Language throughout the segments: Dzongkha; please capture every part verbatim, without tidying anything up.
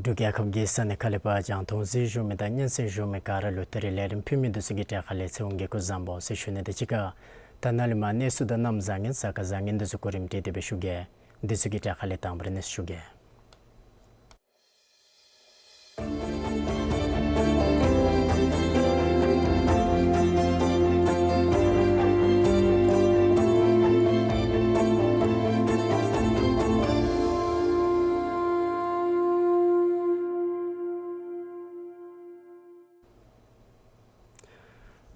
འབྲུག་རྒྱལ་ཁབ་ཀྱི་ས་གནས་ཁག་ལས་ཕར་རྒྱང་མཐོང་གཟིགས་བཞུགས་མི་དང་སྙན་གསན་བཞུགས་མི་ག་ར་ལུ་ད་རིས་ལས་རིམ་ཕུལ་མི་འདི་ཚུ་གི་གྲས་ཁ་ལས་ཚེ་དབང་གིས་སྐུ་གཟུགས་བཟང་པོ་ཟེར་ཞུ་ནི་དང་གཅིག་ཁར་ད་ནཱ་ལས་མར་གནས་ཚུལ་དང་གནམ་བཟང་ངན་གཟའ་སྐར་བཟང་ངན་འདི་ཚུ་གོ་རིམ་སྒྲིག་སྟེ་སྦེ་ཞུ་གེ། འདི་ཚུ་གི་གྲས་ཁ་ལས་དང་པ་ར་གནས་ཚུལ་ཞུ་གེ།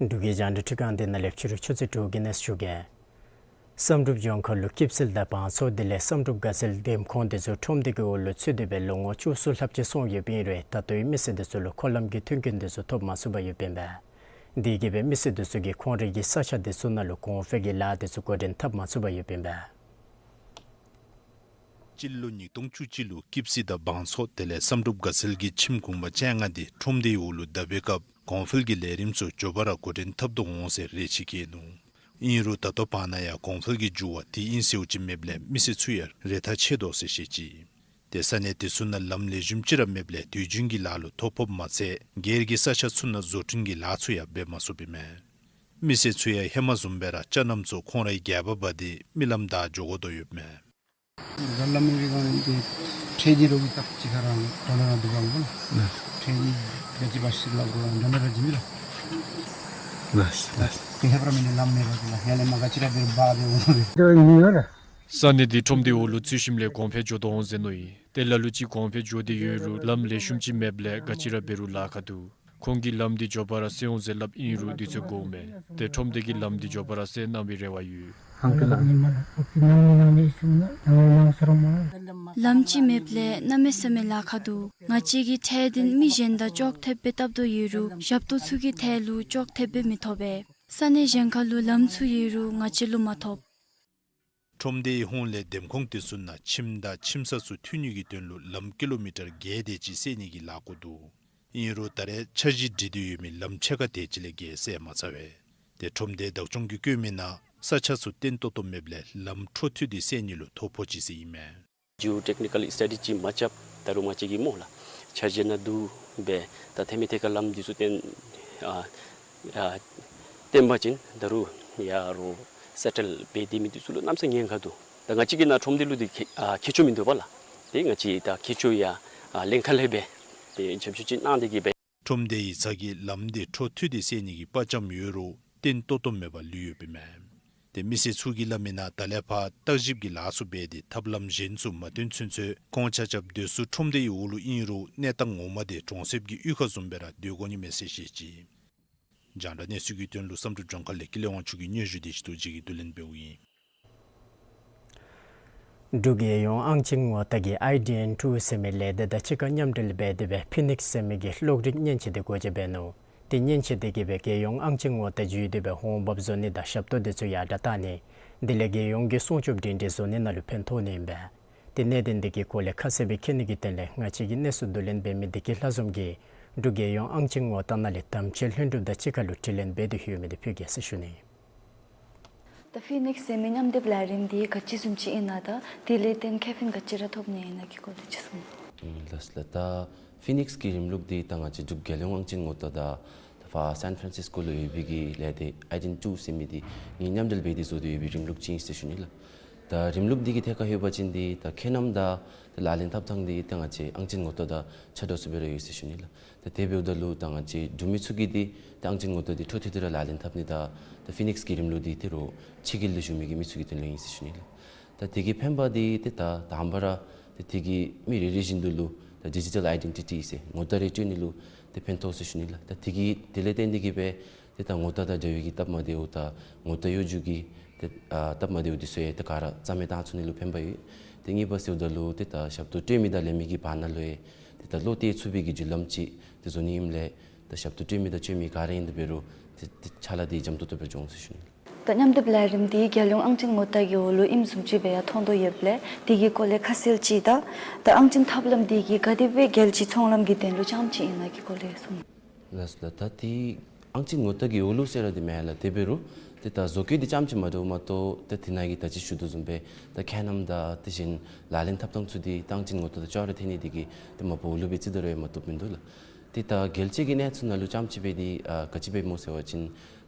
འབྲུག་གི་རྒྱང་བསྒྲགས་ཁྲི་ཁང་འདི་ནང་ལས་ཕྱི་རུ་ཆུ་ཚོད་དྲུག་གི་གནས་ཚུལ་ཞུ་གེ། བསམ་གྲུབ་ལྗོངས་མཁར་ལུ་སྐྱིད་ཚལ་དང་བང་མཚོ་དེ་ལས་བསམ་གྲུབ་དགའ་ཚལ་འདེམས་ཁོངས་དེ་ཚུ་ཁྲོམ་སྡེ་གི་འོག་ལུ་ཚུད་དེ་སྦེ་ལོ་ངོ་བཅུ་གསུམ་ལྷགཔ་ཅིག་སོང་ཡོདཔ་ཨིན་རུང་ད་ལྟོའི་མི་སེར་དེ་ཚུ་ལུ་མཁོ་ལམ་གྱི་མཐུན་རྐྱེན་དེ་ཚུ་ཐོབ་མ་ཚུགས་པར་ཡོདཔ་ཨིན་པས། དེ་གིས་སྦེ་མི་སེར་དེ་ཚུ་གིས་ཁོང་རའི་གི་ས་ཆ་དེ་ཚུ་ནང་ལུ་གོང་འཕེལ་གྱི་ལཱ་དེ་ཚུ་འགོ་འདྲེན་འཐབ་མ་ཚུགས་པར་ཡོདཔ་ཨིན་པས། སྤྱི་ལོ་ཉིས་སྟོང་བཅུ་གཅིག་ལུ་སྐྱིད་ཚལ་དང་བང་མཚོ་དེ་ལས་བསམ་གྲུབ་དགའ་ཚལ་གྱི་ཁྱིམ་གུང་པ་བཅོ་ལྔ་དེ་ཁྲོམ་སྡེའི་འོག་ལུ་བརྡབས་པའི་སྐབས་གོང་འཕེལ་གྱི་ལས་རིམ་ཚུ་མགྱོགས་པ་ར་འགོ་འདྲེན་འཐབ་དོ་འོང་ཟེར་རེ་ཆེ་བསྐྱེད་ནུག། ཨིན་རུང་ད་ལྟོ་བར་ན་ཡང་གོང་འཕེལ་གྱི་འགྱུར་བ་དེ་ཨིན་ཟེརཝ་ཅིག་མེདཔ་ལས་མི་སེར་ཚུ་ཡང་རེ་ཐག་ཆད་དོ་ཟེར་བཤད་ཅི། ཏེ་ས་གནས་དེ་ཚུ་ནང་ལམ་ལེགས་ཤོམ་ཅིག་ར་མེདཔ་ལས་དུས་རྒྱུན་གྱི་ལཱ་ལུ་ཐོ་ཕོགཔ་མ་ཚད་སྒེར་གྱི་ས་ཆ་ཚུ་ནང་བཟོ་སྐྲུན་གྱི་ལཱ་ཚུ་ཡང་འབད་མ་ཚུགསཔ་ཨིན་མས། མི་སེར་ཚུ་ཡང་ཧེ་མ་བཟུམ་སྦེ་ར་ཅ་རྣམས་ཚུ་ཁོང་རའི་སྒལ་པར་འབག་སྟེ་རྨི་ལམ་བདའ་འགྱོ་དགོ་དོ་ཡོདཔ་ཨིན་མས། ལམ་མེད་པའི་སྒང་འདི་ཁྲལ་འདི་རོགས་ཀྱི་རྟགས་ཅིག་ཁར་རང་དོ་ལ་རང་འདུག་གམ་གོ་ལགས། ཁྲལ་འདི་ག་ཅི་འབད་ཞིནམ་ལས་གོ་རང་དོ་ལ་རང་འདི་མི་ར། ལགས་ལགས། ཀུན་ཧེ་བར་མི་ནི་ལམ་མེད་པ་ཅིག་ལགས། ཡར་ལས་མར་ག་ཅི་ར་འབད་རུང་འབག་སྟེ་འོང་སྟེ། དོ་ནི་ཡོད་ར། ས་གནས་འདི་ཁྲོམ་སྡེའི་འོག་ལུ་ཚུད་ཞིནམ་ལས་གོང་འཕེལ་འགྱོ་དོ་འོང་ཟེར་མནོ་ཡི། ཏེ་ལ་ལུ་ཅིག་གོང་འཕེལ་འགྱོ་སྟེ་ཡོད་རུང་ལམ་ལེགས་ཤོམ་ཅིག་མེདཔ་ལས་ག་ཅི་ར་འབད་རུང་ལཱ་ཁག་འདུག། ཁོང་གིས་ལམ་འདི་མགྱོགས་པ་ར་སེལ་འོང་ཟེར་སླབ་ཨིན་རུང་དུས་ཚོད་འགོརཝ་མས། ཏེ་ཁྲོམ་སྡེ་གིས་ལམ་འདི་མགྱོགས་པ་ར་སེལ་གནང་བའི་རེ་བ་ཡོད། ལམ་ཅིག་མེདཔ་ལས་གནམ་མེད་ས་མེད་ལཱ་ཁག་འདུག། ང་བཅས་ཀྱིས་ཁྲལ་འདི་མི་གཞན་དང་ཅོག་འཐདཔ་སྦེ་བཏབ་དོ་ཡོད་རུང་ཞབས་ཏོག་ཚུ་གི་ཐད་ལུ་ཅོག་འཐདཔ་སྦེ་མི་ཐོབ་པས། ས་གནས་གཞན་ཁར་ལུ་ལམ་ཚུ་ཡོད་རུང་ང་བཅས་ལུ་མ་ཐོབ། ཁྲོམ་སྡེའི་ཧོངས་ལས་འདེམས་ཁོངས་དེ་ཚུ་ནང་ཁྱིམ་དང་ཁྱིམ་ས་ཚུ་མཐུད་ནི་གི་དོན་ལུ་ལམ་ཀི་ལོ་མི་ཊར་བརྒྱད་དེ་ཅིག་བསལ་ནི་གི་ལཱ་འགོ་འདུག། ཨིན་རུང་ད་རེས་འཆར་གཞི་སྒྲིག་སྟེ་ཡོད་མི་ལམ་ཕྱེད་ཀ་དེ་ཅིག་ལས་བརྒལ་བསལ་མ་ཚར་བས། ཏེ་ཁྲོམ་སྡེ་བདག་སྐྱོང་གིས་བཀོད་མི་ནང་ས་ཆ་ཚུ་བརྟན་ཏོག་ཏོ་མེདཔ་ལས་ལམ་འཕྲོ་མཐུད་དེ་བསལ་ནི་ལུ་ཐོ་ཕོག་ཅི་ཟེར་ཨིན་མས། ཇིའོ་ཊེག་ནི་ཀཱལ་སི་ཊ་ཌི་ཅིག་མ་རྐྱབ་ད་རུང་མ་ཅིག་གི་སྨོ་ལགས། འཆར་གཞི་ནང་འདུག་སྦེ་ད་ཐད་མི་ཐད་ཁར་ལམ་འདི་ཚུ་བརྟན་ཨ་ཨ་བརྟན་པ་ཅིན་ད་རུང་ཡར་རོགས་སེ་ཊལ་འབད་སྡོད་མི་འདི་ཚུ་ལུ་གནམ་ས་ཉེན་ཁ་འདུག། ད་ང་བཅས་ཀྱི་ནཱ་ཁྲོམ་སྡེ་ལུ་འདི་ཁེ་ཨ་ཁྱད་ཆོས་མིན་འདུག་པ་ལགས། ཏེ་ང་བཅས་ད་ཁྱད་ཆོས་ཡང་ཨ་ལེན་ཁ་ལས་སྦེ་ཏེ་ཞབས་ཞུ་ཅིག་གནང་སྟེ་གིས་སྦེ། ཁྲོམ་སྡེ་ཡིག་ཚང་གིས་ལམ་འདི་འཕྲོ་མཐུད་དེ་བསལ་ནི་གི་དཔའ་བཅམ་ཡོད་རུང་བརྟན་ཏོག་ཏོ་མེད་པར་ལུས་ཡོདཔ་ཨིན་མས། ཏེ་མི་སེར་ཚུ་གིས་སླབ་མི་ནང་ད་ལས་ཕར་བརྟག་ཞིབ་ཀྱི་ལཱ་ཚུ་འབད་དེ་ཐབས་ལམ་གཞན་ཚུ་མ་བཏོན་ཚུན་ཚོད་ཁོང་ཆ་ཁྱབ་སྡོད་ས་ཁྲོམ་སྡེའི་འོག་ལུ་ཨིན་རུང་གནས་སྟངས་ངོ་མ་དེ་གྲོང་གསེབ་ཀྱི་གཡུས་ཁ་བཟུམ་སྦེ་ར་སྡོད་དགོ་ནི་མས་ཟེར་བཤད་ཅི། རྒྱང་བསྒྲགས་གནས་ཚུལ་གྱི་དོན་ལུ་བསམ་གྲུབ་ལྗོངས་མཁར་ལས་ཀུན་ལེགས་དབང་ཕྱུག་གི་སྙན་ཞུ་དེ་ཅིག་ཏུ་ཅིག་གིས་བསྡུ་ལེན་འབདཝ་ཨིན། འབྲུག་རྒྱལ་ཡོངས་ཨང་ཅན་ངོ་རྟགས་ཀྱི་ཨའི་ཌི་ཨེན་ཊུ་ཟེར་མི་ལས་སྡེ་དང་གཅིག་ཁར་མཉམ་འབྲེལ་འབད་དེ་སྦེ་ཕི་ནིགསི་ཟེར་མི་གི་གློག་རིག་མཉེན་ཆས་དེ་སྒོ་འབྱེད་འབད་ནུག། ཏེ་མཉེན་ཆས་དེ་གིས་སྦེ་རྒྱལ་ཡོངས་ཨང་ཅན་ངོ་རྟགས་བརྒྱུད་དེ་སྦེ་འོང་འབབ་བཟོ་ནི་དང་ཞབས་ཏོག་དེ་ཚུ་ཡར་དྲག་བཏང་ནི། དེ་ལས་རྒྱལ་ཡོངས་ཀྱི་སྲུང་སྐྱོབ་སྒྲིང་སྒྲིང་བཟོ་ནི་ནང་ལུ་ཕན་ཐོགས་ནི་ཨིན་པས། ཏེ་གནད་དོན་འདི་གི་སྐོར་ལས་ཁ་གསལ་སྦེ་མཁྱེན་ནི་གི་དོན་ལས་ང་བཅས་ཀྱི་གནས་ཚུལ་བསྡུ་ལེན་འབད་མི་བདེ་སྐྱིད་ལྷ་འཛོམས་ཀྱིས་འབྲུག་རྒྱལ་ཡོངས་ཨང་ཅན་ངོ་རྟགས་ནང་ལས་དམ་ཆོས་ལྷུན་གྲུབ་དང་གཅིག་ཁར་ལུ་དྲི་ལན་འབད་དེ་ཡོད་མི་འདི་ཕུལ་གེ་ཟེར་ཞུ་ནི། ད་ཕི་ནིགསི་ཟེར་མི་མཉམ་སྡེབ་ལས་རིམ་འདི་ག་ཅི་བཟུམ་ཅིག་ཨིན་ན་དང་དེ་ལས་བརྟེན་ཁེ་ཕན་ག་ཅི་ར་ཐོབ་ནི་ཨིན་ན་གི་སྐོར་ལས་ཅིག་གསུང་། ལགས་ལགས། ད་ཕི་ནིགསི་གི་རིམ་ལུགས་འདི་ད་ང་བཅས་འབྲུག་རྒྱལ་ཡོངས་ཨང་ཅན་ངོ་རྟགས་དང་ད་ཕར་སན་ཕྲན་སིས་ཀོ་ལུ་ཡོད་པའི་གི་ལས་སྡེ་ཨའི་ཌེན་ཊི་ཊུ་ཟེར་མི་འདི་གཉིས་མཉམ་འབྲེལ་འབད་དེ་བཟོ་སྟེ་ཡོད་པའི་རིམ་ལུགས་ཅིག་ཨིན་ཟེར་ཞུ་ནི་ལགས། ད་རིམ་ལུགས་འདི་གི་ཐད་ཁར་ལྷོད་པ་ཅིན་འདི་ད་ཁྱད་རྣམ་དང་ད་ལག་ལེན་འཐབ་ཐངས་འདི་ད་ང་བཅས་ཨང་ཅན་ངོ་རྟགས་དང་ཆ་འདྲཝ་སུ་སྦེ་ར་ཡོད་ཟེར་ཞུ་ནི་ལགས། ད་དེ་འབདཝ་ད་ལུ་ད་ང་བཅས་འབྲུག་མི་ཚུ་གིས་འདི་ད་ཨང་ཅན་ངོ་རྟགས་འདི་འཕྲོ་མཐུད་དེ་ར་ལག་ལེན་འཐབ་ནི་དང་ད་ཕི་ནིགསི་གི་རིམ་ལུགས་འདི་ད་རུང་ཕྱི་རྒྱལ་ལུ་བཞུགས་མི་གི་མི་ཚུ་གི་དོན་ལུ་ཨིན་ཟེར་ཞུ་ནི་ལགས། ད་དེ་གི་ཕན་པ་འདི་ཏེ་ད་དང་པ་ར་ཏེ་དེ་གིས་མི་རེ་རེ་བཞིན་དུ་ལུ་ད་ཌི་ཇི་ཊལ་ཨའི་ཌེན་ཊི་ཊི་ཟེར་ངོ་རྟགས་རེ་སྤྲོད་ནི་ལུ་ཏེ་ཕན་ཐོགས་ཟེར་ཞུ་ནི་ལགས། ད་དེ་གིས་དེ་ལས་བརྟེན་ཏེ་གིས་སྦེ་ཏེ་ད་ངོ་རྟགས་དང་འབྲེལ་བའི་གི་སྟབས་མ་བདེཝ་དང་ངོ་རྟགས་གཡོ་སྒྱུ་གི་ཏེ་ཨ་སྟབས་མ་བདེཝ་འདི་ཚུ་ཡང་ཏེ་ག་ར་རྩ་མེད་བཏང་ཚུགས་ནི་ལུ་ཕན་པ་ཡོད། ཏེ་གཉིས་པ་ཟེརཝ་ད་ལུ་ཏེ་ད་ཞབས་ཏོག་སྤྲོད་མི་དང་ལེན་མི་གི་བར་ན་ལུ་ཡང་ཏེ་ད་བློ་གཏད་ཚུགས་པའི་གི་བརྒྱུད་ལམ་ཅིག་ཏེ་བཟོ་ནི་ཨིནམ་ལས་ད་ཞབས་ཏོག་སྤྲོད་མི་དང་སྤྱོད་མི་ག་ར་ཨིན་དེ་འབད་རུང་ཏེ་ཏེ་ཕྱག་ལཱ་འདི་འཇམ་ཏོག་ཏོ་སྦེ་འགྱོ་འོང་ཟེར་ཞུ་ནི། ད་མཉམ་སྡེབ་ལས་རིམ་འདི་རྒྱལ་ཡོངས་ཨང་ཅན་ངོ་རྟགས་ཀྱི་འོག་ལུ་ཨིནམ་བཟུམ་ཅིག་སྦེ་ཡང་མཐོང་དོ་ཡོདཔ་ལས་དེ་གི་སྐོར་ལས་ཁ་གསལ་ཅིག་དང་ད་ཨང་ཅན་ཐབས་ལམ་འདི་གིས་ག་དེ་སྦེ་རྒྱལ་སྤྱི་ཚོང་ལམ་གྱི་དོན་ལུ་ཙམ་ཅིག་ཨིན་ན་གི་སྐོར་ལས་གསུང་། ལགས་ལགས། ད་འདི་ཨང་ཅན་ངོ་རྟགས་ཀྱི་འོག་ལུ་ཟེར་ར་འདི་མེན་ལགས། དེ་འབད་རུང་ཏེ་ད་བཟོ་བཀོད་འདི་ཙམ་ཅིག་མ་འདྲཝ་མ་གཏོགས་ཏེ་དེ་ནང་གི་ད་ཅི་ཞུ་དོ་བཟུམ་སྦེ་ད་ཁྱད་རྣམ་དང་དེ་བཞིན་ལག་ལེན་འཐབ་ཐངས་ཚུ་འདི་ད་ཨང་ཅན་ངོ་རྟགས་དང་ཅོག་ར་འཐད་ནི་འདི་གིས་ཏེ་མ་པ་འོག་ལུ་སྦེ་རྩིས་ད་རུང་ཡང་མ་བཏུབ་མིན་འདུག་ལགས། ཏེ་ད་རྒྱལ་སྤྱི་གི་གནས་ཚུལ་ནང་ལུ་ཙམ་ཅིག་སྦེ་འདི་ཨ་ག་ཅི་སྦེ་སྨོ་ཟེར་བ་ཅིན་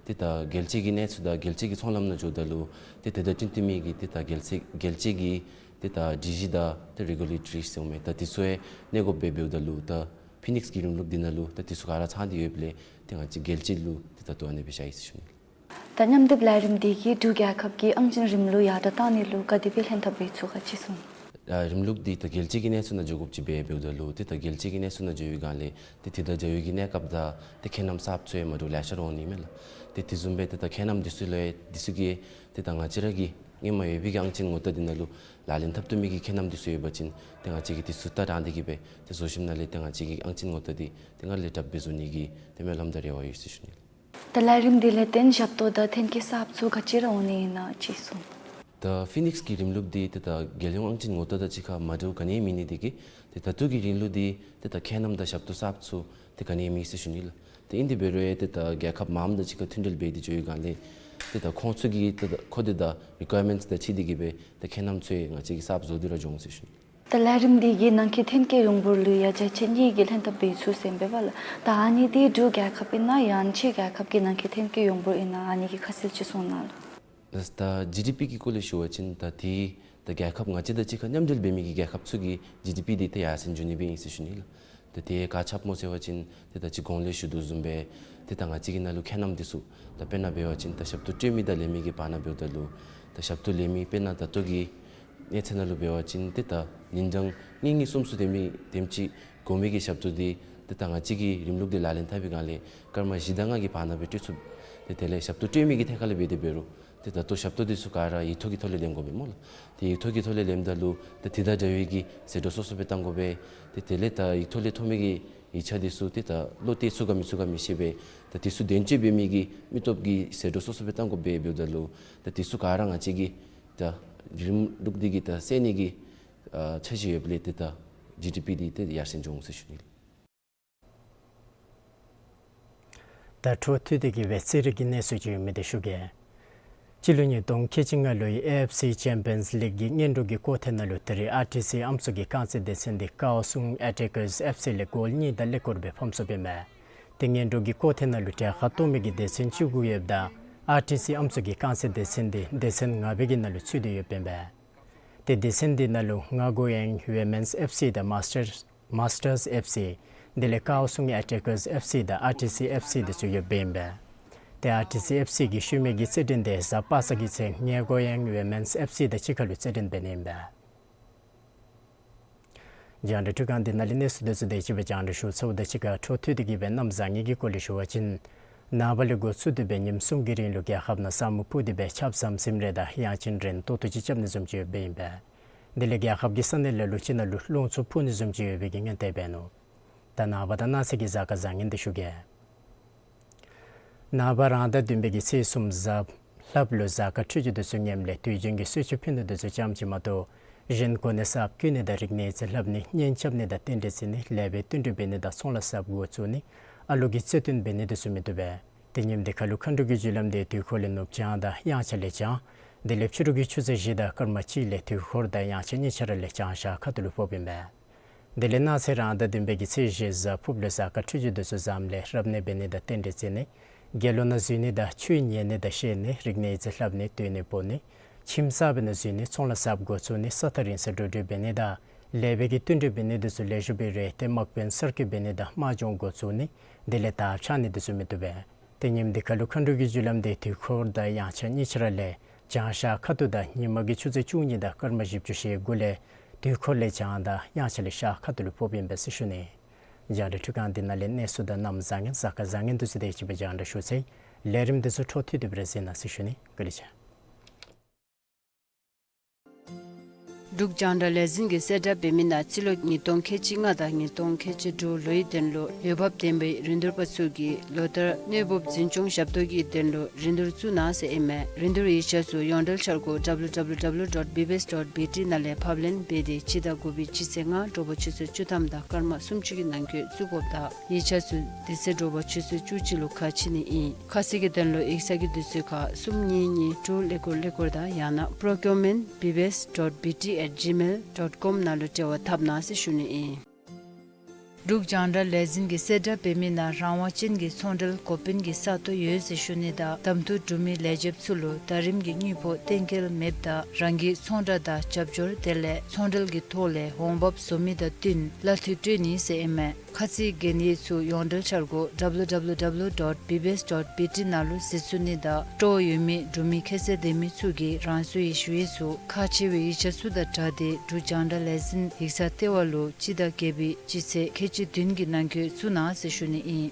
ཏེ་ད་རྒྱལ་སྤྱི་གི་གནས་ཚུལ་དང་རྒྱལ་སྤྱི་གི་ཚོང་ལམ་ནང་འགྱོཝ་ད་ལུ་ཏེ་དེ་དང་བསྟུན་ཏེ་མི་གི་ཏེ་ད་རྒྱལ་སྤྱི་རྒྱལ་སྤྱི་གི་ཏེ་ད་སྒྲིག་གཞི་དང་ཏེ་རེ་གུ་ལེ་ཊོ་རི་ཟེར་མི་ད་དེ་ཚུ་ཡང་གནས་དགོཔ་སྦེ་འབདཝ་ད་ལུ་ད་ཕི་ནིགསི་གི་རིམ་ལུགས་འདི་ནང་ལུ་ད་དེ་ཚུ་ག་ར་ཚང་སྟེ་ཡོདཔ་ལས་ཏེ་ང་བཅས་རྒྱལ་སྤྱི་ལུ་ཏེ་ད་ལྟོ་ཨ་ནེ་སྦེ་བཞག་ཡི་ཟེར་ཞུ་ནི། ད་མཉམ་སྡེབ་ལས་རིམ་འདི་གིས་འབྲུག་རྒྱལ་ཁབ་ཀྱི་ཨང་ཅན་རིམ་ལུགས་ཡར་དྲག་བཏང་ནི་ལུ་ག་དེ་སྦེ་ལྷན་ཐབས་འབད་ཚུགས་ག་ཅིག་གསུང་། ཨ་རིམ་ལུགས་འདི་ད་རྒྱལ་སྤྱི་གི་གནས་ཚུལ་ནང་འགྱོ་དགོཔ་ཅིག་སྦེ་འབདཝ་ད་ལུ་ཏེ་ད་རྒྱལ་སྤྱི་གི་གནས་ཚུལ་ནང་འགྱོ་བའི་སྒང་ལས་ཏེ་དེ་དང་འབྲེལ་བའི་གི་གནས་སྐབས་དང་ཏེ་ཁྱད་རྣམ་གསརཔ་ཚུ་ཡང་མ་འདྲཝ་ལེ་ཤ་ར་འོང་ནི་མས་ལགས། ཏེ་དེ་བཟུམ་སྦེ་ཏེ་ད་ཁྱད་རྣམ་འདི་ཚུ་ལུ་ཡང་འདི་ཚུ་གིས་ཏེ་ད་ང་བཅས་ར་གི་སྔོན་མ་ཡོད་པའི་གི་ཨང་ཅན་ངོ་རྟགས་འདི་ནང་ལུ་ལག་ལེན་འཐབ་བཏུབ་མི་གི་ཁྱད་རྣམ་འདི་ཚུ་ཡོད་པ་ཅིན་ཏེ་ང་བཅས་ཀྱིས་འདི་ཚུ་ད་དྲང་སྟེ་གིས་སྦེ་ཏེ་བཟོ་ཞིནམ་ལས་ཏེ་ང་བཅས་ཀྱི་ཨང་ཅན་ངོ་རྟགས་འདི་ཏེ་སྔར་ལས་དྲགཔ་སྦེ་བཟོ་ནི་གི་ཏེ་སྨོན་ལམ་དང་རེ་བ་ཡོད་ཟེར་ཞུ་ནི། ད་ལས་རིམ་འདི་ལས་བརྟེན་ཞབས་ཏོག་དང་ཐོན་སྐྱེད་གསརཔ་ཚུ་ག་ཅི་ར་འོང་ནི་ཨིན་ན་ཅིག་གསུང་། ད་ཕི་ནིགསི་གི་རིམ་ལུགས་འདི་ཏེ་ད་རྒྱལ་ཡོངས་ཨང་ཅན་ངོ་རྟགས་དང་གཅིག་ཁར་མ་འདྲཝ་ག་ནི་ཡང་མེད་ནི་འདི་གིས་ཏེ་ད་ལྟོ་གི་རིམ་ལུགས་འདི་ཏེ་ད་ཁྱད་རྣམ་དང་ཞབས་ཏོག་གསརཔ་ཚུ་ཏེ་ག་ནི་ཡང་མེད་ཟེར་ཞུ་ནི་ལགས། ཏེ་ཨིན་དེ་འབད་རུང་ཡང་ཏེ་ད་རྒྱལ་ཁབ་མངམ་དང་གཅིག་ཁར་མཐུན་འབྲེལ་འབད་དེ་འགྱོ་བའི་སྒང་ལས་ཏེ་ད་ཁོང་ཚུ་གི་ཏེ་ད་མཁོ་འདོད་དང་རི་ཀོ་ཡར་མེནཊསི་དང་འཁྲིལ་ཏེ་གིས་སྦེ་ཏེ་ཁྱད་རྣམ་ཚུ་ཡང་ང་བཅས་ཀྱིས་གསརཔ་བཟོ་སྟེ་ར་འགྱོ་འོང་ཟེར་ཞུ་ནི། ད་ལས་རིམ་འདི་གིས་ནང་འཁོད་ཐོན་སྐྱེད་ཡོངས་འབོར་ལུ་ཡང་རྒྱ་ཆེ་གཉིས་ཀྱིས་ལྷན་ཐབས་འབད་ཚུགས་ཟེར་ཨིན་པས་ལགས། ད་ཨ་ནི་འདི་འབྲུག་རྒྱལ་ཁབ་ཨིན་ན་ཡང་ཕྱི་རྒྱལ་ཁབ་ཀྱི་ནང་འཁོད་ཐོན་སྐྱེད་ཡོངས་འབོར་ཨིན་ན་ཨ་ནི་གི་ཁ་གསལ་ཅིག་གསུང་གནང་ལགས། ད་ཇི་ཌི་པི་གི་སྐོར་ལས་ཞུ་བ་ཅིན་ད་འདི་ད་རྒྱལ་ཁབ་ང་བཅས་དང་གཅིག་ཁར་མཉམ་འབྲེལ་འབད་མི་གི་རྒྱལ་ཁབ་ཚུ་གི་ཇི་ཌི་པི་འདི་ད་ཡར་སེང་འགྱོ་ནི་སྦེ་ཨིན་ཟེར་ཞུ་ནི་ལགས། ད་དེ་ག་ཅི་སྦེ་སྨོ་ཟེར་བ་ཅིན་ཏེ་ད་ཅི་གོང་ལས་ཞུ་དོ་བཟུམ་སྦེ་ཏེ་ད་ང་བཅས་ཀྱི་ནང་ལུ་ཁྱད་རྣམ་འདི་ཚུ་ད་དཔེར་ན་འབད་བ་ཅིན་ད་ཞབས་ཏོག་སྤྲོད་མི་དང་ལེན་མི་གི་བར་ན་འབདཝ་ད་ལུ་ད་ཞབས་ཏོག་ལེན་མི་དཔེར་ན་ད་ལྟོ་གི་གནས་ཚད་ནང་ལུ་འབད་བ་ཅིན་ཏེ་ད་ཉིན་གྲངས་གཉིས་གཉིས་གསུམ་གསུམ་དེམ་ཅིག་དེམ་ཅིག་དགོ་མི་གི་ཞབས་ཏོག་འདི་ཏེ་ད་ང་བཅས་ཀྱིས་རིམ་ལུགས་འདི་ལག་ལེན་འཐབ་པའི་སྒང་ལས་སྐར་མ་བཞི་དང་ལྔ་གི་བར་ན་སྦེ་སྤྲོད་ཚུགས། ཏེ་དེ་ལས་ཞབས་ཏོག་སྤྲོད་མི་གི་ཐད་ཁར་ལས་འབད་དེ་འབད་རུང་ཏེ་ད་ལྟོ་ཞབས་ཏོག་འདི་ཚུ་ག་ར་ཡིག་ཐོག་གི་ཐོག་ལས་ལེན་དགོ་པས་སྨོ་ལགས། ཏེ་ཡིག་ཐོག་གི་ཐོག་ལས་ལེནམ་ད་ལུ་ཏེ་དེ་དང་འབྲེལ་བའི་གི་ཟད་འགྲོ་སོ་སོ་སྦེ་བཏང་དགོ་པས། ཏེ་དེ་ལས་ད་ཡིག་ཐོག་ལས་ཐོབ་མི་གི་ཡིག་ཆ་འདི་ཚུ་ཏེ་ད་བློ་གཏད་ཚུགས་ག་མི་ཚུགས་ག་མི་ཤེས་པས། ད་འདི་ཚུ་དོན་གཅོད་འབད་མི་གི་མི་སྟོབས་ཀྱི་ཟད་འགྲོ་སོ་སོ་སྦེ་བཏང་དགོ་པས། འབདཝ་ད་ལུ་ད་འདི་ཚུ་ག་ར་ང་བཅས་ཀྱིས་ད་རིམ་ལུགས་འདི་གིས་ད་སེལ་ནི་གི་ཨ་འཆར་གཞི་ཡོདཔ་ལས་ཏེ་ད་ཇི་ཌི་པི་འདི་ཏེ་ཡར་སེང་འགྱོ་འོང་ཟེར་ཞུ་ནི། ད་འཕྲོ་མཐུད་དེ་གིས་སྦེ་རྩེད་རིགས་ཀྱི་གནས་ཚུལ་ཅིག་ཡོད་མི་འདི་ཞུ་གེ། སྤྱི་ལོ་ཉིས་སྟོང་ཁལ་གཅིག་ལྔ་ལོའི་ཨེ་ཨེཕ་སི་ཅེམ་པིའནསི་ལིག་གི་སྔོན་འགྲོ་གི་སྐོར་ཐེངས་ནང་ལུ་ད་རེས་ཨར་ཊི་སི་ཨམ་སྲུ་གི་རྐང་རྩེད་སྡེ་ཚན་འདི་ཀའོ་སུང་ཨེ་ཊེ་ཀརསི་ཨེཕ་སི་ལས་གོལ་གཉིས་དང་ཀླད་ཀོར་སྦེ་ཕམ་སོཔ་ཨིན་མས། ཏེ་སྔོན་འགྲོ་གི་སྐོར་ཐེངས་ནང་ལུ་གྲལ་ཁར་གཏོགས་མི་གི་སྡེ་ཚན་བཅུ་དགུ་ཡོདཔ་ད་ཨར་ཊི་སི་ཨམ་སྲུ་གི་རྐང་རྩེད་སྡེ་ཚན་འདི་སྡེ་ཚན་ལྔ་པའི་གི་ནང་ལུ་ཚུད་དེ་ཡོདཔ་ཨིན་མས། ཏེ་སྡེ་ཚན་འདི་ནང་ལུ་ང་གོ་ཡེང་ཝི་མེནསི་ཨེཕ་སི་དང་མཱས་ཊརསི་མཱས་ཊརསི་ཨེཕ་སི་དེ་ལས་ཀའོ་སུང་ཨེ་ཊེ་ཀརསི་ཨེཕ་སི་དང་ཨར་ཊི་སི་ཨེཕ་སི་འདི་ཚུ་ཡོདཔ་ཨིན་པས། ཏེ་ཨར་ཊི་སི་ཨེཕ་སི་གི་ཤུལ་མའི་གི་རྩེད་འགྲན་འདི་གཟའ་པ་སངས་ཀྱི་ཚེ་ང་གོ་ཡེང་ཝི་མེནསི་ཨེཕ་སི་དང་གཅིག་ཁར་ལུ་རྩེད་འགྲན་འབད་ནི་ཨིན་པས། རྒྱང་བསྒྲགས་འཕྲུལ་ཁང་འདི་ནང་ལས་གནས་ཚུལ་འདི་ཚུ་དེ་ཅིག་སྦེ་རྒྱང་བསྒྲགས་ཞུ་ཚརཝ་དང་གཅིག་ཁར་འཕྲོ་མཐུད་དེ་གིས་སྦེ་གནམ་བཟང་ངན་གྱི་སྐོར་ལས་ཞུ་བ་ཅིན་ནངས་པ་ལས་འགོ་བཙུགས་ཏེ་སྦེ་ཉིནམ་གསུམ་གྱི་རིང་ལུ་རྒྱལ་ཁབ་ནང་ས་སྨུག་སྤུབས་ཏེ་སྦེ་ཆརཔ་ཟམ་ཟིམ་རེ་དང་གཡང་ཆེན་རན་ཏོག་ཏོ་ཅིག་རྐྱབ་ནི་བཟུམ་ཅིག་ཡོདཔ་ཨིན་པས། དེ་ལས་རྒྱལ་ཁབ་ཀྱི་ས་གནས་ལ་ལུ་ཅིག་ནང་ལུ་རླུང་འཚུབ་འཕུ་ནི་བཟུམ་ཅིག་ཡོད་པའི་གི་སྔོན་དཔག་འབད་ནུག། ད་ནངས་པ་དང་གནངས་ཚེ་གི་གཟའ་སྐར་བཟང་ངན་འདི་ཞུ་གེ། ནངས་པ་རང་ཟླ་བདུན་པའི་གི་ཚེས་གསུམ་གཟའ་ ལྷབ་ལུ་གཟའ་སྐར་འཕྲོད་སྦྱོར་དེ་ཚུ་ངནམ་ལས་དུས་རྒྱུན་གྱི་གསོལ་མཆོད་ཕུལ་ནི་དེ་ཚུ་ཙམ་ཅིག་མ་གཏོགས་གཞན་གོ་གནས་གསརཔ་བསྐོ་ནི་དང་རིག་གནས་རྩིས་ལྷབ་ནི་གཉེན་རྐྱབ་ནི་དང་རྟེན་འབྲེལ་བརྩི་ནི་ལེགས་པའི་བསྟུན་གྲོས་འབད་ནི་དང་ཚོང་ལཱ་གསརཔ་འགོ་བཙུགས་ནི་ཨ་ལུ་གི་རྩེད་འགྲན་འབད་ནི་དེ་ཚུ་མི་བཏུབ་པས། དེ་ཉིནམ་དེ་ཁ་ལུ་མཁའ་འགྲོ་གི་རྒྱུ་ལམ་དེ་དུས་འཁོར་ལས་ནུབ་བྱང་དང་དབྱངས་འཆར་ལས་བྱང་། དེ་ལས་ཕྱི་རུ་གི་ཆུ་ཚོད་བཞི་དང་སྐར་མ་གཅིག་ལས་དུས་འཁོར་དང་དབྱངས་འཆར་གཉིས་ཆ་ར་ལས་བྱང་ཤར་ཁ་ཐུག་ལུ་ཕོགཔ་ཨིན་པས། དེ་ལས་གནངས་ཚེ་རང་ཟླ་བདུན་པའི་གི་ཚེས་བཞི་གཟའ་ཕུརཔ་ལུ་གཟའ་སྐར་འཕྲོད་སྦྱོར་དེ་ཚུ་བཟངམ་ལས་རབ་གནས་འབད་ནི་དང་རྟེན་འབྲེལ་བརྩི་ནི། དགེ་སློང་ནང་འཛུལ་ནི་དང་ཆོས་ཉན་ནི་དང་བཤད་ནི་རིག་གནས་རྩིས་ལྷབ་ནི་སྡོད་གནས་སྤོ་ནི། ཁྱིམ་གསར་པའི་ནང་འཛུལ་ནི་ཚོང་ལཱ་གསརཔ་འགོ་བཙུགས་ནི་ས་ཐག་རིང་སར་འགྲོ་འགྲུལ་འབད་ནི་དང་ལེགས་པའི་གི་བསྟུན་གྲོས་འབད་ནི་དེ་ཚུ་ལེགས་ཤོམ་སྦེ་རེ་ཏེ་དམག་དཔོན་གསར་བསྐོ་འབད་ནི་དང་དམག་སྦྱོང་འགོ་བཙུགས་ནི། དེ་ལས་དར་འཕྱར་ནི་དེ་ཚུ་མི་བཏུབ་པས། དེ་ཉིནམ་དེ་ཁ་ལུ་མཁའ་འགྲོ་གི་རྒྱུ་ལམ་དེ་དུས་འཁོར་དང་དབྱངས་འཆར་གཉིས་ཆ་ར་ལས་བྱང་ཤར་ཁ་ཐུག་དང་ཉིན་མ་གི་ཆུ་ཚོད་བཅུ་གཉིས་དང་སྐར་མ་བཞི་བཅུ་ཞེ་དགུ་ལས་དུས་འཁོར་ལས་བྱང་དང་དབྱངས་འཆར་ལས་ཤར་ཁ་ཐུག་ལུ་ཕོགཔ་ཨིན་པས་ཟེར་ཞུ་ནི། རྒྱང་བསྒྲགས་འཕྲུལ་ཁང་འདི་ནང་ལས་གནས་ཚུལ་དང་གནམ་བཟང་ངན་གཟའ་སྐར་བཟང་ངན་དེ་ཚུ་དེ་ཅིག་སྦེ་རྒྱང་བསྒྲགས་ཞུ་ཚར་ཡི། ལས་རིམ་དེ་ཚུ་འཕྲོ་མཐུད་དེ་སྦེ་ར་གཟིགས་གནང་ཟེར་ཞུ་ནི། བཀའ་དྲིན་ཆེ། འབྲུག་རྒྱང་བསྒྲགས་ལས་འཛིན་གྱིས་གསལ་བསྒྲགས་འབད་མི་ནང་སྤྱི་ལོ་ཉིས་སྟོང་ཁལ་གཅིག་ལྔ་དང་ཉིས་སྟོང་ཁལ་གཅིག་དྲུག་ལོའི་དོན་ལུ་འོས་འབབ་ལྡན་པའི་རིན་བསྡུར་པ་ཚུ་གིས་ལོ་ལྟར་གནས་སྤོ་འཛིན་སྐྱོང་ཞབས་ཏོག་གི་དོན་ལུ་རིན་བསྡུར་བཙུགས་གནང་ཟེར་ཨིན་མས། རིན་བསྡུར་ཡིག་ཆ་ཚུ་ཡོངས་འབྲེལ་འཆར་སྒོ་W W W dot B B S dot B T ནང་ལས་ཕབ་ལེན་འབད་དེ་སྤྱི་ཟླ་དགུ་པའི་སྤྱི་ཚེས་ལྔ་དྲོ་པ་ཆུ་ཚོད་བཅུ་ཐམ་དང་སྐར་མ་སུམ་ཅུ་གི་ནང་འཁོད་བཙུགས་དགོཔ་དང་ཡིག་ཆ་ཚུ་དེ་ཚེ་དྲོ་པ་ཆུ་ཚོད་བཅུ་གཅིག་ལུ་ཁ་ཕྱེ་ནི་ཨིན། ཁ་གསལ་གྱི་དོན་ལུ་ཡིག་ཚང་གི་དུས་ཚོད་ཁར་གསུམ་གཉིས་གཉིས་དྲུག་ཀླད་ཀོར་ཀླད་ཀོར་དང་ཡང་ན་procurement B B S dot B T at gmail dot com ནང་ལུ་འབྲེལ་བ་འཐབ་གནང་ཟེར་ཞུ་ནི་ཨིན། འབྲུག་རྒྱང་བསྒྲགས་ལས་འཛིན་གྱིས་གསལ་བསྒྲགས་འབད་མི་ནང་རང་དབང་ཅན་གྱི་ཚོང་འབྲེལ་འགོ་དཔོན་གྱི་ས་སྟོང་ཡོད་ཟེར་ཞུ་ནི་དང་གདམ་འཐུ་གྲུབ་མི་ལས་བྱེདཔ་ཚུ་ལུ་ཟླ་རིམ་གྱི་དངུལ་ཕོགས་གཏན་འཁེལ་མེདཔ་ད་རང་གི་ཚོང་བསྒྲགས་དང་རྒྱབ་སྐྱོར་དེ་ལས་ཚོང་འབྲེལ་གྱི་ཐོག་ལས་འོང་འབབ་བཟོ་མི་དང་བསྟུན་གླ་འཐུས་སྤྲོད་ནི་ཟེར་ཨིན་མས། ཁ་ཚིག་གན་ཡིག་ཚུ་ཡོངས་འབྲེལ་འཆར་སྒོ་W W W dot B B S dot B T ནང་ལུ་གཟིགས་ཚུགས་ནི་དང་སྤྲོ་བ་ཡོད་མི་འབྲུག་མི་ཁྱད་ཚད་ལྡན་མི་ཚུ་གིས་རང་སོའི་ཞུ་ཡིག་ཚུ་ཁག་ཆེ་བའི་ཡིག་ཆ་ཚུ་དང་སྦྲགས་ཏེ་འབྲུག་རྒྱང་བསྒྲགས་ལས་འཛིན་ཡིག་ཚང་ལྟེ་བ་ལུ་སྤྱི་ཟླ་བརྒྱད་པའི་སྤྱི་ཚེས་ཁལ་གཅིག་བདུན་གྱི་ནང་འཁོད་བཙུགས་གནང་ཟེར་ཞུ་ནི་ཨིན།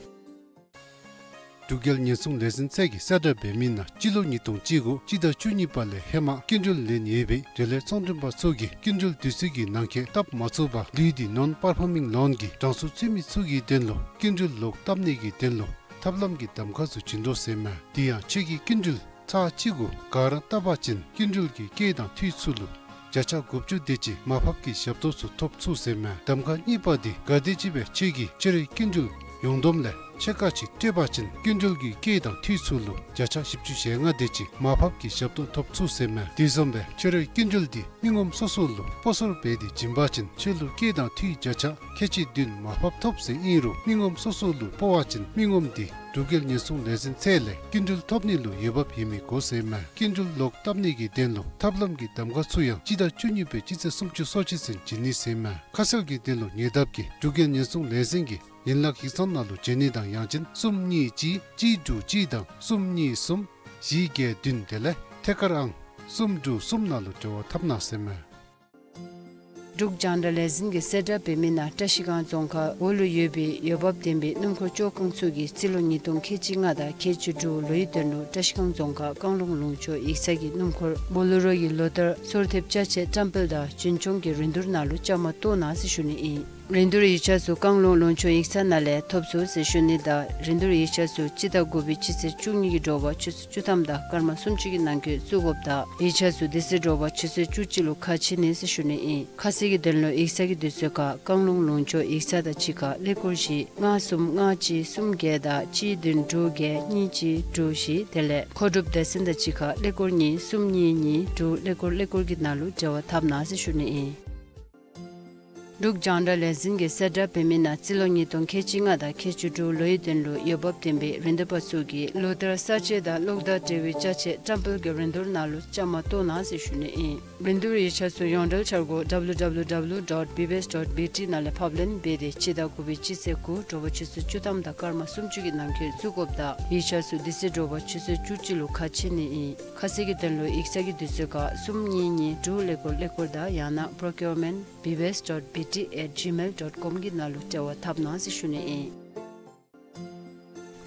འབྲུག་རྒྱལ་ཉེན་སྲུང་ལས་འཛིན་ཚད་ཀྱིས་གསལ་བསྒྲགས་འབད་མི་ནང་སྤྱི་ལོ་ཉིས་སྟོང་གཅིག་དགུ་སྤྱི་ཟླ་བཅུ་གཉིས་པ་ལས་ཧེ་མ་སྐྱིན་འགྲུལ་ལེན་ཡོད་པའི་འབྲེལ་ཡོད་ཚོང་མགྲོན་པ་ཚུ་གིས་སྐྱིན་འགྲུལ་དུས་ཚོད་ཀྱི་ནང་འཁོད་བཏབ་མ་ཚུགས་པར་ལུས་ཏེ་non performing loan གི་གྲངས་སུ་ཚུད་མི་ཚུ་གི་དོན་ལུ་སྐྱིན་འགྲུལ་ལོག་བཏབ་ནི་གི་དོན་ལུ་ཐབས་ལམ་གྱི་གདམ་ཁ་ཚུ་བྱིན་དོ་ཟེར་མས། དེ་ཡང་ཁྱོད་ཀྱིས་སྐྱིན་འགྲུལ་ཚར་གཅིག་གུ་ག་ར་བཏབ་པ་ཅིན་སྐྱིན་འགྲུལ་གྱི་སྐྱེད་དང་འཐུས་ཚུ་ལུ་བརྒྱ་ཆ་དགུ་བཅུ་དེ་ཅིག་མར་ཕབ་ཀྱི་ཞབས་ཏོག་ཚུ་ཐོབ་ཚུགས་ཟེར་མས། གདམ་ཁ་གཉིས་པ་དེ་ག་དེམ་ཅིག་སྦེ་ཁྱོད་ཀྱིས་ཕྱི་རོལ་སྐྱིན་འགྲུལ་ཡོངས་བསྡོམས་ལས་ཕྱེད་ཀ་ཅིག་སྤྲོད་པ་ཅིན་སྐྱིན་འགྲུལ་གྱི་སྐྱེད་དང་འཐུས་ཚུ་ལུ་བརྒྱ་ཆ་བཞི་བཅུ་ཞེ་ལྔ་དེ་ཅིག་མར་ཕབ་ཀྱི་ཞབས་ཏོག་ཐོབ་ཚུགས་ཟེར་མས། དེ་བཟུམ་སྦེ་ཕྱི་རོལ་སྐྱིན་འགྲུལ་དེ་མི་ངོམ་སོ་སོ་ལུ་སྤོ་སོར་འབད་དེ་བྱིན་པ་ཅིན་ཁྱོད་ལུ་སྐྱེད་དང་འཐུས་བརྒྱ་ཆ་ཁལ་གཅིག་བདུན་མར་ཕབ་ཐོབ་ཟེར་ཨིན་རུང་མི་ངོམ་སོ་སོ་ལུ་སྤོ་བ་ཅིན་མི་ངོམ་དེ་འབྲུག་རྒྱལ་ཉེན་སྲུང་ལས་འཛིན་ཚད་ལས་སྐྱིན་འགྲུལ་ཐོབ་ནི་ལུ་འོས་འབབ་ཡོད་མི་དགོ་ཟེར་མས། སྐྱིན་འགྲུལ་ལོག་བཏབ་ནི་གི་དོན་ལུ་ཐབས་ལམ་གྱི་གདམ་ཁ་ཚུ་ཡང་སྤྱི་ཟླ་བཅུ་གཉིས་པའི་སྤྱི་ཚེས་སུམ་ཅུ་སོ་གཅིག་ཚུན་བྱིན་ནི་ཟེར་མས། ཁ་གསལ་གྱི་དོན་ལུ་ཉེ་འདབས་ཀྱི་འབྲུག་རྒྱལ་ཉེན་སྲུང་ལས་འཛིན་གྱི་ཡན་ལག་ཡིག་ཚང་ནང་ལུ་བྱོན་ནི་དང་ཡང་ཅིན་གསུམ་གཉིས་གཅིག་གཅིག་དྲུག་གཅིག་དང་གསུམ་གཉིས་གསུམ་བཞི་བརྒྱད་བདུན་དེ་ལས་ཐད་ཀར་ཨང་གསུམ་དྲུག་གསུམ་ནང་ལུ་འབྲེལ་བ་འཐབ་གནང་ཟེར་མས། འབྲུག་རྒྱང་བསྒྲགས་ལས་འཛིན་གྱིས་གསལ་བསྒྲགས་འབད་མི་ནང་བཀྲིས་སྒང་རྫོང་ཁག་འོག་ལུ་ཡོད་པའི་འོས་འབབ་ལྡན་པའི་སྣུམ་འཁོར་བཅོ་ཁང་ཚུ་གིས་སྤྱི་ལོ་ཉིས་སྟོང་ཁལ་གཅིག་ལྔ་དང་ཁལ་གཅིག་དྲུག་ལོའི་དོན་ལུ་བཀྲིས་སྒང་རྫོང་ཁག་བཀང་ལུང་ལུང་ཕྱོགས་ཡིག་ཚང་གི་སྣུམ་འཁོར་བོ་ལེ་རོ་གི་ལོ་ལྟར་སོར་ཐེབས་ཅ་ཆས་བཀྲམ་སྤེལ་དང་རྒྱུན་སྐྱོང་གི་རིན་བསྡུར་ནང་ལུ་བཅའ་མར་གཏོགས་གནང་ཟེར་ཞུ་ནི་ཨིན། རིན་བསྡུར་ཡིག་ཆ་ཚུ་བཀང་ལུང་ལུང་ཕྱོགས་ཡིག་ཚང་ནང་ལས་ཐོབ་ཚུགས་ཟེར་ཞུ་ནི་དང་རིན་བསྡུར་ཡིག་ཆ་ཚུ་སྤྱི་ཟླ་དགུ་པའི་སྤྱི་ཚེས་བཅུ་གཉིས་ཀྱི་དྲོ་པ་ཆུ་ཚོད་བཅུ་ཐམ་དང་སྐར་མ་སུམ་ཅུ་གི་ནང་འཁོད་བཙུགས་དགོཔ་དང་ཡིག་ཆ་ཚུ་དེ་ཚེ་དྲོ་པ་ཆུ་ཚོད་བཅུ་གཅིག་ལུ་ཁ་ཕྱེ་ནི་ཟེར་ཞུ་ནི་ཨིན། ཁ་གསལ་གྱི་དོན་ལུ་ཡིག་ཚང་གི་དུས་ཚོད་ཁར་བཀང་ལུང་ལུང་ཕྱོགས་ཡིག་ཚང་དང་གཅིག་ཁར་ཀླད་ཀོར་བཞི་ལྔ་གསུམ་ལྔ་གཅིག་གསུམ་བརྒྱད་དང་གཅིག་བདུན་དྲུག་བརྒྱད་གཉིས་གཅིག་དྲུག་བཞི་དེ་ལས་མཁོ་སྒྲུབ་སྡེ་ཚན་དང་གཅིག་ཁར་ཀླད་ཀོར་གཉིས་གསུམ་གཉིས་གཉིས་དྲུག་ཀླད་ཀོར་ཀླད་ཀོར་གྱི་ནང་ལུ་འབྲེལ་བ་འཐབ་གནང་ཟེར་ཞུ་ནི་ཨིན། འབྲུག་རྒྱང་བསྒྲགས་ལས་འཛིན་གྱིས་གསལ་བསྒྲགས་འབད་མི་ནང་སྤྱི་ལོ་ཉིས་སྟོང་ཁལ་གཅིག་ལྔ་དང་ཁལ་གཅིག་དྲུག་ལོའི་དོན་ལུ་འོས་འབབ་ལྡན་པའི་རིན་བསྡུར་པ་ཚུ་གིས་ལོ་ལྟར་ས་དཔྱད་དང་གློག་དང་འབྲེལ་བའི་ཅ་ཆས་བཀྲམ་སྤེལ་གྱི་རིན་བསྡུར་ནང་ལུ་བཅའ་མར་གཏོགས་གནང་ཟེར་ཞུ་ནི་ཨིན། རིན་བསྡུར་ཡིག་ཆ་ཚུ་ཡོངས་འབྲེལ་འཆར་སྒོ་W W W dot B B S dot B T ནང་ལས་ཕབ་ལེན་འབད་དེ་སྤྱི་ཟླ་དགུ་པའི་སྤྱི་ཚེས་དགུ་དྲོ་པ་ཆུ་ཚོད་བཅུ་ཐམ་དང་སྐར་མ་སུམ་ཅུ་གི་ནང་འཁོད་བཙུགས་དགོཔ་དང་ཡིག་ཆ་ཚུ་དེ་ཚེ་དྲོ་པ་ཆུ་ཚོད་བཅུ་གཅིག་ལུ་ཁ་ཕྱེ་ནི་ཨིན། ཁ་གསལ་གྱི་དོན་ལུ་ཡིག་ཚང་གི་དུས་ཚོད་ཁར་གསུམ་གཉིས་གཉིས་དྲུག་ཀླད་ཀོར་ཀླད་ཀོར་དང་ཡང་ན་procurement B B S dot B T at gmail dot com གྱི་ནང་ལུ་འབྲེལ་བ་འཐབ་གནང་ཟེར་ཞུ་ནི་ཨིན།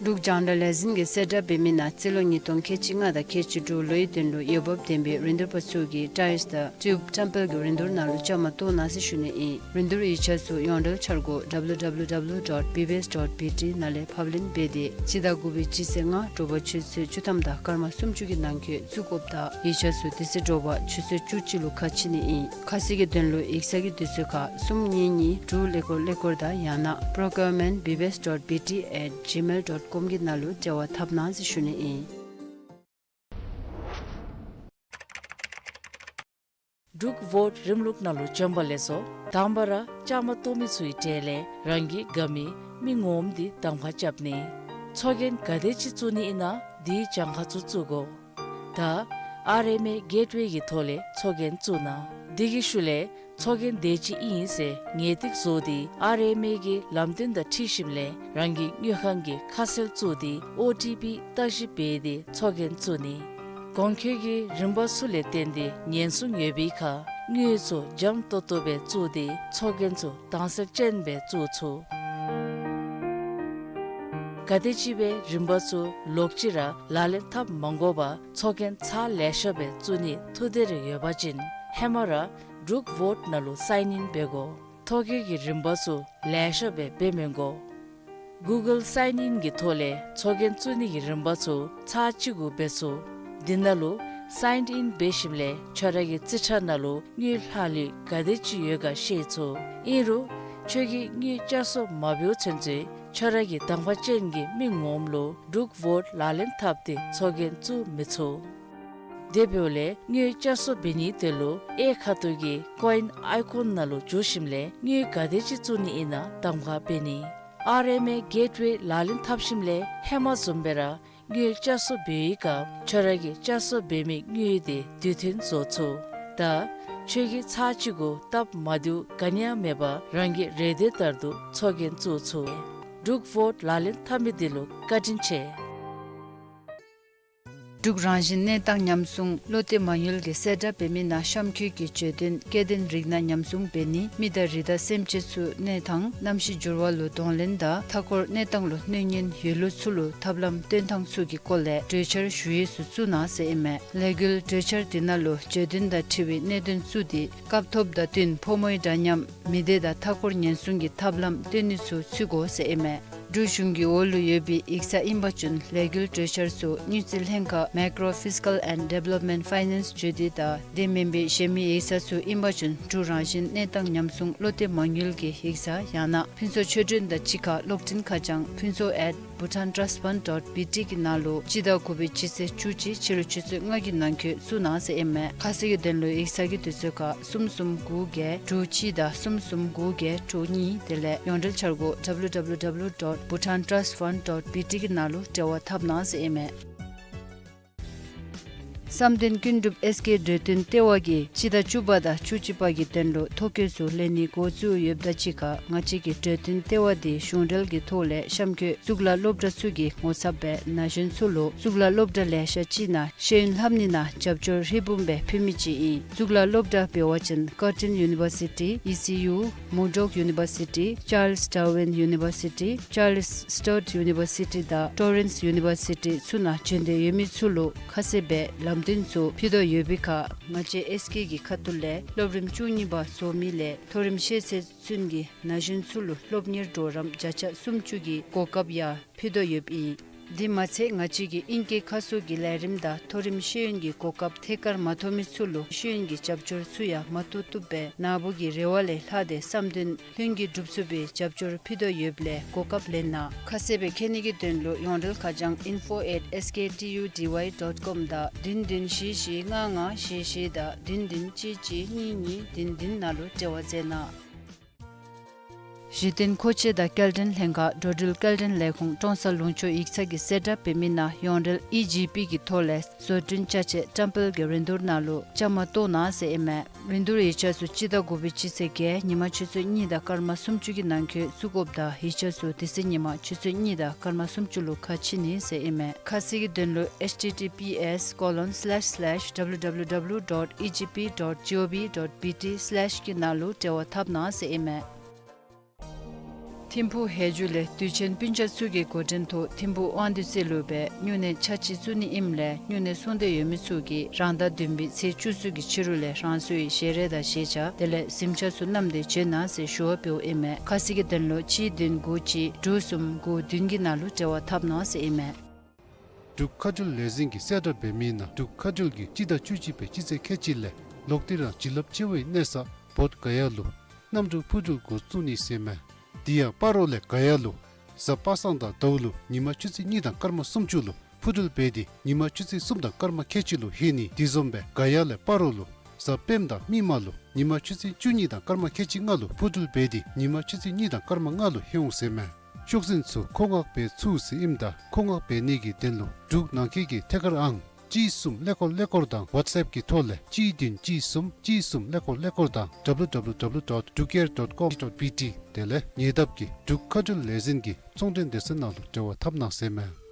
འབྲུག་རྒྱང་བསྒྲགས་ལས་འཛིན་གྱིས་གསལ་བསྒྲགས་འབད་མི་ནང་རྩིས་ལོ་ཉིས་སྟོང་ཁལ་གཅིག་ལྔ་དང་ཁལ་གཅིག་དྲུག་ལོའི་དོན་ལུ་འོས་འབབ་ལྡན་པའི་རིན་བསྡུར་པ་ཚུ་གིས་ཊའིལསི་དང་ཊིའུབ་ཊེམ་པལ་གྱི་རིན་བསྡུར་ནང་ལུ་བཅའ་མར་གཏོགས་གནང་ཟེར་ཞུ་ནི་ཨིན། རིན་བསྡུར་ཡིག་ཆ་ཚུ་ཡོངས་འབྲེལ་འཆར་སྒོ་W W W dot B B S dot B T ནང་ལས་ཕབ་ལེན་འབད་དེ་སྤྱི་ཟླ་དགུ་པའི་སྤྱི་ཚེས་ལྔ་དྲོ་པ་ཆུ་ཚོད་བཅུ་ཐམ་དང་སྐར་མ་སུམ་ཅུ་གི་ནང་འཁོད་བཙུགས་དགོཔ་དང་ཡིག་ཆ་ཚུ་དེ་ཚེ་དྲོ་པ་ཆུ་ཚོད་བཅུ་གཅིག་ལུ་ཁ་ཕྱེ་ནི་ཨིན། ཁ་གསལ་གྱི་དོན་ལུ་ཡིག་ཚང་གི་དུས་ཚོད་ཁར་གསུམ་གཉིས་གཉིས་དྲུག་ཀླད་ཀོར་ཀླད་ཀོར་དང་ཡང་ན་procurement B B S dot B T at gmail dot com གི་ནང་ལུ་འབྲེལ་བ་འཐབ་གནང་ཟེར་ཞུ་ནི་ཨིན། འབྲུག་བོཊ་རིམ་ལུགས་ནང་ལུ་བྱོན་པ་ལེགས་སོ། དང་པ་ར་བཅའ་མར་གཏོགས་མི་ཚུའི་གྲས་ལས་རང་གི་དགའ་མི་མི་ངོམ་འདི་གདམ་ཁ་རྐྱབ་ནི། ཚོགས་རྒྱན་ག་དེ་ཅིག་བཙུགས་ནི་ཨིན་ན་དེའི་གྱངས་ཁ་ཚུ་བཙུགས་དགོ། ད་ཨར་ཨེམ་ཨེ་གེཊ་ཝེ་གི་ཐོག་ལས་ཚོགས་རྒྱན་བཙུགས་གནང་། དེ་གི་ཤུལ་ལས་ཚོགས་རྒྱན་དེ་ཅིག་ཨིན་ཟེར་ངེས་ཏིག་བཟོ་སྟེ་ཨར་ཨེམ་ཨེ་གི་ལམ་སྟོན་དང་འཁྲིལ་ཞིནམ་ལས་རང་གི་དངུལ་ཁང་གི་ཁ་གསལ་བཙུགས་ཏེ་ཨོ་ཊི་པི་བརྟག་ཞིབ་འབད་དེ་ཚོགས་རྒྱན་བཙུགས་ནི། གོང་འཁོད་ཀྱི་རིམ་པ་ཚུ་ལས་བརྟེན་ཏེ་ཉེན་སྲུང་ཡོད་པའི་ཁར་དངུལ་ཚུ་འཇམ་ཏོག་ཏོ་སྦེ་བཙུགས་ཏེ་ཚོགས་རྒྱན་ཚུ་དྭངས་གསལ་ཅན་སྦེ་བཙུགས་ཚུགས། ག་དེམ་ཅིག་སྦེ་རིམ་པ་ཚུ་ལོག་ཅི་ར་ལག་ལེན་འཐབ་མ་དགོ་པར་ཚོགས་རྒྱན་ཚར་ལེ་ཤ་སྦེ་བཙུགས་ནི་ཐུགས་འདོད་རེ་ཡོད་པ་ཅིན་ཧེ་མ་ར་འབྲུག་བོཊ་ནང་ལུ་སའིན་ཨིན་འབད་དགོ། ཐོ་བཀོད་ཀྱི་རིམ་པ་ཚུ་ལེ་ཤ་སྦེ་འབད་མི་དགོ། གུ་གཱལ་སའིན་ཨིན་གྱི་ཐོག་ལས་ཚོགས་རྒྱན་བཙུགས་ནི་གི་རིམ་པ་ཚུ་ཚར་གཅིག་གུ་འབད་ཚུགས། འདི་ནང་ལུ་སའིན་ཨིན་འབད་ཞིནམ་ལས་ཁྱོད་ར་གི་རྩིས་ཁྲ་ནང་ལུ་དངུལ་ལྷག་ལུས་ག་དེ་ཅིག་ཡོད་ག་ཤེས་ཚུགས། ཨིན་རུང་ཁྱོད་ཀྱིས་དངུལ་བསྐྱར་གསོ་མ་འབདཝ་ཚུན་ཚོད་ཁྱོད་ར་གི་དང་པ་ཅན་གྱི་མི་ངོམ་ལུ་འབྲུག་བོཊ་ལག་ལེན་འཐབ་སྟེ་ཚོགས་རྒྱན་བཙུགས་མི་ཚུགས། དེ་འབདཝ་ལས་དངུལ་བསྐྱར་གསོ་འབད་ནིའི་དོན་ལུ་གཡས་ཁ་ཐུག་གི་ཀོ་ཨིན་ཨའི་ཀོན་ནང་ལུ་འཛུལ་ཞིནམ་ལས་དངུལ་ག་དེ་ཅིག་བཙུགས་ནི་ཨིན་ན་གདམ་ཁ་འབད་ནི། ཨར་ཨེམ་ཨེ་གེཊ་ཝེ་ལག་ལེན་འཐབ་ཞིནམ་ལས་ཧེ་མ་བཟུམ་སྦེ་ར་དངུལ་བསྐྱར་གསོ་འབད་བའི་སྐབས་ཁྱོད་ར་གིས་བསྐྱར་གསོ་འབད་མི་དངུལ་དེ་དུས་མཐུན་བཟོ་ཚུགས། ད་ཁྱོད་ཀྱིས་ཚར་གཅིག་གུ་སྟབས་མ་བདེཝ་ག་ནི་ཡང་མེད་པར་རང་གི་རེ་འདོད་ལྟར་དུ་ཚོགས་རྒྱན་བཙུགས་ཚུགས། འབྲུག་བོཊ་ལག་ལེན་འཐབ་མི་འདི་ལུ་བཀའ་དྲིན་ཆེ། འབྲུག་རང་བཞིན་གནས་སྟངས་ཉམས་སྲུང་བློ་གཏད་མ་དངུལ་གྱིས་གསལ་བསྒྲགས་འབད་མི་ནང་གཤམ་འཁོད་ཀྱི་བརྗོད་དོན་སྐྱེ་ལྡན་རིགས་སྣ་ཉམས་སྲུང་འབད་ནི། མི་དང་རི་དྭགས་སེམས་ཅན་ཚུ་གནས་སྟངས་གནམ་གཤིས་འགྱུར་བ་ལུ་གདོང་ལེན་དང་མཐའ་འཁོར་གནས་སྟངས་ལུ་གནོད་ཉེན་ཡོད་ལུགས་ཚུ་ལུ་ཐབས་ལམ་སྟོན་ཐངས་ཚུ་གི་སྐོར་ལས་གྲོས་འཆར་ཞུ་ཡིག་ཚུ་བཙུགས་གནང་ཟེར་ཨིན་མས། ལས་འགུལ་གྲོས་འཆར་འདི་ནང་ལུ་བརྗོད་དོན་དང་འཁྲིལ་བའི་གནད་དོན་བཙུགས་ཏེ་སྐབས་ཐོབ་དང་བསྟུན་ཕོ་མོའི་འདྲ་མཉམ་མི་སྡེ་དང་མཐའ་འཁོར་ཉེན་སྲུང་གི་ཐབས་ལམ་སྟོན་ནི་ཚུ་ཚུད་དགོ་ཟེར་ཨིན་མས། འབྲུག་གཞུང་གི་འོག་ལུ་ཡོད་པའི་ཡིག་ཚང་ཨིན་པ་ཅིན་ལས་འགུལ་གྲོས་འཆར་ཚུ་དངུལ་རྩིས་ལྷན་ཁག་Macro Fiscal and Development Finance བརྗོད་དེ་དང་དེ་མེན་པའི་གཞན་མི་ཡིག་ཚང་ཚུ་ཨིན་པ་ཅིན་འབྲུག་རང་བཞིན་གནས་སྟངས་ཉམས་སྲུང་བློ་གཏད་མ་དངུལ་གྱི་ཡིག་ཚང་ཡང་ན་ཕུན་ཚོགས་ཆོས་སྒྲོན་དང་གཅིག་ཁར་གློག་འཕྲིན་ཁ་བྱང་ཕུན་ཚོགས་at bhutantrustfund dot B T གི་ནང་ལུ་སྤྱི་ཟླ་དགུ་པའི་སྤྱི་ཚེས་བཅུ་གཅིག་ཕྱི་རུ་ཆུ་ཚོད་ལྔ་གི་ནང་འཁོད་བཙུགས་གནང་ཟེར་ཨིན་མས། ཁ་གསལ་གྱི་དོན་ལུ་ཡིག་ཚང་གི་དུས་ཚོད་ཁར་གསུམ་གསུམ་དགུ་བརྒྱད་དྲུག་གཅིག་དང་གསུམ་གསུམ་དགུ་བརྒྱད་དྲུག་གཉིས། དེ་ལས་ཡོངས་འབྲེལ་འཆར་སྒོ་W W W dot bhutantrustfund dot B T གི་ནང་ལུ་འབྲེལ་བ་འཐབ་གནང་ཟེར་ཨིན་མས། བསམ་གཏན་ཀུན་གྲུབ་ཨེས་ཀེ་འགྲོ་དོན་ལྟེ་བ་གིས་སྤྱི་ཟླ་བཅུ་པ་དང་བཅུ་གཅིག་པ་གི་དོན་ལུ་ཐོ་བཀོད་ཚུ་ལེན་ནི་འགོ་བཙུགས་ཡོདཔ་དང་གཅིག་ཁར་ང་བཅས་ཀྱི་འགྲོ་དོན་ལྟེ་བ་འདི་གཞུང་འབྲེལ་གྱི་ཐོག་ལས་གཤམ་འཁོད་གཙུག་ལག་སློབ་གྲྭ་ཚུ་གི་ངོ་ཚབ་སྦེ་ན་གཞོན་ཚུ་ལུ་གཙུག་ལག་སློབ་གྲྭ་ལེ་ཤ་ཅིག་ནང་ཤེས་ཡོན་ལྷབ་ནི་ནང་རྒྱབ་སྐྱོར་ཧྲིལ་བུམ་སྦེ་ཕུལ་མི་ཅིག་ཨིན། གཙུག་ལག་སློབ་གྲྭ་འབད་བ་ཅིན་Curtin University, E C U, Murdoch University, Charles Darwin University, Charles Sturt University དང་Torrens University ཚུ་ནང་བྱོན་ཏེ་ཡོད་མི་ཚུ་ལུ་ཁ་གསལ་སྦེ་ལམ་སྟོན་ཚུ་ཕུལ་དོ་ཡོད་པའི་ཁར་ང་བཅས་ཨེས་ཀེ་གི་ཁ་ཐུག་ལས་སློབ་རིམ་བཅུ་གཉིས་པ་རྫོགས་མི་ལས་མཐོ་རིམ་ཤེས་ཚད་ཚུན་གྱི་ན་གཞོན་ཚུ་ལུ་སློབ་གཉེར་གྲོགས་རམ་བརྒྱ་ཆ་སུམ་ཅུ་གི་གོ་སྐབས་ཡང་ཕུལ་དོ་ཡོདཔ་ཨིན། དེ་མ་ཚད་ང་བཅས་ཀྱིས་ཨིང་སྐད་ཁ་གསོ་གི་ལས་རིམ་དང་མཐོ་རིམ་ཤེས་ཡོན་གྱི་གོ་སྐབས་ཐད་ཀར་མ་ཐོབ་མི་ཚུ་ལུ་ཤེས་ཡོན་གྱི་རྒྱབ་སྐྱོར་ཚུ་ཡང་མ་ཐུབ་ཐུབ་སྦེ་ན་བུ་གི་རེ་བ་ལས་ལྷག་སྟེ་བསམ་དོན་ལྷུན་གྱིས་འགྲུབ་ཚུགས་པའི་རྒྱབ་སྐྱོར་ཕུལ་དོ་ཡོདཔ་ལས་གོ་སྐབས་ལེན་གནང་། ཁ་གསལ་སྦེ་མཁྱེན་ནི་གི་དོན་ལུ་ཡོངས་འབྲེལ་ཁ་བྱང་info at S K T U D Y dot com དང་བདུན་བདུན་བཞི་བཞི་ལྔ་ལྔ་བཞི་བཞི་དང་བདུན་བདུན་གཅིག་གཅིག་གཉིས་གཉིས་བདུན་བདུན་ནང་ལུ་འབྲེལ་བ་མཛད་གནང་། གཞི་རྟེན་མཁོ་ཆས་དང་སྐྱེལ་འདྲེན་ལྷན་ཁག་འགྲོ་འགྲུལ་སྐྱེལ་འདྲེན་ལས་ཁུངས་ཀྲོང་གསར་ལུང་ཕྱོགས་ཡིག་ཚང་གིས་གསལ་བསྒྲགས་འབད་མི་ནང་ཡོངས་འབྲེལ་ཨི་ཇི་པི་གི་ཐོག་ལས་བཟོ་སྐྲུན་ཅ་ཆས་བཀྲམ་སྤེལ་གྱི་རིན་བསྡུར་ནང་ལུ་བཅའ་མར་གཏོགས་གནང་ཟེར་ཨིན་མས། རིན་བསྡུར་ཡིག་ཆ་ཚུ་སྤྱི་ཟླ་དགུ་པའི་སྤྱི་ཚེས་བརྒྱད་ཉིན་མ་ཆུ་ཚོད་གཉིས་དང་སྐར་མ་སུམ་ཅུ་གི་ནང་འཁོད་བཙུགས་དགོཔ་དང་ཡིག་ཆ་ཚུ་དེ་ཚེ་ཉིན་མ་ཆུ་ཚོད་གཉིས་དང་སྐར་མ་སུམ་ཅུ་ལུ་ཁ་ཕྱེ་ནི་ཟེར་ཨིན་མས། ཁ་གསལ་གྱི་དོན་ལུ་H T T P S colon slash slash W W W dot E G P dot G O V dot B T slash གི་ནང་ལུ་འབྲེལ་བ་འཐབ་གནང་ཟེར་ཨིན་མས། ཐིམ་ཕུག་ཧེ་ཇུ་ལས་དུས་ཆེན་སྤུན་ཆ་ཚུ་གི་འགོ་འདྲེན་ཐོག་ཐིམ་ཕུག་དབང་འདུས་རྩེ་ལུ་སྦེ་སྨྱུང་གནས་ཆ་གཅིག་བཙུགས་ནི་ཨིནམ་ལས་སྨྱུང་གནས་སོང་སྟེ་ཡོད་མི་ཚུ་གིས་རང་ཟླ་བདུན་པའི་ཚེས་བཅུ་གསུམ་གྱི་ཕྱི་རུ་ལས་རང་སོའི་ཞལ་རས་དང་ཞལ་ཆས་དེ་ལས་གཟིམ་ཆས་ཚུ་བསྣམས་ཏེ་འབྱོན་གནང་ཟེར་ཞུ་བ་འབདཝ་ཨིན་མས། ཁ་གསལ་གྱི་དོན་ལུ་གཅིག་བདུན་དགུ་གཅིག་དྲུག་གསུམ་དགུ་བདུན་གྱི་ནང་ལུ་འབྲེལ་བ་འཐབ་གནང་ཟེར་ཨིན་མས། འབྲུག་མཁའ་འགྲུལ་ལས་འཛིན་གྱིས་གསལ་བསྒྲགས་འབད་མི་ནང་འབྲུག་མཁའ་འགྲུལ་གྱིས་སྤྱི་ཟླ་བཅུ་གཅིག་པའི་སྤྱི་ཚེས་ཁལ་གཅིག་ལས་ལོག་སྟེ་རང་བྱིན་རླབས་ཆེ་བའི་གནས་ས་བོདྷ་ག་ཡ་ལུ་གནམ་གྲུ་འཕུར་འགྲུལ་འགོ་བཙུགས་ནི་ཟེར་མས། དེ་ཡང་སྤ་རོ་ལས་ག་ཡ་ལུ་གཟའ་པ་སངས་དང་ཟླཝ་ལུ་ཉིན་མ་ཆུ་ཚོད་གཉིས་དང་སྐར་མ་སུམ་ཅུ་ལུ་འཕུར་འགྲུལ་འབད་དེ་ཉིན་མ་ཆུ་ཚོད་གསུམ་དང་སྐར་མ་ཁལ་གཅིག་ལུ་ལྷོད་ནི། དེ་བཟུམ་སྦེ་ག་ཡ་ལས་སྤ་རོ་ལུ་གཟའ་སྤེནམ་དང་མིག་དམར་ལུ་ཉིན་མ་ཆུ་ཚོད་བཅུ་གཉིས་དང་སྐར་མ་ཁལ་གཅིག་ལྔ་ལུ་འཕུར་འགྲུལ་འབད་དེ་ཉིན་མ་ཆུ་ཚོད་གཉིས་དང་སྐར་མ་ལྔ་ལུ་ལྷོད་འོང་ཟེར་མས། ཤོག་འཛིན་ཚུ་མཁོ་མངགས་འབད་ཚུགས་ཟེར་ཨིནམ་ད་མཁོ་མངགས་འབད་ནི་གི་དོན་ལུ་འབྲུག་ནང་འཁོད་ཀྱི་ཐད་ཀར་ཨང་གཅིག་གསུམ་ཀླད་ཀོར་ཀླད་ཀོར་དང་ཝཊས་ཨེཔ་གི་ཐོག་ལས་གཅིག་བདུན་གཅིག་གསུམ་གཅིག་གསུམ་ཀླད་ཀོར་ཀླད་ཀོར་དང་ཌབ་ལུ་ཌབ་ལུ་ཌབ་ལུ་ཌོཊ་འབྲུག་ཨེར་ཌོཊ་ཀོམ་ཌོཊ་བི་ཊི། དེ་ལས་ཉེ་འདབས་ཀྱི་འབྲུག་མཁའ་འགྲུལ་ལས་འཛིན་གྱི་ཚོང་འབྲེལ་སྡེ་ཚན་ནང་ལུ་འབྲེལ་བ་འཐབ་གནང་ཟེར་མས།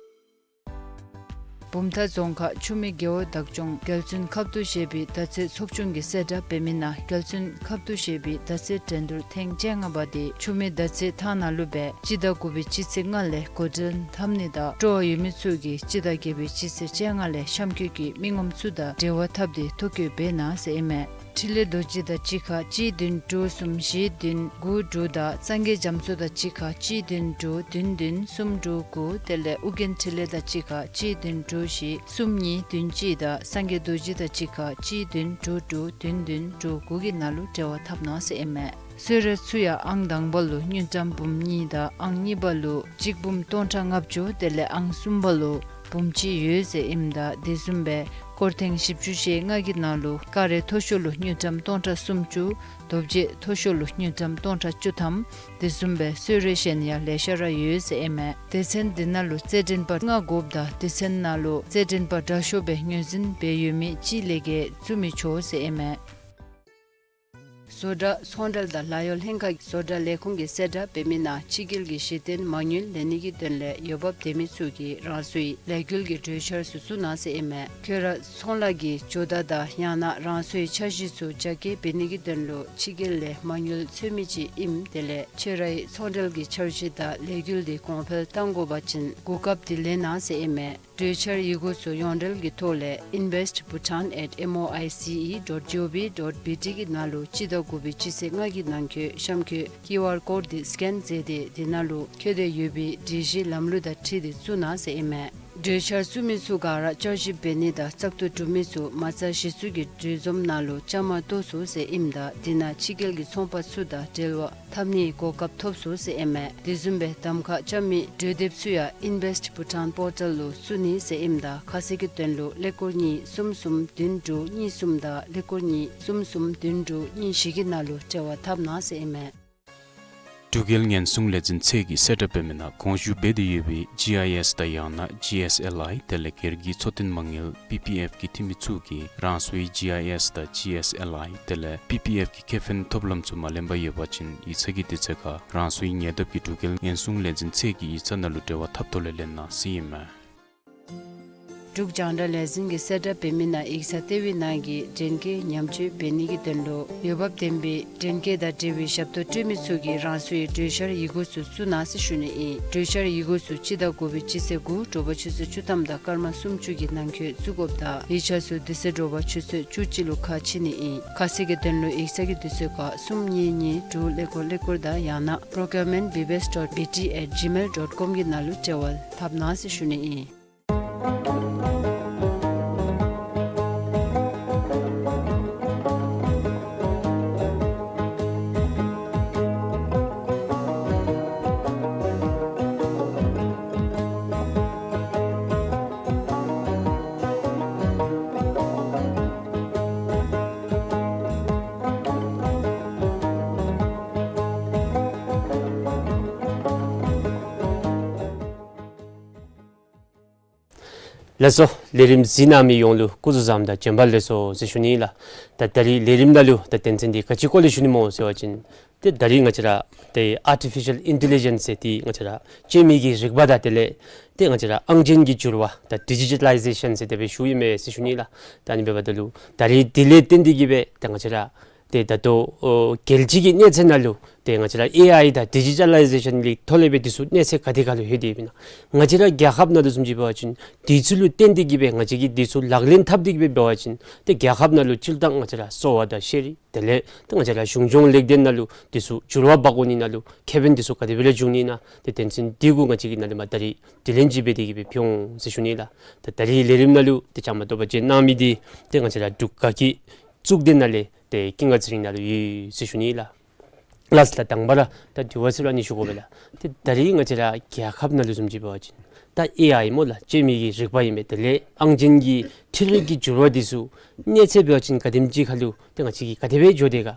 བུམ་ཐང་རྫོང་ཁག་ཆུ་སྨད་རྒེད་འོག་བདག་སྐྱོང་རྒྱལ་བཙུན་ཁབ་ཏུ་བཞེས་པའི་མདའ་རྩེད་ཚོགས་ཆུང་གིས་གསལ་བསྒྲགས་འབད་མི་ནང་རྒྱལ་བཙུན་ཁབ་ཏུ་བཞེས་པའི་མདའ་རྩེད་འགྲན་བསྡུར་ཐེངས་བཅོ་ལྔ་པ་དེ་ཆུ་སྨད་མདའ་རྩེད་ཐང་ནང་ལུ་སྦེ་སྤྱི་ཟླ་དགུ་པའི་སྤྱི་ཚེས་ལྔ་ལས་འགོ་འདྲེན་འཐབ་ནི་དང་སྤྲོ་བ་ཡོད་མི་ཚུ་གིས་སྤྱི་ཟླ་བརྒྱད་པའི་སྤྱི་ཚེས་བཅོ་ལྔ་ལས་གཤམ་འཁོད་ཀྱི་མི་ངོམ་ཚུ་དང་འབྲེལ་བ་འཐབ་སྟེ་ཐོ་བཀོད་འབད་གནང་ཟེར་ཨིན་མས། འཕྲིན་ལས་རྡོ་རྗེ་དང་གཅིག་ཁར་གཅིག་བདུན་དྲུག་གསུམ་བཞི་བདུན་དགུ་དྲུག་དང་སངས་རྒྱས་རྒྱ་མཚོ་དང་གཅིག་ཁར་གཅིག་བདུན་དྲུག་བདུན་བདུན་གསུམ་དྲུག་དགུ། དེ་ལས་ཨོ་རྒྱན་འཕྲིན་ལས་དང་གཅིག་ཁར་གཅིག་བདུན་དྲུག་བཞི་གསུམ་གཉིས་བདུན་གཅིག་དང་སངས་རྒྱས་རྡོ་རྗེ་དང་གཅིག་ཁར་གཅིག་བདུན་དྲུག་དྲུག་བདུན་བདུན་དྲུག་དགུ་གི་ནང་ལུ་འབྲེལ་བ་འཐབ་གནང་ཟེར་ཨིན་མས། གསོལ་རས་ཚུ་ཡང་ཨང་དང་པ་ལུ་དངུལ་ཀྲམ་འབུམ་གཉིས་དང་ཨང་གཉིས་པ་ལུ་གཅིག་འབུམ་སྟོང་ཕྲག་ལྔ་བཅུ། དེ་ལས་ཨང་གསུམ་པ་ལུ་འབུམ་གཅིག་ཡོད་ཟེར་ཨིནམ་ད་དེ་བཟུམ་སྦེ་སྐོར་ཐེངས་བཞི་བཅུ་ཞེ་ལྔ་གི་ནང་ལུ་ཀ་རའི་མཐོ་ཤོས་ལུ་དངུལ་ཀྲམ་སྟོང་ཕྲག་སུམ་ཅུ། རྡོ་རྗེ་མཐོ་ཤོས་ལུ་དངུལ་ཀྲམ་སྟོང་ཕྲག་བཅུ་ཐམ། དེ་བཟུམ་སྦེ་གསོལ་རས་གཞན་ཡང་ལེ་ཤ་ར་ཡོད་ཟེར་ཨིན་མས། སྡེ་ཚན་འདི་ནང་ལུ་རྩེད་འགྲན་པ་ལྔ་དགོཔ་ད་སྡེ་ཚན་ནང་ལུ་རྩེད་འགྲན་པ་དྲག་ཤོས་སྦེ་ངོས་འཛིན་འབད་ཡོད་མི་གཅིག་ལས་བརྒལ་བཙུགས་མི་ཆོག་ཟེར་ཨིན་མས། བཟོ་གྲྭ་ཚོང་འབྲེལ་དང་ལཱ་གཡོག་ལྷན་ཁག་བཟོ་གྲྭ་ལས་ཁུངས་ཀྱིས་གསལ་བསྒྲགས་འབད་མི་ནང་ཕྱི་རྒྱལ་གྱི་གཞི་རྟེན་མ་དངུལ་ལེན་ནི་གི་དོན་ལས་འོས་འབབ་ལྡན་མི་ཚུ་གིས་རང་སོའི་ལས་འགུལ་གྱི་གྲོས་འཆར་ཚུ་བཙུགས་གནང་ཟེར་ཨིན་མས། ཁྱོད་ར་ཚོང་ལཱ་གི་ཇོ་བདག་དང་ཡང་ན་རང་སོའི་འཆར་གཞི་ཚུ་རྒྱ་སྐྱེད་འབད་ནི་གི་དོན་ལུ་ཕྱི་རྒྱལ་ལས་མ་དངུལ་འཚོལ་མི་ཅིག་ཨིནམ་དེ་ལས་ཁྱོད་རའི་ཚོང་འབྲེལ་གྱི་འཆར་གཞི་དང་ལས་འགུལ་འདི་གོང་འཕེལ་གཏང་དགོ་པ་ཅིན་གོ་སྐབས་འདི་ལེན་གནང་ཟེར་ཨིན་མས། གྲོས་འཆར་ཡི་གུ་ཚུ་ཡོངས་འབྲེལ་གྱི་ཐོག་ལས་invest bhutan at M O I C E dot G O V dot B T གི་ནང་ལུ་སྤྱི་ཟླ་དགུ་པའི་སྤྱི་ཚེས་ལྔ་གི་ནང་འཁོད་གཤམ་འཁོད་ཀིའུ་ཨར་ཀོཌ་འདི་སི་ཀེན་མཛད་དེ་དེ་ནང་ལུ་འཁོད་དེ་ཡོད་པའི་སྒྲིག་གཞི་ལམ་ལུགས་དང་འཁྲིལ་ཏེ་བཙུགས་གནང་ཟེར་ཨིན་མས། གྲོས་འཆར་བཙུགས་མི་ཚུ་ག་ར་བསྐྱར་ཞིབ་འབད་ནི་དང་བཙག་འཐུ་གྲུབ་མི་ཚུ་མ་རྩ་གཞི་བཙུགས་ཀྱི་གྲོས་འཛོམས་ནང་ལུ་བཅའ་མར་གཏོགས་ཚུགས་ཟེར་ཨིནམ་ད་དེ་ནང་ཕྱི་རྒྱལ་གྱི་ཚོང་པ་ཚུ་དང་འབྲེལ་བ་འཐབ་ནིའི་གོ་སྐབས་ཐོབ་ཚུགས་ཟེར་ཨིན་མས། དེ་བཟུམ་སྦེ་གདམ་ཁ་རྐྱབ་མི་གྲོས་དེབ་ཚུ་ཡང་Invest Bhutan Portal ལུ་བཙུགས་ནི་ཟེར་ཨིནམ་ད་ཁ་གསལ་གྱི་དོན་ལུ་ཀླད་ཀོར་གཉིས་གསུམ་གསུམ་བདུན་དྲུག་གཉིས་གསུམ་དང་ཀླད་ཀོར་གཉིས་གསུམ་གསུམ་བདུན་དྲུག་གཉིས་བཞི་གི་ནང་ལུ་འབྲེལ་བ་འཐབ་གནང་ཟེར་ཨིན་མས། འབྲུག་རྒྱལ་ཉེན་སྲུང་ལས་འཛིན་ཚད་ཀྱིས་གསལ་བསྒྲགས་འབད་མི་ནང་དགོངས་ཞུ་འབད་དེ་ཡོད་པའི་ཇི་ཨའི་ཨེསི་དང་ཡང་ན་ཇི་ཨེསི་ཨེལ་ཨའི་དེ་ལས་སྒེར་གྱི་འཚོ་རྟེན་མ་དངུལ་པི་པི་ཨེཕ་གི་འཐུས་མི་ཚུ་གིས་རང་སོའི་ཇི་ཨའི་ཨེསི་དང་ཇི་ཨེསི་ཨེལ་ཨའི་དེ་ལས་པི་པི་ཨེཕ་གི་ཁེ་ཕན་ཐོབ་ལམ་ཚུ་མ་ལེན་པར་ཡོད་པ་ཅིན་ཡིག་ཚང་གི་དུས་ཚོད་ཁར་རང་སོའི་ཉེ་འདབས་ཀྱི་འབྲུག་རྒྱལ་ཉེན་སྲུང་ལས་འཛིན་ཚད་ཀྱི་ཡིག་ཚང་ནང་ལུ་འབྲེལ་བ་འཐབ་ཐོག་ལས་ལེན་གནང་ཟེར་ཨིན་མས། འབྲུག་རྒྱང་བསྒྲགས་ལས་འཛིན་གྱིས་གསལ་བསྒྲགས་འབད་མི་ནང་ཡིག་ཚང་ལྟེ་བའི་ནང་གི་འདྲེན་སྐས་ཉམས་བཅོས་འབད་ནི་གི་དོན་ལུ་འོས་འབབ་ལྡན་པའི་འདྲེན་སྐས་དང་འབྲེལ་བའི་ཞབས་ཏོག་སྤྲོད་མི་ཚུ་གིས་རང་སོའི་གྲོས་འཆར་ཡི་གུ་ཚུ་བཙུགས་གནང་ཟེར་ཞུ་ནི་ཨིན། གྲོས་འཆར་ཡི་གུ་ཚུ་སྤྱི་ཟླ་དགུ་པའི་སྤྱི་ཚེས་དགུ་དྲོ་པ་ཆུ་ཚོད་བཅུ་ཐམ་དང་སྐར་མ་སུམ་ཅུ་གི་ནང་འཁོད་བཙུགས་དགོཔ་དང་ཡིག་ཆ་ཚུ་དེ་ཚེ་དྲོ་པ་ཆུ་ཚོད་བཅུ་གཅིག་ལུ་ཁ་ཕྱེ་ནི་ཨིན། ཁ་གསལ་གྱི་དོན་ལུ་ཡིག་ཚང་གི་དུས་ཚོད་ཁར་གསུམ་གཉིས་གཉིས་དྲུག་ཀླད་ཀོར་ཀླད་ཀོར་དང་ཡང་ན་procurement B B S dot B T at gmail dot com གི་ནང་ལུ་འབྲེལ་བ་འཐབ་གནང་ཟེར་ཞུ་ནི་ཨིན། ལགས་སོ། ལས་རིམ་གཟིགས་གནང་མི་ཡོངས་ལུ་སྐུ་གཟུགས་བཟང་དང་བྱོན་པ་ལེགས་སོ་ཟེར་ཞུ་ནི་ལགས། ད་ད་རིས་ལས་རིམ་ནང་ལུ་ད་དོན་ཚན་འདི་ག་ཅི་སྐོར་ལས་ཞུ་ནི་སྨོ་ཟེར་བ་ཅིན་ཏེ་ད་རིས་ང་བཅས་ར་ཏེ་ཨར་ཊི་ཕི་ཤལ་ཨིན་ཊེ་ལི་ཇེནསི་ཟེར་ཏེ་ང་བཅས་ར་བཅོས་མིན་གྱི་རིག་པ་དང་དེ་ལས་ཏེ་ང་བཅས་ར་ཨང་ཅན་གྱི་འགྱུར་བ་ད་ཌི་ཇི་ཊ་ལའི་ཟེ་ཤཱན་ཟེར་དེ་སྦེ་ཞུཝ་ཨིན་མས་ཟེར་ཞུ་ནི་ལགས། ད་ཨ་ནི་འབདཝ་ད་ལུ་ད་རིས་དེ་ལས་བརྟེན་ཏེ་གིས་སྦེ་ད་ང་བཅས་ར་ ཏེ་ད་ལྟོ་ཨོ་རྒྱལ་སྤྱི་གི་གནས་ཚད་ནང་ལུ་ཏེ་ང་བཅས་ར་ཨེ་ཨའི་དང་ཌི་ཇི་ཊ་ལའི་ཟེ་ཤཱན་གྱི་ཐོག་ལས་སྦེ་འདི་ཚུ་གནས་ཚད་ག་དེ་ཁར་ལུ་ལྷོད་དེ་ཡོདཔ་ཨིན་ན། ང་བཅས་ར་རྒྱལ་ཁབ་ནང་ལུ་བཟུམ་ཅིག་འབད་བ་ཅིན་འདི་ཚུ་ལུ་བརྟེན་ཏེ་གིས་སྦེ་ང་བཅས་ཀྱིས་འདི་ཚུ་ལག་ལེན་འཐབ་སྟེ་གིས་སྦེ་འབད་བ་ཅིན་ཏེ་རྒྱལ་ཁབ་ནང་ལུ་སྤྱིར་བཏང་ང་བཅས་ར་གསོ་བ་དང་ཤེས་རིག་དེ་ལས་ཏེ་ང་བཅས་ར་གཞུང་སྐྱོང་ལེགས་སྡུད་ནང་ལུ་འདི་ཚུ་འགྱུར་བ་འབག་འོང་ནི་ནང་ལུ་ཁེ་ཕན་འདི་ཚུ་ག་དེ་སྦེ་ར་འབྱུང་ནི་ཨིན་ན། ཏེ་དོན་ཚན་འདི་གུ་ང་བཅས་ཀྱིས་ནཱ་ལས་མར་ད་རིས་དྲི་ལན་ཅིག་འབད་དེ་གིས་སྦེ་ཕུལ་འོང་ཟེར་ཞུ་ནི་ལགས། ད་ད་རིས་ལས་རིམ་ནང་ལུ་ཏེ་བཅའ་མར་གཏོགས་པར་བྱོན་གནང་མི་འདི་ཏེ་ང་བཅས་ར་འབྲུག་དགའ་སྐྱིད་གཙུག་སྡེ་ནང་ལས་ཏེ་ཀུན་དགའ་ཚེ་རིང་ནཱ་ལུ་ཡོད་ཟེར་ཞུ་ནི་ལགས། ལགས་ལགས། དང་པ་ར་ད་དྲི་བ་ཟེར་རུང་ཨ་ནི་ཞུ་དགོ་པས་ལགས། ཏེ་ད་རིས་ང་བཅས་ར་རྒྱལ་ཁབ་ནང་ལུ་བཟུམ་ཅིག་འབད་བ་ཅིན་ད་ཨེ་ཨའི་སྨོ་ལགས། སྤྱོད་མི་གི་རིག་པ་ཨིན་པས། དེ་ལས་ཨང་ཅན་གྱི་འཕྲུལ་རིག་གི་འགྱུར་བ་འདི་ཚུ་གནས་ཚད་འབད་བ་ཅིན་ག་དེམ་ཅིག་ཁར་ལུ་ཏེ་ང་བཅས་ཀྱིས་ག་དེ་སྦེ་འགྱོ་དེས་ག།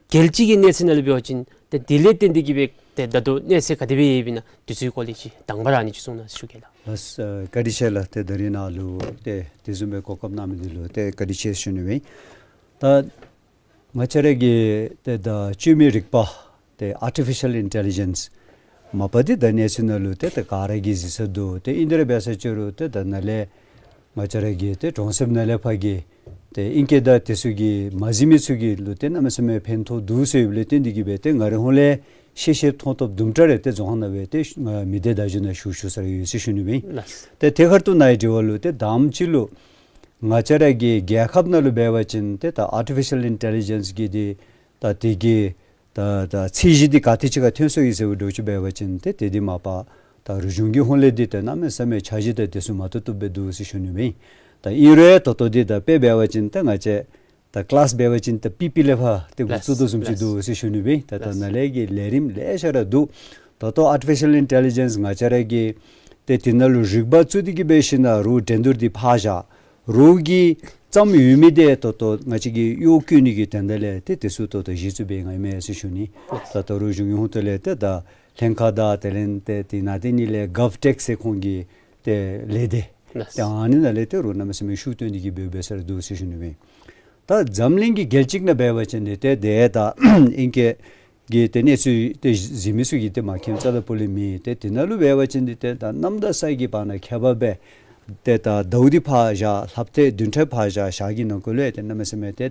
རྒྱལ་སྤྱི་གི་གནས་ཚད་ནང་ལུ་འབད་བ་ཅིན་ཏེ་དེ་ལས་བརྟེན་ཏེ་གིས་སྦེ་ཏེ་ད་ལྟོ་གནས་ཚད་ག་དེ་སྦེ་ཡོདཔ་ཨིན་ན་འདི་ཚུའི་སྐོར་ལས་ཅིག་དང་པ་ར་ཨ་ནི་ཅིག་གསུང་གནང་ཟེར་ཞུ་གེ་ལགས། ལགས་སོ། བཀའ་དྲིན་ཆེ་ལགས། ཏེ་ད་རིས་ནཱ་ལུ་ཏེ་དེ་བཟུམ་སྦེ་གོ་སྐབས་གནང་མི་འདི་ལུ་ཏེ་བཀའ་དྲིན་ཆེ་ཞུ་ནི་ཨིན། ད་ང་བཅས་ར་གི་ཏེ་ད་སྤྱོད་མི་རིག་པ་ཏེ་ཨར་ཊི་ཕི་ཤཱལ་ཨིན་ཊེ་ལི་ཇེནསི་མ་པ་འདི་ད་གནས་ཚུལ་ནང་ལུ་ཏེ་ད་ག་ར་གིས་གཟིགས་ས་འདུག། ཏེ་ཨིན་དེ་ར་འབད་ས་ཅིག་རུང་ཏེ་ད་ནཱ་ལས་ང་བཅས་ར་གི་ཏེ་གྲོང་གསེབ་ནང་ལས་ཕར་གྱི་ཏེ་ཨིང་སྐད་དང་དེ་ཚུ་གིས་མ་གཟིགས་མི་ཚུ་གི་ལུ་ཏེ་གནམ་མེད་ས་མེད་ཕན་ཐོགས་འདུག་ཟེར་ཡོདཔ་ལས་བརྟེན་ཏེ་གིས་སྦེ་ཏེ་ང་རའི་ཧོངས་ལས་ཤེས་ཤེསཔ་མཐོང་ཐོབ་དུམ་གྲ་རེ་ཏེ་རྫོང་ཁ་ནང་སྦེ་ཏེ་ང་མི་སྡེ་བརྡ་བརྒྱུད་ནང་ཞུ་ཞུ་ས་ར་ཡོད་ཟེར་ཞུ་ནི་ཨིན། ལགས། ཏེ་དེ་ཁར་ལྟོས་ནཱ་ཡི་དྲི་བ་ལུ་ཏེ་དང་པ་ཅིག་ལུ་ང་བཅས་ར་གི་རྒྱལ་ཁབ་ནང་ལུ་འབད་བ་ཅིན་ཏེ་ད་ཨར་ཊི་ཕི་ཤཱལ་ཨིན་ཊེ་ལི་ཇེནསི་གི་འདི་ད་དེ་གི་ད་ད་ཚད་གཞི་འདི་ག་ཏེ་ཅིག་ཁར་ཐོན་སོ་ཡི་ཟེར་བའི་འདྲཝ་ཅིག་འབད་བ་ཅིན་ཏེ་དེ་འདི་མ་པ་ད་རིག་གཞུང་གི་ཧོངས་ལས་འདི་ཏེ་གནམ་མེད་ས་མེད་འཆར་གཞི་དང་དེ་ཚུ་མ་བཏུབ་བཏུབ་སྦེ་འདུག་ཟེར་ཞུ་ནི་ཨིན། ད་ཨིན་རུང་ད་ལྟོ་འདི་ད་དཔེ་འབད་བ་ཅིན་ད་ང་བཅས་ད་ཀི་ལཱསི་འབད་བ་ཅིན་ད་པི་པི་ལས་ཕར་ཏེ་འགོ་བཙུགས་དོ་བཟུམ་ཅིག་འདུག་ཟེར་ཞུ་ནི་ཨིན། ད་ད་ནཱ་ལས་ཀྱི་ལས་རིམ་ལེ་ཤ་ར་འདུག། ད་ལྟོ་ཨར་ཊི་ཕི་ཤཱལ་ཨིན་ཊེ་ལི་ཇེནསི་ང་བཅས་ར་གི་ཏེ་དེ་ནང་ལུ་རིག་པ་བཙུགས་ཏེ་གིས་འབད་ཞིནམ་ལས་རོགས་འགྲན་བསྡུར་འདི་ཕར་བཞག། རོགས་ཀྱིས་བརྩམས་ཡོད་མི་འདི་ད་ལྟོ་ང་བཅས་ཀྱིས་གཡོག་བཀོལ་ནི་གི་དོན་དག་ལས་ཏེ་དེ་ཚུ་ད་ལྟོ་གཞི་བཙུགས་འབད་ཡོདཔ་ཨིན་མས་ཟེར་ཞུ་ནི། ད་ལྟོ་རིག་གཞུང་གི་ཧོངས་ལས་ཏེ་ད་ལྷན་ཁག་དང་དེ་ལས་ཏེ་དེ་ནང་ཏེ་ཨ་ནི་ལས་གཱབ་ཊེཀ་ཟེར་ཁོང་གི་ཏེ་ལས་སྡེ་ཏེ་ཨ་ནི་ནང་ལས་ཏེ་རོགས་གནམ་མེད་ས་མེད་ཤུགས་བཏོན་ཏེ་གིས་འབད་འབད་ས་ར་འདུག་ཟེར་ཞུ་ནི་ཨིན། ད་འཛམ་གླིང་གི་རྒྱལ་སྤྱི་ནང་འབད་བ་ཅིན་ཏེ་ཏེ་ད་ཨིང་སྐད་གི་ཏེ་གནས་ཚུལ་ཏེ་གཟིགས་མི་ཚུ་གིས་ཏེ་མ་མཁྱེནམ་རྩ་དང་སྤུ་ལས་མེད། ཏེ་དེ་ནང་ལུ་འབད་བ་ཅིན་འདི་ཏེ་ད་གནམ་དང་ས་གི་བར་ན་ཁྱད་པར་འབད་ཏེ་ད་ཟླཝ་འདི་ཕར་བཞག་ལྷགཔ་ཏེ་བདུན་ཕྲག་ཕར་བཞག་ཞག་གི་ནང་འཁོད་ལུ་ཏེ་གནམ་མེད་ས་མེད་ཏེ་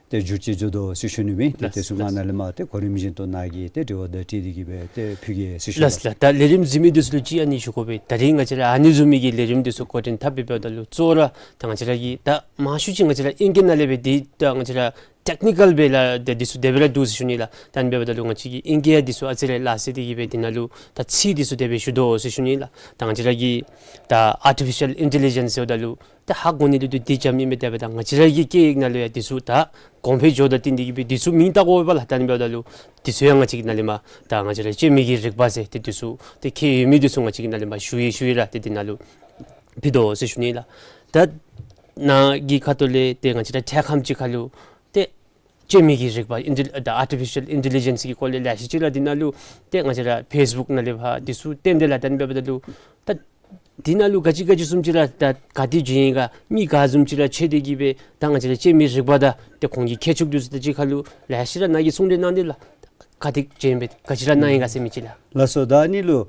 ཏེ་འགྱུར་བཅོས་འགྱོ་དོ་ཟེར་ཞུ་ནི་ཨིན། ཏེ་དེ་ཚུ་ང་ནཱ་ལས་མར་ཏེ་གོ་རིམ་བཞིན་དུ་ནཱ་གི་ཏེ་དྲི་བ་དང་འཁྲིལ་ཏེ་གིས་སྦེ་ཏེ་ཕུལ་གེ་ཟེར་ཞུ་ནི། ལགས་ལགས། ད་ལས་རིམ་གཟིགས་མི་འདི་ཚུ་ལུ་ཅིག་ཨ་ནི་ཞུ་དགོ་པས། ད་རིས་ང་བཅས་ར་ཨ་ནི་བཟུམ་མའི་གི་ལས་རིམ་འདི་ཚུ་འགོ་འདྲེན་འཐབ་སྦེ་འབདཝ་ད་ལུ་གཙོ་བོ་ར་ད་ང་བཅས་ར་གི་ད་མང་ཤོས་ཅིག་ང་བཅས་ར་ཨིང་སྐད་ནང་ལས་སྦེ་འདི་ད་ང་བཅས་ར་ཊེཀ་ནི་ཀཱལ་སྦེ་ལགས་ཏེ་འདི་ཚུ་དེ་སྦེ་ར་འདུག་ཟེར་ཞུ་ནི་ལགས། ད་ཨ་ནི་འབདཝ་ད་ལུ་ང་བཅས་ཀྱིས་ཨིང་སྐད་འདི་ཚུ་ཨ་ཙི་རེ་ལཱ་སེལ་ཏེ་གིས་སྦེ་འདི་ནང་ལུ་ད་ཚིག་འདི་ཚུ་དེ་སྦེ་ཞུ་དོ་ཟེར་ཞུ་ནི་ལགས། ད་ང་བཅས་ར་གི་ད་ཨར་ཊི་ཕི་ཤཱལ་ཨིན་ཊེ་ལི་ཇེནསི་ཟེརཝ་ད་ལུ་ད་ཧ་གོ་ནི་ལུ་ཏེ་འདི་འཇམ་ཨིན་མས། དེ་འབདཝ་ད་ང་བཅས་ར་གི་སྐད་ཡིག་ནང་ལུ་ཡང་འདི་ཚུ་ད་གོང་འཕེལ་འགྱོཝ་དང་བསྟུན་ཏེ་གིས་སྦེ་འདི་ཚུ་མིང་བཏགས་དགོ་པས་ལགས། ད་ཨ་ནི་འབདཝ་ད་ལུ་འདི་ཚུ་ཡང་ང་བཅས་ཀྱིས་ནཱ་ལས་མར་ད་ང་བཅས་ར་སྤྱོད་མི་གི་རིག་པ་ཟེར་ཏེ་འདི་ཚུ་ཏེ་ཁྱད་ཡོད་མི་འདི་ཚུ་ང་བཅས་ཀྱིས་ནཱ་ལས་མར་ཞུ་ཡི་ཞུ་ཡི་ར་ཏེ་འདི་ནང་ལུ་ཕུལ་དོ་ཟེར་ཞུ་ནི་ལགས། ད་ནཱ་གི་ཁ་ཐུག་ལས་ཏེ་ང་བཅས་ར་འཕྲལ་ཁམས་ཅིག་ཁར་ལུ་ཏེ་སྤྱོད་མི་གི་རིག་པ་ཨིན་ཊེ་ད་ཨར་ཊི་ཕི་ཤཱལ་ཨིན་ཊེ་ལི་ཇེནསི་གི་སྐོར་ལས་ལེ་ཤ་ཅིག་ར་འདི་ནང་ལུ་ཏེ་ང་བཅས་ར་ཕེསི་བུཀ་ནང་ལས་ཕར་འདི་ཚུ་བཏོན་ཏེ་ལགས། ད་ཨ་ནི་འབདཝ་ད་ལུ་ད་འདི་ནང་ལུ་ག་ཅི་ག་ཅི་བཟུམ་ཅིག་ར་ད་ག་ཏེ་འགྱོ་ཡི་ག་མི་ག་བཟུམ་ཅིག་ར་འཚོལ་ཏེ་གིས་སྦེ་ད་ང་བཅས་ར་སྤྱོད་མི་རིག་པ་དང་ཏེ་ཁོང་གི་ཁྱད་ཆོས་འདི་ཚུ་དང་གཅིག་ཁར་ལུ་ལེ་ཤ་ར་ནཱ་གིས་གསུང་གྲོས་གནང་སྟེ་ལགས། ག་ཏེ་འགྱོ་ཡི་སྦེ་ག་ཅི་ར་གནང་ཡི་ག་ཟེར་མི་ཅིག་ལགས། ལགས་སོ། ད་ཨ་ནི་ལུ་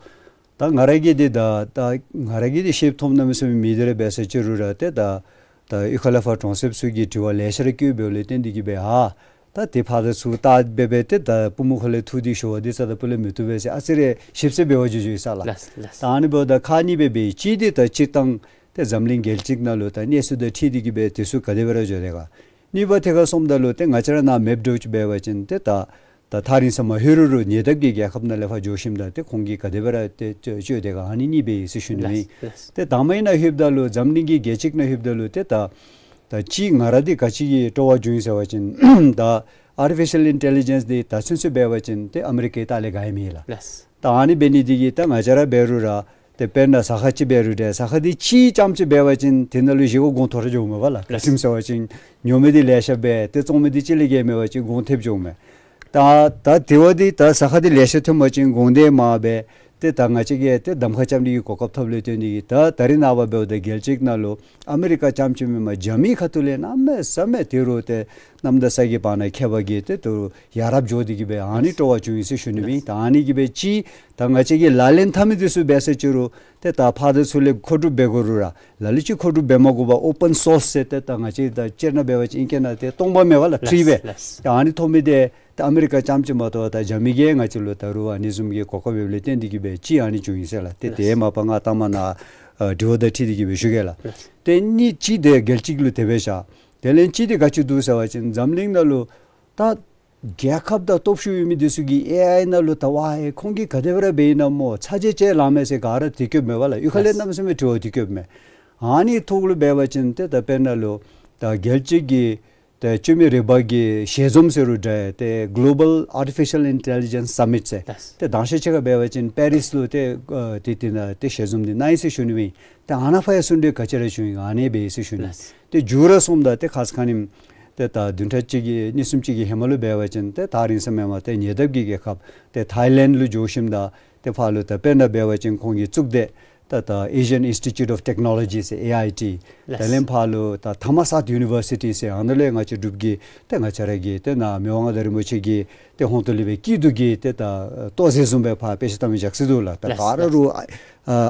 ད་ང་ར་གིས་འདི་ད་ད་ང་ར་གིས་འདི་ཤེསཔ་མཐོངམ་གནམ་མེད་ས་མེད་མེད། དེ་ར་འབད་ས་ཅིག་རུང་ར་ཏེ་ད་ད་གཡུས་ཁ་ལས་ཕར་གྲོང་གསེབ་ཚུ་གིས་དྲི་བ་ལེ་ཤ་ར་བཀོདཔ་ལས་བརྟེན་ཏེ་གིས་སྦེ་ཨ་ད་ཏེ་ཕར་དང་ཚུར་བལྟ་སྦེ་སྦེ་ཏེ་ད་པུས་མོ་ཁ་ལས་འཐུ་སྟེ་ཞུ་བ་འདི་རྩ་དང་སྤུ་ལས་མི་བཏུབ་པས་ཟེར་ཨ་ཙི་རེ་ཞིབ་འཚོལ་འབད་བར་འགྱོ་འགྱོ་ཡི་ཟེར་ལགས། ལགས་ལགས། ད་ཨ་ནི་འབདཝ་ད་ཁག་གཉིས་སྦེ་འབད་ཡི། གཅིག་འདི་ད་སྤྱིར་བཏང་ཏེ་འཛམ་གླིང་རྒྱལ་སྤྱི་ནང་ལུ་ད་གནས་ཚུལ་དང་འཁྲིལ་ཏེ་གིས་སྦེ་དེ་ཚུ་ག་དེ་སྦེ་ར་འགྱོ་དེས་ག། གཉིས་པ་ཐད་ཁར་སོངམ་ད་ལུ་ཏེ་ང་བཅས་ར་ནཱ་མེཔ་འདྲཝ་ཅིག་འབད་བ་ཅིན་ཏེ་ད་ད་ཐག་རིང་ས་མ་ལྷོད་རུང་རུང་ཉེ་འདབས་ཀྱི་རྒྱལ་ཁབ་ནང་ལས་ཕར་འགྱོ་ཞིནམ་ད་ཏེ་ཁོང་གིས་ག་དེ་སྦེ་ར་ཏེ་སྤྱོད་སྤྱོད་དེས་ག། ཨ་ནི་གཉིས་སྦེ་ཨིན་ཟེར་ཞུ་ནི་ཨིན། ལགས་ལགས། ཏེ་དང་པ་ཨིན་ན་ལྷོདཔ་ད་ལུ་འཛམ་གླིང་གི་རྒྱལ་སྤྱི་ནང་ལྷོདཔ་ད་ལུ་ཏེ་ད་ད་ཅི་ང་ར་འདི་ག་ཅི་གི་སྤྲོ་བ་བྱུང་ཡི་ཟེར་བ་ཅིན་ད་ཨར་ཊི་ཕི་ཤཱལ་ཨིན་ཊེ་ལི་ཇེནསི་འདི་ད་ཚུན་ཚོད་འབད་བ་ཅིན་ཏེ་ཨ་མི་རི་ཀའི་ལྟག་ལས་ག་ཡང་མེད་ལགས། ལགས། ད་ཨ་ནི་འབད་ནི་འདི་གིས་ད་ང་བཅས་ར་འབད་རུང་ར་ཏེ་དཔེར་ན་ཟ་ཁང་ཅིག་འབད་རུང་འདྲ་ཟ་ཁང་འདི་གཅིག་རྐྱངམ་ཅིག་འབད་བ་ཅིན་དེ་ནང་ལུ་བཞེས་སྒོ་གོང་མཐོར་འགྱོཝ་མས་པ་ལགས། ལགས། ག་ཅི་སྨོ་ཟེར་བ་ཅིན་ཉོ་མི་འདི་ལེ་ཤ་འབད་ཏེ་བཙོང་མི་འདི་གཅིག་ལས་བརྒལ་མེད་པ་ཅིན་གོང་ཐེབས་འགྱོཝ་མས། ད་ད་དེ་བ་འདི་ད་ཟ་ཁང་འདི་ལེ་ཤ་ཐོན་པ་ཅིན་གོང་འདི་མར་འབད་ ཏེ་ད་ང་བཅས་ཀྱིས་ཏེ་གདམ་ཁ་རྐྱབ་ནི་གི་གོ་སྐབས་ཐོབ་ལས་བརྟེན་ཏེ་གིས་ད་ད་རེས་ནངས་པ་འབདཝ་ད་རྒྱལ་སྤྱི་ནང་ལུ་ཨ་མི་རི་ཀ་རྐྱངམ་ཅིག་མེན་པར་རྒྱ་མི་ཁ་ཐུག་ལས་གནམ་མེད་ས་མེད་ཏེ་རུང་ཏེ་གནམ་དང་ས་གི་བར་ན་ཁྱད་པར་གྱིས་ཏེ་ད་རུང་ཡ་རབས་འགྱོ་སྟེ་གིས་སྦེ་ཨ་ནི་སྤྲོ་བ་བྱུང་ཡི་ཟེར་ཞུ་ནི་ཨིན། ད་ཨ་ནི་གིས་སྦེ་ཅིག་ད་ང་བཅས་ཀྱིས་ལག་ལེན་འཐབ་མི་འདི་ཚུ་འབད་ས་ཅིག་རུང་ཏེ་ད་ཕར་དང་ཚུར་ལས་མཁོ་སྒྲུབ་འབད་དགོ་རུང་ར་ལ་ལུ་ཅིག་མཁོ་སྒྲུབ་འབད་མ་དགོ་པར་ཨོ་པཱན་སོརསི་ཟེར་ཏེ་ད་ང་བཅས་ད་སྤྱིར་ན་འབད་བ་ཅིན་ཨིང་སྐད་ནང་ཏེ་སྟོང་པ་མེད་པ་ལགས། ཕི་རི་སྦེ། ལགས། ད་ཨ་ནི་ཐོབ་མི་འདི་ད་ཨ་མི་རི་ཀ་རྐྱངམ་ཅིག་མ་གཏོགས་ད་རྒྱ་མི་གིས་ང་བཅས་ལུ་ད་རུང་ཨ་ནི་བཟུམ་གྱི་གོ་སྐབས་ཡོདཔ་ལས་བརྟེན་ཏེ་གིས་སྦེ་ཅིག་ཨ་ནི་བྱུང་ཡི་ཟེར་ལགས། ཏེ་ཏེ་མ་པ་ང་ལྟ་མ་ན་ཨ་དྲི་བ་དང་འཁྲིལ་ཏེ་གིས་སྦེ་ཞུ་གེ་ལགས། ཏེ་ཨ་ནི་ཅིག་འདི་རྒྱལ་སྤྱི་ལུ་དེ་སྦེ་བཞག། དེ་ལས་ཅིག་འདི་ག་ཅི་འདུག་ཟེར་བ་ཅིན་འཛམ་གླིང་ནང་ལུ་ད་རྒྱལ་ཁབ་དང་སྟོབས་ཤུགས་ཡོད་མི་འདི་ཚུ་གིས་ཨེ་ཨའི་ནང་ལུ་ད་ཝའི་ཁོང་གིས་ག་དེ་སྦེ་ར་འབད་ནི་སྨོ་ཚ་གྱང་ཅིག་ལང་མས་ཟེར་ག་ར་དེ་སྐྱོདཔ་མས་པ་ལགས། གཡུས་ཁ་ལས་གནམ་མེད་ས་མེད་དྲི་བ་དེ་སྐྱོདཔ་མས། ཨ་ནི་ཐོག་ལུ་འབད་བ་ཅིན་ཏེ་ད་དཔེར་ན་ལུ་ད་རྒྱལ་སྤྱི་གི་ཏེ་བཅོས་མིན་རིག་པ་གི་ཞལ་འཛོམས་ཟེར་རུང་འདྲ་ཏེ་Global Artificial Intelligence Summit ཟེར། ལགས། ཏེ་དང་ཤེས་ཅིག་ཁར་འབད་བ་ཅིན་པེ་རིས་ལུ་ཏེ་ཨ་ཏེ་ཏེ་ནཱ་ཏེ་ཞལ་འཛོམས་འདི་གནང་ཡི་ཟེར་ཞུ་ནི་ཨིན། ཏེ་ཨ་ནཱ་ཕར་ཡང་གསུང་གྲོས་ག་ཅི་ར་བྱུང་ཡི་ཨ་ནི་སྦེ་ཡི་ཟེར་ཞུ་ནི། ལགས། ཏེ་མཇུག་ར་སོངམ་ད་ཏེ་ཁ་ཙ་ཁ་ཉིནམ་ཏེ་ད་བདུན་ཕྲག་གཅིག་གི་གཉིས་གསུམ་ཅིག་གི་ཧེ་མ་ལུ་འབད་བ་ཅིན་ཏེ་ད་རིང་ས་མེན་པར་ཏེ་ཉེ་འདབས་ཀྱི་རྒྱལ་ཁབ་ཏེ་ཐའི་ལེནཌ་ལུ་འགྱོ་ཞིནམ་ད་ཏེ་ཕར་ལུ་ད་དཔེར་ན་འབད་བ་ཅིན་ཁོང་གི་གཙུག་སྡེ་ད་ད་Asian Institute of Technology ཟེར་ཨེ་ཨའི་ཊི། ལགས། དེ་ལས་ཕར་ལུ་ད་ཐ་མ་སཱཐ་ཡུ་ནི་བར་སི་ཊི་ཟེར་ཨ་ནཱ་ལས་ང་བཅས་འབྲུག་གི་ཏེ་ང་བཅས་ར་གི་ཏེ་ནཱ་མི་དབང་མངའ་བདག་རིན་པོ་ཆེ་གི་ཏེ་ཧོངས་ཏོ་ལས་སྦེ་སྐྱིད་སྡུག་གི་ཏེ་ད་ལྟོ་གཟན་བཟུམ་སྦེ་ཕར་དཔེ་ཆ་ལྟ་མི་རྐྱངམ་ཅིག་འདུག་ལགས། ད་ལགས། ག་ར་རུང་ཨ་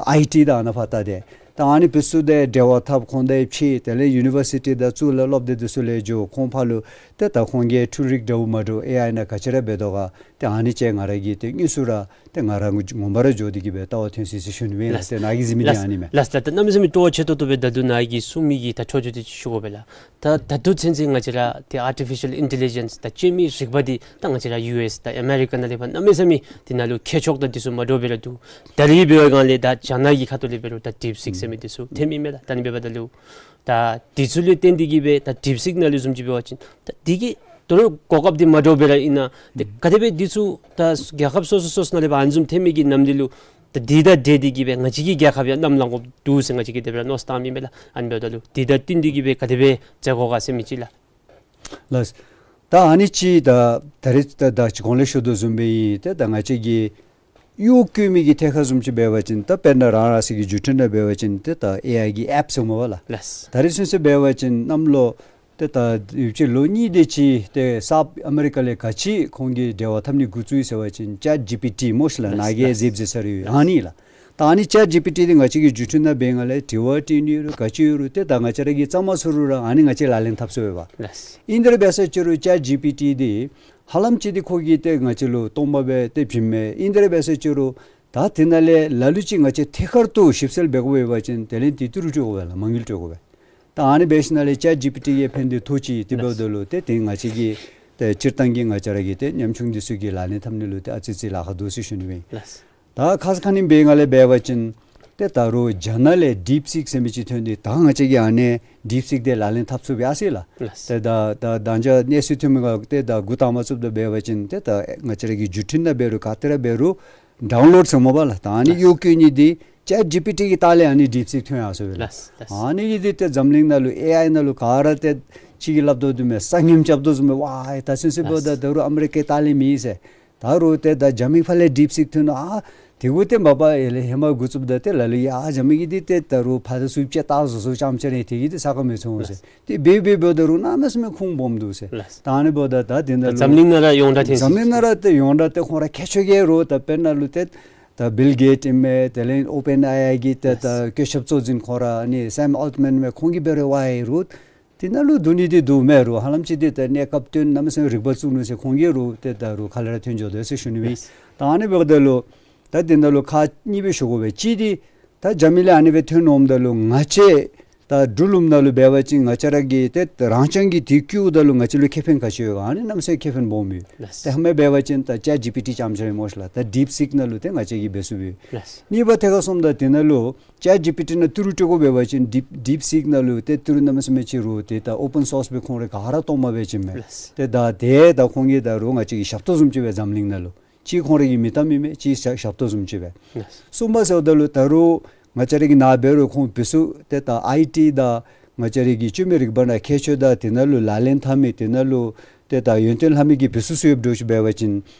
ཨའི་ཊི་དང་ཨ་ནཱ་ཕར་ལྟ་སྟེ། ད་ཨ་ནི་འདི་ཚུ་དང་འབྲེལ་བ་འཐབ་ཁོང་དང་ཕྱད་དེ་ལས་ཡུ་ནི་བར་སི་ཊི་དང་གཙུག་ལག་སློབ་སྡེ་འདི་ཚུ་ལས་འགྱོ་ཁོང་ཕར་ལུ་ཏེ་ད་ཁོང་གིས་འཕྲུལ་རིག་འདྲཝ་མ་འདྲཝ་ཨེ་ཨའི་ནང་ག་ཅི་ར་འབད་དོ་ག་ཏེ་ཨ་ནི་ཅིག་ང་ར་གིས་ཏེ་དངོས་སུ་ར་ཏེ་ང་ར་ངོ་མ་ར་འགྱོ་སྟེ་གིས་སྦེ་ལྟ་བ་ཐོན་ཅི་ཟེར་ཞུ་ནི་ཨིན་ལགས། ལགས། ཏེ་ནཱ་གི་གཟིགས་མི་འདི་ལགས། ཨ་ནི་མས། ལགས། ད་ད་གནམ་མེད་ས་མེད་སྤྲོ་བ་ཆེ་ཏོག་ཏོ་སྦེ་ད་ལྟོ་ནཱ་གིས་གསུང་མི་གི་ད་འཕྲོ་འདི་ཞུ་དགོ་པས་ལགས། ད་ད་ལྟོ་ཚུན་ཚོད་ང་བཅས་ར་ཏེ་ཨར་ཊི་ཕི་ཤལ་ཨིན་ཊེ་ལི་ཇེནསི་ད་བཅོས་མིན་རིག་པ་འདི་ད་ང་བཅས་ར་ཡུ་ཨེསི་དང་ཨ་མེ་རི་ཀ་ནང་ལས་ཕར་གནམ་མེད་ས་མེད་འདི་ནང་ལུ་ཁྱད་ཆོས་དང་འདི་ཚུ་མ་འདྲཝ་སྦེ་ར་འདུག། ད་རིས་འབད་བའི་སྒང་ལས་ད་རྒྱ་ནག་གི་ཁ་ཐུག་ལས་འབད་རུང་ད་ཌིབ་སིག་ཟེར་མི་འདི་ཚུ་ཐོན་མི་མས་ལགས། ད་ཨ་ནི་འབདཝ་ད་ལུ་ད་འདི་ཚུ་ལུ་བརྟེན་ཏེ་གིས་སྦེ་ད་ཌིབ་སིག་ནང་ལུ་བཟུམ་ཅིག་འབད་བ་ཅིན་ད་འདི་གིས་ད་རུང་གོ་སྐབས་འདི་མ་འདྲཝ་སྦེ་ར་ཨིན་ན་ཏེ་ག་དེ་སྦེ་འདི་ཚུ་ད་རྒྱལ་ཁབ་སོ་སོ་སོ་སོ་ནང་ལས་ཕར་ཨ་ནི་བཟུམ་ཐོན་མི་གི་ནམ་འདི་ལུ་ད་འདི་དང་འབྲེལ་ཏེ་གིས་སྦེ་ང་བཅས་ཀྱི་རྒྱལ་ཁབ་ཡང་གནམ་ལངས་དགོཔ་འདུག་ཟེར་ང་བཅས་ཀྱིས་དེ་སྦེ་ར་མནོ་བསམ་བཏངམ་ཨིན་པས་ལགས། ཨ་ནི་འབདཝ་ད་ལུ་འདི་དང་བསྟུན་ཏེ་གིས་སྦེ་ག་དེ་སྦེ་མཛད་དགོ་ག་ཟེར་མི་ཅིག་ལགས། ལགས། ད་ཨ་ནི་ཅིག་ད་ད་རིས་ད་ད་ཅི་གོང་ལས་ཞུ་དོ་བཟུམ་སྦེ་ཨིན། ཏེ་ད་ང་བཅས་ཀྱི་གཡོག་བཀོལ་མི་གི་ཐད་ཁར་བཟུམ་ཅིག་འབད་བ་ཅིན་ད་དཔེར་ན་རང་རང་སོའི་གི་བརྒྱུད་འཕྲིན་ནང་འབད་བ་ཅིན་ཏེ་ད་ཨེ་ཨའི་གི་ཨེཔ་ཟེར་སྨོ་པ་ལགས། ལགས། ད་རིས་ཚུན་ཚོད་འབད་བ་ཅིན་གནམ་ལོ་ཏེ་ད་ཡུདཔ་ཅིག་ལོ་གཉིས་དེ་ཅིག་ཏེ་སཱཐ་ཨ་མེ་རི་ཀ་ལས་ག་ཅི་ཁོང་གིས་འབྲེལ་བ་འཐབ་ནི་འགོ་བཙུགས་ཡི་ཟེར་བ་ཅིན་ཅེཊ་ཇི་པི་ཊི་སྨོ་ཤིག་ལགས། ལགས། ནཱ་གིས་ལགས། ཟེར་ཟེར་ས་རེ་ཨ་ནི་ལགས། ད་ཨ་ནི་ཅེཊ་ཇི་པི་ཊི་འདི་ང་བཅས་ཀྱིས་བརྒྱུད་འཕྲིན་ནང་འབད་སྒང་ལས་དྲི་བ་དྲི་ནི་རུང་ག་ཅི་ཡོད་རུང་ཏེ་ད་ང་བཅས་ར་གིས་རྩ་མ་ཚུགས་རུང་ར་ཨ་ནི་ང་བཅས་ལག་ལེན་འཐབ་ཚུགས་པས། ལགས། ཨིན་དེ་ར་འབད་ས་ཅིག་རུང་ཅེཊ་ཇི་པི་ཊི་འདི་ཧ་ལམ་ཅིག་འདི་ཁོ་གིས་ཏེ་ང་བཅས་ལུ་སྟོང་པ་སྦེ་ཏེ་བྱིནམ་མས། ཨིན་དེ་ར་འབད་ས་ཅིག་རུང་ད་དེ་ནང་ལས་ལ་ལུ་ཅིག་ང་བཅས་ཐད་ཀར་དུ་ཞིབ་འཚོལ་འབད་དགོ་པ་འབད་བ་ཅིན་དེ་ལས་ཏེ་ཏི་རུ་སྤྲོད་དགོ་པས་ལགས། མ་དངུལ་སྤྲོད་དགོ་པས། ད་ཨ་ནི་འབད་ཞིནམ་ལས་ཅེཊ་ཇི་པི་ཊི་གིས་ཕན་བདེ་ཐོགས་ཅི། དེ་འབདཝ་ད་ལུ་ཏེ་དེ་ང་བཅས་ཀྱིས་ཏེ་སྤྱིར་བཏང་གི་ང་བཅས་ར་གི་ཏེ་ཉམ་ཆུང་འདི་ཚུ་གིས་ལག་ལེན་འཐབ་ནི་ལུ་ཏེ་ཨ་ཙི་ཅིག་ལཱ་ཁག་འདུག་ཟེར་ཞུ་ནི་ཨིན། ལགས། ད་ཁ་ཙ་ཁ་ཉིནམ་འབད་སྒང་ལས་འབད་བ་ཅིན་ཏེ་ད་རུང་རྒྱ་ནག་ལས་ཌིབ་སིག་ཟེར་མི་ཅིག་ཐོན་ཏེ་ད་ང་བཅས་ཀྱིས་ཨ་ནི་ཌིབ་སིག་འདི་ལག་ལེན་འཐབ་ཚུགས་པས་ཟེར་ལགས། ལགས། ཏེ་ད་ད་ད་ཅི་གནས་ཚུལ་ཐོན་མི་ག་ཏེ་ད་འགོ་དང་པ་བཙུགསཔ་ད་འབད་བ་ཅིན་ཏེ་ད་ང་བཅས་ར་གི་བརྒྱུད་འཕྲིན་ནང་འབད་རུང་ག་ཏེ་ར་འབད་རུང་ཌའུན་ལོཌ་ཟེར་སྨོ་པ་ལགས། ད་ཨ་ནི་ལགས། གཡོག་བཀོལ་ནི་འདི་ཅེཊ་ཇི་པི་ཊི་གི་ལྟག་ལས་ཨ་ནི་ཌིབ་སིག་ཐོན་ཡར་སོ་པས་ལགས། ལགས། ལགས། ཨ་ནི་གིས་འདི་ཏེ་འཛམ་གླིང་ནང་ལུ་ཨེ་ཨའི་ནང་ལུ་ག་ར་ཏེ་ཅིག་གིས་སླབ་དོ་བཟུམ་སྦེ་ས་ངནམ་རྐྱབ་དོ་བཟུམ་སྦེ་ཝའི་ད་ཚུན་ཚོད་འབདཝ་ད་ད་རུང་ཨ་མི་རི་ཀའི་ལྟག་ལས་མེད་ཟེར། ད་རུང་ཏེ་ད་རྒྱ་མི་ཕར་ལས་ཌིབ་སིག་ཐོན་ནུག། ཨ་དེ་གུ་ཏེ་མ་པ་ཡར་ལས་ཧེ་མ་འགོ་བཙུགསཔ་ད་ཏེ་ལ་ལུ་ཡ་རྒྱ་མི་གིས་འདི་ཏེ་ད་རུང་ཕར་དང་ཚུར་ཅིག་བལྟ་བཟོ་བཟོཝ་ཙམ་ཅིག་ར་དེ་གིས་ཏེ་ས་ཁར་མི་ཚུགས་ཟེར། ཏེ་འབད་འབད་འབདཝ་ད་རུང་གནམ་མེད་ས་མེད་ཁུངས་སྦོམ་འདུག་ཟེར། ལགས། ད་ཨ་ནི་འབདཝ་ད་ད་དེ་ནང་ལུ་འཛམ་གླིང་ནང་ར་ཡོངས་གྲགས་ཐོན་ཅི། འཛམ་གླིང་ནང་ར་ཏེ་ཡོངས་གྲགས་ཏེ་ཁོང་ར་ཁྱད་ཆོས་ཀྱི་རུང་ད་དཔེར་ན་ལུ་ཏེ་ད་བིལ་གེཊ་ཨིན་མས། དེ་ལས་ཨོ་པེན་ཨེ་ཨའི་གི་ཏེ་ད་ལགས། བཀོད་ཁྱབ་གཙོ་འཛིན་ཁོང་ར་ཨ་ནི་སེམ་ཨལ་ཊ་མཱན་མས། ཁོང་གིས་འབད་རུང་ཝའི་རུང་དེ་ནང་ལུ་འདུག་ནི་འདི་འདུག་མེད་རུང་ཧ་ལམ་ཅིག་འདི་ད་གནས་སྐབས་བསྟུན་གནམ་མེད་ས་མེད་རིག་པ་བཙུགས་ནུག་ཟེར་ཁོང་གིས་རུང་ཏེ་ད་རུང་ཁ་ལས་ར་ཐོན་འགྱོ་དོ་ཟེར་ཞུ་ནི་ཨིན། ལགས། ད་ཨ་ནི་འབདཝ་ད་ལུ་ད་དེ་ནང་ལུ་ཁག་གཉིས་སྦེ་ཞུ་དགོ་པས། གཅིག་འདི་ད་རྒྱ་མི་ལས་ཨ་ནི་སྦེ་ཐོན་འོངམ་ད་ལུ་ང་བཅས་ད་འབྲུག་ལུ་ནང་ལུ་འབད་བ་ཅིན་ང་བཅས་ར་གི་ཏེ་རང་རྐྱང་གིས་དེ་བཀོལཝ་ད་ལུ་ང་བཅས་ལུ་ཁེ་ཕན་ག་ཅི་ཡོད་ག། ཨ་ནི་གནམ་མེད་ས་མེད་ཁེ་ཕན་སྦོམ་ཡོད། ལགས། ཏེ་ཧེ་མ་འབད་བ་ཅིན་ད་ཅེཊ་ཇི་པི་ཊི་རྐྱངམ་ཅིག་ར་སྨོ་ཤིག་ལགས། ད་ཌིབ་སིག་ནང་ལུ་ཏེ་ང་བཅས་ཀྱིས་འབད་ཚུགས་པས། ལགས། གཉིས་པ་ཐད་ཁར་སོངམ་ད་དེ་ནང་ལུ་ཅེཊ་ཇི་པི་ཊི་ནང་ཏི་རུ་སྤྲོད་དགོ་པས་འབད་བ་ཅིན་ཌིབ་ཌིབ་སིག་ནང་ལུ་ཏེ་ཏི་རུ་གནམ་མེད་ས་མེད་ཅིག་རུང་ཏེ་ད་ཨོ་པེན་སོརསི་སྦེ་ཁོང་ར་ག་ར་གཏོགས་མ་འབད་ཅི་མས། ལགས། ཏེ་ད་ཏེ་ད་ཁོང་གིས་ད་རུང་ང་བཅས་ཀྱི་ཞབས་ཏོག་བཟུམ་ཅིག་སྦེ་འཛམ་གླིང་ནང་ལུ་གཅིག་ཁོང་ར་གི་མི་གཏམ་ཨིན་མས། གཅིག་ཞབས་ཞབས་ཏོག་བཟུམ་ཅིག་སྦེ། ལགས། གསུམ་པ་ཟེརཝ་ད་ལུ་ད་རུང་ང་བཅས་ར་གི་ནཱ་འབད་རུང་ཁོང་འབད་ཚུགས་ཏེ་ད་ཨའི་ཊི་དང་ང་བཅས་ར་གི་བཅོས་མིན་རིག་པ་ནང་ཁྱད་ཆོས་དང་དེ་ནང་ལུ་ལག་ལེན་འཐབ་མི་དེ་ནང་ལུ་ཏེ་ད་ཡོན་ཏན་ལྷབ་མི་གི་འབད་ཚུགས་ཚུགས་ཡོདཔ་འདྲཝ་ཅིག་འབད་བ་ཅིན་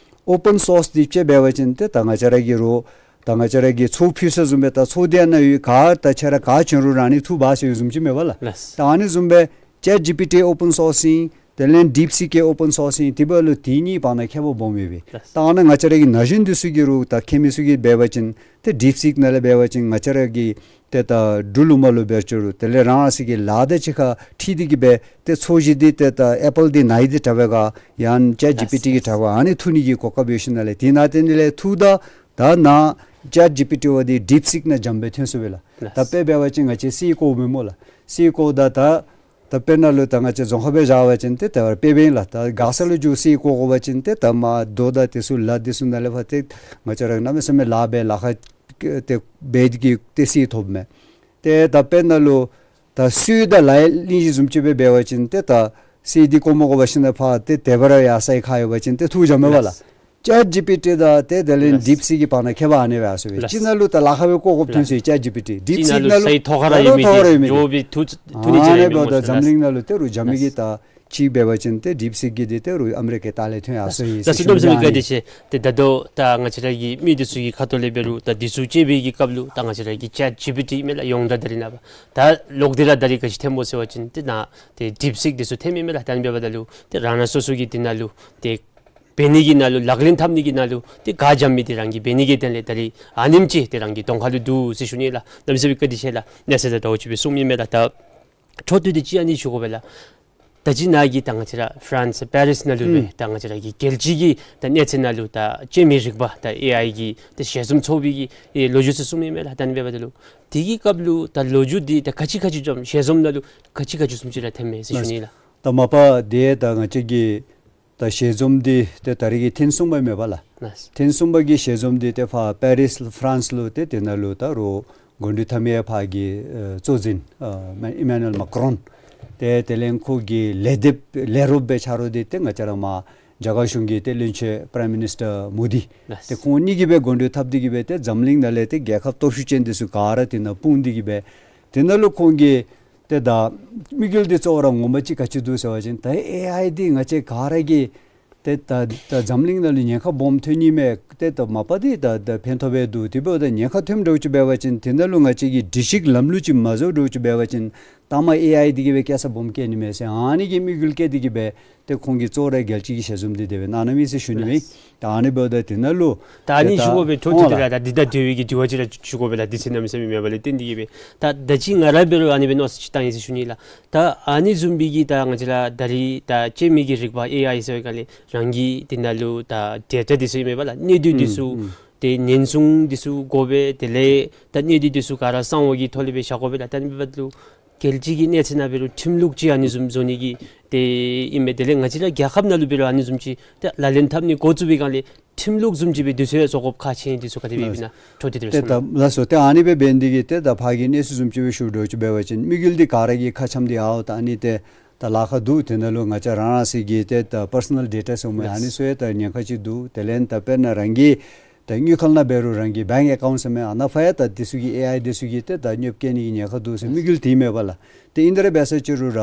ཨོ་པེན་སོརསི་འདི་ཅིག་འབད་བ་ཅིན་ཏེ་ད་ང་བཅས་ར་གིས་རུང་ ད་ང་བཅས་ར་གིས་ཚོགས་ཕུལ་ས་བཟུམ་སྦེ་ད་ཚོགས་འདི་ནང་ཡོད་ག་ད་ཁྱེད་ར་ག་བྱོན་རུང་རང་ནི་ཐུག་འབག་ཟེར་བཟུམ་ཅིག་མེན་པ་ལགས། ལགས། ད་ཨ་ནི་བཟུམ་སྦེ་ཅེཊ་ཇི་པི་ཊི་ཨོ་པཱན་སོརསིང་དེ་ལས་ཌིཔ་སིཀ་གི་ཨོ་པཱན་སོརསིང་དེ་འབདཝ་ལུ་དེ་གཉིས་བར་ན་ཁྱད་པར་སྦོམ་ཡོད་པས། ལགས། ད་ཨ་ནཱ་ང་བཅས་ར་གི་ན་གཞོན་འདི་ཚུ་གིས་རུང་ད་མཁས་མི་ཚུ་གིས་འབད་བ་ཅིན་ཏེ་ཌིཔ་སིཀ་ནང་ལས་འབད་བ་ཅིན་ང་བཅས་ར་གི་ཏེ་ད་འབྲུག་ལུ་མ་ལུ་འབད་ཅི་རུང་དེ་ལས་རང་རང་སོ་གི་ལཱ་དང་གཅིག་ཁར་འཁྲིལ་ཏེ་གི་སྦེ་ཏེ་ཚོགས་གཞི་འདི་ཏེ་ད་ཨེ་པཱལ་འདི་ནང་ཡི་འདི་དྲག་པས་ག་ཡང་ཅེཊ་ཇི་པི་ཊི་གི་དྲག་པས་ཨ་ནི་ཐུག་ནི་གི་གོ་སྐབས་ཡོད་ཞིནམ་ལས་དེ་ནང་དེ་ནི་ལས་ཐུག་ད་ད་ནཱ་ཅེཊ་ཇི་པི་ཊི་འབདཝ་འདི་ཌིཔ་སིཀ་ནང་འཇམ་སྦེ་ཐོན་སོང་པས་ལགས། ལགས། ད་དཔེ་འབད་བ་ཅིན་ང་བཅས་སི་ཨི་ཀོཝ་མེན་སྨོ་ལགས། སི་ཨི་ཀོཝ་ད་ད་ད་དཔེར་ན་ལུ་ད་ང་བཅས་རྫོང་ཁ་སྦེ་བཞག་པ་ཅིན་ཏེ་ད་དཔེ་འབདཝ་ཨིན་ལགས། ད་མགར་ས་ལུ་འགྱོ་སི་ཨི་ཀོཝ་དགོ་པ་ཅིན་ཏེ་ད་མར་རྡོ་དང་དེ་ཚུ་ལ་དེ་ཚུ་ནང་ལས་ཕར་ཏེ་ང་བཅས་ར་གནམ་མེད་ས་མེད་ལཱ་འབད་ལཱ་ཁག་ཏེ་འབད་དེ་གིས་ཏེ་སི་ཨི་ཐོབ་མས། ཏེ་ད་དཔེར་ན་ལུ་ད་སི་ཨི་ཨོ་དང་ལཱ་གླིང་བཞི་བཟུམ་ཅིག་སྦེ་འབད་བ་ཅིན་ཏེ་ད་སི་ཨི་ཨོ་འདི་བཀོ་མ་དགོ་པར་ཞིནམ་ལས་ཕར་ཏེ་དེ་སྦེ་ར་ཡར་སའི་ཁར་ཡོད་པ་ཅིན་ཏེ་ཐུགས་འཇམ་མས་པ་ལགས། ལགས། ཅེཊ་ཇི་པི་ཊི་དང་ཏེ་དེ་ལས་ལགས། ཌིཔ་སིཀ་གི་བར་ན་ཁྱད་པར་ཨ་ནི་སྦེ་ཨ་ཟེར་བས། ལགས། ཅིག་ནང་ལུ་ད་ལཱ་ཁག་སྦེ་བཀོ་དགོཔ་ཐོན་སོང་ཡི་ཅེཊ་ཇི་པི་ཊི། ཌིཔ་སིཀ་ནང་ལུ་སའི་ཐོག་ཁར་ར་ཡོད་མི་ཐོག་ཁར་ར་ཡོད་མི་འདི་འགྱོ་བའི་ཐུག་ཐུག་ནི་ཨ་ཅིག་ར་ནི་མེད་འབདཝ་ད་འཛམ་གླིང་ནང་ལུ་ཏེ་རུང་འཇམ་མི་གི་ད་ཅིག་འབད་བ་ཅིན་ཏེ་ཌིཔ་སིཀ་གི་འདི་ཏེ་རུང་ཨ་མི་རི་ཀའི་ཏ་ལས་ཐོན་ཡར་སོང་ཡི་ཟེར་ཞུ་ནི་ཨ་ནི། ལགས་སོ། གནམ་མེད་ས་མེད་བཀའ་དྲིན་ཆེ། ཏེ་ད་ལྟོ་ད་ང་བཅས་ར་གི་མི་འདི་ཚུ་གི་ཁ་ཐུག་ལས་འབད་རུང་ད་འདི་ཚུ་དཔྱད་པའི་གི་སྐབས་ལུ་ད་ང་བཅས་ར་གི་ཅེཊ་ཇི་པི་ཊི་མེན་ལགས་ཡོངས་གྲགས་ད་རིས་ནངས་པ་ད་ལོག་སྟེ་ར་ད་རིས་ག་ཅི་ཐོནམ་སྨོ་ཟེར་བ་ཅིན་ཏེ་ནཱ་ཏེ་ཌིཔ་སིཀ་འདི་ཚུ་ཐོནམ་ཨིན་མས་ལགས། ད་ཨ་ནི་འབདཝ་ད་ལུ་ཏེ་རང་རང་སོ་སོ་གི་འདི་ནང་ལུ་ཏེ་འབད་ནི་གི་ནང་ལུ་ལག་ལེན་འཐབ་ནི་གི་ནང་ལུ་ཏེ་ག་འཇམ་མི་འདི་རང་གིས་འབད་ནི་གི་དོན་ལས་ད་རིས་ཨ་ནེམ་ཅིག་ཏེ་རང་གི་གདོང་ཁ་ལུ་འདུག་ཟེར་ཞུ་ནི་ལགས། གནམ་མེད་ས་མེད་བཀའ་དྲིན་ཆེ་ལགས། གནས་ཚུལ་དང་འདྲཝ་ཅིག་སྦེ་གསུངམ་ཨིན་མས་ལགས། ད་འཕྲོ་མཐུད་དེ་ཅིག་ཨ་ནི་ཞུ་དགོ་པས་ལགས། ད་ཅི་ནཱ་གི་ད་ང་བཅས་ར་ཕ་རན་སི་པེ་རིས་ནང་ལུ་སྦེ་ཨུམ་ད་ང་བཅས་ར་གི་རྒྱལ་སྤྱི་གི་ད་གནས་ཚད་ནང་ལུ་ད་སྤྱོད་མི་རིག་པ་ད་ཨེ་ཨའི་གི་ད་ཞལ་འཛོམས་ཚོགས་པའི་གི་ཨེ་ལོ་རྒྱུས་ཚུ་གསུངམ་ཨིན་མས་ལགས། ད་ཨ་ནི་འབདཝ་ད་ལུ་དེ་གི་སྐབས་ལུ་ད་ལོ་རྒྱུས་འདི་ད་ག་ཅི་ག་ཅི་འཛོམས་ཞལ་འཛོམས་ནང་ལུ་ག་ཅི་ག་ཅི་བཟུམ་ཅིག་ར་ཐོནམ་མས་ཟེར་ཞུ་ནི་ལགས། ད་མ་པ་དེ་ད་ང་བཅས་ཀྱི་ད་ཞལ་འཛོམས་འདི་ཏེ་ད་རིས་ཀྱི་ཐེངས་གསུམ་པ་མས་པ་ལགས། ལགས། ཐེངས་གསུམ་པ་གི་ཞལ་འཛོམས་འདི་ཏེ་ཕར་པེ་རིས་ཕ་རན་སི་ལུ་ཏེ་དེ་ནང་ལུ་ད་རུང་དགུང་སྟོན་འཐབ་མི་ཕར་གྱི་ཨེ་གཙོ་འཛིན་ཨེ་ཨི་མེ་ནུ་ཨེལ་མཱ་ཀི་རོན་ཏེ་དེ་ལས་ཁོ་གི་ལས་སྡེ་ལས་རོགསཔ་སྦེ་ཆ་རོགས་འདི་ཏེ་ང་བཅས་ར་མར་རྒྱ་གར་གཞུང་གི་ཏེ་བློན་ཆེན་པ་རའིམ་མི་ནིས་ཊར་མོ་དི། ལགས། ཏེ་ཁོང་གཉིས་ཀྱིས་སྦེ་དགུང་སྟོན་འཐབ་སྟེ་གི་སྦེ་ཏེ་འཛམ་གླིང་ནང་ལས་ཏེ་རྒྱལ་ཁབ་སྟོབས་ཤུགས་ཅན་འདི་ཚུ་ག་ར་དེ་ནང་སྤུངས་ཏེ་གི་སྦེ་དེ་ནང་ལུ་ཁོང་གིས་ཏེ་ད་དམིགས་ཡུལ་འདི་གཙོ་བོ་ར་ངོ་མ་ཅིག་ག་ཅི་འདུག་ཟེར་བ་ཅིན་ད་ཨེ་ཨའི་འདི་ང་བཅས་ག་ར་གིས་ཏེ་ད་ད་འཛམ་གླིང་ནང་ལུ་ཉེན་ཁ་སྦོམ་ཐོན་ནི་མས། ཏེ་ད་མ་པ་འདི་ད་ད་ཕན་ཐོགས་སྦེ་འདུག། དེ་འབདཝ་ད་ཉེན་ཁ་ཐོནམ་འདྲཝ་ཅིག་འབད་བ་ཅིན་དེ་ནང་ལུ་ང་བཅས་ཀྱིས་སྒྲིག་གཞི་ལམ་ལུགས་ཅིག་མ་བཟོ་འདྲཝ་ཅིག་འབད་བ་ཅིན་ད་མར་ཨེ་ཨའི་འདི་གིས་སྦེ་སྐྱེལ་ས་སྦོམ་སྐྱེལ་ནི་མས་ཟེར་ཨ་ནི་གི་དམིགས་ཡུལ་བསྐྱེད་དེ་གི་སྦེ་ཏེ་ཁོང་གིས་གཙོ་བོ་ར་རྒྱལ་སྤྱི་གི་ཞལ་འཛོམས་འདི་དེ་སྦེ་གནང་གནངམ་ཨིན་ཟེར་ཞུ་ནི་མས། ལགས། ད་ཨ་ནི་འབདཝ་ད་དེ་ནང་ལུ་ད་ཨ་ནི་ཏེ་ད་ཞུ་དགོ་པའི་འཕྲོ་མཐུད་དེ་ར་ད་འདི་དང་འབྲེལ་བའི་གི་དྲི་བ་ཅིག་ར་ཞུ་དགོ་པས་ལགས། དུས་ཚོད་གནམ་མེད་ས་མེད་མེད་པ་ལས་བརྟེན་ཏེ་གི་སྦེ་ད་ད་ཅི་ང་ར་འབད་རུང་ཨ་ནི་སྦེ་མནོ་བསམ་ཅིག་བཏང་ཡི་ཟེར་ཞུ་ནི་ལགས། ད་ཨ་ནི་བཟུམ་སྦེ་གི་ད་ང་བཅས་ར་ད་རིས་ད་སྤྱོད་མི་གི་རིག་པ་ཨེ་ཨའི་ཟེར་བའི་སྒང་ལས་རང་གི་དེ་ནང་ལུ་ད་ཌེ་ཊ་འདི་ཚུ་ཨིན་མས་པ་ལགས། གནས་སྡུད་འདི་ཚུ་ཨུམ་ཨུམ་ཏེ་ཉེན་སྲུང་འདི་ཚུ་དགོ་པས། དེ་ལས་ད་གནས་སྡུད་འདི་ཚུ་ག་ར་གསང་བ་གི་ཐོག་ལས་སྦེ་བཞག་དགོ་པས་ལགས། ད་ཨ་ནི་འབདཝ་ད་ལུ་རྒྱལ་སྤྱི་གི་གནས་ཚད་ནང་འབད་རུང་ཁྲིམས་ལུགས་ཅིག་ཨ་ནི་བཟུམ་བཟོ་ནི་གི་ཏེ་ཨིན་མས། དེ་ལས་ང་བཅས་ར་རྒྱལ་ཁབ་ནང་ལུ་འབད་རུང་ཨ་ནི་བཟུམ་ཅིག་ཏེ་ལག་ལེན་འཐབ་ནི་འགོ་བཙུགས་པའི་སྒང་ལས་ཁྲིམས་ལུགས་བཟུམ་ཅིག་སྦེ་དུས་ཚོད་བཟོ་དགོཔ་ཁག་ཆེ་ནི་འདི་ཚུ་ག་དེ་སྦེ་ཨིན་ན་འཕྲོ་མཐུད་དེ་ཏེ་ད་ལགས་སོ། ཏེ་ཨ་ནི་སྦེ་འབད་ནི་འདི་གིས་ཏེ་ད་ཕར་གྱི་གནས་ཚུལ་བཟུམ་ཅིག་སྦེ་ཞུ་འདྲཝ་ཅིག་འབད་བ་ཅིན་དམིགས་ཡུལ་འདི་ག་ར་གི་ཁ་འཆམ་འདི་ཨའོ་ད་ཨ་ནི་ཏེ་ད་ལཱ་ཁག་འདུག། དེ་ནང་ལུ་ང་བཅས་རང་རང་སོའི་གི་ཏེ་ད་པར་སོ་ནཱལ་ཌེ་ཊ་ཟེར་མི་ཨ་ནི་ཚུ་ཡང་ད་ཉེན་ཁ་ཅིག་འདུག། དེ་ལས་ད་དཔེར་ན་རང་གི་ད་དངུལ་ཁང་ནང་འབད་རུང་རང་གི་བེངཀ་ཨེ་ཀའུནཊ་ཟེར་མི་ཨ་ནཱ་ཕར་ཡང་ད་འདི་ཚུ་གིས་ཨེ་ཨའི་འདི་ཚུ་གིས་ཏེ་ད་གནོདཔ་བཀལ་ནི་གི་ཉེན་ཁ་འདུག་ཟེར་དམིགས་ཡུལ་དེ་མས་པ་ལགས། ཏེ་ཨིན་ཏེ་ར་འབད་ས་ཅིག་རུང་ར་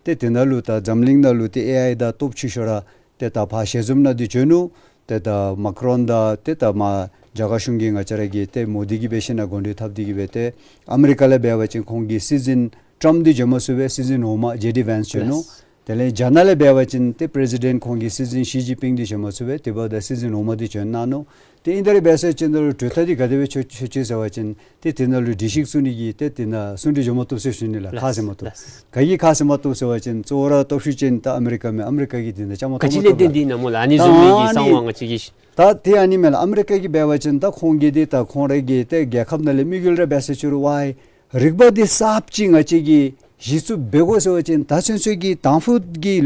ཏེ་དེ་ནང་ལུ་ད་འཛམ་གླིང་ནང་ལུ་ཏེ་ཨེ་ཨའི་དང་སྟོབས་ཆེ་ཤོས་ར་ཏེ་ད་ཕར་ཞལ་འཛོམས་ནང་འདི་བྱོན་ནུག། ཏེ་ད་མཱ་ཀི་རོན་དང་ཏེ་ད་མར་རྒྱ་གར་གཞུང་གི་ང་བཅས་ར་གི་ཏེ་མོ་དི་གིས་འབད་ཞིན་ན་དགུང་སྟོན་འཐབ་སྟེ་གི་སྦེ་ཏེ་ཨ་མི་རི་ཀ་ལས་འབད་བ་ཅིན་ཁོང་གི་སྲིད་འཛིན་ཊམཔ་འདི་བྱོན་མ་ཚུགས་པས། སྲིད་འཛིན་འོག་མ་ཇེ་ཌི་ཝེནས་བྱོན་ནུག། ལགས། དེ་ལས་རྒྱ་ནག་ལས་འབད་བ་ཅིན་ཏེ་པི་རེ་སི་ཌེནཊ་ཁོང་གི་སྲིད་འཛིན་ཞི་ཅིན་ཕིང་འདི་བྱོན་མ་ཚུགས་པས། དེ་འབདཝ་ད་སྲིད་འཛིན་འོག་མ་འདི་བྱོན་གནང་ནུག། ཏེ་ཨིན་ཏེ་ར་འབད་ས་ཅིག་ནང་ལུ་གྲོས་ཐག་འདི་ག་དེ་སྦེ་ཆོད་ཆོད་ཆོད་ཟེར་བ་ཅིན་ཏེ་དེ་ནང་ལུ་སྒྲིག་གཞི་བཙུགས་ནི་གི་ཏེ་དེ་ནང་གསུང་གྲོས་འབྱོན་མ་བཏུབ་ཟེར་ཞུ་ནི་ལགས། ཁག་ཟེར་མ་བཏུབ། ལགས། ག་གིས་ཁག་ཟེར་མ་བཏུབ་ཟེར་བ་ཅིན་གཙོ་བོ་ར་སྟོབས་ཤུགས་ཅན་ད་ཨ་མི་རི་ཀ་མས། ཨ་མི་རི་ཀ་གིས་དེ་ནང་བཅའ་མར་གཏོགས་མ་བཏུབ་པས། ད་ཨ་ནི་བཟུམ་མའི་གི་གསང་བ་ང་བཅས་ཀྱིས་ད་དེ་ཨ་ནི་མས་ལགས། ཨ་མི་རི་ཀ་གིས་འབད་བ་ཅིན་ད་ཁོང་གིས་འདི་ད་ཁོང་རའི་གི་ཏེ་རྒྱལ་ཁབ་ནང་ལས་དམིགས་ཡུལ་ར་འབད་ས་ཅིག་རུང་ཝའི་རིག་པ་འདི་གསརཔ་ཅིག་ང་བཅས་ཀྱིས་གཞི་བཙུགས་འབད་དགོ་ཟེར་བ་ཅིན་ད་ཚུན་ཚོད་ཀྱི་དང་ཕུ་གི་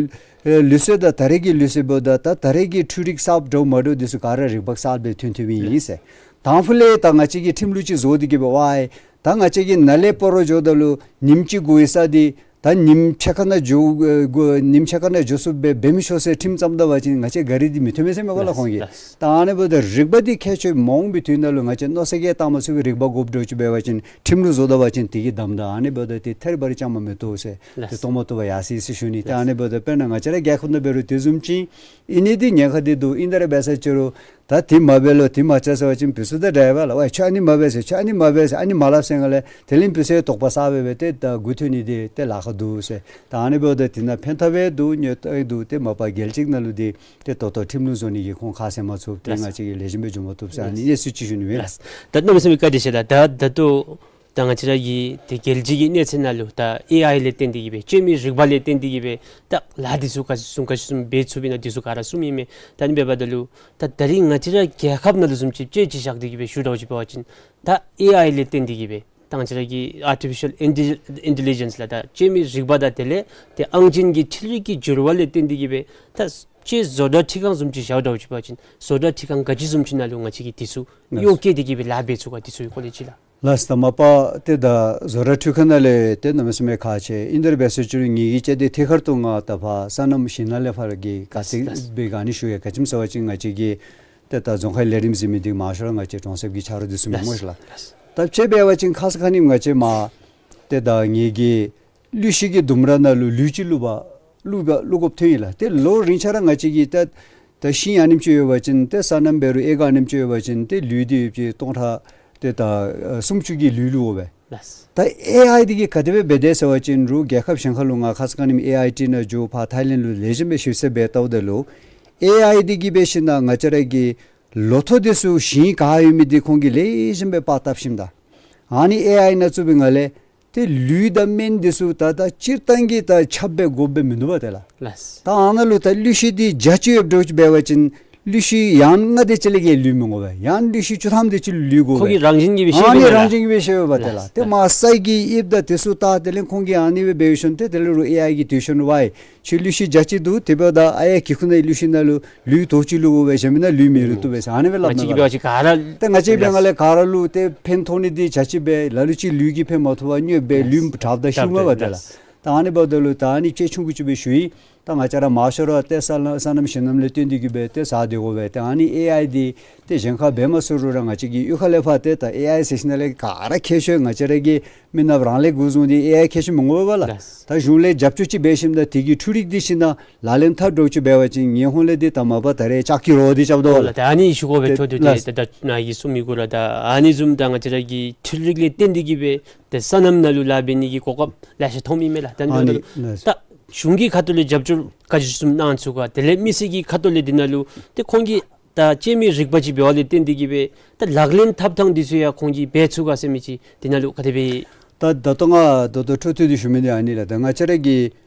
ཨེ་ལུགས་སྲོལ་དང་ད་རེས་ཀྱི་ལུགས་སྲོལ་འབདཝ་ད་ད་ད་རེས་ཀྱི་འཕྲུལ་རིག་གསརཔ་འདྲཝ་མ་འདྲཝ་འདི་ཚུ་ག་ར་རིག་པ་གསརཔ་སྦེ་ཐོན་ཐོནམ་ཨིན་ཟེར། དང་ཕུ་ལས་ད་ང་བཅས་ཀྱིས་ཁྲིམས་ལུགས་ཅིག་བཟོ་སྟེ་གི་འབད་ཝའི་ད་ང་བཅས་ཀྱིས་ནཱ་ལས་སྤ་རོ་འགྱོཝ་ད་ལུ་ཉིནམ་གཅིག་འགོར་ས་འདི་ད་ཉིནམ་ཕྱེད་ཀ་ནང་འགྱོ་ཨེ་འགོར་ཉིནམ་ཕྱེད་ཀ་ནང་འགྱོ་ཚུགསཔ་སྦེ་འབད་མི་ཆོག་ཟེར་ཁྲིམས་བརྩམ་ད་པ་ཅིན་ང་བཅས་གཱ་རི་འདི་མི་ཐོན་མས་ཟེར་མས་པ་ལགས་ཁོང་གིས། ལགས། ད་ཨ་ནི་འབདཝ་ད་རིག་པ་འདི་ཁྱད་ཆོས་མ་འོང་པའི་དུས་ནང་ལུ་ང་བཅས་མནོ་བསམ་གྱིས་བཏང་མ་ཚུགས་པའི་རིག་པ་དགོཔ་འདྲཝ་ཅིག་འབད་བ་ཅིན་ཁྲིམས་ལུགས་བཟོ་ད་པ་ཅིན་དེ་གིས་བསྡམ་ད། ཨ་ནི་འབདཝ་ད་ཏེ་ཐད་རི་བ་རི་བཅའ་མར་མི་གཏོགས་ཟེར། ལགས། ཏེ་གཏོགས་མ་བཏུབ་པར་ཡར་སོ་ཡི་ཟེར་ཞུ་ནི། ད་ལགས། ཨ་ནི་འབདཝ་ད་དཔེར་ན་ང་བཅས་ར་རྒྱལ་ཁབ་ནང་འབད་རུང་དེ་བཟུམ་ཅིག་ཨིན་ནི་འདི་ཉེན་ཁ་འདི་འདུག། ཨིན་ཏེ་ར་འབད་ས་ཅིག་རུང་ ད་དེ་མ་འབད་ལོ་དེ་མ་བྱ་ཟེར་བ་ཅིན་བུ་ཚུ་ད་འདྲཝ་ལགས། ཝའི་ཁྱོད་ཨ་ནི་མ་འབད་ཟེར་ཁྱོད་ཨ་ནི་མ་འབད་ཟེར་ཨ་ནི་མ་སླབ་ཟེར་ང་ལས་དེ་ལས་བུ་ཚུ་དོགས་པ་ཟ་སྦེ་སྦེ་ཏེ་ད་མགུ་འཐོམ་ནི་འདི་ཏེ་ལཱ་ཁག་འདུག་ཟེར། ད་ཨ་ནི་འབདཝ་ད་དེ་ནང་ཕན་ཐབས་འདུག་གནོད་འདུག་ཏེ་མ་པ་རྒྱལ་སྤྱི་ནང་ལུ་འདི་ཏེ་ད་ལྟོ་ཁྲིམས་ལུགས་བཟོ་ནི་གི་ཁོང་ཁ་བཟེད་མ་ཚུགས་ཏེ་ལགས། ང་བཅས་ཀྱིས་ལེགས་ཤོམ་སྦེ་འགྱོ་མ་བཏུབ་ཟེར་ཨ་ནི་གནས་ཚུལ་ཅིག་ཞུ་ནི་མས། ལགས། ད་གནམ་མེད་ས་མེད་བཀའ་དྲིན་ཆེ་ལགས། ད་ད་ལྟོ་ད་ང་བཅས་ར་གི་ཏེ་རྒྱལ་སྤྱི་གི་གནས་ཚད་ནང་ལུ་ད་ཨེ་ཨའི་ལས་བརྟེན་ཏེ་གིས་སྦེ་སྐྱེད་མོས་རིག་པ་ལས་བརྟེན་ཏེ་གིས་སྦེ་ད་ལཱ་འདི་ཚུ་ག་ཅི་བཟུམ་ག་ཅི་བཟུམ་འབད་ཚུགས་པས་ན་འདི་ཚུ་ག་ར་གསུངས་ཡི་མས། ད་ཨ་ནི་འབདཝ་ད་ལུ་ད་ད་རིས་ང་བཅས་ར་རྒྱལ་ཁབ་ནང་ལུ་བཟུམ་ཅིག་དཔྱེ་ཅིག་བཞག་སྟེ་གིས་སྦེ་ཞུ་དོ་ཅིག་འབད་བ་ཅིན་ད་ཨེ་ཨའི་ལས་བརྟེན་ཏེ་གིས་སྦེ་ད་ང་བཅས་ར་གི་ཨར་ཊི་ཕི་ཤཱལ་ཨིན་ཊེ་ལི་ཇེནསི་ལགས། ད་སྐྱེད་མོས་རིག་པ་དང་དེ་ལས་ཏེ་ཨང་ཅན་གྱི་འཕྲུལ་རིག་གི་འགྱུར་བ་ལས་བརྟེན་ཏེ་གིས་སྦེ་ད་ཅིག་བཟོ་གྲྭ་ཁྲི་ཁང་བཟུམ་ཅིག་བཞག་དོ་ཅིག་འབད་བ་ཅིན་བཟོ་གྲྭ་ཁྲི་ཁང་ག་ཅི་བཟུམ་ཅིག་ནང་ལུ་ང་བཅས་ཀྱིས་འདི་ཚུ་གཡོག་བཀོལ་ཏེ་གིས་སྦེ་ལཱ་འབད་ཚུགས་ག་འདི་ཚུ་གི་སྐོར་ལས་ཅིག་ལགས། ལགས་སོ། ད་མ་པ་ཏེ་ད་བཟོ་གྲྭ་འཕྲུལ་ཁང་ནང་ལས་ཏེ་གནམ་མེད་ས་མེད་ཁག་ཆེ། ཨིན་དེ་ར་འབད་ཟེར་ཅི་རུང་ངེ་གི་ཅིག་ཏེ་ཐད་ཀར་དུ་ང་ད་ཕར་སོ་ནམ་ཞིང་ལཱ་ལས་ཕར་གྱི་ག་ཏེ་ལགས། སྦེ་ག་ནི་ཞུ་ཡང་ག་ཅི་སྨོ་ཟེར་བ་ཅིན་ང་བཅས་ཀྱི་ཏེ་ད་རྫོང་ཁའི་ལས་རིམ་གཟིགས་མི་འདི་མང་ཤོས་ར་ང་བཅས་གྲོང་གསེབ་ཀྱི་ཆ་རོགས་འདི་ཚུ་མས་སྨོ་ཤིག་ལགས། ལགས། ད་དཔྱེ་འབད་བ་ཅིན་ཁ་ཙ་ཁ་ཉིནམ་ང་བཅས་མར་ཏེ་ད་ངེ་གི་ཀླུ་ཤིང་གི་ལྡུམ་ར་ནང་ལུ་ལུད་ཅིག་བླུག་པ་བླུག་པ་བླུག་དགོཔ་ཐོན་ཡི་ལགས། ཏེ་ལོ་རིམ་ཆད་ར་ང་བཅས་ཀྱིས་ད་ད་ཤིང་ཨ་ནེམ་ཅིག་ཡོད་པ་ཅིན་ཏེ་སོ་ནམ་འབད་རུང་ཨེ་ཀར་ཨ་ནེམ་ཅིག་ཡོད་པ་ཅིན་ཏེ་ལུད་འདི་ཡོད་པ་ཅིན་སྟོང་ཕྲག་ཏེ་ད་ཨ་སུམ་ཅུ་གི་ལུད་བླུག་དགོ་པས། ལགས། ད་ཨེ་ཨའི་འདི་གིས་ག་དེ་སྦེ་འབད་དེ་ཟེར་བ་ཅིན་རུང་རྒྱལ་ཁབ་གཞན་ཁ་ལུ་ང་ཁ་ཙ་ཁ་ཉིནམ་ཨེ་ཨའི་ཊི་ནང་འགྱོ་ཕར་ཐའི་ལེནཌ་ལུ་ལེགས་ཤོམ་སྦེ་ཞིབ་འཚོལ་འབད་བལྟཝ་ད་ལུ་ཨེ་ཨའི་འདི་གིས་འབད་ཞིནམ་ང་བཅས་ར་གི་ལོ་ཐོག་འདི་ཚུ་ཞིང་ག་ཡོད་མི་འདི་ཁོང་གིས་ལེགས་ཤོམ་སྦེ་པར་བཏབ་ཞིནམ་ད་ཨ་ནི་ཨེ་ཨའི་ནང་བཙུགས་པའི་ངང་ལས་ཏེ་ལུད་དང་སྨན་འདི་ཚུ་ད་ད་སྤྱིར་བཏང་གི་ད་ཁྱབ་སྦེ་དགོཔ་སྦེ་མིན་འདུག་པ་ཏེ་ལགས། ལགས། ད་ཨ་ནཱ་ལུ་ད་ཀླུ་ཤིང་འདི་བརྒྱ་ཅིག་ཡོདཔ་འདྲཝ་ཅིག་འབད་བ་ཅིན་ཀླུ་ཤིང་ཡང་ལྔ་དེ་ཅིག་ལས་བརྒལ་ལུད་མི་དགོ་པས། ཡང་ཀླུ་ཤིང་བཅུ་ཐམ་དེ་ཅིག་ལུད་དགོ་པས། ཁོང་གིས་རང་བཞིན་གྱིས་སྦེ་ཤེས་ཨ་ནི་པས་རང་ལགས། བཞིན་གྱིས་སྦེ་ཤེས་པས་ཏེ་ལགས། ལགས། ཏེ་མར་ས་གི་དབྱིབས་དང་དེ་ཚུ་བལྟ་དེ་ལས་ཁོང་གིས་ཨ་ནི་སྦེ་འབད་ཞིནམ་ཏེ་དེ་ལས་རུང་ཨེ་ཨའི་གིས་འདི་ཞུ་ནི་ཝའི་ཁྱོད་ཀླུ་ཤིང་བརྒྱ་ཅིག་འདུག། དེ་འབདཝ་ད་ཨ་ཡ་གི་ཁུག་ནང་ཀླུ་ཤིང་ནང་ལུ་ལུད་དོ་ཅིག་བླུག་དགོ་པས། གཞན་མིན་ན་ལུད་མི་རུལ་བཏུབ་པས་ཟེར་ཨ་ནི་སྦེ་སླབ་ནི་ལགས། ད་ང་བཅས་ཀྱིས་འབད་ང་ལས་ག་ར་ལུ་ཏེ་ཕན་ཐོགས་ནི་འདི་བརྒྱ་ཅིག་སྦེ་ལ་ལུ་ཅིག་ལུད་ཀྱིས་ཕན་མ་ཐོགས་པར་གནོདཔ་སྦེ་ལུད་དྲགཔ་ད་ཤུལ་མ་པ་ཏེ་ལགས། ད་ཨ་ནི་འབདཝ་ད་ལུ་ད་ཨ་ནི་ཅིག་ཆུང་ཀུ་ཅིག་སྦེ་ཞུ་ཡི། ད་ང་བཅས་ར་མང་ཤོས་ར་ཏེ་སོ་ནམ་སོ་ནམ་ཞིང་གནམ་ལས་བརྟེན་ཏེ་གིས་སྦེ་ཏེ་ཟ་སྡོད་དགོ་པས། ཏེ་ཨ་ནི་ཨེ་ཨའི་འདི་ཏེ་གཞན་ཁར་འབད་མ་ཚུགས་རུང་ར་ང་བཅས་ཀྱི་གཡུས་ཁ་ལས་ཕར་ཏེ་ད་ཨེ་ཨའི་ཟེར་ཞིནམ་ལས་ག་ར་མཁས་ཤོས་ང་བཅས་ར་གི་མི་ནགཔ་རང་ལས་འགོ་བཟུང་སྟེ་ཨེ་ཨའི་མཁས་ཤོས་མི་དགོ་པས་ལགས། ལགས། ད་གཞུང་ལས་རྒྱབ་སྐྱོར་ཅིག་འབད་ཞིནམ་ད་དེ་གི་འཕྲུལ་རིག་འདི་ཞིནམ་ད་ལག་ལེན་འཐབ་འདྲཝ་ཅིག་འབད་བ་ཅིན་ངེའི་ཧོངས་ལས་འདི་ད་མ་པ་ད་རེས་ལྕགས་ཀྱི་རོ་འདི་རྐྱབ་དོ་ཨོ་ལགས། ད་ཨ་ནི་ཞུ་དགོ་པས། ཏེ་ཐོག་ཏུ་ཏེ་ལགས། ད་ད་ནཱ་གིས་གསུང་མི་གུ་ར་ད་ཨ་ནི་བཟུམ་ད་ང་བཅས་ར་གི་འཕྲུལ་རིག་ལས་བརྟེན་ཏེ་གིས་སྦེ་ཏེ་སོ་ནམ་ནང་ལུ་ལཱ་འབད་ནི་གི་གོ་སྐབས་ལེ་ཤ་ཐོབ་མི་མས་ལགས། ད་ཨ་ནི་ནི་ལགས། ད་གཞུང་གི་ཁ་ཐུག་ལས་རྒྱབ་སྐྱོར་ག་ཅི་བཟུམ་གནང་ཚུགས་ག། དེ་ལས་མི་སེར་གྱི་ཁ་ཐུག་ལས་འདི་ནང་ལུ་ཏེ་ཁོང་གིས་ད་སྐྱེད་མོས་རིག་པ་ཅིག་འབད་བ་ལས་བརྟེན་ཏེ་གིས་སྦེ་ད་ལག་ལེན་འཐབ་ཐངས་འདི་ཚུ་ཡང་ཁོང་གིས་འབད་ཚུགས་ག་ཟེར་མི་ཅིག་འདི་ནང་ལུ་ག་དེ་སྦེ། ད་ད་ལྟོ་ང་ད་ལྟོ་འཕྲོ་མཐུད་དེ་ཞུ་མི་འདི་ཨ་ནི་ལགས། ད་ང་བཅས་ར་གི་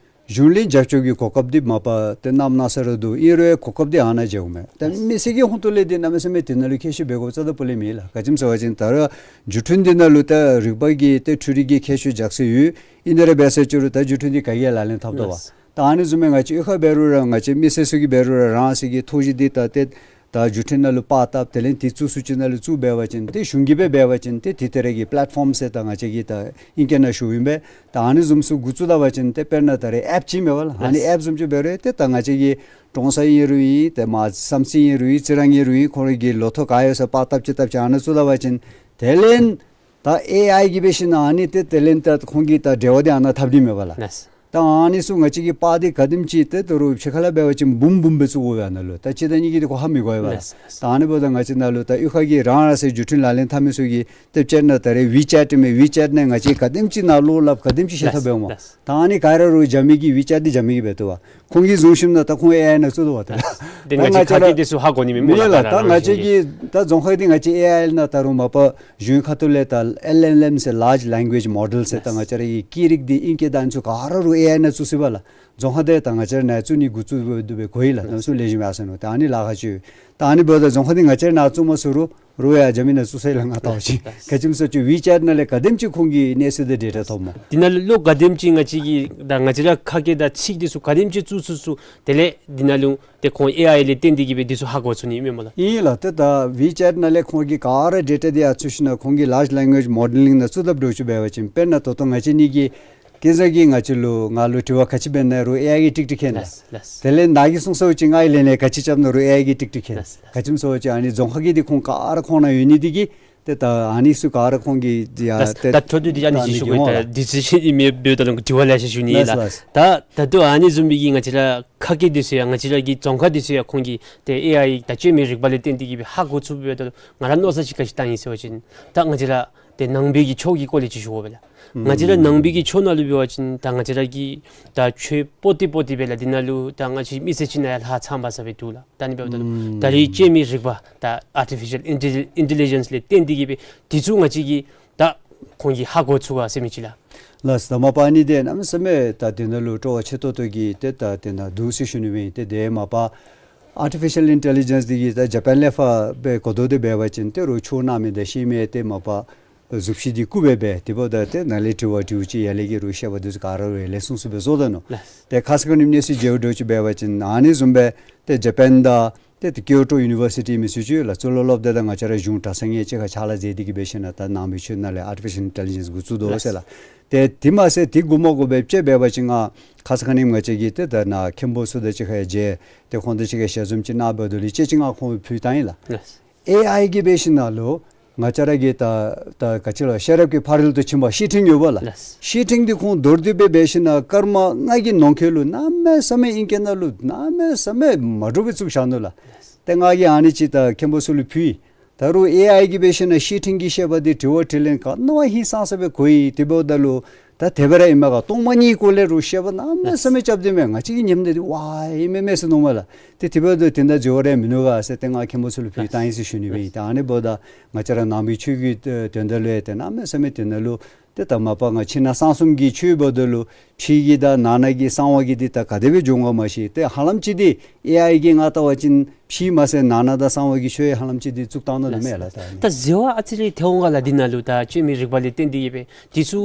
གཞུང་ལས་རྒྱབ་སྐྱོར་གྱི་གོ་སྐབས་འདི་མ་པ་ཏེ་གནམ་མེད་ས་མེད་ར་འདུག། ཨིན་རུང་གོ་སྐབས་འདི་ཨ་ནཱ་མཇལཝ་མས། ད་མི་སེར་གྱི་ཧོངས་ཐོག་ལས་འདི་གནམ་མེད་ས་མེད་འདི་ནང་ལུ་མཁས་ཤོས་འབད་དགོཔ་རྩ་དང་པོ་ལས་མེད་ལགས། ག་ཅི་སྨོ་ཟེར་བ་ཅིན་ད་རུང་བརྒྱུད་འཕྲིན་འདི་ནང་ལུ་ད་རིག་པ་གི་ཏེ་འཕྲུལ་རིག་གི་མཁས་མཆོག་རྒྱགས་སྲོལ་ཡོད། ཨིན་དེ་ར་འབད་ཟེར་ཅི་རུང་ད་བརྒྱུད་འཕྲིན་འདི་ག་གིས་ཡང་ལག་ལེན་འཐབ་དོ་པས། ད་ཨ་ནི་བཟུམ་སྦེ་ང་བཅས་གཡུས་ཁར་འབད་རུང་ར་ང་བཅས་མི་སེར་ཚུ་གིས་འབད་རུང་ར་རང་སོ་གི་ཐོག་གཞི་འདི་ད་ཏེ་ད་བརྒྱུད་འཕྲིན་ནང་ལུ་པར་བཏབ་དེ་ལས་འདི་བཙུགས་ཚུགས་ཅིག་ནང་ལུ་བཙུགས་འབད་བ་ཅིན་ཏེ་གཞུང་གིས་སྦེ་འབད་བ་ཅིན་ཏེ་འདི་ཏེ་ར་གི་པེ་ལེཊ་ཕོརམ་ཟེར་ད་ང་བཅས་ཀྱིས་ད་ཨིང་སྐད་ནང་ཞུཝ་ཨིན་པས། ད་ཨ་ནི་བཟུམ་ཚུ་འགོ་བཙུགས་ད་པ་ཅིན་ཏེ་དཔེར་ན་ད་རེས་ཨེཔ་ཅིག་མས་པ་ལགས། ཨ་ནི་ལགས། ཨེཔ་བཟུམ་ཅིག་འབད་རུང་ཏེ་ད་ང་བཅས་ཀྱི་ཀྲོང་གསར་ཨིན་རུང་ཨིན། ཏེ་མར་བསམ་རྩེ་ཨིན་རུང་ཨིན། རྩི་རང་ཨིན་རུང་ཨིན། ཁོང་རའི་གི་ལོ་ཐོག་ག་ཡོད་ས་པར་བཏབ་ཅིག་བཏབ་ཅིག་ཨ་ནཱ་བཙུགས་ད་པ་ཅིན་དེ་ལས་ད་ཨེ་ཨའི་གིས་འབད་ཞིནམ་ཨ་ནི་ཏེ་དེ་ལས་ད་ཁོང་གིས་ད་འབྲེལ་བ་འདི་ཨ་ནཱ་འཐབ་ནི་མས་པ་ལགས། ལགས། ད་ཨ་ནི་ཚུ་ང་བཅས་ཀྱི་པར་འདི་ག་དེམ་ཅིག་ཏེ་ད་རུང་ཕྱི་ཁ་ལས་འབད་བ་ཅིན་འབུམ་འབུམ་སྦེ་བཙུགས་དགོ་པས་ཨ་ནཱ་ལུ། ད་གཅིག་དང་གཉིས་ཀྱིས་འདི་ཁོ་ཧ་མི་གོ་བས་པ་ལགས། ལགས། ད་ཨ་ནི་འབདཝ་ད་ང་བཅས་ནཱ་ལུ་ད་གཡུས་ཁ་གི་རང་རང་སོའི་བརྒྱུད་འཕྲིན་ལག་ལེན་འཐབ་མི་ཚུ་གིས་ཏེ་སྤྱིར་ན་ད་རེས་ཝི་ཅེཊ་མས། ཝི་ཅེཊ་ནང་ང་བཅས་ག་དེམ་ཅིག་ནང་ལོག་སླབ་ག་དེམ་ཅིག་ཤེས་ཐབས་འབད་འོང་། ལགས། ད་ཨ་ནི་ག་ར་རུང་རྒྱ་མི་གི་ཝི་ཅེཊ་འདི་རྒྱ་མི་གིས་འབད་བཏུབ་པས། ཁོང་གིས་བཟུང་ཞིནམ་ད་ད་ཁོང་ཨེ་ཨའི་ནང་བཙུགས་དོ་པ་ད། ད་ང་བཅས་ཁ་ལས་ཏེ་ཚུ་ཧ་གོ་ནི་མེད་མེད་ལགས། ད་ང་བཅས་ཀྱི་ད་རྫོང་ཁ་འདི་ང་བཅས་ཨེ་ཨའི་ནང་ད་རུང་མ་པ་གཞུང་ཁ་ཐུག་ལས་ད་ཨེལ་ཨེལ་ཨེམ་ཟེར་ལཱརཇ་ལེང་གུ་ཨེཇ་མོ་ཌེལ་ཟེར་ད་ང་བཅས་ར་གི་སྐད་རིགས་འདི་ཨིང་སྐད་ད་ཨ་ནི་ཚུ་ག་ར་རུང་ཨེ་ཨའི་ནང་བཙུགས་ཅི་པ་ལགས། རྫོང་ཁ་འདི་ད་ང་བཅས་ར་ནཱ་བཙུགས་ནི་འགོ་བཙུགས་འབད་འབད་གོ་ཡི་ལགས། གནམ་མེད་ས་མེད་ལེགས་ཤོམ་ཡར་སོང་ནུག། ད་ཨ་ནི་ལཱ་ཁག་ཅིག་ཡོད། ད་ཨ་ནི་འབདཝ་ད་རྫོང་ཁ་འདི་ང་བཅས་ར་ནཱ་བཙུགས་མ་ཚུགས་རུང་རུང་ཡང་རྒྱ་མི་ནང་བཙུགས་ས་ཡི་ལགས། ང་ལྟ་བ་ཅིན་ག་ཅི་སྨོ་ཟེར་བ་ཅིན་ཝི་ཅེཊ་ནང་ལས་ག་དེམ་ཅིག་ཁོང་གིས་གནས་ཚུལ་འདི་ཌེ་ཊ་ཐོབ་སྨོ། འདི་ནང་ལུ་ག་དེམ་ཅིག་ང་བཅས་ཀྱི་ད་ང་བཅས་ར་ཁ་སྐད་དང་ཚིག་འདི་ཚུ་ག་དེམ་ཅིག་བཙུགས་བཙུགས་བཙུགས་དེ་ལས་འདི་ནང་ལུ་ཏེ་ཁོང་ཨེ་ཨའི་ལས་བརྟེན་ཏེ་གིས་སྦེ་འདི་ཚུ་ཧ་གོ་ཚུགས་ནི་མས་སྨོ་ལགས། ཨིན་ལགས། ཏེ་ད་ཝི་ཅེཊ་ནང་ལས་ཁོང་གིས་ག་ར་ཌེ་ཊ་འདི་ཡར་བཙུགས་ཞིནམ་ཁོང་གིས་ལཱརཇ་ལེང་གུ་ཨེཇ་མོ་ཌེལ་ལིང་ནང་བཙུགས་དཔ་འདྲཝ་ཅིག་འབད་བ་ཅིན་དཔེར་ན་ད་ལྟོ་ང་བཅས་གཉིས་ཀྱིས་ཀུན་བཟང་གིས་ང་བཅས་ལུ་ང་ལུ་དྲི་བ་ག་ཅི་འབད་ན་རུང་ཨེ་ཨའི་གིས་ཀྲིག་ཀྲི་མཁྱེན་ལགས། ལགས། དེ་ལས་ནཱ་གིས་གསུངས་ས་ཅིག་ང་གིས་ལན་ལན་ག་ཅི་རྐྱབ་ན་རུང་ཨེ་ཨའི་གིས་ཀྲིག་ཀྲི་མཁྱེན། ལགས། ག་ཅི་སྨོ་ཟེར་བ་ཅིན་ཨ་ནི་རྫོང་ཁ་གི་འདི་ཁོང་ག་ར་ཁོང་ནང་ཡོད་ནི་འདི་གིས་ཏེ་ད་ཨ་ནི་ཚུ་ག་ར་ཁོང་གིས་ཡ་ལགས། ཏེ་ད་ད་ཐོག་ཏུ་ཨ་ནི་ཅིག་ཞུ་དགོ་ལགས། ད་འདི་ཚུ་ཅིག་ཨིན་མས་འབདཝ་ད་ལུ་དྲི་བ་ལེ་ཤ་ཞུ་ནི་ལགས། ལགས་ལགས། ད་ད་ལྟོ་ཨ་ནི་བཟུམ་མའི་གི་ང་བཅས་ར་ ཁ་སྐད་འདི་ཚུ་ཡང་ང་བཅས་ར་གི་རྫོང་ཁ་འདི་ཚུ་ཡང་ཁོང་གིས་ཏེ་ཨེ་ཨའི་དང་སྤྱོད་མེད་རིག་པ་ལས་བརྟེན་ཏེ་གིས་སྦེ་ཧ་གོ་ཚུགསཔ་འབདཝ་ད་ལུ་ང་ར་མནོ་བསམ་ཅིག་ག་ཅི་བཏང་ཡི་ཟེར་བ་ཅིན་ད་ང་བཅས་ར་ཏེ་ནང་པའི་གི་ཆོས་ཀྱི་སྐོར་ལས་ཅིག་ཞུ་དགོ་པས་ལགས། ང་བཅས་ར་ནང་པའི་གི་ཆོས་ནང་ལུ་འབད་བ་ཅིན་ད་ང་བཅས་ར་གི་ད་ཆོས་པོ་ཏི་པོ་ཏི་སྦེ་ལགས། འདི་ནང་ལུ་ད་ང་བཅས་མི་སེར་ཅིག་ནང་ཡང་ལྷག་ཚངམ་ཟེར་སྦེ་འདུག་ལགས། ད་ཨ་ནི་འབདཝ་ད་ལུ་ད་རེས་སྤྱོད་མེད་རིག་པ་ད་ཨར་ཊི་ཕི་ཤལ་ཨིན་ཊེ་ལི་ཇེནསི་ལས་བརྟེན་ཏེ་གིས་སྦེ་འདི་ཚུ་ང་བཅས་ཀྱིས་ད་ཁོང་གིས་ཧ་གོ་ཚུགས་ག་ཟེར་མི་ཅིག་ལགས། ལགས་སོ། ད་མ་པ་ཨ་ནི་འདི་གནམ་མེད་ས་མེད་ད་འདི་ནང་ལུ་སྤྲོ་བ་ཆེ་ཏོག་ཏོ་གི་ཏེ་ད་འདི་ནང་འདུག་ཟེར་ཞུ་ནི་སྦེ་ཨིན། ཏེ་འདི་མ་པ་ཨར་ཊི་ཕི་ཤལ་ཨིན་ཊེ་ལི་ཇེནསི་འདི་གིས་ད་ཇ་པཱན་ལས་ཕར་སྦེ་གོ་དོ་འདི་འབད་བ་ཅིན་ཏེ་རོགས་ཆོས་སྣང་མེད་དང་ཤེས་མེད་ཏེ་མ་པ་གཟུགས་གཞི་འདི་རྐུ་སྦེ་འབད། དེ་འབདཝ་ད་ཏེ་ནཱ་ལས་དྲི་བ་དྲིཝ་ཅིག་ཡར་ལས་ཀྱི་རོགས་བཤད་པ་འདི་ཚུ་ག་ར་རོགས་ལེགས་ཤོམ་སྦེ་བཟོ་དོ་ནུག། ལགས། ཏེ་ཁ་ཙ་ཁ་ཉིནམ་གནས་ཚུལ་མཇལཝ་འདྲཝ་ཅིག་འབད་བ་ཅིན་ཨ་ནི་བཟུམ་སྦེ་ཏེ་ཇ་པཱན་དང་ཏེ་ཏེ་ཀིའོ་ཊོ་ཡུ་ནི་བར་སི་ཊི་མི་ཚུ་ཅིག་ལགས། གཙུག་ལག་སློབ་སྡེ་དང་ང་བཅས་ར་གཞུང་གྲྭ་ཚང་གཉིས་གཅིག་ཁར་ཕྱག་ལཱ་མཛད་དེ་གིས་འབད་ཞིན་ན་ད་ནང་པའི་ཆོས་ནང་ལས་ཨར་ཊི་ཕི་ཤལ་ཨིན་ཊེ་ལི་ཇེནསི་འགོ་བཙུགས་དོ་ཟེར་ལགས། ཏེ་དེ་མ་ཚད་དེ་འགོ་མ་དགོ་པར་ཅིག་འབད་བ་ཅིན་ང་ཁ་ཙ་ཁ་ཉིནམ་ང་བཅས་ཀྱི་ཏེ་ད་ནཱ་མཁན་པོ་ཚུ་དང་གཅིག་ཁར་མཇལ། ཏེ་ཁོང་དང་གཅིག་ཁར་ཞལ་འཛོམས་ཅིག་གནང་འབདཝ་ད་ལུ་དཔྱེ་ཅིག་ང་ཁོང་ཕུལ་བཏང་ཡི་ལགས། ལགས། ཨེ་ཨའི་གིས་འབད་ཞིན་ན་ལུ་ང་བཅས་ར་གི་ད་ད་ག་ཅི་ལོ་ཤེས་རབ་ཀྱི་ཕ་རོལ་ཏུ་ཕྱིན་པ་བཤེས་སྤྲིང་ཡོདཔ་ལགས། ལགས། བཤེས་སྤྲིང་འདི་ཁོང་མདོར་བསྡུས་སྦེ་འབད་ཞིན་ན་སྐར་མ་ལྔ་གི་ནང་འཁོད་ལུ་གནམ་མེད་ས་མེད་ཨིང་སྐད་ནང་ལུ་གནམ་མེད་ས་མེད་མ་འདྲཝ་སྦེ་བཙུགས་བཞག་ནུག་ལགས། ལགས། ཏེ་ང་གིས་ཨ་ནི་ཅིག་ད་མཁན་པོ་ཚུ་ལུ་ཕུལ་ཡི། ད་རུང་ཨེ་ཨའི་གིས་འབད་ཞིན་ན་བཤེས་སྤྲིང་གིས་བཤད་པ་འདི་དྲི་བ་དྲིས་ལན་ག་ནི་བ་ཧིང་སངས་ས་སྦེ་གོ་ཡི། དེ་འབདཝ་ད་ལུ་ད་དེ་སྦེ་ར་ཨིན་མས་ག། སྟོང་པ་ཉིད་སྐོར་ལས་རོགས་བཤད་པ་གནམ་མེད་ས་མེད་རྐྱབ་སྟེ་མས། ང་བཅས་ཀྱིས་ཉནམ་ད་ཝའི་ཨིན་མས་མས་ཟེར་མནོཝ་མས་ལགས། ཏེ་དེ་འབདཝ་ད་དེ་འདྲ་འགྱོ་བ་ར་མིན་ནུག་ག་ཟེར་ཏེ་ང་མཁན་པོ་ཚུ་ལུ་ཕུལ་བཏང་ཡི་ཟེར་ཞུ་ནི་སྦེ་ཨིན། ད་ཨ་ནི་འབདཝ་ད་ང་བཅས་ར་ནང་པའི་ཆོས་ཀྱི་དོན་དག་ལུ་ཡང་ཏེ་གནམ་མེད་ས་མེད་དེ་ནང་ལུ་ཏེ་ད་མ་པ་ང་ཕྱི་ནང་གསང་གསུམ་གྱི་ཆོས་འབདཝ་ད་ལུ་ཕྱི་གི་དང་ནང་ན་གི་གསང་བ་གི་འདི་ད་ག་དེ་སྦེ་འགྱོ་འོང་ག་མ་ཤེས། ཏེ་ཧ་ལམ་ཅིག་འདི་ཨེ་ཨའི་གིས་ང་བལྟ་བ་ཅིན་ཕྱི་མ་ཚད་ནང་ན་དང་གསང་བ་གི་ཆོས་ཧ་ལམ་ཅིག་འདི་བཙུགས་བཏང་ནུག་མས་ལགས། ད་ད་ཟེར་བ་ཨ་ཙི་རེ་ཐལ་འོང་ག་ལགས། འདི་ནང་ལུ་ད་སྤྱོད་མེད་རིག་པ་ལས་བརྟེན་ཏེ་གིས་སྦེ་འདི་ཚུ་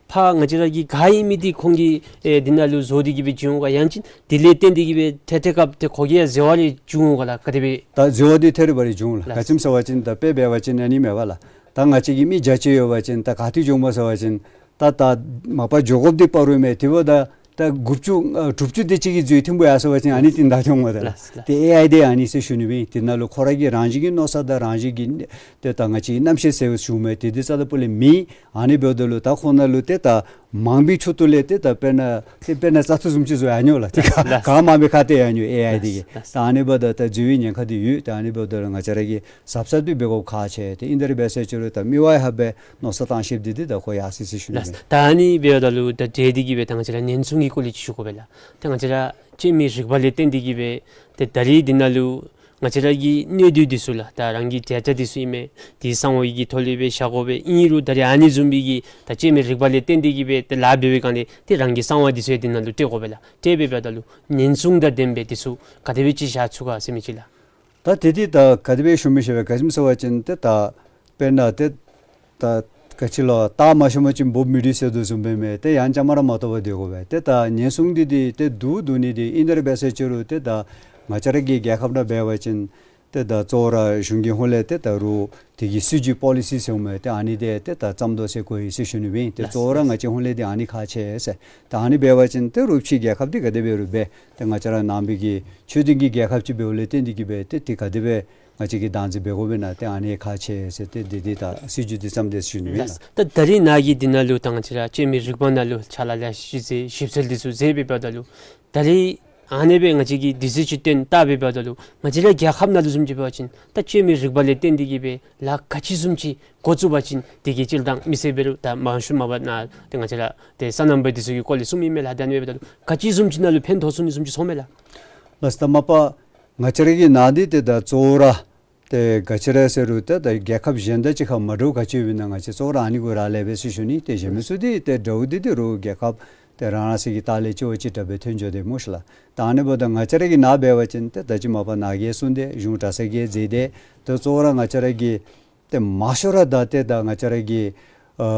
ཕར་ང་བཅས་ར་གི་ག་ཨིན་མི་འདི་ཁོང་གིས་ཨེ་འདི་ནང་ལུ་བཟོ་སྟེ་གིས་སྦེ་བྱིན་འོང་ག། ཡང་ཅིན་འདི་ལས་བརྟེན་ཏེ་གིས་སྦེ་ཐད་ཐད་སྐབས་ཏེ་ཁོ་གིས་ཡང་ཟེར་བ་རེ་བྱུང་འོང་ག་ལགས། ག་དེ་སྦེ། ད་ཟེར་བ་འདི་ཐད་རི་བ་རི་བྱུང་ལགས། ལགས། ག་ཅི་སྨོ་ཟེར་བ་ཅིན་ད་དཔེ་འབད་བ་ཅིན་ཨ་ནི་མས་པ་ལགས། ད་ང་བཅས་ཀྱི་མི་བརྒྱ་ཅིག་ཡོད་པ་ཅིན་ད་ག་ཏེ་འགྱོཝ་སྨོ་ཟེར་བ་ཅིན་ད་ད་མ་པ་འགྱོ་དགོཔ་འདི་བར་རུ་མས། དེ་འབདཝ་ད་ད་དགུ་བཅུ་ཨ་དྲུག་ཅུ་དེ་ཅིག་གི་འཛོལ་ཐོན་པོ་ཡར་སོང་པ་ཅིན་ཨ་ནི་འདི་ད་ཐོན་འོང་ད་ལགས། ལགས། ཏེ་ཨེ་ཨའི་འདི་ཨ་ནི་ཟེར་ཞུ་ནི་སྦེ་ཨིན། དེ་ནང་ལུ་ཁོ་ར་གི་རང་བཞིན་གྱི་མནོ་ས་དང་རང་བཞིན་གྱི་ཏེ་ད་ང་བཅས་ཀྱི་རྣམ་ཤེས་ཟེར་ཞུཝ་མས། ཏེ་འདི་རྩ་དང་པོ་ལས་མེད། ཨ་ནི་འབདཝ་ད་ལུ་ད་ཁོང་ནང་ལུ་ཏེ་ད་མང་པོའི་ཁྲོད་དུ་ལས་ཏེ་ད་དཔེར་ན་ཏེ་དཔེར་ན་བཙག་འཐུ་བཟུམ་ཅིག་བཟོ་ཡར་འགྱོ་ལགས། ཏེ་ལགས། ག་མང་མི་ཁ་ཏེ་ཡར་འགྱོ་ཨེ་ཨའི་འདི་གིས། ལགས། ད་ཨ་ནི་འབདཝ་ད་ད་འཛོལ་བའི་ཉེན་ཁ་འདི་ཡོད། ད་ཨ་ནི་འབདཝ་ད་ལུ་ང་བཅས་ར་གིས་གཟབ་གཟབ་འདི་འབད་དགོཔ་ཁག་ཆེ། ཏེ་ཨིན་ད་རེ་འབད་ཟེར་ཅི་རུང་ད་མི་ཝའི་ཧབ་སྦེ་མནོ་བསམ་བཏང་ཤེསཔ་འདི་འདི་ད་ཁོ་ཡར་སོ་ཡི་ཟེར་ཞུ་ནི་སྦེ། ད་ཨ་ནི་འབདཝ་ད་ལུ་ད་འབྲེལ་ཏེ་གིས་སྦེ་ད་ང་བཅས་ར་ཉེན་སྲུང་གི་སྐོར་ལས་ཅིག་ཞུ་དགོ་པས་ལགས། ད་ང་བཅས་ར་སྤྱོད་མེད་རིག་པ་ལས་བརྟེན་ཏེ་གིས་སྦེ་ཏེ་ད་རེས་འདི་ནང་ལུ་ང་བཅས་ར་གི་གནས་སྡུད་འདི་ཚུ་ལགས། ད་རང་གི་དྲ་རྒྱ་འདི་ཚུ་ཨིན་མས། འདི་གསང་བ་གི་ཐོག་ལས་སྦེ་བཞག་དགོ་པས། ཨིན་རུང་ད་རེས་ཨ་ནི་བཟུམ་སྦེ་གི་ད་སྤྱོད་མེད་རིག་པ་ལས་བརྟེན་ཏེ་གིས་སྦེ་ཏེ་ལཱ་འབད་བའི་སྒང་ལས་ཏེ་རང་གི་གསང་བ་འདི་ཚུ་ཡང་འདི་ནང་ལུ་སྤྲོད་དགོ་པས་ལགས། སྤྲོད་སྦེ་འབདཝ་ད་ལུ་ཉེན་སྲུང་དང་ལྡན་པའི་འདི་ཚུ་ག་དེ་སྦེ་ཅིག་བཞག་ཚུགས་ག་ཟེར་མི་ཅིག་ལགས། ད་དེ་འདི་ད་ག་དེ་སྦེ་ཞུ་མི་ཤེས་པས། ག་ཅི་སྨོ་ཟེར་བ་ཅིན་ཏེ་ད་དཔེར་ན་ཏེ་ད་ག་ཅི་ལོ་ད་མ་ཤེས་མ་ཅིན་འབོ་མི་འདི་ཟེར་དོ་བཟུམ་སྦེ་མས། ཏེ་ཡང་བཅའ་མར་མ་གཏོགས་པར་སྡོད་དགོ་པས། ཏེ་ད་ཉེན་སྲུང་འདི་འདི་ཏེ་འདུག་འདུག་ནི་འདི་ཨིན་ད་རེ་འབད་ཟེར་ཅི་རུང་ཏེ་ད་ང་བཅས་ར་གི་རྒྱལ་ཁབ་ནང་འབད་བ་ཅིན་ཏེ་ད་གཙོ་བོ་ར་གཞུང་གི་ཧོངས་ལས་ཏེ་ད་རུང་དེ་གི་སྲིད་བྱུས་པོ་ལི་སི་ཟེར་མས། ཏེ་ཨ་ནི་འདི་ཏེ་ད་བརྩམ་དོ་ཟེར་གོ་ཡི་ཟེར་ཞུ་ནི་སྦེ་ཨིན། ཏེ་གཙོ་བོ་ར་ང་བཅས་ཧོངས་ལས་འདི་ཨ་ནི་ཁག་ཆེ་ཟེར། ད་ཨ་ནི་འབད་བ་ཅིན་ཏེ་རུང་ཕྱི་རྒྱལ་ཁབ་འདི་ག་དེ་འབད་རུང་འབད་ཏེ་ང་བཅས་ར་ནང་པའི་གི་ཆོས་ལྡན་གྱི་རྒྱལ་ཁབ་ཅིག་འབདཝ་ལས་བརྟེན་ཏེ་གིས་སྦེ་ཏེ་དེ་ག་དེ་སྦེ་ང་བཅས་ཀྱིས་བདག་འཛིན་འབད་དགོ་པས་ན་ཏེ་ཨ་ནི་ཁག་ཆེ་ཟེར་ཏེ་འདི་འདི་ད་སྲིད་བྱུས་འདི་བརྩམས་ཏེ་ཞུ་ནི་སྦེ་ཨིན་ལགས། ད་ད་རེས་ནཱ་གི་འདི་ནང་ལུ་ད་ང་བཅས་ར་སྤྱོད་མེད་རིག་པ་ནང་ལུ་ཕྱག་ལཱ་ལེ་ཤ་ཅིག་མཛད་ཞིབ་འཚོལ་འདི་ཚུ་མཛད་སྦེ་འབདཝ་ད་ལུ་ད་རེས་ཨ་ནི་སྦེ་ང་བཅས་ཀྱིས་དུས་ཚོད་ཅིག་བཏོན་བལྟ་སྦེ་འབདཝ་ད་ལུ་ང་བཅས་ར་རྒྱལ་ཁབ་ནང་ལུ་བཟུམ་ཅིག་འབད་བ་ཅིན་ད་སྤྱོད་མེད་རིག་པ་ལས་བརྟེན་ཏེ་གིས་སྦེ་ལཱ་ག་ཅི་བཟུམ་ཅིག་འགོ་བཙུགས་པ་ཅིན་དེ་གི་སྤྱིར་བཏང་མི་སེར་འབད་རུང་ད་མང་ཤོས་མ་པ་ནཱ་ཏེ་ང་བཅས་ར་ཏེ་སོ་ནམ་པ་འདི་ཚུ་གི་སྐོར་ལས་གསུངམ་ཨིན་མས་ལགས། ད་ཨ་ནི་འབདཝ་ད་ལུ་ག་ཅི་བཟུམ་ཅིག་ནང་ལུ་ཕན་ཐོགས་ཚུགས་ནི་བཟུམ་ཅིག་ཚོརཝ་མས་ལགས། ལགས་སོ། ད་མ་པ་ང་བཅས་ར་གི་ནང་འདི་ཏེ་ད་གཙོ་བོ་ར་ཏེ་ག་ཅི་ར་ཟེར་རུང་ཏེ་ད་རྒྱལ་ཁབ་གཞན་དང་གཅིག་ཁར་མ་འདྲཝ་ག་ཅི་ཡོདཔ་ཨིན་ན་ང་བཅས་གཙོ་བོ་ར་ཨ་ནི་གུ་རག་ལས་པས་ཟེར་ཞུ་ནི། ཏེ་གཞན་མི་ཚུ་འདི་ཏེ་འདྲཝ་འདི་འདི་རུང་རྒྱལ་ཁབ་ཏེ་རང་རང་སོའི་གི་ལྟག་ལས་ཅིག་བ་ཅིག་དྲག་སྦེ་ཐོན་འགྱོ་དེས་སྨོ་ཤེས་ལགས། ད་ཨ་ནི་འབདཝ་ད་ང་བཅས་ར་གི་ནང་འབད་བ་ཅིན་ཏེ་ད་ཅི་མ་པ་ནཱ་གིས་གསུངས་ཏེ་གཞུང་གྲྭ་ཚང་གིས་མཛད་དེ་ཏེ་གཙོ་བོ་ར་ང་བཅས་ར་གི་ཏེ་མང་ཤོས་ར་ད་ཏེ་ད་ང་བཅས་ར་གི་ཨ་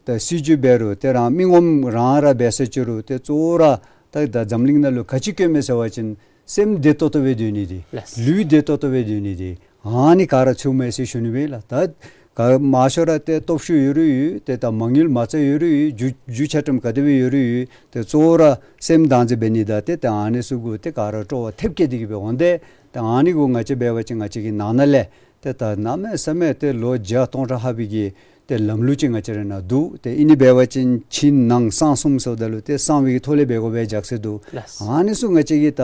ཏེ་སྲིད་བྱུས་འབད་རུང་ཏེ་རང་མི་ངོམ་རང་ར་འབད་ཟེར་ཅི་རུང་ཏེ་གཙོ་བོ་ར་ད་ད་འཛམ་གླིང་ནང་ལུ་ག་ཅི་དཀོན་མས་ཟེར་བ་ཅིན་སེམས་བདེ་ཏོག་ཏོ་སྦེ་སྡོད་ནི་འདི་ལགས། ལུས་བདེ་ཏོག་ཏོ་སྦེ་སྡོད་ནི་འདི་ཨ་ནི་ག་ར་ཚུད་མས་ཟེར་ཞུ་ནི་སྦེ་ལགས། ད་ག་མང་ཤོས་ར་ཏེ་སྟོབས་ཤུགས་ཡོད་རུང་ཡོད། ཏེ་ད་མ་དངུལ་མ་རྩ་ཡོད་རུང་ཡོད། རྒྱུ་རྒྱུ་ཆ་ཁྲིམས་ག་དེ་སྦེ་ཡོད་རུང་ཡོད། ཏེ་གཙོ་བོ་ར་སེམས་བདག་འཛིན་འབད་ནི་དང་ཏེ་ད་ཨ་ནི་ཚུ་གུ་ཏེ་ག་ར་སྤྲོ་བ་ཐེབས་བསྐྱེད་དེ་གིས་སྦེ་འོང་སྟེ་ཏེ་ཨ་ནི་གུ་ང་བཅས་འབད་བ་ཅིན་ང་བཅས་ཀྱི་ནང་ན་ལས་ཏེ་ད་གནམ་མེད་ས་མེད་ཏེ་ལོ་བརྒྱ་སྟོང་ཕྲག་ལྷག་པའི་གི་ ཏེ་ལམ་ལུགས་ཅིག་ང་བཅས་ར་ནང་འདུག། ཏེ་ཨིན་ནི་འབད་བ་ཅིན་ཕྱི་ནང་གསང་གསུམ་ཟེརཝ་ད་ལུ་ཏེ་གསང་བའི་གི་ཐོག་ལས་འབད་དགོ་པའི་རྒྱུ་མཚན་འདུག། ལགས། ཨ་ནི་ཚུ་ང་བཅས་ཀྱིས་ད་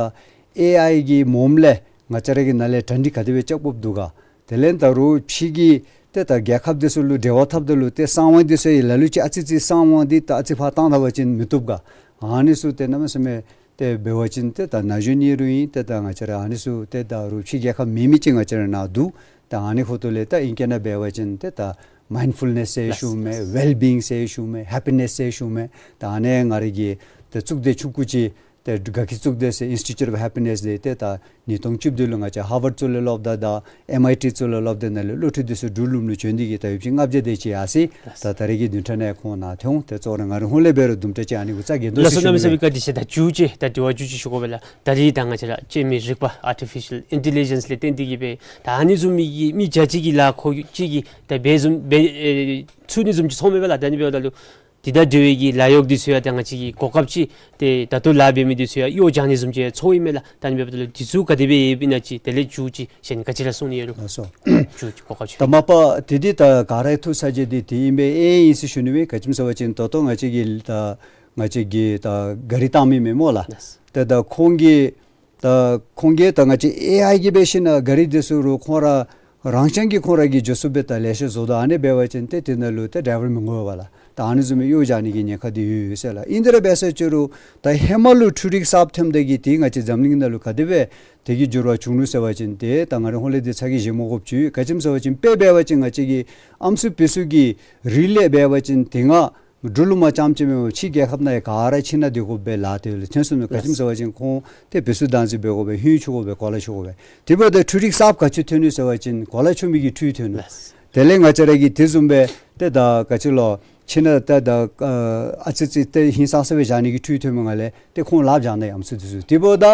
ཨེ་ཨའི་གི་མོམ་ལས་ང་བཅས་ར་གི་ནང་ལས་གྲ་སྒྲིག་ག་དེ་སྦེ་རྐྱབ་དགོཔ་འདུག་ག། དེ་ལས་ད་རུང་ཕྱི་གི་ཏེ་ད་རྒྱལ་ཁབ་དེ་ཚུ་ལུ་འབྲེལ་བ་འཐབ་ད་ལུ་ཏེ་གསང་བ་དེ་ཚུ་ཡང་ལ་ལུ་ཅིག་ཨ་ཙི་ཙི་གསང་བ་འདི་ད་ཨ་ཙི་ཕར་བཏང་ད་པ་ཅིན་མི་བཏུབ་ག། ཨ་ནི་ཚུ་ཏེ་གནམ་མེད་ས་མེད་ཏེ་འབད་བ་ཅིན་ཏེ་ད་ན་གཞོན་ཨིན་རུང་ཨིན། ཏེ་ད་ང་བཅས་ར་ཨ་ནི་ཚུ་ཏེ་ད་རུང་ཕྱི་རྒྱལ་ཁབ་མེན་མི་ཅིག་ང་བཅས་ར་ནང་འདུག། ད་ཨ་ནི་ཁོ་ཐོག་ལས་ད་ཨིང་སྐད་ནང་འབད་བ་ཅིན་ཏེ་ད་མའིནཌ་ཕུལ་ནེས་ཟེར་ཞུཝ་མས། ལགས། ཝེལ་བིའིང་ཟེར་ཞུཝ་མས། ཧེ་པི་ནེས་ཟེར་ཞུཝ་མས། ད་ཨ་ནི་ང་རའི་གི་ཏེ་གཙུག་སྡེ་ཆུང་ཀུ་ཅིག་ཏེ་དགའ་སྐྱིད་གཙུག་སྡེ་ཟེར་Institute of Happiness འདི་ཏེ་ད་ཉིས་སྟོང་བཅུ་བདུན་ལུ་ང་བཅས་ཧར་ཝརཌ་ཚུ་ལུ་སློབ་ད་དང་ཨེམ་ཨའི་ཊི་ཚུ་ལུ་སློབ་ད་ནང་ལས་སློབ་ཕྲུག་དེ་ཚུ་འབྲུག་ལུངམ་ལུ་བྱོན་ཏེ་གིས་ད་ཡོདཔ་ཅིག་ལྔ་བརྒྱ་དེ་ཅིག་ཡར་སོ་ཡི། ད་ད་རེས་ཀྱི་བདུན་ཕྲག་ནང་ཁོང་ནཱ་ཐོན་འོང་། ཏེ་གཙོ་བོ་ར་ང་རའི་ཧོངས་ལས་འབད་རུང་དུམ་གྲ་ཅིག་ཨ་ནི་གུ་རྩ་འགེངས་དོ་ཟེར་ཞུ་ནི། ལགས་སོ། གནམ་མེད་ས་མེད་བཀའ་དྲིན་ཆེ། ད་མཇུག་ཅིག་ད་དྲི་བ་མཇུག་ཅིག་ཞུ་དགོ་པས་ལགས། ད་རེས་ད་ང་བཅས་ར་སྤྱོད་མི་རིག་པ་ཨར་ཊི་ཕི་ཤཱལ་ཨིན་ཊེ་ལི་ཇེནསི་ལས་བརྟེན་ཏེ་གིས་སྦེ་ད་ཨ་ནི་བཟུམ་མའི་གི་མི་བརྒྱ་ཅིག་གིས་ལཱ་ཁོ་ཅིག་གིས་ད་འབད་བཟུམ་འབད་ཨེ་ཚུགས་ནི་བཟུམ་ཅིག་ཚོརཝ་མས་པ་ལགས། ད་ཨ་ནི་འབདཝ་ད་ལུ་དེ་དང་འབྲེལ་བའི་གི་ལཱ་གཡོག་འདི་ཚུ་ཡང་ད་ང་བཅས་ཀྱི་གོ་སྐབས་ཅིག་ཏེ་ད་ལྟོ་ལཱ་འབད་མི་འདི་ཚུ་ཡང་གཡོག་རྐྱབ་ནི་བཟུམ་ཅིག་ཚོརཝ་ཨིན་མས་ལགས། ད་ཨ་ནི་འབདཝ་ད་ལུ་འདི་ཚུ་ག་དེ་སྦེ་ཡོདཔ་ཨིན་ན་ཅིག་དེ་ལས་མཇུག་ཅིག་གཞན་ག་ཅི་ར་གསུང་ནི་ཡོད་རུང་། ལགས་སོ། མཇུག་ཅིག་གོ་སྐབས་ཅིག། ད་མ་པ་དེ་འདི་ད་ག་ར་ཐུགས་ཚ་གྱང་འདི་དེ་ཨིན་པས། ཨེ་ཨིན་ཟེར་ཞུ་ནི་མས། ག་ཅི་སྨོ་ཟེར་བ་ཅིན་ད་ལྟོ་ང་བཅས་ཀྱིས་ད་ང་བཅས་ཀྱིས་ད་གཱ་རི་བཏང་མི་མས་སྨོ་ལགས། ལགས། ཏེ་ད་ཁོང་གིས་ད་ཁོང་གིས་ད་ང་བཅས་ཨེ་ཨའི་གིས་འབད་ཞིན་ན་གཱ་རི་དེ་ཚུ་རུང་ཁོང་ར་རང་རྐྱང་གིས་ཁོང་ར་གིས་འགྱོ་ཚུགསཔ་སྦེ་ད་ལེ་ཤ་བཟོ་དོ། ཨ་ནི་འབད་བ་ཅིན་ཏེ་དེ་ནང་ལུ་ཏེ་ཌའི་ཝར་མི་དགོ་པས་ལགས། ད་ཨ་ནི་བཟུམ་མའི་གཡོག་རྐྱབ་ནི་གི་ཉེན་ཁ་འདི་ཡོད་ཡོད་ཟེར་ལགས། ཨིན་དེ་ར་འབད་ཟེར་ཅི་རུང་ད་ཧེ་མ་ལུ་འཕྲུལ་རིག་གསརཔ་ཐོནམ་ད་གིས་དེ་ང་བཅས་འཛམ་གླིང་ནང་ལུ་ག་དེ་སྦེ་དེ་གི་འགྱུར་བ་བྱུང་ནུག་ཟེར་བ་ཅིན་ཏེ་ད་ང་རའི་ཧོངས་ལས་འདི་ཚ་གྱང་བཞེས་མ་དགོཔ་ཅིག་ཡོད། ག་ཅི་སྨོ་ཟེར་བ་ཅིན་དཔེ་འབད་བ་ཅིན་ང་བཅས་ཀྱི་ཨམ་སྲུ་བེ་སྲུ་གི་རིགས་ལས་འབད་བ་ཅིན་དེ་སྔ་འབྲུག་ལུ་མ་རྐྱངམ་ཅིག་མེན་པར་ཕྱི་རྒྱལ་ཁབ་ནང་ཡང་ག་ར་ཕྱི་ནང་སྡོད་དགོ་པའི་ལཱ་དེ་ལུ་ཐོན་སོང་ནུག། ག་ཅི་སྨོ་ཟེར་བ་ཅིན་ཁོང་ཏེ་བེ་སྲུ་བདག་འཛིན་འབད་དགོ་པས། ཧིང་ཆུང་དགོ་པས། གོ་ལ་ཆུང་དགོ་པས། དེ་འབདཝ་ད་འཕྲུལ་རིག་གསརཔ་ག་ཅི་ཐོན་ནུག་ཟེར་བ་ཅིན་གོ་ལ་ཆུང་མི་གི་འཕྲུལ་ཐོན་ནུག། དེ་ལས་ང་བཅས་ར་གིས་དེ་བཟུམ་སྦེ་ཏེ་ད་ག་ཅི་ལོ་ཕྱི་ནང་ཏེ་ད་ཨ་ཨ་ཙི་ཙི་ཏེ་ཧིང་སངས་ས་སྦེ་བཞག་ནི་གི་འཕྲུལ་ཐོན་མི་ནང་ལས་ཏེ་ཁོང་ལགཔ་བཞག་ནི་ཨམ་སྲུ་དེ་ཚུ། དེ་འབདཝ་ད་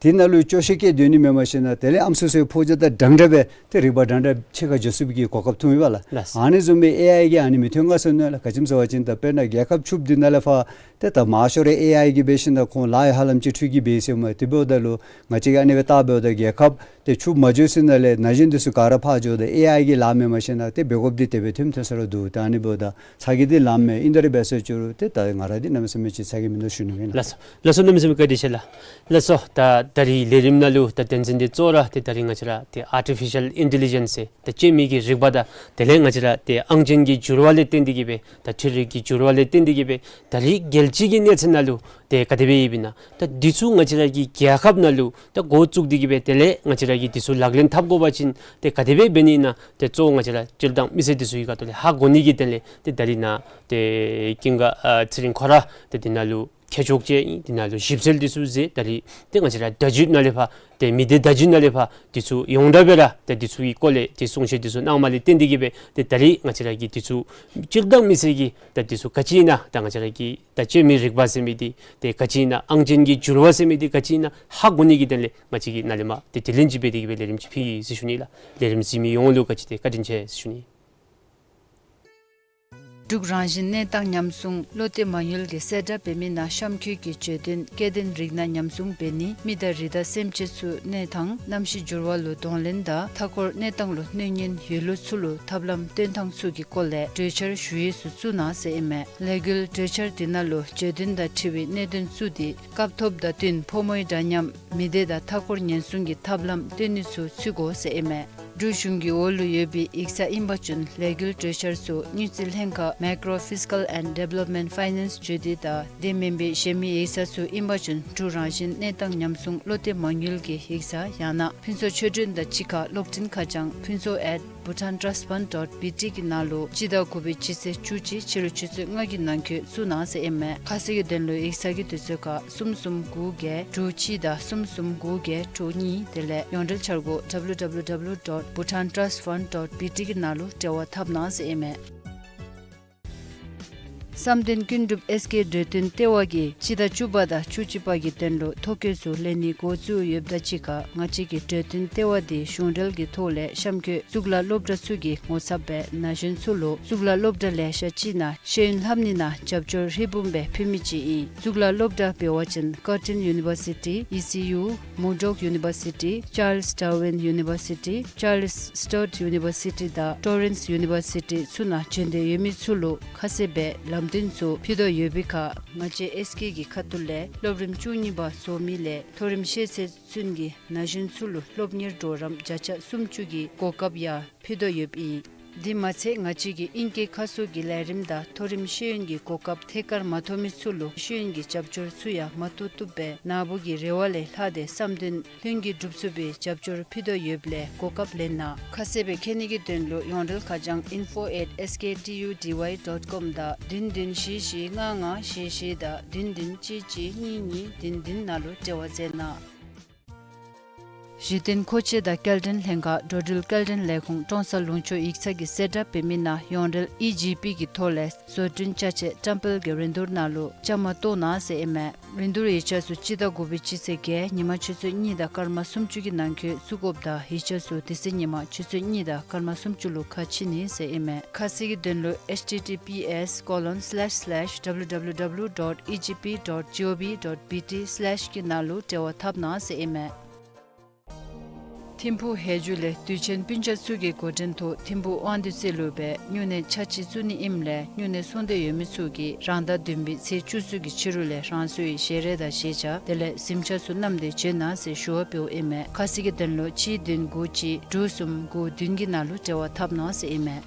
དེ་ནང་ལུ་སྐྱོ་ཤས་བསྐྱེད་སྡོད་ནི་མེན་པར་ཞིན་ན་དེ་ལས་ཨམ་སྲུ་ཚུ་ཕོ་རྒྱས་དང་འདྲན་འདྲ་སྦེ་ཏེ་རིག་པ་འདྲན་འདྲ་ཕྱེད་ཀ་འགྱོ་ཚུགས་པའི་གི་གོ་སྐབས་ཐོན་ཡི་པ་ལགས། ལགས། ཨ་ནི་བཟུམ་སྦེ་ཨེ་ཨའི་གིས་ཨ་ནི་མི་ཐོན་ག་ཟེར་མནོ་ལགས། ག་ཅི་སྨོ་ཟེར་བ་ཅིན་ད་དཔེར་ན་རྒྱལ་ཁབ་ཕྱུགཔོ་འདི་ནང་ལས་ཕར་ཏེ་ད་མང་ཤོས་ར་ཨེ་ཨའི་གིས་འབད་ཞིན་ན་ཁོང་ལཱ་ཡང་ཧ་ལམ་ཅིག་འཕྲུལ་གྱིས་འབད་ཡི་ཟེར་མས། དེ་འབདཝ་ད་ལུ་ང་བཅས་ཀྱིས་ཨ་ནི་སྦེ་བལྟ་འབདཝ་ད་རྒྱལ་ཁབ་ཏེ་ཕྱུགཔོ་མ་འགྱོ་ཚུན་ནང་ལས་ན་གཞོན་འདི་ཚུ་ག་ར་ཕར་འགྱོཝ་ད་ཨེ་ཨའི་གི་ལཱ་མེན་པར་ཞིན་ན་ཏེ་འབད་དགོཔ་འདི་དེ་སྦེ་ཐོནམ་ཐོན་ས་ར་འདུག། ད་ཨ་ནི་འབདཝ་ད་ཚ་གྱང་འདི་ལངམ་མས། ཨིན་དེ་ར་འབད་ཟེར་ཅི་རུང་ཏེ་ད་ང་ར་འདི་གནམ་མེད་ས་མེད་ཅིག་ཚ་གྱང་མིན་འདུག་ཞུ་ནི་ཨིན་ལགས། ལགས་སོ། ལགས་སོ། གནམ་མེད་ས་མེད་བཀའ་དྲིན་ཆེ་ལགས། ལགས་སོ། ད་ད་རིས་ལས་རིམ་ནང་ལུ་ད་དོན་ཚན་འདི་གཙོ་བོ་ར་ཏེ་ད་རིས་ང་བཅས་ར་ཏེ་ཨར་ཊི་ཕི་ཤཱལ་ཨིན་ཊེ་ལི་ཇེནསི་ཟེར་ད་སྤྱོད་མི་གི་རིག་པ་དང་དེ་ལས་ང་བཅས་ར་ཏེ་ཨང་ཅན་གྱི་འགྱུར་བ་ལས་བརྟེན་ཏེ་གིས་སྦེ་ད་འཕྲུལ་རིག་གི་འགྱུར་བ་ལས་བརྟེན་ཏེ་གིས་སྦེ་ད་རིས་རྒྱལ་སྤྱི་གི་གནས་ཚད་ནང་ལུ་ཏེ་ག་དེ་སྦེ་ཡོདཔ་ཨིན་ན། ད་འདི་ཚུ་ང་བཅས་ར་གི་རྒྱལ་ཁབ་ནང་ལུ་ད་འགོ་བཙུགས་ཏེ་གིས་སྦེ་དེ་ལས་ང་བཅས་ར་གིས་འདི་ཚུ་ལག་ལེན་འཐབ་དགོ་པ་ཅིན་ཏེ་ག་དེ་སྦེ་འབད་ནི་ཨིན་ན། ཏེ་གཙོ་བོ་ང་བཅས་ར་སྤྱིར་བཏང་མི་སེར་འདི་ཚུ་གི་ཁ་ཐུག་ལས་ཧ་གོ་ནི་གི་དོན་ལས་ཏེ་ད་རིས་ནཱ་ཏེ་ཀུན་དགའ་ཨ་ཚེ་རིང་ཁོ་ར་ཏེ་འདི་ནང་ལུ་ཁྱད་ཆོས་ཅིག་ཨིན། འདི་ནང་ལུ་ཞིབ་འཚོལ་འདི་ཚུ་མཛད། ད་རིས་ཏེ་ང་བཅས་ར་བརྡ་བརྒྱུད་ནང་ལས་ཕར་ཏེ་མི་སྡེ་བརྡ་བརྒྱུད་ནང་ལས་ཕར་འདི་ཚུ་ཡོངས་གྲགས་སྦེ་ར་ཏེ་འདི་ཚུ་གི་སྐོར་ལས་ཏེ་གསུང་བཤད་འདི་ཚུ་གནངམ་ལས་བརྟེན་ཏེ་གིས་སྦེ་ཏེ་ད་རིས་ང་བཅས་ར་གིས་འདི་ཚུ་སྤྱིར་བཏང་མི་སེར་གྱིས་ད་འདི་ཚུ་ག་ཅི་ཨིན་ན་ད་ང་བཅས་ར་གི་ད་སྤྱོད་མི་རིག་པ་ཟེར་མི་འདི་ཏེ་ག་ཅི་ཨིན་ན་ཨང་ཅན་གྱི་འགྱུར་བ་ཟེར་མི་འདི་ག་ཅི་ཨིན་ན་ཧ་གོ་ནི་གི་དོན་ལས་ང་བཅས་ཀྱིས་ནཱ་ལས་མར་ཏེ་དྲི་ལན་ཅིག་འབད་དེ་གིས་སྦེ་ལས་རིམ་ཅིག་ཕུལ་ཡི་ཟེར་ཞུ་ནི་ལགས། ལས་རིམ་གཟིགས་མི་ཡོངས་ལུ་ག་ཅི་ཏེ་བཀའ་དྲིན་ཆེ་ཟེར་ཞུ་ནི། འབྲུག་རང་བཞིན་གནས་སྟངས་ཉམས་སྲུང་བློ་གཏད་མ་དངུལ་གྱིས་གསལ་བསྒྲགས་འབད་མི་ནང་གཤམ་འཁོད་ཀྱི་བརྗོད་དོན་སྐྱེ་ལྡན་རིགས་སྣ་ཉམས་སྲུང་འབད་ནི། མི་དང་རི་དྭགས་སེམས་ཅན་ཚུ་གནས་དང་གནམ་གཤིས་འགྱུར་བ་ལུ་གདོང་ལེན་དང་མཐའ་འཁོར་གནས་སྟངས་ལུ་གནོད་ཉེན་ཡོད་ལུགས་ཚུ་ལུ་ཐབས་ལམ་སྟོན་ཐངས་ཚུ་གི་སྐོར་ལས་གྲོས་འཆར་ཞུ་ཡིག་ཚུ་བཙུགས་གནང་ཟེར་ཨིན་མས། ལས་འགུལ་གྲོས་འཆར་འདི་ནང་ལུ་བརྗོད་དོན་དང་འཁྲིལ་བའི་གནད་དོན་བཙུགས་ཏེ་སྐབས་ཐོབ་དང་བསྟུན་ཕོ་མོའི་འདྲ་མཉམ་མི་སྡེ་དང་མཐའ་འཁོར་ཉེན་སྲུང་གི་ཐབས་ལམ་སྟོན་ནི་ཚུ་ཚུད་དགོ་ཟེར་ཨིན་མས། འབྲུག་གཞུང་གི་འོག་ལུ་ཡོད་པའི་ཡིག་ཚང་ཨིན་པ་ཅིན་ལས་འགུལ་གྲོས་འཆར་ཚུ་དངུལ་རྩིས་ལྷན་ཁག་Macro Fiscal and Development Finance བརྗོད་བདེ་དང་དེ་མིན་པའི་གཞན་མི་ཡིག་ཚང་ཚུ་ཨིན་པ་ཅིན་འབྲུག་རང་བཞིན་གནས་སྟངས་ཉམས་སྲུང་བློ་གཏད་མ་དངུལ་གྱི་ཡིག་ཚང་ཡང་ན་ཕུན་ཚོགས་ཆོས་སྒྲོན་དང་གཅིག་ཁར་གློག་འཕྲིན་ཁ་བྱང་ཕུན་ཚོགས་at bhutantrustfund dot B T གི་ནང་ལུ་སྤྱི་ཟླ་དགུ་པའི་སྤྱི་ཚེས་བཅུ་གཅིག་ཕྱི་རུ་ཆུ་ཚོད་ལྔ་གི་ནང་འཁོད་བཙུགས་གནང་ཟེར་ཨིན་མས། ཁ་གསལ་གྱི་དོན་ལུ་ཡིག་ཚང་གི་དུས་ཚོད་ཁར་གསུམ་གསུམ་དགུ་བརྒྱད་དྲུག་གཅིག་དང་གསུམ་གསུམ་དགུ་བརྒྱད་དྲུག་གཉིས། དེ་ལས་ཡོངས་འབྲེལ་འཆར་སྒོ་W W W dot bhutantrustfund dot B T གི་ནང་ལུ་འབྲེལ་བ་འཐབ་གནང་ཟེར་ཨིན་མས། བསམ་གཏན་ཀུན་གྲུབ་ཨེསི་ཀེ་གྲོས་བསྟུན་ལྟེ་བ་གིས་སྤྱི་ཟླ་བཅུ་པ་དང་བཅུ་གཅིག་པ་གི་དོན་ལུ་ཐོ་བཀོད་ཚུ་ལེན་ནི་འགོ་བཙུགས་ཡོདཔ་ད་གཅིག་ཁར་ང་བཅས་ཀྱི་གྲོས་བསྟུན་ལྟེ་བ་འདི་གཞུང་འབྲེལ་གྱི་ཐོག་ལས་གཤམ་འཁོད་གཙུག་ལག་སློབ་གྲྭ་ཚུ་གི་ངོ་ཚབ་སྦེ་ན་གཞོན་ཚུ་ལུ་གཙུག་ལག་སློབ་གྲྭ་ལེ་ཤ་ཅིག་ནང་ཤེས་ཡོན་ལྷབ་ནི་ནང་རྒྱབ་སྐྱོར་ཧྲིལ་བུམ་སྦེ་ཕུལ་མི་ཅིག་ཨིན། གཙུག་ལག་སློབ་གྲྭ་འབད་བ་ཅིན་ཀར་ཊིན་ཡུ་ནི་བར་སི་ཊི་ཨི་སི་ཡུ། མུར་ཌོག་ཡུ་ནི་བར་སི་ཊི། ཅཱརལས་ཌར་ཝིན་ཡུ་ནི་བར་སི་ཊི། ཅཱརལས་སི་ཊརཊ་ཡུ་ནི་བར་སི་ཊི་དང་ཊོ་རེནསི་ཡུ་ནི་བར་སི་ཊི་ཚུ་ནང་བྱོན་ཏེ་ཡོད་མི་ཚུ་ལུ་ཁ་གསལ་སྦེ་ལམ་སྟོན་ཚུ་ཕུལ་དོ་ཡོད་པའི་ཁར་ང་བཅས་ཨེསི་ཀེ་གི་ཁ་ཐུག་ལས་སློབ་རིམ་བཅུ་གཉིས་པ་རྫོགས་མི་ལས་མཐོ་རིམ་ཤེས་ཚད་ཚུན་གྱི་ན་གཞོན་ཚུ་ལུ་སློབ་གཉེར་གྲོགས་རམ་བརྒྱ་ཆ་སུམ་ཅུ་གི་གོ་སྐབས་ཡང་ཕུལ་དོ་ཡོདཔ་ཨིན། དེ་མ་ཚད་ང་བཅས་ཀྱིས་ཨིང་སྐད་ཁ་གསོ་གི་ལས་རིམ་དང་མཐོ་རིམ་ཤེས་ཡོན་གྱི་གོ་སྐབས་ཐད་ཀར་མ་ཐོབ་མི་ཚུ་ལུ་ཤེས་ཡོན་གྱི་རྒྱབ་སྐྱོར་ཚུ་ཡང་མ་བཏུབ་བཏུབ་སྦེ་ནཱ་བུ་གི་རེ་བ་ལས་ལྷག་སྟེ་བསམ་དོན་ལྷུན་གྱིས་འགྲུབ་ཚུགས་པའི་རྒྱབ་སྐྱོར་ཕུལ་དོ་ཡོདཔ་ལས་གོ་སྐབས་ལེན་གནང་། ཁ་གསལ་སྦེ་མཁྱེན་ནི་གི་དོན་ལུ་ཡོངས་འབྲེལ་ཁ་བྱང་ཨིན་ཕོ་ཨེཊ་ཨེསི་ཀེ་ཊི་ཡུ་ཌི་ཝའི་ཌོཊ་ཀོམ་དང་བདུན་བདུན་བཞི་བཞི་ལྔ་ལྔ་བཞི་བཞི་དང་བདུན་བདུན་གཅིག་གཅིག་གཉིས་གཉིས་བདུན་བདུན་ནང་ལུ་འབྲེལ་བ་མཛད་གནང་། གཞི་རྟེན་མཁོ་ཆས་དང་སྐྱེལ་འདྲེན་ལྷན་ཁག་འགྲོ་འགྲུལ་སྐྱེལ་འདྲེན་ལས་ཁུངས་ཀྲོང་གསར་ལུང་ཕྱོགས་ཡིག་ཚང་གིས་གསལ་བསྒྲགས་འབད་མི་ནང་ཡོངས་འབྲེལ་ཨི་ཇི་པི་གི་ཐོག་ལས་བཟོ་སྐྲུན་ཅ་ཆས་བཀྲམ་སྤེལ་གྱི་རིན་བསྡུར་ནང་ལུ་བཅའ་མར་གཏོགས་གནང་ཟེར་ཨིན་མས། རིན་བསྡུར་ཡིག་ཆ་ཚུ་སྤྱི་ཟླ་དགུ་པའི་སྤྱི་ཚེས་བརྒྱད་ཉིན་མ་ཆུ་ཚོད་གཉིས་དང་སྐར་མ་སུམ་ཅུ་གི་ནང་འཁོད་བཙུགས་དགོཔ་དང་ཡིག་ཆ་ཚུ་དེ་ཚེ་ཉིན་མ་ཆུ་ཚོད་གཉིས་དང་སྐར་མ་སུམ་ཅུ་ལུ་ཁ་ཕྱེ་ནི་ཟེར་ཨིན་མས། ཁ་གསལ་གྱི་དོན་ལུ་ཨེཆ་ཊི་ཊི་པི་ཨེསི་ཀོ་ལོན་སི་ལེཤ་སི་ལེཤ་ཌབ་ལུ་ཌབ་ལུ་ཌབ་ལུ་ཌོཊ་ཨི་ཇི་པི་ཌོཊ་ཇི་ཨོ་བི་ཌོཊ་བི་ཊི་སི་ལེཤ་གི་ནང་ལུ་འབྲེལ་བ་འཐབ་གནང་ཟེར་ཨིན་མས། ཐིམ་ཕུག་ཧེ་ཇུ་ལས་དུས་ཆེན་སྤུན་ཆ་ཚུ་གི་འགོ་འདྲེན་ཐོག་ཐིམ་ཕུག་དབང་འདུས་རྩེ་ལུ་སྦེ་སྨྱུང་གནས་ཆ་གཅིག་བཙུགས་ནི་ཨིནམ་ལས་སྨྱུང་གནས་སོང་སྟེ་ཡོད་མི་ཚུ་གིས་རང་ཟླ་བདུན་པའི་ཚེས་བཅུ་གསུམ་གྱི་ཕྱི་རུ་ལས་རང་སོའི་ཞལ་རས་དང་ཞལ་ཆས་དེ་ལས་གཟིམ་ཆས་ཚུ་བསྣམས་ཏེ་བྱོན་གནང་ཟེར་ཞུ་བ་འབདཝ་ཨིན་མས། ཁ་གསལ་གྱི་དོན་ལུ་གཅིག་བདུན་དགུ་གཅིག་དྲུག་གསུམ་དགུ་བདུན་གྱི་ནང་ལུ་འབྲེལ་བ་འཐབ་གནང་ཟེར་ཨིན་མས།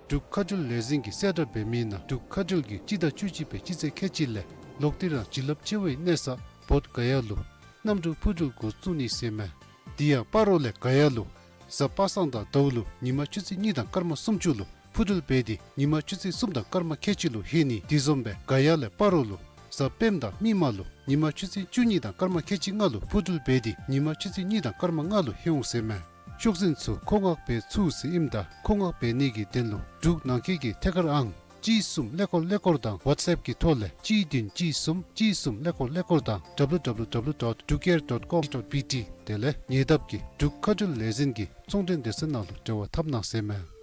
འབྲུག་མཁའ་འགྲུལ་ལས་འཛིན་གྱིས་གསལ་བསྒྲགས་འབད་མི་ནང་འབྲུག་མཁའ་འགྲུལ་གྱིས་སྤྱི་ཟླ་བཅུ་གཅིག་པའི་སྤྱི་ཚེས་ཁལ་གཅིག་ལས་ལོག་སྟེ་རང་བྱིན་རླབས་ཆེ་བའི་གནས་ས་བོདྷ་ག་ཡ་ལུ་གནམ་གྲུ་འཕུར་འགྲུལ་འགོ་བཙུགས་ནི་ཟེར་མས། དེ་ཡང་སྤ་རོ་ལས་ག་ཡ་ལུ་གཟའ་པ་སངས་དང་ཟླཝ་ལུ་ཉིན་མ་ཆུ་ཚོད་གཉིས་དང་སྐར་མ་སུམ་ཅུ་ལུ་འཕུར་འགྲུལ་འབད་དེ་ཉིན་མ་ཆུ་ཚོད་གསུམ་དང་སྐར་མ་ཁལ་གཅིག་ལུ་ལྷོད་ནི། དེ་བཟུམ་སྦེ་ག་ཡ་ལས་སྤ་རོ་ལུ་གཟའ་སྤེནམ་དང་མིག་དམར་ལུ་ཉིན་མ་ཆུ་ཚོད་བཅུ་གཉིས་དང་སྐར་མ་ཁལ་གཅིག་ལྔ་ལུ་འཕུར་འགྲུལ་འབད་དེ་ཉིན་མ་ཆུ་ཚོད་གཉིས་དང་སྐར་མ་ལྔ་ལུ་ལྷོད་འོང་ཟེར་མས། ཤོག་འཛིན་ཚུ་མཁོ་མངགས་འབད་ཚུགས་ཟེར་ཨིནམ་ད་མཁོ་མངགས་འབད་ནི་གི་དོན་ལུ་འབྲུག་ནང་འཁོད་ཀྱི་ཐད་ཀར་ཨང་གཅིག་གསུམ་ཀླད་ཀོར་ཀླད་ཀོར་དང་ཝཊས་ཨེཔ་གི་ཐོག་ལས་གཅིག་བདུན་གཅིག་གསུམ་གཅིག་གསུམ་ཀླད་ཀོར་ཀླད་ཀོར་དང་ཌབ་ལུ་ཌབ་ལུ་ཌབ་ལུ་ཌོཊ་ཌུ་ཀེར་ཌོཊ་ཀོམ་ཌོཊ་བི་ཊི་དེ་ལས་ཉེ་འདབས་ཀྱི་འབྲུག་མཁའ་འགྲུལ་ལས་འཛིན་གྱི་ཚོང་འབྲེལ་སྡེ་ཚན་ནང་ལུ་འབྲེལ་བ་འཐབ་གནང་ཟེར་མས།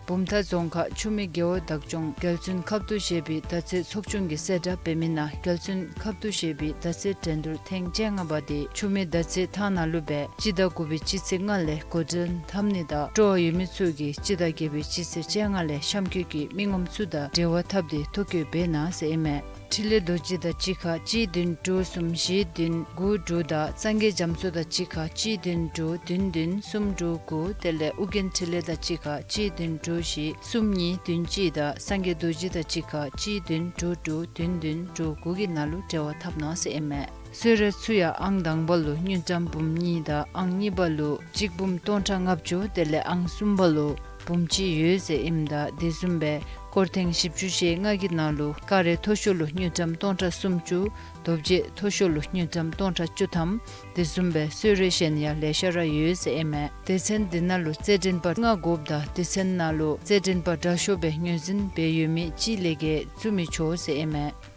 བུམ་ཐང་རྫོང་ཁག་ཆུ་སྨད་རྒེད་འོག་བདག་སྐྱོང་རྒྱལ་བཙུན་ཁབ་ཏུ་བཞེས་པའི་ཟླ་ཚེས་ཚོགས་ཆུང་གིས་གསལ་བསྒྲགས་འབད་མི་ནང་རྒྱལ་བཙུན་ཁབ་ཏུ་བཞེས་པའི་ཟླ་ཚེས་འགྲན་བསྡུར་ཐེངས་བཅོ་ལྔ་པ་དེ་ཆུ་སྨད་ཟླ་ཚེས་ཐང་ནང་ལུ་སྦེ་སྤྱི་ཟླ་དགུ་པའི་སྤྱི་ཚེས་ལྔ་ལས་འགོ་འདྲེན་འཐབ་ནི་དང་སྤྲོ་བ་ཡོད་མི་ཚུ་གིས་སྤྱི་ཟླ་བརྒྱད་པའི་སྤྱི་ཚེས་བཅོ་ལྔ་ལས་གཤམ་འཁོད་ཀྱི་མི་ངོམ་ཚུ་དང་འབྲེལ་བ་འཐབ་སྟེ་ཐོ་བཀོད་འབད་གནང་ཟེར་ཨིན་མས། འཕྲིན་ལས་རྡོ་རྗེ་དང་གཅིག་ཁར་གཅིག་བདུན་དྲུག་གསུམ་བཞི་བདུན་དགུ་དྲུག་དང་སངས་རྒྱས་རྒྱ་མཚོ་དང་གཅིག་ཁར་གཅིག་བདུན་དྲུག་བདུན་བདུན་གསུམ་དྲུག་དགུ། དེ་ལས་ཨོ་རྒྱན་འཕྲིན་ལས་དང་གཅིག་ཁར་གཅིག་བདུན་དྲུག་བཞི་གསུམ་གཉིས་བདུན་གཅིག་དང་སངས་རྒྱས་རྡོ་རྗེ་དང་གཅིག་ཁར་གཅིག་བདུན་དྲུག་དྲུག་བདུན་བདུན་དྲུག་དགུ་གི་ནང་ལུ་འབྲེལ་བ་འཐབ་གནང་ཟེར་ཨིན་མས། གསོལ་རས་ཚུ་ཡང་ཨང་དང་པ་ལུ་དངུལ་ཀྲམ་འབུམ་གཉིས་དང་ཨང་གཉིས་པ་ལུ་གཅིག་འབུམ་སྟོང་ཕྲག་ལྔ་བཅུ། དེ་ལས་ཨང་གསུམ་པ་ལུ་འབུམ་གཅིག་ཡོད་ཟེར་ཨིནམ་ད་དེ་བཟུམ་སྦེ་སྐོར་ཐེངས་བཞི་བཅུ་ཞེ་ལྔ་གི་ནང་ལུ་ཀ་རའི་མཐོ་ཤོས་ལུ་དངུལ་ཀྲམ་སྟོང་ཕྲག་སུམ་ཅུ། རྡོ་བརྗེ་མཐོ་ཤོས་ལུ་དངུལ་ཀྲམ་སྟོང་ཕྲག་བཅུ་ཐམ། དེ་བཟུམ་སྦེ་གསོལ་རས་གཞན་ཡང་ལེ་ཤ་ར་ཡོད་ཟེར་ཨིན་མས། སྡེ་ཚན་འདི་ནང་ལུ་རྩེད་འགྲན་པ་ལྔ་དགོཔ་ད་སྡེ་ཚན་ནང་ལུ་རྩེད་འགྲན་པ་དྲག་ཤོས་སྦེ་ངོས་འཛིན་འབད་ཡོད་མི་གཅིག་ལས་བརྒལ་བཙུགས་མི་ཆོག་ཟེར་ཨིན་མས།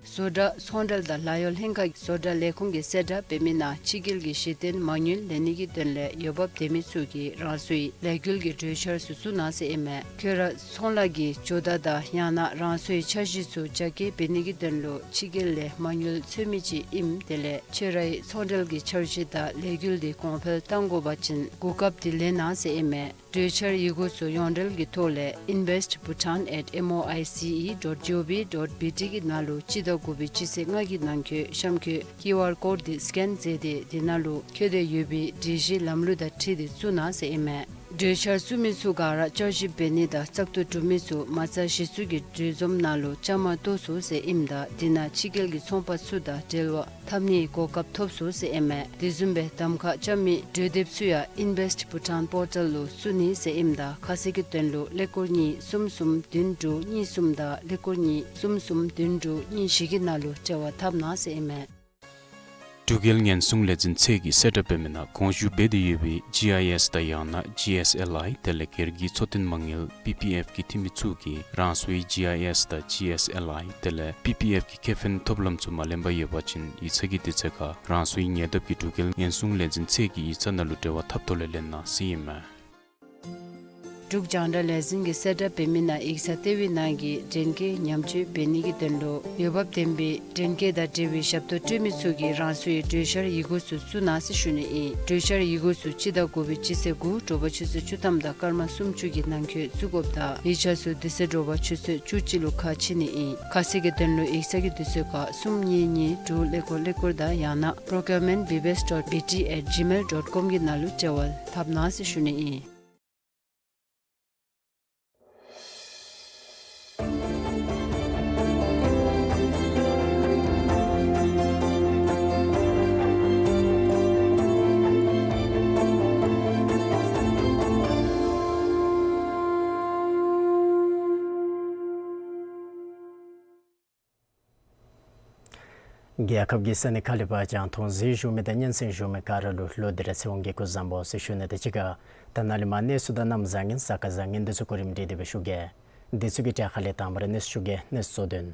བཟོ་གྲྭ་ཚོང་འབྲེལ་དང་ལཱ་གཡོག་ལྷན་ཁག་གི་བཟོ་གྲྭ་ལས་ཁུངས་ཀྱིས་གསལ་བསྒྲགས་འབད་མི་ནང་ཕྱི་རྒྱལ་གྱི་གཞི་རྟེན་མ་དངུལ་ལེན་ནི་གི་དོན་ལས་འོས་འབབ་ལྡན་མི་ཚུ་གིས་རང་སོའི་ལས་འགུལ་གྱི་གྲོས་འཆར་ཚུ་བཙུགས་གནང་ཟེར་ཨིན་མས། ཁྱོད་ར་ཚོང་ལཱ་གི་ཇོ་བདག་དང་ཡང་ན་རང་སོའི་འཆར་གཞི་ཚུ་རྒྱ་སྐྱེད་འབད་ནི་གི་དོན་ལུ་ཕྱི་རྒྱལ་ལས་མ་དངུལ་འཚོལ་མི་ཅིག་ཨིནམ་དེ་ལས་ཁྱོད་རའི་ཚོང་འབྲེལ་གྱི་འཆར་གཞི་དང་ལས་འགུལ་འདི་གོང་འཕེལ་གཏང་དགོ་པ་ཅིན་གོ་སྐབས་འདི་ལེན་གནང་ཟེར་ཨིན་མས། གྲོས་འཆར་ཡི་གུ་ཚུ་ཡོངས་འབྲེལ་གྱི་ཐོག་ལས་invest bhutan at M O I C E dot G O V dot B T གི་ནང་ལུ་སྤྱི་ཟླ་དགུ་པའི་སྤྱི་ཚེས་ལྔ་གི་ནང་འཁོད་གཤམ་འཁོད་ཀིའུ་ཨར་ཀོཌ་འདི་སི་ཀེན་མཛད་དེ་དེ་ནང་ལུ་འཁོད་དེ་ཡོད་པའི་སྒྲིག་གཞི་ལམ་ལུགས་དང་འཁྲིལ་ཏེ་བཙུགས་གནང་ཟེར་ཨིན་མས། གྲོས་འཆར་བཙུགས་མི་ཚུ་ག་ར་བསྐྱར་ཞིབ་འབད་ནི་དང་བཙག་འཐུ་གྲུབ་མི་ཚུ་མ་རྩ་གཞི་བཙུགས་ཀྱི་གྲོས་འཛོམས་ནང་ལུ་བཅའ་མར་གཏོགས་ཚུགས་ཟེར་ཨིནམ་ད་དེ་ནང་ཕྱི་རྒྱལ་གྱི་ཚོང་པ་ཚུ་དང་འབྲེལ་བ་འཐབ་ནིའི་གོ་སྐབས་ཐོབ་ཚུགས་ཟེར་ཨིན་མས། དེ་བཟུམ་སྦེ་གདམ་ཁ་རྐྱབ་མི་གྲོས་དེབ་ཚུ་ཡང་invest bhutan portal ལུ་བཙུགས་ནི་ཟེར་ཨིནམ་ད་ཁ་གསལ་གྱི་དོན་ལུ་ཀླད་ཀོར་གཉིས་གསུམ་གསུམ་བདུན་དྲུག་གཉིས་གསུམ་དང་ཀླད་ཀོར་གཉིས་གསུམ་གསུམ་བདུན་དྲུག་གཉིས་བཞི་གི་ནང་ལུ་འབྲེལ་བ་འཐབ་གནང་ཟེར་ཨིན་མས། འབྲུག་རྒྱལ་ཉེན་སྲུང་ལས་འཛིན་ཚད་ཀྱི་གསལ་བསྒྲགས་འབད་མི་ནང་དགོངས་ཞུ་འབད་དེ་ཡོད་པའི་ཇི་ཨའི་ཨེསི་དང་ཡང་ན་ཇི་ཨེསི་ཨེལ་ཨའི་དེ་ལས་སྒེར་གྱི་འཚོ་རྟེན་མ་དངུལ་པི་པི་ཨེཕ་གི་འཐུས་མི་ཚུ་གིས་རང་སོའི་ཇི་ཨའི་ཨེསི་དང་ཇི་ཨེསི་ཨེལ་ཨའི་དེ་ལས་པི་པི་ཨེཕ་གི་ཁེ་ཕན་ཐོབ་ལམ་ཚུ་མ་ལེན་པར་ཡོད་པ་ཅིན་ཡིག་ཚང་གི་དུས་ཚོད་ཁར་རང་སོའི་ཉེ་འདབས་ཀྱི་འབྲུག་རྒྱལ་ཉེན་སྲུང་ལས་འཛིན་ཚད་ཀྱི་ཡིག་ཚང་ནང་ལུ་འབྲེལ་བ་འཐབ་ཐོག་ལས་ལེན་གནང་ཟེར་ཨིན་མས། འབྲུག་རྒྱང་བསྒྲགས་ལས་འཛིན་གྱི་གསལ་བསྒྲགས་འབད་མི་ནང་ཡིག་ཚང་ལྟེ་བའི་ནང་གི་འདྲེན་སྐས་ཉམས་བཅོས་འབད་ནི་གི་དོན་ལུ་འོས་འབབ་ལྡན་པའི་འདྲེན་སྐས་དང་འབྲེལ་བའི་ཞབས་ཏོག་སྤྲོད་མི་ཚུ་གིས་རང་སོའི་གྲོས་འཆར་ཡི་གུ་ཚུ་བཙུགས་གནང་ཟེར་ཞུ་ནི་ཨིན། གྲོས་འཆར་ཡི་གུ་ཚུ་སྤྱི་ཟླ་དགུ་པའི་སྤྱི་ཚེས་དགུ་དྲོ་པ་ཆུ་ཚོད་བཅུ་ཐམ་དང་སྐར་མ་སུམ་ཅུ་གི་ནང་འཁོད་བཙུགས་དགོཔ་དང་ཡིག་ཆ་ཚུ་དེ་ཚེ་དྲོ་པ་ཆུ་ཚོད་བཅུ་གཅིག་ལུ་ཁ་ཕྱེ་ནི་ཨིན། ཁ་གསལ་གྱི་དོན་ལུ་ཡིག་ཚང་གི་དུས་ཚོད་ཁར་གསུམ་གཉིས་གཉིས་དྲུག་ཀླད་ཀོར་ཀླད་ཀོར་དང་ཡང་ན་procurement B B S dot B T at gmail dot com གི་ནང་ལུ་འབྲེལ་བ་འཐབ་གནང་ཟེར་ཞུ་ནི་ཨིན། རྒྱལ་ཁབ་ཀྱི་ས་གནས་ཁག་ལས་ཕར་གྱང་མཐོང་གཟིགས་བཞུགས་མི་དང་སྙན་གསན་བཞུགས་མི་ག་ར་ལུ་ལོ་འདི་ར་ཚེ་དབང་གི་སྐུ་གཟུགས་བཟང་པོ་ཟེར་ཞུ་ནི་དང་གཅིག་ཁར་ད་ནཱ་ལས་མར་གནས་ཚུལ་དང་གནམ་བཟང་ངན་གཟའ་སྐར་བཟང་ངན་འདི་ཚུ་གོ་རིམ་སྒྲིག་སྟེ་སྦེ་ཞུ་གེ། འདི་ཚུ་གི་གྲས་ཁ་ལས་དང་པ་ར་གནས་ཚུལ་ཞུ་གེ། གནས་ཚུལ་གཙོ་དོན།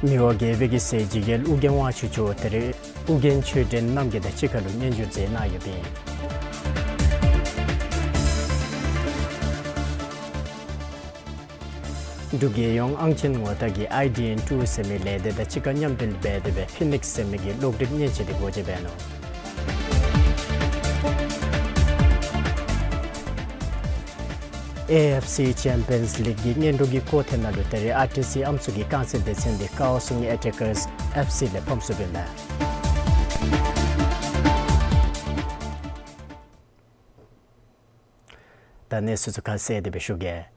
མི་དབང་རྒྱལ་པོའི་སྲས་འཇིགས་རྒྱལ་ཨོ་རྒྱན་དབང་ཕྱུག་མཆོག་ད་རེས་ཨོ་རྒྱན་ཆོས་སྒྲོན་རྣམ་རྒྱལ་དང་གཅིག་ཁར་ལུ་སྙན་ཞུ་མཛད་གནང་ཡོདཔ་ཨིན། འབྲུག་རྒྱལ་ཡོངས་ཨང་ཆེན་ངོ་རྟགས་ཀྱི་ཨའི་ཌི་ཨེན་ཊུ་ཟེར་མི་ལས་སྡེ་དང་གཅིག་ཁར་མཉམ་འབྲེལ་འབད་དེ་སྦེ་ཕི་ནིགསི་ཟེར་མི་གི་གློག་སྒྲིག་མཉེན་ཆས་འདི་སྒོ་འབྱེད་འབད་ནུག། ཨེ་ཨེཕ་སི་ཅེམ་པིའནསི་ལིག་གི་སྔོན་འགྲོ་གི་སྐོར་ཐེངས་ནང་ལུ་ད་རེས་ཨར་ཊི་སི་ཨམ་སྲུ་གི་རྐང་རྩེད་སྡེ་ཚན་འདི་ཀའོ་སུང་ཨེ་ཊེ་ཀརསི་ཨེཕ་སི་ལས་ཕམ་ཚུགསཔ་ཨིན་མས། ད་གནས་ཚུལ་ཚུ་ཁ་གསལ་ཏེ་སྦེ་ཞུ་གེ།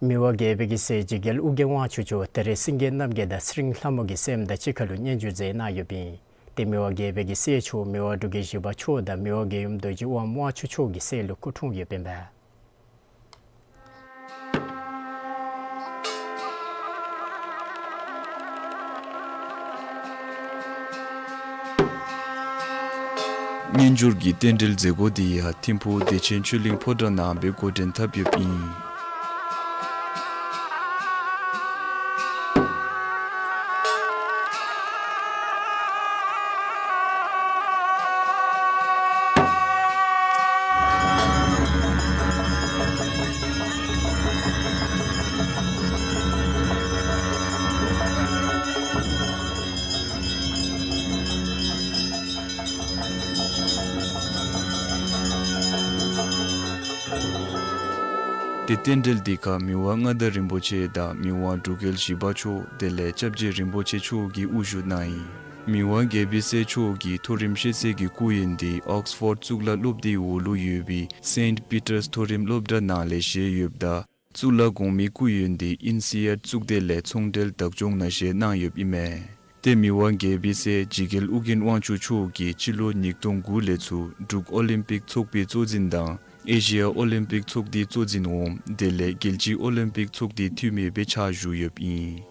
མི་དབང་རྒྱལ་པོའི་སྲས་འཇིགས་རྒྱལ་ཨོ་རྒྱན་དབང་ཕྱུག་མཆོག་ད་རེས་སེང་གེ་རྣམ་རྒྱལ་དང་ཚེ་རིང་ལྷ་མོ་གི་སྲསམོ་དང་གཅིག་ཁར་ལུ་སྙན་ཞུ་མཛད་གནང་ཡོདཔ་ཨིན། ཏེ་མི་དབང་རྒྱལ་པོའི་སྲས་མཆོག་མི་དབང་འབྲུག་རྒྱལ་བཞི་པ་མཆོག་དང་མི་དབང་རྒྱལ་ཡུམ་རྡོ་རྗེ་དབང་མོ་དབང་ཕྱུག་མཆོག་གི་སྲས་ལུ་སྐུ་འཁྲུངས་ཡོདཔ་ཨིན་པས། སྙན་ཞུ་གི་རྟེན་འབྲེལ་མཛད་སྒོ་འདི་ཡང་ཐིམ་ཕུག་བདེ་ཆེན་ཆོས་གླིང་ཕོ་བྲང་ནང་སྦེ་འགོ་འདྲེན་འཐབ་ཡོདཔ་ཨིན། ཏེ་རྟེན་འབྲེལ་འདི་ཁར་མི་དབང་མངའ་བདག་རིན་པོ་ཆེ་དང་མི་དབང་འབྲུག་རྒྱལ་བཞི་པ་མཆོག་དེ་ལས་སྐྱབས་རྗེ་རིན་པོ་ཆེ་མཆོག་གིས་དབུ་བཞུགས་གནང་ཡི། མི་དབང་རྒྱལ་པོའི་སྲས་མཆོག་གི་མཐོ་རིམ་ཤེས་ཚད་ཀྱི་སྐུ་ཡོན་འདི་ཨོགསི་ཕོཌ་གཙུག་ལག་སློབ་སྡེའི་འོག་ལུ་ཡོད་པའི་སེནཊ་པི་ཊརསི་མཐོ་རིམ་སློབ་གྲྭ་ནང་ལས་བཞེས་ཡོདཔ་ད་གཙུག་ལག་གོང་མའི་སྐུ་ཡོན་འདི་ཨིན་སི་ཨེཊ་གཙུག་སྡེ་ལས་ཚོང་འབྲེལ་བདག་སྐྱོང་ནང་བཞེས་གནང་ཡོདཔ་ཨིན་མས། ཏེ་མི་དབང་རྒྱལ་པོའི་སྲས་འཇིགས་རྒྱལ་ཨོ་རྒྱན་དབང་ཕྱུག་མཆོག་གིས་སྤྱི་ལོ་ཉིས་སྟོང་དགུ་ལས་ཚུར་འབྲུག་ཨོ་ལིམ་པིག་ཚོགས་པའི་གཙོ་འཛིན་དང་ཨེ་ཤི་ཡ་ཨོ་ལིམ་པིག་ཚོགས་སྡེའི་གཙོ་འཛིན་འོགམ་དེ་ལས་རྒྱལ་སྤྱིའི་ཨོ་ལིམ་པིག་ཚོགས་སྡེའི་འཐུས་མི་སྦེ་ཕྱག་ཞུ་ཡོདཔ་ཨིན།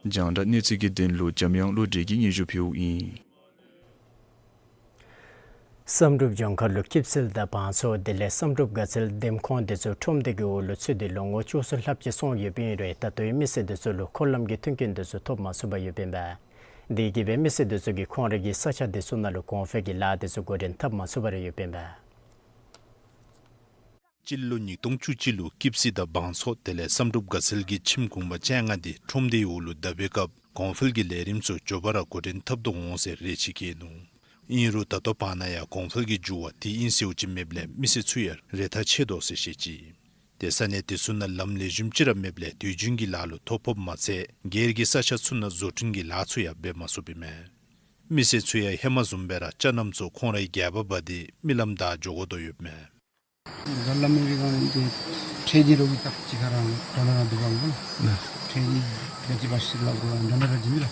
རྒྱང་བསྒྲགས་གནས་ཚུལ་གྱི་དོན་ལུ་འཇམ་དབྱངས་བློ་གྲོས་ཀྱིས་སྙན་ཞུ་ཕུལཝ་ཨིན། བསམ་གྲུབ་ལྗོངས་མཁར་ལུ་སྐྱིད་སེལ་དང་བང་མཚོ་དེ་ལས་བསམ་གྲུབ་དགའ་ཚལ་འདེམས་ཁོངས་དེ་ཚུ་ཁྲོམ་སྡེ་གི་འོག་ལུ་ཚུད་དེ་ལོ་ངོ་བཅུ་གསུམ་ལྷགཔ་ཅིག་སོང་ཡོདཔ་ཨིན་རུང་ད་ལྟོའི་མི་སེར་དེ་ཚུ་ལུ་འཁོར་ལམ་གྱི་མཐུན་རྐྱེན་དེ་ཚུ་ཐོབ་མ་ཚུགས་པར་ཡོདཔ་ཨིན་པས། དེ་གིས་སྦེ་མི་སེར་དེ་ཚུ་གིས་ཁོང་རའི་གི་ས་ཆ་དེ་ཚུ་ནང་ལུ་གོང་འཕེལ་གྱི་ལཱ་དེ་ཚུ་འགོ་འདྲེན་འཐབ་མ་ཚུགས་པར་ཡོདཔ་ཨིན་པས། སྤྱི་ལོ་ཉིས་སྟོང་བཅུ་གཅིག་ལུ་སྐྱིད་སེལ་དང་བང་མཚོ་དེ་ལས་བསམ་གྲུབ་དགའ་ཚལ་གྱི་ཁྱིམ་གུང་པ་བཅོ་ལྔ་དེ་ཁྲོམ་སྡེའི་འོག་ལུ་བརྡབས་པའི་སྐབས་གོང་འཕེལ་གྱི་ལས་རིམ་ཚུ་མགྱོགས་པ་ར་འགོ་འདྲེན་འཐབ་དོ་འོང་ཟེར་རེ་ཆེ་བསྐྱེད་ནུག། ཨིན་རུང་ད་ལྟོ་བར་ན་ཡང་གོང་འཕེལ་གྱི་འགྱུར་བ་དེ་ཨིན་ཟེརཝ་ཅིག་མེདཔ་ལས་མི་སེར་ཚུ་ཡང་རེ་ཐག་ཆད་དོ་ཟེར་བཤད་ཅི། ཏེ་ས་གནས་དེ་ཚུ་ནང་ལམ་ལེགས་ཤོམ་ཅིག་ར་མེདཔ་ལས་དུས་རྒྱུན་གྱི་ལཱ་ལུ་ཐོ་ཕོགཔ་མ་ཚད་སྒེར་གྱི་ས་ཆ་ཚུ་ནང་བཟོ་སྐྲུན་གྱི་ལཱ་ཚུ་ཡང་འབད་མ་ཚུགསཔ་ཨིན་མས། མི་སེར་ཚུ་ཡང་ཧེ་མ་བཟུམ་སྦེ་ར་ཅ་རྣམས་ཚུ་ཁོང་རའི་སྒལ་པར་འབག་སྟེ་རྨི་ལམ་བདའ་འགྱོ་དགོ་དོ་ཡོདཔ་ཨིན་མས། ད་ལམ་མེད་པའི་སྒང་ཏེ་ཁྲལ་གྱི་རོགས་ཀྱི་རྟགས་ཅིག་ཁར་རང་འགྲོ་ན་ར་འདུག་པ་ལགས། ཁྲལ་གྱི་ལས་ཀྱི་བ་ཤི་ལ་གོ་རང་འགྲོ་ན་ར་འདི་མི་ར།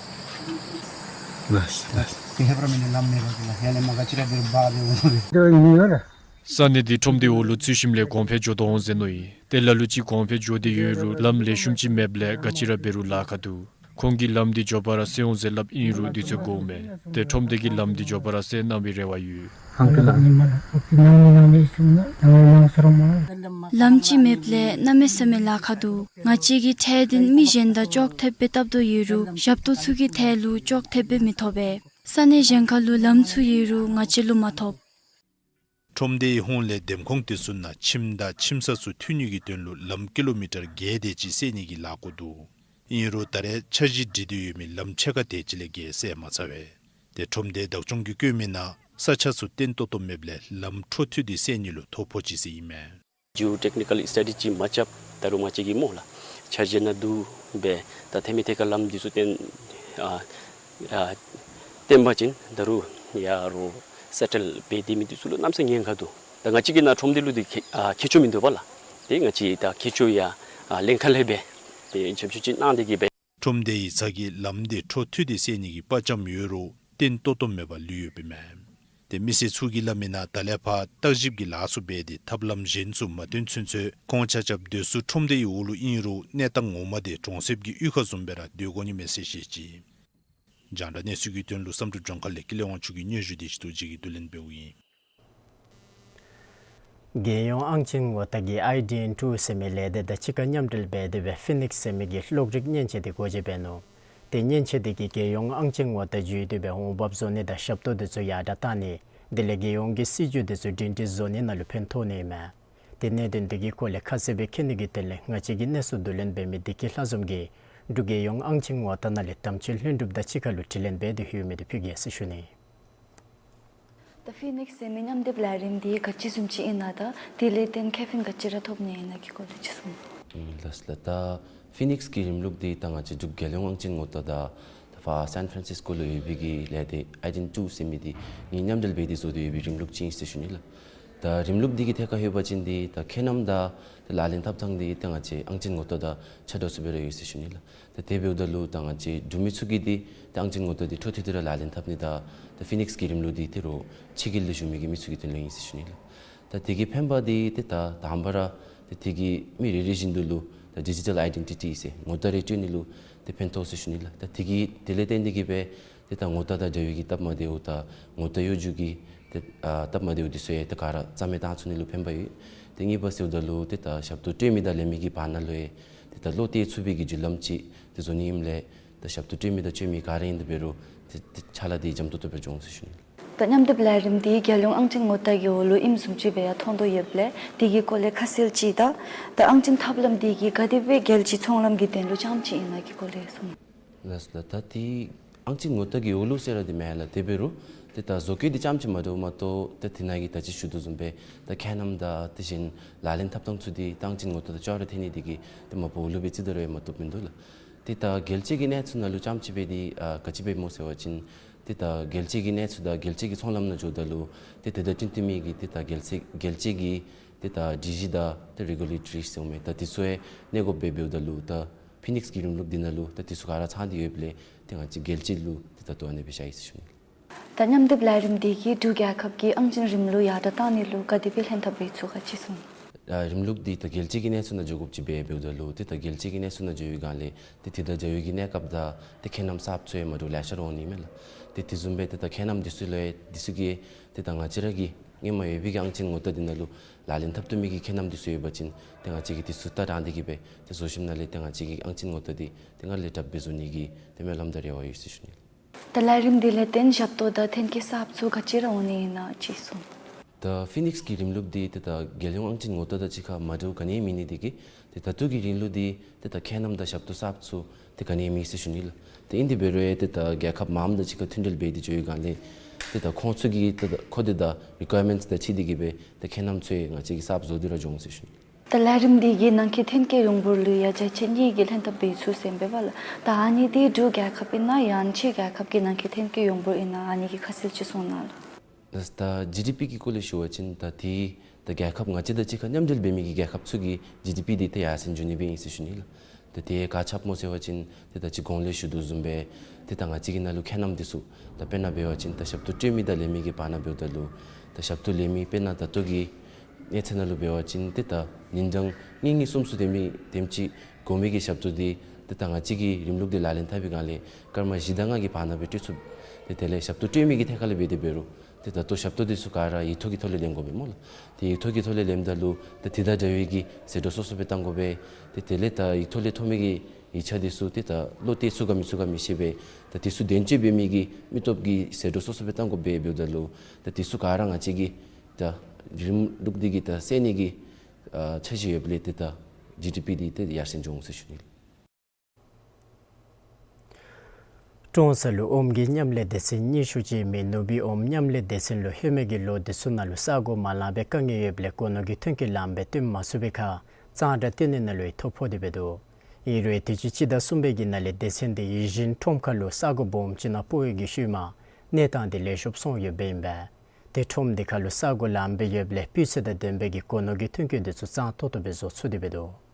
ལགས་སོ་ལགས་སོ། ཏེ་ཧེ་བར་མི་ནི་ལམ་མེད་པ་གི་ལ་ཡ་ལས་མ་ག་ཅི་ར་འདིར་འབག་སྟེ་འོང་བས། འདི་མི་ཡོད་ར། ས་གནས་འདི་ཁྲོམ་སྡེའི་འོག་ལུ་ཚུད་ཞིནམ་ལས་གོང་འཕེལ་འགྱོ་དོ་འོང་ཟེར་མནོ་ཡི། ཏེ་ལ་ལུ་ཅིག་གོང་འཕེལ་འགྱོ་སྟེ་ཡོད་རུང་ལམ་ལེགས་ཤོམ་ཅིག་མེདཔ་ལས་ག་ཅི་ར་འབད་རུང་ལཱ་ཁག་འདུག། ཁོང་གིས་ལམ་འདི་མགྱོགས་པ་ར་སེལ་འོང་ཟེར་སླབ་ཨིན་རུང་དུས་ཚོད་འགོརཝ་མས། ཏེ་ཁྲོམ་སྡེ་གིས་ལམ་འདི་མགྱོགས་པ་ར་སེལ་གནང་བའི་རེ་བ་ཡོད། ལམ་ཅིག་མེདཔ་ལས་གནམ་མེད་ས་མེད་ལཱ་ཁག་འདུག། ང་བཅས་ཀྱི་ཁྲལ་འདི་མི་གཞན་དང་ཅོག་འཐདཔ་སྦེ་བཏབ་དོ་ཡོད་རུང་ཞབས་ཏོག་ཚུ་གི་ཁྲལ་ལུ་ཅོག་འཐདཔ་སྦེ་མི་ཐོབ་པས། ས་གནས་གཞན་ཁ་ལུ་ལམ་ཚུ་ཡོད་རུང་ང་བཅས་ལུ་མ་ཐོབ། ཁྲོམ་སྡེའི་ཧོངས་ལས་འདེམས་ཁོངས་དེ་ཚུ་ནང་ཁྱིམ་དང་ཁྱིམ་ས་ཚུ་མཐུད་ནི་གི་དོན་ལུ་ལམ་ཀི་ལོ་མི་ཊར་བརྒྱད་དེ་ཅིག་སེལ་ནི་གི་ལཱ་འགོ་འདུག། ཨིན་རུང་ད་རེས་འཆར་གཞི་སྒྲིག་སྟེ་ཡོད་མི་ལམ་ཕྱེད་ཀ་དེ་ཅིག་ལས་བརྒལ་སེལ་མ་ཚར་བས། ཏེ་ཁྲོམ་སྡེ་བདག་སྐྱོང་གིས་བཀོད་མི་ནང་ས་ཆ་ཚུ་བརྟན་ཏོག་ཏོ་མེདཔ་ལས་ལམ་འཕྲོ་མཐུད་དེ་སེལ་ནི་ལུ་ཐོ་ཕོག་ཅི་ཟེར་ཨིན་མས། ཇིའོ་ཊེཀ་ནི་ཀཱལ་སི་ཊ་ཌི་ཅིག་མ་རྐྱབ་ད་རུང་ང་བཅས་ཀྱིས་སྨོ་ལགས། འཆར་གཞི་ནང་འདུག་སྦེ་ད་ཐད་མི་ཐད་ཁར་ལམ་འདི་ཚུ་བརྟན་ཨ་ཨ་བརྟན་པ་ཅིན་ད་རུང་ཡར་རོགས་སེ་ཊལ་འབད་སྡོད་མི་འདི་ཚུ་ལུ་གནམ་ས་ཉེན་ཁ་འདུག། ད་ང་བཅས་ཀྱི་ནཱ་ཁྲོམ་སྡེ་ལུ་འདི་ཁྱད་ཨ་ཁྱད་ཆོས་མིན་འདུག་པ་ལགས། ཏེ་ང་བཅས་ད་ཁྱད་ཆོས་ཡང་ཨ་ལེན་ཁ་ལས་སྦེ་ཏེ་ཆབ་ཆུ་ཅིག་གནང་སྟེ་གིས་སྦེ། ཁྲོམ་སྡེ་ཡིག་ཚང་གིས་ལམ་འདི་འཕྲོ་མཐུད་དེ་སེལ་ནི་གི་དཔའ་བཅམ་ཡོད་རུང་བརྟན་ཏོག་ཏོ་མེད་པར་ལུས་ཡོདཔ་ཨིན་མས། ཏེ་མི་སེར་ཚུ་གིས་སླབ་མི་ནང་ད་ལས་ཕར་བརྟག་ཞིབ་ཀྱི་ལཱ་ཚུ་འབད་དེ་ཐབས་ལམ་གཞན་ཚུ་མ་བཏོན་ཚུན་ཚོད་ཁོང་ཆ་ཁྱབ་སྡོད་ས་ཁྲོམ་སྡེའི་འོག་ལུ་ཨིན་རུང་གནས་སྟངས་ངོ་མ་དེ་གྲོང་གསེབ་ཀྱི་གཡུས་ཁ་བཟུམ་སྦེ་ར་སྡོད་དགོ་ནི་མས་ཟེར་བཤད་ཅི། རྒྱང་བསྒྲགས་གནས་ཚུལ་གྱི་དོན་ལུ་བསམ་གྲུབ་ལྗོངས་མཁར་ལས་ཀུན་ལེགས་དབང་ཕྱུག་གི་སྙན་ཞུ་དེ་ཞུ་དོ་ཅིག་གིས་བསྡུ་ལེན་འབདཝ་ཨིན། རྒྱལ་ཡོངས་ཨང་ཅན་ངོ་རྟགས་ཀྱི་ཨའི་ཌི་ཨེན་ཊུ་ཟེར་མི་ལས་སྡེ་དང་གཅིག་ཁར་མཉམ་འབྲེལ་འབད་དེ་སྦེ་ཕི་ནིགསི་ཟེར་མི་གི་གློག་རིག་མཉེན་ཆས་དེ་སྒོ་འབྱེད་འབད་ནུག། ཏེ་མཉེན་ཆས་དེ་གིས་རྒྱལ་ཡོངས་ཨང་ཅན་ངོ་རྟགས་བརྒྱུད་དེ་སྦེ་འོང་འབབ་བཟོ་ནི་དང་ཞབས་ཏོག་དེ་ཚུ་ཡར་དྲག་གཏང་ནི་དེ་ལས་རྒྱལ་ཡོངས་ཀྱི་སྲིད་བྱུས་དེ་ཚུ་སྒྲིང་སྒྲིང་བཟོ་ནི་ནང་ལུ་ཕན་ཐོགས་ནི་ཨིན་མས། ཏེ་གནད་དོན་དེ་གི་སྐོར་ལས་ཁ་གསལ་སྦེ་མཁྱེན་ནི་གི་དོན་ལས་ང་བཅས་ཀྱིས་གནས་ཚུལ་བསྡུ་ལེན་འབད་མི་བདེ་སྐྱིད་ལྷ་འཛོམས་ཀྱིས་འབྲུག་རྒྱལ་ཡོངས་ཨང་ཅན་ངོ་རྟགས་ནང་ལས་དམ་ཆོས་ལྷུན་གྲུབ་དང་གཅིག་ཁར་ལུ་དྲི་ལན་འབད་དེ་ལྷོད་མི་དེ་ཕུལ་གེ་ཟེར་ཞུ་ནི། ད་ཕི་ནིགསི་ཟེར་མི་མཉམ་སྡེབ་ལས་རིམ་འདི་ག་ཅི་བཟུམ་ཅིག་ཨིན་ན་དང་དེ་ལས་བརྟེན་ཁེ་ཕན་ག་ཅི་ར་ཐོབ་ནི་ཨིན་ན་གི་སྐོར་ལས་ཅིག་གསུང་། ལགས་ལགས། ད་ཕི་ནིགསི་གི་རིམ་ལུགས་འདི་ད་ང་བཅས་འབྲུག་རྒྱལ་ཡོངས་ཨང་ཅན་ངོ་རྟགས་དང་ད་ཕར་སན་ཕྲན་སིས་ཀོ་ལུ་ཡོད་པའི་གི་ལས་སྡེ་ཨའི་ཌི་ཨེན་ཊུ་ཟེར་མི་འདི་གཉིས་མཉམ་འབྲེལ་འབད་དེ་བཟོ་སྟེ་ཡོད་པའི་རིམ་ལུགས་ཅིག་ཨིན་ཟེར་ཞུ་ནི་ལགས། ད་རིམ་ལུགས་འདི་གི་ཐད་ཁར་ལྷོད་པ་ཅིན་འདི་ད་ཁྱད་རྣམ་དང་ད་ལག་ལེན་འཐབ་ཐངས་འདི་ད་ང་བཅས་ཨང་ཅན་ངོ་རྟགས་དང་ཆ་འདྲཝ་སུ་སྦེ་ར་ཡོད་ཟེར་ཞུ་ནི་ལགས། ད་དེ་འབདཝ་ད་ལུ་ད་ང་བཅས་འབྲུག་མི་ཚུ་གིས་འདི་ད་ཨང་ཅན་ངོ་རྟགས་འདི་འཕྲོ་མཐུད་དེ་ར་ལག་ལེན་འཐབ་ནི་དང་ད་ཕི་ནིགསི་གི་རིམ་ལུགས་འདི་ད་རུང་ཕྱི་རྒྱལ་ལུ་བཞུགས་མི་གི་མི་ཚུ་གི་དོན་ལུ་ཨིན་ཟེར་ཞུ་ནི་ལགས། ད་དེ་གི་ཕན་པ་འདི་ཏེ་ད་དང་པ་ར་ཏེ་དེ་གིས་མི་རེ་རེ་བཞིན་དུ་ལུ་ད་ཌི་ཇི་ཊལ་ཨའི་ཌེན་ཊི་ཊི་ཟེར་ངོ་རྟགས་རེ་སྤྲོད་ནི་ལུ་ཏེ་ཕན་ཐོགས་ཟེར་ཞུ་ནི་ལགས། ད་དེ་གིས་དེ་ལས་བརྟེན་ཏེ་གིས་སྦེ་ཏེ་ད་ངོ་རྟགས་དང་འབྲེལ་བའི་གི་སྟབས་མ་བདེཝ་དང་ངོ་རྟགས་གཡོ་སྒྱུ་གི་ཏེ་ཨ་སྟབས་མ་བདེཝ་འདི་ཚུ་ཡང་ཏེ་ག་ར་རྩ་མེད་བཏང་ཚུགས་ནི་ལུ་ཕན་པ་ཡོད། ཏེ་གཉིས་པ་ཟེརཝ་ད་ལུ་ཏེ་ད་ཞབས་ཏོག་སྤྲོད་མི་དང་ལེན་མི་གི་བར་ན་ལུ་ཡང་ཏེ་ད་བློ་གཏད་ཚུགས་པའི་གི་བརྒྱུད་ལམ་ཅིག་ཏེ་བཟོ་ནི་ཨིནམ་ལས་ད་ཞབས་ཏོག་སྤྲོད་མི་དང་སྤྲོད་མི་ག་ར་ཨིན་དེ་འབད་རུང་ཏེ་ཏེ་ཕྱག་ལཱ་འདི་འཇམ་ཏོང་ཏོ་སྦེ་འགྱོ་འོང་ཟེར་ཞུ་ནི། ད་མཉམ་སྡེབ་ལས་རིམ་འདི་རྒྱལ་ཡོངས་ཨང་ཅན་ངོ་རྟགས་ཀྱི་འོག་ལུ་ཨིནམ་བཟུམ་ཅིག་སྦེ་ཡང་མཐོང་དོ་ཡོདཔ་ལས་དེ་གི་སྐོར་ལས་ཁ་གསལ་ཅིག་དང་ད་ཨང་ཅན་ཐབས་ལམ་འདི་གིས་ག་དེ་སྦེ་རྒྱལ་སྤྱིའི་ཚོང་ལམ་གྱི་དོན་ལུ་རྐྱངམ་ཅིག་ཨིན་ན་གི་སྐོར་ལས་གསུང་། ལགས་ལགས། ད་འདི་ཨང་ཅན་ངོ་རྟགས་ཀྱི་འོག་ལུ་ཟེར་ར་འདི་མེན་ལགས། དེ་འབད་རུང་ཏེ་ད་བཟོ་བཀོད་འདི་རྐྱངམ་ཅིག་མ་འདྲཝ་མ་གཏོགས་ཏེ་དེ་ནང་གི་ད་ཅི་ཞུ་དོ་བཟུམ་སྦེ་ད་ཁྱད་རྣམ་དང་དེ་བཞིན་ལག་ལེན་འཐབ་ཐངས་ཚུ་འདི་ད་ཨང་ཅན་ངོ་རྟགས་དང་ཅོག་ར་འཐད་ནི་འདི་གིས་ཏེ་མ་པ་འོག་ལུ་སྦེ་རྩིས་ད་རུང་ཡང་མ་བཏུབ་མིན་འདུག་ལགས། ཏེ་ད་རྒྱལ་སྤྱི་གི་གནས་ཚུལ་ནང་ལུ་རྐྱངམ་ཅིག་སྦེ་འདི་ཨ་ག་ཅི་སྦེ་སྨོ་ཟེར་བ་ཅིན་ཏེ་ད་རྒྱལ་སྤྱི་གི་གནས་ཚུལ་དང་རྒྱལ་སྤྱི་གི་ཚོང་ལམ་ནང་འགྱོཝ་ད་ལུ་ཏེ་དེ་དང་བསྟུན་བསྟུན་མི་གི་ཏེ་ད་རྒྱལ་སྤྱི་རྒྱལ་སྤྱི་གི་ཏེ་ད་སྒྲིག་གཞི་དང་ཏེ་རེ་གུ་ལེ་ཊོ་རི་ཟེར་མི་ད་དེ་ཚུ་ཡང་གནས་སྒོ་སྦེ་འབདཝ་ད་ལུ་ད་ཕི་ནིགསི་གི་རིམ་ལུགས་འདི་ནང་ལུ་ད་དེ་ཚུ་ག་ར་ཚང་སྟེ་ཡོདཔ་ལས་ཏེ་ང་བཅས་རྒྱལ་སྤྱི་ལུ་ཏེ་ད་ལྟོ་ཨ་ནེ་སྦེ་བཞག་ཡི་ཟེར་ཞུ་ནི། ད་མཉམ་སྡེབ་ལས་རིམ་འདི་གིས་འབྲུག་རྒྱལ་ཁབ་ཀྱི་ཨང་ཅན་རིམ་ལུགས་ཡར་དྲག་གཏང་ནི་ལུ་ག་དེ་སྦེ་ལྷན་ཐབས་འབད་ཚུགས་ག་ཅིག་གསུང་། ཨ་རིམ་ལུགས་འདི་ད་རྒྱལ་སྤྱི་གི་གནས་ཚུལ་ནང་འགྱོ་དགོཔ་ཅིག་སྦེ་འབདཝ་ད་ལུ་ཏེ་ད་རྒྱལ་སྤྱི་གི་གནས་ཚུལ་ནང་འགྱོ་བའི་སྒང་ལས་ཏེ་དེ་དང་འབྲེལ་བའི་གི་གནས་སྐབས་དང་ཏེ་ཁྱད་རྣམ་གསརཔ་ཚུ་ཡང་མ་འདྲཝ་ལེ་ཤ་ར་འོང་ནི་མས་ལགས། ཏེ་དེ་བཟུམ་སྦེ་ཏེ་ད་ཁྱད་རྣམ་འདི་ཚུ་ལུ་ཡང་འདི་ཚུ་གིས་ཏེ་ད་ང་བཅས་ར་གི་སྔོན་མ་ཡོད་པའི་གི་ཨང་ཅན་ངོ་རྟགས་འདི་ནང་ལུ་ལག་ལེན་འཐབ་བཏུབ་མི་གི་ཁྱད་རྣམ་འདི་ཚུ་ཡོད་པ་ཅིན་ཏེ་ང་བཅས་ཀྱིས་འདི་ཚུ་ད་དྲང་སྟེ་གིས་སྦེ་ཏེ་བཟོ་ཞིནམ་ལས་ཏེ་ང་བཅས་ཀྱི་ཨང་ཅན་ངོ་རྟགས་འདི་ཏེ་སྔར་ལས་དྲགཔ་སྦེ་བཟོ་ནི་གི་ཏེ་སྨོན་ལམ་དང་རེ་བ་ཡོད་ཟེར་ཞུ་ནི། ད་ལས་རིམ་འདི་ལས་བརྟེན་ཞབས་ཏོག་དང་ཐོན་སྐྱེད་གསརཔ་ཚུ་ག་ཅི་ར་འོང་ནི་ཨིན་ན་ཅིག་གསུང་། ད་ཕི་ནིགསི་གི་རིམ་ལུགས་འདི་ཏེ་ད་རྒྱལ་ཡོངས་ཨང་ཅན་ངོ་རྟགས་དང་གཅིག་ཁར་མ་འདྲཝ་ག་ནི་ཡང་མེད་ནི་འདི་གིས་ཏེ་ད་ལྟོ་གི་རིམ་ལུགས་འདི་ཏེ་ད་ཁྱད་རྣམ་དང་ཞབས་ཏོག་གསརཔ་ཚུ་ཏེ་ག་ནི་ཡང་མེད་ཟེར་ཞུ་ནི་ལགས། ཏེ་ཨིན་དེ་འབད་རུང་ཡང་ཏེ་ད་རྒྱལ་ཁབ་མངམ་དང་གཅིག་ཁར་མཐུན་འབྲེལ་འབད་དེ་འགྱོ་བའི་སྒང་ལས་ཏེ་ད་ཁོང་ཚུ་གི་ཏེ་ད་མཁོ་འདོད་དང་རི་ཀོ་ཡར་མེནཊསི་དང་འཁྲིལ་ཏེ་གིས་སྦེ་ཏེ་ཁྱད་རྣམ་ཚུ་ཡང་ང་བཅས་ཀྱིས་གསརཔ་བཟོ་སྟེ་ར་འགྱོ་འོང་ཟེར་ཞུ་ནི། ད་ལས་རིམ་འདི་གིས་ནང་འཁོད་ཐོན་སྐྱེད་ཡོངས་འབོར་ལུ་ཡང་བརྒྱ་ཆ་གཉིས་ཀྱི་ལྷན་ཐབས་འབད་ཚུགས་ཟེར་ཨིན་པས་ལགས། ད་ཨ་ནི་འདི་འབྲུག་རྒྱལ་ཁབ་ཨིན་ན་ཡང་ཕྱི་རྒྱལ་ཁབ་ཀྱི་ནང་འཁོད་ཐོན་སྐྱེད་ཡོངས་འབོར་ཨིན་ན་ཨ་ནི་གི་ཁ་གསལ་ཅིག་གསུང་གནང་ལགས། ད་ཇི་ཌི་པི་གི་སྐོར་ལས་ཞུ་བ་ཅིན་ད་ཏེ་ད་རྒྱལ་ཁབ་ང་བཅས་དང་གཅིག་ཁར་མཉམ་འབྲེལ་འབད་མི་གི་རྒྱལ་ཁབ་ཚུ་གི་ཇི་ཌི་པི་འདི་ཏེ་ཡར་སེང་འགྱོ་ནི་སྦེ་ཨིན་ཟེར་ཞུ་ནི་ལགས། ད་དེ་ག་ཅི་སྨོ་ཟེར་བ་ཅིན་ཏེ་ད་ཅི་གོང་ལས་ཞུ་དོ་བཟུམ་སྦེ་ཏེ་ད་ང་བཅས་ཀྱི་ནང་ལུ་ཁེ་ཉེན་འདི་ཚུ་ད་དཔེར་ན་འབད་བ་ཅིན་ད་ཞབས་ཏོག་སྤྲོད་མི་དང་ལེན་མི་གི་བར་ན་འབདཝ་ད་ལུ་ད་ཞབས་ཏོག་ལེན་མི་དཔེར་ན་ད་ལྟོ་གི་གནས་ཚད་ནང་ལུ་འབད་བ་ཅིན་ཏེ་ད་ཉིན་གྲངས་གཉིས་གཉིས་གསུམ་གསུམ་དེམ་ཅིག་དེམ་ཅིག་དགོ་མི་གི་ཞབས་ཏོག་འདི་ཏེ་ད་ང་བཅས་ཀྱིས་རིམ་ལུགས་འདི་ལག་ལེན་འཐབ་པའི་སྒང་ལས་སྐར་མ་བཞི་དང་ལྔ་གི་བར་ན་སྦེ་སྤྲོད་ཚུགས། ཏེ་དེ་ལས་ཞབས་ཏོག་སྤྲོད་མི་གི་ཐད་ཁར་ལས་འབད་དེ་འབད་རུང་ཏེ་ད་ལྟོ་ཞབས་ཏོག་འདི་ཚུ་ག་ར་ཡིག་ཐོག་གི་ཐོག་ལས་ལེན་དགོ་པས་སྨོ་ལགས། ཏེ་ཡིག་ཐོག་གི་ཐོག་ལས་ལེནམ་ད་ལུ་ཏེ་དེ་དང་འདྲ་བའི་གི་ཟད་འགྲོ་སོ་སོ་སྦེ་བཏང་དགོ་པས། ཏེ་དེ་ལས་ད་ཡིག་ཐོག་ལས་ཐོབ་མི་གི་ཡིག་ཆ་འདི་ཚུ་ཏེ་ད་བློ་གཏད་ཚུགས་ག་མི་ཚུགས་ག་མི་ཤེས་པས། ད་འདི་ཚུ་དོན་གཅོད་འབད་མི་གི་མི་སྟོབས་ཀྱི་ཟད་འགྲོ་སོ་སོ་སྦེ་བཏང་དགོ་པས། འབདཝ་ད་ལུ་ད་འདི་ཚུ་ག་ར་ང་བཅས་ཀྱིས་ད་རིམ་ལུགས་འདི་གིས་ད་སེལ་ནི་གི་ཨ་འཆར་གཞི་ཡོདཔ་ལས་ཏེ་ད་ཇི་ཌི་པི་འདི་ཏེ་ཡར་སེང་འགྱོ་འོང་ཟེར་ཞུ་ནི། ཀྲོང་གསར་ལུ་ཨོམ་གྱི་མཉམ་ལས་སྡེ་ཚན་གཉིས་ཤུག་ཅིག་ཡོད་མི་ནུ་སྦིས་ཨོམ་མཉམ་ལས་སྡེ་ཚན་ལུ་ཧེ་མའི་གི་ལོ་འདི་ཚུ་ནང་ལུ་ས་གོ་མ་ལང་པའི་དཀའ་ངལ་ཡོདཔ་ལས་སྒོ་ནོར་གྱི་ཐོན་སྐྱེད་ལངམ་སྦེ་བཏོན་མ་ཚུགས་པའི་ཁར་གཙང་སྦྲ་བཏོན་ནི་ནང་ལུ་ཡང་ཐོ་ཕོག་སྟེ་འབད་དོ། ཨིན་རུང་དུས་ཅི་སྤྱི་ཟླ་གསུམ་པའི་གི་ནང་ལས་སྡེ་ཚན་འདི་ཡིད་བཞིན་ཁྲོམ་ཁ་ལུ་ས་གོ་སྦོམ་ཅིག་ནང་སྤོ་བའི་གི་ཤུལ་མ་གནས་སྟངས་འདི་ལེགས་ཤོམ་སོང་ཡོདཔ་ཨིན་པས། ཏེ་ཁྲོམ་འདི་ཁ་ལུ་ས་གོ་ལངམ་སྦེ་ཡོདཔ་ལས་སྤུས་ཚད་དང་ལྡན་པའི་གི་སྒོ་ནོར་གྱི་ཐོན་སྐྱེད་འདི་ཚུ་གཙང་ཏོག་ཏོ་སྦེ་བཟོ་ཚུགས་ཏེ་འབད་དོ།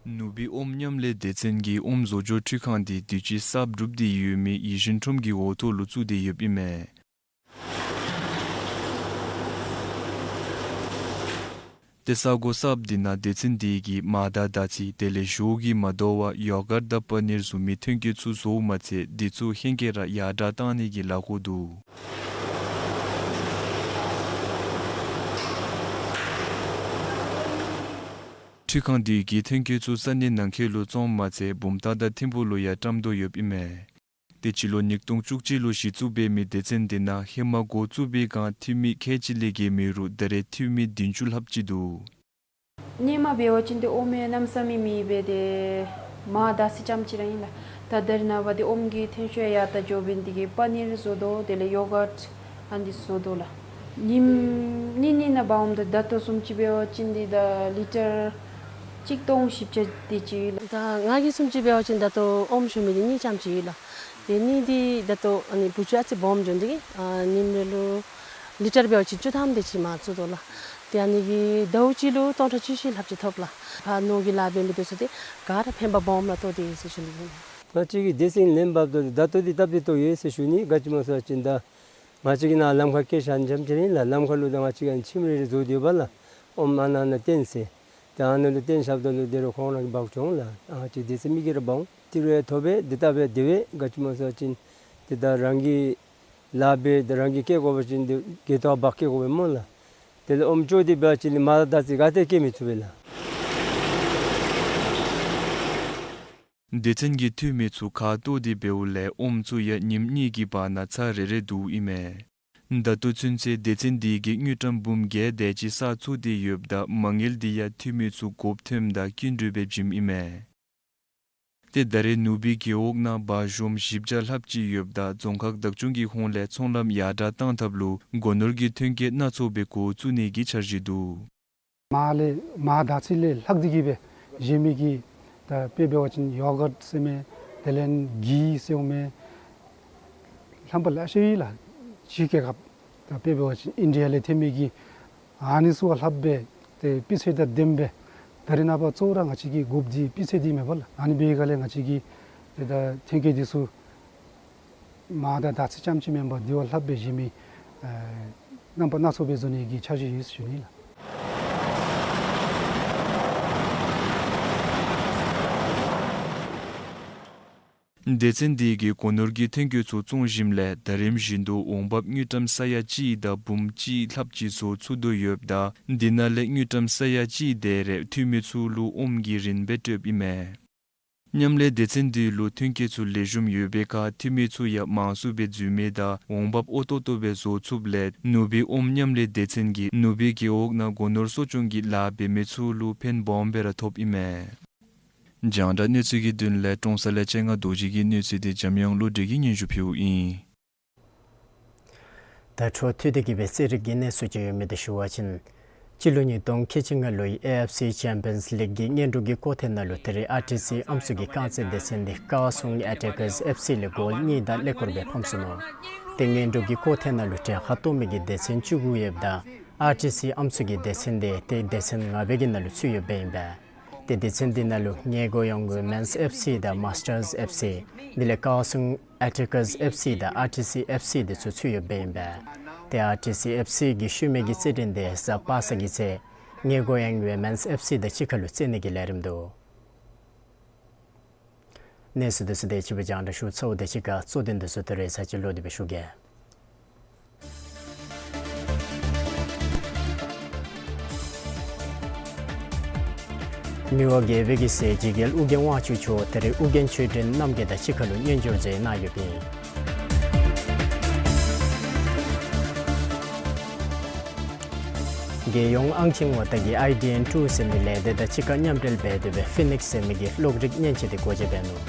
ནུ་སྦིས་ཨོམ་མཉམ་ལས་སྡེ་ཚན་གྱི་ཨོམ་བཟོ་སྐྱོང་འཕྲུལ་ཁང་འདི་དུས་ཅི་གསརཔ་གྲུབ་སྟེ་ཡོད་མི་ཡིད་བཞིན་ཁྲོམ་གྱི་འོག་ཐོག་ལུ་བཙུགས་ཏེ་ཡོདཔ་ཨིན་མས། ཏེ་ས་གོ་གསརཔ་འདི་ནང་སྡེ་ཚན་འདི་གིས་མར་དང་ཟླ་ཚེས་དེ་ལས་ཞོ་གིས་མ་དོ་བར་ཡོ་གརཊ་དང་པ་ནིར་བཟུམ་མའི་ཐོན་སྐྱེད་ཚུ་བཟོཝ་མ་ཚད་འདི་ཚུ་ཧེང་སྐལ་ར་ཡར་དྲགས་བཏང་ནི་གི་ལཱ་འགོ་འདུག། འཕྲུལ་ཁང་འདི་གིས་ཐོན་སྐྱེད་ཚུ་ས་གནས་ནང་འཁོད་ལུ་བཙོངམ་མ་ཚད་བུམ་ཐང་དང་ཐིམ་ཕུག་ལུ་ཡང་བཀྲམ་དོ་ཡོདཔ་ཨིན་མས། ཏེ་སྤྱི་ལོ་ཉིས་སྟོང་བཅུ་གཅིག་ལུ་གཞི་བཙུགས་འབད་མི་སྡེ་ཚན་འདི་ནང་ཧེ་མ་འགོ་བཙུགས་པའི་སྒང་འཐུས་མི་ཁལ་གཅིག་ལས་བརྒལ་མེད་རུང་ད་རེས་འཐུས་མི་བདུན་ཅུ་ལྷགཔ་ཅིག་འདུག། སྔོན་མ་འབད་བ་ཅིན་ཏེ་ཨོམ་ཡང་གནམ་མེད་ས་མེད་མེད་པས། ཏེ་མར་དང་ཟླ་ཚེས་ཙམ་ཅིག་ར་ཨིན་ལགས། ད་ད་རེས་ནངས་པ་འདི་ཨོམ་གྱི་ཐོན་ཤུགས་ཡང་ཡར་དྲགས་འགྱོ་བའི་འདི་གིས་པ་ནིར་བཟོ་དོ་དེ་ལས་ཡོ་གརཊ་ཨ་ནི་བཟོ་དོ་ལགས། ཉིནམ་གཉིས་གཉིས་ནང་འབག་འོངམ་ད་ད་ལྟོ་བཟུམ་ཅིག་འབད་བ་ཅིན་འདི་ད་ལི་ཊར་གཅིག་སྟོང་བཞི་བརྒྱ་དེ་ཅིག་ལགས། ད་ང་གིས་བཟུམ་ཅིག་འབད་བ་ཅིན་ད་ལྟོ་ཨོམ་བཞོ་མི་འདི་གཉིས་ཙམ་ཅིག་ལགས། དེ་གཉིས་འདི་ད་ལྟོ་ཨ་ནི་བུ་ཚ་ཨ་ཙི་སྦོམ་འགྱོ་ནི་འདི་གིས་ཨ་ཉིནམ་རེ་ལུ་ལི་ཊར་འབད་བ་ཅིན་བཅུ་ཐམ་དེ་ཅིག་མར་བཙུགས་དོ་ལགས། ཏེ་ཨ་ནི་གིས་ཟླཝ་གཅིག་ལུ་སྟོང་ཕྲག་བཅུ་བཞི་ལྷགཔ་ཅིག་ཐོབ་ལགས། ཕར་ནོར་གྱི་ལཱ་འབད་མི་འདི་ཚུ་ཏེ་ག་ར་ཕན་པ་སྦོམ་ར་ཐོགས་ཏེ་ཡོད་ཟེར་ཞུ་ནི་ཨིན། ང་བཅས་ཀྱིས་སྡེ་ཚན་ལེན་འབདཝ་ད་ད་ལྟོ་འདི་སྟབས་བདེ་ཏོག་ཏོ་ཡོད་ཟེར་ཞུ་ནི། ག་ཅི་སྨོ་ཟེར་བ་ཅིན་ད་ང་བཅས་ཀྱི་ནཱ་ལམ་ཁར་བཀལ་བཞག་ནི་ཙམ་ཅིག་ར་ཨིན་ལགས། ལམ་ཁར་ལུ་ད་ང་བཅས་ཀྱིས་ཁྱིམ་རེ་རེ་བཟོ་སྟེ་ཡོད་པས་ལགས། ཨོམ་ཨ་ནཱ་ནཱ་བཏོན་ཟེར། ད་ཨ་ནཱ་ལུ་བཏོན་བཞགཔ་ད་ལུ་དེ་རུ་ཁོང་ར་གིས་འབག་འགྱོ་འོང་ལགས། ཨ་ང་བཅས་སྡེ་ཚན་མི་གིས་ར་འབག་འོང་། ཏི་རུ་ཡང་ཐོབ་པས། འདི་སྟབས་བདེ་བས། ག་ཅི་སྨོ་ཟེར་བ་ཅིན་ཏེ་ད་རང་གི་ལཱ་འབད་ད་རང་གིས་བཀལ་དགོ་པ་ཅིན་འདི་གི་ཏོ་འབག་བཀལ་དགོ་པས་སྨོ་ལགས། དེ་ལས་ཨོམ་བཙོ་སྟེ་འབད་བ་ཅིན་མར་དང་ཟླ་ཚེས་ག་ཏེ་བཀལ་མི་ཚུགས་པས་ལགས། སྡེ་ཚན་གྱི་འཐུས་མི་ཚུ་ཁ་གཏོར་ཏེ་འབདཝ་ལས་ཨོམ་ཚུ་ཡང་ཉིནམ་གཉིས་ཀྱི་བར་ན་ཚར་རེ་རེ་བསྡུཝ་ཨིན་མས། ད་ལྟོ་ཚུན་ཚོད་སྡེ་ཚན་འདི་གིས་དངུལ་ཀྲམ་འབུམ་བརྒྱད་དེ་ཅིག་བསགས་ཚུགས་ཏེ་ཡོདཔ་ད་མ་དངུལ་འདི་ཡང་འཐུས་མི་ཚུ་དགོཔ་ཐོནམ་ད་སྐྱིན་འགྲུལ་སྦེ་བྱིནམ་ཨིན་མས། ཏེ་ད་རེས་ནུ་སྦིས་རྒེད་འོག་ནང་བ་གཞོངམ་བཞི་བརྒྱ་ལྷགཔ་ཅིག་ཡོདཔ་ད་རྫོང་ཁག་བདག་སྐྱོང་གི་ཧོངས་ལས་ཚོང་ལམ་ཡར་དྲགས་གཏང་ཐབས་ལུ་སྒོ་ནོར་གྱི་ཐོན་སྐྱེད་སྣ་ཚོགས་སྦེ་འགོ་བཙུགས་ནི་གི་འཆར་གཞི་འདུག། མར་ལས་མར་དང་ཟླ་ཚེས་ལས་ལྷག་སྟེ་གི་སྦེ་བཞེས་མི་གི་ད་དཔེ་འབད་བ་ཅིན་ཡོ་གརཊ་ཟེར་མི་དེ་ལས་གྷི་ཟེར་མི་རྣམ་པ་ལེ་ཤ་ཡོད་ལགས། ཕྱི་རྒྱལ་ཁབ་ད་དཔེ་འབད་བ་ཅིན་ཨིན་ཌི་ཡ་ལས་ཐོན་མི་གི་ཨ་ནི་ཚུ་བ་ལྷགཔ་སྦེ་ཏེ་སྤུས་ཚད་དང་ལྡནམ་སྦེ་ད་རེས་ནངས་པ་གཙོ་བོ་ར་ང་བཅས་ཀྱི་དགོཔ་འདི་སྤུས་ཚད་འདི་མས་པ་ལགས། ཨ་ནི་འབད་བའི་སྒང་ལས་ང་བཅས་ཀྱི་ཏེ་ད་ཐོན་སྐྱེད་འདི་ཚུ་མར་དང་ཟླ་ཚེས་ཙམ་ཅིག་མེན་པར་འདི་བ་ལྷགཔ་སྦེ་བཞེས་མི་ཨེ་རྣམ་པ་སྣ་ཚོགས་སྦེ་བཟོ་ནི་གི་འཆར་གཞི་ཡོད་ཟེར་ཞུ་ནི་ལགས། སྡེ་ཚན་འདི་གིས་སྒོ་ནོར་གྱི་ཐོན་སྐྱེད་ཚུ་བཙོང་ཞིནམ་ལས་ཟླ་རིམ་བཞིན་དུ་འོང་འབབ་དངུལ་ཀྲམ་ས་ཡ་གཅིག་དང་འབུམ་གཅིག་ལྷགཔ་ཅིག་བཟོ་ཚུགས་དོ་ཡོདཔ་ད་འདི་ནང་ལས་དངུལ་ཀྲམ་ས་ཡ་གཅིག་དེ་རེ་འཐུས་མི་ཚུ་ལུ་ཨོམ་གྱི་རིན་སྦེ་སྤྲོདཔ་ཨིན་མས། མཉམ་ལས་སྡེ་ཚན་འདི་ལུ་ཐོན་སྐྱེད་ཚུ་ལེགས་ཤོམ་ཡོད་པའི་ཁར་འཐུས་མི་ཚུ་ཡང་མང་སུ་སྦེ་འཛུལ་མི་དང་འོང་འབབ་ཨོ་ཏོག་ཏོ་སྦེ་བཟོ་ཚུགསཔ་ལས་ནུ་སྦིས་ཨོམ་མཉམ་ལས་སྡེ་ཚན་གྱིས་ནུ་སྦིས་རྒེད་འོག་ནང་སྒོ་ནོར་གསོ་སྐྱོང་གི་ལཱ་འབད་མི་ཚུ་ལུ་ཕན་སྦོམ་སྦེ་ར་ཐོབ་ཨིན་མས། རྒྱང་བསྒྲགས་གནས་ཚུལ་གྱི་དོན་ལས་ཀྲོང་གསར་ལས་ཆེ་ང་རྡོ་རྗེ་གི་གནས་ཚུལ་འདི་འཇམ་དབྱངས་བློ་གྲོས་ཀྱིས་སྙན་ཞུ་ཕུལཝ་ཨིན། ད་འཕྲོ་མཐུད་དེ་གི་སྦེ་རྩེད་རིགས་ཀྱི་གནས་ཚུལ་ཅིག་ཡོད་མི་འདི་ཞུ་བ་ཅིན་སྤྱི་ལོ་ཉིས་སྟོང་ཁལ་གཅིག་ལྔ་ལོའི་ཨེ་ཨེཕ་སི་ཅེམ་པིའནསི་ལིག་གི་སྔོན་འགྲོ་གི་སྐོར་ཐེངས་ནང་ལུ་ད་རེས་ཨར་ཊི་སི་ཨམ་སྲུ་གི་རྐང་རྩེད་སྡེ་ཚན་འདི་ཀ་སུང་ཨེ་ཊེ་ཀརསི་ཨེཕ་སི་ལས་གོལ་གཉིས་དང་ཀླད་ཀོར་སྦེ་ཕམ་ཚུགས་ནུག། ཏེ་སྔོན་འགྲོ་གི་སྐོར་ཐེངས་ནང་ལུ་གྲལ་ཁར་གཏོགས་མི་གི་སྡེ་ཚན་བཅུ་དགུ་ཡོདཔ་ད་ཨར་ཊི་སི་ཨམ་སྲུ་གི་སྡེ་ཚན་འདི་ཏེ་སྡེ་ཚན་ལྔ་པའི་གི་ནང་ལུ་ཚུད་ཡོདཔ་ཨིན་པས། ཏེ་སྡེ་ཚན་འདི་ནང་ལུ་ངེ་གོ་ཡོང་གུ་མེནསི་ཨེཕ་སི་དང་མཱསི་ཊརསི་ཨེཕ་སི་དེ་ལས་ཀར་སུང་ཨེ་ཊེ་ཀརསི་ཨེཕ་སི་དང་ཨར་ཊི་སི་ཨེཕ་སི་དེ་ཚུ་ཚུད་ཡོདཔ་ཨིན་པས། ཏེ་ཨར་ཊི་སི་ཨེཕ་སི་གི་ཤུལ་མའི་གི་རྩེད་འགྲན་དེ་གཟའ་པ་སངས་ཀྱི་ཚེ་ངེ་གོ་ཡོང་གུ་མེནསི་ཨེཕ་སི་དང་གཅིག་ཁར་ལུ་རྩེད་ནི་གི་ལས་རིམ་འདུག། གནས་ཚུལ་དེ་ཚུ་དེ་ཅིག་སྦེ་རྒྱང་བསྒྲགས་ཞུ་ཚརཝ་དང་གཅིག་ཁར་གཙོ་དོན་དེ་ཚུ་ད་རེས་ཚར་གཅིག་ལོག་སྟེ་སྦེ་ཞུ་གེ། མི་དབང་རྒྱལ་པོའི་གི་སྲས་འཇིགས་རྒྱལ་ཨོ་རྒྱན་དབང་ཕྱུག་མཆོག་ད་རེས་ཨོ་རྒྱན་ཆོས་སྒྲོན་རྣམ་རྒྱལ་དང་གཅིག་ཁར་ལུ་སྙན་ཞུ་མཛད་གནང་ཡོདཔ་ཨིན། རྒྱལ་ཡོངས་ཨང་ཆིང་ཝ་ཏ་གིས་ཨའི་ཌི་ཨེན་ཊུ་ཟེར་མི་ལས་སྡེ་དང་གཅིག་ཁར་མཉམ་འབྲེལ་འབད་དེ་སྦེ་ཕི་ནིགསི་ཟེར་མི་གི་གློག་རིག་མཉེན་ཆས་དེ་སྒོ་འབྱེད་འབད་ནུག།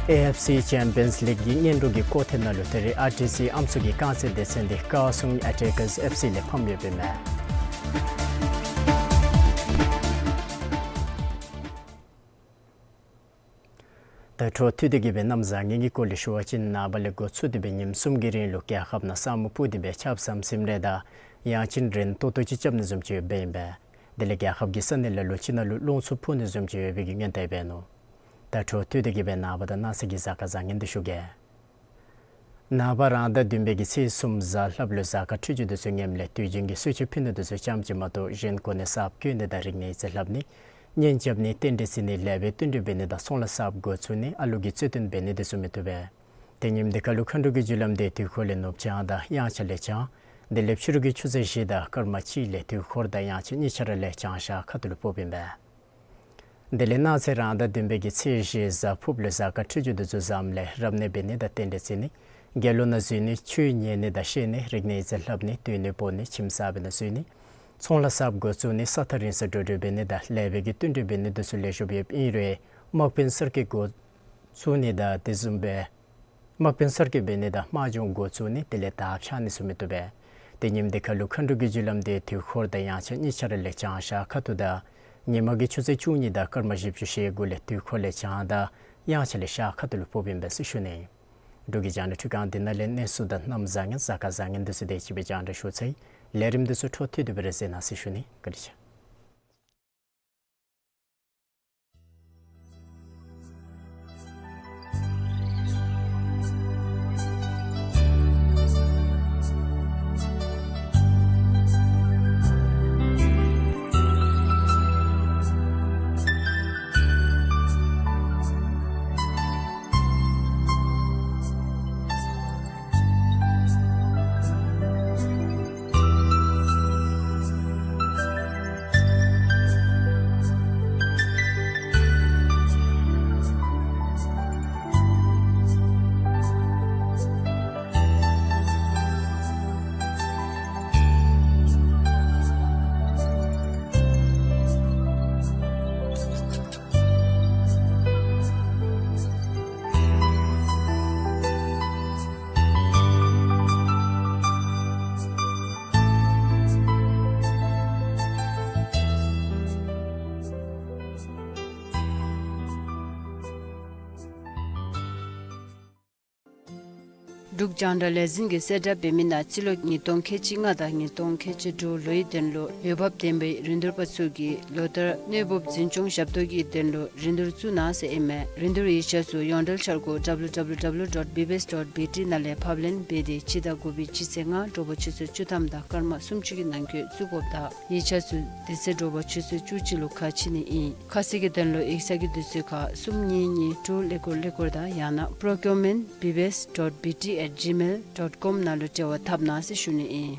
ཨེ་ཨེཕ་སི་ཅེམ་པིའནསི་ལིག་གི་སྔོན་འགྲོ་གི་སྐོར་ཐེངས་ནང་ལུ་ད་རེས་ཨར་ཊི་སི་ཨམ་སྲུ་གི་རྐང་རྩེད་སྡེ་ཚན་དེ་ཀར་སུང་ཨེ་ཊེ་ཀརསི་ཨེཕ་སི་ལས་ཕམ་ཡོདཔ་ཨིན་མས། ད་འཕྲོ་མཐུད་དེ་གི་སྦེ་གནམ་བཟང་ངན་གྱི་སྐོར་ལས་ཞུ་བ་ཅིན་ནངས་པ་ལས་འགོ་བཙུགས་ཏེ་སྦེ་ཉིནམ་གསུམ་གྱི་རིང་ལུ་རྒྱལ་ཁབ་ནང་ས་སྨུག་སྤུབས་ཏེ་སྦེ་ཆརཔ་ཟམ་ཟིམ་རེ་དང་ཡང་ཅིན་རན་ཏོག་ཏོ་ཅིག་རྐྱབ་ནི་བཟུམ་ཅིག་ཡོདཔ་ཨིན་པས། དེ་ལས་རྒྱལ་ཁབ་ཀྱི་ས་གནས་ལ་ལུ་ཅིག་ནང་ལུ་རླུང་འཚུབ་འཕུ་ནི་བཟུམ་ཅིག་ཡོད་པའི་གི་སྔོན་བརྡ་འབད་ནུག། ད་འཕྲོ་མཐུད་དེ་གི་སྦེ་ནངས་པ་དང་གནངས་ཚེ་གི་གཟའ་སྐར་བཟང་ངན་དེ་ཞུ་གེ། ནངས་པ་རང་ཟླ་བདུན་པའི་གི་ཚེས་གསུམ་གཟའ་ལྷགཔ་ལུ་གཟའ་སྐར་འཕྲོད་སྦྱོར་དེ་ཚུ་ངནམ་ལས་དུས་རྒྱུན་གྱི་གསོལ་མཆོད་ཕུལ་ནི་དེ་ཚུ་ཙམ་ཅིག་མ་གཏོགས་གཞན་གོ་གནས་གསརཔ་བསྐོ་ནི་དང་རིག་གནས་ཡིག་རྩིས་ལྷབ་ནི་གཉེན་རྐྱབ་ནི་རྟེན་འབྲེལ་བརྩི་ནི་ལེགས་པའི་བསྟུན་གྲོས་འབད་ནི་དང་ཚོང་ལཱ་གསརཔ་འགོ་བཙུགས་ནི་ཨ་ལུ་གི་རྩོད་དོན་འབད་ནི་དེ་ཚུ་མི་བཏུབ་པས། ཏེ་ཉིནམ་དེ་ཁར་ལུ་མཁའ་འགྲོ་གི་རྒྱུ་ལམ་དེ་དུས་འཁོར་ལས་ནུབ་བྱང་དང་དབྱངས་འཆར་ལས་བྱང་། དེ་ལས་ཕྱི་རུ་གི་ཆུ་ཚོད་བཞི་དང་སྐར་མ་གཅིག་ལས་དུས་འཁོར་དང་དབྱངས་འཆར་གཉིས་ཆ་ར་ལས་བྱང་ཤར་ཁ་ཐུག་ལུ་ཕོགཔ་ཨིན་པས། དེ་ལས་གནངས་ཚེ་རང་ཟླ་བདུན་པའི་གི་ཚེས་བཞི་གཟའ་ཕུརཔ་ལུ་གཟའ་སྐར་འཕྲོད་སྦྱོར་དེ་ཚུ་བཟངམ་ལས་རབ་གནས་འབད་ནི་དང་རྟེན་འབྲེལ་བརྩི་ནི། དགེ་སློང་ནང་འཛུལ་ནི། ཆོས་ཉན་ནི་དང་བཤད་ནི། རིག་གནས་ཡིག་རྩིས་ལྷབ་ནི། སྡོད་གནས་སྤོ་ནི། ཁྱིམ་གསར་པའི་ནང་འཛུལ་ནི། ཚོང་ལཱ་གསརཔ་འགོ་བཙུགས་ནི། ས་ཐག་རིང་སར་འགྲོ་འགྲུལ་འབད་ནི་དང་ལེགས་པའི་གི་བསྟུན་གྲོས་འབད་ནི་དེ་ཚུ་ལེགས་ཤོམ་ཡོདཔ་ཨིན་རུང་དམག་དཔོན་གསར་བསྐོ་འགོ་བཙུགས་ནི་དང་དེ་བཟུམ་སྦེ་དམག་དཔོན་གསར་བསྐོ་འབད་ནི་དང་དམག་སྦྱོང་འགོ་བཙུགས་ནི་དེ་ལས་དར་འཕྱར་ནི་ཚུ་མི་བཏུབ་པས། ཏེ་ཉིནམ་དེ་ཁར་ལུ་མཁའ་འགྲོ་གི་རྒྱུ་ལམ་དེ་དུས་འཁོར་དང་དབྱངས་འཆར་གཉིས་ཆ་ར་ལས་བྱང་ཤར་ཁ་ཐུག་དང་ཉིན་མ་གི་ཆུ་ཚོད་བཅུ་གཉིས་དང་སྐར་མ་བཞི་བཅུ་ཞེ་དགུ་ལས་དུས་འཁོར་ལས་བྱང་དང་དབྱངས་འཆར་ལས་ཤར་ཁ་ཐུག་ལུ་ཕོགཔ་ཨིན་པས་ཟེར་ཞུ་ནི། འབྲུག་གི་རྒྱང་བསྒྲགས་འཕྲུལ་ཁང་འདི་ནང་ལས་གནས་ཚུལ་དང་གནམ་བཟང་ངན་གཟའ་སྐར་བཟང་ངན་དེ་ཚུ་དེ་ཅིག་སྦེ་རྒྱང་བསྒྲགས་ཞུ་ཚར་ཡི། ལས་རིམ་དེ་ཚུ་འཕྲོ་མཐུད་དེ་སྦེ་ར་གཟིགས་གནང་ཟེར་ཞུ་ནི། བཀའ་དྲིན་ཆེ། འབྲུག་རྒྱང་བསྒྲགས་ལས་འཛིན་གྱིས་གསལ་བསྒྲགས་འབད་མི་ནང་སྤྱི་ལོ་ཉིས་སྟོང་ཁལ་གཅིག་ལྔ་དང་ཉིས་སྟོང་ཁལ་གཅིག་དྲུག་ལོའི་དོན་ལུ་འོས་འབབ་ལྡན་པའི་རིན་བསྡུར་པ་ཚུ་གིས་ལོ་ལྟར་གནོད་འབུབ་འཛིན་སྐྱོང་ཞབས་ཏོག་གི་དོན་ལུ་རིན་བསྡུར་བཙུགས་གནང་ཟེར་ཨིན་མས། རིན་བསྡུར་ཡིག་ཆ་ཚུ་ཡོངས་འབྲེལ་འཆར་སྒོ་W W W dot B B S dot B T ནང་ལས་ཕབ་ལེན་འབད་དེ་སྤྱི་ཟླ་དགུ་པའི་སྤྱི་ཚེས་ལྔ་དྲོ་པ་ཆུ་ཚོད་བཅུ་ཐམ་དང་སྐར་མ་སུམ་ཅུ་གི་ནང་འཁོད་བཙུགས་དགོཔ་དང་ཡིག་ཆ་ཚུ་དེ་ཚེ་དྲོ་པ་ཆུ་ཚོད་བཅུ་གཅིག་ལུ་ཁ་ཕྱེ་ནི་ཨིན། ཁ་གསལ་གྱི་དོན་ལུ་ཡིག་ཚང་གི་དུས་ཚོད་ཁར་གསུམ་གཉིས་གཉིས་དྲུག་ཀླད་ཀོར་ཀླད་ཀོར་དང་ཡང་ན་procurement B B S dot B T at gmail dot com ནང་ལུ་འབྲེལ་བ་འཐབ་གནང་ཟེར་ཞུ་ནི་ཨིན།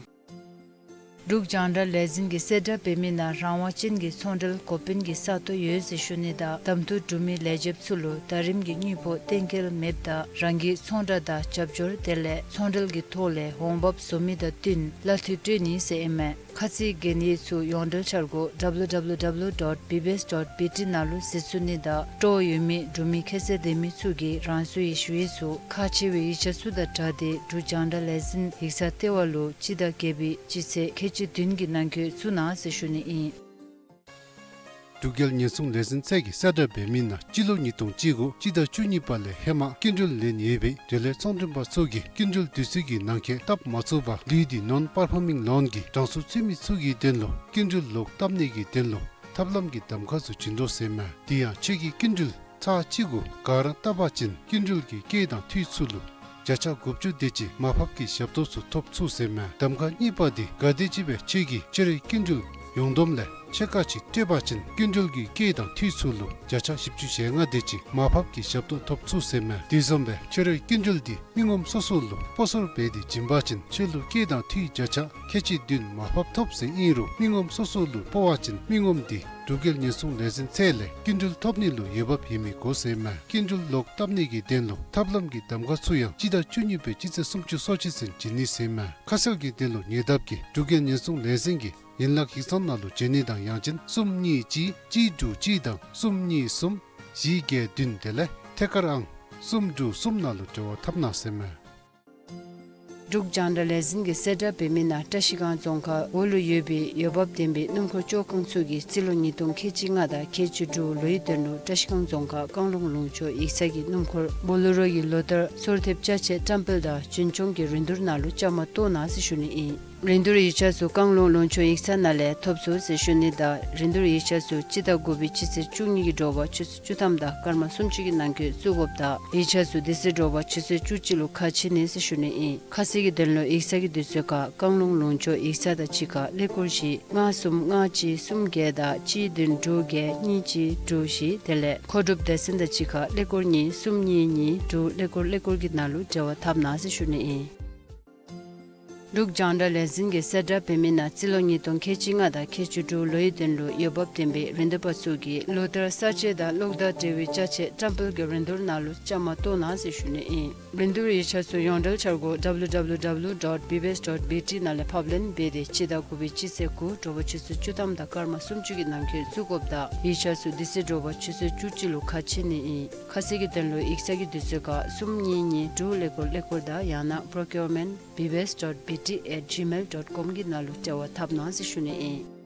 འབྲུག་རྒྱང་བསྒྲགས་ལས་འཛིན་གྱིས་གསལ་བསྒྲགས་འབད་མི་ནང་རང་དབང་ཅན་གྱི་ཚོང་འབྲེལ་འགོ་དཔོན་གྱི་ས་སྟོང་ཡོད་ཟེར་ཞུ་ནི་དང་གདམ་འཐུ་གྲུབ་མི་ལས་བྱེདཔ་ཚུ་ལུ་ཟླ་རིམ་གྱི་དངུལ་ཕོགས་གཏན་འཁེལ་མེདཔ་ད་རང་གི་ཚོང་བསྒྲགས་དང་རྒྱབ་སྐྱོར་དེ་ལས་ཚོང་འབྲེལ་གྱི་ཐོག་ལས་འོང་འབབ་བཟོ་མི་དང་བསྟུན་གླ་འཐུས་སྤྲོད་ནི་ཟེར་ཨིན་མས། ཁ་ཚིག་གན་ཡིག་ཚུ་ཡོངས་འབྲེལ་འཆར་སྒོ་W W W dot B B S dot B T ནང་ལུ་གཟིགས་ཚུགས་ནི་དང་སྤྲོ་བ་ཡོད་མི་འབྲུག་མི་ཁྱད་ཚད་ལྡན་མི་ཚུ་གིས་རང་སོའི་ཞུ་ཡིག་ཚུ་ཁག་ཆེ་བའི་ཡིག་ཆ་ཚུ་དང་སྦྲགས་ཏེ་འབྲུག་རྒྱང་བསྒྲགས་ལས་འཛིན་ཡིག་ཚང་ལྟེ་བ་ལུ་སྤྱི་ཟླ་བརྒྱད་པའི་སྤྱི་ཚེས་ཁལ་གཅིག་བདུན་གྱི་ནང་འཁོད་བཙུགས་གནང་ཟེར་ཞུ་ནི་ཨིན། འབྲུག་རྒྱལ་ཉེན་སྲུང་ལས་འཛིན་ཚད་ཀྱིས་གསལ་བསྒྲགས་འབད་མི་ནང་སྤྱི་ལོ་ཉིས་སྟོང་བཅུ་དགུ་སྤྱི་ཟླ་བཅུ་གཉིས་པ་ལས་ཧེ་མ་སྐྱིན་འགྲུལ་ལེན་ཡོད་པའི་འབྲེལ་ཡོད་ཚོང་མགྲོན་པ་ཚུ་གིས་སྐྱིན་འགྲུལ་དུས་ཚོད་ཀྱི་ནང་འཁོད་བཏབ་མ་ཚུགས་པར་ལུས་ཏེ་ནོན་པར་ཕམ་མིང་ལོན་གྱི་གྲངས་སུ་ཚུད་མི་ཚུ་གི་དོན་ལུ་སྐྱིན་འགྲུལ་ལོག་བཏབ་ནི་གི་དོན་ལུ་ཐབས་ལམ་གྱི་གདམ་ཁ་ཚུ་བྱིན་དོ་ཟེར་མས། དེ་ཡང་ཁྱོད་ཀྱིས་སྐྱིན་འགྲུལ་ཚར་གཅིག་གུ་ག་ར་བཏབ་པ་ཅིན་སྐྱིན་འགྲུལ་གྱི་སྐྱེད་དང་འཐུས་ཚུ་ལུ་བརྒྱ་ཆ་དགུ་བཅུ་དེ་ཅིག་མར་ཕབ་ཀྱི་ཞབས་ཏོག་ཚུ་ཐོབ་ཚུགས་ཟེར་མས། གདམ་ཁ་གཉིས་པ་དེ་ག་དེམ་ཅིག་སྦེ་ཁྱོད་ཀྱིས་ཕྱི་རོལ་སྐྱིན་འགྲུལ་ཡོངས་བསྡོམས་ལས་ཕྱེད་ཀ་ཅིག་སྤྲོད་པ་ཅིན་སྐྱིན་འགྲུལ་གྱི་སྐྱེད་དང་འཐུས་ཚུ་ལུ་བརྒྱ་ཆ་བཞི་བཅུ་ཞེ་ལྔ་དེ་ཅིག་མར་ཕབ་ཀྱི་ཞབས་ཏོག་ཐོབ་ཚུགས་ཟེར་མས། དེ་བཟུམ་སྦེ་ཕྱི་རོལ་སྐྱིན་འགྲུལ་དེ་མི་ངོམ་སོ་སོ་ལུ་སྤོ་སོར་འབད་དེ་བྱིན་པ་ཅིན་ཁྱོད་ལུ་སྐྱེད་དང་འཐུས་བརྒྱ་ཆ་ཁལ་གཅིག་བདུན་མར་ཕབ་ཐོབ་ཟེར་ཨིན་རུང་མི་ངོམ་སོ་སོ་ལུ་སྤོ་བ་ཅིན་མི་ངོམ་དེ་འབྲུག་རྒྱལ་ཉེན་སྲུང་ལས་འཛིན་ཚད་ལས་སྐྱིན་འགྲུལ་ཐོབ་ནི་ལུ་འོས་འབབ་ཡོད་མི་དགོ་ཟེར་མས། སྐྱིན་འགྲུལ་ལོག་བཏབ་ནི་གི་དོན་ལུ་ཐབས་ལམ་གྱི་གདམ་ཁ་ཚུ་ཡང་སྤྱི་ཟླ་བཅུ་གཉིས་པའི་སྤྱི་ཚེས་སུམ་ཅུ་སོ་གཅིག་ཚུན་བྱིན་ནི་ཟེར་མས། ཁ་གསལ་གྱི་དོན་ལུ་ཉེ་འདབས་ཀྱི་འབྲུག་རྒྱལ་ཉེན་སྲུང་ལས་འཛིན་གྱི་ཡན་ལག་ཡིག་ཚང་ནང་ལུ་བྱོན་ནི་དང་ཡང་ཅིན་གསུམ་གཉིས་གཅིག་གཅིག་དྲུག་གཅིག་དང་གསུམ་གཉིས་གསུམ་བཞི་བརྒྱད་བདུན་དེ་ལས་ཐད་ཀར་ཨང་གསུམ་དྲུག་གསུམ་ནང་ལུ་འབྲེལ་བ་འཐབ་གནང་ཟེར་མས། འབྲུག་རྒྱང་བསྒྲགས་ལས་འཛིན་གྱིས་གསལ་བསྒྲགས་འབད་མི་ནང་བཀྲིས་སྒང་རྫོང་ཁག་འོག་ལུ་ཡོད་པའི་འོས་འབབ་ལྡན་པའི་སྣུམ་འཁོར་བཅོ་ཁང་ཚུ་གིས་རྩིས་ལོ་ཉིས་སྟོང་ཁལ་གཅིག་ལྔ་དང་ཁལ་གཅིག་དྲུག་ལོའི་དོན་ལུ་བཀྲིས་སྒང་རྫོང་ཁག་བཀང་ལུང་ལུང་ཕྱོགས་ཡིག་ཚང་གི་སྣུམ་འཁོར་བོ་ལེ་རོ་གི་ལོ་ལྟར་སོར་ཐེབས་ཅ་ཆས་བཀྲམ་སྤེལ་དང་རྒྱུན་སྐྱོང་གི་རིན་བསྡུར་ནང་ལུ་བཅའ་མར་གཏོགས་གནང་ཟེར་ཞུ་ནི་ཨིན། རིན་བསྡུར་ཡིག་ཆ་ཚུ་བཀང་ལུང་ལུང་ཕྱོགས་ཡིག་ཚང་ནང་ལས་ཐོབ་ཚུགས་ཟེར་ཞུ་ནི་དང་རིན་བསྡུར་ཡིག་ཆ་ཚུ་སྤྱི་ཟླ་དགུ་པའི་སྤྱི་ཚེས་བཅུ་གཉིས་ཀྱི་དྲོ་པ་ཆུ་ཚོད་བཅུ་ཐམ་དང་སྐར་མ་སུམ་ཅུ་གི་ནང་འཁོད་བཙུགས་དགོཔ་དང་ཡིག་ཆ་ཚུ་དེ་ཚེ་དྲོ་པ་ཆུ་ཚོད་བཅུ་གཅིག་ལུ་ཁ་ཕྱེ་ནི་ཟེར་ཞུ་ནི་ཨིན། ཁ་གསལ་གྱི་དོན་ལུ་ཡིག་ཚང་གི་དུས་ཚོད་ཁར་བཀང་ལུང་ལུང་ཕྱོགས་ཡིག་ཚང་དང་གཅིག་ཁར་ཀླད་ཀོར་བཞི་ལྔ་གསུམ་ལྔ་གཅིག་གསུམ་བརྒྱད་དང་གཅིག་བདུན་དྲུག་བརྒྱད་གཉིས་གཅིག་དྲུག་བཞི་དེ་ལས་མཁོ་སྒྲུབ་སྡེ་ཚན་དང་གཅིག་ཁར་ཀླད་ཀོར་གཉིས་གསུམ་གཉིས་གཉིས་དྲུག་ཀླད་ཀོར་ཀླད་ཀོར་གྱི་ནང་ལུ་འབྲེལ་བ་འཐབ་གནང་ཟེར་ཞུ་ནི་ཨིན། འབྲུག་རྒྱང་བསྒྲགས་ལས་འཛིན་གྱིས་གསལ་བསྒྲགས་འབད་མི་ནང་རྩིས་ལོ་ཉིས་སྟོང་ཁལ་གཅིག་ལྔ་དང་ཁལ་གཅིག་དྲུག་ལོའི་དོན་ལུ་འོས་འབབ་ལྡན་པའི་རིན་བསྡུར་པ་ཚུ་གིས་ལོ་ལྟར་གསར་བརྗེ་དང་གློག་དང་འབྲེལ་བའི་ཅ་ཆས་བཀྲམ་སྤེལ་གྱི་རིན་བསྡུར་ནང་ལུ་བཅའ་མར་གཏོགས་གནང་ཟེར་ཞུ་ནི་ཨིན། རིན་བསྡུར་ཡིག་ཆ་ཚུ་ཡོངས་འབྲེལ་འཆར་སྒོ་W W W dot B B S dot B T ནང་ལས་ཕབ་ལེན་འབད་དེ་སྤྱི་ཟླ་དགུ་པའི་སྤྱི་ཚེས་དགུ་དྲོ་པ་ཆུ་ཚོད་བཅུ་ཐམ་དང་སྐར་མ་སུམ་ཅུ་གི་ནང་འཁོད་བཙུགས་དགོཔ་དང་ཡིག་ཆ་ཚུ་དེ་ཚེ་དྲོ་པ་ཆུ་ཚོད་བཅུ་གཅིག་ལུ་ཁ་ཕྱེ་ནི་ཨིན། ཁ་གསལ་གྱི་དོན་ལུ་ཡིག་ཚང་གི་དུས་ཚོད་ཁར་གསུམ་གཉིས་གཉིས་དྲུག་ཀླད་ཀོར་ཀླད་ཀོར་དང་ཡང་ན་procurement B B S dot B T at gmail dot com གྱི་ནང་ལུ་འབྲེལ་བ་འཐབ་གནང་ཟེར་ཞུ་ནི་ཨིན།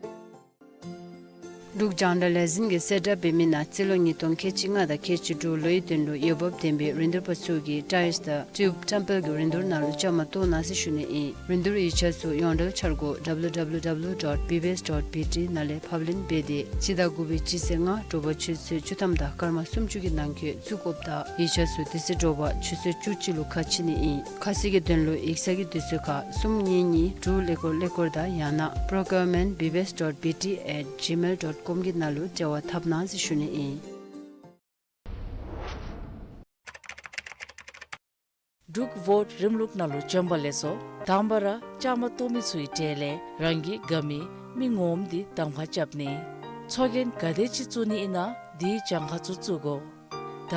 འབྲུག་རྒྱང་བསྒྲགས་ལས་འཛིན་གྱིས་གསལ་བསྒྲགས་འབད་མི་ནང་རྩིས་ལོ་ཉིས་སྟོང་ཁལ་གཅིག་ལྔ་དང་ཁལ་གཅིག་དྲུག་ལོའི་དོན་ལུ་འོས་འབབ་ལྡན་པའི་རིན་བསྡུར་པ་ཚུ་གིས་ཊའིརསི་དང་ཊིའུབ་བཀྲམ་སྤེལ་གྱི་རིན་བསྡུར་ནང་ལུ་བཅའ་མར་གཏོགས་གནང་ཟེར་ཞུ་ནི་ཨིན། རིན་བསྡུར་ཡིག་ཆ་ཚུ་ཡོངས་འབྲེལ་འཆར་སྒོ་W W W dot B B S dot B T ནང་ལས་ཕབ་ལེན་འབད་དེ་སྤྱི་ཟླ་དགུ་པའི་སྤྱི་ཚེས་ལྔ་དྲོ་པ་ཆུ་ཚོད་བཅུ་ཐམ་དང་སྐར་མ་སུམ་ཅུ་གི་ནང་འཁོད་བཙུགས་དགོཔ་དང་ཡིག་ཆ་ཚུ་དེ་ཚེ་དྲོ་པ་ཆུ་ཚོད་བཅུ་གཅིག་ལུ་ཁ་ཕྱེ་ནི་ཨིན། ཁ་གསལ་གྱི་དོན་ལུ་ཡིག་ཚང་གི་དུས་ཚོད་ཁར་གསུམ་གཉིས་གཉིས་དྲུག་ཀླད་ཀོར་ཀླད་ཀོར་དང་ཡང་ན་procurement B B S dot B T at gmail dot com གྱི་ནང་ལུ་འབྲེལ་བ་འཐབ་གནང་ཟེར་ཞུ་ནི་ཨིན། འབྲུག་ཝོཊ་རིམ་ལུགས་ནང་ལུ་བྱོན་པ་ལེགས་སོ། དང་པ་ར་བཅའ་མར་གཏོགས་མི་ཚུའི་གྲས་ལས་རང་གི་དགའ་མི་མི་ངོམ་འདི་གདམ་ཁ་རྐྱབ་ནི། ཚོགས་རྒྱན་ག་དེ་ཅིག་བཙུགས་ནི་ཨིན་ན་དེའི་གྱངས་ཁ་ཚུ་བཙུགས་དགོ། ད་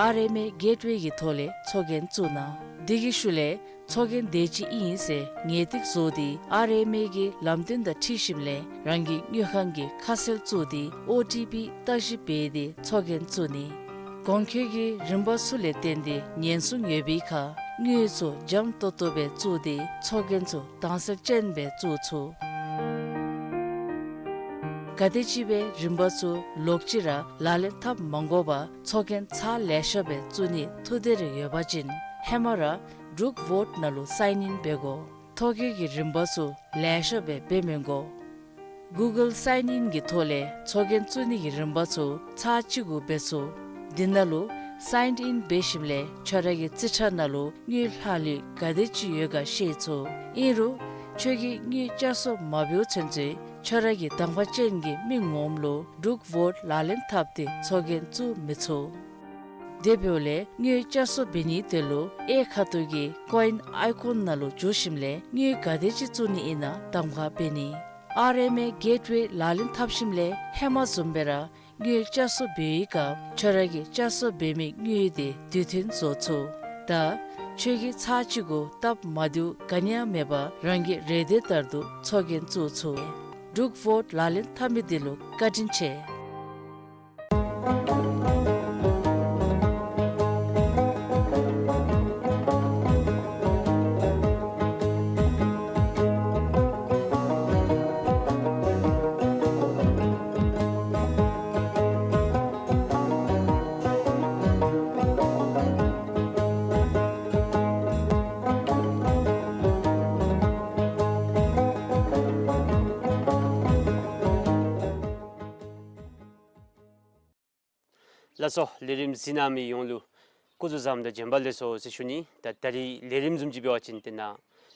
ཨར་ཨེམ་ཨེ་གེཊ་ཝེ་གི་ཐོག་ལས་ཚོགས་རྒྱན་བཙུགས་གནང་། དེ་གི་ཤུལ་ལས་ཚོགས་རྒྱན་དེ་ཅིག་ཨིན་ཟེར་ངེས་ཏིག་བཟོ་སྟེ་ཨར་ཨེམ་ཨེ་གི་ལམ་སྟོན་དང་འཁྲིལ་ཞིནམ་ལས་རང་གི་དངུལ་ཁང་གི་ཁ་གསལ་བཙུགས་ཏེ་ཨོ་ཊི་པི་བརྟག་ཞིབ་འབད་དེ་ཚོགས་རྒྱན་བཙུགས་ནི། གོང་འཁོད་ཀྱི་རིམ་པ་ཚུ་ལས་བརྟེན་ཏེ་ཉེན་སྲུང་ཡོད་པའི་ཁར་དངུལ་ཚུ་འཇམ་ཏོང་ཏོ་སྦེ་བཙུགས་ཏེ་ཚོགས་རྒྱན་ཚུ་དྭངས་གསལ་ཅན་སྦེ་བཙུགས་ཚུགས། ག་དེམ་ཅིག་སྦེ་རིམ་པ་ཚུ་ལོག་ཅི་ར་ལག་ལེན་འཐབ་མ་དགོ་པར་ཚོགས་རྒྱན་ཚར་ལེ་ཤ་སྦེ་བཙུགས་ནི་ཐུགས་འདོད་རེ་ཡོད་པ་ཅིན་ཧེ་མ་ར་འབྲུག་ཝོཊ་ནང་ལུ་སའིན་ཨིན་འབད་དགོ། ཐོ་བཀོད་ཀྱི་རིམ་པ་ཚུ་ལེ་ཤ་སྦེ་འབད་མི་དགོ། གུ་གཱལ་སའིན་ཨིན་གྱི་ཐོག་ལས་ཚོགས་རྒྱན་བཙུགས་ནི་གི་རིམ་པ་ཚུ་ཚར་གཅིག་གུ་འབད་ཚུགས། འདི་ནང་ལུ་སའིན་ཨིན་འབད་ཞིནམ་ལས་ཁྱོད་ར་གི་རྩིས་ཁྲ་ནང་ལུ་དངུལ་ལྷག་ལུས་ག་དེ་ཅིག་ཡོད་ག་ཤེས་ཚུགས། ཨིན་རུང་ཁྱོད་ཀྱིས་དངུལ་བསྐྱར་གསོ་མ་འབདཝ་ཚུན་ཚོད་ཁྱོད་ར་གི་གདམ་ཁ་ཅན་གྱི་མི་ངོམ་ལུ་འབྲུག་ཝོཊ་ལག་ལེན་འཐབ་སྟེ་ཚོགས་རྒྱན་བཙུགས་མི་ཚུགས། དེ་འབདཝ་ལས་དངུལ་བསྐྱར་གསོ་འབད་ནིའི་དོན་ལུ་གཡས་ཁ་ཐུག་གི་ཀོ་ཨིན་ཨའི་ཀོན་ནང་ལུ་འཛུལ་ཞིནམ་ལས་དངུལ་ག་དེ་ཅིག་བཙུགས་ནི་ཨིན་ན་གདམ་ཁ་འབད་ནི། ཨར་ཨེམ་ཨེ་གེཊ་ཝེ་ལག་ལེན་འཐབ་ཞིནམ་ལས་ཧེ་མ་བཟུམ་སྦེ་ར་དངུལ་བསྐྱར་གསོ་འབད་བའི་སྐབས་ཁྱོད་ར་གིས་བསྐྱར་གསོ་འབད་མི་དངུལ་དེ་དུས་མཐུན་བཟོ་ཚུགས། ད་ཁྱོད་ཀྱིས་ཚར་གཅིག་གུ་སྟབས་མ་བདེཝ་ག་ནི་ཡང་མེད་པར་རང་གི་རེ་འདོད་ལྟར་དུ་ཚོགས་རྒྱན་བཙུགས་ཚུགས། འབྲུག་ཝོཊ་ལག་ལེན་འཐབ་མི་འདི་ལུ་བཀའ་དྲིན་ཆེ། ལགས་སོ། ལས་རིམ་གཟིགས་གནང་མི་ཡོངས་ལུ་སྐུ་གཟུགས་བཟང་དང་བྱོན་པ་ལེགས་སོ་ཟེར་ཞུ་ནི། ད་ད་རིས་ལས་རིམ་བཟུམ་ཅིག་འབད་བ་ཅིན་ཏེ་ནཱ་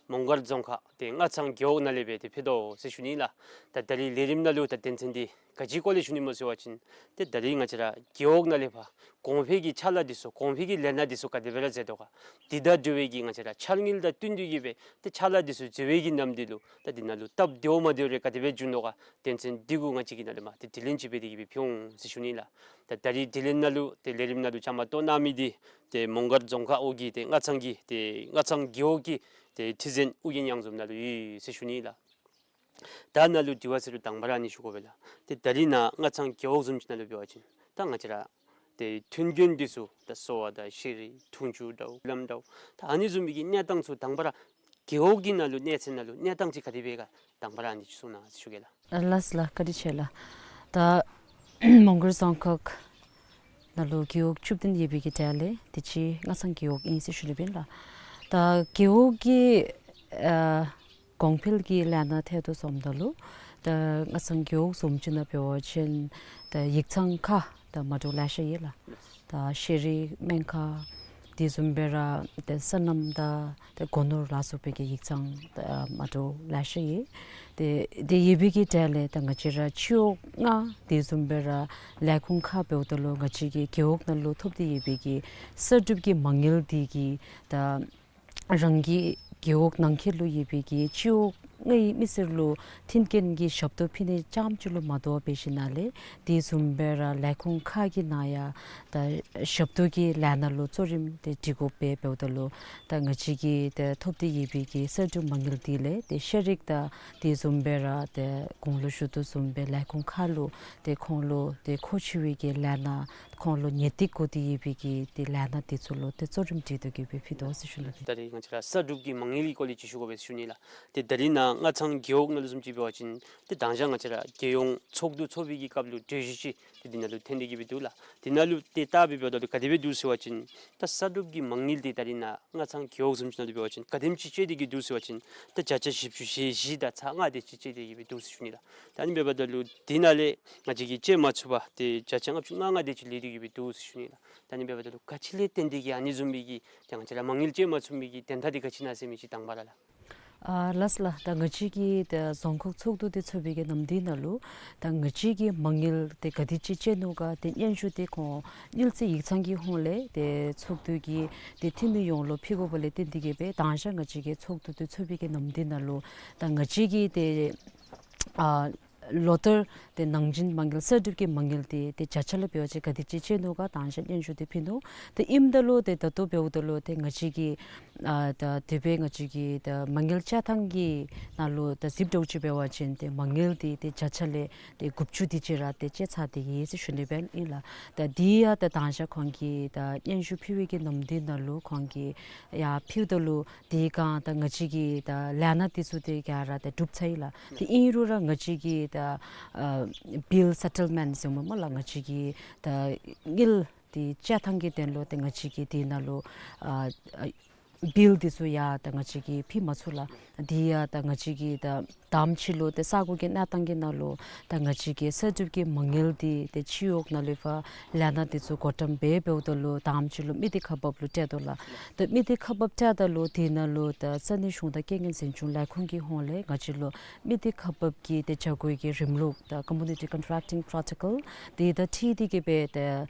མོང་སྒར་རྫོང་ཁག་ཏེ་སྔ་ཚང་རྒེད་འོག་ནང་ལས་སྦེ་ཏེ་ཕེབས་དོ་ཟེར་ཞུ་ནི་ལགས། ད་ད་རིས་ལས་རིམ་ནང་ལུ་ད་དོན་ཚན་འདི་ག་ཅིའི་སྐོར་ལས་ཞུ་ནི་སྨོ་ཟེར་བ་ཅིན་ཏེ་ད་རིས་ང་བཅས་ར་རྒེད་འོག་ནང་ལས་ཕར་གོང་འཕེལ་གྱི་ཕྱག་ལཱ་འདི་ཚུ་གོང་འཕེལ་གྱི་ལས་སྣ་འདི་ཚུ་ག་དེ་སྦེ་ར་མཛད་དོ་ག། དེ་དང་འབྲེལ་བའི་གི་ང་བཅས་ར་འཆར་དངུལ་དང་བསྟུན་ཏེ་གི་སྦེ་ཏེ་ཕྱག་ལཱ་འདི་ཚུ་མཛད་པའི་གི་ནམ་དུས་ལུ་ད་འདི་ནང་ལུ་སྟབས་བདེཝ་མ་བདེཝ་རེ་ག་དེ་སྦེ་བྱུང་དོ་ག། དོན་ཚན་འདི་གུ་ང་བཅས་ཀྱིས་ནཱ་ལས་མར་ཏེ་དྲི་ལན་ཅིག་འབད་དེ་གི་སྦེ་ཕུལ་འོང་ཟེར་ཞུ་ནི་ལགས། ད་ད་རིས་དྲི་ལན་ནང་ལུ་ཏེ་ལས་རིམ་ནང་ལུ་བཅའ་མར་གཏོགས་གནང་མི་འདི་ཏེ་མོང་སྒར་རྫོང་ཁག་འོག་གི་ཏེ་སྔ་ཚང་གི་ཏེ་སྔ་ཚང་རྒེད་འོག་གི་ཏེ་ཁྲི་འཛིན་ཨོ་རྒྱན་གཡང་འཛོམས་ནཱ་ལུ་ཡོད་ཟེར་ཞུ་ནི་ལགས། ད་ནཱ་ལུ་དྲི་བ་ཟེར་རུང་དང་པ་ར་ཨ་ནི་ཞུ་དགོ་པས་ལགས། ཏེ་ད་རིས་ནཱ་སྔ་ཚང་རྒེད་འོག་བཟུམ་ཅིག་ནང་ལུ་འབད་བ་ཅིན་ད་ང་བཅས་ར་ཏེ་མཐུན་རྐྱེན་འདི་ཚུ་ད་གསོ་བ་དང་ཤེས་རིག་འཐུང་ཆུ་འདྲཝ་ལམ་འདྲཝ་ད་ཨ་ནི་བཟུམ་མའི་གི་གནས་སྟངས་ཚུ་དང་པ་ར་རྒེད་འོག་གི་ནང་ལུ་གནས་ཚད་ནང་ལུ་གནས་སྟངས་ཅིག་ག་དེ་སྦེ་ག་དང་པ་ར་ཨ་ནི་ཅིག་གསུང་གནང་ཟེར་ཞུ་གེ་ལགས། ཨ་ལགས་ལགས། བཀའ་དྲིན་ཆེ་ལགས། ད་མོང་སྒར་རྫོང་ཁག་ནང་ལུ་རྒེད་འོག་བཅུ་བདུན་ཡོད་པའི་གི་གྲས་ལས་དེ་ཅིག་སྔ་ཚང་རྒེད་འོག་ཨིན་ཟེར་ཞུ་ནི་ཨིན་ལགས། ད་རྒེད་འོག་གི་ཨ་གོང་འཕེལ་གྱི་ལས་སྣ་ཐད་དུ་སོངམ་ད་ལུ་ད་སྔ་ཚང་རྒེད་འོག་བཟུམ་ཅིག་ནང་འབད་བ་ཅིན་ད་ཡིག་ཚང་ཁག་ད་མ་འདྲཝ་ལེ་ཤ་ཡོད་ལགས། ད་ཤེས་རིག་སྨན་ཁང་དེ་བཟུམ་སྦེ་ར་ཏེ་སོ་ནམ་དང་ཏེ་སྒོ་ནོར་ལ་སོགས་པའི་གི་ཡིག་ཚང་ད་མ་འདྲཝ་ལེ་ཤ་ཡོད། ཏེ་དེ་ཡོད་པའི་གི་གྲས་ལས་ད་ང་བཅས་ར་སྤྱི་འོག་ལྔ་དེ་བཟུམ་སྦེ་ར་ལས་ཁུངས་ཁག་འབདཝ་ད་ལུ་ང་བཅས་ཀྱི་རྒེད་འོག་ནང་ལུ་ཐོབ་སྟེ་ཡོད་པའི་གི་གསར་སྒྲུབ་ཀྱི་མ་དངུལ་འདི་གིས་ད་རང་གི་རྒེད་འོག་ནང་འཁོད་ལུ་ཡོད་པའི་གི་སྤྱི་འོག་ལྔའི་མི་སེར་ལུ་མཐུན་རྐྱེན་གྱི་ཞབས་ཏོག་ཕུལ་ནི་རྐྱངམ་ཅིག་ལུ་མ་དོ་བར་འབད་ཞིནམ་ལས་དེ་བཟུམ་སྦེ་ར་ལས་ཁུངས་ཁག་གི་ནང་ཡང་ད་ཞབས་ཏོག་གི་ལས་སྣ་ལུ་གཙོ་རིམ་དེ་སྒྲིག་དགོ་པས། འབདཝ་ད་ལུ་ད་ང་བཅས་ཀྱིས་ད་ཐོབ་སྟེ་ཡོད་པའི་གི་གསར་སྒྲུབ་མ་དངུལ་འདི་ལས་ཏེ་ཤེས་རིག་དང་དེ་བཟུམ་སྦེ་ར་ཏེ་གོང་ལུ་ཞུ་དོ་བཟུམ་སྦེ་ལས་ཁུངས་ཁག་ལུ་ཏེ་ཁོང་ལུ་ཏེ་མཁོ་ཆེ་བའི་གི་ལས་སྣ་ཁོང་ལུ་ངེས་ཏིག་དགོ་སྟེ་ཡོད་པའི་གི་ཏེ་ལས་སྣ་དེ་ཚུ་ལུ་ཏེ་གཙོ་རིམ་སྒྲིག་སྟེ་གི་སྦེ་ཕུལ་དོ་ཟེར་ཞུ་ནི་ཨིན། ད་རིས་ང་བཅས་ར་གསར་སྒྲུབ་ཀྱི་མ་དངུལ་གྱི་སྐོར་ལས་ཅིག་ཞུ་དགོ་པས་ཟེར་ཞུ་ནི་ལགས། ཏེ་ད་རིས་ནཱ་སྔ་ཚང་རྒེད་འོག་ནང་ལུ་བཟུམ་ཅིག་འབད་བ་ཅིན་ཏེ་དང་ཞག་ང་བཅས་ར་རྒྱལ་ཡོངས་ཚོགས་འདུ་ཚོགས་པའི་གི་སྐབས་ལུ་གྲོས་གཞི་ཅིག་ཏེ་འདི་ནང་ལུ་ཐོན་ཏེ་གི་སྦེ་འདུག་ལགས། འདི་ནང་ལུ་ཏེ་བལྟ་སྦེ་འབདཝ་ད་ལུ་ག་དེ་སྦེ་འདུག་ཟེར་བ་ཅིན་ད་གསར་སྒྲུབ་ཀྱི་མ་དངུལ་འདི་ད་རིས་ནཱ་སྔ་ཚང་རྒེད་འོག་བཟུམ་ཅིག་ནང་ལུ་འབད་བ་ཅིན་ག་དེམ་ཅིག་སྤྱོད་དེ་གི་འདུག་ཟེར་བ་ཅིན་ད་བརྒྱ་ཆ་བཞི་བཅུ་ཞེ་བཞི་དང་ཚག་ལྔ་དེ་ཅིག་སྤྱོད་དེ་གི་སྦེ་འདུག་ཟེར་ཞུ་ནི་ལགས། ད་ཨ་ནི་འབདཝ་ད་ལུ་འདི་ནང་ལས་ང་བཅས་ཀྱིས་སྤྱོད་མ་ཚུགས་པར་ཏེ་བརྒྱ་ཆ་ལྔ་བཅུ་ང་ལྔ་དེ་ཅིག་ལུས་ཏེ་གི་སྦེ་འདུག་ཟེར་ཞུ་ནི་ལགས། ད་ཨ་ནི་འབདཝ་ད་ལུ་ག་ཅི་ལས་བརྟེན་ཏེ་གི་ཨ་ནི་བཟུམ་མའི་གི་ཏེ་ང་བཅས་ར་མ་དངུལ་སྤྱོད་མ་ཚུགས་མི་གི་དོན་དག་འདི་ག་ཅི་ཨིན་ན་ཟེར་མི་ཅིག་དང་པ་ར་ལགས། ཨ་ལགས་ལགས། ད་ང་བཅས་ཀྱིས་ད་རྫོང་ཁག་ཚོགས་འདུ་དེ་ཚོགས་པའི་གི་ནམ་དུས་ནང་ལུ་ད་ང་བཅས་ཀྱིས་མ་དངུལ་དེ་ག་དེ་ཅིག་སྤྱོད་ནུག་ག་དེ་སྙན་ཞུ་དེ་ཁོང་དངུལ་རྩིས་ཡིག་ཚང་གི་ཧོངས་ལས་ཏེ་ཚོགས་འདུ་གི་ཏེ་འཐུས་མི་ཡོངས་ལུ་ཕུལ་དགོཔ་ལས་བརྟེན་ཏེ་གི་སྦེ་དང་ཞག་ང་བཅས་ཀྱིས་ཚོགས་འདུ་དེ་ཚོགས་པའི་གི་ནམ་དུས་ནང་ལུ་ད་ང་བཅས་ཀྱིས་ཏེ་ཨ་ལོ་ལྟར་ཏེ་ནང་འཛིང་མ་དངུལ་གསར་སྒྲུབ་ཀྱི་མ་དངུལ་དེ་ཏེ་བརྒྱ་ཆ་ལུ་འབད་བ་ཅིན་ག་དེ་ཅིག་སྤྱོད་ནུག་ག་དང་ཞག་སྙན་ཞུ་དེ་ཕུལ་ནུག། ཏེ་ཨིནམ་ད་ལུ་ཏེ་ད་ལྟོ་འབདཝ་ད་ལུ་ཏེ་ང་བཅས་ཀྱིས་ཨ་ད་དེ་སྦེ་ང་བཅས་ཀྱི་ད་མ་དངུལ་སྤྱོད་ཐངས་ཀྱི་ནང་ལུ་ད་གཟིགསཔ་འདྲཝ་ཅིག་འབད་བ་ཅིན་ཏེ་མ་དངུལ་དེ་ཏེ་བརྒྱ་ཆ་ལས་ཏེ་དགུ་བཅུ་དེ་ཅིག་ར་ཏེ་སྤྱོད་ཚར་ཏེ་ཡོད་ཟེར་ཞུ་ནི་སྦེ་ཨིན་ལགས། ད་དེ་ཡང་ད་དང་ཞག་ཁོང་གིས་ད་སྙན་ཞུ་ཕུལ་བའི་གི་ནམ་དུས་ནང་ལུ་ཁོང་གིས་ཡར་ཕུལཝ་ད་ལུ་དེ་སྒང་ད་ང་བཅས་ཀྱི་ད་ལས་སྣ་དེ་ཚུ་དེ་ག་ར་ད་གྲུབ་ཚར་ཡི་ལགས། དེ་ཨིན་རུང་ར་ང་བཅས་ཀྱི་ད་ཨ་བིལ་སེ་ཊལ་མེནཊ་ཟེར་སྨོ་ལགས། ང་བཅས་ཀྱི་ད་དངུལ་དེ་སྤྱོད་ཐངས་ཀྱི་དོན་ལུ་ཏེ་ང་བཅས་ཀྱིས་དེ་ནང་ལུ་ཨ་ཨ་བིལ་དེ་ཚུ་ཡང་ད་ང་བཅས་ཀྱིས་ཕུལ་མ་ཚུགས་ལགས། དེ་ཡང་ད་ང་བཅས་ཀྱིས་ད་དང་པ་ཅིག་ལུ་ཏེ་ས་གོ་གི་གནས་སྟངས་ཀྱི་ནང་ལུ་ད་ང་བཅས་ཀྱི་གསར་སྒྲུབ་ཀྱི་མ་དངུལ་དེ་ཏེ་སྤྱི་འོག་ནང་ལུ་ཕར་ལས་སྣ་དེ་ཚུ་བགོ་བཀྲམ་འབད་འབདཝ་ད་ལུ་དང་པ་ཅིག་ལུ་མི་སྡེ་ཁག་འབགཔ་ལུ་སྤྲོད་དོ་ལགས། ཏེ་མི་སྡེ་ཁག་འབག་སྤྲོདཔ་ད་ལུ་དེ་ནང་ལུ་ད་ས་གནས་གཞུང་དང་རྐྱེན་ངན་སེལ་ཚོགས་ལས་ཁུངས་ཀྱི་ཧོངས་ལས་ང་བཅས་ལུ་མི་སྡེ་ཁག་འབགཔ་གི་ཏེ་བྱ་སྒོ་གི་རིམ་ལུགས་ད་Community Contracting Protocol དེ་དང་འཁྲིལ་ཏེ་གི་སྦེ་ཏེ་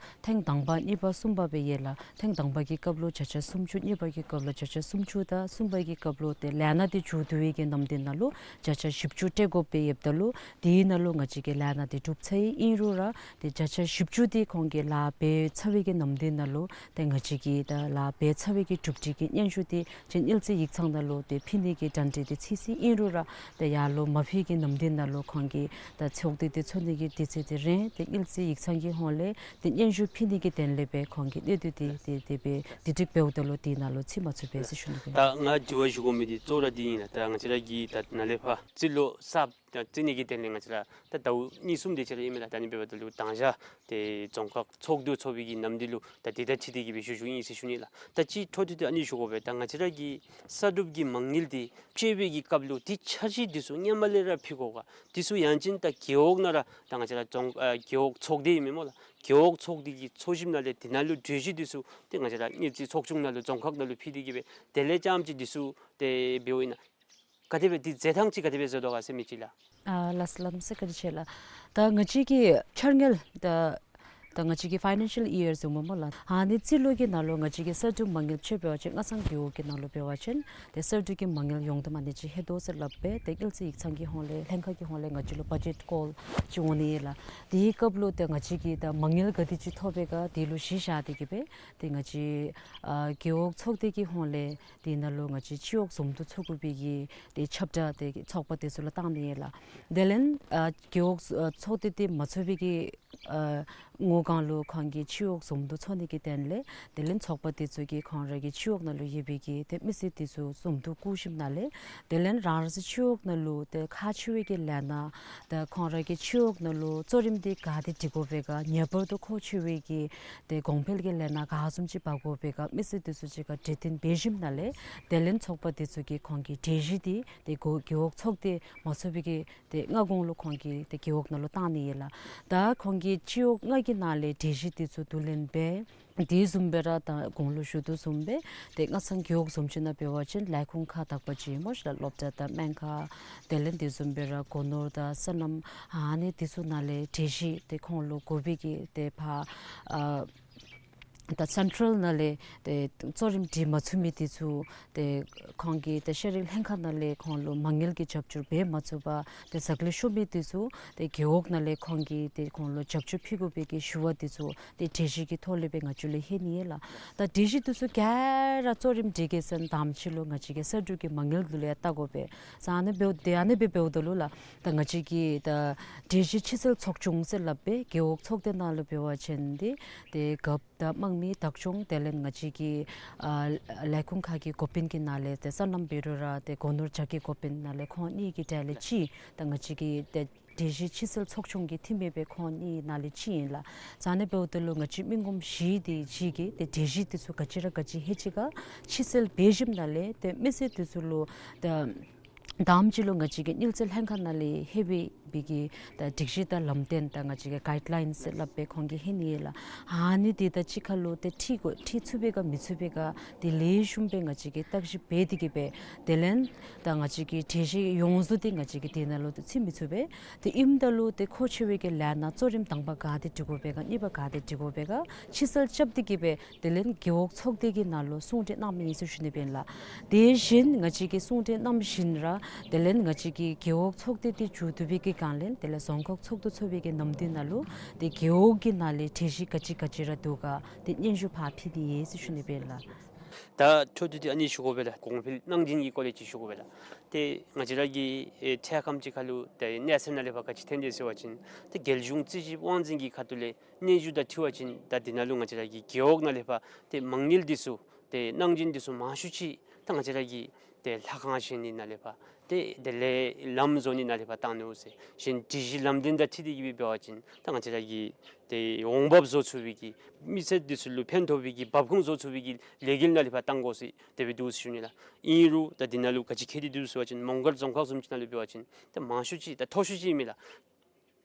ཐེངས་དང་པ་གཉིས་པ་གསུམ་པ་སྦེ་ཡོད་ལགས། ཐེངས་དང་པ་གི་སྐབས་ལུ་བརྒྱ་ཆ་སུམ་ཅུ། གཉིས་པ་གི་སྐབས་ལུ་བརྒྱ་ཆ་སུམ་ཅུ་དང་གསུམ་པ་གི་སྐབས་ལུ་ཏེ་ལས་སྣ་དེ་མཇུག་བསྡུ་བའི་གི་ནམ་དུས་ནང་ལུ་བརྒྱ་ཆ་བཞི་བཅུ་སྤྲོད་དགོཔ་སྦེ་ཡོདཔ་ད་ལུ་དེ་ནང་ལུ་ང་བཅས་ཀྱི་ལས་སྣ་དེ་གྲུབ་ཚར་ཡི། ཨིན་རུང་ར་ཏེ་བརྒྱ་ཆ་བཞི་བཅུ་དེ་ཁོང་གིས་ལཱ་འབད་ཚར་བའི་གི་ནམ་དུས་ནང་ལུ་ཏེ་ང་བཅས་ཀྱིས་ད་ལཱ་འབད་ཚར་བའི་གི་གྲུབ་འབྲས་ཀྱི་སྙན་ཞུ་དེ་ཅིག་དངུལ་རྩིས་ཡིག་ཚང་ནང་ལུ་ཏེ་ཕུལ་ནི་གི་གྲ་སྒྲིག་དེ་ཚར་ཡི། ཨིན་རུང་ར་ཏེ་ཡར་ལུ་མ་ཕུལ་གི་ནམ་དུས་ནང་ལུ་ཁོང་གིས་ད་ཚོགས་འདུ་དེ་ཚོགས་ནི་གི་དུས་ཚོད་དེ་རན། ཏེ་དངུལ་རྩིས་ཡིག་ཚང་གི་ཧོངས་ལས་ཏེ་སྙན་ཞུ་ཕུལ་ནི་གི་དོན་ལས་སྦེ་ཁོང་གིས་གནད་དོན་དེ་དེ་དེ་སྦེ་དེ་སྒྲིག་འབདཝ་ད་ལུ་དེ་ནང་ལུ་ཚུད་མ་ཚུགས་པས་ཟེར་ཞུ་ནི་ཨིན། ད་ང་དྲི་བ་ཞུ་དགོ་མི་དེ་གཙོ་བོ་ར་དེ་ཨིན་ལགས། ད་ང་བཅས་ར་གི་ད་ནཱ་ལས་ཕར་རྩིས་ལོ་གསརཔ་ ད་བརྩི་ནི་གི་དོན་ལས་ང་བཅས་ར་ད་ཟླཝ་གཉིས་གསུམ་དེ་ཅིག་ར་ཨིན་མས་ལགས། ད་ཨ་ནི་འབདཝ་ད་ལུ་མདང་ཞག་ཏེ་རྫོང་ཁག་ཚོགས་འདུ་ཚོགས་པའི་གི་ནམ་དུས་ལུ་ད་དེ་དང་འཁྲིལ་ཏེ་གི་སྦེ་ཞུ་ཞུཝ་ཨིན་ཟེར་ཞུ་ནི་ལགས། ད་ཅི་འཕྲོ་མཐུད་དེ་ཨ་ནི་ཞུ་དགོ་པས། ད་ང་བཅས་ར་གི་གསར་སྒྲུབ་ཀྱི་མ་དངུལ་འདི་སྤྱོད་པའི་གི་སྐབས་ལུ་དེ་འཆར་གཞི་འདི་ཚུ་སྔོན་མ་ལས་ར་ཕུལ་དགོ་ག། དེ་ཚུ་ཡང་ཅིན་ད་རྒེད་འོག་ནང་ར་ད་ང་བཅས་ར་རྫོང་ཨ་རྒེད་འོག་ཚོགས་སྡེ་ཨིན་མས་སྨོ་ལགས། རྒེད་འོག་ཚོགས་སྡེ་གི་ཚོགས་ཞིབ་ནང་ལས་དེ་ནང་ལུ་གྲོས་གཞི་འདི་ཚུ་ཏེ་ང་བཅས་ར་དངུལ་རྩིས་ཚོགས་ཆུང་ནང་ལུ་རྫོང་ཁག་ནང་ལུ་ཕུལ་ཏེ་གི་སྦེ་དེ་ལས་རྐྱངམ་ཅིག་འདི་ཚུ་ཏེ་འབདཝ་ཨིན་ན། ག་དེ་སྦེ་འདི་མཛད་ཐངས་ཅིག་ག་དེ་སྦེ་མཛད་དོ་ག་ཟེར་མི་ཅིག་ལགས། ཨ་ལགས་ལགས་སོ་བཀའ་དྲིན་ཆེ་ལགས། ད་ང་བཅས་ཀྱི་འཆར་དངུལ་ད་ད་ང་བཅས་ཀྱི་ཕའི་ནན་ཤལ་ཡི་ཡར་བཟུམ་སྨོ་ལགས། ཨ་ནི་རྩིས་ལོ་གི་ནང་ལུ་ང་བཅས་ཀྱི་གསར་སྒྲུབ་མ་དངུལ་ཕྱེ་འབད་བ་ཅིན་སྔ་ཚང་རྒེད་འོག་གི་ནང་ལུ་འབད་བ་ཅིན་ཏེ་གསར་སྒྲུབ་ཀྱི་མ་དངུལ་ཡོངས་བསྡོམས་ཨ་ནི་ཅིག་ལྷོད་དོ་ཟེར་སླབ་སྦེ་ཏེ་དངུལ་རྩིས་ཡིག་ཚང་གི་ཧོངས་ལས་ལྷན་ཁག་གི་ཧོངས་ལས་ང་བཅས་ལུ་བ་ཇེཊ་ཀོལ་ཅིག་འོང་ནི་ཨིན་ལགས། དེའི་སྐབས་ལུ་ཏེ་ང་བཅས་ཀྱིས་ད་མ་དངུལ་ག་དེ་ཅིག་ཐོབ་པས་ག་དེ་ལུ་གཞི་བཞག་སྟེ་གི་སྦེ་ཏེ་ང་བཅས་ཨ་རྒེད་འོག་ཚོགས་སྡེ་གི་ཧོངས་ལས་དེ་ནང་ལུ་ང་བཅས་སྤྱི་འོག་འཛོམས་འདུ་ཚོགས་དགོ་པའི་གི་ཏེ་ཁྱབ་བསྒྲགས་ཏེ་ཚོགས་པ་དེ་ཚུ་ལུ་བཏང་ནི་ཨིན་ལགས། དེ་ལས་ཨ་རྒེད་འོག་ཨ་ཚོགས་སྡེ་དེ་མ་ཚོགས་པའི་གི་ཨ་ངོ་གང་ལུ་ཁོང་གིས་སྤྱི་འོག་འཛོམས་འདུ་ཚོགས་ནི་གི་དོན་ལས་དེ་ལས་ཚོགས་པ་དེ་ཚུ་གིས་ཁོང་ར་གི་སྤྱི་འོག་ནང་ལུ་ཡོད་པའི་གི་ཏེ་མི་སེར་དེ་ཚུ་འཛོམས་འདུ་བསྐུལ་ཞིནམ་ལས་དེ་ལས་རང་རང་སོའི་སྤྱི་འོག་ནང་ལུ་ཏེ་ཁག་ཆེ་བའི་གི་ལས་སྣ་ད་ཁོང་ར་གི་སྤྱི་འོག་ནང་ལུ་གཙོ་རིམ་དེ་ག་དེ་སྒྲིག་དགོ་པས་ག་ངེས་པར་དུ་མཁོ་ཆེ་བའི་གི་ཏེ་གོང་འཕེལ་གྱི་ལས་སྣ་ག་བཟུམ་ཅིག་འབག་དགོ་པས་ག་མི་སེར་དེ་ཚུ་གཅིག་ཁར་གྲོས་བསྟུན་འབད་ཞིནམ་ལས་དེ་ལས་ཚོགས་པ་དེ་ཚུ་གིས་ཁོང་གི་གྲོས་གཞི་དེ་ཏེ་རྒེད་རྒེད་འོག་ཚོགས་སྡེ་མ་ཚོགས་པའི་གི་ཏེ་སྔ་གོང་ལུ་ཁོང་གིས་ཏེ་རྒེད་འོག་ནང་ལུ་བཏང་ནི་ཨིན་ལགས། ད་ཁོང་གིས་སྤྱི་འོག་ལྔ་གི་ནང་ལས་གྲོས་གཞི་དེ་ཚུ་བསྡུ་ལེན་འབད་དེ་བཟུམ་སྦེ་ར་ད་གོང་ལུ་ཞུ་དོ་བཟུམ་སྦེ་ཏེ་སྔ་ཚང་རྒེད་འོག་བཟུམ་ཅིག་ནང་འབད་བ་ཅིན་ལས་ཁུངས་ཁག་དག་པ་ཅིག་སྨོ་ཤ་ལགས། སློབ་གྲྭ་དང་སྨན་ཁང་དེ་ལས་དེ་བཟུམ་སྦེ་ར་སྒོ་ནོར་དང་སོ་ནམ་ཨ་ནི་དེ་ཚུ་ནང་ལས་གྲོས་གཞི་ཏེ་ཁོང་ལུ་དགོ་པའི་གི་ཏེ་ཕར་ཨ་ད་སེན་ཊལ་ནང་ལས་ཏེ་གཙོ་རིམ་སྒྲིག་མ་ཚུགས་མི་དེ་ཚུ་ཏེ་ཁོང་གིས་ཏེ་ཤེས་རིག་ལྷན་ཁག་ནང་ལས་ཁོང་ལུ་མ་དངུལ་གྱི་རྒྱབ་སྐྱོར་འབད་མ་ཚུགས་པར་ཏེ་ཟད་འགྲོ་ཤོར་མི་དེ་ཚུ་ཏེ་རྒེད་འོག་ནང་ལས་ཁོང་གིས་ཏེ་ཁོང་ལུ་རྒྱབ་སྐྱོར་ཕུལ་དགོ་པའི་གི་ཞུ་བ་དེ་ཚུ་ཏེ་གྲོས་གཞི་གི་ཐོག་ལས་སྦེ་ང་བཅས་ལུ་ལྷོད་ནི་ཨིན་ལགས། ད་གྲོས་གཞི་དེ་ཚུ་ག་ར་གཙོ་རིམ་སྒྲིག་གེ་ཟེར་དང་པ་ཅིག་ལུ་ང་བཅས་ཀྱི་གསར་སྒྲུབ་ཀྱི་མ་དངུལ་ལུ་ལས་བལྟ་དགོ་པས། ཨ་ནི་འབདཝ་ད་ཨ་ནི་སྦེ་འབདཝ་ད་ལུ་ལགས་ད་ང་བཅས་ཀྱི་ད་གྲོས་གཞི་ཕྱིར་སེལ་ཚོགས་ཆུང་ཟེར་སླབ་སྦེ་རྒེད་འོག་ཚོགས་སྡེ་ནང་ལུ་འབད་བ་ཅིན་ཏེ་ཏེ་རྒཔོ་དང་དམངས་མི་བདག་སྐྱོང་དེ་ལས་ང་བཅས་ཀྱི་ཨ་ལས་ཁུངས་ཁག་གི་འགོ་དཔོན་གྱི་ནང་ལས་ཏེ་སོ་ནམ་འབད་རུང་ར་ཏེ་སྒོ་ནོར་བྱ་དགའི་འགོ་དཔོན་ནང་ལས་ཁོང་གཉིས་ཀྱི་གྲས་ལས་གཅིག་ད་ང་བཅས་ཀྱི་ཏེ་གྲོས་གཞི་ཕྱིར་སེལ་ཚོགས་ཆུང་གི་འཐུས་མི་སྦེ་ཁོང་གཉིས་ནང་ལས་གཅིག་ཨིན་ལགས། ཨ་ནི་འབདཝ་ད་ལུ་ང་བཅས་མི་ངོམ་བཞི་དེ་གཅིག་གིས་ཏེ་གྲོས་གཞི་དེ་ཚུ་ག་ཅི་ར་ག་ཅི་ལྷོད་ཅི་ག་ཕྱིར་སེལ་འབད་ཞིནམ་ལས་ཏེ་མི་སེར་དེ་ཚུ་ལུ་ད་དང་པ་ཅིག་ལུ་ང་བཅས་ཀྱི་དངུལ་རྩིས་ལྷན་ཁག་ནང་ལས་ལྷོད་པའི་གི་ད་སྒྲིག་གཞི་དང་ལམ་སྟོན་དང་ང་བཅས་ཀྱི་གའིཌ་ལའིནསི་ཟེར་སླབ་སྦེ་ཁོང་གིས་ལྷོད་ནི་ཨིན་ལགས། ཨ་ནི་དེ་དང་གཅིག་ཁར་ལུ་ཏེ་འཁྲིལ་དགོ་འཁྲིལ་ཚུགས་པས་ག་མི་ཚུགས་པས་ག་དེ་ལེགས་ཤོམ་སྦེ་ང་བཅས་ཀྱིས་བརྟག་ཞིབ་འབད་དེ་གི་སྦེ་དེ་ལས་ད་ང་བཅས་ཀྱི་གྲོས་གཞི་ཡོངས་རྫོགས་དེ་ང་བཅས་ཀྱིས་དེ་ནང་ལུ་ཏེ་ཚུད་མི་ཚུགས་པས། དེ་ཨིནམ་ད་ལུ་ཏེ་མཁོ་ཆེ་བའི་གི་ལས་སྣ་གཙོ་རིམ་དང་པ་ག་དེ་སྒྲིག་དགོ་པས་ག་གཉིས་པ་ག་དེ་སྒྲིག་དགོ་པས་ག་ཕྱིར་སེལ་རྐྱབ་སྟེ་གི་སྦེ་དེ་ལས་རྒེད་འོག་ཚོགས་སྡེ་གི་ནང་ལུ་གསུང་གྲོས་གནང་མི་ཨིན་ཟེར་ཞུ་ནི་ཨིན་ལགས། དེ་བཞིན་ང་བཅས་ཀྱིས་གསུང་གྲོས་གནང་ཞིནམ་ར་དེ་ལས་ང་བཅས་ཀྱི་རྒེད་འོག་ཚོགས་སྡེ་དེ་མཇུག་བསྡུ་བའི་གི་སྒང་ལས་དེ་ལས་རྫོང་ཁག་ཚོགས་འདུ་ཚོགས་པའི་གི་ནམ་དུས་ནང་ལུ་ཏེ་རྒེད་འོག་གི་ནང་ལས་གྲོས་གཞི་ག་ཅི་ག་ཅི་ར་འདུག་ག་ཏེ་སྙན་ཞུ་ཕར་ཕུལ་ནི་ཨིན་ཟེར་ཞུ་ནི་ཨིན་ལགས། ད་འཕྲོ་མཐུད་དེ་ཨ་ནི་ཞུ་དགོ་པས་ལགས། གོང་འཕེལ་གནང་སྦྱིན་གྱི་སྐོར་ལས་ཅིག་ཞུ་དགོ་པས་ལགས། ཏེ་ང་བཅས་ར་གི་ཨེ་འཕྲལ་ཁམས་ཅིག་ཁར་ལུ་ཏེ་གནས་ཚུལ་ནང་ལས་ཕར་ག་ཅི་ཐོན་དེས་ཟེར་བ་ཅིན་ཏེ་རྒྱལ་གཞུང་རྩིས་ཞིབ་དབང་འཛིན་གྱི་ཁ་ཐུག་ལས་སྙན་ཞུ་དང་འཁྲིལ་བ་ཅིན་ད་འདི་ནང་ལུ་ང་བཅས་ར་གི་རྒེད་འོག་ནང་ལས་ཕར་ཏེ་མ་དངུལ་འདི་ཚུ་ཏེ་གནང་སྦྱིན་འདི་ཚུ་མང་ཤོས་ཅིག་ད་ང་བཅས་ར་གི་ཏེ་ལྷ་ཁང་བཞེངས་ནི་ནང་ལས་ཕར་ཏེ་དེ་ལས་ལམ་བཟོ་ནི་ནང་ལས་ཕར་བཏང་ནུག་ཟེར། གཞན་སྒྲིག་གཞི་ལམ་སྟོན་དང་འཁྲིལ་ཏེ་གི་སྦེ་འབད་བ་ཅིན་ད་ང་བཅས་ར་གི་ཏེ་འོང་འབབ་བཟོ་ཚུགས་པའི་གི་མི་སེར་འདི་ཚུ་ལུ་ཕན་ཐོགས་པའི་གི་འབབ་ཁུངས་བཟོ་ཚུགས་པའི་གི་ལས་འགུལ་ནང་ལས་ཕར་བཏང་དགོ་ཟེར་དེ་སྦེ་འདུག་ཟེར་ཞུ་ནི་ལགས། ཨིན་རུང་ད་འདི་ནང་ལུ་ག་ཅི་ཁྱད་དེ་འདུག་ཟེར་བ་ཅིན་མོང་སྒར་རྫོང་ཁག་བཟུམ་ཅིག་ནང་ལུ་འབད་བ་ཅིན་ད་མང་ཤོས་ཅིག་ད་མཐོ་ཤོས་ཅིག་ཨིན་མས་ལགས།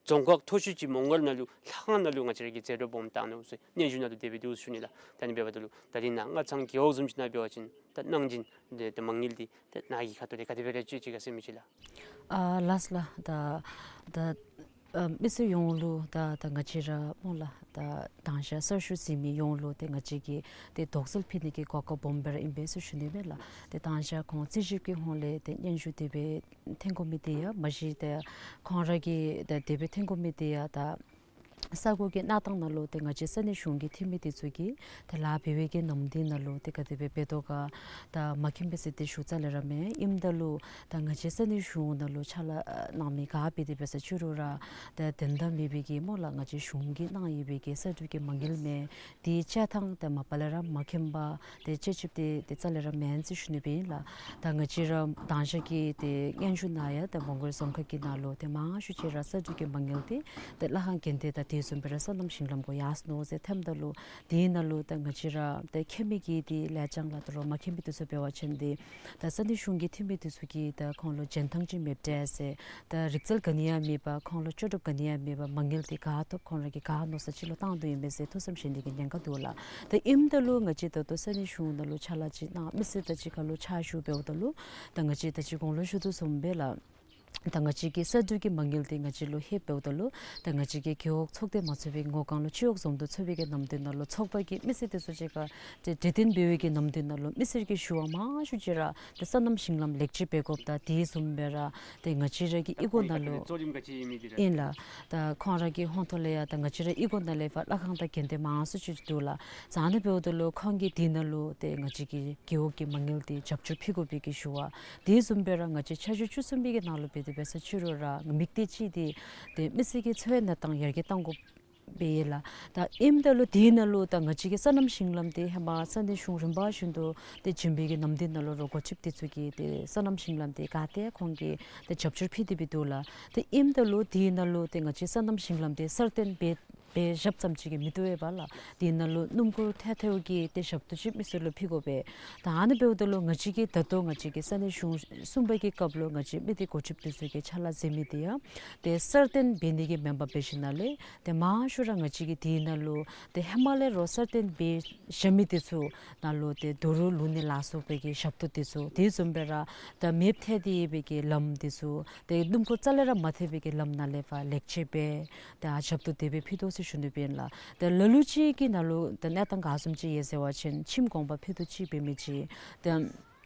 རྫོང་ཁག་མཐོ་ཤོས་ཅིག་མོང་སྒར་ནང་ལུ་ལྷ་ཁང་ནང་ལུ་ང་བཅས་ར་གིས་རྩེ་དྲོ་སྦོམ་བཏང་ནུག་ཟེར་སྙན་ཞུ་ནང་ལུ་དེ་སྦེ་འདུག་ཟེར་ཞུ་ནི་ལགས། ད་ཨ་ནི་འབདཝ་ད་ལུ་ད་རིས་ནཱ་སྔ་ཚང་རྒེད་འོག་བཟུམ་ཅིག་ནང་འབད་བ་ཅིན་ད་གནང་སྦྱིན་དེ་ད་མ་དངུལ་འདི་ད་ནཱ་གི་ཁ་ཐུག་ལས་ག་དེ་སྦེ་ར་སྤྱོད་ཅི་ག་ཟེར་མི་ཅིག་ལགས། ཨ་ལགས་ལགས། ད་ད་ཨ་མི་སེར་ཡོངས་ལུ་ད་ད་ང་བཅས་ར་སྨོ་ལགས་ད་དང་ཞག་གསར་ཞུགས་ཟིན་མི་ཡོངས་ལུ་ཏེ་ང་བཅས་ཀྱིས་ཏེ་དོགས་སེལ་ཕུལ་ནི་གི་གོ་སྐབས་སྦོམ་སྦེ་ར་ཨིན་པས་ཟེར་ཞུ་ནི་ཨིན་མས་ལགས། ཏེ་དང་ཞག་ཁོང་རྩིས་ཞིབ་ཀྱི་ཧོངས་ལས་ཏེ་སྙན་ཞུ་དེ་སྦེ་ཐོན་དགོ་མི་དེ་ཡང་མ་གཞི་ཏེ་ཁོང་ར་གིས་ཏེ་དེ་སྦེ་ཐོན་དགོ་མི་དེ་ཡང་ད་ ས་གོ་གི་གནས་སྟངས་ནང་ལུ་ཏེ་ང་བཅས་ས་གནས་གཞུང་གི་འཐུས་མི་འདི་ཚུ་གིས་ཏེ་ལཱ་འབད་བའི་གི་ནམ་དུས་ནང་ལུ་ཏེ་ག་དེ་སྦེ་འབད་དོ་ག་ད་མ་མཁྱེན་པས་ཟེར་ཏེ་ཞུ་རྩ་ལས་ར་མེད། ཨིནམ་ད་ལུ་ད་ང་བཅས་ས་གནས་གཞུང་ནང་ལུ་ཕྱག་ལཱ་གནང་མི་ག་འབད་དེ་འབད་ས་ཅི་རུང་ར་ཏེ་དོན་དག་མེད་པའི་གི་སྨོ་ལགས། ང་བཅས་གཞུང་གིས་གནང་ཡོད་པའི་གི་གསར་སྒྲུབ་ཀྱི་མ་དངུལ་མས། དེ་བཅད་ཐངས་ཏེ་མ་པ་ལས་ར་མ་མཁྱེན་པ་ཏེ་དཔྱད་ཞིབ་འདི་ཏེ་རྩ་ལས་ར་མེན་ཟེར་ཞུ་ནི་སྦེ་ཨིན་ལགས། ད་ང་བཅས་ར་དང་ཞག་གི་ཏེ་སྙན་ཞུ་ནང་ཡང་ཏེ་མོང་སྒར་རྫོང་ཁག་གི་ནང་ལུ་ཏེ་མང་ཤོས་ཅིག་ར་གསར་སྒྲུབ་ཀྱི་མ་དངུལ་འདི་ཏེ་ལྷ་ཁང་དགོན་སྡེ་དང་དེ་བཟུམ་སྦེ་ར་སོ་ནམ་ཞིང་ལམ་གུ་ཡར་སོ་ནུག་ཟེར་ཐོནམ་ད་ལུ་དེ་ནང་ལུ་ད་ང་བཅས་ར་ཏེ་མཁྱེན་མི་གིས་ཏེ་ལེགས་བྱང་ལགས། ད་རུང་མ་མཁྱེན་མི་འདི་ཚུ་འབད་བ་ཅིན་ཏེ་ད་ས་གནས་གཞུང་གི་འཐུས་མི་འདི་ཚུ་གིས་ད་ཁོང་ལུ་འཇོན་ཐང་ཅིག་མེདཔ་འདྲས་ཟེར། ད་རིག་རྩལ་ག་ནི་ཡང་མེད་པར་ཁོང་ལུ་ལྕོགས་གྲུབ་ག་ནི་ཡང་མེད་པར་མ་དངུལ་འདི་ག་ཐོབ་ཁོང་ར་གིས་ག་མནོ་ས་ཅིག་ལུ་བཏང་དོ་ཨིན་མས་ཟེར་ཐུགས་བསམ་བཞེས་ནི་གི་ཉེན་ཁ་འདུག་ལགས། ད་ཨིནམ་ད་ལུ་ང་བཅས་ད་ལྟོ་ས་གནས་གཞུང་ནང་ལུ་ཕྱག་ལཱ་ཅིག་གནང་མི་སེར་དང་གཅིག་ཁར་ལུ་ཕྱག་ཞུ་འབདཝ་ད་ལུ་ད་ང་བཅས་ད་ཅི་གོང་ལུ་ཞུ་དོ་བཟུམ་སྦེ་ལགས། ད་ང་བཅས་ཀྱི་གསར་སྒྲུབ་ཀྱི་མ་དངུལ་འདི་ང་བཅས་ལུ་ལྷོདཔ་འབདཝ་ད་ལུ་ད་ང་བཅས་ཀྱི་རྒེད་འོག་ཚོགས་སྡེ་མ་ཚུགས་པའི་ངོ་གང་ལུ་སྤྱི་འོག་འཛོམས་འདུ་ཚོགས་པའི་གི་ནམ་དུས་ནང་ལུ་ཚོགས་པ་གི་མི་སེར་འདི་ཚུ་གཅིག་ཁར་ཏེ་གྲོས་བསྟུན་འབད་བའི་གི་ནམ་དུས་ནང་ལུ་མི་སེར་གྱི་ཞུ་བ་མང་ཤོས་ཅིག་ར་ཏེ་སོ་ནམ་ཞིང་ལམ་ལེགས་བཅོས་འབད་དགོཔ་དང་དེ་བཟུམ་སྦེ་ར་ཏེ་ང་བཅས་ར་གི་གཡུས་སྒོ་ནང་ལུ་གཙོ་རིམ་ག་ཅི་ཨིན་མི་འདི་ར་ཨིན་ལགས། ད་ཁོང་ར་གི་ཧོང་ཐོག་ལས་ཡང་ད་ང་བཅས་ར་གཡུས་སྒོ་ནང་ལས་ཕར་ལྷ་ཁང་དང་དགོན་སྡེ་མང་སུ་ཅིག་འདུག་ལགས། ཨ་ནི་འབདཝ་ད་ལུ་ཁོང་གིས་དེ་ནང་ལུ་ཏེ་ང་བཅས་ཀྱི་རྒེད་འོག་གི་མ་དངུལ་འདི་རྒྱབ་སྐྱོར་ཕུལ་དགོ་པའི་གི་ཞུ་བ། དེ་བཟུམ་སྦེ་ར་ང་བཅས་ཆར་ཞོ་བཅུ་གསུམ་པའི་གི་ནང་ལུ་འབད་དེ་འབད་ས་ཅི་རུང་ར་དམིགས་གཏད་ཅིག་འདི་ཏེ་མི་སེར་གྱི་འཚོ་བའི་གནས་སྟངས་ཡར་རྒྱས་གཏང་དགོཔ་སྦེ་ཨིན་ལགས། ད་ཨིནམ་ད་ལུ་དེ་ནང་ལུ་ད་ང་བཅས་ཀྱི་སོ་ནམ་ཞིང་ལམ་འདི་ཧེ་མ་ས་གནས་གཞུང་རིམ་པ་བཞིན་དུ་ཏེ་བྱིན་པའི་གི་ནམ་དུས་ནང་ལུ་རོགས་འགོ་ཁྲིདཔ་འདི་ཚུ་གིས་ཏེ་སོ་ནམ་ཞིང་ལམ་འདི་ག་ཏེ་ཁོང་གིས་ཏེ་རྒྱབ་སྐྱོར་ཕུལ་ཏེ་སྦེ་འདུག་ལགས། ཏེ་ཨིནམ་ད་ལུ་དེ་ནང་ལུ་ཏེ་ང་བཅས་སོ་ནམ་ཞིང་ལམ་འདི་གསར་བཏོན་འབད་འབད་བཞགཔ་ཙམ་ཅིག་གིས་མི་བཏུབ་པས་ལགས། དེ་ནང་ལུ་སྣུམ་འཁོར་ཐལ་ཐལཝ་གི་ཏེ་ཞབས་ཏོག་ཅིག་མི་སེར་ལུ་ཕུལ་དགོ་པས། ད་ཨ་ནི་འབདཝ་ད་ལུ་ང་བཅས་ཀྱིས་ད་ལྟོ་ང་བཅས་ཀྱི་ས་གནས་གཞུང་གསུམ་པ་གི་སྐབས་ལུ་ང་བཅས་མི་སྡེ་འགོ་ཁྲིདཔ་འདི་ཚུ་གིས་ཕྱག་ལཱ་མཛད་མི་འདི་ཡང་ཏེ་གསར་བཏོན་འབད་ནི་གི་མེན་པར་འབད་ཞིནམ་ལས་ཏེ་མང་ཤོས་ར་ང་བཅས་ཀྱིས་དེ་ནང་ལུ་ཏེ་ཧེ་མ་ལས་རོགས་གསར་བཏོན་འབད་བཞག་མི་འདི་ཚུ་ནང་ལུ་ཏེ་རྡོ་རུག་བླུག་ནི་ལ་སོགས་པའི་གི་ཞབས་ཏོག་འདི་ཚུ་དེ་བཟུམ་སྦེ་ར་ད་མེདཔ་ཐལ་ཏེ་ཡོད་པའི་གི་ལམ་འདི་ཚུ་ཏེ་སྣུམ་འཁོར་རྩ་ལས་ར་མ་ཐལ་བའི་གི་ལམ་ནང་ལས་ཕར་ལེགས་བཅོས་འབད་ད་ཞབས་ཏོག་དེ་སྦེ་ཕུལ་དོ་ཟེར་ཞུ་ནི་སྦེ་ཨིན་ལགས། ད་ལ་ལུ་ཅིག་གི་ནང་ལུ་ད་གནས་སྟངས་ག་བཟུམ་ཅིག་ཡོད་ཟེར་བ་ཅིན་ཁྱིམ་གོང་པ་ཕུད་རྡོག་གཅིག་འབད་མི་ཅིག་ད་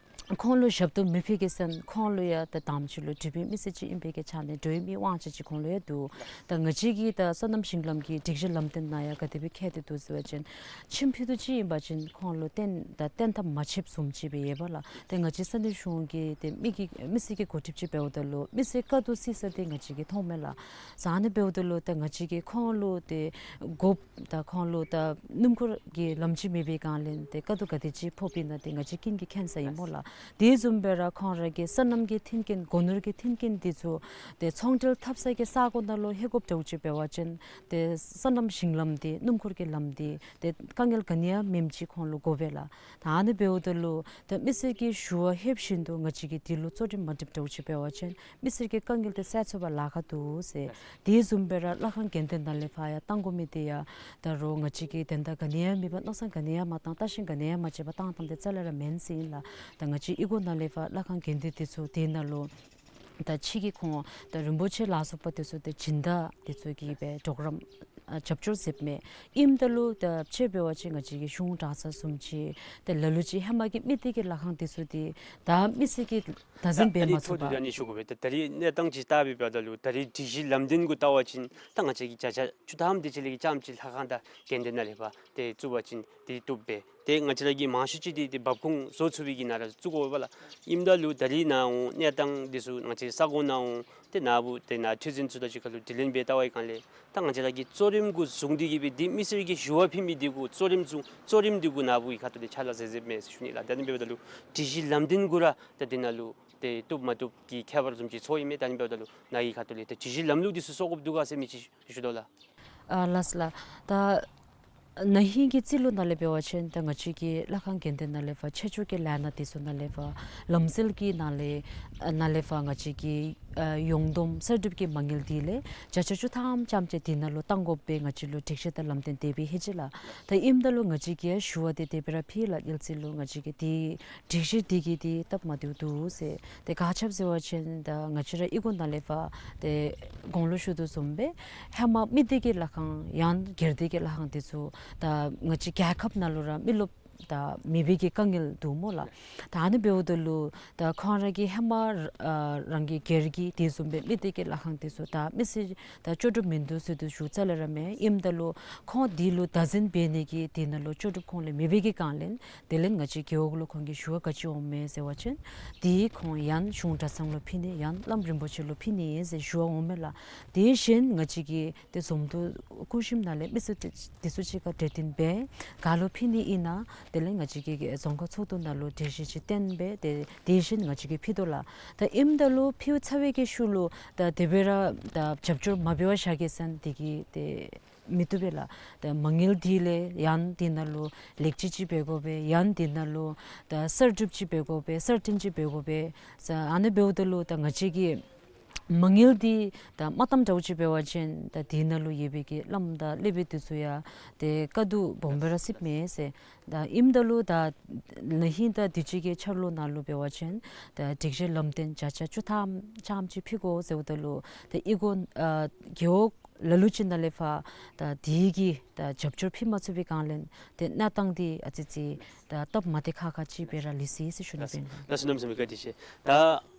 ཁོང་ལུ་ཞབས་ཏོག་མི་ཕུལ་གེ་ཟེར་ན་ཁོང་ལུ་ཡང་ད་དང་པ་ཅིག་ལུ་འབྲུག་པའི་མི་སེར་ཅིག་ཨིན་པའི་གི་ཆ་ནས་འགྲོ་བའི་མིའི་དབང་ཆ་ཅིག་ཁོང་ལུ་ཡང་འདུག། ད་ང་བཅས་ཀྱི་ད་སོ་ནམ་ཞིང་ལམ་གྱི་སྒྲིག་གཞི་ལམ་སྟོན་ནང་ཡང་ག་དེ་སྦེ་བཀོད་དེ་འདུག་ཟེར་བ་ཅིན་ཁྱིམ་ཕུད་རྡོག་གཅིག་ཨིན་པ་ཅིན་ཁོང་ལུ་བཏོན་ད་བཏོན་ཐབས་མ་ཆོགཔ་བཟུམ་ཅིག་སྦེ་ཡོད་པས་ལགས། ཏེ་ང་བཅས་ས་གནས་གཞུང་གི་ཏེ་མི་གི་མི་སེར་གྱི་འགོ་ཁྲིདཔ་ཅིག་འབདཝ་ད་ལུ་མི་སེར་དཀའ་སྡུག་བསུ་ས་འདི་ང་བཅས་ཀྱིས་མཐོང་མས་ལགས། ཨ་ནི་འབདཝ་ད་ལུ་ད་ང་བཅས་ཀྱིས་ཁོང་ལུ་ཏེ་དགོཔ་ད་ཁོང་ལུ་ད་སྣུམ་འཁོར་གྱི་ལམ་ཅིག་མེད་པའི་སྒང་ལས་ཏེ་དཀའ་སྡུག་ག་དེ་ཅིག་ཕོགཔ་ཨིན་ན་འདི་ང་བཅས་ཀུན་གྱིས་མཁྱེན་ས་ཨིན་སྨོ་ལགས། དེ་བཟུམ་སྦེ་ར་ཁོང་ར་གི་སོ་ནམ་གྱི་མཐུན་རྐྱེན་སྒོ་ནོར་གྱི་མཐུན་རྐྱེན་འདི་ཚུ་ཏེ་ཚོང་འབྲེལ་འཐབ་ས་གི་ས་གོ་ནང་ལུ་ལྷོད་དགོཔ་འདྲཝ་ཅིག་འབད་བ་ཅིན་ཏེ་སོ་ནམ་ཞིང་ལམ་འདི་སྣུམ་འཁོར་གྱི་ལམ་འདི་ཏེ་དཀའ་ངལ་ག་ནི་ཡང་མེནམ་ཅིག་ཁོང་ལུ་དགོ་པས་ལགས། ད་ཨ་ནི་འབདཝ་ད་ལུ་ད་མི་སེར་གྱི་ཞུ་བ་ལྷོདཔ་བཞིན་དུ་ང་བཅས་ཀྱིས་འདི་ལུ་གཙོ་རིམ་མ་སྒྲིགཔ་འདྲཝ་ཅིག་འབད་བ་ཅིན་མི་སེར་གྱི་དཀའ་ངལ་འདི་སེལ་ཚུགས་པར་ལཱ་ཁག་འདུག་ཟེར། དེ་བཟུམ་སྦེ་ར་ལྷ་ཁང་དགོན་སྡེ་ནང་ལས་ཕར་ཡང་བཏང་དགོ་མི་འདི་ཡང་ད་རུང་ང་བཅས་ཀྱིས་དོན་དག་ག་ནི་ཡང་མེད་པར་མནོ་བསམ་ག་ནི་ཡང་མ་བཏང་ལྟ་ཞིབ་ག་ནི་ཡང་མ་བྱས་པར་བཏང་བཏངམ་འདི་རྩ་ལས་ར་མེན་ཟེར་ཨིན་ལགས། ད་ང་བཅས་གཡུས་སྒོ་ནང་ལས་ཕར་ལྷ་ཁང་དགོན་སྡེ་འདི་ཚུ་དེ་ནང་ལུ་ད་ཕྱི་གི་ཁོང་ད་རིན་པོ་ཆེ་ལ་སོགས་པ་འདི་ཚུ་ཏེ་སྦྱིན་བདག་འདི་ཚུ་གིས་སྦེ་གྲོགས་རམ་ཨ་རྒྱབ་སྐྱོར་མཛདཔ་མས། ཨིནམ་ད་ལུ་ད་ཕྱེ་འབད་བ་ཅིན་ང་བཅས་ཀྱི་གཞུང་གྲྭ་ཚང་བཟུམ་ཅིག་ཏེ་ལ་ལུ་ཅིག་ཧེ་མ་གི་མི་སྡེ་གི་ལྷ་ཁང་འདི་ཚུ་འདི་ད་མི་སེར་གྱིས་བདག་འཛིན་འབད་མ་ཚུགས་པར། ཨ་ནི་ཐོག་ཏུ་ཨ་ནི་ཞུ་དགོ་པས། ད་ད་རིས་གནས་སྟངས་ཅིག་བལྟ་བའི་བར་ན་ལུ་ད་རིས་སྒྲིག་གཞི་ལམ་སྟོན་གུ་བལྟ་བ་ཅིན་ད་ང་བཅས་ཀྱི་བརྒྱ་ཆ་བཅུ་ཐམ་དེ་ཅིག་ལས་ཀྱི་ཙམ་ཅིག་ལྷ་ཁང་དང་དགོན་སྡེ་ནང་ལས་ཕར་ཏེ་བཙུགས་པ་ཅིན་དེ་བཏུབ་པས། ཏེ་ང་བཅས་ར་གི་མང་ཤོས་ཅིག་འདི་ཏེ་འབབ་ཁུངས་བཟོ་ཚུགས་པའི་གི་ནང་ར་བཙུགས་དགོ་པས་ལགས། ཨིནམ་ད་ལུ་ད་རིས་ནཱ་འོང་གནས་སྟངས་འདི་ཚུ་ང་བཅས་ས་གོ་ནང་འོང་ཏེ་ནཱ་བུ་ཏེ་ནཱ་ཁྲི་འཛིན་ཚུ་དང་གཅིག་ཁར་ལུ་དྲི་ལན་འབད་བལྟ་བའི་སྒང་ལས་ད་ང་བཅས་ར་གིས་གཙོ་རིམ་གུ་བཟུང་སྟེ་གིས་སྦེ་འདི་མི་སེར་གྱི་ཞུ་བ་ཕུལ་མི་འདི་གུ་གཙོ་རིམ་བཟུང་གཙོ་རིམ་འདི་གུ་ནཱ་བུ་གི་ཁ་ཐུག་ལས་ཕྱག་ལཱ་མཛད་མཛདཔ་མས་ཟེར་ཞུ་ནི་ལགས། ད་ཨ་ནི་འབདཝ་ད་ལུ་སྒྲིག་གཞི་ལམ་སྟོན་གུ་ར་ད་འདི་ནང་ལུ་ཏེ་བཏུབ་མ་བཏུབ་ཀྱི་ཁྱད་པར་བཟུམ་ཅིག་ཚོར་ཡི་མས། ད་ཨ་ནི་འབདཝ་ད་ལུ་ནཱ་གི་ཁ་ཐུག་ལས་ད་སྒྲིག་གཞི་ལམ་ལུགས་འདི་ཚུ་བཟོ་དགོཔ་འདུག་ག་ཟེར་མི་ཅིག་ཞུ་དོ་ལགས། ཨ་ལགས་ལགས། ད་ན་ཧིང་གི་རྩིས་ལོ་ནང་ལས་འབད་བ་ཅིན་ད་ང་བཅས་ཀྱི་ལྷ་ཁང་དགོན་སྡེ་ནང་ལས་ཕར་ཆེད་སྦྱོར་གྱི་ལས་སྣ་འདི་ཚུ་ནང་ལས་ཕར་ལམ་སྲོལ་གྱི་ནང་ལས་ཨ་ནང་ལས་ཕར་ང་བཅས་ཀྱི་ཨ་ཡོངས་བསྡོམས་གསར་སྒྲུབ་ཀྱི་མ་དངུལ་འདི་ལས་བརྒྱ་ཆ་བཅུ་ཐམ་ཙམ་ཅིག་འདི་ནང་ལུ་གཏང་དགོཔ་སྦེ་ང་བཅས་ལུ་སྒྲིག་གཞི་དང་ལམ་སྟོན་དེ་སྦེ་ལྷོད་ཅི་ལགས། ད་ཨིནམ་ད་ལུ་ང་བཅས་ཀྱིས་ཞུ་བ་འདི་དེ་སྦེ་ར་ཕུལ་ལགས། དེ་ལས་རྩིས་ལོ་ང་བཅས་ཀྱིས་འདི་སྒྲིག་གཞི་འདི་གིས་འདི་སྟབས་མ་བདེཝ་འདུག་ཟེར། ཏེ་ག་ཅི་སྦེ་ཟེར་བ་ཅིན་ད་ང་བཅས་ར་གཡུས་སྒོ་ནང་ལས་ཕར་ཏེ་གོང་ལུ་ཞུ་དོ་བཟུམ་སྦེ་ཧེ་མ་མི་སྡེ་གི་ལྷ་ཁང་ཡང་སྒེར་སྡེ་གི་ལྷ་ཁང་འདི་ཚུ་ད་ང་བཅས་རྒྱལ་ཁབ་ནང་ལུ་ར་མི་རློབས་ ད་མེད་པའི་གི་དཀའ་ངལ་འདུག་སྨོ་ལགས། ད་ཨ་ནི་འབདཝ་ད་ལུ་ད་ཁོང་ར་གི་ཧེ་མ་ཨ་རང་གི་སྒེར་གྱི་དེ་བཟུམ་སྦེ་མི་སྡེ་གི་ལྷ་ཁང་དེ་ཚུ་ད་མི་སེར་ད་ལྕོགས་གྲུབ་མིན་འདུག་ཟེར་དུ་ཞུ་རྩ་ལས་ར་མེད། ཨིནམ་ད་ལུ་ཁོང་དེ་ལུ་བདག་འཛིན་འབད་ནི་གི་དེ་ནང་ལུ་ལྕོགས་གྲུབ་ཁོང་ལས་མེད་པའི་གི་སྒང་ལས་དེ་ལས་ང་བཅས་རྒེད་འོག་ལུ་ཁོང་གི་ཞུ་བ་ག་ཅི་འོང་མས་ཟེར་བ་ཅིན་དེ་ཁོང་ཡང་གཞུང་གྲྭ་ཚང་ལུ་ཕུལ་ནི་ཡང་བླམ་རིན་པོ་ཆེ་ལུ་ཕུལ་ནི་ཟེར་ཞུ་བ་འོང་མས་ལགས། དེ་བཞིན་ང་བཅས་ཀྱི་དེ་འཛོམས་འདུ་སྐུ་ཞིམ་ནང་ལས་མི་སེར་དེ་དེ་ཚུ་གཅིག་ཁར་གྲོས་བསྟུན་འབད་ག་ལུ་ཕུལ་ནི་ཨིན་ན་དེ་ལས་ང་བཅས་ཀྱི་རྫོང་ཁག་ཚོགས་འདུ་ནང་ལུ་གྲོས་གཞི་ཅིག་བཏོན་སྦེ་དེ་དེ་བཞིན་ང་བཅས་ཀྱིས་ཕུལ་དོ་ལགས། ད་ཨིནམ་ད་ལུ་ཕུལ་ཚར་བའི་གི་ཤུལ་ལུ་ད་དེ་སྦེ་ར་ད་རྒྱབ་སྐྱོར་མ་འབད་བར་བཞག་གེ་ཟེར་ན་དེ་གིས་དེ་མི་བཏུབ་པས་ལགས། ད་མ་དངུལ་དེ་ལས་ཡང་དེ་ནང་ལུ་ལེགས་བཅོས་ཅིག་འབད་དགོ་པས། ཡང་དེ་ནང་ལུ་ད་གསར་སྒྲུབ་ཅིག་འབད་དགོ་པས། གསར་བཏོན་ཅིག་འབད་དགོ་པས། ས་ཨ་ནི་འབདཝ་ད་ལུ་ད་ང་བཅས་ཀྱི་མ་དངུལ་འདི་ད་མ་བཏངམ་འདྲཝ་ཅིག་འབད་བ་ཅིན་ད་དེ་ནང་ལུ་ཡོད་པའི་གི་བླམ་དང་སློབ་དཔོན་དེ་ཚུ་ཡང་དེ་དཀའ་སྡུག་སྦོམ་སྦེ་ར་སྲིདཔ་མས་ཟེར། ད་ཨིནམ་ད་ལུ་ད་ན་ཧིང་ད་དུས་ཅི་གི་འཆར་ལོ་ནང་ལུ་འབད་བ་ཅིན་ད་སྒྲིག་གཞི་ལམ་སྟོན་བརྒྱ་ཆ་བཅུ་ཐམ་ཙམ་ཅིག་ཕུལ་དགོ་ཟེརཝ་ད་ལུ་ད་ཨི་གོ་ཨ་རྒེད་འོག་ལ་ལུ་ཅིག་ནང་ལས་ཕར་ད་དེ་གི་ད་རྒྱབ་སྐྱོར་ཕུལ་མ་ཚུགས་པའི་སྒང་ལས་དེ་གནས་སྟངས་འདི་ཨ་ཙི་ཙི་ད་སྟབས་མ་བདེ་ཁག་ཁ་ཅིག་སྦེ་ར་ལུས་སོ་ཡི་ཟེར་ཞུ་ནི་སྦེ་ཨིན། ལགས་སོ། གནམ་མེད་ས་མེད་བཀའ་དྲིན་ཆེ། ད་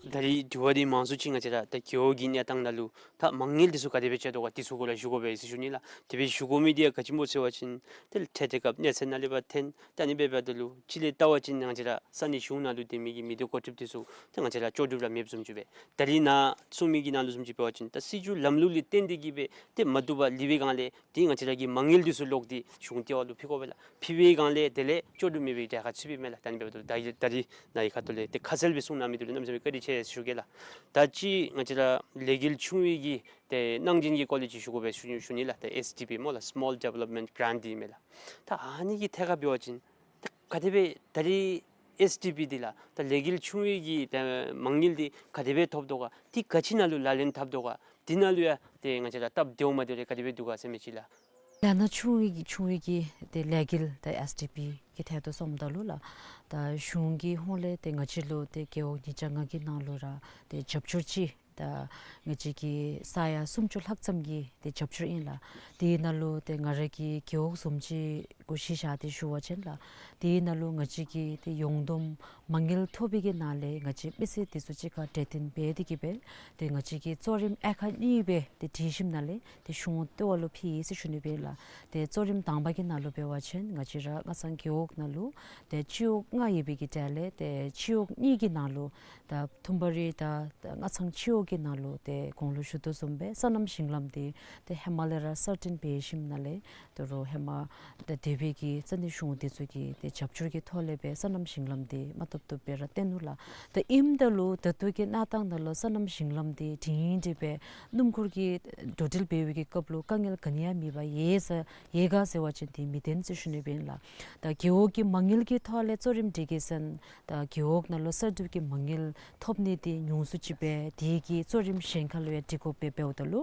ད་རིས་དྲི་བ་འདི་མང་སུ་ཅིག་ང་བཅས་ར་ད་རྒེད་འོག་གི་གནས་སྟངས་ནང་ལུ་ད་མ་དངུལ་འདི་ཚུ་ག་དེ་སྦེ་སྤྱོད་དོ་ག་འདི་ཚུ་གུ་ར་ཞུ་དགོ་པས་ཟེར་ཞུ་ནི་ལགས། དེ་སྦེ་ཞུ་དགོ་མི་འདི་ཡང་ག་ཅི་སྨོ་ཟེར་བ་ཅིན་ཏེ་འཕྲལ་འཕྲལ་སྐབས་གནས་ཚད་ནང་ལས་ཕར་འཐོན་ད་ཨ་ནི་སྦེ་འབདཝ་ད་ལུ་སྤྱིར་ལས་བལྟ་བ་ཅིན་ང་བཅས་ར་ས་གནས་གཞུང་ནང་ལུ་སྡོད་མི་གི་མི་སྡེ་འགོ་ཁྲིདཔ་འདི་ཚུ་ཏེ་ང་བཅས་ར་ལྕོགས་གྲུབ་ར་མེདཔ་བཟུམ་ཅིག་སྦེ། ད་རིས་ནཱ་གསུང་མི་གི་ནང་ལུ་བཟུམ་ཅིག་འབད་བ་ཅིན་ད་སྲིད་བྱུས་ལམ་ལུགས་ལས་བརྟེན་ཏེ་གིས་སྦེ་ཏེ་མ་བཏུབ་པར་ལུས་པའི་སྒང་ལས་ཏེ་ང་བཅས་ར་གི་མ་དངུལ་འདི་ཚུ་ལོག་སྟེ་གཞུང་ལྟེ་བ་ལུ་ཕུལ་དགོ་པས་ལགས། ཕུལ་བའི་སྒང་ལས་དེ་ལས་ལྕོགས་གྲུབ་མེད་པའི་གྲལ་ཁར་ཚུད་པས་མས་ལགས། ད་ཨ་ནི་འབདཝ་ད་ད་རིས་ད་རིས་ནཱ་གི་ཁ་ཐུག་ལས་ཏེ་ཁ་གསལ་སྦེ་གསུང་གནང་མི་འདི་ལུ་གནམ་མེད་ས་མེད་བཀའ་དྲིན་ཆེ་ཟེར་ཞུ་གེ་ལགས། ད་ཅི་ང་བཅས་ར་ལས་འགུལ་ཆུང་བའི་གི་ཏེ་གནང་སྦྱིན་གྱི་སྐོར་ལས་ཅིག་ཞུ་དགོ་པས་ཞུ་ཞུ་ནི་ལགས། ཏེ་ཨེསི་ཌི་པི་སྨོ་ལགས། Small Development Grant འདི་མས་ལགས། ད་ཨ་ནི་གི་ཐད་ཁར་འབད་བ་ཅིན་ད་ག་དེ་སྦེ་ད་རིས་ཨེསི་ཌི་པི་འདི་ལགས་ད་ལས་འགུལ་ཆུང་བའི་གི་ད་མ་དངུལ་འདི་ག་དེ་སྦེ་ཐོབ་དོ་ག་འདི་ག་ཅི་ནང་ལུ་ལག་ལེན་འཐབ་དོ་ག་འདི་ནང་ལུ་ཡང་ཏེ་ང་བཅས་ར་སྟབས་བདེཝ་མ་བདེཝ་རེ་ག་དེ་སྦེ་འདུག་ག་ཟེར་མི་ཅིག་ལགས། ལས་སྣ་ཆུང་བའི་གི་ཆུང་བའི་གི་ཏེ་ལས་འགུལ་ད་ཨེསི་ཌི་པི་གི་ཐད་དུ་སོངམ་ད་ལུ་ལགས་ད་གཞུང་གི་ཧོངས་ལས་ཏེ་ང་བཅས་ལུ་ཏེ་རྒེད་འོག་ཉིས་བརྒྱ་ལྔ་གི་ནང་ལུ་ར་ཏེ་རྒྱབ་སྐྱོར་ཅིག་ད་ང་བཅས་ཀྱི་ས་ཡ་སུམ་ཅུ་ལྷག་ཙམ་གྱི་ཏེ་རྒྱབ་སྐྱོར་ཨིན་ལགས། དེ་ནང་ལུ་ཏེ་ང་ར་གི་རྒེད་འོག་བཟུམ་ཅིག་གུ་གཞི་བཞག་སྟེ་ཞུ་བ་ཅིན་ལགས། དེ་ནང་ལུ་ང་བཅས་ཀྱིས་ཏེ་ཡོངས་བསྡོམས་མ་དངུལ་ཐོབ་པའི་གི་ནང་ལས་ང་བཅས་མི་སེར་དེ་ཚུ་གཅིག་ཁར་གྲོས་བསྟུན་འབད་དེ་གིས་སྦེ་ཏེ་ང་བཅས་ཀྱིས་གཙོ་རིམ་དབྱེ་ཁག་གཉིས་སྦེ་ཏེ་སྒྲིག་ཞིནམ་ལས་ཏེ་གཞུང་ལྟེ་བ་ལུ་ཕུལ་ཡི་ཟེར་ཞུ་ནི་སྦེ་ཨིན་ལགས། ཏེ་གཙོ་རིམ་དང་པ་གི་ནང་ལུ་འབད་བ་ཅིན་ང་བཅས་ར་སྔ་ཚང་རྒེད་འོག་ནང་ལུ་ཏེ་སྤྱི་འོག་ལྔ་ཡོད་པའི་གི་གྲས་ལས་ཏེ་སྤྱི་འོག་གཉིས་ཀྱི་ནང་ལུ་ད་ཐུམ་པ་རི་དང་ད་སྔ་ཚང་སྤྱི་འོག་གི་ནང་ལུ་ཏེ་གོང་ལུ་ཞུ་དོ་བཟུམ་སྦེ་སོ་ནམ་ཞིང་ལམ་འདི་ཏེ་ཧེ་མ་ལས་ར་གསར་བཏོན་འབད་ཞིནམ་ལས་ད་རུང་ཧེ་མ་ད་སྡོད་པའི་གི་ས་གནས་གཞུང་འདི་ཚུ་གི་ཏེ་རྒྱབ་སྐྱོར་གྱི་ཐོག་ལས་སྦེ་སོ་ནམ་ཞིང་ལམ་འདི་མ་བཏུབ་བཏུབ་སྦེ་ར་བཏོན་ནུག་ལགས། ད་ཨིནམ་ད་ལུ་ད་ལྟོ་གི་གནས་སྟངས་ནང་ལུ་སོ་ནམ་ཞིང་ལམ་འདི་སྒྲིང་སྒྲི་སྦེ་སྣུམ་འཁོར་གྱི་འགྲོ་འགྲུལ་འབད་བའི་གི་སྐབས་ལུ་དཀའ་ངལ་ག་ནི་ཡང་མེད་པར་ཡོད་ས་ཡོད་ག་ཟེར་བ་ཅིན་དེ་མི་བདེན་ཟེར་ཞུ་ནི་སྦེ་ཨིན་ལགས། ད་རྒེད་འོག་གི་མ་དངུལ་གྱི་ཐོག་ལས་གཙོ་རིམ་སྒྲིག་གེ་ཟེར་ན་ད་རྒེད་འོག་ནང་ལུ་གསར་སྒྲུབ་ཀྱི་མ་དངུལ་ཐོབ་ནི་འདི་ཉུང་སུ་ཅིག་སྦེ་དེ་གི་གཙོ་རིམ་གཞན་ཁར་ལུ་ཡང་སྒྲིག་དགོ་པས། འབདཝ་ད་ལུ་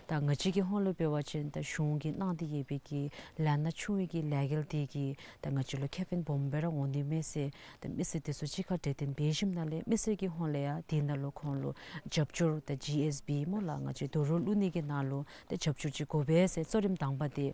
ད་ང་བཅས་ཀྱི་ཧོངས་ལུ་འབད་བ་ཅིན་ད་གཞུང་གིས་གནང་སྟེ་ཡོད་པའི་གི་ལས་སྣ་ཆུང་བའི་གི་ལས་འགུལ་འདི་གིས་ད་ང་བཅས་ལུ་ཁེ་ཕན་སྦོམ་སྦེ་ར་འོང་ནི་མས་ཟེར་ད་མི་སེར་དེ་ཚུ་གཅིག་ཁར་གྲོས་བསྟུན་འབད་ཞིནམ་ལས་མི་སེར་གྱི་ཧོངས་ལས་ཡང་དེ་ནང་ལུ་ཁོང་ལུ་རྒྱབ་སྐྱོར་ད་ཇི་ཨེསི་བི་སྨོ་ལགས་ང་བཅས་རྡོ་རོགས་བླུག་ནི་གི་ནང་ལུ་ད་རྒྱབ་སྐྱོར་ཅིག་དགོ་པས་ཟེར་གཙོ་རིམ་དང་པ་འདི་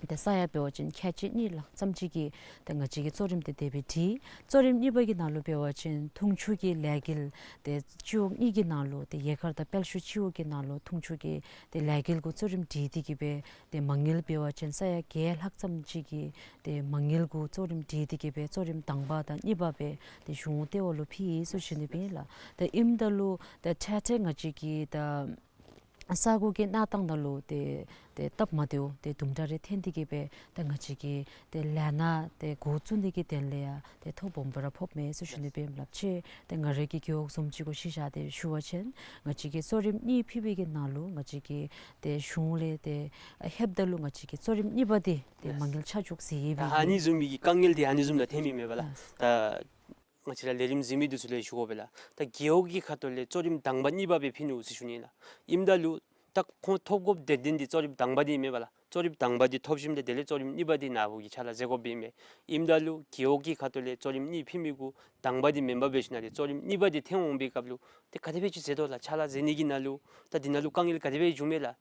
ཏེ་ས་ཡ་འབད་བ་ཅིན་ཁལ་གཅིག་གཉིས་ལྷག་ཙམ་ཅིག་གི་ཏེ་ང་བཅས་ཀྱིས་གཙོ་རིམ་འདི་དེ་སྦེ་སྒྲིག། གཙོ་རིམ་གཉིས་པ་གི་ནང་ལུ་འབད་བ་ཅིན་འཐུང་ཆུ་གི་ལས་འགུལ་ཏེ་སྤྱི་འོག་གཉིས་ཀྱི་ནང་ལུ་ཏེ་ཡོད་ཁར་དང་དཔལ་ཤུལ་སྤྱི་འོག་གི་ནང་ལུ་འཐུང་ཆུ་གི་ཏེ་ལས་འགུལ་གུ་གཙོ་རིམ་སྒྲིག་སྟེ་གིས་སྦེ་ཏེ་མ་དངུལ་འབད་བ་ཅིན་ས་ཡ་བརྒྱད་ལྷག་ཙམ་ཅིག་གི་ཏེ་མ་དངུལ་གུ་གཙོ་རིམ་སྒྲིག་སྟེ་གིས་སྦེ་གཙོ་རིམ་དང་པ་དང་གཉིས་པ་སྦེ་ཏེ་གཞུང་ལྟེ་བ་ལུ་ཕུལ་ཡི་ཟེར་ཞུ་ནི་སྦེ་ཨིན་ལགས། ཏེ་ཨིནམ་ད་ལུ་ཏེ་འཕྲལ་འཕྲལ་ང་བཅས་ཀྱི་ད་ས་གོ་གི་གནས་སྟངས་ནང་ལུ་ཏེ་ཏེ་སྟབས་མ་བདེཝ་ཏེ་དུམ་གྲ་རེ་ཐོན་ཏེ་གིས་སྦེ་ཏེ་ང་བཅས་ཀྱིས་ཏེ་ལས་སྣ་ཏེ་འགོ་བཙུགས་ནི་གི་དོན་ལས་ཡང་ཏེ་ཐོ་སྦོམ་སྦེ་ར་ཕོགཔ་མས་ཟེར་ཞུ་ནི་སྦེ་ཨིན་ལགས། ཏེ་ང་རའི་གི་རྒེད་འོག་བཟུམ་ཅིག་གུ་གཞི་བཞག་སྟེ་ཞུ་བ་ཅིན་ང་བཅས་ཀྱིས་གཙོ་རིམ་གཉིས་ཕུལ་བའི་གི་ནང་ལུ་ང་བཅས་ཀྱིས་ཏེ་གཞུང་ལས་ཏེ་ལྷོདཔ་ད་ལུ་ང་བཅས་ཀྱིས་གཙོ་རིམ་གཉིས་པ་འདི་ཏེ་མ་དངུལ་ཆ་འཇོག་ཟེར་ཡོད་པའི་ཨ་ནི་བཟུམ་མའི་གི་དཀའ་ངལ་འདི་ཨ་ནི་བཟུམ་ལུ་ཐོན་མི་མས་པ་ལགས། ལགས། ད་ང་བཅས་ར་ལས་རིམ་གཟིགས་མི་འདི་ཚུ་ལུ་ཞུ་དགོ་པས་ལགས། ད་རྒེད་འོག་གི་ཁ་ཐུག་ལས་གཙོ་རིམ་དང་པ་གཉིས་པ་སྦེ་ཕུལ་ནུག་ཟེར་ཞུ་ནི་ལགས། ཨིནམ་ད་ལུ་ད་ཁོང་ཐོབ་དགོཔ་དོན་ལྡན་འདི་གཙོ་རིམ་དང་པ་འདི་མས་པ་ལགས། གཙོ་རིམ་དང་པ་འདི་ཐོབ་ཞིནམ་ལས་དེ་ལས་གཙོ་རིམ་གཉིས་པ་འདི་ནཱ་བུ་གི་ཕྱག་ལཱ་མཛད་དགོཔ་ཨིན་མས། ཨིནམ་ད་ལུ་རྒེད་འོག་གི་ཁ་ཐུག་ལས་གཙོ་རིམ་གཉིས་ཕུལ་མི་གུ་དང་པ་འདི་མེན་པར་འབད་ཞིནམ་ལས་གཙོ་རིམ་གཉིས་པ་འདི་ཐོན་འོང་པའི་སྐབས་ལུ་ཏེ་ག་དེ་སྦེ་ཅིག་མཛད་དོ་ལགས། ཕྱག་ལཱ་མཛད་ནི་གི་ནང་ལུ་ད་འདི་ནང་ལུ་དཀའ་ངལ་ག་དེ་སྦེ་བྱུངམ་མས་ལགས།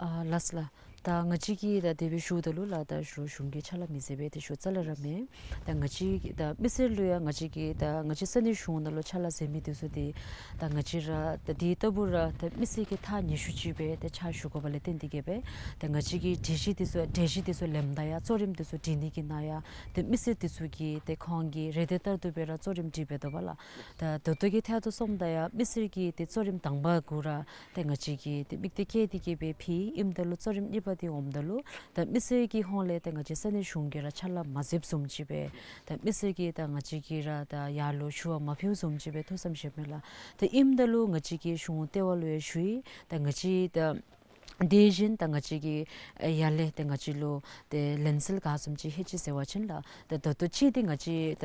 ཨ་ལགས་ལགས། ད་ང་བཅས་ཀྱིས་ད་དེ་སྦེ་ཞུཝ་ད་ལུ་ལགས་ད་ཞུ་གཞུང་གིས་ཕྱག་ལཱ་མི་མཛད་པས་ཏེ་ཞུ་རྩ་ལས་ར་མེན། ད་ང་བཅས་ཀྱིས་ད་མི་སེར་ལུ་ཡང་ང་བཅས་ཀྱིས་ད་ང་བཅས་ས་གནས་གཞུང་ནང་ལུ་ཕྱག་ལཱ་མཛད་མི་འདི་ཚུ་འདི་ད་ང་བཅས་ར་ད་དེ་ལྟ་བུ་ར་ད་མི་སེར་གྱི་ཐག་ཉེ་ཤོས་ཅིག་སྦེ་ད་ཕྱག་ཞུ་དགོཔ་ལས་བརྟེན་ཏེ་གིས་སྦེ་ད་ང་བཅས་ཀྱིས་གྲོས་གཞི་འདི་ཚུ་གྲོས་གཞི་འདི་ཚུ་ལེནམ་ད་ཡང་གཙོ་རིམ་འདི་ཚུ་སྒྲིག་ནི་གི་ནང་ཡང་ད་མི་སེར་འདི་ཚུ་གིས་ད་ཁོང་གི་རེ་འདོད་ལྟར་དུ་སྦེ་ར་གཙོ་རིམ་སྒྲིག་སྦེ་དོ་བ་ལགས། ད་ད་ལྟོ་གི་ཐད་དུ་སོངམ་ད་ཡང་མི་སེར་གྱིས་ད་གཙོ་རིམ་དང་པ་གུ་ར་ད་ང་བཅས་ཀྱིས་ད་དམིགས་གཏད་བསྐྱེད་དེ་གིས་སྦེ་ཕུལ་ཡི། ཨིནམ་ད་ལུ་གཙོ་རིམ་གཉིས་པ་འདི་འོངམ་ད་ལུ་ད་མི་སེར་གྱི་ཧོངས་ལས་ད་ང་བཅས་ས་གནས་གཞུང་གིས་ར་ཕྱག་ལཱ་མ་མཛདཔ་བཟུམ་ཅིག་སྦེ་ད་མི་སེར་གྱིས་ད་ང་བཅས་ཀྱིས་ར་ད་ཡར་ལུ་ཞུ་བ་མ་ཕུལཝ་བཟུམ་ཅིག་སྦེ་ཐུགས་བསམ་བཞེསཔ་མས་ལགས། ད་ཨིནམ་ད་ལུ་ང་བཅས་ཀྱིས་གཞུང་ལྟེ་བ་ལུ་ཡང་ཞུ་ཡི། ད་ང་བཅས་ད་དེ་བཞིན་ད་ང་བཅས་ཀྱིས་ཨེ་ཡར་ལས་ད་ང་བཅས་ལུ་ད་ལན་གསལ་ག་བཟུམ་ཅིག་ལྷོད་ཅི་ཟེར་བ་ཅིན་ལགས། ད་ད་ལྟོ་ཅིག་ད་ང་བཅས་ད་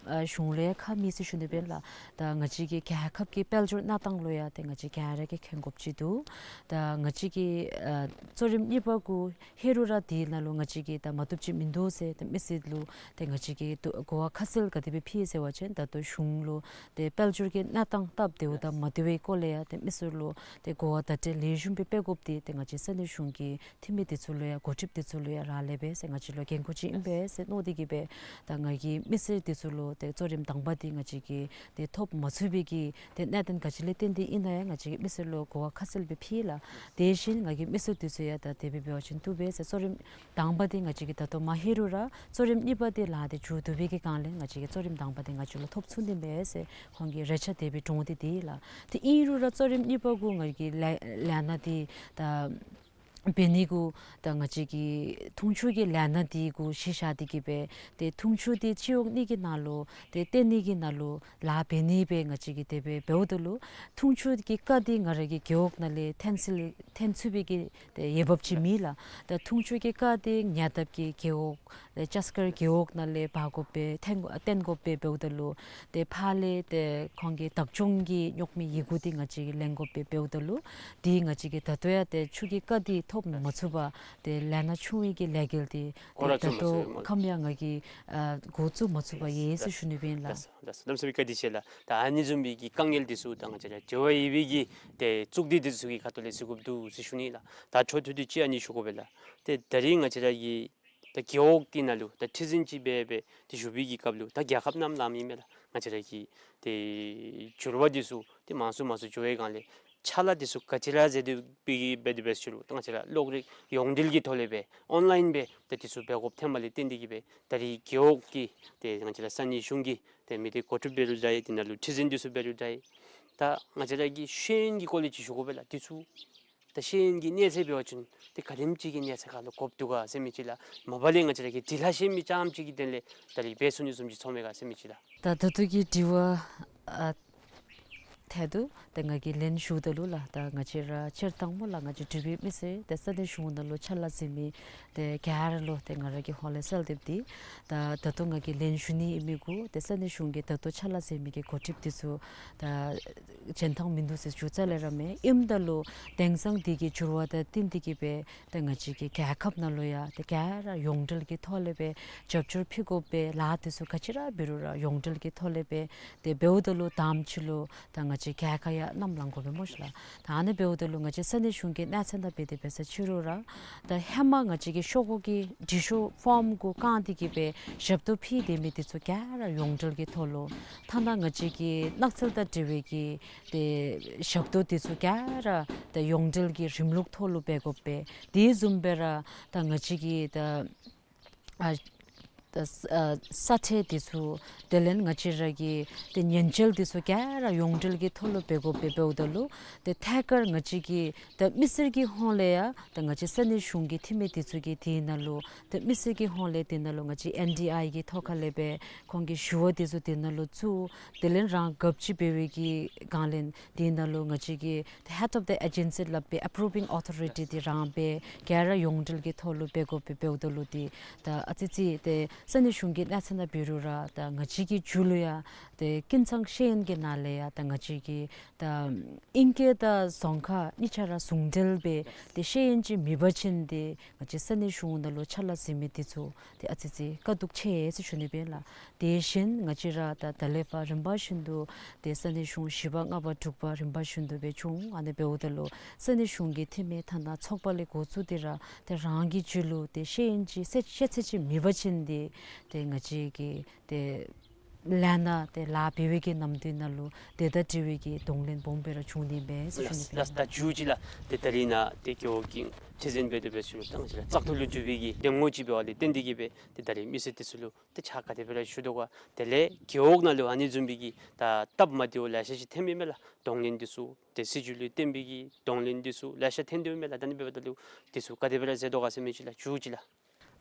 ཨ་གཞུང་ལུ་ཡང་ཁ་མེད་ཟེར་ཞུ་ནི་མེན་ལགས། ད་ང་བཅས་ཀྱི་རྒྱལ་ཁབ་ཀྱི་དཔལ་འབྱོར་གནས་སྟངས་ལུ་ཡང་ད་ང་བཅས་ག་ར་གིས་མཁྱེན་དགོཔ་ཅིག་འདུག། ད་ང་བཅས་ཀྱི་ཨ་གཙོ་རིམ་གཉིས་པ་གུ་ལྷོད་རུང་ར་དེ་ནང་ལུ་ང་བཅས་ཀྱིས་ད་མ་བཏུབ་ཅིག་མིན་འདུག་ཟེར་ད་མི་སེར་ལུ་ད་ང་བཅས་ཀྱིས་ད་གོ་བ་ཁ་གསལ་ག་དེ་སྦེ་ཕུལ་ཟེར་བ་ཅིན་ད་ལྟོ་གཞུང་ལུ་ད་དཔལ་འབྱོར་གྱི་གནས་སྟངས་སྟབས་བདེཝ་དང་མ་བདེ་བའི་སྐོར་ལས་ཡང་ད་མི་སེར་ལུ་ད་གོ་བ་བརྡ་སྤྲོད་ལེགས་ཤོམ་སྦེ་འབད་དགོཔ་འདི་ད་ང་བཅས་ས་གནས་གཞུང་གི་འཐུས་མི་འདི་ཚུ་ལུ་ཡང་འགོ་ཁྲིདཔ་འདི་ཚུ་ལུ་ཡང་རག་ལས་པས་ཟེར་ང་བཅས་ལུ་འགན་ཁུར་ཅིག་ཨིན་པས་ཟེར་མནོ་སྟེ་གིས་སྦེ་ད་ང་གིས་མི་སེར་འདི་ཚུ་ལུ་ད་གཙོ་རིམ་དང་པ་འདི་ང་བཅས་ཀྱིས་ད་ཐོབ་མ་ཚུགས་པའི་གི་ད་གནད་དོན་ག་ཅི་ལས་བརྟེན་ཏེ་ཨིན་ན་ཡང་ང་བཅས་ཀྱིས་མི་སེར་ལུ་གོ་བ་ཁ་གསལ་སྦེ་ཕུལ་ལགས། དེ་བཞིན་ང་གིས་མི་སེར་འདི་ཚུ་ཡང་ད་དེ་སྦེ་འབད་བ་ཅིན་བཏུབ་པས་ཟེར། གཙོ་རིམ་དང་པ་འདི་ང་བཅས་ཀྱིས་ད་ལྟོ་མ་ལྷོད་རུང་ར་གཙོ་རིམ་གཉིས་པ་འདི་ལཱ་འདི་མཇུག་བསྡུ་བའི་གི་སྒང་ལས་ང་བཅས་ཀྱིས་གཙོ་རིམ་དང་པ་འདི་ང་བཅས་ལུ་ཐོབ་ཚུགས་ནི་མས་ཟེར་ཁོང་གིས་རེ་ཆ་དེ་སྦེ་བཀྲོངས་ཏེ་ཏེ་ལགས། ཏེ་ཨིན་རུང་ར་གཙོ་རིམ་གཉིས་པ་གུ་ང་གིས་ལས་ལས་སྣ་འདི་ད་འབད་ནི་གུ་ད་ང་བཅས་ཀྱིས་འཐུང་ཆུ་གི་ལས་སྣ་འདི་གུ་གཞི་བཞག་སྟེ་གིས་སྦེ་ཏེ་འཐུང་ཆུ་འདི་སྤྱི་འོག་གཉིས་ཀྱི་ནང་ལུ་ཏེ་བཏོན་ནི་གི་ནང་ལུ་ལཱ་འབད་ནི་སྦེ་ང་བཅས་ཀྱིས་དེ་སྦེ་འབདཝ་ད་ལུ་འཐུང་ཆུ་གི་རྐ་འདི་ང་ར་གི་རྒེད་འོག་ནང་ལས་འཐོན་སྲིད་འཐོན་ཚུགས་པའི་གི་ཏེ་འོས་འབབ་ཅིག་མེད་ལགས། ད་འཐུང་ཆུ་གི་རྐ་འདི་ཉེ་འདབས་ཀྱི་རྒེད་འོག་ལས་ལྕགས་མཁར་རྒེད་འོག་ནང་ལས་འབག་དགོ་པའི་འཐོན་འཐོན་དགོ་པའི་འབདཝ་ད་ལུ་ཏེ་ཕར་ལས་ཏེ་ཁོང་གི་བདག་སྐྱོང་གི་རྙོག་མའི་ཡི་གུ་འདི་ང་བཅས་ཀྱིས་ལེན་དགོ་པའི་འབདཝ་ད་ལུ་ཏེ་ང་བཅས་ཀྱིས་ད་ལྟོ་ཡང་ཏེ་ཆུ་གི་རྐ་འདི་ཐོབ་མ་ཚུགས་པར་ཏེ་ལས་སྣ་ཆུང་བའི་གི་ལས་འགུལ་འདི་འགོ་ཏེ་ར་ད་བཙུགས་མ་ལྟོ་ཚུགས་པས། ཁམས་ཡང་ང་གིས་ཨ་འགོ་བཙུགས་མ་ཚུགས་པར་ཡོད་ཟེར་ཞུ་ནི་ཨིན་ལགས། ལགས་སོ། གནམ་མེད་ས་མེད་བཀའ་དྲིན་ཆེ་ལགས། ད་ཨ་ནི་བཟུམ་མའི་གི་དཀའ་ངལ་འདི་ཚུ་ད་ང་བཅས་ར་འབྲེལ་བ་ཡོད་པའི་གི་ཏེ་གཙུག་སྡེ་འདི་ཚུ་གི་ཁ་ཐུག་ལས་གཟིགས་དགོཔ་འདུག་ཟེར་ཞུ་ནི་ལགས། ད་འཕྲོ་མཐུད་དེ་ཅིག་ཨ་ནི་ཞུ་དགོ་པས་ལགས། ཏེ་ད་རིས་ང་བཅས་ར་གི་ད་རྒེད་འོག་འདི་ནང་ལུ་ད་ཁྲི་འཛིན་ཅིག་འབད་འབད་དེ་བཞུགས་པའི་གི་སྐབས་ལུ་ད་རྒྱལ་ཁབ་ནང་ལུ་ཨིན་མས་ལགས། ང་བཅས་ར་གི་ཏེ་འགྱུར་བ་འདི་ཚུ་ཏེ་མང་སུ་མང་སུ་འགྱོ་བའི་སྒང་ལས་ཕྱག་ལཱ་འདི་ཚུ་ག་ཅི་ར་མཛད་དེ་འབད་འབད་དེ་འབད་ཞུ་རུང་ད་ང་བཅས་ར་གློག་རིག་ཡོངས་འབྲེལ་གྱི་ཐོག་ལས་སྦེ་ཨོན་ལཱའིན་སྦེ་ད་འདི་ཚུ་འབད་དགོཔ་ཐོནམ་ལས་བརྟེན་ཏེ་གིས་སྦེ་ད་རིས་རྒེད་འོག་གི་ཏེ་ང་བཅས་ར་ས་གནས་གཞུང་གི་ཏེ་མི་སྡེ་འགོ་ཁྲིདཔ་འབད་རུང་འདྲ་ཡི། དེ་ནང་ལུ་ཁྲི་འཛིན་འདི་ཚུ་འབད་རུང་འདྲ་ཡི། ད་ང་བཅས་ར་གི་ཤེས་ཡོན་གྱི་སྐོར་ལས་ཅིག་ཞུ་དགོ་པས་ལགས། འདི་ཚུ་ད་ཤེས་ཡོན་གྱི་གནས་ཚད་འབད་བ་ཅིན་ཏེ་ག་དེམ་ཅིག་གི་གནས་ཚད་ཁར་ལུ་དགོཔ་འདུག་ག་ཟེར་མི་ཅིག་ལགས། མ་པ་ལས་ང་བཅས་ར་གི་འབྲི་ལྷག་ཤེས་མི་རྐྱངམ་ཅིག་གི་དོན་ལས་ད་རིས་འབད་ཚུགས་ནི་བཟུམ་ཅིག་ཚོརཝ་མས་ག་ཟེར་མི་ཅིག་ལགས། ད་ད་ལྟོ་གི་དྲི་བ་ཨ་ཐད་དུ་ཏེ་ང་གིས་ལན་ཞུཝ་ད་ལུ་ལགས། ད་ང་བཅས་ར་སྤྱིར་བཏང་སྨོ་ལགས། ང་བཅས་འབྲུག་པའི་མི་སེར་ཏེ་ས་གནས་གཞུང་ནང་ལུ་ཕྱག་ལཱ་མཛད་མི་ཏེ་ག་ར་ལུ་ཏེ་ང་ར་གི་ཧོངས་ལས་གསོལ་འདེབས་འདི་ད་ད་ལྟོ་ང་གིས་ལན་ཞུ་ནི་ཨིན་མི་གུ་ཏེ་ས་གནས་གཞུང་གི་ད་ལྟོ་ཕྱག་ལཱ་མཛད་མི་གི་འགོ་ཁྲིདཔ་འདི་ཚུ་ད་འཇོན་ཐང་མིན་འདུག་ཟེར་ཞུ་རྩ་ལས་ར་མེན། ཨིནམ་ད་ལུ་དེང་སང་འདི་གི་འགྱུར་བ་དང་བསྟུན་ཏེ་གིས་སྦེ་ཏེ་ང་བཅས་ཀྱི་རྒྱལ་ཁབ་ནང་ལུ་ཡང་ཏེ་ག་ར་ཡོངས་འབྲེལ་གྱི་ཐོག་ལས་སྦེ་རྒྱབ་སྐྱོར་ཕུལ་དགོ་པའི་ལཱ་འདི་ཚུ་ག་ཅི་ར་འབད་རུང་ར་ཡོངས་འབྲེལ་གྱི་ཐོག་ལས་སྦེ་ཏེ་འབདཝ་ད་ལུ་དང་པ་ཅིག་ལུ་ད་ང་བཅས་རྒྱལ་ཁ་ཡང་བསྣམས་ལང་དགོ་པས་སྨོ་ཤིག་ལགས། ད་ཨ་ནི་འབདཝ་ད་ལུ་ང་བཅས་ས་གནས་གཞུང་གི་གནས་ཚད་ནང་འབད་དེ་འབད་ས་ཅིག་རུང་ར་ད་ཧེ་མ་ང་བཅས་ཀྱི་ཤོག་གུ་གི་འབྲི་ཤོག་ཕོརམ་གུ་བཀང་སྟེ་གིས་སྦེ་ཞབས་ཏོག་ཕུལ་སྡོད་མི་འདི་ཚུ་ག་ར་ཡོངས་འབྲེལ་གྱི་ཐོག་ལུ་ཐ་ན་ང་བཅས་ཀྱི་ནགས་ཚལ་དང་འབྲེལ་བའི་གི་ཏེ་ཞབས་ཏོག་འདི་ཚུ་ག་ར་ཏེ་ཡོངས་འབྲེལ་གྱི་རིམ་ལུགས་ཐོག་ལུ་འབད་དགོ་པས། དེ་བཟུམ་སྦེ་ར་ད་ང་བཅས་ཀྱི་ད་ཨ་ད་ཨ་ས་ཁྲལ་འདི་ཚུ་དེ་ལས་ང་བཅས་ར་གི་ཏེ་ཉེན་བཅོལ་འདི་ཚུ་ག་ར་ཡོངས་འབྲེལ་གྱི་ཐོག་ལུ་འབད་དགོ་པས། འབདཝ་ད་ལུ་ཏེ་ཐད་ཀར་ང་བཅས་ཀྱི་ད་མི་སེར་གྱི་ཧོངས་ལས་ཡང་ད་ང་བཅས་ས་གནས་གཞུང་གི་འཐུས་མི་འདི་ཚུ་གིས་དེ་ནང་ལུ་ཏེ་མི་སེར་གྱི་ཧོངས་ལས་དེ་ནང་ལུ་ང་བཅས་ཨེན་ཌི་ཨའི་གི་ཐོག་ཁ་ལས་སྦེ་ཁོང་གི་ཞུ་བ་འདི་ཚུ་དེ་ནང་ལུ་བཙུགས། དེ་ལས་རང་གབ་ཅིག་འབད་བའི་གི་སྒང་ལས་དེ་ནང་ལུ་ང་བཅས་ཀྱི་ད་ཧེཌ་ཨོཕ་ཌི་ཨེ་ཇེན་སི་སླབ་པའི་ཨེ་པྲུ་བིང་ཨོ་ཐོ་རི་ཊི་འདི་རང་སྦེ་ག་ར་ཡོངས་འབྲེལ་གྱི་ཐོག་ལུ་འབད་དགོ་པས། འབདཝ་ད་ལུ་ཏེ་ད་ཨ་ཙི་ཅིག་ཏེ་ ས་གནས་གཞུང་གི་གནས་ཚད་ནང་འབད་རུང་ར་ད་ང་བཅས་ཀྱི་མཇུག་ལུ་ཡང་ཏེ་ཀུན་ཚང་ཤེས་ཡོན་གྱི་ནང་ལས་ཡང་ད་ང་བཅས་ཀྱི་ད་ཨིང་སྐད་དང་རྫོང་ཁ་གཉིས་ཆ་ར་ཟུང་འབྲེལ་སྦེ་ཏེ་ཤེས་ཡོན་ཅིག་མེད་པ་ཅིན་ཏེ་ང་བཅས་ས་གནས་གཞུང་ནང་ལུ་ཕྱག་ལཱ་མཛད་མི་འདི་ཚུ་ཏེ་ཨ་ཙི་ཅིག་དཀའ་སྡུག་ཆེ་ཟེར་ཞུ་ནི་སྦེ་ལགས། དེ་བཞིན་ང་བཅས་ར་ད་ད་ལས་ཕར་རིམ་པ་བཞིན་དུ་ཏེ་ས་གནས་གཞུང་བཞི་པ་ལྔ་པ་དྲུག་པ་རིམ་པ་བཞིན་དུ་སྦེ་བྱུང་། ཨ་ནི་འབདཝ་ད་ལུ་ས་གནས་གཞུང་གི་འཐུས་མི་ཐ་ན་ཚོགས་པ་ལས་འགོ་བཙུགས་ཏེ་ར་ཏེ་རང་གི་རྒྱུད་ལུ་ཏེ་ཤེས་ཡོན་ཅིག་ཤེས་ཤེས་ཚད་ཅིག་མེད་པ་ཅིན་ཏེ་ཏེ་ང་བཅས་ཀྱི་ཏེ་ལས་སྣ་ཏེ་ལཱ་འབད་བའི་གི་ནམ་དུས་ནང་ལུ་དེ་དང་འབྲེལ་བའི་གི་གདོང་ལེན་སྦོམ་སྦེ་ར་བྱུང་ནི་མས་ཟེར་ཞུ་ནི་སྦེ། ལགས་ལགས། ད་མཇུག་ཅིག་ལགས། ཏེ་ད་རིས་ནཱ་ཏེ་རྒེད་འོག་གི་ཁྲི་འཛིན་འབད་དེ་འབད་ཚུ་ལུ་ད་ང་བཅས་ར་བཙག་འཐུ་ལུ་འཛུལ་བའི་གི་གདམ་ངོ་ཅིག་འབད་བ་ལས་བརྟེན་ཏེ་གིས་སྦེ་ཏེ་ད་རིས་མི་སེར་འདི་ཚུ་ལུ་ཏེ་ཕྱག་ག་དེ་སྦེ་ར་ཞུ་དོ་ག། དེ་ལས་རྒེད་འོག་ནང་ལུ་ཨ་ནི་བཟུམ་སྦེ་གི་ད་སྟབས་མ་བདེཝ་ལེ་ཤ་ཅིག་ཐོནམ་ཨིན་མས་ལགས། གདོང་ལེན་འདི་ཚུ་ཏེ་སྲིད་བྱུས་ལུ་བརྟེན་པའི་གི་གདོང་ལེན་འདི་ཚུ་ལེ་ཤ་ཐོན་དོ་ཨིན་མས་ལགས། ད་ཨ་ནི་འབདཝ་ད་ལུ་འདི་ཚུ་ག་དེ་སྦེ་ར་མཛད་དོ་ག་ཟེར་མི་ཅིག་ལགས། མཇུག་ཅིག་ལགས།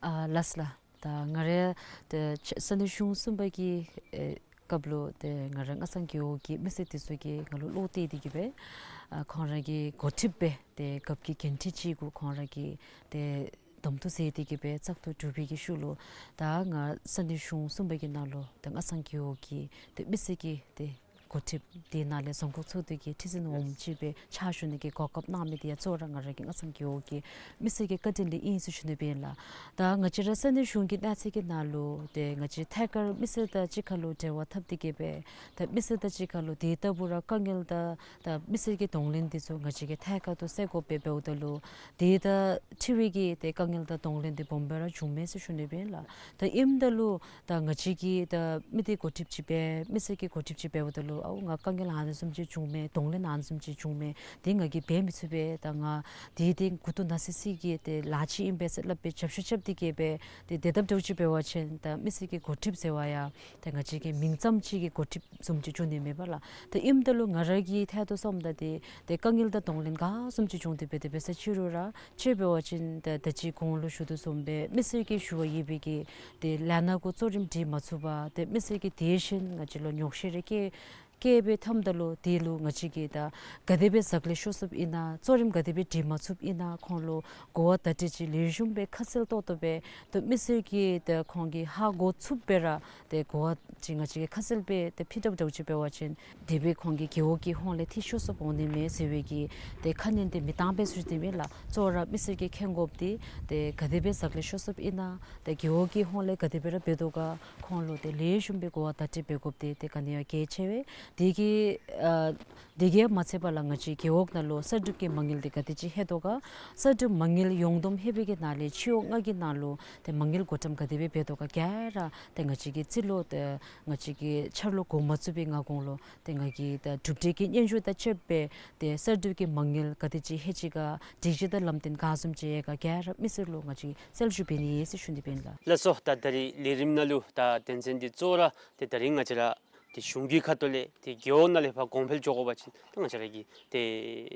ཨ་ལགས་ལགས། ད་ང་རའི་ཏེ་ས་གནས་གཞུང་གསུམ་པ་གི་ཨེ་སྐབས་ལུ་ཏེ་ང་རའི་སྔ་ཚང་རྒེད་འོག་གི་མི་སེར་འདི་ཚུ་གིས་ང་ལུ་བློ་གཏད་དེ་གིས་སྦེ་ཨ་ཁོང་ར་གི་འགོ་ཁྲིདཔ་སྦེ་ཏེ་རྒཔོ་གི་འགན་འཁྲི་ཅིག་གུ་ཁོང་ར་གིས་ཏེ་གདམ་འཐུ་མཛད་དེ་གིས་སྦེ་བཙག་འཐུ་གྲུབ་པའི་གི་ཤུལ་ལུ་ད་ང་ས་གནས་གཞུང་གསུམ་པ་གི་ནང་ལུ་ཏེ་སྔ་ཚང་རྒེད་འོག་གི་ཏེ་མི་སེར་གྱི་ཏེ་འགོ་ཁྲིདཔ་དེ་ནང་ལས་རྫོང་ཁག་ཚོགས་འདུ་གི་ཁྲི་འཛིན་འོགམ་ཅིག་སྦེ་ཕྱག་ཞུ་ནི་གི་གོ་སྐབས་གནང་མི་དེ་ཡང་གཙོ་བོ་ར་ང་ར་གི་སྔ་ཚང་རྒེད་འོག་གི་མི་སེར་གྱི་བཀའ་དྲིན་ལས་ཨིན་ཟེར་ཞུ་ནི་སྦེ་ཨིན་ལགས། ད་ང་བཅས་ར་ས་གནས་གཞུང་གི་གནས་ཚད་ཀྱི་ནང་ལུ་ཏེ་ང་བཅས་ཐད་ཀར་མི་སེར་དང་གཅིག་ཁར་ལུ་འབྲེལ་བ་འཐབ་སྟེ་གིས་སྦེ་ད་མི་སེར་དང་གཅིག་ཁར་ལུ་དེ་ལྟ་བུ་ར་དཀའ་ངལ་དང་ད་མི་སེར་གྱི་གདོང་ལེན་འདི་ཚུ་ང་བཅས་ཀྱིས་ཐད་ཀར་དུ་སེལ་དགོཔ་སྦེ་འབདཝ་ད་ལུ་དེ་དང་འཁྲིལ་བའི་གི་ཏེ་དཀའ་ངལ་དང་གདོང་ལེན་འདི་སྦོམ་སྦེ་ར་བྱུངམ་མས་ཟེར་ཞུ་ནི་སྦེ་ཨིན་ལགས། ད་ཨིནམ་ད་ལུ་ད་ང་བཅས་ཀྱིས་ད་མི་སྡེ་འགོ་ཁྲིདཔ་ཅིག་སྦེ་མི་སེར་གྱི་འགོ་ཁྲིདཔ་ཅིག་འབདཝ་ད་ལུ་ཨའུ་ང་དཀའ་ངལ་ཨ་ནི་བཟུམ་ཅིག་བྱུངམ་མས། གདོང་ལེན་ཨ་ནི་བཟུམ་ཅིག་བྱུངམ་མས། དེ་ང་གིས་འབད་མི་ཚུགས་པས། ད་ང་དེ་དེ་མགུ་ཏོ་ན་སི་སི་གི་ཏེ་ལཱ་ཅིག་ཨིན་པས་ཟེར་སླབ་སྦེ་རྒྱབ་བཤུད་རྐྱབ་སྟེ་གིས་སྦེ་ཏེ་དེ་སླབ་འདྲཝ་ཅིག་འབད་བ་ཅིན་ད་མི་སེར་གྱི་འགོ་ཁྲིདཔ་ཟེར་བ་ཡང་ཏེ་ང་བཅས་ཀྱི་མིང་ཙམ་ཅིག་གི་འགོ་ཁྲིདཔ་བཟུམ་ཅིག་འགྱོ་ནི་མས་པ་ལགས། ཏེ་ཨིནམ་ད་ལུ་ང་ར་གི་ཐད་དུ་སོངམ་ད་ཏེ་ཏེ་དཀའ་ངལ་དང་གདོང་ལེན་ག་བཟུམ་ཅིག་བྱུང་སྟེ་འབད་དེ་འབད་ས་ཅིག་རུང་ར་ཅིག་འབད་བ་ཅིན་ཏེ་ད་ཅི་གོང་ལུ་ཞུ་དོ་བཟུམ་སྦེ་མི་སེར་གྱི་ཞུ་བ་ཡོད་པའི་གི་ཏེ་ལས་སྣ་གུ་གཙོ་རིམ་སྒྲིག་མ་ཚུགས་པར་ཏེ་མི་སེར་གྱིས་དེ་བཞིན་ང་བཅས་ལུ་ཉོགས་བཤད་རེ་བཀལ་བཀལ་སྦེ་འཐབ་ད་ལུ་དེ་ལུ་ང་བཅས་ཀྱིས་ད་ག་དེ་སྦེ་ཟག་ལས་ཤོར་སོཔ་ཨིན་ན་གཙོ་རིམ་ག་དེ་སྦེ་སྒྲིག་མ་ཚུགསཔ་ཨིན་ན་ཁོང་ལུ་གོ་བ་བརྡ་སྤྲོད་ཅིག་ལེགས་ཤོམ་སྦེ་ཁ་གསལ་ཏོག་ཏོ་སྦེ་ཏེ་མི་སེར་གྱིས་ཏེ་ཁོང་གིས་ཧ་གོ་ཚུགསཔ་སྦེ་ར་ཏེ་གོ་བ་ཅིག་ང་བཅས་ཀྱིས་ཁ་གསལ་སྦེ་ཏེ་ཕུལ་ཐབས་འདྲཝ་ཅིག་འབད་བ་ཅིན་དེ་སྦེ་ཁོང་གི་རྒེད་འོག་གི་ཧོངས་ལས་ཏེ་ཤོར་སོཔ་འོང་ནི་མས་ཟེར་བའི་གི་ཏེ་ཁ་ཉན་དེ་མི་བཏང་པས་ཟེར་ཞུ་ནི་མས་ལགས། གཙོ་བོ་ར་མི་སེར་གྱིས་མཁྱེན་དགོཔ་དེ་ཏེ་ག་དེ་སྦེ་ཟག་ལས་ཤོར་སོཔ་ཨིན་ན་ཏེ་རྒེད་འོག་གི་ཧོངས་ལས་ག་དེ་སྦེ་ར་འབད་དོ་ག་ཁོང་ལུ་ཏེ་ལེགས་ཤོམ་སྦེ་གོ་བ་བརྡ་སྤྲོད་འབད་དགོཔ་དེ་ཏེ་ག་ནི་ཡང་གལ་ཆེ་བས། དེ་གིས་ཨ་དེ་གིས་མ་ཚད་པར་ལགས་ང་བཅས་རྒེད་འོག་ནང་ལུ་གསར་སྒྲུབ་ཀྱི་མ་དངུལ་དེ་ག་དེ་ཅིག་ལྷོད་དོ་ག། གསར་སྒྲུབ་མ་དངུལ་ཡོངས་བསྡོམས་ལྷོད་པའི་གི་ནང་ལས་སྤྱི་འོག་ལྔ་གི་ནང་ལུ་ཏེ་མ་དངུལ་བགོ་བཀྲམ་ག་དེ་སྦེ་འབད་དོ་ག་ག་ར་ཏེ་ང་བཅས་ཀྱིས་རྩིས་ལོ་ཏེ་ང་བཅས་ཀྱིས་འཆར་ལོ་འགོ་མ་བཙུགས་པའི་སྔ་གོང་ལུ་ཏེ་ང་གིས་ད་གྲུབ་འབྲས་ཀྱི་སྙན་ཞུ་དང་བཅསཔ་སྦེ་ཏེ་གསར་སྒྲུབ་ཀྱི་མ་དངུལ་ག་དེ་ཅིག་ལྷོད་ཅི་ག་སྒྲིག་གཞི་དང་ལམ་སྟོན་ག་བཟུམ་ཅིག་ཡོད་ག་ག་ར་མི་སེར་ལུ་ང་བཅས་གསལ་ཞུ་འབད་ནི་ཨིན་ཟེར་ཞུ་ནི་སྦེ་ཨིན་ལགས། ལགས་སོ། ད་ད་རིས་ལས་རིམ་ནང་ལུ་ད་དོན་ཚན་འདི་གཙོ་བོ་ར་ཏེ་ད་རིས་ང་བཅས་ར་ཏེ་གཞུང་གི་ཁ་ཐུག་ལས་ཏེ་རྒེད་འོག་ནང་ལས་ཕར་གོང་འཕེལ་འགྱོ་དགོ་པ་ཅིན་ཏེ་ང་བཅས་ར་གིས་ཏེ་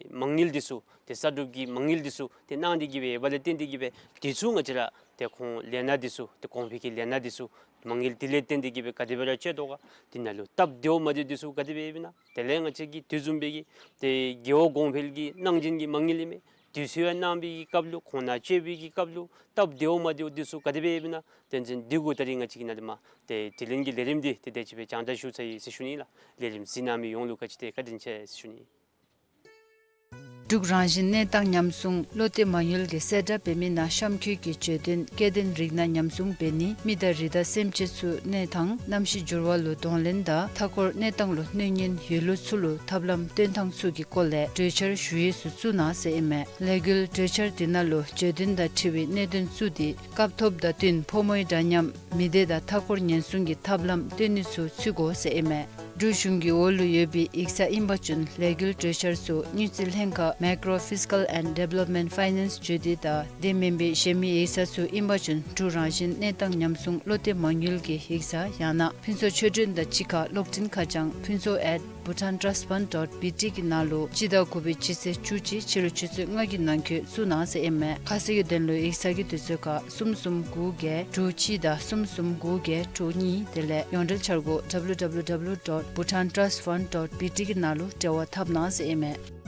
མ་དངུལ་འདི་ཚུ་ཏེ་གསར་སྒྲུབ་ཀྱི་མ་དངུལ་འདི་ཚུ་ཏེ་གནང་སྟེ་གིས་སྦེ་ཡོདཔ་ལས་བརྟེན་ཏེ་གིས་སྦེ་དེ་ཚུ་ང་བཅས་ར་ཏེ་ཁོང་ལས་སྣ་འདི་ཚུ་ཏེ་གོང་འཕེལ་གྱི་ལས་སྣ་འདི་ཚུ་མ་དངུལ་དེ་ལས་བརྟེན་ཏེ་གིས་སྦེ་ག་དེ་སྦེ་ར་སྤྱོད་དོ་ག། དེ་ནང་ལུ་སྟབས་བདེཝ་མ་བདེཝ་འདི་ཚུ་ག་དེ་སྦེ་ཡོདཔ་ཨིན་ན། དེ་ལས་ང་བཅས་ཀྱིས་དེ་བཟུམ་སྦེ་གི་ཏེ་རྒེད་འོག་གོང་འཕེལ་གྱི་གནང་སྦྱིན་གྱི་མ་དངུལ་ཨིན་མས། དུས་ཚོད་ཡང་གནང་བའི་གི་སྐབས་ལུ་ཁོང་ནང་སྤྱོད་པའི་གི་སྐབས་ལུ་སྟབས་བདེཝ་མ་བདེཝ་འདི་ཚུ་ག་དེ་སྦེ་ཡོདཔ་ཨིན་ན། དོན་ཚན་འདི་གུ་ད་རིས་ང་བཅས་ཀྱིས་ནཱ་ལས་མར་ཏེ་དྲི་ལན་གྱི་ལས་རིམ་འདི་ཏེ་དེ་ཅིག་སྦེ་སྦྱང་བརྡར་ཞུ་ཚར་ཡི་ཟེར་ཞུ་ནི་ལགས། ལས་རིམ་གཟིགས་གནང་མི་ཡོངས་ལུ་ག་ཅི་ཏེ་བཀའ་དྲིན་ཆེ་ཟེར་ཞུ་ནི། འབྲུག་རང་བཞིན་གནས་སྟངས་ཉམས་སྲུང་བློ་གཏད་མ་དངུལ་གྱིས་གསལ་བསྒྲགས་འབད་མི་ནང་གཤམ་འཁོད་ཀྱི་བརྗོད་དོན་སྐྱེ་ལྡན་རིགས་སྣ་ཉམས་སྲུང་འབད་ནི་མི་དང་རི་དྭགས་སེམས་ཅན་ཚུ་གནས་སྟངས་གནམ་གཤིས་འགྱུར་བ་ལུ་གདོང་ལེན་དང་མཐའ་འཁོར་གནས་སྟངས་ལུ་གནོད་ཉེན་ཡོད་ལུགས་ཚུ་ལུ་ཐབས་ལམ་སྟོན་ཐངས་ཚུ་གི་སྐོར་ལས་གྲོས་འཆར་ཞུ་ཡིག་ཚུ་བཙུགས་གནང་ཟེར་ཨིན་མས། ལས་འགུལ་གྲོས་འཆར་དེ་ནང་ལུ་བརྗོད་དོན་དང་འཁྲིལ་བའི་གནད་དོན་བཙུགས་ཏེ་སྐབས་ཐོབ་དང་བསྟུན་ཕོ་མོའི་འདྲ་མཉམ་མི་སྡེ་དང་མཐའ་འཁོར་ཉེན་སྲུང་གི་ཐབས་ལམ་སྟོན་ནི་ཚུ་ཚུད་དགོ་ཟེར་ཨིན་མས། འབྲུག་གཞུང་གི་འོག་ལུ་ཡོད་པའི་ཡིག་ཚང་ཨིན་པ་ཅིན་ལས་འགུལ་གྲོས་འཆར་ཚུ་དངུལ་རྩིས་ལྷན་ཁག་Macro Fiscal and Development Finance བརྗོད་དེ་དང་དེ་མེན་པའི་གཞན་མི་ཡིག་ཚང་ཚུ་ཨིན་པ་ཅིན་འབྲུག་རང་བཞིན་གནས་སྟངས་ཉམས་སྲུང་བློ་གཏད་མ་དངུལ་གྱི་ཡིག་ཚང་ཡང་ན་ཕུན་ཚོགས་ཆོས་སྒྲོན་དང་གཅིག་ཁར་གློག་འཕྲིན་ཁ་བྱང་ཕུན་ཚོགས་at bhutantrustfund dot B T གི་ནང་ལུ་སྤྱི་ཟླ་དགུ་པའི་སྤྱི་ཚེས་བཅུ་གཅིག་ཕྱི་རུ་ཆུ་ཚོད་ལྔ་གི་ནང་འཁོད་བཙུགས་གནང་ཟེར་ཨིན་མས། ཁ་གསལ་གྱི་དོན་ལུ་ཡིག་ཚང་གི་དུས་ཚོད་ཁར་གསུམ་གསུམ་དགུ་བརྒྱད་དྲུག་གཅིག་དང་གསུམ་གསུམ་དགུ་བརྒྱད་དྲུག་གཉིས། དེ་ལས་ཡོངས་འབྲེལ་འཆར་སྒོ་W W W dot bhutantrustfund dot B T གི་ནང་ལུ་འབྲེལ་བ་འཐབ་གནང་ཟེར་ཨིན་མས།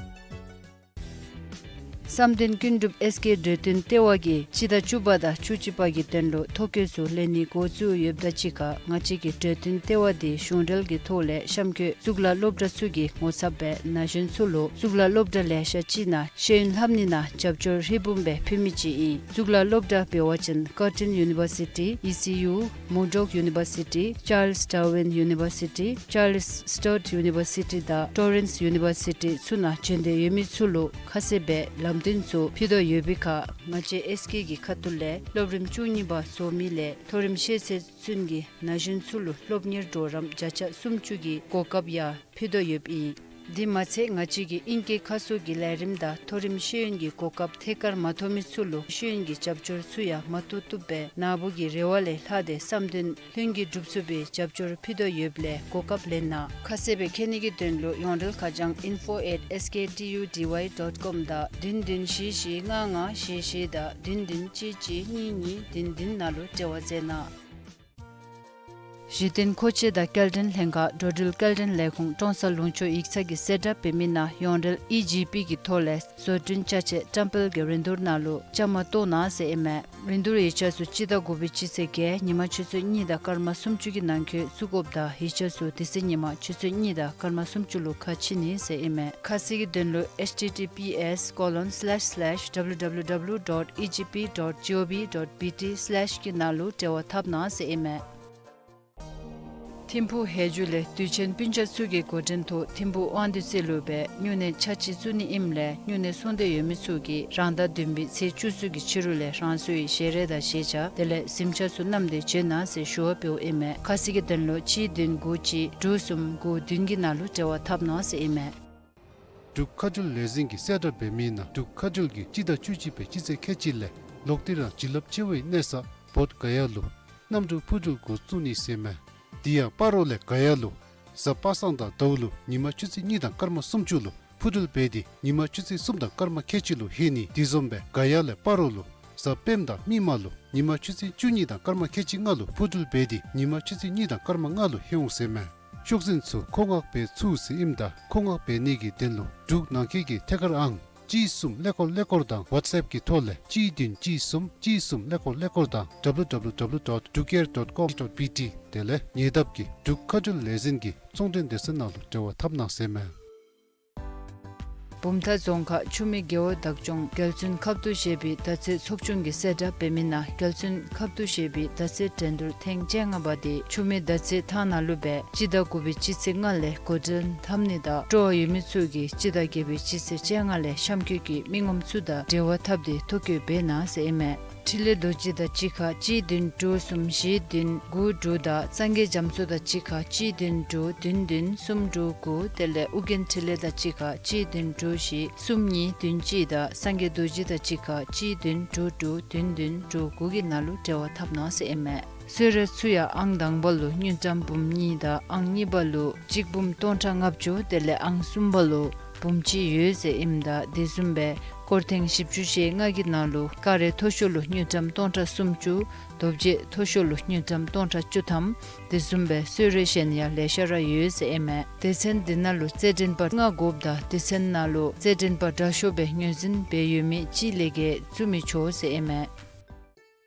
བསམ་གཏན་ཀུན་གྲུབ་ཨེསི་ཀེ་གྲོས་བསྟུན་ལྟེ་བ་གིས་སྤྱི་ཟླ་བཅུ་པ་དང་བཅུ་གཅིག་པ་གི་དོན་ལུ་ཐོ་བཀོད་ཚུ་ལེན་ནི་འགོ་བཙུགས་ཡོདཔ་ད་གཅིག་ཁར་ང་བཅས་ཀྱི་གྲོས་བསྟུན་ལྟེ་བ་འདི་གཞུང་འབྲེལ་གྱི་ཐོག་ལས་གཤམ་འཁོད་གཙུག་ལག་སློབ་གྲྭ་ཚུ་གི་ངོ་ཚབ་སྦེ་ན་གཞོན་ཚུ་ལུ་གཙུག་ལག་སློབ་གྲྭ་ལེ་ཤ་ཅིག་ནང་ཤེས་ཡོན་ལྷབ་ནི་ནང་རྒྱབ་སྐྱོར་ཧྲིལ་བུམ་སྦེ་ཕུལ་མི་ཅིག་ཨིན། གཙུག་ལག་སློབ་གྲྭ་འབད་བ་ཅིན་ཀར་ཊིན་ཡུ་ནི་བར་སི་ཊི་ཨི་སི་ཡུ། མུར་ཌོག་ཡུ་ནི་བར་སི་ཊི། ཅཱརལས་ཌར་ཝིན་ཡུ་ནི་བར་སི་ཊི། ཅཱརལས་སི་ཊཊ་ཡུ་ནི་བར་སི་ཊི་དང་ཊོ་རེནསི་ཡུ་ནི་བར་སི་ཊི་ཚུ་ནང་བྱོན་ཏེ་ཡོད་མི་ཚུ་ལུ་ཁ་གསལ་སྦེ་ལམ་སྟོན་ཚུ་ཕུལ་དོ་ཡོད་པའི་ཁར་ང་བཅས་ཨེསི་ཀེ་གི་ཁ་ཐུག་ལས་སློབ་རིམ་བཅུ་གཉིས་པ་རྫོགས་མི་ལས་མཐོ་རིམ་ཤེས་ཚད་ཚུན་གྱི་ན་གཞོན་ཚུ་ལུ་སློབ་གཉེར་གྲོགས་རམ་བརྒྱ་ཆ་སུམ་ཅུ་གི་གོ་སྐབས་ཡང་ཕུལ་དོ་ཡོདཔ་ཨིན། དེ་མ་ཚད་ང་བཅས་ཀྱིས་ཨིང་སྐད་ཁ་གསོ་གི་ལས་རིམ་དང་མཐོ་རིམ་ཤེས་ཡོན་གྱི་གོ་སྐབས་ཐད་ཀར་མ་ཐོབ་མི་ཚུ་ལུ་ཤེས་ཡོན་གྱི་རྒྱབ་སྐྱོར་ཚུ་ཡང་མ་བཏུབ་བཏུབ་སྦེ་ནཱ་བུ་གི་རེ་བ་ལས་ལྷག་སྟེ་བསམ་དོན་ལྷུན་གྱིས་འགྲུབ་ཚུགས་པའི་རྒྱབ་སྐྱོར་ཕུལ་དོ་ཡོདཔ་ལས་གོ་སྐབས་ལེན་གནང་། ཁ་གསལ་སྦེ་མཁྱེན་ནི་གི་དོན་ལུ་ཡོངས་འབྲེལ་ཁ་བྱང་ཨིན་ཕོ་ཨེཊ་ཨེསི་ཀེ་ཊི་ཡུ་ཌི་ཝའི་ཌོཊ་ཀོམ་དང་བདུན་བདུན་བཞི་བཞི་ལྔ་ལྔ་བཞི་བཞི་དང་བདུན་བདུན་གཅིག་གཅིག་གཉིས་གཉིས་བདུན་བདུན་ནང་ལུ་འབྲེལ་བ་མཛད་གནང་། གཞི་རྟེན་མཁོ་ཆས་དང་སྐྱེལ་འདྲེན་ལྷན་ཁག་འགྲོ་འགྲུལ་སྐྱེལ་འདྲེན་ལས་ཁུངས་ཀྲོང་གསར་ལུང་ཕྱོགས་ཡིག་ཚང་གིས་གསལ་བསྒྲགས་འབད་མི་ནང་ཡོངས་འབྲེལ་ཨི་ཇི་པི་གི་ཐོག་ལས་བཟོ་སྐྲུན་ཅ་ཆས་བཀྲམ་སྤེལ་གྱི་རིན་བསྡུར་ནང་ལུ་བཅའ་མར་གཏོགས་གནང་ཟེར་ཨིན་མས། རིན་བསྡུར་ཡིག་ཆ་ཚུ་སྤྱི་ཟླ་དགུ་པའི་སྤྱི་ཚེས་བརྒྱད་ཉིན་མ་ཆུ་ཚོད་གཉིས་དང་སྐར་མ་སུམ་ཅུ་གི་ནང་འཁོད་བཙུགས་དགོཔ་དང་ཡིག་ཆ་ཚུ་དེ་ཚེ་ཉིན་མ་ཆུ་ཚོད་གཉིས་དང་སྐར་མ་སུམ་ཅུ་ལུ་ཁ་ཕྱེ་ནི་ཟེར་ཨིན་མས། ཁ་གསལ་གྱི་དོན་ལུ་ཨེཆ་ཊི་ཊི་པི་ཨེསི་ཀོ་ལོན་སི་ལེཤ་སི་ལེཤ་ཌབ་ལུ་ཌབ་ལུ་ཌབ་ལུ་ཌོཊ་ཨི་ཇི་པི་ཌོཊ་ཇི་ཨོ་བི་ཌོཊ་བི་ཊི་སི་ལེཤ་གི་ནང་ལུ་འབྲེལ་བ་འཐབ་གནང་ཟེར་ཨིན་མས། ཐིམ་ཕུག་ཧེ་ཇུ་ལས་དུས་ཆེན་སྤུན་ཆ་ཚུ་གི་འགོ་འདྲེན་ཐོག་ཐིམ་ཕུག་དབང་འདུས་རྩེ་ལུ་སྦེ་སྨྱུང་གནས་ཆ་གཅིག་བཙུགས་ནི་ཨིནམ་ལས་སྨྱུང་གནས་སོང་སྟེ་ཡོད་མི་ཚུ་གིས་རང་ཟླ་བདུན་པའི་ཚེས་བཅུ་གསུམ་གྱི་ཕྱི་རུ་ལས་རང་སོའི་ཞལ་རས་དང་ཞལ་ཆས་དེ་ལས་གཟིམ་ཆས་ཚུ་བསྣམས་ཏེ་བྱོན་གནང་ཟེར་ཞུ་བ་འབདཝ་ཨིན་མས། ཁ་གསལ་གྱི་དོན་ལུ་གཅིག་བདུན་དགུ་གཅིག་དྲུག་གསུམ་དགུ་བདུན་གྱི་ནང་ལུ་འབྲེལ་བ་འཐབ་གནང་ཟེར་ཨིན་མས། འབྲུག་མཁའ་འགྲུལ་ལས་འཛིན་གྱིས་གསལ་བསྒྲགས་འབད་མི་ནང་འབྲུག་མཁའ་འགྲུལ་གྱིས་སྤྱི་ཟླ་བཅུ་གཅིག་པའི་སྤྱི་ཚེས་ཁལ་གཅིག་ལས་ལོག་སྟེ་རང་བྱིན་རླབས་ཆེ་བའི་གནས་ས་བོདྷ་ག་ཡ་ལུ་གནམ་གྲུ་འཕུར་འགྲུལ་འགོ་བཙུགས་ནི་ཟེར་མས། དེ་ཡང་སྤ་རོ་ལས་ག་ཡ་ལུ་གཟའ་པ་སངས་དང་ཟླཝ་ལུ་ཉིན་མ་ཆུ་ཚོད་གཉིས་དང་སྐར་མ་སུམ་ཅུ་ལུ་འཕུར་འགྲུལ་འབད་དེ་ཉིན་མ་ཆུ་ཚོད་གསུམ་དང་སྐར་མ་ཁལ་གཅིག་ལུ་ལྷོད་ནི། དེ་བཟུམ་སྦེ་ག་ཡ་ལས་སྤ་རོ་ལུ་གཟའ་སྤེནམ་དང་མིག་དམར་ལུ་ཉིན་མ་ཆུ་ཚོད་བཅུ་གཉིས་དང་སྐར་མ་ཁལ་གཅིག་ལྔ་ལུ་འཕུར་འགྲུལ་འབད་དེ་ཉིན་མ་ཆུ་ཚོད་གཉིས་དང་སྐར་མ་ལྔ་ལུ་ལྷོད་འོང་ཟེར་མས། ཤོག་འཛིན་ཚུ་མཁོ་མངགས་འབད་ཚུགས་ཟེར་ཨིནམ་ད་མཁོ་མངགས་འབད་ནི་གི་དོན་ལུ་འབྲུག་ནང་འཁོད་ཀྱི་ཐད་ཀར་ཨང་གཅིག་གསུམ་ཀླད་ཀོར་ཀླད་ཀོར་དང་ཝཊས་ཨེཔ་གི་ཐོག་ལས་གཅིག་བདུན་གཅིག་གསུམ་གཅིག་གསུམ་ཀླད་ཀོར་ཀླད་ཀོར་དང་ཌབ་ལུ་ཌབ་ལུ་ཌབ་ལུ་ཌོཊ་འབྲུག་ཨེར་ཌོཊ་ཀོམ་ཌོཊ་བི་ཊི་དེ་ལས་ཉེ་འདབས་ཀྱི་འབྲུག་མཁའ་འགྲུལ་ལས་འཛིན་གྱི་ཚོང་འབྲེལ་སྡེ་ཚན་ནང་ལུ་འབྲེལ་བ་འཐབ་གནང་ཟེར་མས། བུམ་ཐང་རྫོང་ཁག་ཆུ་མིག་རྒེད་འོག་བདག་སྐྱོང་རྒྱལ་བཙུན་ཁབ་ཏུ་བཞེས་པའི་མདའ་རྩེད་ཚོགས་ཆུང་གིས་གསལ་བསྒྲགས་འབད་མི་ནང་རྒྱལ་བཙུན་ཁབ་ཏུ་བཞེས་པའི་མདའ་རྩེད་འགྲན་བསྡུར་ཐེངས་བཅོ་ལྔ་པ་དེ་ཆུ་མིག་མདའ་རྩེད་ཐང་ནང་ལུ་སྦེ་སྤྱི་ཟླ་དགུ་པའི་སྤྱི་ཚེས་ལྔ་ལས་འགོ་འདྲེན་འཐབ་ནི་དང་སྤྲོ་བ་ཡོད་མི་ཚུ་གིས་སྤྱི་ཟླ་བརྒྱད་པའི་སྤྱི་ཚེས་བཅོ་ལྔ་ལས་གཤམ་འཁོད་ཀྱི་མི་ངོམ་ཚུ་དང་འབྲེལ་བ་འཐབ་སྟེ་ཐོ་བཀོད་འབད་གནང་ཟེར་ཨིན་མས། འཕྲིན་ལས་རྡོ་རྗེ་དང་གཅིག་ཁར་གཅིག་བདུན་དྲུག་གསུམ་བཞི་བདུན་དགུ་དྲུག་དང་སངས་རྒྱས་རྒྱ་མཚོ་དང་གཅིག་ཁར་གཅིག་བདུན་དྲུག་བདུན་བདུན་གསུམ་དྲུག་དགུ། དེ་ལས་ཨོ་རྒྱན་འཕྲིན་ལས་དང་གཅིག་ཁར་གཅིག་བདུན་དྲུག་བཞི་གསུམ་གཉིས་བདུན་གཅིག་དང་སངས་རྒྱས་རྡོ་རྗེ་དང་གཅིག་ཁར་གཅིག་བདུན་དྲུག་དྲུག་བདུན་བདུན་དྲུག་དགུ་གི་ནང་ལུ་འབྲེལ་བ་འཐབ་གནང་ཟེར་ཨིན་མས། གསོལ་རས་ཚུ་ཡང་ཨང་དང་པ་ལུ་དངུལ་ཀྲམ་འབུམ་གཉིས་དང་ཨང་གཉིས་པ་ལུ་གཅིག་འབུམ་སྟོང་ཕྲག་ལྔ་བཅུ་དེ་ལས་ཨང་གསུམ་པ་ལུ་འབུམ་གཅིག་ཡོད་ཟེར་ཨིནམ་ད་དེ་བཟུམ་སྦེ་སྐོར་ཐེངས་བཞི་བཅུ་ཞེ་ལྔ་གི་ནང་ལུ་ཀ་རའི་མཐོ་ཤོས་ལུ་དངུལ་ཀྲམ་སྟོང་ཕྲག་སུམ་ཅུ། རྡོ་བརྗེ་མཐོ་ཤོས་ལུ་དངུལ་ཀྲམ་སྟོང་ཕྲག་བཅུ་ཐམ། དེ་བཟུམ་སྦེ་གསོལ་རས་གཞན་ཡང་ལེ་ཤ་ར་ཡོད་ཟེར་ཨིན་མས། སྡེ་ཚན་འདི་ནང་ལུ་རྩེད་འགྲན་པ་ལྔ་དགོཔ་ད་སྡེ་ཚན་ནང་ལུ་རྩེད་འགྲན་པ་དྲག་ཤོས་སྦེ་ངོས་འཛིན་འབད་ཡོད་མི་གཅིག་ལས་བརྒལ་བཙུགས་མི་ཆོག་ཟེར་ཨིན་མས།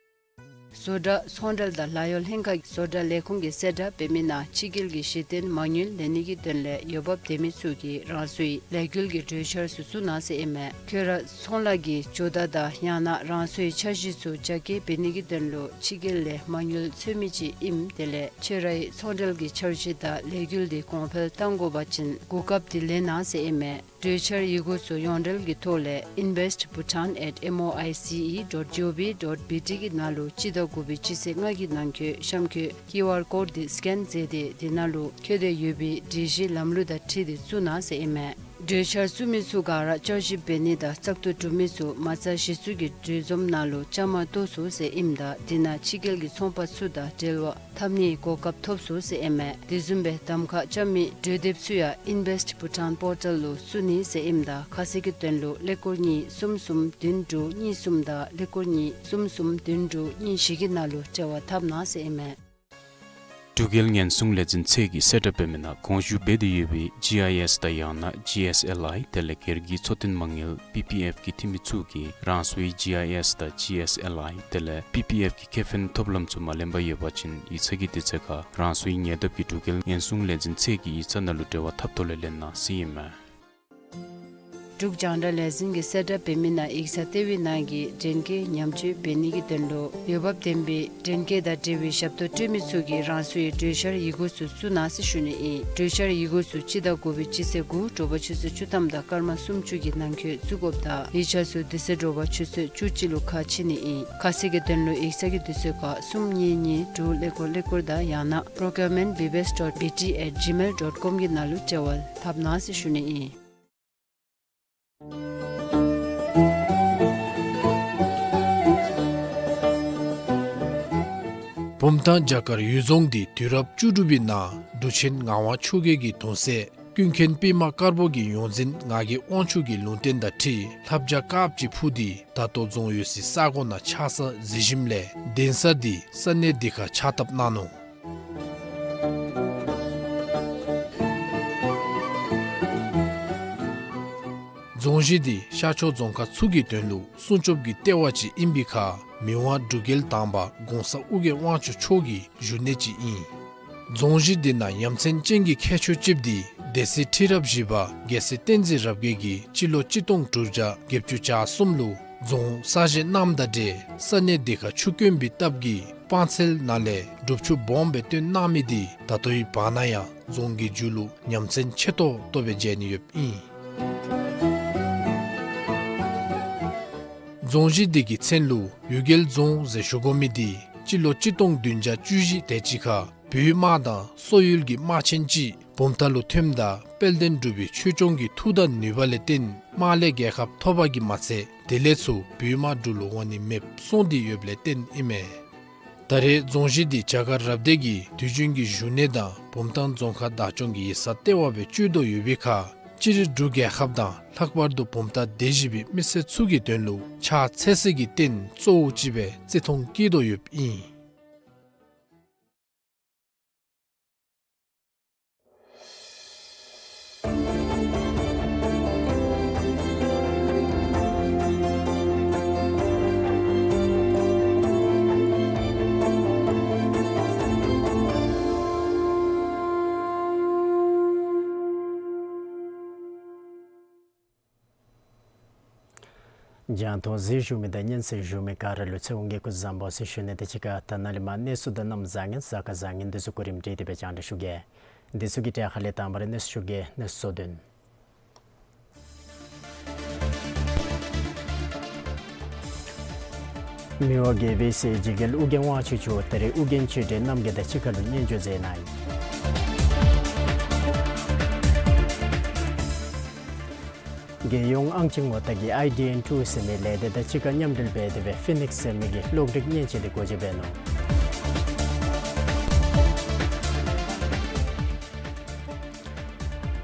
བཟོ་གྲྭ་ཚོང་འབྲེལ་དང་ལཱ་གཡོག་ལྷན་ཁག་བཟོ་གྲྭ་ལས་ཁུངས་ཀྱིས་གསལ་བསྒྲགས་འབད་མི་ནང་ཕྱི་རྒྱལ་གྱི་གཞི་རྟེན་མ་དངུལ་ལེན་ནི་གི་དོན་ལས་འོས་འབབ་ལྡན་མི་ཚུ་གིས་རང་སོའི་ལས་འགུལ་གྱི་གྲོས་འཆར་ཚུ་བཙུགས་གནང་ཟེར་ཨིན་མས། ཁྱོད་ར་ཚོང་ལཱ་གི་ཇོ་བདག་དང་ཡང་ན་རང་སོའི་འཆར་གཞི་ཚུ་རྒྱ་སྐྱེད་འབད་ནི་གི་དོན་ལུ་ཕྱི་རྒྱལ་ལས་མ་དངུལ་འཚོལ་མི་ཅིག་ཨིནམ་དེ་ལས་ཁྱོད་རའི་ཚོང་འབྲེལ་གྱི་འཆར་གཞི་དང་ལས་འགུལ་འདི་གོང་འཕེལ་གཏང་དགོ་པ་ཅིན་གོ་སྐབས་འདི་ལེན་གནང་ཟེར་ཨིན་མས། གྲོས་འཆར་ཡི་གུ་ཚུ་ཡོངས་འབྲེལ་གྱི་ཐོག་ལས་invest bhutan at M O I C E dot G O V dot B T གི་ནང་ལུ་སྤྱི་ཟླ་དགུ་པའི་སྤྱི་ཚེས་ལྔ་གི་ནང་འཁོད་གཤམ་འཁོད་ཀིའུ་ཨར་ཀོཌ་འདི་སི་ཀེན་མཛད་དེ་དེ་ནང་ལུ་འཁོད་དེ་ཡོད་པའི་སྒྲིག་གཞི་ལམ་ལུགས་དང་འཁྲིལ་ཏེ་བཙུགས་གནང་ཟེར་ཨིན་མས། གྲོས་འཆར་བཙུགས་མི་ཚུ་ག་ར་བསྐྱར་ཞིབ་འབད་ནི་དང་བཙག་འཐུ་གྲུབ་མི་ཚུ་མ་རྩ་གཞི་བཙུགས་ཀྱི་གྲོས་འཛོམས་ནང་ལུ་བཅའ་མར་གཏོགས་ཚུགས་ཟེར་ཨིནམ་ད་དེ་ནང་ཕྱི་རྒྱལ་གྱི་ཚོང་པ་ཚུ་དང་འབྲེལ་བ་འཐབ་ནིའི་གོ་སྐབས་ཐོབ་ཚུགས་ཟེར་ཨིན་མས། དེ་བཟུམ་སྦེ་གདམ་ཁ་རྐྱབ་མི་གྲོས་དེབ་ཚུ་ཡང་Invest Bhutan Portal ལུ་བཙུགས་ནི་ཟེར་ཨིནམ་ད་ཁ་གསལ་གྱི་དོན་ལུ་ཀླད་ཀོར་གཉིས་གསུམ་གསུམ་བདུན་དྲུག་གཉིས་གསུམ་དང་ཀླད་ཀོར་གཉིས་གསུམ་གསུམ་བདུན་དྲུག་གཉིས་བཞི་གི་ནང་ལུ་འབྲེལ་བ་འཐབ་གནང་ཟེར་ཨིན་མས། འབྲུག་རྒྱལ་ཉེན་སྲུང་ལས་འཛིན་ཚད་ཀྱི་གསལ་བསྒྲགས་འབད་མི་ནང་དགོངས་ཞུ་འབད་དེ་ཡོད་པའི་ཇི་ཨའི་ཨེསི་དང་ཡང་ན་ཇི་ཨེསི་ཨེལ་ཨའི་དེ་ལས་སྒེར་གྱི་འཚོ་རྟེན་མ་དངུལ་བི་པི་ཨེཕ་གི་འཐུས་མི་ཚུ་གིས་རང་སོའི་ཇི་ཨའི་ཨེསི་དང་ཇི་ཨེསི་ཨེལ་ཨའི་དེ་ལས་བི་པི་ཨེཕ་གི་ཁེ་ཕན་ཐོབ་ལམ་ཚུ་མ་ལེན་པར་ཡོད་པ་ཅིན་ཡིག་ཚང་གི་དུས་ཚོད་ཁར་རང་སོའི་ཉེ་འདབས་ཀྱི་འབྲུག་རྒྱལ་ཉེན་སྲུང་ལས་འཛིན་ཚད་ཀྱི་ཡིག་ཚང་ནང་ལུ་འབྲེལ་བ་འཐབ་ཐོག་ལས་ལེན་གནང་ཟེར་ཨིན་མས། འབྲུག་རྒྱང་བསྒྲགས་ལས་འཛིན་གྱི་གསལ་བསྒྲགས་འབད་མི་ནང་ཡིག་ཚང་ལྟེ་བའི་ནང་གི་འདྲེན་སྐས་ཉམས་བཅོས་འབད་ནི་གི་དོན་ལུ་འོས་འབབ་ལྡན་པའི་འདྲེན་སྐས་དང་འབྲེལ་བའི་ཞབས་ཏོག་སྤྲོད་མི་ཚུ་གིས་རང་སོའི་གྲོས་འཆར་ཡི་གུ་ཚུ་བཙུགས་གནང་ཟེར་ཞུ་ནི་ཨིན། གྲོས་འཆར་ཡི་གུ་ཚུ་སྤྱི་ཟླ་དགུ་པའི་སྤྱི་ཚེས་དགུ་དྲོ་པ་ཆུ་ཚོད་བཅུ་ཐམ་དང་སྐར་མ་སུམ་ཅུ་གི་ནང་འཁོད་བཙུགས་དགོཔ་དང་ཡིག་ཆ་ཚུ་དེ་ཚེ་དྲོ་པ་ཆུ་ཚོད་བཅུ་གཅིག་ལུ་ཁ་ཕྱེ་ནི་ཨིན། ཁ་གསལ་གྱི་དོན་ལུ་ཡིག་ཚང་གི་དུས་ཚོད་ཁར་གསུམ་གཉིས་གཉིས་དྲུག་ཀླད་ཀོར་ཀླད་ཀོར་དང་ཡང་ན་procurement B B S dot B T at gmail dot com གི་ནང་ལུ་འབྲེལ་བ་འཐབ་གནང་ཟེར་ཞུ་ནི་ཨིན། བུམ་ཐང་བྱ་དཀར་གཡུལ་རྫོང་འདི་དུས་རབས་བཅུ་དྲུག་པའི་ནང་འབྲུག་ཆེན་ངག་དབང་ཆོས་རྒྱལ་གྱི་གདུང་སྲས་ཀུན་མཁྱེན་པདྨ་དཀར་པོ་གི་ཡོངས་འཛིན་ངག་གི་དབང་ཕྱུག་གི་ལུང་བསྟན་དང་འཁྲིལ་ལྷ་བྱ་དཀརཔོ་ཅིག་འཕུར་ཏེ་ད་ལྟོ་རྫོང་ཡོད་སའི་ས་གོ་ནང་ཆགས་ས་གཟིགས་ཞིནམ་ལས་གདན་ས་འདི་ས་གནས་འདི་ཁར་ཕྱག་བཏབ་གནང་ནུག། རྫོང་གཞི་འདི་ཤར་ཕྱོགས་རྫོང་ཁག་ཚུ་གི་དོན་ལུ་སྲུང་སྐྱོབ་ཀྱི་ལྟེ་བ་ཅིག་ཨིན་པའི་ཁར་མི་དབང་འབྲུག་རྒྱལ་དང་པ་གོང་ས་ཨོ་རྒྱན་དབང་ཕྱུག་མཆོག་གི་བཞུགས་གནས་ཅིག་ཨིན། རྫོང་གཞི་འདི་ནང་ཡ་མཚན་ཅན་གྱི་ཁྱད་ཆོས་ཅིག་འདི་སྡེ་སྲིད་ཁྲི་རབས་བཞི་པ་རྒྱལ་སྲས་བསྟན་འཛིན་རབ་རྒྱས་ཀྱིས་སྤྱི་ལོ་གཅིག་སྟོང་དྲུག་བརྒྱ་བརྒྱད་ཅུ་གྱ་གསུམ་ལུ་རྫོང་གསར་བཞེངས་གནངམ་དང་འབྲེལ་ས་གནས་འདི་ཁར་ཆུ་དཀོན་པའི་སྟབས་ཀྱིས་སྤང་ཚལ་ནང་ལས་སྒྲུབ་ཆུ་སྦོམ་སྦེ་བཏོན་གནང་མི་འདི་ད་ལྟོའི་བར་ན་ཡང་རྫོང་གི་མཇུག་ལུ་ཡ་མཚན་ཆེ་ཏོག་ཏོ་སྦེ་མཇལ་ནི་ཡོདཔ་ཨིན། རྫོང་གཞི་འདི་གི་མཚན་ལུ་གཡུལ་རྒྱལ་རྫོང་ཟེར་ཞུ་དགོ་མི་འདི་སྤྱི་ལོ་གཅིག་སྟོང་བདུན་བརྒྱ་བཅུ་བཞི་དེ་ཅིག་ཁར་བོད་དམག་དང་སོག་ཡུལ་གྱི་དམག་ཆེན་ཅིག་བུམ་ཐང་ལུ་ཐོནམ་ད་དཔལ་ལྡན་འབྲུག་པའི་ཆོས་སྐྱོང་གི་མཐུ་དང་ནུས་པ་ལས་བརྟེན་དམག་ལས་རྒྱལ་ཁ་ཐོབ་པ་གིས་མ་ཚད་དེ་ལས་ཚུར་བོད་དམག་འབྲུག་ལུ་འོང་ནི་མེདཔ་སོང་སྟེ་ཡོདཔ་ལས་བརྟེན་ཨིན་མས། ད་རེས་རྫོང་གཞི་འདི་བྱ་དཀར་རབ་སྡེ་གི་དུས་རྒྱུན་གྱི་བཞུགས་གནས་དང་བུམ་ཐང་རྫོང་ཁག་བདག་སྐྱོང་གི་ཡིག་ཚང་ལྟེ་བ་སྦེ་སྤྱོད་དོ་ཡོད་པའི་ཁར་སྤྱིར་འབྲུག་རྒྱལ་ཁབ་དང་ལྷག་པར་དུ་བུམ་ཐང་སྡེ་བཞི་པའི་མི་སེར་ཚུ་གི་དོན་ལུ་ཕྱག་འཚལ་སའི་རྟེན་གཙོ་བོ་ཅིག་སྦེ་བརྩི་མཐོང་བསྐྱེད་དོ་ཡོདཔ་ཨིན། རྒྱང་མཐོང་གཟིགས་བཞུགས་མི་དང་སྙན་གསན་བཞུགས་མི་ག་ར་ལུ་ཚེ་དབང་གིས་སྐུ་གཟུགས་བཟང་པོ་ཟེར་ཞུ་ནི་དང་གཅིག་ཁར་ད་ནཱ་ལས་མར་གནས་ཚུལ་དང་གནམ་བཟང་ངན་གཟའ་སྐར་བཟང་ངན་འདི་ཚུ་གོ་རིམ་སྒྲིག་སྟེ་སྦེ་རྒྱང་བསྒྲགས་ཞུ་གེ། འདི་ཚུ་གི་གྲས་ཁ་ལས་དང་པ་ར་གནས་ཚུལ་ཞུ་གེ། གནས་ཚུལ་གཙོ་དོན། མི་དབང་རྒྱལ་པོའི་སྲས་འཇིགས་རྒྱལ་ཨོ་རྒྱན་དབང་ཕྱུག་མཆོག་ད་རེས་ཨོ་རྒྱན་ཆོས་གྲྭའི་རྣམ་རྒྱལ་དང་གཅིག་ཁར་ལུ་སྙན་ཞུ་མཛད་གནང་ཡི། རྒྱལ་ཡོངས་ཨང་ཆི་ངོ་རྟགས་ཀྱི་ཨའི་ཌི་ཨེན་ཊུ་ཟེར་མི་ལས་སྡེ་དང་གཅིག་ཁར་མཉམ་འབྲེལ་འབད་དེ་སྦེ་ཕི་ནིགསི་ཟེར་མི་གི་གློག་རིག་མཉེན་ཆས་འདི་སྒོ་འབྱེད་འབད་ནུག།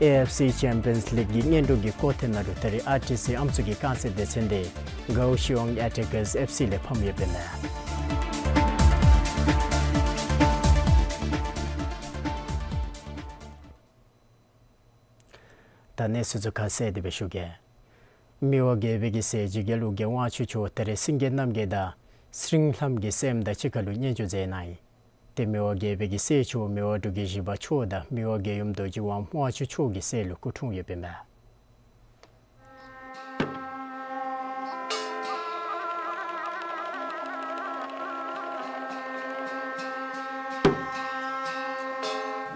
ཨེ་ཨེཕ་སི་ཅེམ་པིའནསི་ལིག་གི་སྔོན་འགྲོ་གི་སྐོར་ཐེངས་ནང་ལུ་ད་རེས་ཨར་ཊི་སི་ཨམ་སྲུ་གི་རྐང་རྩེད་སྡེ་ཚན་འདི་གའོ་ཤིའོང་ཨེ་ཊེ་ཀརསི་ཨེཕ་སི་ལས་ཕམ་ཡོདཔ་ཨིན་མས། ད་གནས་ཚུལ་ཚུ་ཁ་གསལ་ཏེ་སྦེ་ཞུ་གེ། མི་དབང་རྒྱལ་པོའི་གི་སྲས་འཇིགས་རྒྱལ་ཨོ་རྒྱན་དབང་ཕྱུག་མཆོག་ད་རེས་སེང་གེ་རྣམ་རྒྱལ་དང་སྲིང་ལྷམ་གྱི་སྲསམོ་དང་གཅིག་ཁར་ལུ་སྙན་ཞུ་མཛད་གནང་ཡི། ཏེ་མི་དབང་རྒྱལ་པོའི་གི་སྲས་མཆོག་མི་དབང་འབྲུག་རྒྱལ་བཞི་པ་མཆོག་དང་མི་དབང་རྒྱལ་ཡུམ་རྡོ་རྗེ་དབང་དབང་ཕྱུག་མཆོག་གི་སྲས་ལུ་སྐུ་འཁྲུངས་ཡོདཔ་ཨིན་མས།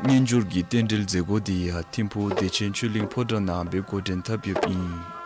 སྙན་ཞུ་གི་རྟེན་འབྲེལ་མཛད་སྒོ་འདི་ཡང་ཐིམ་ཕུག་བདེ་ཆེན་ཆོས་གླིང་ཕོ་བྲང་ནང་སྦེ་འགོ་འདྲེན་འཐབ་ཡོདཔ་ཨིན།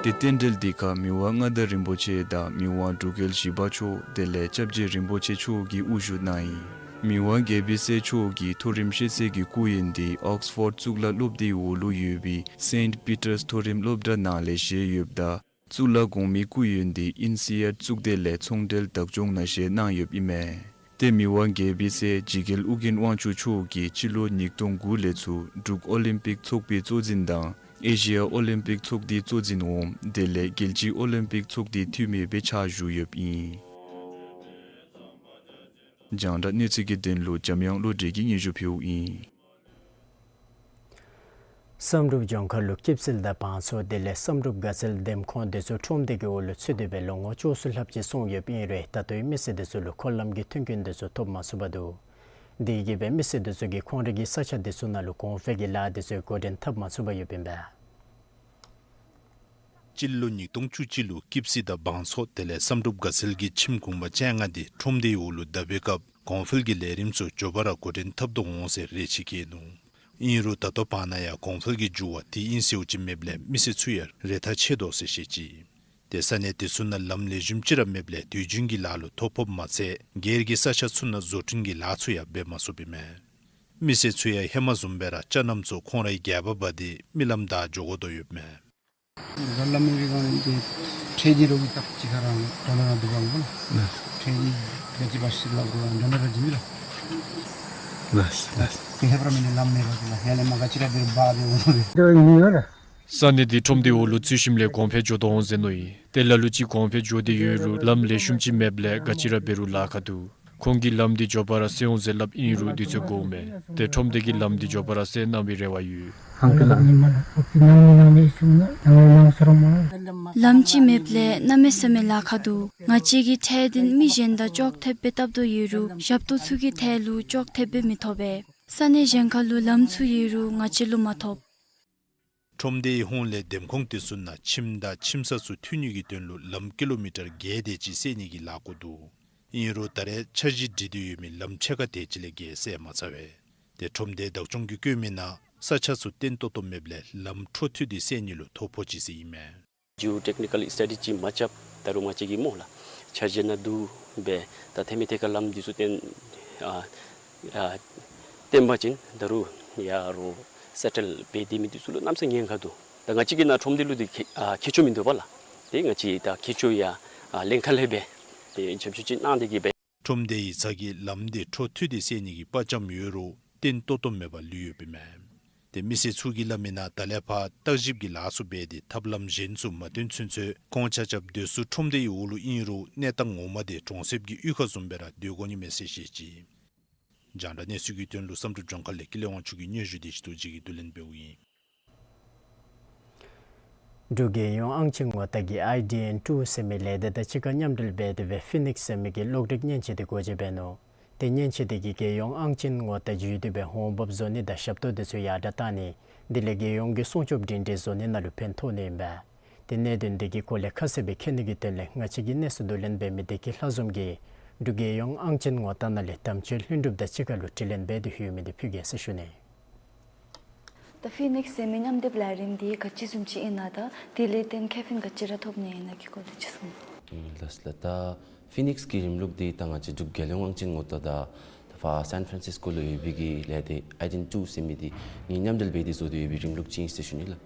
ཏེ་རྟེན་འབྲེལ་འདི་ཁར་མི་དབང་མངའ་བདག་རིན་པོ་ཆེ་དང་མི་དབང་འབྲུག་རྒྱལ་བཞི་པ་མཆོག་དེ་ལས་སྐྱབས་རྗེ་རིན་པོ་ཆེ་མཆོག་གིས་དབུ་བཞུགས་གནང་ཡི། མི་དབང་རྒྱལ་པོའི་སྲས་མཆོག་གིས་མཐོ་རིམ་ཤེས་ཚད་ཀྱི་སྐུ་ཡོན་འདི་ཨོགསི་ཕོཌ་གཙུག་ལག་སློབ་སྡེའི་འོག་ལུ་ཡོད་པའི་སེནཊ་པི་ཊརསི་མཐོ་རིམ་སློབ་གྲྭ་ནང་ལས་བཞེས་ཡོདཔ་ད་གཙུག་ལག་གོང་མའི་སྐུ་ཡོན་འདི་ཨིན་སི་ཡཱཌ་གཙུག་སྡེ་ལས་ཚོང་འབྲེལ་བདག་སྐྱོང་ནང་བཞེས་གནང་ཡོདཔ་ཨིན་མས། ཏེ་མི་དབང་རྒྱལ་པོའི་སྲས་འཇིགས་རྒྱལ་ཨོ་རྒྱན་དབང་ཕྱུག་མཆོག་གིས་སྤྱི་ལོ་ཉིས་སྟོང་དགུ་ལས་ཚུར་འབྲུག་ཨོ་ལིམ་པིག་ཚོགས་པའི་གཙོ་འཛིན་དང་ཨེ་ཤི་ཡ་ཨོ་ལིམ་པིག་ཚོགས་སྡེའི་གཙོ་འཛིན་འོགམ་དེ་ལས་རྒྱལ་སྤྱིའི་ཨོ་ལིམ་པིག་ཚོགས་སྡེའི་འཐུས་མི་སྦེ་ཕྱག་ཞུ་ཡོདཔ་ཨིན། རྒྱང་བསྒྲགས་གནས་ཚུལ་གྱི་དོན་ལུ་འཇམ་དབྱངས་བློ་གྲོས་ཀྱིས་སྙན་ཞུ་ཕུལཝ་ཨིན། བསམ་གྲུབ་ལྗོངས་མཁར་ལུ་སྐྱིད་ཚལ་དང་བང་མཚོ་དེ་ལས་བསམ་གྲུབ་དགའ་ཚལ་འདེམས་ཁོངས་དེ་ཚུ་ཁྲོམ་སྡེ་གི་འོག་ལུ་ཚུད་དེ་སྦེ་ལོ་ངོ་བཅུ་གསུམ་ལྷགཔ་ཅིག་སོང་ཡོདཔ་ཨིན་རུང་ད་ལྟོའི་མི་སེར་དེ་ཚུ་ལུ་འཁོར་ལམ་གྱི་མཐུན་རྐྱེན་དེ་ཚུ་ཐོབ་མ་ཚུགས་པར་འདུག། དེ་གིས་སྦེ་མི་སེར་དེ་ཚུ་གིས་ཁོང་རའི་གི་ས་ཆ་དེ་ཚུ་ནང་ལུ་གོང་འཕེལ་གྱི་ལཱ་དེ་ཚུ་འགོ་འདྲེན་འཐབ་མ་ཚུགས་པར་ཡོདཔ་ཨིན་པས། སྤྱི་ལོ་ཉིས་སྟོང་བཅུ་གཅིག་ལུ་སྐྱིད་ཚལ་དང་བང་མཚོ་དེ་ལས་བསམ་གྲུབ་དགའ་ཚལ་གྱི་ཁྱིམ་གུང་པ་བཅོ་ལྔ་དེ་ཁྲོམ་སྡེའི་འོག་ལུ་བརྡབས་པའི་སྐབས་གོང་འཕེལ་གྱི་ལས་རིམ་ཚུ་མགྱོགས་པ་ར་འགོ་འདྲེན་འཐབ་དོ་འོང་ཟེར་རེ་ཆེ་བསྐྱེད་ནུག། ཨིན་རུང་ད་ལྟོ་བར་ན་ཡང་གོང་འཕེལ་གྱི་འགྱུར་བ་དེ་ཨིན་ཟེརཝ་ཅིག་མེདཔ་ལས་མི་སེར་ཚུ་ཡང་རེ་ཐག་ཆད་དོ་ཟེར་བཤད་ཅི། ཏེ་ས་གནས་དེ་ཚུ་ནང་ལམ་ལེགས་ཤོམ་ཅིག་ར་མེདཔ་ལས་དུས་རྒྱུན་གྱི་ལཱ་ལུ་ཐོ་ཕོགཔ་མ་ཚད་སྒེར་གྱི་ས་ཆ་ཚུ་ནང་བཟོ་སྐྲུན་གྱི་ལཱ་ཚུ་ཡང་འབད་མ་ཚུགསཔ་ཨིན་མས། མི་སེར་ཚུ་ཡང་ཧེ་མ་བཟུམ་སྦེ་ར་ཅ་རྣམས་ཚུ་ཁོང་རའི་སྒལ་པར་འབག་སྟེ་རྨི་ལམ་བདའ་འགྱོ་དགོ་དོ་ཡོདཔ་མས། ལམ་མི་གི་སྒང་ནི་ཏེ་ཁྲལ་གྱི་རོགས་ཀྱི་རྟགས་ཅིག་ཁར་རང་འགྲོ་ན་ར་འདུག་པ་ལགས། ཁྲལ་གྱི་ག་ཅི་འབད་ཞིནམ་ལས་འགྲོ་ན་ར་འདི་མི་ལགས། ལགས་ལགས། ཏེ་ཧེ་བ་ར་མི་ནི་ལམ་མེད་པ་ཅིན་ལགས། ཡར་ལས་མར་ག་ཅི་ར་འབད་རུང་འབག་སྦེ་འོང་དོ་ལགས། ས་གནས་འདི་ཁྲོམ་སྡེའི་འོག་ལུ་ཚུད་ཞིནམ་ལས་གོང་འཕེལ་འགྱོ་དོ་འོང་ཟེར་མནོ་ཡི། ཏེ་ལ་ལུ་ཅིག་གོང་འཕེལ་འགྱོ་སྟེ་ཡོད་རུང་ལམ་ལེགས་ཤོམ་ཅིག་མེདཔ་ལས་ག་ཅི་ར་འབད་རུང་ལཱ་ཁག་འདུག། ཁོང་གིས་ལམ་འདི་མགྱོགས་པ་ར་སེལ་འོང་ཟེར་སླབ་ཨིན་རུང་དུས་ཚོད་འགོརཝ་མས། ཏེ་ཁྲོམ་སྡེ་གིས་ལམ་འདི་མགྱོགས་པ་ར་སེལ་གནང་བའི་རེ་བ་ཡོད། ལམ་ཅིག་མེདཔ་ལས་གནམ་མེད་ས་མེད་ལཱ་ཁག་འདུག། ང་བཅས་ཀྱིས་ཁྲལ་འདི་མི་གཞན་དང་ཅོག་འཐདཔ་སྦེ་བཏབ་དོ་ཡོད་རུང་ཞབས་ཏོག་ཚུ་གི་ཐད་ལུ་ཅོག་འཐདཔ་སྦེ་མི་ཐོབ་པས། ས་གནས་གཞན་ཁར་ལུ་ལམ་ཚུ་ཡོད་རུང་ང་བཅས་ལུ་མ་ཐོབ། ཁྲོམ་སྡེའི་ཧོངས་ལས་འདེམས་ཁོངས་དེ་ཚུ་ནང་ཁྱིམ་དང་ཁྱིམ་ས་ཚུ་མཐུད་ནི་གི་དོན་ལུ་ལམ་ཀི་ལོ་མི་ཊར་བརྒྱད་དེ་ཅིག་བསལ་ནི་གི་ལཱ་འགོ་འདུག། ཨིན་རུང་ད་རེས་འཆར་གཞི་སྒྲིག་སྟེ་ཡོད་མི་ལམ་ཕྱེད་ཀ་དེ་ཅིག་ལས་བརྒལ་བསལ་མ་ཚར་བས། ཏེ་ཁྲོམ་སྡེ་བདག་སྐྱོང་གིས་བཀོད་མི་ནང་ས་ཆ་ཚུ་བརྟན་ཏོག་ཏོ་མེདཔ་ལས་ལམ་འཕྲོ་མཐུད་དེ་བསལ་ནི་ལུ་ཐོ་ཕོག་ཅི་ཟེར་ཨིན་མས། ཇིའོ་ཊེཀ་ནི་ཀཱལ་སི་ཊ་ཌི་ཅིག་མ་རྐྱབ་ད་རུང་མ་རྐྱབ་ཀྱི་སྨོ་ལགས། འཆར་གཞི་ནང་འདུག་པས། ད་ཐེངས་མའི་ཐད་ཁར་ལམ་འདི་ཚུ་བརྟན་ཨ་ཨ་བརྟན་པ་ཅིན་ད་རུང་ཡར་ལུ་སེ་ཊལ་འབད་སྡོད་མི་འདི་ཚུ་ལུ་གནམ་མེད་ས་མེད་ཉེན་ཁ་འདུག། ད་ང་བཅས་ཀྱི་ནཱ་ཁྲོམ་སྡེ་ལུ་འདི་ཁེ་ཨ་ཁྱད་ཆོས་མིན་འདུག་པ་ལགས། ཏེ་ང་བཅས་ད་ཁྱད་ཆོས་ཡང་ཨ་གླིང་ཁ་ལས་འབད་ཏེ་རྒྱབ་སྐྱོར་ཅིག་གནང་སྟེ་གིས་འབད། ཁྲོམ་སྡེ་ཡིག་ཚང་གིས་ལམ་འདི་འཕྲོ་མཐུད་དེ་བསལ་ནི་གི་དཔའ་བཅམ་ཡོད་རུང་བརྟན་ཏོག་ཏོ་མེད་པར་ལུས་ཡོདཔ་ཨིན་མས། ཏེ་མི་སེར་ཚུ་གིས་སླབ་མི་ནང་ད་ལས་ཕར་བརྟག་ཞིབ་ཀྱི་ལཱ་ཚུ་འབད་དེ་ཐབས་ལམ་གཞན་ཚུ་མ་སྟོན་ཚུན་ཚོད་ཁོང་ཆ་ཁྱབ་སྡོད་ས་ཁྲོམ་སྡེའི་འོག་ལུ་ཨིན་རུང་གནས་སྟངས་ངོ་མ་དེ་གྲོང་གསེབ་ཀྱི་གཡུས་ཁ་བཟུམ་སྦེ་ར་སྡོད་དགོ་ནི་མས་ཟེར་བཤད་ཅི། རྒྱང་བསྒྲགས་གནས་ཚུལ་གྱི་དོན་ལུ་བསམ་གྲུབ་ལྗོངས་མཁར་ལས་ཀུན་ལེགས་དབང་ཕྱུག་གི་སྙན་ཞུ་དེ་ཞུ་དོ་ཅིག་གིས་བསྡུ་ལེན་འབདཝ་ཨིན། འབྲུག་རྒྱལ་ཡོངས་ཨང་ཅན་ངོ་རྟགས་ཀྱི་ཨའི་ཌི་ཨེན་ཊུ་ཟེར་མི་ལས་སྡེ་དང་གཅིག་ཁར་མཉམ་འབྲེལ་འབད་དེ་སྦེ་ཕི་ནིགསི་ཟེར་མི་གི་གློག་རིག་མཉེན་ཆས་དེ་སྒོ་འབྱེད་འབད་ནུག། ཏེ་མཉེན་ཆས་དེ་གིས་རྒྱལ་ཡོངས་ཨང་ཅན་ངོ་རྟགས་བརྒྱུད་དེ་སྦེ་འོང་འབབ་བཟོ་ནི་དང་ཞབས་ཏོག་དེ་ཚུ་ཡར་དྲག་གཏང་ནི་དེ་ལས་རྒྱལ་ཡོངས་ཀྱི་སྲུང་སྐྱོབ་སྒྲིང་སྒྲིང་བཟོ་ནི་ནང་ལུ་ཕན་ཐོགས་ནི་ཨིན་པས། ཏེ་གནད་དོན་དེ་གི་སྐོར་ལས་ཁ་གསལ་སྦེ་མཁྱེན་ནི་གི་དོན་ལས་ང་བཅས་ཀྱི་གནས་ཚུལ་བསྡུ་ལེན་འབད་མི་བདེ་སྐྱིད་ལྷ་འཛོམས་ཀྱིས་འབྲུག་རྒྱལ་ཡོངས་ཨང་ཅན་ངོ་རྟགས་ནང་ལས་དམ་ཆོས་ལྷུན་གྲུབ་དང་གཅིག་ཁར་ལུ་དྲི་ལན་འབད་དེ་ལྷོད་མི་དེ་ཕུལ་གེ་ཟེར་ཞུ་ནི། ད་ཕི་ནིགསི་ཟེར་མི་མཉམ་སྡེབ་ལས་རིམ་འདི་ག་ཅི་བཟུམ་ཅིག་ཨིན་ན་དང་དེ་ལས་བརྟེན་ཁེ་ཕན་ག་ཅི་ར་ཐོབ་ནི་ཨིན་ན་གི་སྐོར་ལས་ཅིག་གསུང་། ལགས་ལགས། ད་ཕི་ནིགསི་གི་རིམ་ལུགས་འདི་ད་ང་བཅས་འབྲུག་རྒྱལ་ཡོངས་ཨང་ཅན་ངོ་རྟགས་དང་ད་ཕར་སན་ཕྲན་སིས་ཀོ་ལུ་ཡོད་པའི་གི་ལས་སྡེ་ཨའི་ཌི་ཨེན་ཊུ་ཟེར་མི་འདི་གཉིས་མཉམ་འབྲེལ་འབད་དེ་བཟོ་སྟེ་ཡོད་པའི་རིམ་ལུགས་ཅིག་ཨིན་ཟེར་ཞུ་ནི་ལགས།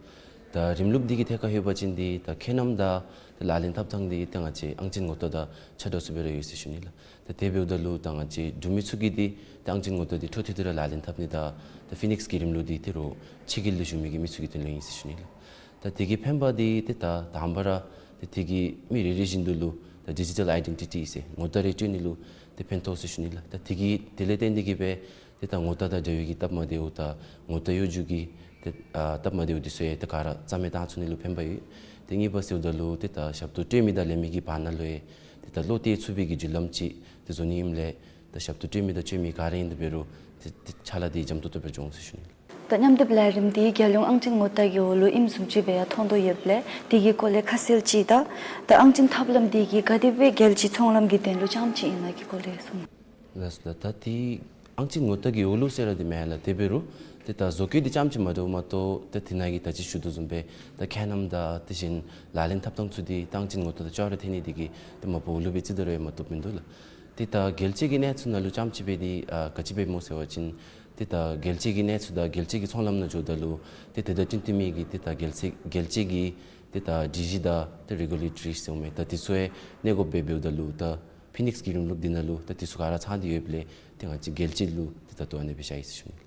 ད་རིམ་ལུགས་འདི་གི་ཐད་ཁར་ལྷོད་པ་ཅིན་འདི་ད་ཁེ་གནམ་དང་ད་ལག་ལེན་འཐབ་ཐངས་འདི་ད་ང་བཅས་ཨང་ཅན་ངོ་རྟགས་དང་ཆ་འདྲཝ་སུ་སྦེ་ར་ཡོད་ཟེར་ཞུ་ནི་ལགས། ད་དེ་འབདཝ་ད་ལུ་ད་ང་བཅས་འབྲུག་མི་ཚུ་གིས་འདི་ད་ཨང་ཅན་ངོ་རྟགས་འདི་འཕྲོ་མཐུད་དེ་ར་ལག་ལེན་འཐབ་ནི་དང་ད་ཕི་ནིགསི་གི་རིམ་ལུགས་འདི་ད་རུང་ཕྱི་རྒྱལ་ལུ་བཞུགས་མི་གི་མི་ཚུ་གི་དོན་ལུ་ཨིན་ཟེར་ཞུ་ནི་ལགས། ད་དེ་གི་ཕན་པ་འདི་ཏེ་ད་དང་པ་ར་ཏེ་དེ་གིས་མི་རེ་རེ་བཞིན་དུ་ལུ་ད་ཌི་ཇི་ཊལ་ཨའི་ཌེན་ཊི་ཊི་ཟེར་ངོ་རྟགས་རེ་སྤྲོད་ནི་ལུ་ཏེ་ཕན་ཐོགས་ཟེར་ཞུ་ནི་ལགས། ད་དེ་གིས་དེ་ལས་བརྟེན་ཏེ་གིས་སྦེ་ཏེ་ད་ངོ་རྟགས་དང་འབྲེལ་བའི་གི་སྟབས་མ་བདེཝ་དང་ངོ་རྟགས་གཡོ་སྒྱུ་གི་ཏེ་ཨ་སྟབས་མ་བདེཝ་འདི་ཚུ་ཡང་ཏེ་ག་ར་རྩ་མེད་བཏང་ཚུགས་ནི་ལུ་ཕན་པ་ཡོད། ཏེ་གཉིས་པ་ཟེརཝ་ད་ལུ་ཏེ་ད་ཞབས་ཏོག་སྤྲོད་མི་དང་ལེན་མི་གི་བར་ན་ལུ་ཡང་ཏེ་ད་བློ་གཏད་ཚུགས་པའི་གི་བརྒྱུད་ལམ་ཅིག་ཏེ་བཟོ་ནི་ཨིནམ་ལས་ད་ཞབས་ཏོག་སྤྲོད་མི་དང་སྤྲོད་མེད་ག་ར་ཨིན་དེ་འབད་རུང་ཏེ་ཏེ་ཕྱག་ལཱ་འདི་འཇམ་ཏོག་ཏོ་སྦེ་འགྱོ་འོང་ཟེར་ཞུ་ནི། ད་མཉམ་སྡེབ་ལས་རིམ་འདི་རྒྱལ་ཡོངས་ཨང་ཅན་ངོ་རྟགས་ཀྱི་འོག་ལུ་ཨིནམ་བཟུམ་ཅིག་སྦེ་ཡང་མཐོང་དོ་ཡོདཔ་ལས་དེ་གི་སྐོར་ལས་ཁ་གསལ་ཅིག་དང་ད་ཨང་ཅན་ཐབས་ལམ་འདི་གིས་ག་དེ་སྦེ་རྒྱལ་སྤྱིའི་ཚོང་ལམ་གྱི་དོན་ལུ་ཙམ་ཅིག་ཨིན་ན་གི་སྐོར་ལས་གསུང་། ལགས་ལགས། ད་འདི་ཨང་ཅན་ངོ་རྟགས་ཀྱི་འོག་ལུ་ཟེར་ར་འདི་མེན་ལགས། དེ་འབད་རུང་ཏེ་ད་བཟོ་བཀོད་འདི་ཙམ་ཅིག་མ་འདྲཝ་མ་གཏོགས་ཏེ་དེ་ནང་གི་ད་ཅི་ཞུ་དོ་བཟུམ་སྦེ་ད་ཁེ་གནམ་དང་དེ་བཞིན་ལག་ལེན་འཐབ་ཐངས་ཚུ་འདི་ད་ཨང་ཅན་ངོ་རྟགས་དང་ཅོག་ར་འཐད་ནི་འདི་གིས་ཏེ་མ་པ་འོག་ལུ་སྦེ་རྩིས་ད་རུང་ཡང་མ་བཏུབ་མིན་འདུག་ལགས། ཏེ་ད་རྒྱལ་སྤྱི་གི་གནས་ཚུལ་ནང་ལུ་རྐྱངམ་ཅིག་སྦེ་འདི་ཨ་ག་ཅི་སྦེ་སྨོ་ཟེར་བ་ཅིན་ཏེ་ད་རྒྱལ་སྤྱི་གི་གནས་ཚུལ་དང་རྒྱལ་སྤྱི་གི་ཚོང་ལམ་ནང་འགྱོཝ་ད་ལུ་ཏེ་དེ་དང་བསྟུན་བསྟུན་མི་གི་ཏེ་ད་རྒྱལ་སྤྱི་རྒྱལ་སྤྱི་གི་ཏེ་ད་སྒྲིག་གཞི་དང་ཏེ་རེ་གུ་ལེ་ཊོ་རི་ཟེར་མི་ད་དེ་ཚུ་ཡང་གནས་དགོཔ་སྦེ་འབདཝ་ད་ལུ་ད་ཕི་ནིགསི་གི་རིམ་ལུགས་འདི་ནང་ལུ་ད་དེ་ཚུ་ག་ར་ཚང་སྟེ་ཡོདཔ་ལས་ཏེ་ང་བཅས་རྒྱལ་སྤྱི་ལུ་ཏེ་ད་ལྟོ་ཨ་ནི་སྦེ་བཞག་ཡི་ཟེར་ཞུ་ནི།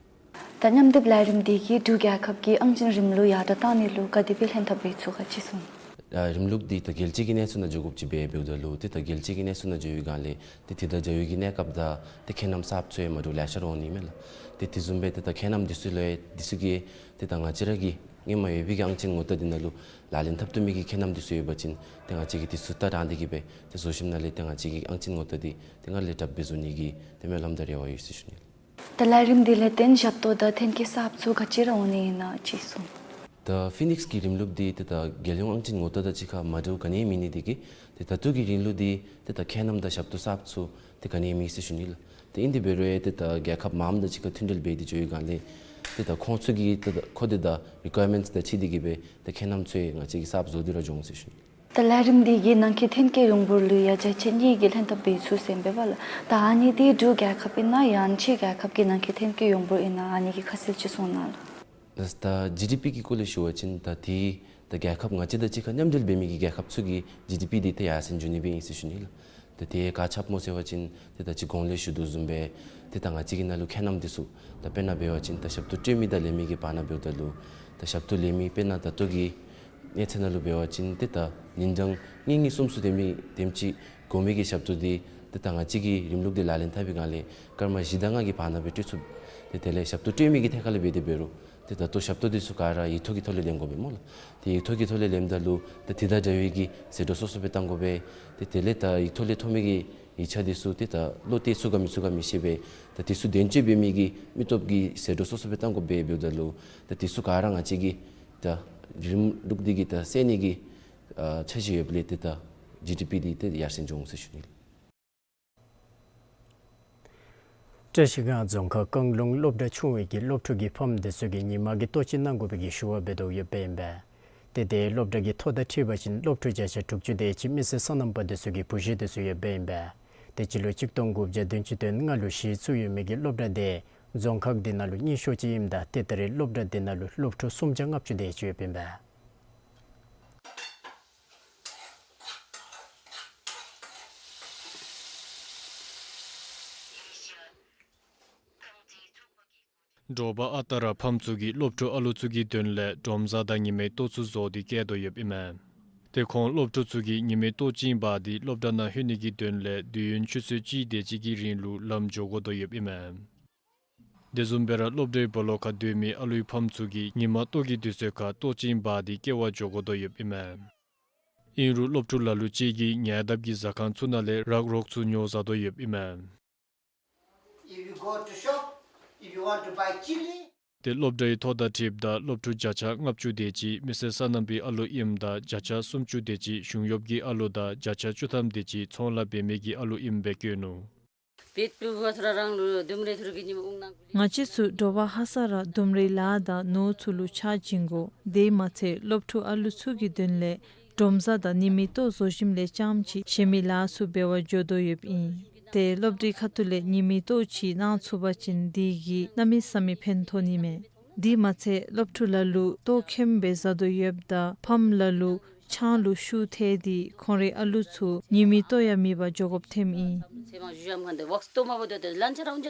ད་མཉམ་སྡེབ་ལས་རིམ་འདི་གིས་འབྲུག་རྒྱལ་ཁབ་ཀྱི་ཨང་ཅན་རིམ་ལུགས་ཡར་དྲགས་གཏང་ནི་ལུ་ག་དེ་སྦེ་ལྷན་ཐབས་འབད་ཚུགས་ག་ཅིག་གསུངས། ཨ་རིམ་ལུགས་འདི་ད་རྒྱལ་སྤྱི་གི་གནས་ཚུལ་ནང་འགྱོ་དགོཔ་ཅིག་སྦེ་འབདཝ་ད་ལུ་ཏེ་ད་རྒྱལ་སྤྱི་གི་གནས་ཚུལ་ནང་འགྱོ་བའི་སྒང་ལས་ཏེ་དེ་དང་འབྲེལ་བའི་གི་གནས་སྐབས་དང་ཏེ་ཁྱད་རྣམ་གསརཔ་ཚུ་ཡང་མ་འདྲཝ་ལེ་ཤ་ར་འོང་ནི་མས་ལགས། ཏེ་དེ་བཟུམ་སྦེ་ཏེ་ད་ཁྱད་རྣམ་འདི་ཚུ་ལས་འདི་ཚུ་གིས་ཏེ་ད་ང་བཅས་ར་གི་སྔོན་མ་ཡོད་པའི་གི་ཨང་ཅན་ངོ་རྟགས་འདི་ནང་ལུ་ལག་ལེན་འཐབ་བཏུབ་མི་གི་ཁྱད་རྣམ་འདི་ཚུ་ཡོད་པ་ཅིན་ཏེ་ང་བཅས་ཀྱིས་འདི་ཚུ་ད་རང་འདི་གིས་སྦེ་ཏེ་བཟོ་ཞིནམ་ལས་ཏེ་ང་བཅས་ཀྱི་ཨང་ཅན་ངོ་རྟགས་འདི་ཏེ་སྔར་ལས་དྲགཔ་སྦེ་བཟོ་ནི་གི་ཏེ་སྨོན་ལམ་དང་རེ་བ་ཡོད་ཟེར་ཞུ་ནི། ད་ལས་རིམ་འདི་ལས་བརྟེན་ཞབས་ཏོག་དང་ཐོན་སྐྱེད་གསརཔ་ཚུ་ག་ཅི་ར་འོང་ནི་ཨིན་ན་ཅིག་གསུངས། ད་ཕི་ནིགསི་གི་རིམ་ལུགས་འདི་ཏེ་ད་རྒྱལ་ཡོངས་ཨང་ཅན་ངོ་རྟགས་དང་གཅིག་ཁར་མ་འདྲཝ་ག་ནི་ཡང་མེད་ནི་འདི་གིས་ཏེ་ད་ལྟོ་གི་རིམ་ལུགས་འདི་ཏེ་ད་ཁྱད་རྣམ་དང་ཞབས་ཏོག་གསརཔ་ཚུ་ཏེ་ག་ནི་ཡང་མེད་ཟེར་ཞུ་ནི་ལགས། ཏེ་ཨིན་དེ་འབད་རུང་ཡང་ཏེ་ད་རྒྱལ་ཁབ་མངམ་དང་གཅིག་ཁར་མཐུན་འབྲེལ་འབད་དེ་འགྱོ་བའི་སྒང་ལས་ཏེ་ད་ཁོང་ཚུ་གི་ཏེ་ད་མཁོ་འདོད་དང་རི་ཀོ་ཡར་མེནཊསི་དང་འཁྲིལ་ཏེ་གིས་སྦེ་ཏེ་ཁྱད་རྣམ་ཚུ་ཡང་ང་བཅས་ཀྱིས་གསརཔ་བཟོ་སྟེ་ར་འགྱོ་འོང་ཟེར་ཞུ་ནི། ད་ལས་རིམ་འདི་གིས་ནང་འཁོད་ཐོན་སྐྱེད་ཡོངས་འབོར་ལུ་ཡང་བརྒྱ་ཆ་གཉིས་ཀྱི་ལྷན་ཐབས་འབད་ཚུགས་ཟེར་ཨིན་པས་ལགས། ད་ཨ་ནི་འདི་འབྲུག་རྒྱལ་ཁབ་ཨིན་ན་ཡང་ཕྱི་རྒྱལ་ཁབ་ཀྱི་ནང་འཁོད་ཐོན་སྐྱེད་ཡོངས་འབོར་ཨིན་ན་ཨ་ནི་གི་ཁ་གསལ་ཅིག་གསུང་གནང་ལགས། ད་ད་ཇི་ཌི་པི་གི་སྐོར་ལས་ཞུ་བ་ཅིན་ད་ཏེ་ད་རྒྱལ་ཁབ་ང་བཅས་དང་གཅིག་ཁར་མཉམ་འབྲེལ་འབད་མི་གི་རྒྱལ་ཁབ་ཚུ་གི་ཇི་ཌི་པི་འདི་ཏེ་ཡར་སེང་འགྱོ་ནི་སྦེ་ཨིན་ཟེར་ཞུ་ནི་ལགས། ད་དེ་ག་ཅི་འབད་སྨོ་ཟེར་བ་ཅིན་ཏེ་ད་ཅི་གོང་ལས་ཞུ་དོ་བཟུམ་སྦེ་ཏེ་ད་ང་བཅས་ཀྱི་ནང་ལུ་ཁྱད་རྣམ་འདི་ཚུ་ད་དཔེར་ན་འབད་བ་ཅིན་ད་ཞབས་ཏོག་སྤྲོད་མི་དང་ལེན་མི་གི་བར་ན་འབདཝ་ད་ལུ་ད་ཞབས་ཏོག་ལེན་མི་དཔེར་ན་ད་ལྟོ་གི་གནས་ཚད་ནང་ལུ་འབད་བ་ཅིན་ཏེ་ད་ཉིན་གྲངས་གཉིས་གཉིས་གསུམ་གསུམ་དེམ་ཅིག་དེམ་ཅིག་འགོར་མི་གི་ཞབས་ཏོག་འདི་ཏེ་ད་ང་བཅས་ཀྱིས་རིམ་ལུགས་འདི་ལག་ལེན་འཐབ་པའི་སྒང་ལས་སྐར་མ་བཞི་དང་ལྔ་གི་བར་ན་སྦེ་སྤྲོད་ཚུགས། ཏེ་དེ་ལས་ཞབས་ཏོག་སྤྲོད་མི་གི་ཐད་ཁར་ལས་འབད་དེ་འབད་རུང་ཏེ་ད་ལྟོ་ཞབས་ཏོག་འདི་ཚུ་ག་ར་ཡིག་ཐོག་གི་ཐོག་ལས་ལེན་དགོ་པས་སྨོ་ལགས། ཏེ་ཡིག་ཐོག་གི་ཐོག་ལས་ལེནམ་ད་ལུ་ཏེ་དེ་དང་འབྲེལ་བའི་གི་ཟད་འགྲོ་སོ་སོ་སྦེ་བཏང་དགོ་པས། ཏེ་དེ་ལས་ད་ཡིག་ཐོག་ལས་ཐོབ་མི་གི་ཡིག་ཆ་འདི་ཚུ་ཏེ་ད་བློ་གཏད་ཚུགས་ག་མི་ཚུགས་ག་མི་ཤེས་པས། ད་འདི་ཚུ་དོན་གཅོད་འབད་མི་གི་མི་སྟོབས་ཀྱི་ཟད་འགྲོ་སོ་སོ་སྦེ་བཏང་དགོ་པས། འབདཝ་ད་ལུ་ད་འདི་ཚུ་ག་ར་ང་བཅས་ཀྱིས་ད་རིམ་ལུགས་འདི་གིས་ད་སེལ་ནི་གི་ཨ་འཆར་གཞི་ཡོདཔ་ལས་ཏེ་ད་ཇི་ཌི་པི་འདི་ཏེ་ཡར་སེང་འགྱོ་འོང་ཟེར་ཞུ་ནི། བཀྲ་ཤིས་སྒང་རྫོང་ཁག་ཀང་ལུང་སློབ་གྲྭ་ཆུང་བའི་གི་སློབ་ཕྲུག་གི་ཕམ་འདི་ཚུ་གིས་ཉིན་མ་གི་ལྟོ་ཅིག་གནང་དགོ་པའི་གི་ཞུ་བ་འབད་དོ་ཡོདཔ་ཨིན་པས། ཏེ་དེ་སློབ་གྲྭ་གི་ཐོ་དང་འཁྲིལ་བ་ཅིན་སློབ་ཕྲུག་བརྒྱ་ཆ་དྲུག་ཅུ་དེ་ཅིག་མི་སེར་སོ་ནམ་པ་འདི་ཚུ་གི་བུ་གཞི་འདི་ཚུ་ཡོདཔ་ཨིན་པས། ཏེ་སྤྱི་ལོ་གཅིག་སྟོང་དགུ་བརྒྱ་བདུན་ཅུ་དོན་ལྔ་ལུ་གཞི་བཙུགས་ཡོད་མི་གི་སློབ་གྲྭ་འདི་རྫོང་ཁག་འདི་ནང་ལུ་རྙིང་ཤོས་ཅིག་ཨིནམ་ད་ཏེ་ད་རེས་སློབ་གྲྭ་འདི་ནང་ལུ་སློབ་ཕྲུག་སུམ་བརྒྱ་ལྔ་བཅུ་དེ་ཅིག་ཡོདཔ་ཨིན་པས། དྲོ་པ་ཨ་རྟག་ར་ཕམ་ཚུ་གིས་སློབ་ཕྲུག་ཨ་ལུ་ཚུ་གི་དོན་ལས་གྲོམ་གཟར་དང་ཉི་མའི་ལྟོ་ཚུ་བཟོ་སྟེ་བསྐྱལ་དོ་ཡོདཔ་ཨིན་མས། ཏེ་ཁོང་སློབ་ཕྲུག་ཚུ་གིས་ཉི་མའི་ལྟོ་ཅིག་འབག་སྟེ་སློབ་གྲྭ་ནང་ལྷོད་ནི་གི་དོན་ལས་དུས་ཡུན་ཆུ་ཚོད་གཅིག་དེ་ཅིག་གི་རིང་ལུ་ལམ་འགྱོ་དགོ་དོ་ཡོདཔ་ཨིན་མས། དེ་བཟུམ་སྦེ་ར་སློབ་གྲྭའི་སྦོ་ལོགས་ཁར་སྡོད་མི་ཨ་ལུའི་ཕམ་ཚུ་གིས་ཉིན་མ་ལྟོ་གི་དུས་ཚོད་ཁར་ལྟོ་ཅིག་འབག་སྟེ་བསྐྱལ་བར་འགྱོ་དགོ་དོ་ཡོདཔ་ཨིན་མས། ཨིན་རུང་སློབ་ཕྲུག་ལ་ལུ་ཅིག་གིས་ཉེ་འདབས་ཀྱི་ཟ་ཁང་ཚུ་ནང་ལས་རག་རོག་ཚུ་ཉོ་བཟའ་དོ་ཡོདཔ་ཨིན་མས། If you go to shop, if you want to buy chili, ཏེ་སློབ་གྲྭའི་ཐོ་དང་འཁྲིལཝ་ད་སློབ་ཕྲུག་བརྒྱ་ཆ་ལྔ་བཅུ་དེ་ཅིག་མི་སེར་སོ་ནམ་པའི་ཨ་ལུ་ཨིནམ་ད་བརྒྱ་ཆ་སུམ་ཅུ་དེ་ཅིག་གཞུང་གཡོགཔ་གི་ཨ་ལུ་དང་བརྒྱ་ཆ་བཅུ་ཐམ་དེ་ཅིག་ཚོང་ལཱ་འབད་མི་གི་ཨ་ལུ་ཨིནམ་སྦེ་བཀོད་ནུག། བེད་པུ་བ་ཐུ་ར་རང་ལུ་ལྡུམ་རའི་ཐུ་རུ་གི་ཉིམ་འོང་ནང་། ང་བཅས་ཚུ་དྲོ་པ་ཧ་སག་ར་ལྡུམ་རའི་ལཱ་དང་ནོར་ཚུ་ལུ་ཕྱག་བྱིན་དགོ། དེ་མ་ཚད་སློབ་ཕྲུག་ཨ་ལུ་ཚུ་གི་དོན་ལས་གྲོམ་གཟར་དང་ཉི་མའི་ལྟོ་བཟོ་ཞིནམ་ལས་རྐྱངམ་ཅིག་གཞན་མི་ལཱ་ཚུ་འབད་བར་འགྱོ་དོ་ཡོདཔ་ཨིན། ཏེ་སློབ་གྲྭའི་ཁ་ཐུག་ལས་ཉི་མའི་ལྟོ་ཅིག་གནང་ཚུགས་པ་ཅིན་དེ་གིས་གནམ་མེད་ས་མེད་ཕན་ཐོགས་ནི་མས། དེ་མ་ཚད་སློབ་ཕྲུག་ལ་ལུ་ལྟོ་ཁེམ་སྦེ་བཟའ་དོ་ཡོདཔ་ད་ཕམ་ལ་ལུ་ཆང་ལུ་ཤུགས་ཐལ་ཏེ་ཁོང་རའི་ཨ་ལུ་ཚུ་ཉི་མའི་ལྟོ་ཡང་མེད་པར་འགྱོ་དགོཔ་ཐོནམ་ཨིན།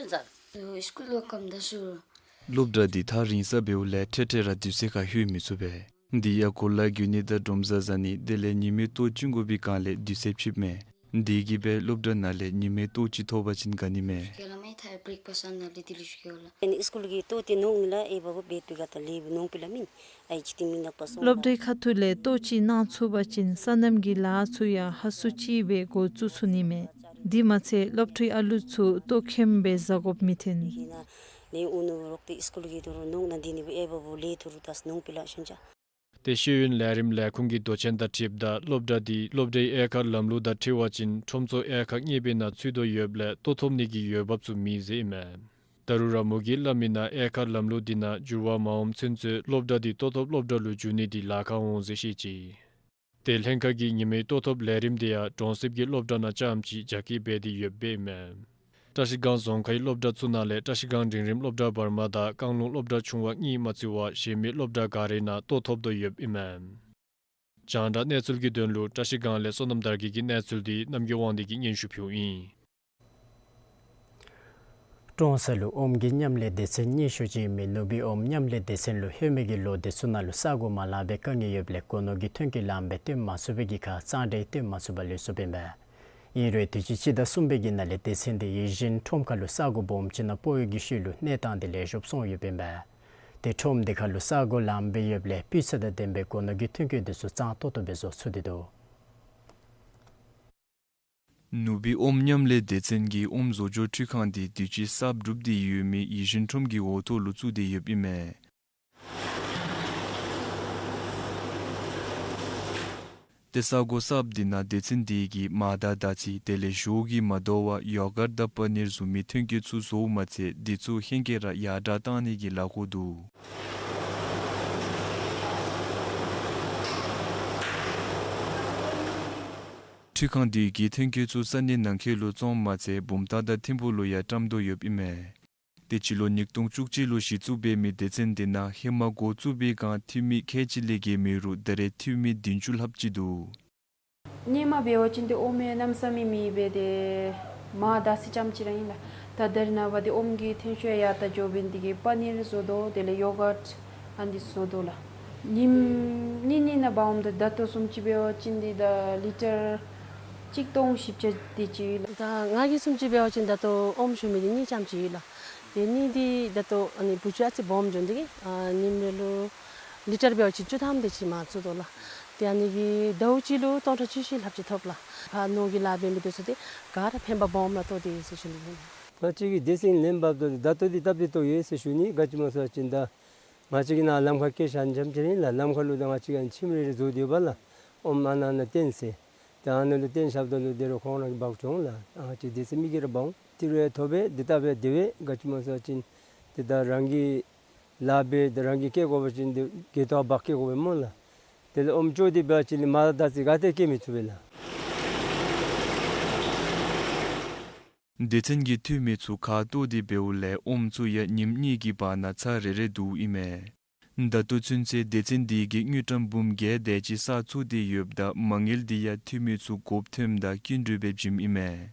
སློབ་གྲྭ་འདི་ཐག་རིང་ས་འབདཝ་ལས་ཐད་ཐད་ར་དུས་ཚོད་ཁར་ལྷོད་མི་ཚུགས་པས། འདི་ཡང་གོ་ལ་རྒྱུ་ནི་དང་གྲོམ་གཟར་བཟའ་ནི་དེ་ལས་ཉི་མའི་ལྟོ་བྱིན་དགོ་པའི་སྒང་ལས་དུས་ཚོད་ཕྱིསཔ་མས། དེ་གིས་སྦེ་སློབ་གྲྭ་ནང་ལས་ཉི་མའི་ལྟོ་ཅིག་ཐོབ་པ་ཅིན་དགའ་ནི་མས། ཨ་ནི་སི་ཀུལ་གྱི་ལྟོ་འདི་ནོར་འོང་ལགས། ཨའི་བ་བུ་འབད་དུས་ག་ད་ལས་ནོར་པི་ལ་མེན། ཨའི་ཅིག་ཏི་མི་ནག་པ་སོང་། སློབ་གྲྭའི་ཁ་ཐུག་ལས་ལྟོ་ཅིག་གནང་ཚུགས་པ་ཅིན་སོ་ནམ་གྱི་ལཱ་ཚུ་ཡང་ཧ་སུ་ཅིག་སྦེ་འགོ་བཙུགས་ཚུགས་ནི་མས། དེ་མ་ཚད་སློབ་ཕྲུག་ཨ་ལུ་ཚུ་ལྟོ་ཁེམ་སྦེ་བཟའ་དགོཔ་མི་ཐོན། ལས་འོང་ནོར་རོག་ཏེ་སི་ཀུལ་གྱི་ལྟོ་རུང་ནོར་ན་འདི་ནི་བུ་ཨའི་བ་བུ་ལས་ཐུ་རུ་ད་ནོར་པི་ལ་ཤོན་ཅ། ཏེ་ཤེས་ཡོན་ལས་རིམ་ལས་ཁུངས་ཀྱི་མདོ་ཆེན་དང་འཁྲིལཝ་ད་སློབ་གྲྭ་འདི་སློབ་གྲྭའི་དབྱེ་ཁག་ལམ་ལུགས་དང་འཁྲིལ་བ་ཅིན་ཁྲོམ་ཚོགས་དབྱེ་ཁག་གཉིས་པའི་ནང་ཚུད་དོ་ཡོདཔ་ལས་ལྟོ་ཐོབ་ནི་གི་འོས་འབབ་ཚུ་མེད་ཟེར་ཨིན་མས། ད་རུང་ར་མོ་གིས་སླབ་མི་ནང་དབྱེ་ཁག་ལམ་ལུགས་འདི་ནང་འགྱུར་བ་མ་འོངམ་ཚུན་ཚོད་སློབ་གྲྭ་འདི་ལྟོ་ཐོབ་སློབ་གྲྭ་ལུ་འགྱུར་ནི་འདི་ལཱ་ཁག་འོང་ཟེར་བཤད་ཅི། ཏེ་ལྷན་ཁག་གིས་ཉིན་མའི་ལྟོ་ཐོབ་ལས་རིམ་དེ་ཡང་གྲོང་གསེབ་ཀྱི་སློབ་གྲྭ་ནང་རྐྱངམ་ཅིག་རྒྱ་སྐྱེད་འབད་དེ་ཡོདཔ་ཨིན་མས། བཀྲ་ཤིས་སྒང་རྫོང་ཁའི་སློབ་གྲྭ་ཚུ་ནང་ལས་བཀྲ་ཤིས་སྒང་འབྲིང་རིམ་སློབ་གྲྭ་བར་མ་དང་བཀང་ལུང་སློབ་གྲྭ་ཆུང་བ་གཉིས་མ་ཚུད་པར་གཞན་མི་སློབ་གྲྭ་ག་རའི་ནང་ལྟོ་ཐོབ་དོ་ཡོདཔ་ཨིན་མས། རྒྱང་བསྒྲགས་གནས་ཚུལ་གྱི་དོན་ལུ་བཀྲ་ཤིས་སྒང་ལས་བསོད་ནམས་དར་རྒྱས་ཀྱི་གནས་ཚུལ་འདི་རྣམ་རྒྱལ་དབང་འདུས་ཀྱིས་སྙན་ཞུ་ཕུལཝ་ཨིན། ཀྲོང་གསར་ལུ་ཨོམ་གྱི་མཉམ་ལས་སྡེ་ཚན་གཉིས་ཤོས་ཅིག་ཨིན་མི་ནུ་སྦིས་ཨོམ་མཉམ་ལས་སྡེ་ཚན་ལུ་ཧེ་མའི་གི་ལོ་དེ་ཚུ་ནང་ལུ་ས་གོ་མ་ལང་པའི་དཀའ་ངལ་ཡོདཔ་ལས་སྒོ་ནོར་གྱི་ཐོན་སྐྱེད་ལངམ་སྦེ་བཏོན་མ་ཚུགས་པའི་གི་ཁར་གཙང་སྦྲ་བཏོན་མ་ཚུགས་པར་ལུས་སོཔ་ཨིན་པས། ཨིན་རུང་དུས་ཅི་སྤྱི་ཟླ་གསུམ་པའི་གི་ནང་ལས་སྡེ་ཚན་དེ་ཡིད་བཞིན་ཁྲོམ་ཁ་ལུ་ས་གོ་སྦོམ་ཅིག་ནང་སྤོ་བའི་གི་ཤུལ་ལུ་གནས་སྟངས་དེ་ལེགས་ཤོམ་སོང་ཡོདཔ་ཨིན་པས། ཏེ་ཁྲོམ་དེ་ཁ་ལུ་ས་གོ་ལངམ་སྦེ་ཡོདཔ་ལས་སྤུས་ཚད་དང་ལྡན་པའི་སྒོ་ནོར་གྱི་ཐོན་སྐྱེད་དེ་ཚུ་གཙང་ཏོག་ཏོ་སྦེ་བཟོ་ཚུགས་ཏེ་འདུག། ནུ་སྦིས་ཨོམ་མཉམ་ལས་སྡེ་ཚན་གྱི་ཨོམ་བཟོ་བཅོས་འཕྲུལ་ཁང་དེ་དུས་ཅི་གསརཔ་གྲུབ་སྟེ་ཡོད་མི་ཡིད་བཞིན་ཁྲོམ་གྱི་འོག་ཐོག་ལུ་བཙུགས་ཏེ་ཡོདཔ་ཨིན་མས། ཏེ་ས་གོ་གསརཔ་དེ་ནང་སྡེ་ཚན་དེ་གིས་མར་དང་ཟླ་ཚེས་དེ་ལས་ཞོ་གིས་མ་དོ་བར་ཡོ་གརཊ་དང་པ་ནིར་བཟུམ་མའི་ཐོན་སྐྱེད་ཚུ་བཟོཝ་མ་ཚད་དེ་ཚུ་ཧེང་སྐལ་ར་ཡར་དྲགས་བཏང་ནི་གི་ལཱ་འགོ་འདུག། འཕྲུལ་ཁང་དེ་གིས་ཐོན་སྐྱེད་ཚུ་ས་གནས་ནང་འཁོད་ལུ་བཙོངམ་མ་ཚད་བུམ་ཐང་དང་ཐིམ་ཕུག་ལུ་ཡང་བཀྲམ་དོ་ཡོདཔ་ཨིན་མས། ཏེ་སྤྱི་ལོ་ཉིས་སྟོང་བཅུ་གཅིག་ལུ་གཞི་བཙུགས་འབད་མི་སྡེ་ཚན་དེ་ནང་ཧེ་མ་འགོ་བཙུགས་པའི་སྒང་འཐུས་མི་ཁལ་གཅིག་ལས་བརྒལ་མེད་རུང་ད་རེས་འཐུས་མི་བདུན་ཅུ་ལྷགཔ་ཅིག་འདུག། སྔོན་མ་འབད་བ་ཅིན་ཏེ་ཨོམ་ཡང་གནམ་མེད་ས་མེད་མེད་པས། ཏེ་མར་དང་ཟླ་ཚེས་རྐྱངམ་ཅིག་ར་ཨིན་ལགས། ད་ད་རེས་ནངས་པ་ཏེ་ཨོམ་གྱི་ཐོན་ཤུགས་ཡང་ཡར་དྲགས་འགྱོ་འབད་ནི་དེ་གིས་པ་ནིར་བཟོ་དོ་དེ་ལས་ཡོ་གརཊ་ཨ་ནི་བཟོ་དོ་ལགས། ཉིནམ་གཉིས་གཉིས་ནང་འབག་འོངམ་ད་ད་ལྟོ་བཟུམ་ཅིག་འབད་བ་ཅིན་འདི་ད་ལི་ཊར་གཅིག་སྟོང་བཞི་བརྒྱ་དེ་ཅིག་ལགས། ད་ང་གིས་བཟུམ་ཅིག་འབད་བ་ཅིན་ད་ལྟོ་ཨོམ་བཞོ་མི་འདི་གཉིས་རྐྱངམ་ཅིག་ལགས། ཏེ་གཉིས་འདི་ད་ལྟོ་ཨ་ནི་བུ་ཅུང་ཨ་ཙི་སྦོམ་འགྱོ་ནི་དེ་གིས་ཨ་ཉིནམ་རེ་ལུ་ལི་ཊར་འབད་བ་ཅིན་བཅུ་ཐམ་དེ་ཅིག་མར་བཙུགས་དོ་ལགས། ཏེ་ཨ་ནི་གིས་ཟླཝ་གཅིག་ལུ་སྟོང་ཕྲག་བཅུ་བཞི་ལྷགཔ་ཅིག་ཐོབ་ལགས། ཕར་ནོར་གྱི་ལཱ་འབད་མི་དེ་ཚུ་ཏེ་ག་ར་ཕན་པ་སྦོམ་ར་ཐོབ་དེས་ཟེར་ཞུ་ནི་ཨིན། ང་བཅས་ཀྱིས་སྡེ་ཚན་ལེན་འབགཔ་ད་ད་ལྟོ་འདི་སྟབས་བདེ་ཏོག་ཡོད་ཟེར་ཞུ་ནི། ག་ཅི་སྨོ་ཟེར་བ་ཅིན་ད་ང་བཅས་ཀྱི་ནཱ་ལམ་ཁར་བཀལ་བཞག་ནི་རྐྱངམ་ཅིག་ར་ཨིན་ལགས། ལམ་ཁར་ལུ་ད་ང་བཅས་ཀྱིས་ཁྱིམ་རེ་རེ་བཟོ་སྡོདཔ་ལགས། ཨོམ་ཨ་ནཱ་ནཱ་བཏོན་ཟེར། ད་ཨ་ནཱ་ལུ་བཏོན་བཞགཔ་ད་ལུ་དེ་རུ་ཁོང་ར་གིས་འབག་འགྱོ་འོང་ལགས། ཨ་ང་བཅས་སྡེ་ཚན་མི་གིས་ར་འབག་འོང་། ཏི་རུ་ཡང་ཐོབ་པས། དེ་སྟབས་ཡང་བདེ་བས། ག་ཅི་སྨོ་ཟེར་བ་ཅིན་ཏེ་ད་རང་གི་ལཱ་འབད་ད་རང་གིས་བཀལ་དགོ་པ་ཅིན་ཏེ་གེ་ཏོ་འབག་བཀལ་དགོ་པས་སྨོ་ལགས། དེ་ལས་ཨོམ་བཙོང་སྟེ་འབད་བ་ཅིན་མར་དང་ཟླ་ཚེས་ག་ཏེ་བཀལ་མི་ཚུགས་པས་ལགས། སྡེ་ཚན་གྱི་འཐུས་མི་ཚུ་ཁ་བཏོག་སྟེ་འབདཝ་ལས་ཨོམ་ཚུ་ཡང་ཉིནམ་གཉིས་ཀྱི་བར་ན་ཚར་རེ་རེ་བསྡུཝ་ཨིན་མས། ད་ལྟོ་ཚུན་ཚོད་སྡེ་ཚན་དེ་གིས་དངུལ་ཀྲམ་འབུམ་བརྒྱད་དེ་ཅིག་བསགས་ཚུགས་ཏེ་ཡོདཔ་ད་མ་དངུལ་དེ་ཡང་འཐུས་མི་ཚུ་དགོཔ་ཐོནམ་ད་སྐྱིན་འགྲུལ་སྦེ་བྱིནམ་ཨིན་མས།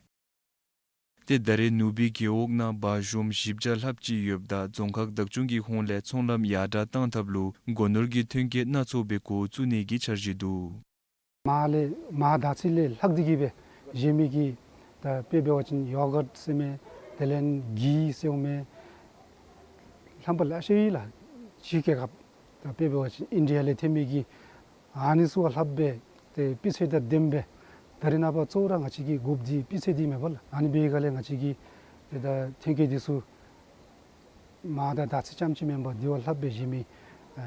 ཏེ་ད་རེས་ནུ་སྦིས་རྒེད་འོག་ནང་བ་གཞོངམ་བཞི་བརྒྱ་ལྷགཔ་ཅིག་ཡོདཔ་ད་རྫོང་ཁག་བདག་སྐྱོང་གི་ཧོངས་ལས་ཚོང་ལམ་ཡར་དྲགས་བཏང་ཐབས་ལུ་སྒོ་ནོར་གྱི་ཐོན་སྐྱེད་སྣ་ཚོགས་སྦེ་འགོ་བཙུགས་ནི་གི་འཆར་གཞི་འདུག། མར་ལས་མར་དང་ཟླ་ཚེས་ལས་ལྷག་སྟེ་གི་སྦེ་བཞེས་མི་གི་ད་དཔེ་འབད་བ་ཅིན་ཡོ་གརཊ་ཟེར་མི་དེ་ལས་གྷི་ཟེར་མི་རྣམ་པ་ལེ་ཤ་ཡོད་ལགས། ཕྱི་རྒྱལ་ཁབ་ད་དཔེ་འབད་བ་ཅིན་ཨིན་ཌི་ཡ་ལས་ཐོན་མི་གི་ཨ་ནི་ཚུ་བ་ལྷགཔ་སྦེ་ཏེ་སྤུས་ཚད་དང་ལྡནམ་སྦེ་ད་རེས་ནངས་པ་གཙོ་བོ་ར་ང་བཅས་ཀྱི་དགོཔ་འདི་སྤུས་ཚད་འདི་མས་པ་ལགས། ཨ་ནི་འབད་བའི་སྒང་ལས་ང་བཅས་ཀྱི་ཏེ་ད་ཐོན་སྐྱེད་འདི་ཚུ་མར་དང་ཟླ་ཚེས་རྐྱངམ་ཅིག་མེན་པར་དེ་བ་ལྷགཔ་སྦེ་བཞེས་མི་ཨེ་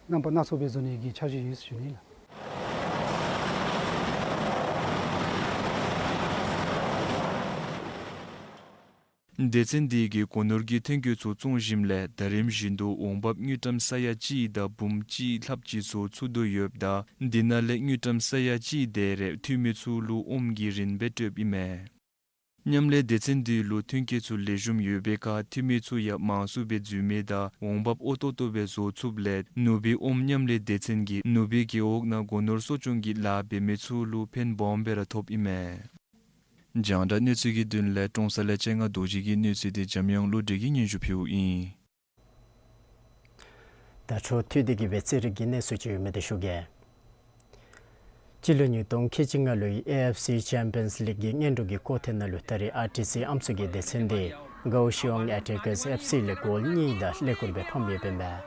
རྣམ་པ་སྣ་ཚོགས་སྦེ་བཟོ་ནི་གི་འཆར་གཞི་ཡོད་ཟེར་ཞུ་ནི་ལགས། སྡེ་ཚན་དེ་གིས་སྒོ་ནོར་གྱི་ཐོན་སྐྱེད་ཚུ་བཙོང་ཞིནམ་ལས་ཟླ་རིམ་བཞིན་དུ་འོང་འབབ་དངུལ་ཀྲམ་ས་ཡ་གཅིག་དང་འབུམ་གཅིག་ལྷགཔ་ཅིག་བཟོ་ཚུགས་དོ་ཡོདཔ་ད་དེ་ནང་ལས་དངུལ་ཀྲམ་ས་ཡ་གཅིག་དེ་རེ་འཐུས་མི་ཚུ་ལུ་ཨོམ་གྱི་རིན་སྦེ་སྤྲོདཔ་ཨིན་མས། མཉམ་ལས་སྡེ་ཚན་དེ་ལུ་ཐོན་སྐྱེད་ཚུ་ལེགས་ཤོམ་ཡོད་པའི་ཁར་འཐུས་མི་ཚུ་ཡང་མང་སུ་སྦེ་འཛུལ་མི་དང་འོང་འབབ་ཨོ་ཏོག་ཏོ་སྦེ་བཟོ་ཚུགསཔ་ལས་ནུ་སྦིས་ཨོམ་མཉམ་ལས་སྡེ་ཚན་གྱིས་ནུ་སྦིས་རྒེད་འོག་ནང་སྒོ་ནོར་གསོ་སྐྱོང་གི་ལཱ་འབད་མི་ཚུ་ལུ་ཕན་སྦོམ་སྦེ་ར་ཐོབ་ཨིན་མས། རྒྱང་བསྒྲགས་གནས་ཚུལ་གྱི་དོན་ལས་ཀྲོང་གསར་ལས་སྤྱན་སྔ་རྡོ་རྗེ་གི་གནས་ཚུལ་འདི་འཇམ་དབྱངས་བློ་གྲོས་ཀྱིས་སྙན་ཞུ་ཕུལཝ་ཨིན། ད་འཕྲོ་མཐུད་དེ་གི་སྦེ་རྩེད་རིགས་ཀྱི་གནས་ཚུལ་ཅིག་ཡོད་མི་དེ་ཞུ་གེ། སྤྱི་ལོ་ཉིས་སྟོང་ཁལ་གཅིག་ལྔ་ལོའི་ཨེ་ཨེཕ་སི་ཅེམ་པིའནསི་ལིག་གི་སྔོན་འགྲོ་གི་སྐོར་ཐེངས་ནང་ལུ་ད་རེས་ཨར་ཊི་སི་ཨམ་སྲུ་གི་སྡེ་ཚན་དེ་གའོ་ཤི་ཡོང་ཨེ་ཊེ་ཀརསི་ཨེཕ་སི་ལས་གོལ་གཉིས་དང་ཀླད་ཀོར་སྦེ་ཕམ་ཡོདཔ་ཨིན་པས།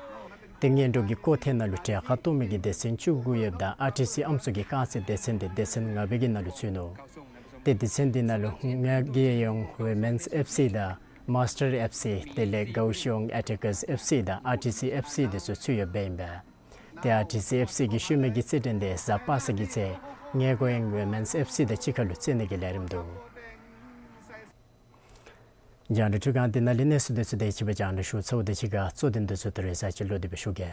ཏེ་སྔོན་འགྲོ་གི་སྐོར་ཐེངས་ནང་ལུ་གྲལ་ཁར་གཏོགས་མི་གི་སྡེ་ཚན་བཅུ་དགུ་ཡོདཔ་ད་ཨར་ཊི་སི་ཨམ་སྲུ་གི་རྐང་རྩེད་སྡེ་ཚན་དེ་སྡེ་ཚན་ལྔ་པའི་གི་ནང་ལུ་ཚུད་ནུག། ཏེ་སྡེ་ཚན་དེ་ནང་ལུ་ངེ་གེ་ཡོང་ཝི་མེནསི་ཨེཕ་སི་དང་མཱསི་ཊར་ཨེཕ་སི་དེ་ལས་གའོ་ཤི་ཡོང་ཨེ་ཊེ་ཀརསི་ཨེཕ་སི་དང་ཨར་ཊི་སི་ཨེཕ་སི་དེ་ཚུ་ཚུད་ཡོདཔ་ཨིན་པས། ཏེ་ཨར་ཊི་སི་ཨེཕ་སི་གི་ཤུལ་མའི་གི་རྩེད་འགྲན་དེ་གཟའ་པ་སངས་ཀྱི་ཚེ་ངེ་གེ་ཡོང་ཝི་མེནསི་ཨེཕ་སི་དང་གཅིག་ཁར་ལུ་རྩེད་ནི་གི་ལས་རིམ་འདུག། རྒྱང་བསྒྲགས་འཕྲུལ་ཁང་འདི་ནང་ལས་གནས་ཚུལ་དེ་ཚུ་དེ་ཅིག་སྦེ་རྒྱང་བསྒྲགས་ཞུ་ཚརཝ་ད་གཅིག་ཁར་གཙོ་དོན་དེ་ཚུ་ད་རེས་ཚར་གཅིག་ལོག་སྟེ་སྦེ་ཞུ་གེ།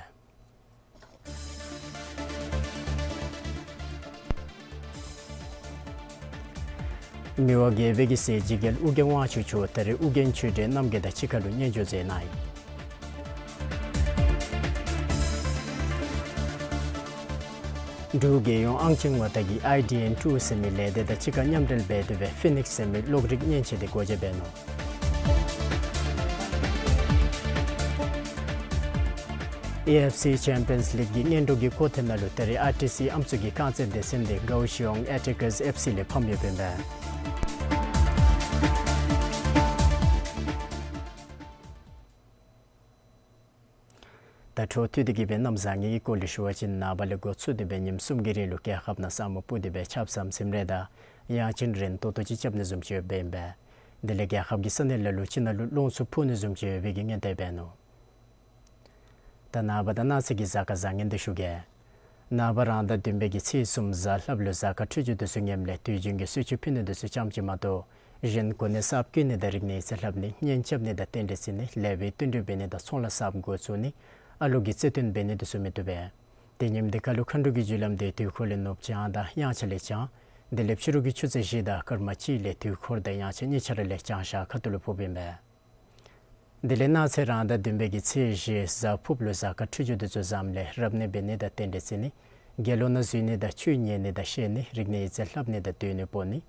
མི་དབང་རྒྱལ་པོའི་གི་སྲས་ལྗིད་རྒྱལ་ཨོ་རྒྱན་དབང་ཕྱུག་མཆོག་ད་རེས་ཨོ་རྒྱན་ཆོས་སྒྲོན་རྣམ་རྒྱལ་དང་གཅིག་ཁར་ལུ་སྙན་ཞུ་མཛད་གནང་ཡི། འབྲུག་རྒྱལ་ཡོངས་ཨང་ཅན་ངོ་རྟགས་ཀྱི་ཨའི་ཌི་ཨེན་ཊུ་ཟེར་མི་ལས་སྡེ་དང་གཅིག་ཁར་མཉམ་འབྲེལ་འབད་དེ་སྦེ་ཕི་ནིགསི་ཟེར་མི་གློག་རིག་མཉེན་ཆས་དེ་སྒོ་འབྱེད་འབད་ནུག། ཨེ་ཨེཕ་སི་ཅེམ་པིའནསི་ལིག་གི་སྔོན་འགྲོ་གི་སྐོར་ཐེངས་ནང་ལུ་ད་རེས་ཨར་ཊི་སི་ཨམ་སྲུ་གི་རྐང་རྩེད་སྡེ་ཚན་དེ་གའུ་ཤིའོང་ཨེ་ཊེ་ཀརསི་ཨེཕ་སི་ལས་ཕམ་ཡོདཔ་ཨིན་པས། ད་འཕྲོ་མཐུད་དེ་གི་སྦེ་གནམ་བཟང་ངན་གྱི་སྐོར་ལས་ཞུ་བ་ཅིན་ནངས་པ་ལས་འགོ་བཙུགས་ཏེ་སྦེ་ཉིནམ་གསུམ་གྱི་རིང་ལུ་རྒྱལ་ཁབ་ནང་ས་སྨུག་སྤུབས་ཏེ་སྦེ་ཆརཔ་ཟམ་ཟིམ་རེ་དང་ཡང་ཅིན་རན་ཏོག་ཏོ་ཅིག་རྐྱབ་ནི་བཟུམ་ཅིག་ཡོདཔ་ཨིན་པས། དེ་ལས་རྒྱལ་ཁབ་ཀྱི་ས་གནས་ལ་ལུ་ཅིག་ནང་ལུ་རླུང་འཚུབ་འཕུ་ནི་བཟུམ་ཅིག་ཡོད་པའི་གི་སྔོན་བརྡ་འབད་ནུག། ད་ནངས་པ་དང་གནངས་ཚེ་གི་གཟའ་སྐར་བཟང་ངན་དེ་ཞུ་གེ། ནངས་པ་རང་ཟླ་བདུན་པའི་གི་ཚེས་གསུམ་གཟའ་ལྷགཔ་ལུ་གཟའ་སྐར་འཕྲོད་སྦྱོར་དེ་ཚུ་ངནམ་ལས་དུས་རྒྱུན་གྱི་གསོལ་མཆོད་ཕུལ་ནི་དེ་ཚུ་ཙམ་ཅིག་མ་གཏོགས་གཞན་གོ་གནས་གསརཔ་བསྐོ་ནི་དང་རིག་གནས་རྩིས་ལྷབ་ནི་གཉེན་རྐྱབ་ནི་དང་རྟེན་འབྲེལ་བརྩི་ནི་ལེགས་པའི་བསྟུན་གྲོས་འབད་ནི་དང་ཚོང་ལཱ་གསརཔ་འགོ་བཙུགས་ནི་ཨ་ལོ་གི་རྩིས་སྟོན་འབད་ནི་དེ་ཚུ་མི་བཏུབ་པས། དེ་ཉིནམ་དེ་ཁར་ལུ་མཁའ་འགྲོ་གི་རྒྱུ་ལམ་དེ་དུས་འཁོར་ལས་ནུབ་བྱང་དང་དབྱངས་འཆར་ལས་བྱང་། དེ་ལས་ཕྱི་རུ་གི་ཆུ་ཚོད་བཞི་དང་སྐར་མ་གཅིག་ལས་དུས་འཁོར་དང་དབྱངས་འཆར་གཉིས་ཆ་ར་ལས་བྱང་ཤར་ཁ་ཐུག་ལུ་ཕོགཔ་ཨིན་པས། དེ་ལས་གནངས་ཚེ་རང་ཟླ་བདུན་པའི་གི་ཚེས་བཞི་གཟའ་ཕུརཔ་ལུ་གཟའ་སྐར་འཕྲོད་སྦྱོར་དེ་ཚུ་བཟངམ་ལས་རབ་གནས་འབད་ནི་དང་རྟེན་འབྲེལ་བརྩི་ནི། དགེ་སློང་ནང་འཛུལ་ནི་དང་ཆོས་ཉན་ནི་དང་བཤད་ནི་རིག་གནས་ཡིག་རྩིས་ལྷབ་ནི་དང་སྡོད་གནས་སྤོ་ནི།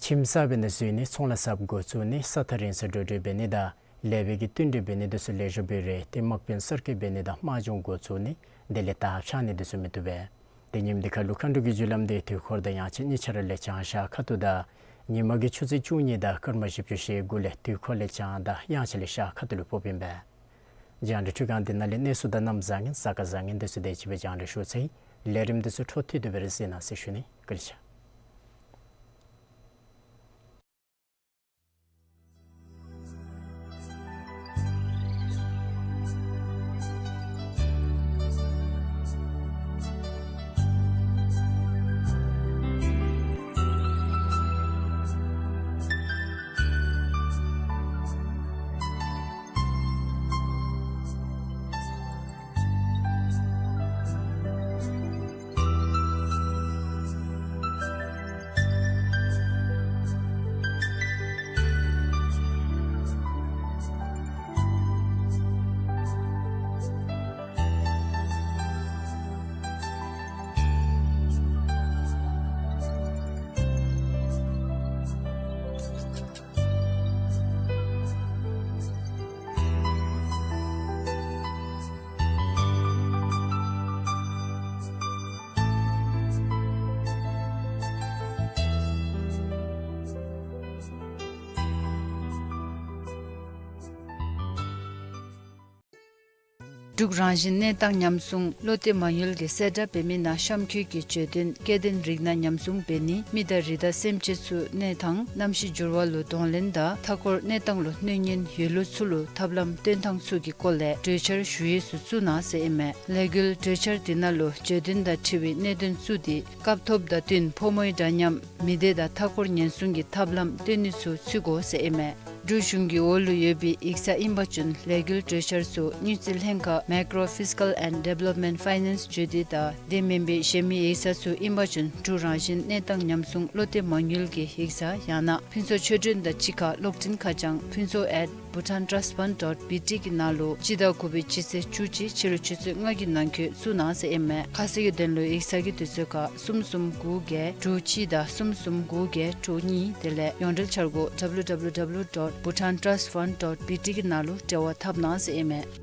ཁྱིམ་གསར་པའི་ནང་འཛུལ་ནི་ཚོང་ལཱ་གསརཔ་འགོ་བཙུགས་ནི་ས་ཐག་རིང་སར་འགྲོ་འགྲུལ་འབད་ནི་དང་ལེགས་པའི་གི་བསྟུན་གྲོས་འབད་ནི་དེ་ཚུ་ལེགས་ཤོམ་སྦེ་རེ་ཏེ་དམག་དཔོན་གསར་བསྐོ་འབད་ནི་དང་དམག་སྦྱོང་འགོ་བཙུགས་ནི་དེ་ལས་དར་འཕྱར་ནི་དེ་ཚུ་མི་བཏུབ་པས། དེ་ཉིནམ་དེ་ཁར་ལུ་མཁའ་འགྲོ་གི་རྒྱུ་ལམ་དེ་དུས་འཁོར་དང་དབྱངས་འཆར་གཉིས་ཆ་ར་ལས་བྱང་ཤར་ཁ་ཐུག་དང་ཉིན་མ་གི་ཆུ་ཚོད་བཅུ་གཉིས་དང་སྐར་མ་བཞི་བཅུ་ཞེ་དགུ་ལས་དུས་འཁོར་ལས་བྱང་དང་དབྱངས་འཆར་ལས་ཤར་ཁ་ཐུག་ལུ་ཕོགཔ་ཨིན་པས། རྒྱང་བསྒྲགས་འཕྲུལ་ཁང་འདི་ནང་ལས་གནས་ཚུལ་དང་གནམ་བཟང་ངན་གཟའ་སྐར་བཟང་ངན་དེ་ཚུ་དེ་ཅིག་སྦེ་རྒྱང་བསྒྲགས་ཞུ་ཚར་ཡི། ལས་རིམ་དེ་ཚུ་འཕྲོ་མཐུད་དེ་སྦེ་རེ་གཟིགས་གནང་ཟེར་ཞུ་ནི། བཀའ་དྲིན་ཆེ། འབྲུག་རང་བཞིན་གནས་སྟངས་ཉམས་སྲུང་བློ་གཏད་མ་དངུལ་གྱིས་གསལ་བསྒྲགས་འབད་མི་ནང་གཤམ་འཁོད་ཀྱི་བརྗོད་དོན་སྐྱེ་ལྡན་རིགས་སྣ་ཉམས་སྲུང་འབད་ནི་མི་དང་རི་དྭགས་སེམས་ཅན་ཚུ་གནས་སྟངས་གནམ་གཤིས་འགྱུར་བ་ལུ་གདོང་ལེན་དང་མཐའ་འཁོར་གནས་སྟངས་ལུ་གནོད་ཉེན་ཡོད་ལུགས་ཚུ་ལུ་ཐབས་ལམ་སྟོན་ཐངས་ཚུ་གི་སྐོར་ལས་གྲོས་འཆར་ཞུ་ཡས་སུ་བཙུགས་གནང་ཟེར་ཨིན་མས། ལས་འགུལ་གྲོས་འཆར་དེ་ནང་ལུ་བརྗོད་དོན་དང་འཁྲིལ་བའི་གནད་དོན་བཙུགས་ཏེ་སྐབས་ཐོབ་དང་བསྟུན་ཕོ་མོའི་འདྲ་མཉམ་མི་སྡེ་དང་མཐའ་འཁོར་ཉེན་སྲུང་གི་ཐབས་ལམ་སྟོན་ནི་ཚུ་ཚུད་དགོ་ཟེར་ཨིན་མས། འབྲུག་གཞུང་གི་འོག་ལུ་ཡོད་པའི་ཡིག་ཚང་ཨིན་པ་ཅིན་ལས་འགུལ་གྲོས་འཆར་ཚུ་དངུལ་རྩིས་ལྷན་ཁག་Macro Fiscal and Development Finance བརྗོད་དེ་དང་དེ་མེན་པའི་གཞན་མི་ཡིག་ཚང་ཚུ་ཨིན་པ་ཅིན་འབྲུག་རང་བཞིན་གནས་སྟངས་ཉམས་སྲུང་བློ་གཏད་མ་དངུལ་གྱི་ཡིག་ཚང་ཡང་ན་ཕུན་ཚོགས་ཆོས་སྒྲོན་དང་གཅིག་ཁར་གློག་འཕྲིན་ཁ་བྱང་ཕུན་ཚོགས་at bhutantrustfund dot B T གི་ནང་ལུ་སྤྱི་ཟླ་དགུ་པའི་སྤྱི་ཚེས་བཅུ་གཅིག་ཕྱི་རུ་ཆུ་ཚོད་ལྔ་གི་ནང་འཁོད་བཙུགས་གནང་ཟེར་ཨིན་མས། ཁ་གསལ་གྱི་དོན་ལུ་ཡིག་ཚང་གི་དུས་ཚོད་ཁར་གསུམ་གསུམ་དགུ་བརྒྱད་དྲུག་གཅིག་དང་གསུམ་གསུམ་དགུ་བརྒྱད་དྲུག་གཉིས་དེ་ལས་ཡོངས་འབྲེལ་འཆར་སྒོ་W W W dot bhutantrustfund dot B T གི་ནང་ལུ་འབྲེལ་བ་འཐབ་གནང་ཟེར་ཨིན་མས།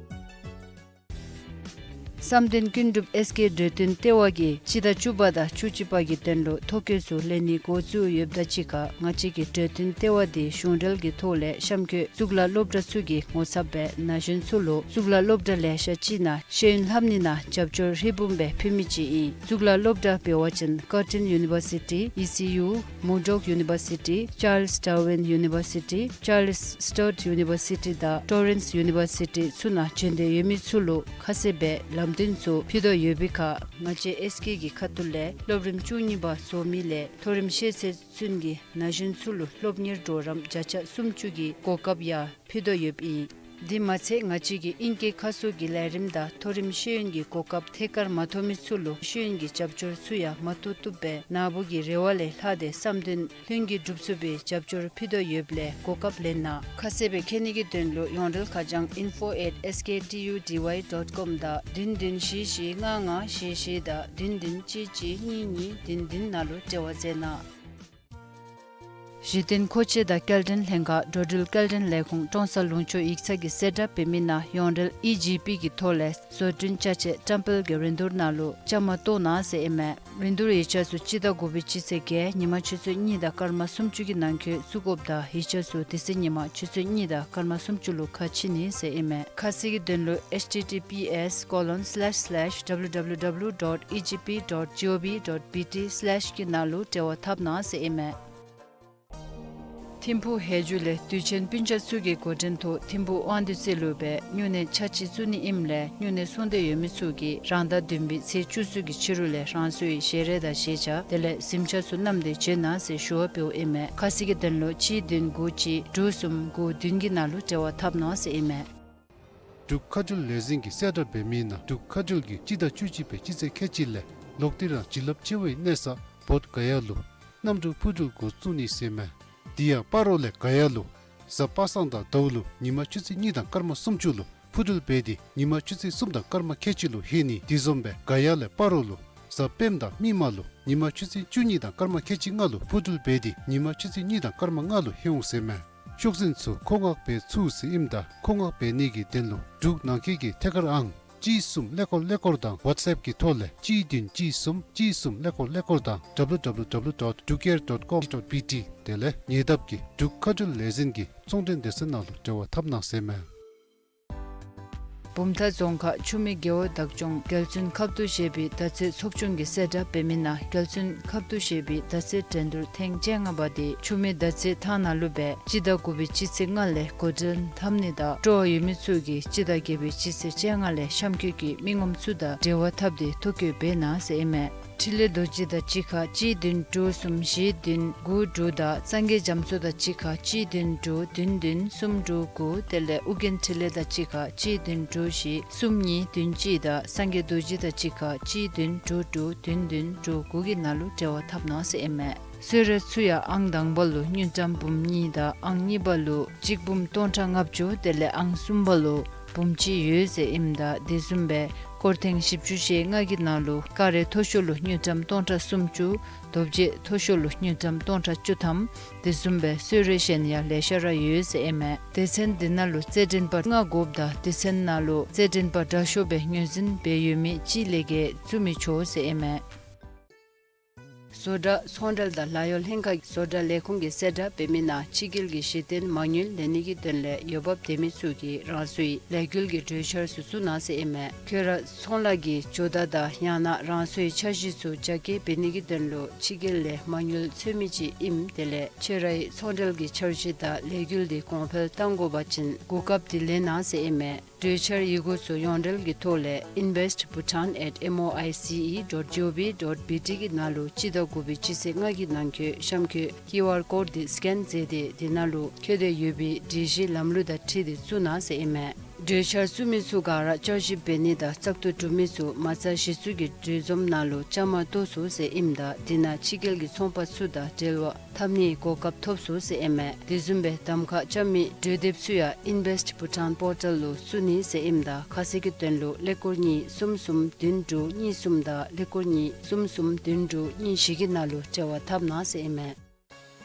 བསམ་གཏན་ཀུན་གྲུབ་ཨེས་ཀེ་གྲོས་སྟོན་ལྟེ་བ་གིས་སྤྱི་ཟླ་བཅུ་པ་དང་བཅུ་གཅིག་པ་གི་དོན་ལུ་ཐོ་བཀོད་ཚུ་ལེན་ནི་འགོ་བཙུགས་ཡོདཔ་དང་གཅིག་ཁར་ང་བཅས་ཀྱི་གྲོས་སྟོན་ལྟེ་བ་འདི་གཞུང་འབྲེལ་གྱི་ཐོག་ལས་གཤམ་འཁོད་གཙུག་ལག་སློབ་གྲྭ་ཚུ་གི་ངོ་ཚབ་སྦེ་ན་གཞོན་ཚུ་ལུ་གཙུག་ལག་སློབ་གྲྭ་ལེ་ཤ་ཅིག་ནང་ཤེས་ཡོན་ལྷབ་ནི་ནང་རྒྱབ་སྐྱོར་ཧྲིལ་བུམ་སྦེ་ཕུལ་མི་ཅིག་ཨིན། གཙུག་ལག་སློབ་གྲྭ་འབད་བ་ཅིན་Curtin University, E C U, Murdoch University, Charles Darwin University, Charles Sturt University དང་Torrens University ཚུ་ནང་བྱོན་ཏེ་ཡོད་མི་ཚུ་ལུ་ཁ་གསལ་སྦེ་ལམ་སྟོན་ཚུ་ཕུལ་དོ་ཡོད་པའི་ཁར་ང་བཅས་ཨེས་ཀེ་གི་ཁ་ཐུག་ལས་སློབ་རིམ་བཅུ་གཉིས་པ་རྫོགས་མི་ལས་མཐོ་རིམ་ཤེས་ཚད་ཚུན་གྱི་ན་གཞོན་ཚུ་ལུ་སློབ་གཉེར་གྲོགས་རམ་བརྒྱ་ཆ་སུམ་ཅུ་གི་གོ་སྐབས་ཡང་ཕུལ་དོ་ཡོདཔ་ཨིན། དེ་མ་ཚད་ང་བཅས་ཀྱིས་ཨིང་སྐད་ཁ་གསོ་གི་ལས་རིམ་དང་མཐོ་རིམ་ཤེས་ཡོན་གྱི་གོ་སྐབས་ཐད་ཀར་མ་ཐོབ་མི་ཚུ་ལུ་ཤེས་ཡོན་གྱི་རྒྱབ་སྐྱོར་ཚུ་ཡང་མ་ཐོབ་བཏུབ་པས། ན་བུ་གི་རེ་བ་ལས་ལྷག་སྟེ་བསམ་དོན་ལྷུན་གྱིས་འགྲུབ་ཚུགས་པའི་རྒྱབ་སྐྱོར་ཕུལ་དོ་ཡོདཔ་ལས་གོ་སྐབས་ལེན་གནང་། ཁ་གསལ་སྦེ་མཁྱེན་ནི་གི་དོན་ལུ་ཡོངས་འབྲེལ་ཁ་བྱང་info at S K T U D Y dot com དང་བདུན་བདུན་བཞི་བཞི་ལྔ་ལྔ་བཞི་བཞི་དང་བདུན་བདུན་གཅིག་གཅིག་གཉིས་གཉིས་བདུན་བདུན་ནང་ལུ་འབྲེལ་བ་མཛད་གནང་། གཞི་རྟེན་མཁོ་ཆས་དང་སྐྱེལ་འདྲེན་ལྷན་ཁག་འགྲོ་འགྲུལ་སྐྱེལ་འདྲེན་ལས་ཁུངས་ཀྲོང་གསར་ལུང་ཕྱོགས་ཡིག་ཚང་གིས་གསལ་བསྒྲགས་འབད་མི་ནང་ཡོངས་འབྲེལ་ཨི་ཇི་པི་གི་ཐོག་ལས་བཟོ་སྐྲུན་ཅ་ཆས་བཀྲམ་སྤེལ་གྱི་རིན་བསྡུར་ནང་ལུ་བཅའ་མར་གཏོགས་གནང་ཟེར་ཨིན་མས། རིན་བསྡུར་ཡིག་ཆ་ཚུ་སྤྱི་ཟླ་དགུ་པའི་སྤྱི་ཚེས་བརྒྱད་ཉི་མ་ཆུ་ཚོད་གཉིས་དང་སྐར་མ་སུམ་ཅུ་གི་ནང་འཁོད་བཙུགས་དགོཔ་དང་ཡིག་ཆ་ཚུ་དེ་ཚེ་ཉི་མ་ཆུ་ཚོད་གཉིས་དང་སྐར་མ་སུམ་ཅུ་ལུ་ཁ་ཕྱེ་ནི་ཟེར་ཨིན་མས། ཁ་གསལ་གྱི་དོན་ལུ་H T T P S colon slash slash W W W dot E G P dot G O V dot B T slash གི་ནང་ལུ་འབྲེལ་བ་འཐབ་གནང་ཟེར་ཨིན་མས། ཐིམ་ཕུག་ཧེ་ཇུ་ལས་དུས་ཆེན་སྤུན་ཆ་ཚུ་གི་འགོ་འདྲེན་ཐོག་ཐིམ་ཕུག་དབང་འདུས་རྩེ་ལུ་སྦེ་སྨྱུང་གནས་ཆ་གཅིག་བཙུགས་ནི་ཨིནམ་ལས་སྨྱུང་གནས་སོང་སྟེ་ཡོད་མི་ཚུ་གིས་རང་ཟླ་བདུན་པའི་ཚེས་བཅུ་གསུམ་གྱི་ཕྱི་རུ་ལས་རང་སོའི་ཞལ་རས་དང་ཞལ་ཆས་དེ་ལས་གཟིམ་ཆས་ཚུ་བསྣམས་ཏེ་བྱོན་གནང་ཟེར་ཞུ་བ་འབདཝ་ཨིན་མས། ཁ་གསལ་གྱི་དོན་ལུ་གཅིག་བདུན་དགུ་གཅིག་དྲུག་གསུམ་དགུ་བདུན་གྱི་ནང་ལུ་འབྲེལ་བ་འཐབ་གནང་ཟེར་ཨིན་མས། འབྲུག་མཁའ་འགྲུལ་ལས་འཛིན་གྱིས་གསལ་བསྒྲགས་འབད་མི་ནང་འབྲུག་མཁའ་འགྲུལ་གྱིས་སྤྱི་ཟླ་བཅུ་གཅིག་པའི་སྤྱི་ཚེས་ཁལ་གཅིག་ལས་ལོག་སྟེ་རང་བྱིན་རླབས་ཆེ་བའི་གནས་ས་བོདྷ་ག་ཡ་ལུ་གནམ་གྲུ་འཕུར་འགྲུལ་འགོ་བཙུགས་ནི་ཟེར་མས། དེ་ཡང་སྤ་རོ་ལས་ག་ཡ་ལུ་གཟའ་པ་སངས་དང་ཟླཝ་ལུ་ཉི་མ་ཆུ་ཚོད་གཉིས་དང་སྐར་མ་སུམ་ཅུ་ལུ་འཕུར་འགྲུལ་འབད་དེ་ཉི་མ་ཆུ་ཚོད་གསུམ་དང་སྐར་མ་ཁལ་གཅིག་ལུ་ལྷོད་ནི། དེ་བཟུམ་སྦེ་ག་ཡ་ལས་སྤ་རོ་ལུ་གཟའ་སྤེནམ་དང་མིག་དམར་ལུ་ཉི་མ་ཆུ་ཚོད་བཅུ་གཉིས་དང་སྐར་མ་ཁལ་གཅིག་ལྔ་ལུ་འཕུར་འགྲུལ་འབད་དེ་ཉི་མ་ཆུ་ཚོད་གཉིས་དང་སྐར་མ་ལྔ་ལུ་ལྷོད་འོང་ཟེར་མས། ཤོག་འཛིན་ཚུ་མཁོ་མངགས་འབད་ཚུགས་ཟེར་ཨིནམ་ད་མཁོ་མངགས་འབད་ནི་གི་དོན་ལུ་འབྲུག་ནང་འཁོད་ཀྱི་ཐད་ཀར་ཨང་གཅིག་གསུམ་ཀླད་ཀོར་ཀླད་ཀོར་དང་ཝཊས་ཨེཔ་ཀྱི་ཐོག་ལས་གཅིག་བདུན་གཅིག་གསུམ་གཅིག་གསུམ་ཀླད་ཀོར་ཀླད་ཀོར་དང་W W W dot drukair dot com dot B T དེ་ལས་ཉེ་འདབས་ཀྱི་འབྲུག་མཁའ་འགྲུལ་ལས་འཛིན་གྱི་ཚོང་འབྲེལ་སྡེ་ཚན་ནང་ལུ་འབྲེལ་བ་འཐབ་གནང་ཟེར་མས། བུམ་ཐང་རྫོང་ཁག་ཆུ་སྨད་རྒེད་འོག་བདག་སྐྱོང་རྒྱལ་བཙུན་ཁབ་ཏུ་བཞེས་པའི་མདའ་རྩེད་ཚོགས་ཆུང་གིས་གསལ་བསྒྲགས་འབད་མི་ནང་རྒྱལ་བཙུན་ཁབ་ཏུ་བཞེས་པའི་མདའ་རྩེད་འགྲན་བསྡུར་ཐེངས་བཅོ་ལྔ་པ་དེ་ཆུ་སྨད་མདའ་རྩེད་ཐང་ནང་ལུ་སྦེ་སྤྱི་ཟླ་དགུ་པའི་སྤྱི་ཚེས་ལྔ་ལས་འགོ་འདྲེན་འཐབ་ནི་དང་སྤྲོ་བ་ཡོད་མི་ཚུ་གིས་སྤྱི་ཟླ་བརྒྱད་པའི་སྤྱི་ཚེས་བཅོ་ལྔ་ལས་གཤམ་འཁོད་ཀྱི་མི་ངོམ་ཚུ་དང་འབྲེལ་བ་འཐབ་སྟེ་ཐོ་བཀོད་འབད་གནང་ཟེར་ཨིན་མས། འཕྲིན་ལས་རྡོ་རྗེ་དང་གཅིག་ཁར་གཅིག་བདུན་དྲུག་གསུམ་བཞི་བདུན་དགུ་དྲུག་དང་སངས་རྒྱས་རྒྱ་མཚོ་དང་གཅིག་ཁར་གཅིག་བདུན་དྲུག་བདུན་བདུན་གསུམ་དྲུག་དགུ་དེ་ལས་ཨོ་རྒྱན་འཕྲིན་ལས་དང་གཅིག་ཁར་གཅིག་བདུན་དྲུག་བཞི་གསུམ་གཉིས་བདུན་གཅིག་དང་སངས་རྒྱས་རྡོ་རྗེ་དང་གཅིག་ཁར་གཅིག་བདུན་དྲུག་དྲུག་བདུན་བདུན་དྲུག་དགུ་གི་ནང་ལུ་འབྲེལ་བ་འཐབ་གནང་ཟེར་ཨིན་མས། གསོལ་རས་ཚུ་ཡང་ཨང་དང་པ་ལུ་དངུལ་ཀྲམ་འབུམ་གཉིས་དང་ཨང་གཉིས་པ་ལུ་གཅིག་འབུམ་སྟོང་ཕྲག་ལྔ་བཅུ་དེ་ལས་ཨང་གསུམ་པ་ལུ་འབུམ་གཅིག་ཡོད་ཟེར་ཨིནམ་ད་དེ་བཟུམ་སྦེ་སྐོར་ཐེངས་བཞི་བཅུ་ཞེ་ལྔ་གི་ནང་ལུ་ཀ་རེ་མཐོ་ཤོས་ལུ་དངུལ་ཀྲམ་སྟོང་ཕྲག་སུམ་ཅུ། རྡོ་རྗེ་མཐོ་ཤོས་ལུ་དངུལ་ཀྲམ་སྟོང་ཕྲག་བཅུ་ཐམ། དེ་བཟུམ་སྦེ་གསོལ་རས་གཞན་ཡང་ལེ་ཤ་ར་ཡོད་ཟེར་ཨིན་མས། སྡེ་ཚན་འདི་ནང་ལུ་རྩེད་འགྲན་པ་ལྔ་དགོཔ་ད་སྡེ་ཚན་ནང་ལུ་རྩེད་འགྲན་པ་དྲག་ཤོས་སྦེ་ངོས་འཛིན་འབད་ཡོད་མི་གཅིག་ལས་བརྒལ་བཙུགས་མི་ཆོག་ཟེར་ཨིན་མས། བཟོ་གྲྭ་ཚོང་འབྲེལ་དང་ལཱ་གཡོག་ལྷན་ཁག་བཟོ་གྲྭ་ལས་ཁུངས་ཀྱིས་གསལ་བསྒྲགས་འབད་མི་ནང་ཕྱི་རྒྱལ་གྱི་གཞི་རྟེན་མ་དངུལ་ལེན་ནི་གི་དོན་ལས་འོས་འབབ་ལྡན་མི་ཚུ་གིས་རང་སོའི་ལས་འགུལ་གྱི་གྲོས་འཆར་ཚུ་བཙུགས་གནང་ཟེར་ཨིན་མས། ཁྱོད་ར་ཚོང་ལཱ་གི་ཇོ་བདག་དང་ཡང་ན་རང་སོའི་འཆར་གཞི་ཚུ་རྒྱ་སྐྱེད་འབད་ནི་གི་དོན་ལུ་ཕྱི་རྒྱལ་ལས་མ་དངུལ་འཚོལ་མི་ཅིག་ཨིནམ་དེ་ལས་ཁྱོད་རའི་ཚོང་འབྲེལ་གྱི་འཆར་གཞི་དང་ལས་འགུལ་འདི་གོང་འཕེལ་གཏང་དགོ་པ་ཅིན་གོ་སྐབས་འདི་ལེན་གནང་ཟེར་ཨིན་མས། གྲོས་འཆར་ཡི་གུ་ཚུ་ཡོངས་འབྲེལ་གྱི་ཐོག་ལས་invest bhutan at M O I C E dot G O V dot B T གི་ནང་ལུ་སྤྱི་ཟླ་དགུ་པའི་སྤྱི་ཚེས་ལྔ་གི་ནང་འཁོད་གཤམ་འཁོད་ཀིའུ་ཨར་ཀོཌ་འདི་སི་ཀེན་མཛད་དེ་དེ་ནང་ལུ་འཁོད་དེ་ཡོད་པའི་སྒྲིག་གཞི་ལམ་ལུགས་དང་འཁྲིལ་ཏེ་བཙུགས་གནང་ཟེར་ཨིན་མས། གྲོས་འཆར་བཙུགས་མི་ཚུ་ག་ར་བསྐྱར་ཞིབ་འབད་ནི་དང་བཙག་འཐུ་གྲུབ་མི་ཚུ་མ་རྩ་གཞི་བཙུགས་ཀྱི་གྲོས་འཛོམས་ནང་ལུ་བཅའ་མར་གཏོགས་ཚུགས་ཟེར་ཨིནམ་ད་དེ་ནང་ཕྱི་རྒྱལ་གྱི་ཚོང་པ་ཚུ་དང་འབྲེལ་བ་འཐབ་ནིའི་གོ་སྐབས་ཐོབ་ཚུགས་ཟེར་ཨིན་མས། དེ་བཟུམ་སྦེ་གདམ་ཁ་རྐྱབ་མི་གྲོས་དེབ་ཚུ་ཡང་invest bhutan portal ལུ་བཙུགས་ནི་ཟེར་ཨིནམ་ད་ཁ་གསལ་གྱི་དོན་ལུ་ཀླད་ཀོར་གཉིས་གསུམ་གསུམ་བདུན་དྲུག་གཉིས་གསུམ་དང་ཀླད་ཀོར་གཉིས་གསུམ་གསུམ་བདུན་དྲུག་གཉིས་བཞི་གི་ནང་ལུ་འབྲེལ་བ་འཐབ་གནང་ཟེར་ཨིན་མས།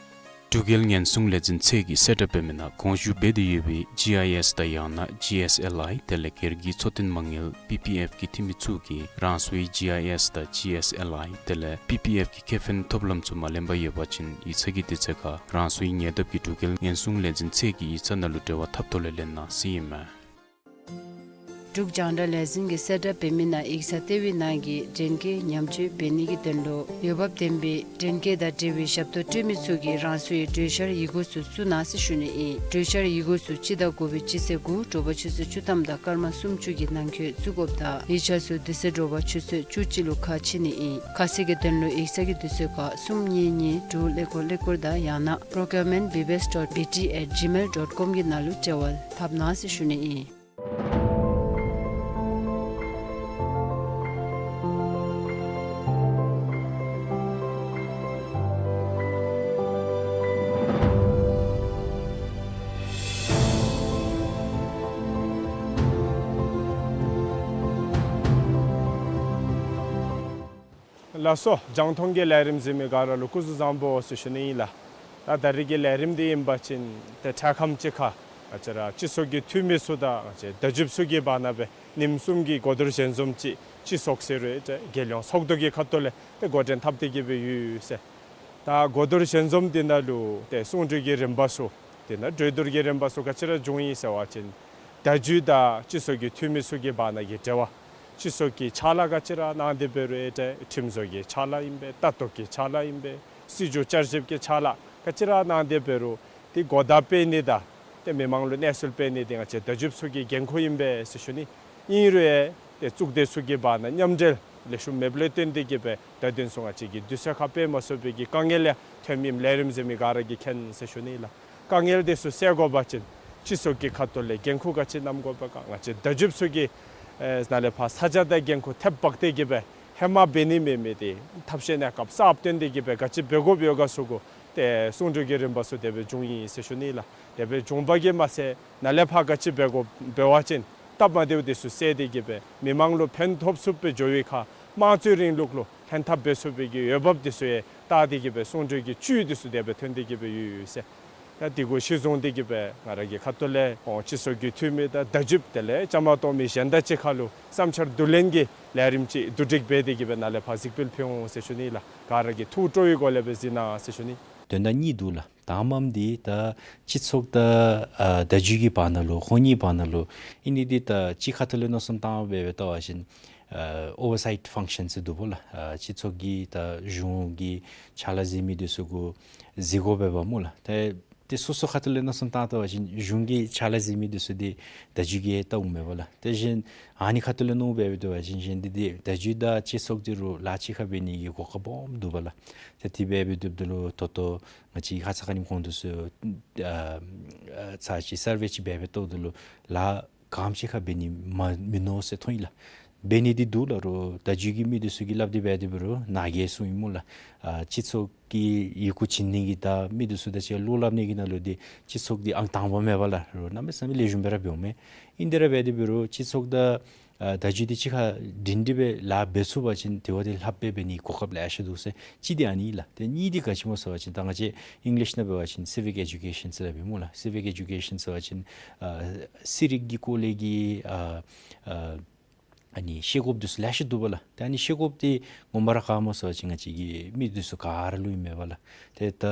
འབྲུག་རྒྱལ་ཉེན་སྲུང་ལས་འཛིན་ཚད་ཀྱིས་གསལ་བསྒྲགས་འབད་མི་ནང་གོང་ཞུ་འབད་དེ་ཡོད་པའི་ཇི་ཨའི་ཨེསི་དང་ཡང་ན་ཇི་ཨེསི་ཨེལ་ཨའི་དེ་ལས་སྒེར་གྱི་འཚོ་རྟེན་མ་དངུལ་པི་པི་ཨེཕ་གི་འཐུས་མི་ཚུ་གིས་རང་སོའི་ཇི་ཨའི་ཨེསི་དང་ཇི་ཨེསི་ཨེལ་ཨའི་དེ་ལས་པི་པི་ཨེཕ་གི་ཁེ་ཕན་ཐོབ་ལམ་ཚུ་མ་ལེན་པར་ཡོད་པ་ཅིན་ཡིག་ཚང་གི་དུས་ཚོད་ཁར་རང་སོའི་ཉེ་འདབས་ཀྱི་འབྲུག་རྒྱལ་ཉེན་སྲུང་ལས་འཛིན་ཚད་ཀྱི་ཡིག་ཚང་ནང་ལུ་འབྲེལ་བ་འཐབ་ཐོག་ལས་ལེན་གནང་ཟེར་ཨིན་མས། འབྲུག་རྒྱང་བསྒྲགས་ལས་འཛིན་གྱིས་གསལ་བསྒྲགས་འབད་མི་ནང་ཡིག་ཚང་ལྟེ་བའི་ནང་གི་འདྲེན་སྐས་ཉམས་བཅོས་འབད་ནི་གི་དོན་ལུ་འོས་འབབ་ལྡན་པའི་འདྲེན་སྐས་དང་འབྲེལ་བའི་ཞབས་ཏོག་སྤྲོད་མི་ཚུ་གིས་རང་སོའི་གྲོས་འཆར་ཡི་གུ་ཚུ་བཙུགས་གནང་ཟེར་ཞུ་ནི་ཨིན། གྲོས་འཆར་ཡི་གུ་ཚུ་སྤྱི་ཟླ་དགུ་པའི་སྤྱི་ཚེས་དགུ་དྲོ་པ་ཆུ་ཚོད་བཅུ་ཐམ་དང་སྐར་མ་སུམ་ཅུ་གི་ནང་འཁོད་བཙུགས་དགོཔ་དང་ཡིག་ཆ་ཚུ་དེ་ཚེ་དྲོ་པ་ཆུ་ཚོད་བཅུ་གཅིག་ལུ་ཁ་ཕྱེ་ནི་ཨིན། ཁ་གསལ་གྱི་དོན་ལུ་ཡིག་ཚང་གི་དུས་ཚོད་ཁར་གསུམ་གཉིས་གཉིས་དྲུག་ཀླད་ཀོར་ཀླད་ཀོར་དང་ཡང་ན་procurement B B S dot B T at gmail dot com གི་ནང་ལུ་འབྲེལ་བ་འཐབ་གནང་ཟེར་ཞུ་ནི་ཨིན། ལགས་སོ། རྒྱང་མཐོང་གི་ལས་རིམ་གཟིགས་མི་ག་ར་ལུ་སྐུ་གཟུགས་བཟང་པོ་ཟེར་ཞུ་ནི་ཨིན་ལགས། ད་ད་རིས་ཀྱི་ལས་རིམ་འདི་ཨིན་པ་ཅིན་ཏེ་འཕྲལ་ཁམས་ཅིག་ཁར་ང་བཅས་ར་སྤྱི་ཚོགས་ཀྱི་འཐུས་མི་ཚུ་དང་ང་བཅས་བརྡ་བརྒྱུདཔ་ཚུ་གི་བར་ན་སྦེ་ཉིནམ་གསུམ་གྱི་གོ་བསྡུར་ཞལ་འཛོམས་ཅིག་སྤྱི་ཚོགས་ཟེར་རུང་ཏེ་རྒྱལ་ཡོངས་ཚོགས་འདུ་གི་ཁ་ཐུག་ལས་ཏེ་འགོ་འདྲེན་འཐབ་སྟེ་གི་སྦེ་ཡོད་ཟེར། ད་གོ་བསྡུར་ཞལ་འཛོམས་འདི་ནང་ལུ་ཏེ་གསུང་གྲོས་ཀྱི་རིམ་པ་ཚུ་དེ་ནང་གྲོས་བསྡུར་གྱི་རིམ་པ་ཚུ་ག་ཅི་ར་བྱུང་ཡི་ཟེར་བ་ཅིན་བརྡ་བརྒྱུད་དང་སྤྱི་ཚོགས་ཀྱི་འཐུས་མི་ཚུ་གི་བར་ན་གི་འབྲེལ་བ། སྤྱི་ཚོགས་ཀྱི་ཕྱག་ལཱ་ག་ཅི་ར་གནང་སྟེ་འབད་རུང་ཨེ་ཏེ་ཁྲིམས་བཟོ་གི་ཕྱག་ལཱ་ཨིན་པས། ལྟ་རྟོག་གི་ཕྱག་ལཱ་ཨིན་པས། སྲིད་བྱུས་བསྐྱར་ཞིབ་ཀྱི་ཕྱག་ལཱ་ག་ཅི་ར་གནང་སྟེ་འབད་རུང་ཏེ་གོ་བརྡ་སྤེལ་ནི་དང་ཏེ་མི་མང་ལུ་གནས་ཚུལ་སྤེལ་ནི་འདི་ང་བཅས་བརྡ་བརྒྱུདཔ་ཚུ་གི་འགན་ཁུར་ཨིན་པས་ཟེར་ཞུ་ནི། ཨིན་རུང་ཨེ་ཏེ་གཙུག་སྡེ་ཚུ་གི་བར་ན་མཉམ་འབྲེལ་ལེགས་ཤོམ་མེདཔ་ལས་བརྟེན་ཏེ་གི་སྦེ་ད་དེ་ཚུ་ང་བཅས་ཀྱི་དུས་ཚོད་ཁར་སྤེལ་མ་ཚུགས་པའི་གི་དཀའ་ངལ་ཡང་ཐོནམ་ཨིནམ་ལས་རིམ་གཟིགས་མི་ག་ར་གིས་མཁྱེན་ཟེར་ཞུ་ནི་ལགས། དཀའ་ངལ་དེ་ཚུ་སེལ་དགོ་པ་ཅིན་སྤྱི་ཚོགས་ཀྱི་ཁ་ཐུག་ལས་འགན་ཁུར་ག་ཅི་བསྣམ་དགོ་པས་ག་ང་བཅས་བརྡ་བརྒྱུདཔ་ཚུ་གིས་ཨེ་ནཱ་ལས་ཕར་ས་ཆ་དང་འགན་ཁུར་ཐེབས་འབག་སྟེ་གི་སྦེ་ཧེ་མ་འབད་ནི་མེད་མི་དེ་ཐབས་ཤེས་གནས་སྐབས་གསརཔ་བཏོན་ཏེ་གི་སྦེ་ག་ཅི་འབད་དགོཔ་ཡོད་ག་ཚུ་གུ་ཏེ་གསུང་གྲོས་ཀྱི་རིམ་པ་ཚུ་དེ་སྦེ་བྱུང་ཡི་ཟེར་ཞུ་ནི་ལགས། དེ་སྦེ་བྱུང་བ་གིས་མ་ཚད་ནཱ་ལས་ཕར་ག་ཅི་འབད་དགོཔ་འབད་བ་ཅིན་སྟབས་མ་བདེཝ་དེ་ཚུ་སེལ་ཏེ་གི་སྦེ་མི་མང་ལུ་ཕན་ཐོགས་ཚུགསཔ་སྦེ་འགྱོ་བའི་ཁར་དམངས་གཙོའི་རིང་ལུགས་ལུ་ལྷན་ཐབས་འབད་ཚུགས་པའི་གི་འོས་འབབ་དེ་ཚུ་ཡང་བལྟ་སྟེ་གི་སྦེ་གསུང་གྲོས་ཀྱི་བཅུད་དེ་ཚུ་དེ་སྦེ་ཐོན་ཏེ་གི་སྦེ་ཡོད་ཡོད་ཟེར། ད་དེ་གུ་གཞི་བཟུང་སྟེ་གི་སྦེ་ང་ར་གི་ཁ་ཐུག་ལས་ཨོ་སྤྱི་ཚོགས་ཀྱི་འཐུས་མི་དང་བརྡ་བརྒྱུདཔ་དེ་ལས་བཅའ་མར་གཏོགས་མི་གཞན་དང་གཅིག་ཁར་ལུ་བསམ་འཆར་བསྡུ་ལེན་གྱི་ལས་རིམ་ཅིག་བསྡུ་སྒྲིག་འབད་དེ་གི་སྦེ་ནཱ་ལས་ཕར་གཟིགས་འབུལ་ཕུལ་འོང་ཟེར་ཞུ་ནི་ལགས། ག་ར་གིས་ཐུགས་སྤྲོ་བའི་སྒོ་ལས་སྦེ་གཟིགས་གནང་ཟེར་ཞུ་ནི། དོན་དག་གཉིས་འདུག་ལགས། དང་པམ་འདི་ད་སྤྱི་ཚོགས་དང་ཨ་བརྡ་བརྒྱུད་ཀྱི་བར་ན་ལུ་ཁོང་གཉིས་བར་ན་ལུ་ཨིན་ནི་འདི་ད་གཅིག་ཁ་ཐུག་ལས་མནོ་བསམ་བཏང་སྦེ་སྦེ་བལྟ་བ་ཅིན་ཨ་ཨོ་ཝར་སའིཊ་ཕང་ཤཱན་ཟེར་འདུག་པ་ལགས། ཨ་སྤྱི་ཚོགས་ཀྱི་ད་གཞུང་གི་ཕྱག་ལཱ་གཟིགས་མི་དེ་ཚུ་གུ་གཟིགས་དགོ་པས་པ་སྨོ་ལགས། ཏེ་ཏེ་སོ་སོ་ཁ་ཐུག་ལས་མནོ་བསམ་བཏང་བལྟ་བ་ཅིན་གཞུང་གི་ཕྱག་ལཱ་གཟིགས་མི་དེ་ཚུ་འདི་བརྡ་བརྒྱུད་ཀྱིས་བལྟ་འོང་མས་པ་ལགས། ཏེ་གཞན་ཨ་ནི་ཁ་ཐུག་ལས་མནོ་སྦེ་སྦེ་བལྟ་བ་ཅིན་གཞན་འདི་འདི་བརྡ་བརྒྱུད་དང་སྤྱི་ཚོགས་འདི་རུ་ལཱ་གཅིག་ཁར་འབད་ནི་གི་གོ་སྐབས་སྦོམ་འདུག་པ་ལགས། ཏེ་དེ་སྦེ་འབད་སྡོདཔ་ད་ལུ་ད་ལྟོ་ང་བཅས་ཁ་ཙ་ཁ་ཉིནམ་གོང་དུ་སུ་ཨ་ཨ་ཚར་ཅིག་སར་ཝེ་ཅིག་འབད་སྦེ་བལྟཝ་ད་ལུ་ལཱ་ག་དེམ་ཅིག་ཁར་འབད་ནི་མ་མིན་ནུག་ཟེར་མཐོང་ཡི་ལགས། འབད་ནི་འདི་འདུག་ལགས། རོགས་བརྡ་བརྒྱུད་ཀྱི་མི་འདི་ཚུ་གིས་སླབ་སྟེ་འབད་དེ་འབད་རུང་ནཱ་གིས་གསུངས་ཡི་སྨོ་ལགས། ཨ་སྤྱི་ཚོགས་ཀྱི་ཡི་གུ་བྱིན་ནི་གི་དང་མི་འདི་ཚུ་དང་གཅིག་ཁར་བློ་སླབ་ནི་གི་ནང་ལུ་འདི་སྤྱི་ཚོགས་འདི་ཨང་དང་པ་མས་པ་ལགས། རོགས་གནམ་མེད་ས་མེད་ལེགས་ཤོམ་སྦེ་ར་འབདཝ་མས། ཨིན་དེ་ར་འབད་དེ་འབད་རུང་སྤྱི་ཚོགས་དང་ཨ་བརྡ་བརྒྱུད་འདི་གཅིག་ཁར་སྒྲིང་སྒྲི་སྦེ་ལཱ་འབད་ཚུགས་པ་ཅིན་དེ་བ་དེ་ལྷགཔ་སྦེ་འབད་ནི་གོ་སྐབས་ལེ་ཤ་འདུག་ཟེར་གཅིག་འདི་ཨ་ནི་ལགས། ཏེ་གཉིས་འདི་ག་ཅི་སྨོ་ཟེར་བ་ཅིན་ད་ང་བཅས་ཨིང་ལིཤ་ནང་འབད་བ་ཅིན་སི་བིག་ཨེ་ཌུ་ཀེ་ཤཱན་ཟེར་སླབ་ཨིན་སྨོ་ལགས། སི་བིག་ཨེ་ཌུ་ཀེ་ཤཱན་ཟེར་བ་ཅིན་ཨ་ཤེས་རིག་གི་སྐོར་ལས་ཀྱི་ཨ་ཨ་ཨ་ནི་ཤེས་དགོཔ་འདི་ཚུ་ལེ་ཤ་འདུག་པ་ལགས། ཏེ་ཨ་ནི་ཤེས་དགོཔ་འདི་ངོ་མ་ར་ག་སྨོ་ཟེར་བ་ཅིན་ང་བཅས་ཀྱི་མི་འདི་ཚུ་ག་ར་ལུ་ཨིན་མས་པ་ལགས། ཏེ་ད་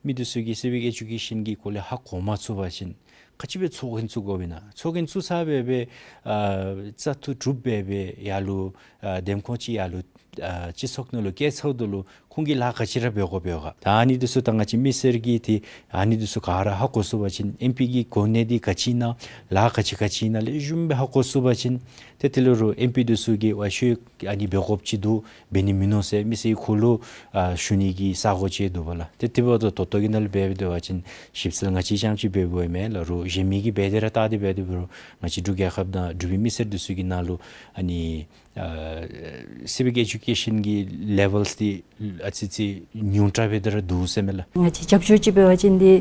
མི་འདི་ཚུ་གིས་སི་བིག་ཨེ་ཌུ་ཀེ་ཤཱན་གྱི་སྐོར་ལས་ཧ་གོ་མ་ཚུགས་པ་ཅིན་ག་ཅི་སྦེ་ཚོགས་རྒྱན་བཙུགས་དགོཔ་ཨིན་ན། ཚོགས་རྒྱན་བཙུགས་ཚར་སྦེ་སྦེ་ཨ་བཙག་འཐུ་གྲུབ་སྦེ་སྦེ་ཡར་ལུ་ཨ་འདེམས་ཁོངས་ཅིག་ཡར་ལུ་ཨ་སྤྱི་ཚོགས་ནང་ལུ་བསྐྱལ་ཚརཝ་ད་ལུ་ཁོང་གིས་ལཱ་ག་ཅི་ར་འབད་དགོཔ་ཡོད་ག། ད་ཨ་ནི་འདི་ཚུ་ད་ང་བཅས་མི་སེར་གྱིས་ཏེ་ཨ་ནི་འདི་ཚུ་ག་ར་ཧ་གོ་ཚུགས་པ་ཅིན་ཨེམ་པི་གི་གོ་གནས་འདི་ག་ཅི་ཨིན་ན་ལཱ་ག་ཅི་ག་ཅི་ཨིན་ན་ལེགས་ཤོམ་སྦེ་ཧ་གོ་ཚུགས་པ་ཅིན་ཏེ་དེ་ལས་རོགས་ཨེམ་པི་འདི་ཚུ་གིས་ཝའི་ཤོ་ཨ་ནི་འབད་དགོཔ་ཅིག་འདུག་འབད་ནི་མིན་ནུག་ཟེར་མི་སེར་གྱི་ཁོག་ལུ་ཨ་ཞུ་ནི་གི་ས་སྒོ་ཅིག་འདུག་པ་ལགས། ཏེ་དེ་འབདཝ་ད་ད་ལྟོ་གི་ནང་ལུ་འབད་འབད་བ་ཅིན་ཞིབ་འཚོལ་ང་བཅས་རྐྱངམ་ཅིག་འབད་འབདཝ་མེན་ལགས། རོགས་གཞན་མི་གིས་འབད་དེ་ར་བལྟ་སྟེ་འབད་དེ་འབད་རུང་ང་བཅས་འབྲུག་རྒྱལ་ཁབ་ནང་འབྲུག་པའི་མི་སེར་འདི་ཚུ་གི་ནང་ལུ་ཨ་ནི་ཨ་སི་བིག་ཨེ་ཌུ་ཀེ་ཤཱན་གྱི་ལེ་ཝེལ་འདི་ཨ་ཙི་ཙི་ཉུང་དྲགས་སྦེ་དེ་ར་འདུག་ཟེར་མས་ལགས། ང་བཅས་རྒྱབ་སྐྱོར་ཅིག་འབད་བ་ཅིན་འདི་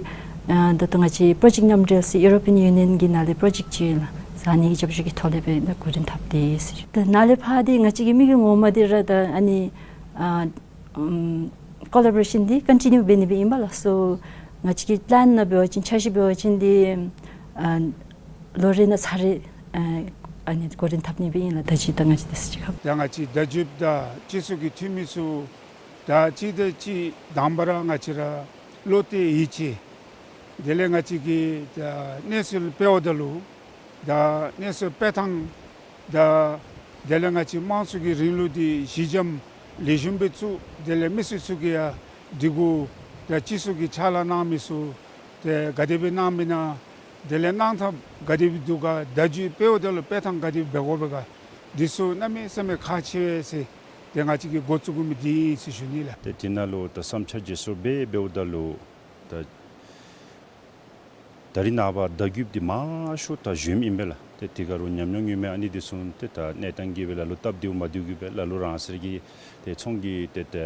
ཨ་ད་ལྟོ་ང་བཅས་པྲོ་ཇེཀཊ་མཉམ་འབྲེལ་ཟེར་ཡུ་རོ་པི་ཡན་ཡུ་ནི་ཡན་གྱི་ནང་ལས་པྲོ་ཇེཀཊ་ཅིག་ཡོད་ལགས། ཨ་ནི་གི་རྒྱབ་སྐྱོར་གྱི་ཐོག་ལས་སྦེ་ད་འགོ་འདྲེན་འཐབ་སྟེ་ཟེར། ད་ནཱ་ལས་ཕར་འདི་ང་བཅས་ཀྱི་དམིགས་ཡུལ་ངོ་མ་འདི་ར་ད་ཨ་ནི་ཨ་ཨམ་ཀོ་ལ་བོ་རེ་ཤཱན་འདི་ཀོན་ཊི་ནིའུ་འབད་ནི་སྦེ་ཨིན་པ་ལགས། སོ་ང་བཅས་ཀྱི་པི་ལེན་ནང་འབད་བ་ཅིན་འཆར་གཞི་འབད་བ་ཅིན་འདི་ཨ་ལོ་རེ་ནང་ཚར་རེ་ཨ་ཨ་ནི་འགོ་འདྲེན་འཐབ་ནི་སྦེ་ཨིན་ལགས། ད་ཅི་ད་ང་བཅས་དེ་ཚུ་ཅིག་ཁར། ད་ང་བཅས་བརྡ་བརྒྱུདཔ་དང་སྤྱི་ཚོགས་ཀྱི་འཐུས་མི་ཚུ་ད་གཅིག་དང་གཅིག་དང་པ་ར་ང་བཅས་ར་བློ་གཏད་ཡིད་ཆེས། དེ་ལས་ང་བཅས་ཀྱིས་ད་གནས་ཚུལ་སྤེལཝ་ད་ལུ་ད་གནས་ཚུལ་སྤེལ་ཐངས་ ད་དེ་ལས་ང་བཅས་དམངས་གཙོ་གི་རིང་ལུགས་འདི་གཞི་འགྱམ་ལེགས་ཤོམ་སྦེ་བཙུགས། དེ་ལས་མི་སེར་ཚུ་གིས་ཡང་སྡིགས་མཛུབ་ད་སྤྱི་ཚོགས་ཀྱི་ཕྱག་ལཱ་གནང་མི་ཚུ་ཏེ་ག་དེ་སྦེ་གནང་མི་ན། དེ་ལས་གནང་ཐངས་ག་དེ་སྦེ་འདུག་ག། བརྡ་བརྒྱུད་འབདཝ་ད་ལུ་སྤེལ་ཐངས་ག་དེ་སྦེ་འབད་དགོ་པས་ག། འདི་ཚུ་གནམ་མེད་ས་མེད་ཁག་ཆེ་བས་ཟེར་ཏེ་ང་བཅས་ཀྱིས་འགོ་བཙུགས་དགོ་མི་འདི་ཨིན་ཟེར་ཞུ་ནི་ལགས། ཏེ་དེ་ནང་ལུ་ད་བསམ་འཆར་བརྗེ་སོར་འབད་འབདཝ་ད་ལུ་ད་ད་རིས་ནངས་པ་བརྡ་བརྒྱུད་འདི་མང་ཤོས་ད་གཞུང་ཨིན་པས་ལགས། ཏེ་དེ་ག་རུང་ཉམས་མྱོང་ཡོད་མི་ཨ་ནི་འདི་ཚུ་ཏེ་ད་གནས་སྟངས་ཀྱིས་སྦེ་ལ་ལུ་སྟབས་བདེཝ་མ་བདེཝ་གིས་སྦེ་ལ་ལུ་རང་སོར་གྱི་ཏེ་ཚོང་གི་ཏེ་ཏེ་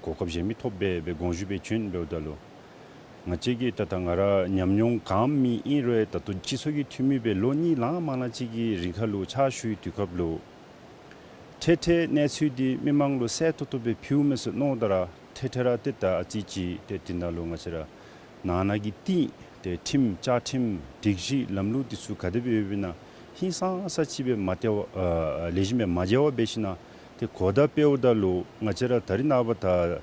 གོ་སྐབས་གཞན་མི་ཐོབ་སྦེ་སྦེ་དགོངས་ཞུ་སྦེ་བྱོན་འབདཝ་ད་ལུ་ང་བཅས་ཀྱིས་ད་ད་ང་ར་ཉམས་མྱོང་གང་མི་ཨིན་རུང་ད་ལྟོ་སྤྱི་ཚོགས་ཀྱི་འཐུས་མི་སྦེ་ལོ་གཉིས་ལང་མ་ལང་ཅིག་གི་རིང་ཁར་ལུ་ཕྱག་ཞུ་བའི་དུས་སྐབས་ལུ་འཕྲལ་འཕྲལ་གནས་ཚུལ་འདི་མི་མང་ལུ་གསལ་ཏོག་ཏོ་སྦེ་ཕུལཝ་མས་ཟེར་མནོཝ་ད་ར་འཕྲལ་འཕྲལ་ར་ཏེ་ད་ཨ་ཙི་ཅིག་ཏེ་དེ་ནང་ལུ་ང་བཅས་ར་ནང་ན་གི་ཏེ་ཏེ་ཁྲིམས་བཅའ་ཁྲིམས་སྒྲིག་གཞི་ལམ་ལུགས་འདི་ཚུ་ག་དེ་སྦེ་ཡོདཔ་ཨིན་ན་ཧིང་སངས་ས་ཅིག་སྦེ་མ་བལྟ་བར་ཨ་ལེགས་ཤོམ་སྦེ་མ་མཇལ་བར་འབད་ཞིན་ན་ཏེ་གོ་བརྡ་སྤེལཝ་ད་ལུ་ང་བཅས་ར་ད་རིས་ནངས་པ་ད་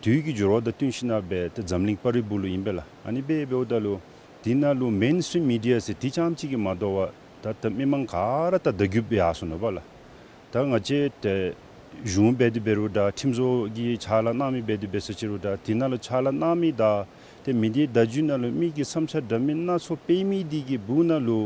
དུས་ཀྱི་འགྱུར་བ་དང་བསྟུན་ཞིན་ན་སྦེ་ཏེ་འཛམ་གླིང་པར་རིས་སྦུག་ལུ་ཨིན་པས་ལགས། ཨ་ནི་སྦེ་འབདཝ་ད་ལུ་དེ་ནང་ལུ་མེན་སི་ཊིམ་མི་ཌི་ཡ་ཟེར་དེ་རྐྱངམ་ཅིག་གིས་མ་དོ་བར་ད་ད་མི་མང་ག་ར་ད་བརྡ་བརྒྱུད་སྦེ་ཡར་སོང་ནུག་པ་ལགས། ད་ང་བཅས་ཏེ་གཞུང་འབད་དེ་འབད་རུང་འདྲ་ཁྲིམས་བཟོ་གི་ཕྱག་ལཱ་གནང་མི་འབད་དེ་འབད་སོང་ཅི་རུང་འདྲ་དེ་ནང་ལུ་ཕྱག་ལཱ་གནང་མི་དང་ཏེ་མི་སྡེ་བརྡ་བརྒྱུད་ནང་ལུ་མི་གི་བསམ་འཆར་འདྲ་མིན་སྣ་ཚོགས་སྤེལ་མི་འདི་གི་སྦུག་ནང་ལུ་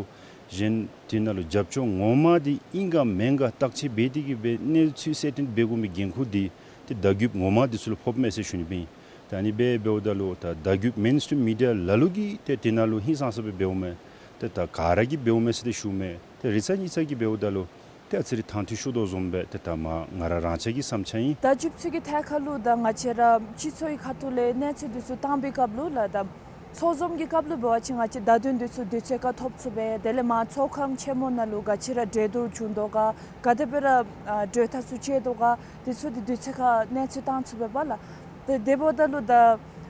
གཞན་དེ་ནང་ལུ་རྒྱབ་སྐྱོར་ངོ་མ་འདི་ཨིན་ག་མེན་ག་བརྟག་དཔྱད་འབད་དེ་གིས་སྦེ་གནས་ཚུལ་གསལ་སྟོན་འབད་དགོ་མི་འགན་ཁུར་འདི་ཏེ་བརྡ་བརྒྱུད་ངོ་མ་འདི་ཚུ་ལུ་ཕོགཔ་མས་ཟེར་ཞུ་ནི་སྦེ་ཨིན། ད་ཨ་ནི་སྦེ་འབདཝ་ད་ལུ་ད་བརྡ་བརྒྱུད་མེན་སི་ཊིམ་མི་ཌི་ཡ་ལ་ལུ་གིས་ཏེ་དེ་ནང་ལུ་ཧིང་སངས་ས་སྦེ་འབདཝ་མས། ཏེ་ད་ག་ར་གིས་འབདཝ་མས་ཟེར་ཏེ་ཞུཝ་མས། ཏེ་རི་ཚ་ཉི་ཚ་གིས་འབདཝ་ད་ལུ་ཏེ་ཨ་ཙི་རེ་དང་འདོད་ཤོར་དོ་བཟུམ་སྦེ་ཏེ་ད་མ་ང་ར་རང་ཅག་གི་བསམ་འཆར་ཨིན། བརྡ་བརྒྱུད་ཚུ་གི་ཐད་ཁར་ལུ་ད་ང་བཅས་ར་སྤྱི་ཚོགས་ཀྱི་ཁ་ཐུག་ལས་གནས་ཚུལ་འདི་ཚུ་བཏང་པའི་སྐབས་ལུ་ལགས་ད་ཚོགས་འཛོམས་ཀྱི་སྐབས་ལུ་འབད་བ་ཅིན་ང་བཅས་བརྡ་དོན་འདི་ཚུ་དུས་ཚོད་ཁར་ཐོབ་ཚུགས་པས། དེ་ལས་མར་ཚོགས་ཁང་ཆེན་མོ་ནང་ལུ་ག་ཅི་ར་གྲོས་བསྡུར་བྱུང་དོ་ག་ག་དེ་སྦེ་ར་ཨ་གྲོས་ཐག་ཚུ་བཅད་དོ་ག་འདི་ཚུ་འདི་དུས་ཚོད་ཁར་གནས་ཚུལ་བཏང་ཚུགས་པས་པ་ལགས། ཏེ་དེ་འབདཝ་ད་ལུ་ད་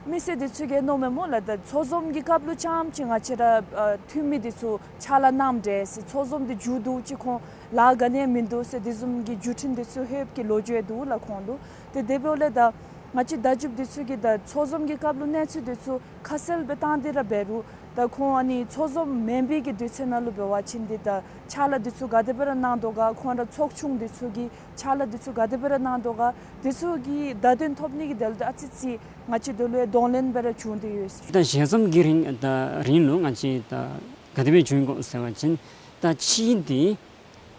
མི་སེར་འདི་ཚུ་གིས་མནོཝ་མས་སྨོ་ལགས། ད་ཚོགས་འཛོམས་ཀྱི་སྐབས་ལུ་རྐྱངམ་ཅིག་ང་བཅས་ར་ཨ་འཐུས་མི་འདི་ཚུ་ཕྱག་ལཱ་གནངམ་འདྲས་ཟེར་ཚོགས་འཛོམས་འདི་མཇུག་བསྡུ་ཅི་ཁོང་ལཱ་ག་ནི་ཡང་མིན་འདུག་ཟེར་དེ་བཟུམ་གྱི་བརྒྱུད་འཕྲིན་འདི་ཚུ་ལྷོདཔ་གི་ལོ་རྒྱུས་འདུག་ལགས་ཁོང་ལུ། ཏེ་དེ་འབདཝ་ལས་ད་ང་བཅས་བརྡ་བརྒྱུད་འདི་ཚུ་གིས་ད་ཚོགས་འཛོམས་ཀྱི་སྐབས་ལུ་གནས་ཚུལ་འདི་ཚུ་ཁ་གསལ་སྦེ་བཏང་སྟེ་ར་འབད་རུང་ད་ཁོང་ཨ་ནི་ཚོགས་འཛོམས་མེན་པའི་གི་དུས་ཚོད་ནང་ལུ་འབད་བ་ཅིན་འདི་ད་ཕྱག་ལཱ་འདི་ཚུ་ག་དེ་སྦེ་ར་གནང་དོ་ག་ཁོང་ར་ཚོགས་ཆུང་འདི་ཚུ་གིས་ཕྱག་ལཱ་འདི་ཚུ་ག་དེ་སྦེ་ར་གནང་དོ་ག་འདི་ཚུ་གི་བརྡ་དོན་ཐོབ་ནི་གི་དོན་ལུ་ད་ཨ་ཙི་ཅིག་ང་བཅས་འདི་ལུ་ཡང་གདོང་ལེན་སྦེ་ར་བྱུང་སྟེ་ཡོད་ཟེར། ད་ཞལ་འཛོམས་ཀྱི་རིང་ད་རིང་ལུ་ང་བཅས་ད་ག་དེ་སྦེ་བྱུང་དགོ་ཟེར་བ་ཅིན་ད་གཅིག་འདི་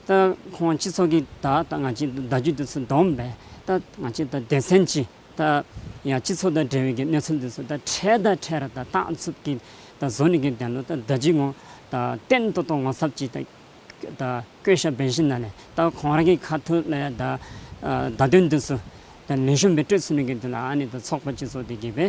ད་ཁོང་སྤྱི་ཚོགས་ཀྱི་ད་ད་ང་བཅས་བརྡ་བརྒྱུད་འདི་ཚུ་བསྡོམས་སྦེ་ད་ང་བཅས་ད་སྡེ་ཚན་ཅིག་ད་ཡང་སྤྱི་ཚོགས་དང་འབྲེལ་བའི་གི་གནས་ཚུལ་འདི་ཚུ་ད་འཕྲལ་དང་འཕྲལ་ར་ད་བཏང་ཚུགས་ཀྱི་ད་བཟོ་ནི་གི་དོན་ལུ་ད་བརྡ་བརྒྱུད་ངོ་ད་བརྟན་ཏོག་ཏོ་ངོ་ཚབ་ཅིག་ད་ད་བསྐོ་བཞག་འབད་ཞིནམ་ལས་ད་ཁོང་ར་གི་ཁ་ཐུག་ལས་ད་ཨ་བརྡ་དོན་འདི་ཚུ་ད་ལེགས་ཤོམ་སྦེ་སྤྲོད་ཚུགས་ནི་གི་དོན་ལུ་ཨ་ནི་ད་ཚོགས་པ་སྤྱི་ཚོགས་འདི་གིས་སྦེ་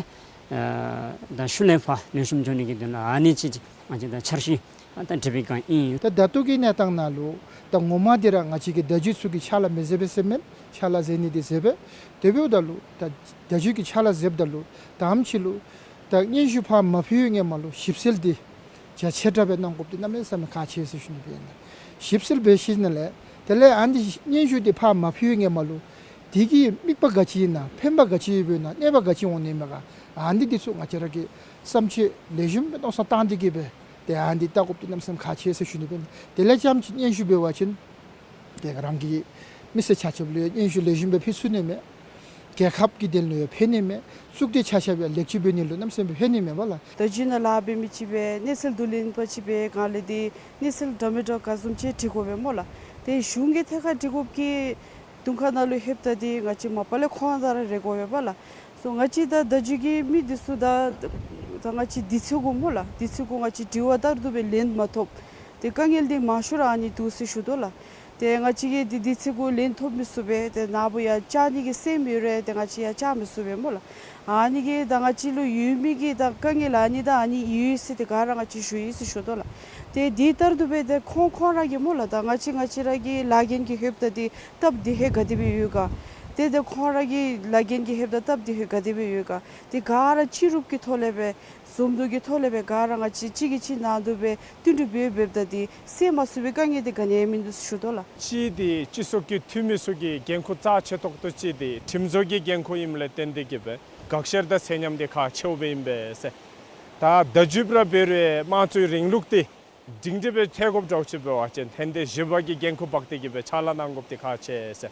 ཨ་ད་ཤུལ་ལས་ཕར་ལེགས་ཤོམ་འགྱོ་ནི་གི་དོན་ལུ་ཨ་ནི་ཅིག་ང་བཅས་ད་འཆར་གཞི་ཨ་ད་སྒྲིག་པའི་སྒང་ཨིན། ད་ད་ལྟོ་གི་གནས་སྟངས་ནང་ལུ་ད་ངོ་མ་འདི་ར་ང་བཅས་ཀྱི་བརྡ་བརྒྱུད་ཚུ་གིས་ཕྱག་ལཱ་མི་མཛད་པས་ཟེར་མེན། ཕྱག་ལཱ་མཛད་ནི་འདི་མཛད་པས། དེ་འབདཝ་ད་ལུ་ད་བརྡ་བརྒྱུད་ཀྱི་ཕྱག་ལཱ་མཛདཔ་ད་ལུ་ད་ཨམ་ཅིག་ལུ་ད་སྙན་ཞུ་ཕར་མ་ཕུལ་བའི་སྔོན་མ་ལུ་ཞིབ་འཚོལ་འདི་རྒྱ་ཆེ་དྲགས་སྦེ་གནང་དགོཔ་འདི་གནམ་མེད་ས་མེད་ཁག་ཆེ་ཟེར་ཞུ་ནི་སྦེ་ཨིན་ལགས། ཞིབ་འཚོལ་འབད་ཞིནམ་ལས་དེ་ལས་ཨ་ནི་སྙན་ཞུ་འདི་ཕར་མ་ཕུལ་བའི་སྔོན་མ་ལུ་དེ་གི་དམིགས་པ་ག་ཅི་ཨིན་ན་ཕན་པ་ག་ཅི་ཡོདཔ་ཨིན་ན་གནོད་པ་ག་ཅི་འོང་ནི་མས་ག་ཨ་ནི་འདི་ཚུ་ང་བཅས་ར་གིས་བསམ་ཚུལ་ལེགས་ཤོམ་སྦེ་མནོ་བསམ་བཏང་སྟེ་གིས་སྦེ་ཏེ་ཨ་ནི་འདི་བལྟ་དགོཔ་འདི་གནམ་མེད་ས་མེད་ཁག་ཆེ་ཟེར་ཞུ་ནི་སྦེ་ཨིན། དེ་ལས་རྐྱངམ་ཅིག་སྙན་ཞུ་འབད་བ་ཅིན་ཏེ་རང་གི་མི་སེར་ཆ་ཁྱབ་ལུ་ཡང་སྙན་ཞུ་ལེགས་ཤོམ་སྦེ་ཕུལ་ཚུགས་ནི་མས། རྒྱལ་ཁབ་ཀྱི་དོན་ལུ་ཡང་ཕན་ནི་མས། གཙུག་སྡེ་ཆ་ཁྱབ་ཡང་ལེགས་བཅོས་འབད་ནི་ལུ་གནམ་མེད་ས་མེད་ཕན་ནི་མས་པ་ལགས། བརྡ་བརྒྱུད་ནང་ལཱ་འབད་མི་ཅིག་སྦེ་གནས་ཚུལ་བསྡུ་ལེན་པ་ཅིག་སྦེ་ག་ལས་འདི་གནས་ཚུལ་འདྲ་མི་འདྲ་ག་བཟུམ་ཅིག་འདྲི་དགོ་པས་སྨོ་ལགས། ཏེ་གཞུང་གི་ཐད་ཁར་འདྲི་དགོཔ་གི་དོན་ཁ་ནང་ལུ་ལྷོདཔ་ད་འདི་ང་བཅས་མ་པ་ལས་ཁོང་དང་ར་རེ་དགོ་པས་པ་ལགས། སོ་ང་བཅས་ད་བརྡ་བརྒྱུད་ཀྱི་མི་འདི་ཚུ་ད་ད་ང་བཅས་དུས་ཚོད་གུ་སྨོ་ལགས། དུས་ཚོད་གུ་ང་བཅས་དྲི་བ་ལྟར་དུ་སྦེ་ལན་མ་ཐོབ། ཏེ་དཀའ་ངལ་འདི་མང་ཤོས་ར་ཨ་ནི་འདུག་ཟེར་ཞུ་དོ་ལགས། ཏེ་ང་བཅས་ཀྱིས་འདི་དུས་ཚོད་གུ་ལན་ཐོབ་མི་ཚུགས་པས། ཏེ་ནཱ་བུ་ཡང་བཅར་ནི་གི་སེམས་ཡོད་རུང་ཏེ་ང་བཅས་ཡང་བཅར་མི་ཚུགས་པས་སྨོ་ལགས། ཨ་ནི་གིས་ད་ང་བཅས་ལུ་ཡོད་མི་གི་ད་དཀའ་ངལ་ཨ་ནི་ད་ཨ་ནི་ཡོད་ཟེར་ཏེ་ག་ར་ང་བཅས་ཞུ་ཡི་ཟེར་ཞུ་དོ་ལགས། ཏེ་འདི་ལྟར་དུ་སྦེ་ཏེ་ཁོང་ཁོང་ར་གིས་སྨོ་ལགས་ད་ང་བཅས་ང་བཅས་ར་གི་ལཱ་འགན་གྱི་ལྷོདཔ་ད་འདི་སྟབས་བདེ་ཧེ་ག་དེ་སྦེ་ཡོད་ག། ཏེ་ཏེ་ཁོང་ར་གི་ལཱ་འགན་གྱི་ལྷོདཔ་ད་སྟབས་བདེ་ཧེ་ག་དེ་སྦེ་ཡོད་ག། ཏེ་ག་ར་སྤྱི་རུབ་ཀྱི་ཐོག་ལས་སྦེ་ཟུམ་འདུག་གི་ཐོག་ལས་སྦེ་ག་ར་ང་བཅས་གཅིག་གིས་གཅིག་ནང་དུ་སྦེ་བསྟུན་གྲོས་འབད་འབདཝ་ད་འདི་སེལ་མ་ཚུགས་པའི་དཀའ་ངལ་འདི་ག་ནི་ཡང་མིན་འདུག་ཟེར་ཞུ་དོ་ལགས། གཅིག་འདི་སྤྱི་ཚོགས་ཀྱི་འཐུས་མི་ཚུ་གི་འགན་ཁུར་རྩ་ཆེ་ཏོག་ཏོ་གཅིག་འདི་ཁྲིམས་བཟོ་གི་འགན་ཁུར་ཨིནམ་ལས་བརྟེན་ཏེ་གིས་སྦེ་དགག་བཤེར་དང་ཚད་མཉམ་འདི་ཁག་ཆེཝ་སྦེ་ཨིན་པས་ཟེར། ད་བརྡ་བརྒྱུདཔ་ར་འབད་རུང་དམངས་གཙོའི་རིང་ལུགས་འདི་ སྒྲིང་སྒྲི་སྦེ་ཐལ་དགོཔ་འདྲཝ་ཅིག་འབད་བ་ཅིན་ཧེ་མ་ཏེ་བཞི་པ་གིས་འགན་ཁུར་འབག་སྟེ་གི་སྦེ་ཕྱག་ལཱ་གནང་དགོཔ་འདི་ཁག་ཆེ་ཟེར།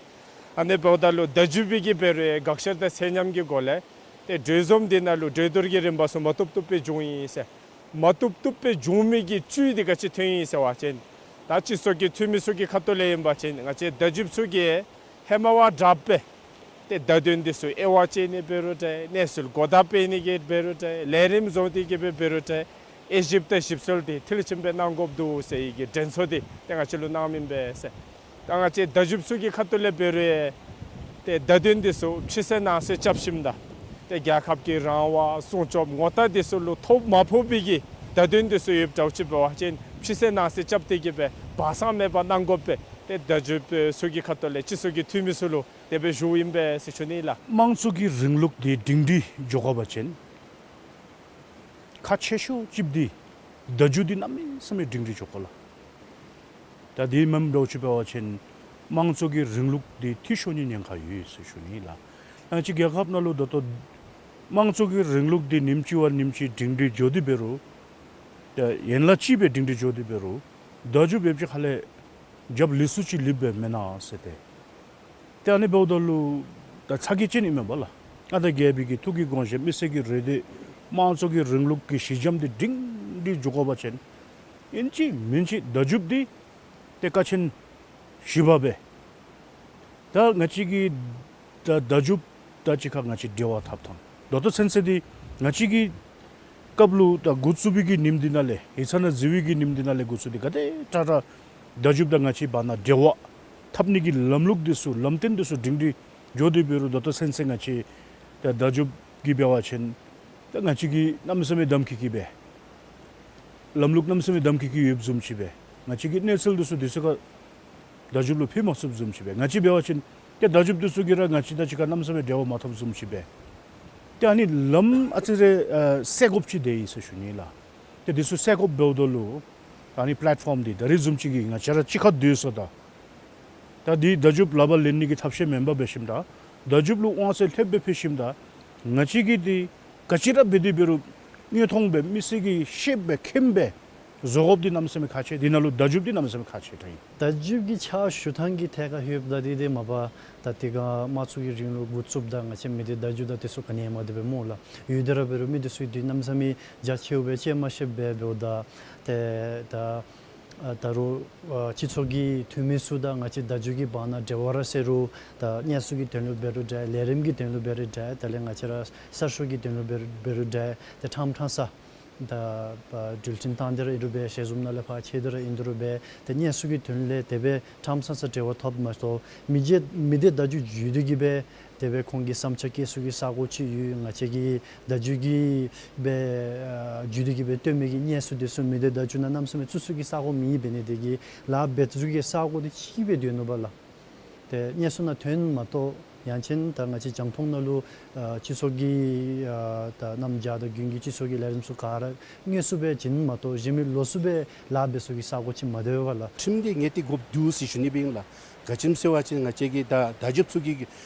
ཨ་ནི་འབདཝ་ད་ལུ་བརྡ་བརྒྱུདཔ་གིས་འབད་རུང་དགག་བཤེར་དང་ཚད་མཉམ་གྱི་སྒོ་ལས་ཏེ་གྲོས་འཛོམས་འདི་ནང་ལུ་གྲོས་བསྡུར་གྱི་རིམ་པ་ཚུ་མ་བཏུབ་བཏུབ་སྦེ་བྱུང་ཡི་ཟེར། མ་བཏུབ་བཏུབ་སྦེ་བྱུང་མི་གི་བཅུད་འདི་ག་ཅི་ཐོན་ཡི་ཟེར་བ་ཅིན་ད་སྤྱི་ཚོགས་ཀྱི་འཐུས་མི་ཚུ་གི་ཁ་ཐུག་ལས་ཨིན་པ་ཅིན་ང་བཅས་བརྡ་བརྒྱུདཔ་ཚུ་གིས་ཧེ་མ་བ་དྲགཔ་སྦེ་ཏེ་བརྡ་དོན་འདི་ཚུ་དབྱེ་བ་དཔྱད་ནི་འབད་རུང་འདྲ། གནས་ཚུལ་གོ་བརྡ་སྤེལ་ནི་གི་འབད་རུང་འདྲ། ལས་རིམ་བཟོ་སྟེ་གི་འབད་རུང་འདྲ། དབྱེ་ཞིབ་དང་ཞིབ་འཚོལ་འདི་མཐིལ་ཕྱིན་སྦེ་གནང་དགོཔ་འདུག་ཟེར་བའི་གི་དྲན་གསོ་འདི་ཏེ་ང་བཅས་ལུ་གནངམ་ཨིན་པས་ཟེར། ད་ང་བཅས་བརྡ་བརྒྱུདཔ་ཚུ་གི་ཁ་ཐུག་ལས་འབད་རུང་ཏེ་བརྡ་དོན་འདི་ཚུ་ཕྱི་གསལ་ནང་གསལ་རྐྱབ་ཞིནམ་ད་ཏེ་རྒྱལ་ཁབ་ཀྱི་རང་དབང་སྲུང་སྐྱོབ་ངོ་རྟགས་འདི་ཚུ་ལུ་ཐོ་མ་ཕོག་པའི་གི་བརྡ་དོན་འདི་ཚུ་ཡོདཔ་འདྲཝ་ཅིག་འབད་བ་ཅིན་ཕྱི་གསལ་ནང་གསལ་རྐྱབ་སྟེ་གི་སྦེ་སྦ་གསང་མེད་པར་གནང་དགོ་པས། ཏེ་བརྡ་བརྒྱུདཔ་ཚུ་གི་ཁ་ཐུག་ལས་སྤྱི་ཚོགས་ཀྱི་འཐུས་མི་ཚུ་ལུ་དེ་སྦེ་ཞུཝ་ཨིན་པས་ཟེར་ཞུ་ནི་ལགས། དམངས་གཙོ་གི་རིང་ལུགས་འདི་སྒྲིང་སྒྲི་འགྱོ་དགོ་པ་ཅིན་ཁག་ཆེ་ཤོས་ཅིག་འདི་བརྡ་བརྒྱུད་འདི་གནམ་མེད་ས་མེད་སྒྲིང་སྒྲི་འགྱོ་དགོ་ལགས། ད་འདི་མེནམ་འདྲཝ་ཅིག་འབད་བ་ཅིན་དམངས་གཙོ་གི་རིང་ལུགས་འདི་འཐུས་ཤོར་ནི་ཉེན་ཁ་ཡོད་ཟེར་ཞུ་ནི་ལགས། ང་བཅས་རྒྱལ་ཁབ་ནང་ལུ་ད་ལྟོ་དམངས་གཙོ་གི་རིང་ལུགས་འདི་ཉིནམ་གཅིག་བ་ཉིནམ་གཅིག་སྒྲིང་སྒྲི་འགྱོ་སྟེ་འབད་རུང་ད་ཡན་ལག་གཅིག་སྦེ་སྒྲིང་སྒྲི་འགྱོ་སྟེ་འབད་རུང་བརྡ་བརྒྱུདཔ་ཡོདཔ་ཅིག་ཁ་ལས་རྒྱབ་ལས་ཚུ་ཅིག་ལེགསཔ་སྦེ་མེན་ན་ཟེར་ཏེ། ཏེ་ཨ་ནི་འབདཝ་ད་ལུ་ད་ཚ་གྱང་ཅན་ཨིན་མས་པ་ལགས། ང་དང་རྒྱལ་པོའི་གི་ཐུགས་ཀྱི་དགོངས་བཞེད་མི་སེར་གྱི་རེ་འདོད་དམངས་གཙོ་གི་རིང་ལུགས་ཀྱི་གཞི་འགྱམ་འདི་སྒྲིང་སྒྲི་འགྱོ་དགོ་པ་ཅིན་ཨིན་ཅི་མིན་ཅི་བརྡ་བརྒྱུདཔ་འདི་ཏེ་ཀ་ཆེན་ཞིབ་པ་སྦེ་ད་ང་བཅས་ཀྱིས་ད་བརྡ་བརྒྱུདཔ་དང་གཅིག་ཁར་ང་བཅས་འབྲེལ་བ་འཐབ་ཐངས་ད་ལྟོ་ཚུན་ཚོད་འདི་ང་བཅས་ཀྱི་སྐབས་ལུ་ད་འགོ་བཙུགས་པའི་གི་ཉིནམ་འདི་ནང་ལས་ཡིག་ཚང་ནང་འཛུལ་བའི་གི་ཉིནམ་འདི་ནང་ལས་འགོ་བཙུགས་ཏེ་ག་དེ་དྲག་དྲག་བརྡ་བརྒྱུདཔ་དང་ང་བཅས་བར་ན་འབྲེལ་བ་འཐབ་ནི་གི་ལམ་ལུགས་འདི་ཚུ་ལམ་སྟོན་འདི་ཚུ་སྒྲིང་སྒྲི་འགྱོ་སྟེ་འབད་རུང་ད་ལྟོ་ཚུན་ཚོད་ང་བཅས་ད་བརྡ་བརྒྱུདཔ་གིས་འབད་བ་ཅིན་ད་ང་བཅས་ཀྱིས་གནམ་མེད་ས་མེད་གདམ་ཁ་བཀལ་སྦེ་ལམ་ལུགས་གནམ་མེད་ས་མེད་གདམ་ཁ་བཀལ་ཡོདཔ་བཟུམ་ཅིག་སྦེ་ང་བཅས་ཀྱི་གནས་ཚུལ་འདི་ཚུ་དུས་ཚོད་ཁར་བརྡ་བརྒྱུདཔ་ལུ་ཕུལ་མ་ཚུགསཔ་བཟུམ་ཅིག་སྦེ་ང་བཅས་འབད་བ་ཅིན་ཏེ་བརྡ་བརྒྱུདཔ་འདི་ཚུ་གིས་ར་ང་བཅས་དང་གཅིག་ཁར་གནམ་མེད་ས་མེད་འབྲེལ་བ་མ་འཐབ་བཟུམ་ཅིག་སྦེ་ཏེ་ཨ་ནི་ལམ་ཨ་ཙི་རེ་ཨ་སེལ་དགོཔ་ཅིག་འདི་ཨིན་ཟེར་ཞུ་ནི་ལགས། ཏེ་འདི་ཚུ་སེལ་དགོཔ་འབདཝ་ད་ལུ་ད་ཨ་ནི་པི་ལེཊ་ཕོམ་འདི་ད་རིས་བཟུམ་ཅིག་གིས་ང་བཅས་ར་གཅིག་ཁར་སྡོད་ས་དང་ད་འདི་བརྡ་བརྒྱུདཔ་ལག་པར་ལེན་ནི་གི་ཐབས་ཤེས་མེན་པར་འབད་ཞིནམ་ད་བརྡ་བརྒྱུདཔ་ལུ་དབང་ཚད་ལྷོདཔ་སྦེ་ཕུལ་ཞིནམ་ད་ང་བཅས་ཀྱིས་འདི་ག་ཅི་ར་འབད་དེ་འབད་རུང་དངོས་མཐོང་སྦེ་མི་སེར་གྱིས་ཤེསཔ་སྦེ་མཁྱེནམ་སྦེ་བཟོ་དགོཔ་འདི་གནམ་མེད་ས་མེད་ཁག་ཆེ། འདི་ནང་ལུ་བརྡ་བརྒྱུདཔ་འདི་གནམ་མེད་ས་མེད་ཁག་ཆེ་དྲགས་ཨིན། བརྡ་བརྒྱུད་ཀྱི་ཕྱག་ཞུ་ཐངས་ཀྱི་ཐད་ཁར་ལྷོདཔ་ད་འདི་འདི་མ་པ་ད་དེ་སྒང་དམངས་གཙོ་གི་རིང་ལུགས་འགོ་བཙུགསཔ་ད་ང་བཅས་མི་སྡེ་བརྡ་བརྒྱུད་དང་དེ་ཚུ་ག་ནི་ཡང་མ་འདུག་པས་སྨོ་ལགས། ཡོད་དེ་ར་འབད་རུང་མི་འདི་ཚུ་འདི་གནམ་མེད་ས་མེད་རྒྱ་ཆེཝ་སྦེ་དཔྱད་མ་ཤེསཔ་སྦེ་འབདཝ་ད་ཏེ་ད་ཨ་ད་རུང་ཨ་སྤྱི་ཚོགས་ཀྱི་འཐུས་མི་ཚུ་དང་ང་བཅས་བརྡ་བརྒྱུད་ཀྱི་བར་ན་འབྲེལ་བ་ར་ཟེར་རུང་ད་གནས་ཚུལ་གྱི་དོན་ལུ་འབད་རུང་འདྲ། ལས་རིམ་གྱི་དོན་ལུ་འབད་རུང་འདྲ། དེ་ལས་ང་བཅས་ར་གསར་ཤོག་གི་དོན་ལུ་འབད་རུང་འབད་རུང་འདྲ། ཏེ་ཕྲང་ཕྲང་ས་ད་ཨ་འགྲུལ་འཕྲིན་བཏང་སྟེ་ར་ཨིན་རུང་འབད། ཞལ་འཛོམས་ནང་ལས་ཕར་འཕྱད་དེ་ར་ཨིན་རུང་འབད། ཏེ་གནས་ཚུལ་གྱི་དོན་ལས་དེ་སྦེ་ཕྲང་ཕྲང་ས་འབྲེལ་བ་འཐབ་མ་གཏོགས་མི་སྡེ་མི་སྡེ་བརྡ་བརྒྱུད་བརྒྱུད་དེ་གི་སྦེ་དེ་སྦེ་ཁོང་གི་བསམ་འཆར་བཀོད་ས་གི་ས་གོ་ཅིག་ཡོད། ང་བཅས་ཀྱིས་བརྡ་བརྒྱུད་ཀྱི་སྦེ་ཨ་བརྒྱུད་དེ་གི་སྦེ་སྟོན་མི་གི་གནས་ཚུལ་འདི་ཚུ་མི་སྡེ་བརྡ་བརྒྱུད་ནང་གནམ་མེད་ས་མེད་བཙུགས་ས་གི་ས་གོ་མེད། འབད་ནི་དེ་གིས་ལཱ་འབད་ས་གི་ས་གོ་འདི་གཅིག་སྦེ་སྡོད་ནུག་པ་ལགས། ཏེ་དངོས་སུ་ནང་ཐོན་མ་གཏོགས་ཡང་ཅིན་ད་ང་བཅས་རྒྱང་མཐོང་ནང་ལུ་ཨ་སྤྱི་ཚོགས་ཀྱི་ཨ་ད་གནམ་བྱཱར་དང་དགུན་གྱི་སྤྱི་ཚོགས་ཀྱི་ལས་རིམ་ཚུ་ག་ར་དངོས་སུ་སྦེ་བྱིན་མ་གཏོགས་གཞན་མི་ལོགས་སུ་སྦེ་ལཱ་འབད་ས་གི་ས་གོ་ཅིག་མ་སྡོད་པས་ལགས། ཁྲིམས་འདི་ངེས་ཏིག་དགོཔ་འདུག་ཟེར་ཞུ་ནི་སྦེ་ཨིན་ལགས། ག་ཅི་སྨོ་ཟེར་བ་ཅིན་ང་བཅས་ཀྱི་ད་བརྡ་བརྒྱུདཔ་ཚུ་གིས་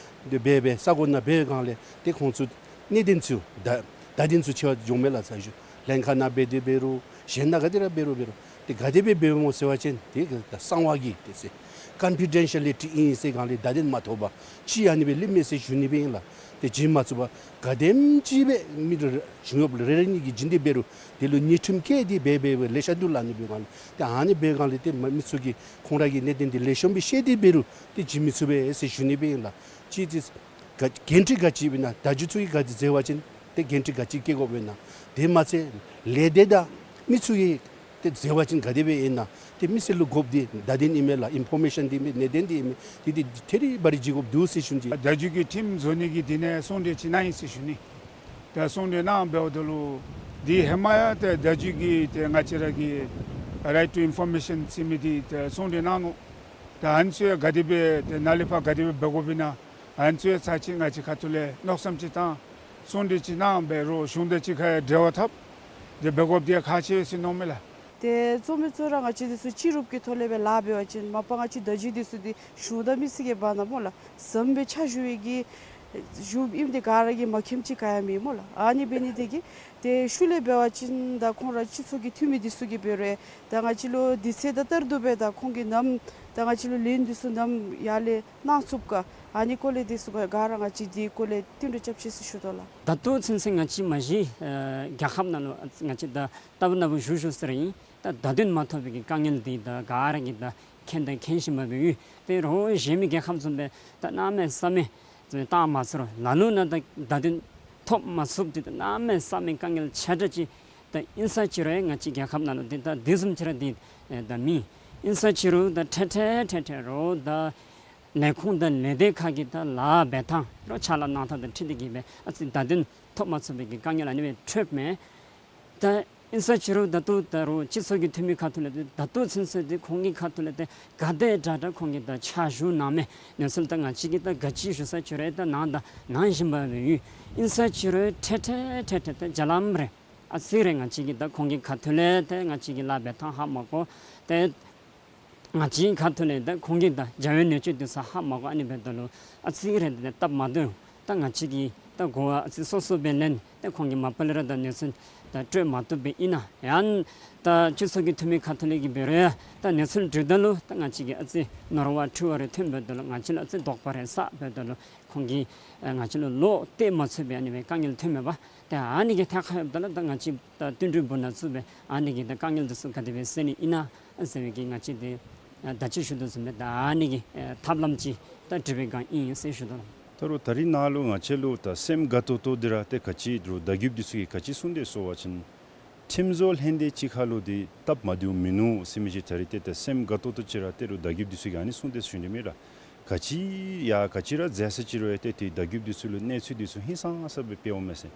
འདི་འབད་འབད་ས་གོ་ནང་འབད་བའི་སྒང་ལས་ཏེ་ཁོང་ཚུ་གནད་དོན་ཚུ་བརྡ་བརྡ་དོན་ཚུ་འཆར་བ་འགྱོཝ་མས་ལགས། ས་ཞུ་ལྷན་ཁག་ནང་འབད་དེ་འབད་རུང་གཞན་ནང་ག་ཏེ་ར་འབད་རུང་འབད་རུང་ཏེ་ག་དེ་སྦེ་འབདཝ་སྨོ་ཟེར་བ་ཅིན་ཏེ་གསང་བ་གི་ཏེ་ཟེར་ཀོན་ཕི་ཌེན་ཤལ་ལི་ཊི་ཨིན་ཟེར་སྒང་ལས་བརྡ་དོན་མ་ཐོབ་པར་ཅིག་ཨ་ནི་སྦེ་ལུས་མས་ཟེར་ཞུ་ནི་སྦེ་ཨིན་ལགས། ཏེ་བྱིན་མ་ཚུགས་པར་ག་དེམ་ཅིག་སྦེ་མི་རེ་རེ་བྱིན་ཡོདཔ་རེ་རེ་གཉིས་ཀྱིས་བྱིན་ཏེ་འབད་རུང་དེ་ལུ་ཉེས་ཁྲིམས་བཀལ་ཏེ་འབད་འབད་འབད་ལེ་ཤ་འདུག་ལགས། ཨ་ནི་སྦེ་སྒང་ལས་ཏེ་ཨ་ནི་སྦེ་སྒང་ལས་ཏེ་མ་མི་ཚུ་གིས་ཁོང་ར་གི་གནད་དོན་འདི་ལེགས་ཤོམ་སྦེ་ཤེས་ཏེ་འབད་རུང་ཏེ་བྱིན་མི་ཚུགས་པས་ཟེར་ཞུ་ནི་སྦེ་ཨིན་ལགས། ཅིག་ཏེ་ག་འགན་འཁྲི་ག་ཅི་ཨིན་ན་བརྡ་བརྒྱུད་ཚུ་གིས་ག་ཅི་མཛད་པ་ཅིན་ཏེ་འགན་འཁྲི་ག་ཅི་བཀལ་དགོཔ་ཨིན་ན། དེ་མ་ཚད་ལས་སྡེ་དང་མི་ཚུ་གིས་ཏེ་མཛད་པ་ཅིན་ག་དེ་སྦེ་ཨིན་ན། ཏེ་མི་སེར་ལུ་དགོཔ་འདི་བརྡ་དོན་ཨིན་མས་ལགས། ཨིན་ཕོར་མེ་ཤཱན་འདི་ཨིན་མས། གནད་དོན་འདི་ཨིན་མས། ཏེ་འདི་ཐད་རི་བ་རི་བྱིན་དགོཔ་འདུག་ཟེར་ཞུ་ནི། བརྡ་བརྒྱུད་ཀྱི་ཁྲིམས་བཟོ་ནི་གི་དེ་ནང་གསུང་གྲོས་ཅིག་གནང་ཡི་ཟེར་ཞུ་ནི། ཏེ་གསུང་གྲོས་གནངམ་འབདཝ་ད་ལུ་འདི་ཧེ་མ་ཡང་ཏེ་བརྡ་བརྒྱུད་ཀྱི་ཏེ་ང་བཅས་ར་གི་རའིཊ་ཊུ་ཨིན་ཕོར་མེ་ཤཱན་ཟེར་མི་འདི་ཏེ་གསུང་གྲོས་གནང་ནུག། ད་ཨ་ནི་ཚུ་ཡང་ག་དེ་སྦེ་ཏེ་ནཱ་ལས་ཕར་ག་དེ་སྦེ་འབད་དགོཔ་ཨིན་ན། ཨ་ནི་ཚུ་ཡང་ཚར་གཅིག་ང་བཅས་ཁ་ཐུག་ལས་མནོ་བསམ་ཅིག་བཏང་གསུང་གྲོས་ཅིག་གནངམ་འབད་རུང་གཞུང་དང་གཅིག་ཁར་འབྲེལ་བ་འཐབ་སྟེ་འབད་དགོཔ་འདི་ཡང་ཁག་ཆེ་ཟེར་མནོཝ་མས་ལགས། ཏེ་གཙོ་མི་ཚུ་ར་ང་བཅས་འདི་ཚུ་སྤྱི་རུབ་ཀྱི་ཐོག་ལས་སྦེ་ལཱ་འབད་བ་ཅིན་མ་པ་ང་བཅས་བརྡ་བརྒྱུད་འདི་ཚུ་འདི་གཞུང་དང་མི་སེར་གྱི་བར་ན་སྨོ་ལགས་ཟམ་སྦེ་ཆ་བཞག་པའི་གི་ བཞུགསཔ་ཨིནམ་འདི་ག་ར་གིས་མ་མཁྱེནམ་ཅིག་ག་ཡང་མེད་སྨོ་ལགས། ཨ་ནི་འབད་ནི་དེ་གིས་ཏེ་ཤུལ་ལས་འབད་བ་ཅིན་ད་ཁོང་ར་སྤྱི་ཚོགས་ཀྱི་འཐུས་མི་འདི་ཚུ་གིས་འབད་རུང་ད་ང་བཅས་ལུ་དུས་ཚོད་ད་ལྟོ་བར་དུ་སྦེ་ད་ཁོང་གིས་ནམ་ད་ང་བཅས་ལུ་ལན་འདི་ཚུ་ནམ་ཡར་ལས་གནང་ཚུགས་ག། ཨ་ནི་སྐོར་ལས་འདི་ཚུ་ག་ག་ར་ང་བཅས་འདི་སྐོར་ལས་བསྟུན་གྲོས་རྐྱབ་ཅི་ཟེར་ཞུ་དོ་ལགས། ད་ལྟོ་ཚུན་ཚོད་ང་བཅས་མ་གཞི་ཨ་རྒྱལ་ཁབ་ནང་ལུ་ང་བཅས་ད་ལྟ་བུ་ན་བུ་བཞུགས་བཞུགས་ཟེར་ཨིན། ད་བརྡ་དོན་མ་ཐོབ་པའི་གི་དཀའ་ངལ་འདི་ད་ག་ར་གིས་ད་མཁྱེན་དང་མཁྱེན་བཞིན་པ་སྦེ་ཡོད། ཏེ་རོགས་གཞན་མི་རྒྱལ་ཁབ་བཟུམ་སྦེ་ད་གནམ་མེད་ས་མེད་བཏང་མ་ཚུགས་རུང་ལ་ལུ་ནང་ད་བརྡ་དོན་ཐོབ་མ་ཚུགསཔ་འདི་ད་གནམ་མེད་ས་མེད་དཀའ་ངལ་ཆེ་དྲགས་ཅིག་ད་ཨིན་ས་ཅི་རུང་ང་བཅས་རྒྱལ་ཁབ་ནང་ལུ་འདི་ད་དེ་བཟུམ་ཅིག་ར་འདི་ད་མེད། ཨིན་ས་ཅི་རུང་ད་འཕྲལ་འཕྲལ་འཕྲལ་འཕྲལ་རོགས་ད་ལས་ཁུངས་དང་ལས་སྡེ་ཁག་གི་ད་ལཱ་འབད་ཐངས་རོགས་ཕྱག་ལཱ་གནང་ཐངས་དང་འཁྲིལ་ཏེ་གིས་སྦེ་ཨ་ཙི་བརྡ་དོན་ཐོབ་མ་ཚུགས་པའི་གི་དཀའ་ངལ་ཨ་ནི་སྦེ་འཕྲད་མས། ད་ཨིན་ས་ཅི་རུང་ད་ལྟོ་ད་རོགས་སྤྱི་ཚོགས་ཀྱི་འཐུས་མི་ཁ་ཐུག་ལས་ཏེ་ད་ལྟོ་ཚུན་ཚོད་འདི་ཁོང་གི་ཁ་ཐུག་ལས་ཏེ་ག་དེ་དྲག་དྲག་ཁོང་གིས་ད་ཕྱག་ཞུ་གནང་མི་གནས་ཚུལ་ད་ང་བཅས་ཀྱིས་ད་ག་ཅི་ཞུ་ས་ཅི་རུང་ད་གནང་ད་གནང་བཞིན་པ་སྦེ་ཡོད། ཨིན་ས་ཅི་རུང་འཕྲལ་འཕྲལ་འཕྲལ་འཕྲལ་ད་རྒྱ་ལམ་རེ་ཨ་ཙི་རེ་ང་བཅས་ཀྱིས་ད་ཁོང་གི་ཁ་ཐུག་ལས་ཏེ་ང་བཅས་ཀྱི་ལཱ་འབད་ཐངས་ཧ་མ་གོ། ཏེ་ང་བཅས་ཁ་ཐུག་ལས་ད་ཁོང་གིས་ད་འཇའ་འོད་ནུས་ཆེ་འདི་ཚུ་ཧ་མ་གོ། ཨ་ནི་འབདཝ་ད་ལུ་ཨ་ཙི་རེ་ད་སྟབས་མ་བདེཝ་ད་ང་བཅས་ཀྱིས་ད་གོ་བ་ཨ་ཙི་སོ་སོ་སྦེ་ལེན། ད་ཁོང་གིས་མ་པ་ལས་ར་ད་གནས་ཚུལ་ད་སྤྲོད་མ་བཏུབ་པའི་ཨིན་ན་ཡང་ད་སྤྱི་ཚོགས་ཀྱི་འཐུས་མི་ཁ་ཐུག་ལས་ཀྱིས་འབད་རུང་ཡང་ད་གནས་ཚུལ་དྲིཝ་ད་ལུ་ད་ང་བཅས་ཀྱིས་ཨ་ཙི་ནོར་བ་འཁྲུལ་བ་རེ་ཐོན་འབདཝ་ད་ལུ་ང་བཅས་ལུ་ཨ་ཙི་དོགས་པ་རེ་ཟ་འབདཝ་ད་ལུ་ཁོང་གིས་ཨ་ང་བཅས་ལུ་བློ་གཏད་མ་ཚུགས་པའི་ཨ་ནི་སྦེ་དཀའ་ངལ་ཐོན་མས་པ། ཏེ་ཨ་ནི་གི་ཐད་ཁར་ཡོདཔ་ད་ལུ་ད་ང་བཅས་ད་བསྟུན་གྲོས་འབུལ་ནི་ཚུ་སྦེ་ཨ་ནི་གི་ད་དཀའ་ངལ་འདི་ཚུ་ག་དེ་སྦེ་སེལ་ནི་ཨིན་ན་ཟེར་བའི་གི་ང་བཅས་འདི་ཨ་ད་ཅི་ཞུ་དོ་བཟུམ་སྦེ་ད་ཨ་ནི་གི་ཨ་ཐབས་ལམ་ཅིག་ད་སྒྲིག་པའི་བསྒང་ཨིན་ཟེར་ཞུ་དོ་ལགས། ད་རུང་ད་རིས་ནཱ་ལུ་ང་བཅས་ལུ་ད་སེམས་དགའ་ཏོག་ཏོ་འདི་ར་ཏེ་ག་ཅི་རུང་བརྡ་བརྒྱུདཔ་འདི་ཚུ་གིས་ག་ཅི་གསུངས་དེས་ཟེར་བ་ཅིན་ཁྲིམས་བཟོ་ལྷན་སྡེ་གཅིག་ཁར་ལུ་འདི་སྟབས་མ་བདེཝ་མིན་ནུག་ཟེར་མི་ཅིག་ད་རིས་ཏེ་ད་སེམས་དགའ་ཏོག་ཏོ་ཅིག་ར་ཏེ་རུང་བརྡ་བརྒྱུདཔ་འདི་ཚུ་གིས་ཨ་ནི་གསུངས་དེས་ཟེར་ཞུ་ནི་མས་ལགས། ག་ཅི་ཡ་ག་ཅི་ར་མཛད་ས་ཅི་རུང་ཡང་ཏེ་ཏེ་བརྡ་བརྒྱུདཔ་འདི་ཚུ་ལུ་གནས་ཚུལ་འདི་ཚུ་ཧིང་སངས་ས་སྦེ་སྤེལཝ་མས་ཟེར།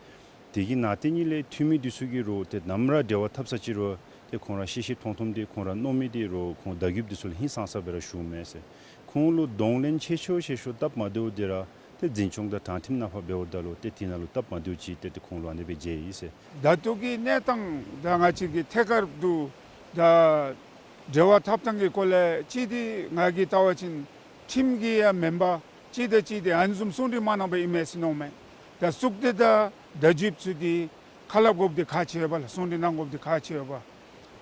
དེ་གི་ནང་དེ་ཉིད་ལས་འཐུས་མི་འདི་ཚུ་གིས་རུང་ཏེ་ནམ་ར་འབྲེལ་བ་འཐབ་ས་ཅི་རུང་ཏེ་ཁོང་ར་ཤེས་ཤེས་མཐོང་མཐོངམ་འདི་ཁོང་ར་མནོ་མི་འདི་རུང་ཁོང་བརྡ་བརྒྱུདཔ་འདི་ཚུ་ལུ་ཧིང་སངས་ས་སྦེ་ར་ཞུཝ་མས་ཟེར། ཁོང་ལུ་གདོང་ལེན་ཆེ་ཤོས་ཆེ་ཤོས་སྟབས་མ་བདེཝ་འདི་ར་ཏེ་འཛིན་སྐྱོང་དང་དྲང་ཁྲིམས་ནང་ཕར་འབདཝ་ད་ལུ་ཏེ་དེ་ནང་ལུ་སྟབས་མ་བདེཝ་ཅིག་ཏེ་ཏེ་ཁོང་ལུ་ཨ་ནི་སྦེ་མཇལ་ཡི་ཟེར། ད་ལྟོ་གི་གནས་སྟངས་ད་ང་བཅས་ཀྱི་ཐད་ཀར་དུ་ད་འབྲེལ་བ་འཐབ་ཐངས་ཀྱི་སྐོར་ལས་གཅིག་འདི་ང་གིས་བལྟ་བ་ཅིན་ཁྲིམས་ཀྱི་ཡང་མེན་པར་གཅིག་དང་གཅིག་འདི་ཨ་ནི་བཟུམ་གསུང་གྲོས་མ་གནང་པར་ཨིན་མས་ཟེར་མནོཝ་མས། ད་གཙུག་སྡེ་དང་བརྡ་བརྒྱུདཔ་ཚུ་འདི་ཁ་སླབ་དགོཔ་འདི་ཁག་ཆེ་བས་ལགས། གསུང་གྲོས་གནང་དགོཔ་འདི་ཁག་ཆེ་བས།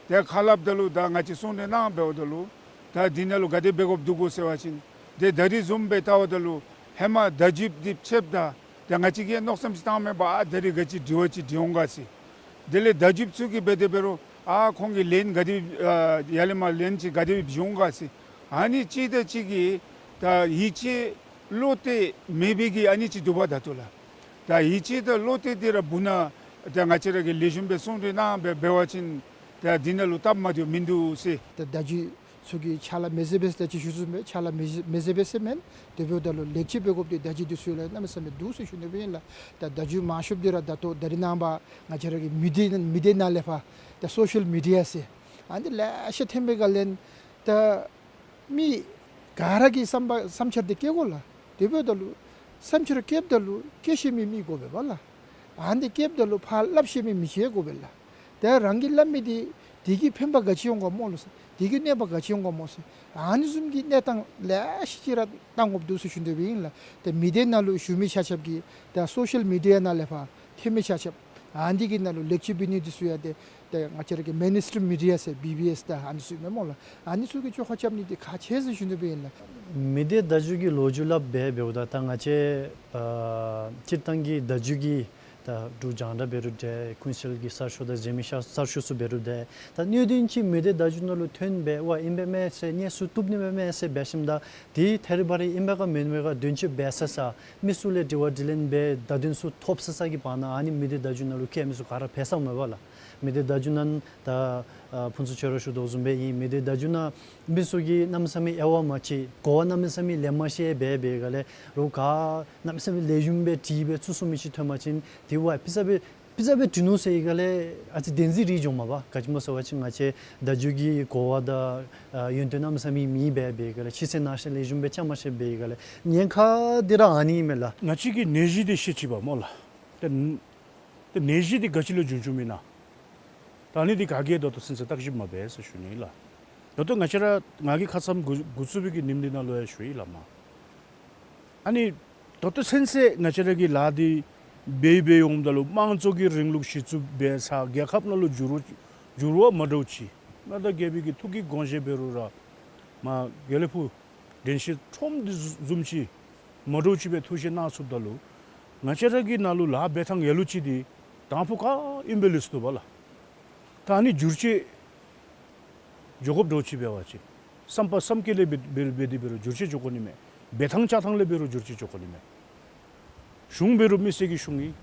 ཏེ་ཁ་སླབ་ད་ལུ་ད་ང་བཅས་གསུང་གྲོས་གནང་འབདཝ་ད་ལུ་ད་འདི་ནང་ལུ་ག་དེ་འབད་དགོཔ་འདུག་གོ་ཟེར་བ་ཅིན་ཏེ་ད་རིས་བཟུམ་སྦེ་བལྟཝ་ད་ལུ་ཧེ་མ་བརྡ་བརྒྱུདཔ་འདི་ཕྱདཔ་ད་ད་ང་བཅས་ཀྱིས་མནོ་བསམ་ཅིག་བཏངམ་མས་པ། ཨ་ད་རིས་ག་ཅི་དྲི་བ་ཅིག་དྲི་འོང་ག་ཟེར། དེ་ལས་བརྡ་བརྒྱུདཔ་ཚུ་གིས་འབད་དེ་འབད་རུང་ཨ་ཁོང་གིས་ལན་ག་དེ་ཨ་ཡར་ལས་མར་ལན་ཅིག་ག་དེ་སྦེ་འབྱུང་ག་ཟེར། ཨ་ནི་གཅིག་དང་གཅིག་གི་ད་ཡིད་ཆེས་བློ་གཏད་མེད་པའི་གི་ཨ་ནི་ཅིག་འདུག་པ། ད་ལྟོ་ལགས་ད་ཡིད་ཆེས་དང་བློ་གཏད་འདི་ར་བུ་ན་ད་ང་བཅས་ར་གིས་ལེགས་ཤོམ་སྦེ་གསུང་གྲོས་གནང་སྦེ་འབད་བ་ཅིན་ད་འདི་ནང་ལུ་སྟབས་མ་བདེཝ་མིན་འདུག་ཟེར། ད་བརྡ་བརྒྱུད་ཚུ་གིས་ཕྱག་ལཱ་མི་མཛད་པས་ཟེར་ད་ཅི་ཞུ་ཚུགས་མས། ཕྱག་ལཱ་མི་མཛད་པས་ཟེར་མེན། དེ་འབདཝ་ད་ལུ་ལེགས་བཅོས་འབད་དགོཔ་འདི་བརྡ་བརྒྱུད་འདི་ཚུ་ལུ་གནམ་མེད་ས་མེད་འདུག་ཟེར་ཞུ་ནི་སྦེ་ཨིན་ལགས། ད་བརྡ་བརྒྱུད་མང་ཤོས་འདི་ར་ད་ལྟོ་ད་རིས་ནངས་པ་ང་བཅས་ར་གི་མི་སྡེ་མི་སྡེ་ནང་ལས་ཕར་ད་སོ་ཤལ་མི་ཌི་ཡ་ཟེར་ཨ་ནི་ལེ་ཤ་ཐོན་པའི་སྒང་ལས་ད་མི་ག་ར་གིས་བསམ་པ་བསམ་འཆར་འདི་བཀོད་དགོ་ལགས། དེ་འབདཝ་ད་ལུ་བསམ་འཆར་བཀོདཔ་ད་ལུ་བཀོད་ཤེས་མི་མི་དགོ་པས་པ་ལགས། ཨ་ནི་བཀོདཔ་ད་ལུ་ཕར་སླབ་ཤེས་མི་མི་ཅིག་དགོ་པས་ལགས། ཏེ་རང་གིས་སླབ་མི་འདི་དེ་གིས་ཕན་པ་ག་ཅི་འོང་ག་སྨོ་ལགས་ཟེར། དེ་གིས་གནོད་པ་ག་ཅི་འོང་ག་སྨོ་ཟེར། ཨ་ནི་བཟུམ་གྱི་གནས་སྟངས་ལེ་ཤ་ཅིག་ར་བཏང་དགོཔ་འདུག་ཟེར་ཞུ་ནི་སྦེ་ཨིན་ལགས། ཏེ་མི་སྡེ་ནང་ལུ་བཞུགས་མི་ཆ་ཁྱབ་ཀྱིས་ད་སོ་ཤལ་མི་ཌི་ཡ་ནང་ལས་ཕར་ཐོན་མི་ཆ་ཁྱབ་ཨ་ནི་གི་ནང་ལུ་ལེགས་བཅོས་འབད་ནི་འདི་ཚུ་ཡང་ཏེ་ཏེ་ང་བཅས་ར་གི་མེན་སི་ཊིམ་མི་ཌི་ཡ་ཟེར་བི་བི་ཨེསི་དང་ཨ་ནི་ཚུ་མས་སྨོ་ལགས། ཨ་ནི་ཚུ་གིས་བཅོ་ཁ་རྐྱབ་ནི་འདི་ཁག་ཆེ་ཟེར་ཞུ་ནི་སྦེ་ཨིན་ལགས། མི་སྡེ་བརྡ་བརྒྱུད་ཀྱི་ལོ་རྒྱུས་སླབ་སྦེ་འབདཝ་ད་ད་ང་བཅས་ཨ་སྤྱིར་བཏང་གི་བརྡ་བརྒྱུད་ཀྱི་ད་འབྲུག་རྒྱང་བསྒྲགས་འབད་རུང་འདྲ་ཀུན་གསལ་གྱི་གསར་ཤོག་དང་གཟེར་མིག་གསར་ཤོག་ཚུ་འབད་རུང་འདྲ་ད་གནད་དོན་ཅིག་མི་སྡེ་བརྡ་བརྒྱུད་ནང་ལུ་ཐོན་སྦེ་ཝ་ཨིན་པས་མས་ཟེར་སྙན་ཞུ་བཏུབ་ནི་མས་མས་ཟེར་འབད་ཞིནམ་ད་དེ་ཐད་རི་བ་རི་ཨིན་པས་ག་མེན་པས་ག་དོན་གཅོད་འབད་ས་ས་མི་ཚུ་ལས་དྲི་བ་དྲིས་ལན་འབད་བརྡ་དོན་ཚུ་ཐོབ་ས་ས་གི་བར་ན་ཨ་ནི་མི་སྡེ་བརྡ་བརྒྱུད་ནང་ལུ་བཀལ་མི་ཚུ་ག་ར་འབད་ས་མས་པ་ལགས། མི་སྡེ་བརྡ་བརྒྱུད་ནང་ད་ཨ་ཕུན་ཚོགས་ཁྱོད་ར་ཞུ་དོ་བཟུམ་སྦེ་ཨིན། མི་སྡེ་བརྡ་བརྒྱུད་ནང་མི་ཚུ་གིས་གནམ་མེད་ས་མེད་དབྱེ་བ་མ་ཕྱེ་གོ་བ་གནམ་མེད་ས་མེད་ལེན་མ་ཤེས་སྦེ་འབད་སྒང་ལས་རོགས་ག་གནམ་མེད་ས་མེད་ལེགས་ཤོམ་སྦེ་དྲིས་སྦེ་ཚུར་གསུང་མི་ཅིག་ཐོན་པ་ཅིན་དེ་ཝ་ཕི་ས་སྦེ་ཕི་ས་སྦེ་དྲིས་ནུག་ཟེར་སྒང་ལས་ཨ་ཙི་བདེན་འཛིན་རེ་འགྱོཝ་མས་པ། ག་ཅི་སྨོ་ཟེར་བ་ཅིན་ང་བཅས་བརྡ་བརྒྱུད་ཀྱི་གོ་བ་དང་ཨ་ཡོན་ཏན་གནམ་མེད་ས་མེད་མེད་སྦེ་འབད་སྒང་ལས་ཕྱི་ཚེས་ནང་ཤེས་ལེགས་ཤོམ་སྦེ་རྐྱབ་མ་ཤེས་སྦེ་སྒང་ལས་ཉེན་ཁ་འདི་ར་ཨ་ནི་ཨིན་མས་ལགས། ང་བཅས་ཀྱིས་ནད་གཞི་འདི་ཤེས་ཅི་པ་སྨོ་ལགས། ཏེ་ཏེ་ནད་གཞི་འདི་ག་ཅི་ལས་བྱུང་བྱུངམ་ཨིན་ན། ད་ཨ་ནི་འདི་ག་གིས་ད་ལྟོ་ཚུན་ཚོད་བརྟག་ཞིབ་མ་འབད་ཟེར་ཞུ་ནི་ལགས། ད་ལྟོ་ང་བཅས་ར་ང་གིས་ཁ་ཙ་འགོ་འགོ་བཙུགས་པའི་གི་ཉིནམ་འདི་ནང་ལུ་ཡང་ཞུ་ཡི་ལགས་མ། ཨ་ནི་ ད་ལྟོ་ཚུན་ཚོད་ང་བཅས་ར་གི་ལཱ་འདི་འབད་འབད་འོངམ་ད་ལུ་དམངས་གཙོ་གི་རིང་ལུགས་གཞི་བཙུགས་འབད་ས་རྒྱལ་ཁབ་ནང་ལུ་འགྱུར་འགྱུར་བ་མ་འདྲཝ་ཅིག། མངའ་བདག་རྒྱལ་པོའི་གི་ཐུགས་ཀྱི་དགོངས་བཞེད་འབད་རུང་ར་མར་དགེ་ལེགས་ཕུག་དྲན་ཤེས་ཁྲོམ་འདི་བཟུམ་ཅིག་མ་འདྲཝ་ཅིག་སྦེ་ཐུགས་བཞེད་གནང་ཚུགསཔ་ད་ལུ་ང་བཅས་ར་གི་ནང་ལུ་ལཱ་འབད་ཐངས་ཡ་ལུ་ཅིག་འདི་དང་ཕུ་ག་ཨིན་པས་ལགས་ཟེར་དོ་བ་ལགས། ད་ཨ་ནི་བསྒྱུར་བཅོས་འགྱོ་དགོཔ་འདྲཝ་ཅིག་འབད་བ་ཅིན་བསམ་པ་བསམ་སྐྱེ་ལས་འབད་འབད་འབད་དེ་འབད་རུང་བསྒྱུར་བཅོས་འགྱོ་དགོ་ནི་མས། འབད་ཐངས་བཅའ་ཐངས་ལས་འབད་རུང་བསྒྱུར་བཅོས་འགྱོ་དགོ་ནི་མས། གཞུང་འབད་རུང་མི་སེར་གྱི་གཞུང་ཨིན།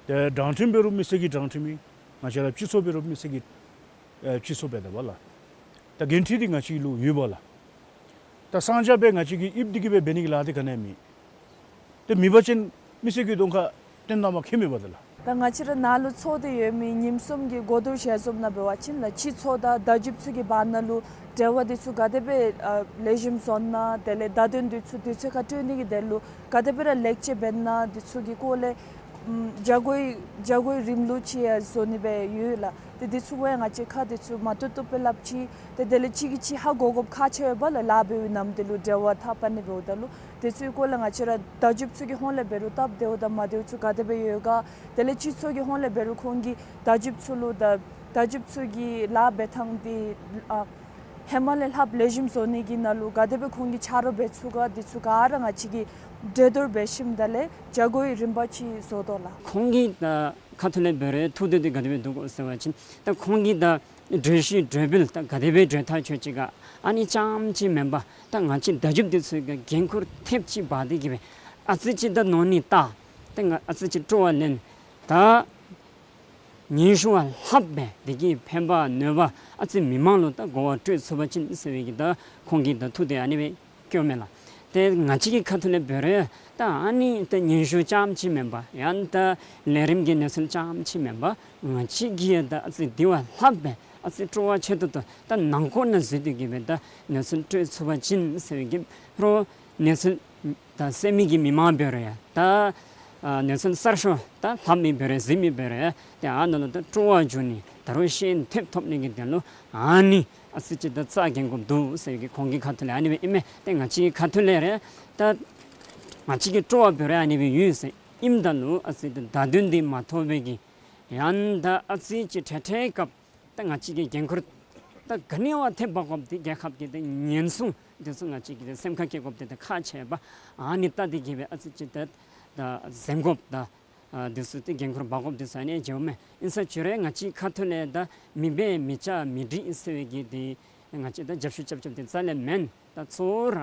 ཏེ་དྲང་ཁྲིམས་འབད་རུང་མི་སེར་གྱི་དྲང་ཁྲིམས་ཨིན། ང་བཅས་ར་སྤྱི་ཚོགས་འབད་རུང་མི་སེར་གྱི་ཨེ་སྤྱི་ཚོགས་འབད་དེ་བ་ལགས། ད་འགན་འཁྲི་འདི་ང་བཅས་ལུ་ཡོད་པ་ལགས། ད་གསང་རྒྱ་སྦེ་ང་བཅས་ཀྱིས་ཡིབ་སྟེ་གི་སྦེ་འབད་ནི་གི་ལཱ་འདི་ག་ནི་ཡང་མེད། ཏེ་མེད་པ་ཅིན་མི་སེར་གྱི་གདོང་ཁར་སྟོན་ནི་མ་ཁེ་མེད་པ་དེ་ལགས། ད་ང་བཅས་ར་ནཱ་ལུ་ཚོགས་ཏེ་ཡོད་མི་ཉིནམ་གསུམ་གྱི་གོ་བསྡུར་ཞལ་འཛོམས་ནང་འབད་བ་ཅིན་ལགས་སྤྱི་ཚོགས་དང་བརྡ་བརྒྱུདཔ་ཚུ་གི་བར་ན་ལུ་འབྲེལ་བ་འདི་ཚུ་ག་དེ་སྦེ་ཨ་ལེགས་ཤོམ་བཟོ་ནི་དེ་ལས་བརྡ་དོན་འདི་ཚུ་དུས་ཚོད་ཁར་སྤྲོད་ནི་གི་དོན་ལུ་ག་དེ་སྦེ་ར་ལེགས་བཅོས་འབད་ནི་འདི་ཚུ་གི་སྐོར་ལས་ཨམ་བྱ་སྒོའི་བྱ་སྒོའི་རིམ་ལུགས་ཅིག་ཡང་བཟོ་ནི་སྦེ་ཡོད་ལགས། ཏེ་འདི་ཚུ་གུ་ཡང་ང་བཅས་ཁ་འདི་ཚུ་མ་བཏུབ་བཏུབ་སྦེ་སླབ་ཅི། ཏེ་དེ་ལས་གཅིག་གིས་གཅིག་ཧ་གོ་དགོཔ་ཁག་ཆེ་བས་ལགས། ལཱ་འབད་བའི་ནམ་དུས་ལུ་འབྲེལ་བ་འཐབ་ནི་འབདཝ་ད་ལུ་དེ་ཚུ་གི་སྐོར་ལས་ང་བཅས་ར་བརྡ་བརྒྱུདཔ་ཚུ་གི་ཧོངས་ལས་འབད་རུང་སྟབས་བདེཝ་དང་མ་བདེཝ་ཚུ་ག་དེ་སྦེ་ཡོད་ག། དེ་ལས་སྤྱི་ཚོགས་ཀྱི་ཧོངས་ལས་འབད་རུང་ཁོང་གིས་བརྡ་བརྒྱུདཔ་ཚུ་ལུ་ད་བརྡ་བརྒྱུདཔ་ཚུ་གི་ལཱ་འབད་ཐངས་འདི་ཨ་ཧེ་མ་ལས་ལྷགཔ་ལེགས་ཤོམ་བཟོ་ནི་གི་ནང་ལུ་ག་དེ་སྦེ་ཁོང་གིས་ཆ་རོགས་འབད་ཚུགས་ག། འདི་ཚུ་ག་ར་ང་བཅས་ཀྱིས་གྲོས་བསྡུར་འབད་ཞིནམ་ད་ལས་བྱ་སྒོའི་རིམ་པ་ཅིག་བཟོ་དོ་ལགས། ཁོང་གི་ད་ཁ་ཐུག་ལས་འབད་རུང་ཐུགས་འདོད་འདི་ག་དེ་སྦེ་འདུག་གོ་ཟེར་བ་ཅིན་ད་ཁོང་གི་ད་གྲོས་གཞི་གྲོས་འབུལ་ད་ག་དེ་སྦེ་གྲོས་ཐག་ཆོད་ཅི་ག། ཨ་ནི་རྐྱངམ་ཅིག་མེན་པར་ད་ང་བཅས་བརྡ་བརྒྱུདཔ་འདི་ཚུ་གིས་འགན་ཁུར་ཐེབས་ཅིག་འབག་སྟེ་གི་སྦེ་ཨ་ཙི་ཅིག་ད་ནོར་ནི་བལྟ། ད་ང་ཨ་ཙི་ཅིག་སྤྲོ་བ་ལེན། ད་ཉན་ཞུ་བ་ལྷགཔ་སྦེ་དེ་གིས་ཕན་པ་གནོད་པ་ཨ་ཙི་མི་མང་ལུ་ད་གོ་བ་སྤྲོད་ཚུགས་པ་ཅིན་ཟེར་བའི་གི་ད་ཁོང་གི་ད་ཐུགས་འདོད་ཨ་ནི་སྦེ་བསྐྱེདཔ་མས་ལགས། ཏེ་ང་བཅས་ཀྱི་ཁ་ཐུག་ལས་འབད་རུང་ད་ཨ་ནི་ད་ཉན་ཞུ་རྐྱངམ་ཅིག་མེན་པར་ཡང་ད་ལས་རིམ་གྱི་གནས་ཚུལ་རྐྱངམ་ཅིག་མེན་པར་ང་བཅས་ཀྱིས་ཡང་ད་ཨ་ཙི་དེ་བ་ལྷགཔ་སྦེ་ཨ་ཙི་སྤྲོ་བ་ཆེ་ཏོག་ཏོ་ད་ནང་འཁོད་ནང་འཛུལ་ཏེ་གི་སྦེ་ད་གནས་ཚུལ་སྤྲོད་ཚུགས་པ་ཅིན་ཟེར་བའི་གི་རོགས་གནས་ཚུལ་ད་གསན་མི་གི་མི་མང་འབད་རུང་ཡང་ད་ཨ་གནས་ཚུལ་གསར་ཤོས་ད་ལྷབ་མི་འབད་རུང་གཟིགས་མི་འབད་རུང་ཡང་ཏེ་ཨ་ནཱ་ལུ་ད་སྤྲོ་བ་འཇུག་ནི་ད་རུང་ཤེས་ཡོན་ཐེབས་ཐོབ་ནི་གི་དོན་ལུ་ཨ་ནི་ཨ་ཙི་ཅིག་ད་རྩ་འགེངས་དགོཔ་འདུག་ཟེར་གི་ཁོང་གི་ཁ་ཐུག་ལས་ཨ་ནི་སྦེ་ཨིན་མས། ཏེ་ང་བཅས་ཀྱི་ཁ་ཐུག་ལས་ར་ད་ང་བཅས་ཀྱི་སྤྲོ་བ་འབད་རུང་ཨ་ནི་སྦེ་ཡོད་ཟེར་ཨིནམ་ད་ལུ་ཨ་ཙི་ད་བརྡ་དོན་འདི་མ་ཐོབ་པའི་གི་ཡང་ད་ཨ་ཙི་ཅིག་འཕྲལ་འཕྲལ་སྐབས་ད་ང་བཅས་ཀྱི་འགན་ཁུར་ད་ག་ནི་བ་ཐེབས་འབག་དགོཔ་འདི་རྒྱལ་ཁབ་ཀྱི་ད་ཉེན་སྲུང་འདི་ཚུ་ང་བཅས་ཀྱིས་ད་སེམས་ཁར་བཀལ་དགོཔ་འདི་ད་ཁག་ཆེ་བས། ཨ་ནི་ད་འདི་གིས་སྦེ་ཨ་ཙི་ཅིག་ད་ད་གཟེངས་དགོཔ་ད་ཨ་འདི་ཚུ་ད་འགན་ཁུར་འབག་དགོཔ་འདི་ཚུ་ཨ་ནི་བྱུངམ་མས། ཨིན་ས་ཅི་རུང་ང་བཅས་ཁ་ཐུག་ལས་ད་མི་འབད་མི་བྱ་མི་འདྲི་ཟེར་བའི་གི་འདི་ང་བཅས་ད་རྒྱབ་ཤུད་རྐྱབ་རྐྱབ་འདི་རྩ་ལས་མེན། ད་གཙོ་བོ་ར་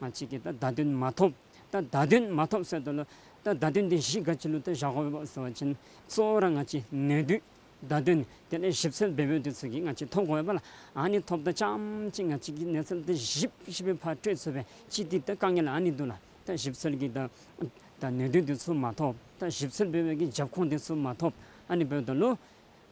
ང་བཅས་ཀྱིས་ད་བརྡ་དོན་མ་ཐོབ། ད་བརྡ་དོན་མ་ཐོབ་ཟེརཝ་ད་ལུ་ད་བརྡ་དོན་འདི་གཞི་ག་ཅི་ལུ་ད་བཞག་དགོ་པས་ཟེར་བ་ཅིན་གཙོ་བོ་ར་ང་བཅས་ནོར་བུ་བརྡ་དོན་དེ་ལས་ཞིབ་འཚོལ་འབད་འབདཝ་འདི་ཚུ་གིས་ང་བཅས་ཐོབ་དགོ་པས་ལགས། ཨ་ནི་ཐོབ་ད་རྐྱངམ་ཅིག་ང་བཅས་ཀྱིས་གནས་ཚུལ་འདི་ཞིབ་ཞིབ་སྦེ་ཕར་སྤྲོད་ཚུགས་པས། ཅིག་འདི་ད་དཀའ་ངལ་ཨ་ནི་འདུག་ལགས། ད་ཞིབ་འཚོལ་གྱི་ད་ད་ནོར་བུ་འདི་ཚུ་མ་ཐོབ། ད་ཞིབ་འཚོལ་འབད་བའི་གི་རྒྱབ་ཁུངས་འདི་ཚུ་མ་ཐོབ། ཨ་ནི་འབདཝ་ད་ལུ་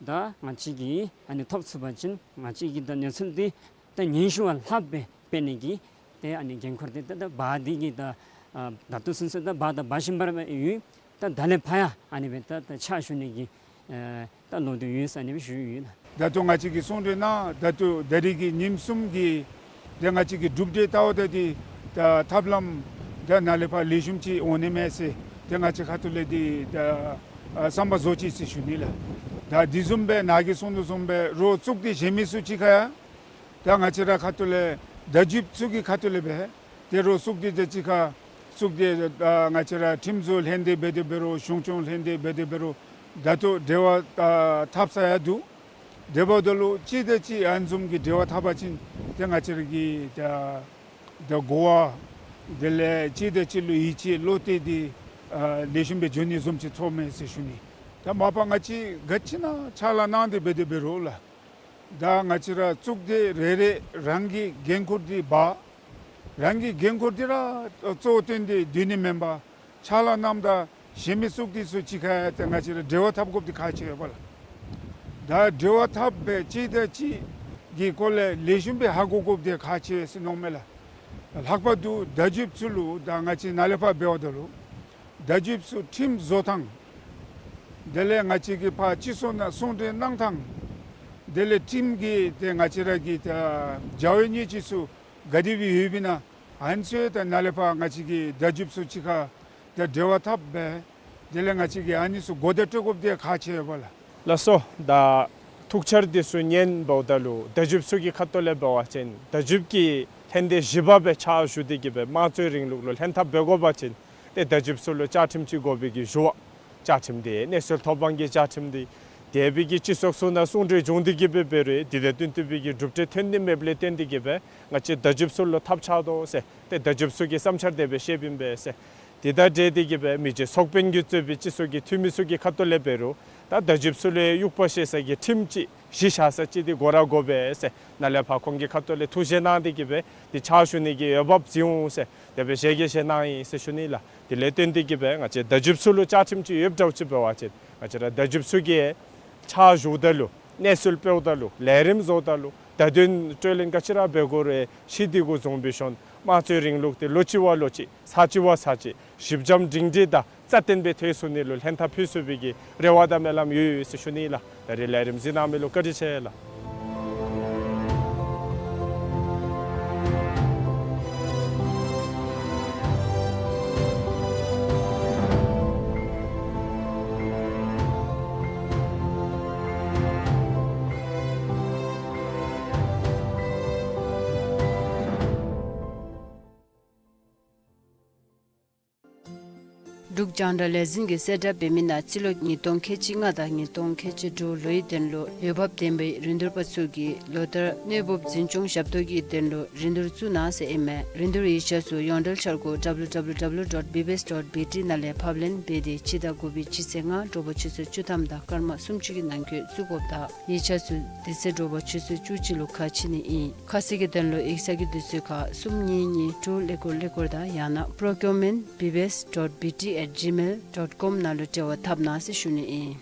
ད་ང་བཅས་ཀྱིས་ཨ་ནི་ཐོབ་ཚུགས་པ་ཅིན་ང་བཅས་ཀྱིས་ད་གནས་ཚུལ་འདི་ད་ཉན་ཞུ་བ་ལྷགཔ་སྦེ་འབད་ནི་གི་ཏེ་ཨ་ནི་འགན་ཁུར་འདི་ད་ད་འབག་སྟེ་གི་ད་ཨ་ད་ལྟོ་ཚུན་ཚོད་ད་འབག་ད་འབག་བཞིན་པར་ཡོད། ད་ད་ལས་ཕར་ཡང་ཨ་ནི་སྦེ་ད་ད་ཕྱག་ཞུ་ནི་གི་ཨེ་ད་བློ་འདོད་ཡོད་ཟེར་ཨ་ནི་སྦེ་ཞུ་ཡི་ལགས། ད་ལྟོ་ང་བཅས་ཀྱིས་གསུང་གྲོས་གནང་ད་ལྟོ་ད་རིས་ཀྱི་ཉིནམ་གསུམ་གྱི་ཏེ་ང་བཅས་ཀྱི་གྲུབ་འབྲས་ལྟཝ་ད་འདི་ད་ཐབས་ལམ་ད་ནཱ་ལས་ཕར་ལེགས་ཤོམ་ཅིག་འོང་ནི་མས་ཟེར་ཏེ་ང་བཅས་ཁ་ཐུག་ལས་འདི་ད་ཨ་བསམ་པ་བཟོ་ཅི་ཟེར་ཞུ་ནི་ལགས། ད་འདི་བཟུམ་སྦེ་ནཱ་གིས་གསུང་དོ་བཟུམ་སྦེ་རོགས་གཙུག་སྡེ་གཞན་མི་ཚུ་ཅིག་ཁར་ཡང་ད་ང་བཅས་ར་ཁ་ཐུག་ལས་བརྡ་བརྒྱུདཔ་ཚུ་གི་ཁ་ཐུག་ལས་སྦེ་ཏེ་རོགས་གཙུག་སྡེ་དེ་ཅིག་ཁར་གཙུག་སྡེ་ད་ང་བཅས་ར་ཁྲིམས་བཟོ་ལྷན་སྡེ་འབད་དེ་འབད་རུང་གཞུང་སྐྱོང་ལྷན་སྡེ་འབད་དེ་འབད་རུང་ད་ལྟོ་འབྲེལ་བ་ད་འཐབ་ས་ཡང་འདུག། དེ་འབདཝ་ད་ལུ་གཅིག་དང་གཅིག་ཨ་ནི་བཟུམ་གྱི་འབྲེལ་བ་འཐབ་པ་ཅིན་ཏེ་ང་བཅས་ར་གི་ད་ད་གོ་བ་དེ་ལས་གཅིག་དང་གཅིག་ལུ་ཡིད་ཆེས་བློ་གཏད་འདི་ཨ་ལེགས་ཤོམ་སྦེ་འགྱོ་ནི་བཟུམ་ཅིག་ཚོརཝ་མས་ཟེར་ཞུ་ནི། ད་མ་པ་ང་བཅས་ག་ཅི་ཨིན་ན་ཕྱག་ལཱ་གནང་སྟེ་འབད་དེ་འབད་རུང་ལགས། ད་ང་བཅས་ར་གཙུག་སྡེ་རེ་རེ་རང་གི་འགན་ཁུར་འདི་འབག། རང་གི་འགན་ཁུར་འདི་ར་གཙོ་བོ་བཏོན་ཏེ་སྡོད་ནི་མེན་པར་ཕྱག་ལཱ་གནངམ་ད་གཞན་མི་གཙུག་སྡེ་ཚུ་ཅིག་ཁར་ཡང་ཏེ་ང་བཅས་ར་འབྲེལ་བ་འཐབ་དགོཔ་འདི་ཁག་ཆེ་བས་ལགས། ད་འབྲེལ་བ་འཐབ་སྦེ་གཅིག་དང་གཅིག་གི་སྐོར་ལས་ལེགས་ཤོམ་སྦེ་ཧ་གོ་དགོཔ་འདི་ཁག་ཆེ་ཟེར་མནོཝ་མས་ལགས། ལྷག་པར་དུ་བརྡ་བརྒྱུདཔ་ཚུ་ལུ་ད་ང་བཅས་ནཱ་ལས་ཕར་འབདཝ་ད་ལུ་བརྡ་བརྒྱུདཔ་ཚུ་ཁྲིམས་བཟོ་ཐངས་དེ་ལས་ང་བཅས་ཀྱིས་ཕར་སྤྱི་ཚོགས་ནང་གསུང་གྲོས་གནང་ཐངས་དེ་ལས་ཁྲིམས་ཀྱི་ཏེ་ང་བཅས་ར་གི་ད་བྱ་བའི་སྣེ་ཁྲིད་ཚུ་ག་དེ་སྦེ་ཡོདཔ་ཨིན་ན་ ཨ་ནི་ཚུ་ད་ནཱ་ལས་ཕར་ང་བཅས་ཀྱིས་བརྡ་བརྒྱུདཔ་ཚུ་གཅིག་ཁར་ད་འབྲེལ་བ་འཐབ་སྦེ་དེ་ལས་ང་བཅས་ཀྱིས་ཨ་ནི་ཚུ་གོ་བརྡ་སྤྲོད་དགོཔ་འདི་ཁག་ཆེ་བས་ལགས། ལགས་སོ། ད་ཐུགས་འཆར་འདི་ཚུ་ཉན་འབདཝ་ད་ལུ་བརྡ་བརྒྱུདཔ་ཚུ་གི་ཁ་ཐུག་ལས་འབད་བ་ཅིན་བརྡ་བརྒྱུདཔ་ཀྱི་ལྷན་སྡེ་བཞི་པ་སྦེ་ཕྱག་ཞུ་སྟེ་གི་སྦེ་དམངས་གཙོའི་རིང་ལུགས་ལུ་ལྷན་ཐབས་འབད་དགོ་པ་ཅིན་ཏེ་བརྡ་བརྒྱུདཔ་ཚུ་ལུ་བཅའ་ཁྲིམས་ཅིག་དགོ་པའི་གི་ཞུ་བ། བཅའ་ཁྲིམས་འདི་གནས་ཚུལ་ཐོབ་དབང་གི་བཅའ་ཁྲིམས་འདི་དེ་སྦེ་གི་སྤྱི་ཚོགས་ཚུ་ནང་གསུང་གྲོས་བྱུང་སྟེ་གི་སྦེ་འབད་རུང་དེ་དང་བསྟུན་ཏེ་སྦེ་གི་གྲུབ་འབྲས་ཐོན་ནི་མེདཔ་ལས་བརྟེན་ཏེ་གི་སྦེ་ང་བཅས་བརྡ་བརྒྱུདཔ་ཚུ་ལུ་ཐབས་ཆག་དོ་ཟེར་ཏེ་བརྡ་བརྒྱུདཔ་ཚུ་གི་བསམ་འཆར་དེ་སྦེ་བཤདཔ་ཨིན་པས་ཟེར། དེ་དང་འབྲེལ་ཏེ་གི་སྦེ་མི་རྗེ་ཚོགས་དཔོན་གྱིས་གཙོས་པའི་སྤྱི་ཚོགས་ཀྱི་འཐུས་མི་ཚུ་གི་ཁ་ཐུག་ལས་འབད་རུང་ད་བརྡ་བརྒྱུདཔ་ཚུ་ལུ་དབྱུག་པ་བཞེས་ས་གི་ཁྲིམས་ཅིག་གཞི་བཞག་ས་ཅིག་འདི་དགོ་ར་དགོ་པས་ཟེར་ནཱ་ལས་ཕར་ཁོང་གི་ཁ་ཐུག་ལས་ཐུགས་བཞེད་གནང་སྟེ་གི་སྦེ་འདི་ཕྱག་ཞུ་ནི་གི་འོས་འབབ་བྱིན་འོང་ཟེར་དེ་སྦེ་ཞལ་གྱིས་བཞེས་གནང་ཡི་ཟེར་ཞུ་ནི་ལགས། དེ་ལས་བརྟེན་ཏེ་གི་སྦེ་ང་བཅས་བརྡ་བརྒྱུདཔ་ཚུ་ལུ་བཅའ་ཁྲིམས་ཅིག་ཡོདཔ་འདྲཝ་ཅིག་འབད་བ་ཅིན་ང་བཅས་ར་བརྡ་བརྒྱུདཔ་ཚུ་གིས་ཕྱག་ཞུཝ་ད་ལུ་གནས་ཚུལ་སྤེལཝ་ད་ལུ་ལས་རིམ་བཟོཝ་ད་ལུ་བརྡ་དོན་སྤྲོད་ལེན་ག་ཅི་ར་འབད་དགོ་རུང་ཤེས་ཏེ་དགོ་བཟུམ་སྦེ་ཞིནམ་དམངས་གཙོའི་རིང་ལུགས་འདི་ལོ་གཅིག་བ་ལོ་གཅིག་ཚར་གཅིག་བ་ཚར་གཅིག་ཞིབ་འཇམ་སྒྲིང་སྒྲི་དང་རྩ་བརྟན་སྦེ་ཐོན་ཚུགས་ནི་ལུ་ལྷན་ཐབས་ཕུལ་ཚུགས་པའི་གི་རེ་བ་དང་སྨོན་ལམ་ཡོད་ཡོད་ཟེར་ཞུ་ནི་ལགས། ད་རིས་ལས་རིམ་གཟིགས་གནང་མི་ལུ་བཀའ་དྲིན་ཆེ་ལགས། འབྲུག་རྒྱང་བསྒྲགས་ལས་འཛིན་གྱིས་གསལ་བསྒྲགས་འབད་མི་ནང་སྤྱི་ལོ་ཉིས་སྟོང་ཁལ་གཅིག་ལྔ་དང་ཉིས་སྟོང་ཁལ་གཅིག་དྲུག་ལོའི་དོན་ལུ་འོས་འབབ་ལྡན་པའི་རིན་བསྡུར་པ་ཚུ་གིས་ལོ་བསྟར་གནས་བབ་འཛིན་སྐྱོང་ཞབས་ཏོག་གི་དོན་ལུ་རིན་བསྡུར་བཙུགས་གནང་ཟེར་ཨིན་མས། རིན་བསྡུར་ཡིག་ཆ་ཚུ་ཡོངས་འབྲེལ་འཆར་སྒོ་W W W dot B B S dot B T ནང་ལས་ཕབ་ལེན་འབད་དེ་སྤྱི་ཟླ་དགུ་པའི་སྤྱི་ཚེས་ལྔ་དྲོ་པ་ཆུ་ཚོད་བཅུ་ཐམ་དང་སྐར་མ་སུམ་ཅུ་གི་ནང་འཁོད་བཙུགས་དགོཔ་དང་ཡིག་ཆ་ཚུ་དེ་ཚེ་དྲོ་པ་ཆུ་ཚོད་བཅུ་གཅིག་ལུ་ཁ་ཕྱེ་ནི་ཨིན། ཁ་གསལ་གྱི་དོན་ལུ་ཡིག་ཚང་གི་དུས་ཚོད་ཁར་གསུམ་གཉིས་གཉིས་དྲུག་ཀླད་ཀོར་ཀླད་ཀོར་དང་ཡང་ན་procurement B B S dot B T at gmail dot com ནང་ལུ་འབྲེལ་བ་འཐབ་གནང་ཟེར་ཞུ་ནི་ཨིན།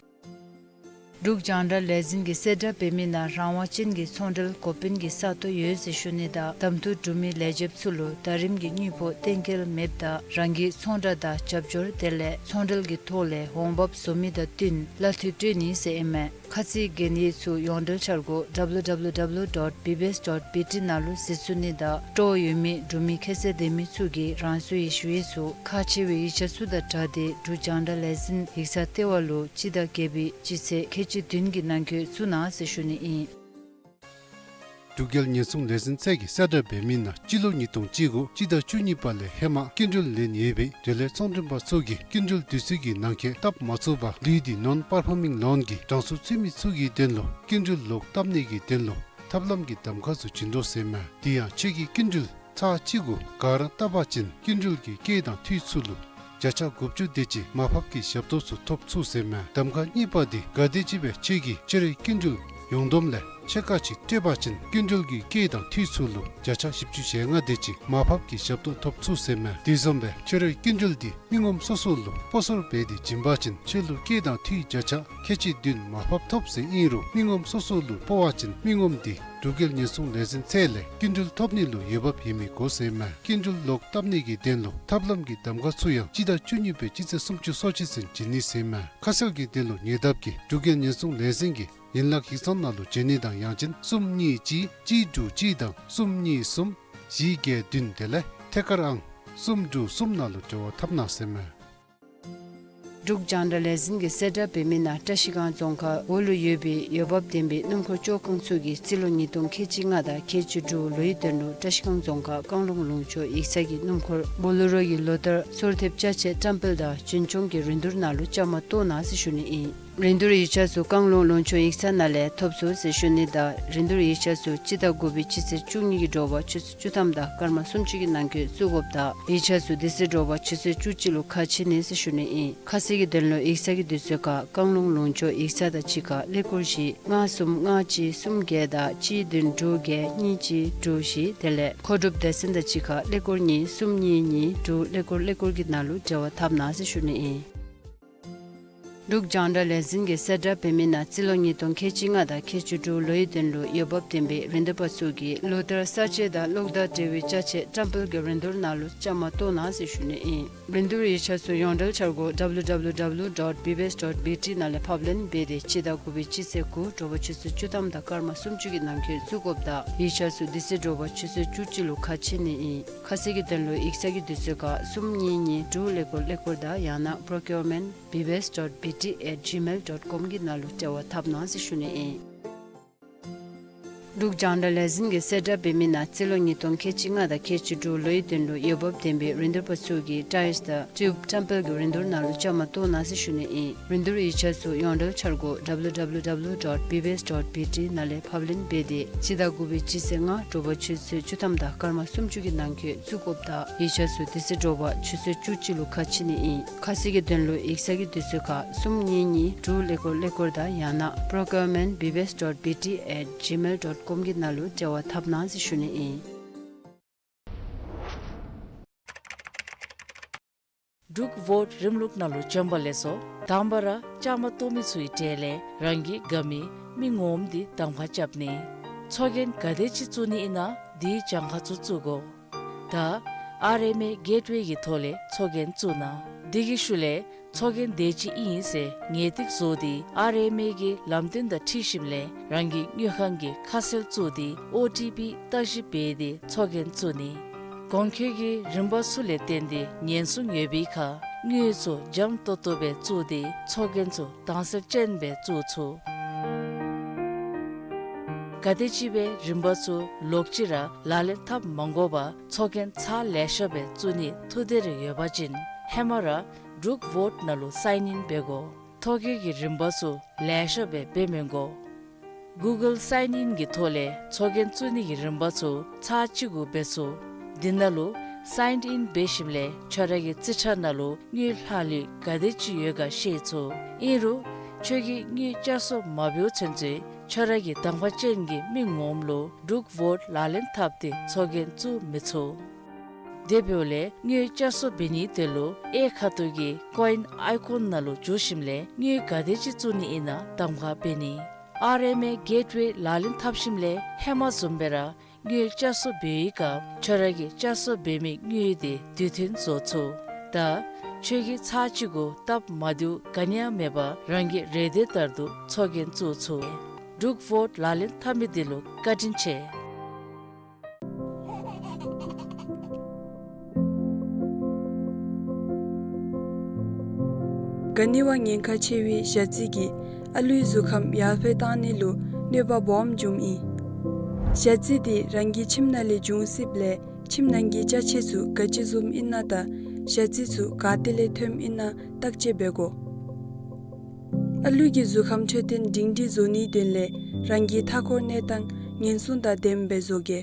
འབྲུག་རྒྱང་བསྒྲགས་ལས་འཛིན་གྱིས་གསལ་བསྒྲགས་འབད་མི་ནང་རང་དབང་ཅན་གྱི་ཚོང་འབྲེལ་འགོ་དཔོན་གྱི་ས་སྟོང་ཡོད་ཟེར་ཞུ་ནི་དང་གདམ་འཐུ་གྲུབ་མི་ལས་བྱེདཔ་ཚུ་ལུ་ཟླ་རིམ་གྱི་དངུལ་ཕོགས་གཏན་འཁེལ་མེདཔ་དང་རང་གི་ཚོང་བསྒྲགས་དང་རྒྱབ་སྐྱོར་དེ་ལས་ཚོང་འབྲེལ་གྱི་ཐོག་ལས་འོང་འབབ་བཟོ་མི་དང་བསྟུན་གླ་འཐུས་སྤྲོད་ནི་ཟེར་ཨིན་མས། ཁ་ཚིག་གན་ཡིག་ཚུ་ཡོངས་འབྲེལ་འཆར་སྒོ་W W W dot B B S dot B T ནང་ལུ་གཟིགས་ཚུགས་ནི་དང་སྤྲོ་བ་ཡོད་མི་འབྲུག་མི་ཁྱད་ཚད་ལྡན་མི་ཚུ་གིས་རང་སོའི་ཞུ་ཡིག་ཚུ་ཁག་ཆེ་བའི་ཡིག་ཆ་ཚུ་དང་སྦྲགས་ཏེ་འབྲུག་རྒྱང་བསྒྲགས་ལས་འཛིན་ཡིག་ཚང་ལྟེ་བ་ལུ་སྤྱི་ཟླ་བརྒྱད་པའི་སྤྱི་ཚེས་ཁལ་གཅིག་བདུན་གྱི་ནང་འཁོད་བཙུགས་གནང་ཟེར་ཞུ་ནི་ཨིན། འབྲུག་རྒྱལ་ཉེན་སྲུང་ལས་འཛིན་ཚད་ཀྱིས་གསལ་བསྒྲགས་འབད་མི་ནང་སྤྱི་ལོ་ཉིས་སྟོང་བཅུ་དགུ་སྤྱི་ཟླ་བཅུ་གཉིས་པ་ལས་ཧེ་མ་སྐྱིན་འགྲུལ་ལེན་ཡོད་པའི་འབྲེལ་ཡོད་ཚོང་མགྲོན་པ་ཚུ་གིས་སྐྱིན་འགྲུལ་དུས་ཚོད་ཀྱི་ནང་འཁོད་བཏབ་མ་ཚུགས་པར་ལུས་ཏེ་non-performing loan གི་གྲངས་སུ་ཚུད་མི་ཚུ་གི་དོན་ལུ་སྐྱིན་འགྲུལ་ལོག་བཏབ་ནི་གི་དོན་ལུ་ཐབས་ལམ་གྱི་གདམ་ཁ་ཚུ་བྱིན་དོ་ཟེར་མས། དེ་ཡང་ཁྱོད་ཀྱི་སྐྱིན་འགྲུལ་ཚར་གཅིག་གུ་ག་ར་བཏབ་པ་ཅིན་སྐྱིན་འགྲུལ་གྱི་སྐྱེད་དང་འཐུས་ཚུ་ལུ་བརྒྱ་ཆ་དགུ་བཅུ་དེ་ཅིག་མར་ཕབ་ཀྱི་ཞབས་ཏོག་ཚུ་ཐོབ་ཚུགས་ཟེར་མས། གདམ་ཁ་གཉིས་པ་དེ་ག་དེམ་ཅིག་སྦེ་ཁྱོད་ཀྱིས་ཕྱི་རོལ་སྐྱིན་འགྲུལ་ཡོངས་བསྡོམས་ལས་ཕྱེད་ཀ་ཅིག་སྤྲོད་པ་ཅིན་སྐྱིན་འགྲུལ་གྱི་སྐྱེད་དང་འཐུས་ཚུ་ལུ་བརྒྱ་ཆ་བཞི་བཅུ་ཞེ་ལྔ་དེ་ཅིག་མར་ཕབ་ཀྱི་ཞབས་ཏོག་ཐོབ་ཚུགས་ཟེར་མས། དེ་བཟུམ་སྦེ་ཕྱི་རོལ་སྐྱིན་འགྲུལ་དེ་མི་ངོམ་སོ་སོ་ལུ་སྤོ་སོར་འབད་དེ་བྱིན་པ་ཅིན་ཁྱོད་ལུ་སྐྱེད་དང་འཐུས་བརྒྱ་ཆ་ཁལ་གཅིག་བདུན་མར་ཕབ་ཐོབ་ཟེར་ཨིན་རུང་མི་ངོམ་སོ་སོ་ལུ་སྤོ་བ་ཅིན་མི་ངོམ་དེ་འབྲུག་རྒྱལ་ཉེན་སྲུང་ལས་འཛིན་ཚད་ལས་སྐྱིན་འགྲུལ་ཐོབ་ནི་ལུ་འོས་འབབ་ཡོད་མི་དགོ་ཟེར་མས། སྐྱིན་འགྲུལ་ལོག་བཏབ་ནི་གི་དོན་ལུ་ཐབས་ལམ་གྱི་གདམ་ཁ་ཚུ་ཡང་སྤྱི་ཟླ་བཅུ་གཉིས་པའི་སྤྱི་ཚེས་སུམ་ཅུ་སོ་གཅིག་ཚུན་བྱིན་ནི་ཟེར་མས། ཁ་གསལ་གྱི་དོན་ལུ་ཉེ་འདབས་ཀྱི་འབྲུག་རྒྱལ་ཉེན་སྲུང་ལས་འཛིན་གྱི་ཡན་ལག་ཡིག་ཚང་ནང་ལུ་བྱོན་ནི་དང་ཡང་ཅིན་གསུམ་གཉིས་གཅིག་གཅིག་དྲུག་གཅིག་དང་གསུམ་གཉིས་གསུམ་བཞི་བརྒྱད་བདུན་དེ་ལས་ཐད་ཀར་ཨང་གསུམ་དྲུག་གསུམ་ནང་ལུ་འབྲེལ་བ་འཐབ་གནང་ཟེར་མས། འབྲུག་རྒྱང་བསྒྲགས་ལས་འཛིན་གྱིས་གསལ་བསྒྲགས་འབད་མི་ནང་བཀྲ་ཤིས་སྒང་རྫོང་ཁག་འོག་ལུ་ཡོད་པའི་འོས་འབབ་ལྡན་པའི་སྣུམ་འཁོར་བཅོ་ཁང་ཚུ་གིས་རྩིས་ལོ་ཉིས་སྟོང་ཁལ་གཅིག་ལྔ་དང་ཁལ་གཅིག་དྲུག་ལོའི་དོན་ལུ་བཀྲ་ཤིས་སྒང་རྫོང་ཁག་བཀང་ལུང་ལུང་ཕྱོགས་ཡིག་ཚང་གི་སྣུམ་འཁོར་བོ་ལེ་རོ་གི་ལོ་བསྟར་ཚོར་ཐེབས་ཅ་ཆས་བཀྲམ་སྤེལ་དང་རྒྱུན་སྐྱོང་གི་རིན་བསྡུར་ནང་ལུ་བཅའ་མར་གཏོགས་གནང་ཟེར་ཞུ་ནི་ཨིན། རིན་བསྡུར་ཡིག་ཆ་ཚུ་བཀང་ལུང་ལུང་ཕྱོགས་ཡིག་ཚང་ནང་ལས་ཐོབ་ཚུགས་ཟེར་ཞུ་ནི་དང་རིན་བསྡུར་ཡིག་ཆ་ཚུ་སྤྱི་ཟླ་དགུ་པའི་སྤྱི་ཚེས་བཅུ་གཉིས་ཀྱི་དྲོ་པ་ཆུ་ཚོད་བཅུ་ཐམ་དང་སྐར་མ་སུམ་ཅུ་གི་ནང་འཁོད་བཙུགས་དགོཔ་དང་ཡིག་ཆ་ཚུ་དེ་ཚེ་དྲོ་པ་ཆུ་ཚོད་བཅུ་གཅིག་ལུ་ཁ་ཕྱེ་ནི་ཟེར་ཞུ་ནི་ཨིན། ཁ་གསལ་གྱི་དོན་ལུ་ཡིག་ཚང་གི་དུས་ཚོད་ཁར་བཀང་ལུང་ལུང་ཕྱོགས་ཡིག་ཚང་དང་གཅིག་ཁར་ཀླད་ཀོར་བཞི་ལྔ་གསུམ་ལྔ་གཅིག་གསུམ་བརྒྱད་དང་གཅིག་བདུན་དྲུག་བརྒྱད་གཉིས་གཅིག་དྲུག་བཞི་དེ་ལས་མཁོ་སྒྲུབ་སྡེ་ཚན་དང་གཅིག་ཁར་ཀླད་ཀོར་གཉིས་གསུམ་གཉིས་གཉིས་དྲུག་ཀླད་ཀོར་ཀླད་ཀོར་གྱི་ནང་ལུ་འབྲེལ་བ་འཐབ་གནང་ཟེར་ཞུ་ནི་ཨིན། འབྲུག་རྒྱང་བསྒྲགས་ལས་འཛིན་གྱིས་གསལ་བསྒྲགས་འབད་མི་ནང་རྩིས་ལོ་ཉིས་སྟོང་ཁལ་གཅིག་ལྔ་དང་ཁལ་གཅིག་དྲུག་ལོའི་དོན་ལུ་འོས་འབབ་ལྡན་པའི་རིན་བསྡུར་པ་ཚུ་གིས་ལོ་ལྟར་ས་དཔྱད་དང་གློག་དང་འབྲེལ་བའི་ཅ་ཆས་བཀྲམ་སྤེལ་གྱི་རིན་བསྡུར་ནང་ལུ་བཅའ་མར་གཏོགས་གནང་ཟེར་ཞུ་ནི་ཨིན། རིན་བསྡུར་ཡིག་ཆ་ཚུ་ཡོངས་འབྲེལ་འཆར་སྒོ་W W W dot B B S dot B T ནང་ལས་ཕབ་ལེན་འབད་དེ་སྤྱི་ཟླ་དགུ་པའི་སྤྱི་ཚེས་དགུ་དྲོ་པ་ཆུ་ཚོད་བཅུ་ཐམ་དང་སྐར་མ་སུམ་ཅུ་གི་ནང་འཁོད་བཙུགས་དགོཔ་དང་ཡིག་ཆ་ཚུ་དེ་ཚེ་དྲོ་པ་ཆུ་ཚོད་བཅུ་གཅིག་ལུ་ཁ་ཕྱེ་ནི་ཨིན། ཁ་གསལ་གྱི་དོན་ལུ་ཡིག་ཚང་གི་དུས་ཚོད་ཁར་གསུམ་གཉིས་གཉིས་དྲུག་ཀླད་ཀོར་ཀླད་ཀོར་དང་ཡང་ན་procurement B B S dot B T at gmail dot com གི་ནང་ལུ་འབྲེལ་བ་འཐབ་གནང་ཟེར་ཞུ་ནི་ཨིན། འབྲུག་རྒྱང་བསྒྲགས་ལས་འཛིན་གྱིས་གསལ་བསྒྲགས་འབད་མི་ནང་རྩིས་ལོ་ཉིས་སྟོང་ཁལ་གཅིག་ལྔ་དང་ཁལ་གཅིག་དྲུག་ལོའི་དོན་ལུ་འོས་འབབ་ལྡན་པའི་རིན་བསྡུར་པ་ཚུ་གིས་ཊའིལསི་དང་ཊིའུབ་བཀྲམ་སྤེལ་གྱི་རིན་བསྡུར་ནང་ལུ་བཅའ་མར་གཏོགས་གནང་ཟེར་ཞུ་ནི་ཨིན། རིན་བསྡུར་ཡིག་ཆ་ཚུ་ཡོངས་འབྲེལ་འཆར་སྒོ་W W W dot B B S dot B T ནང་ལས་ཕབ་ལེན་འབད་དེ་སྤྱི་ཟླ་དགུ་པའི་སྤྱི་ཚེས་ལྔ་དྲོ་པ་ཆུ་ཚོད་བཅུ་ཐམ་དང་སྐར་མ་སུམ་ཅུ་གི་ནང་འཁོད་བཙུགས་དགོཔ་དང་ཡིག་ཆ་ཚུ་དེ་ཚེ་དྲོ་པ་ཆུ་ཚོད་བཅུ་གཅིག་ལུ་ཁ་ཕྱེ་ནི་ཨིན། ཁ་གསལ་གྱི་དོན་ལུ་ཡིག་ཚང་གི་དུས་ཚོད་ཁར་གསུམ་གཉིས་གཉིས་དྲུག་ཀླད་ཀོར་ཀླད་ཀོར་དང་ཡང་ན་procurement B B S dot B T at gmail dot com གི་ནང་ལུ་འབྲེལ་བ་འཐབ་གནང་ཟེར་ཞུ་ནི་ཨིན། འབྲུག་ཝོཊ་རིམ་ལུགས་ནང་ལུ་བྱོན་པ་ལེགས་སོ། དང་པ་ར་བཅའ་མར་གཏོགས་མི་ཚུའི་གྲས་ལས་རང་གི་དགའ་མི་མི་ངོམ་འདི་གདམ་ཁ་རྐྱབ་ནི། ཚོགས་རྒྱན་ག་དེ་ཅིག་བཙུགས་ནི་ཨིན་ན་དེའི་གྱངས་ཁ་ཚུ་བཙུགས་དགོ། ད་ཨར་ཨེམ་ཨེ་གེཊ་ཝེ་གི་ཐོག་ལས་ཚོགས་རྒྱན་བཙུགས་གནང་། དེ་གི་ཤུལ་ལས་ཚོགས་རྒྱན་དེ་ཅིག་ཨིན་ཟེར་ངེས་ཏིག་བཟོ་སྟེ་ཨར་ཨེམ་ཨེ་གི་ལམ་སྟོན་དང་འཁྲིལ་ཞིནམ་ལས་རང་གི་དངུལ་ཁང་གི་ཁ་གསལ་བཙུགས་ཏེ་ཨོ་ཊི་པི་བརྟག་ཞིབ་འབད་དེ་ཚོགས་རྒྱན་བཙུགས་ནི། གོང་འཁོད་ཀྱི་རིམ་པ་ཚུ་ལས་བརྟེན་ཏེ་ཉེན་སྲུང་ཡོད་པའི་ཁར་དངུལ་ཚུ་འཇམ་ཏོང་ཏོ་སྦེ་བཙུགས་ཏེ་ཚོགས་རྒྱན་ཚུ་དྭངས་གསལ་ཅན་སྦེ་བཙུགས་ཚུགས། ག་དེམ་ཅིག་སྦེ་རིམ་པ་ཚུ་ལོག་ཅི་ར་ལག་ལེན་འཐབ་མ་དགོ་པར་ཚོགས་རྒྱན་ཚར་ལེ་ཤ་སྦེ་བཙུགས་ནི་ཐུགས་འདོད་རེ་ཡོད་པ་ཅིན་ཧེ་མ་ར་འབྲུག་ཝོཊ་ནང་ལུ་སའིན་ཨིན་འབད་དགོ། ཐོ་བཀོད་ཀྱི་རིམ་པ་ཚུ་ལེ་ཤ་སྦེ་འབད་མི་དགོ། གུ་གཱལ་སའིན་ཨིན་གྱི་ཐོག་ལས་ཚོགས་རྒྱན་བཙུགས་ནི་གི་རིམ་པ་ཚུ་ཚར་གཅིག་གུ་འབད་ཚུགས། དེ་ནང་ལུ་སའིན་ཨིན་འབད་ཞིནམ་ལས་ཁྱོད་ར་གི་རྩིས་ཁྲ་ནང་ལུ་དངུལ་ལྷག་ལུས་ག་དེ་ཅིག་ཡོད་ག་ཤེས་ཚུགས། ཨིན་རུང་ཁྱོད་ཀྱིས་དངུལ་བསྐྱར་གསོ་མ་འབདཝ་ཚུན་ཚོད་ཁྱོད་ར་གི་གདམ་ཁ་ཅན་གྱི་མི་ངོམ་ལུ་འབྲུག་ཝོཊ་ལག་ལེན་འཐབ་སྟེ་ཚོགས་རྒྱན་བཙུགས་མི་ཚུགས། དེ་འབདཝ་ལས་དངུལ་བསྐྱར་གསོ་འབད་ནིའི་དོན་ལུ་གཡས་ཁ་ཐུག་གི་ཀོ་ཨིན་ཨའི་ཀོན་ནང་ལུ་འཛུལ་ཞིནམ་ལས་དངུལ་ག་དེ་ཅིག་བཙུགས་ནི་ཨིན་ན་གདམ་ཁ་འབད་ནི། ཨར་ཨེམ་ཨེ་གེཊ་ཝེ་ལག་ལེན་འཐབ་ཞིནམ་ལས་ཧེ་མ་བཟུམ་སྦེ་ར་དངུལ་བསྐྱར་གསོ་འབད་བའི་སྐབས་ཁྱོད་ར་གིས་བསྐྱར་གསོ་འབད་མི་དངུལ་དེ་དུས་མཐུན་བཟོ་ཚུགས། ད་ཁྱོད་ཀྱིས་ཚར་གཅིག་གུ་སྟབས་མ་བདེཝ་ག་ནི་ཡང་མེད་པར་རང་གི་རེ་འདོད་ལྟར་དུ་ཚོགས་རྒྱན་བཙུགས་ཚུགས། འབྲུག་ཝོཊ་ལག་ལེན་འཐབ་མི་དེ་ལུ་བཀའ་དྲིན་ཆེ། ག་ནི་བ་ཉེན་ཁ་ཆེ་བའི་ཞ་རྩི་གིས་ཨ་ལུའི་གཟུགས་ཁམས་ཡར་འཕེལ་བཏང་ནི་ལུ་གནོད་པ་སྦོམ་འབྱུངམ་ཨིན། ཞ་རྩི་དེ་རང་གི་ཁྱིམ་ནང་ལས་འབྱུང་སྲིདཔ་ལས་ཁྱིམ་ནང་གི་ཅ་ཆས་ཚུ་ག་ཅི་བཟུམ་ཨིན་ན་དང་ཞ་རྩི་ཚུ་ག་ཏེ་ལས་ཐོནམ་ཨིན་ན་བརྟག་དཔྱད་འབད་དགོ། ཨ་ལུ་གི་གཟུགས་ཁམས་འཕྲོད་བསྟེན་སྒྲིང་སྒྲིང་བཟོ་ནིའི་དོན་ལས་རང་གི་མཐའ་འཁོར་གནས་སྟངས་ཉེན་སྲུང་དང་ལྡནམ་སྦེ་བཟོ་གེ།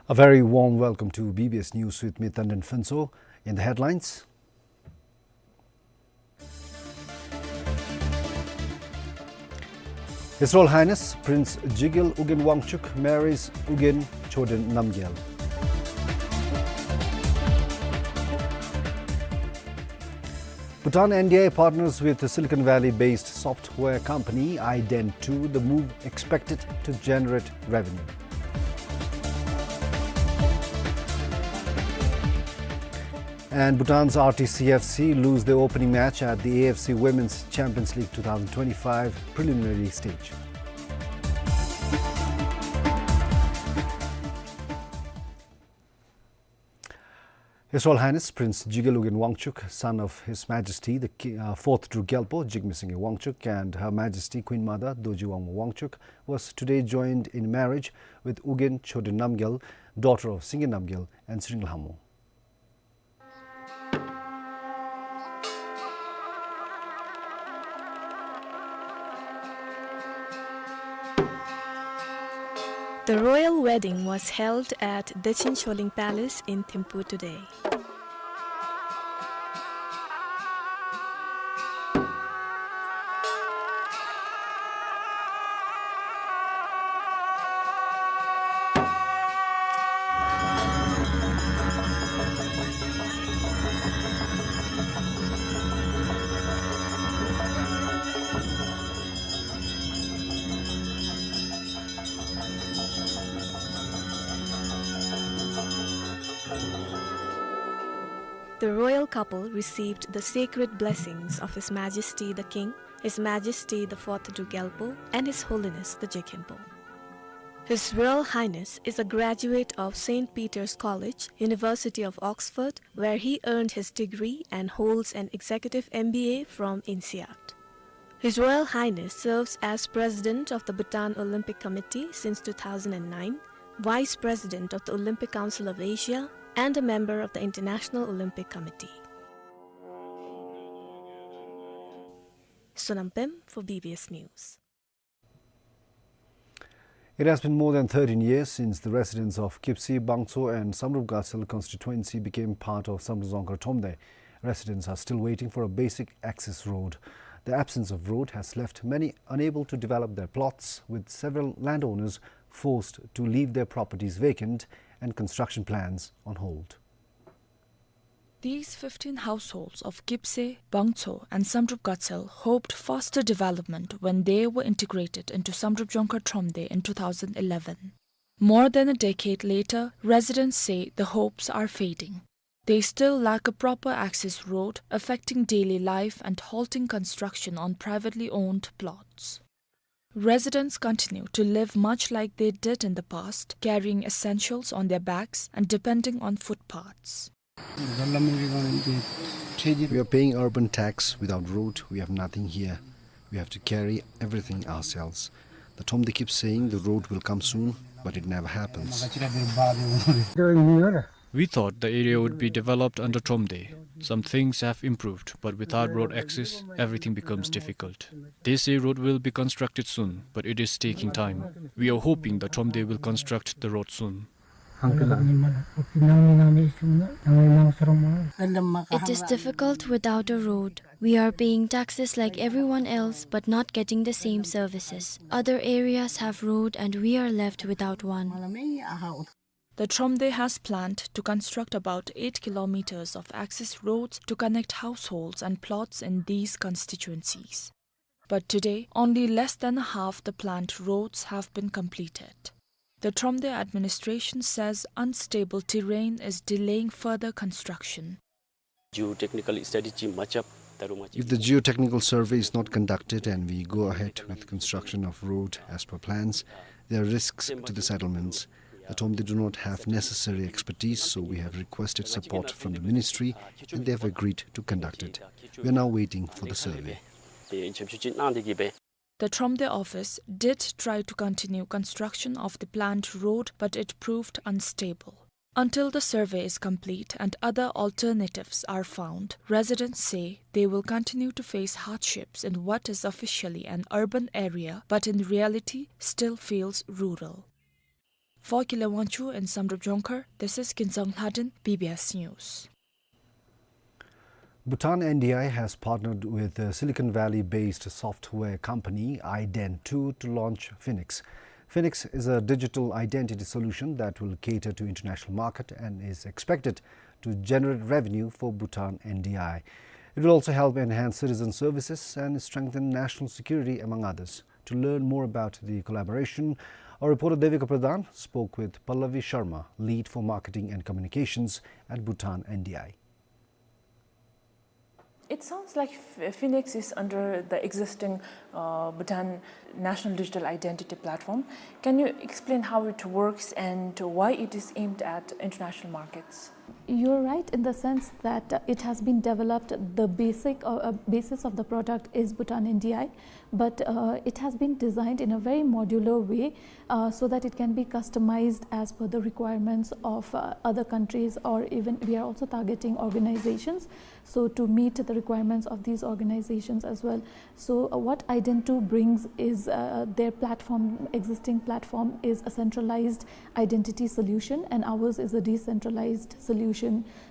A very warm welcome to B B S News with me, Tandon Phuntsho. In the headlines, His Royal Highness Prince Jigel Ugyen Wangchuck marries Ugyen Choden Namgyel. Bhutan N D I A partners with the Silicon Valley-based software company iDen two, the move expected to generate revenue. And Bhutan's R T C F C lose their opening match at the A F C Women's Champions League two thousand twenty-five preliminary stage. His Royal Highness Prince Jigel Ugyen Wangchuck, son of His Majesty the Ki-, uh, Fourth Druk Gyalpo Jigme Singye Wangchuck, and Her Majesty Queen Mother Dorji Wangmo Wangchuck, was today joined in marriage with Ugyen Chodri Namgyal, daughter of Singye Namgyal and Tshering Lhamo. The royal wedding was held at Dechen Choling Palace in Thimphu today. The royal couple received the sacred blessings of His Majesty the King, His Majesty the Fourth Druk Gyalpo, and His Holiness the Jigkhenpo. His Royal Highness is a graduate of Saint Peter's College, University of Oxford, where he earned his degree and holds an executive M B A from INSEAD. His Royal Highness serves as President of the Bhutan Olympic Committee since two thousand and nine, Vice President of the Olympic Council of Asia, and a member of the International Olympic Committee. Sonam Pem for B B S News. It has been more than thirteen years since the residents of Kipse, Bangcho and Samdrup Gatsel constituency became part of Samdrup Dzongkhar Thromde. Residents are still waiting for a basic access road. The absence of road has left many unable to develop their plots, with several landowners forced to leave their properties vacant and construction plans on hold. These fifteen households of Kipse, Bangcho and Samdrup Gatsel hoped faster development when they were integrated into Samdrup Dzongkhar Thromde in two thousand eleven. More than a decade later, residents say the hopes are fading. They still lack a proper access road, affecting daily life and halting construction on privately owned plots. Residents continue to live much like they did in the past, carrying essentials on their backs and depending on footpaths. We are paying urban tax. Without road, we have nothing here. We have to carry everything ourselves. The Thromde keeps saying the road will come soon, but it never happens. We thought the area would be developed under Thromde. Some things have improved, but without road access, everything becomes difficult. They say road will be constructed soon, but it is taking time. We are hoping the Thromde will construct the road soon. It is difficult without a road. We are paying taxes like everyone else, but not getting the same services. Other areas have road and we are left without one. The Thromde has planned to construct about eight kilometers of access roads to connect households and plots in these constituencies. But today, only less than half the planned roads have been completed. The Thromde administration says unstable terrain is delaying further construction. Geotechnical study chi machap, taru machi. If the geotechnical survey is not conducted and we go ahead with construction of road as per plans, there are risks to the settlements. The Thromde do not have necessary expertise, so we have requested support from the ministry and they have agreed to conduct it. We are now waiting for the survey. The Thromde office did try to continue construction of the planned road, but it proved unstable. Until the survey is complete and other alternatives are found, residents say they will continue to face hardships in what is officially an urban area, but in reality still feels rural. For Kile Wangchuck in Samdrup Dzongkhar, this is Kinsang Lhaden, B B S News. Bhutan N D I has partnered with the Silicon Valley-based software company iDen two to launch Phoenix. Phoenix is a digital identity solution that will cater to international market and is expected to generate revenue for Bhutan N D I. It will also help enhance citizen services and strengthen national security, among others. To learn more about the collaboration, our reporter Devika Pradhan spoke with Pallavi Sharma, lead for marketing and communications at Bhutan N D I. It sounds like F- Phoenix is under the existing uh, Bhutan National Digital Identity Platform. Can you explain how it works and why it is aimed at international markets? You're right in the sense that uh, it has been developed, the basic uh, uh, basis of the product is Bhutan N D I, but uh, it has been designed in a very modular way uh, so that it can be customized as per the requirements of uh, other countries, or even we are also targeting organizations, so to meet the requirements of these organizations as well. So uh, what Ident two brings is uh, their platform, existing platform is a centralized identity solution, and ours is a decentralized solution.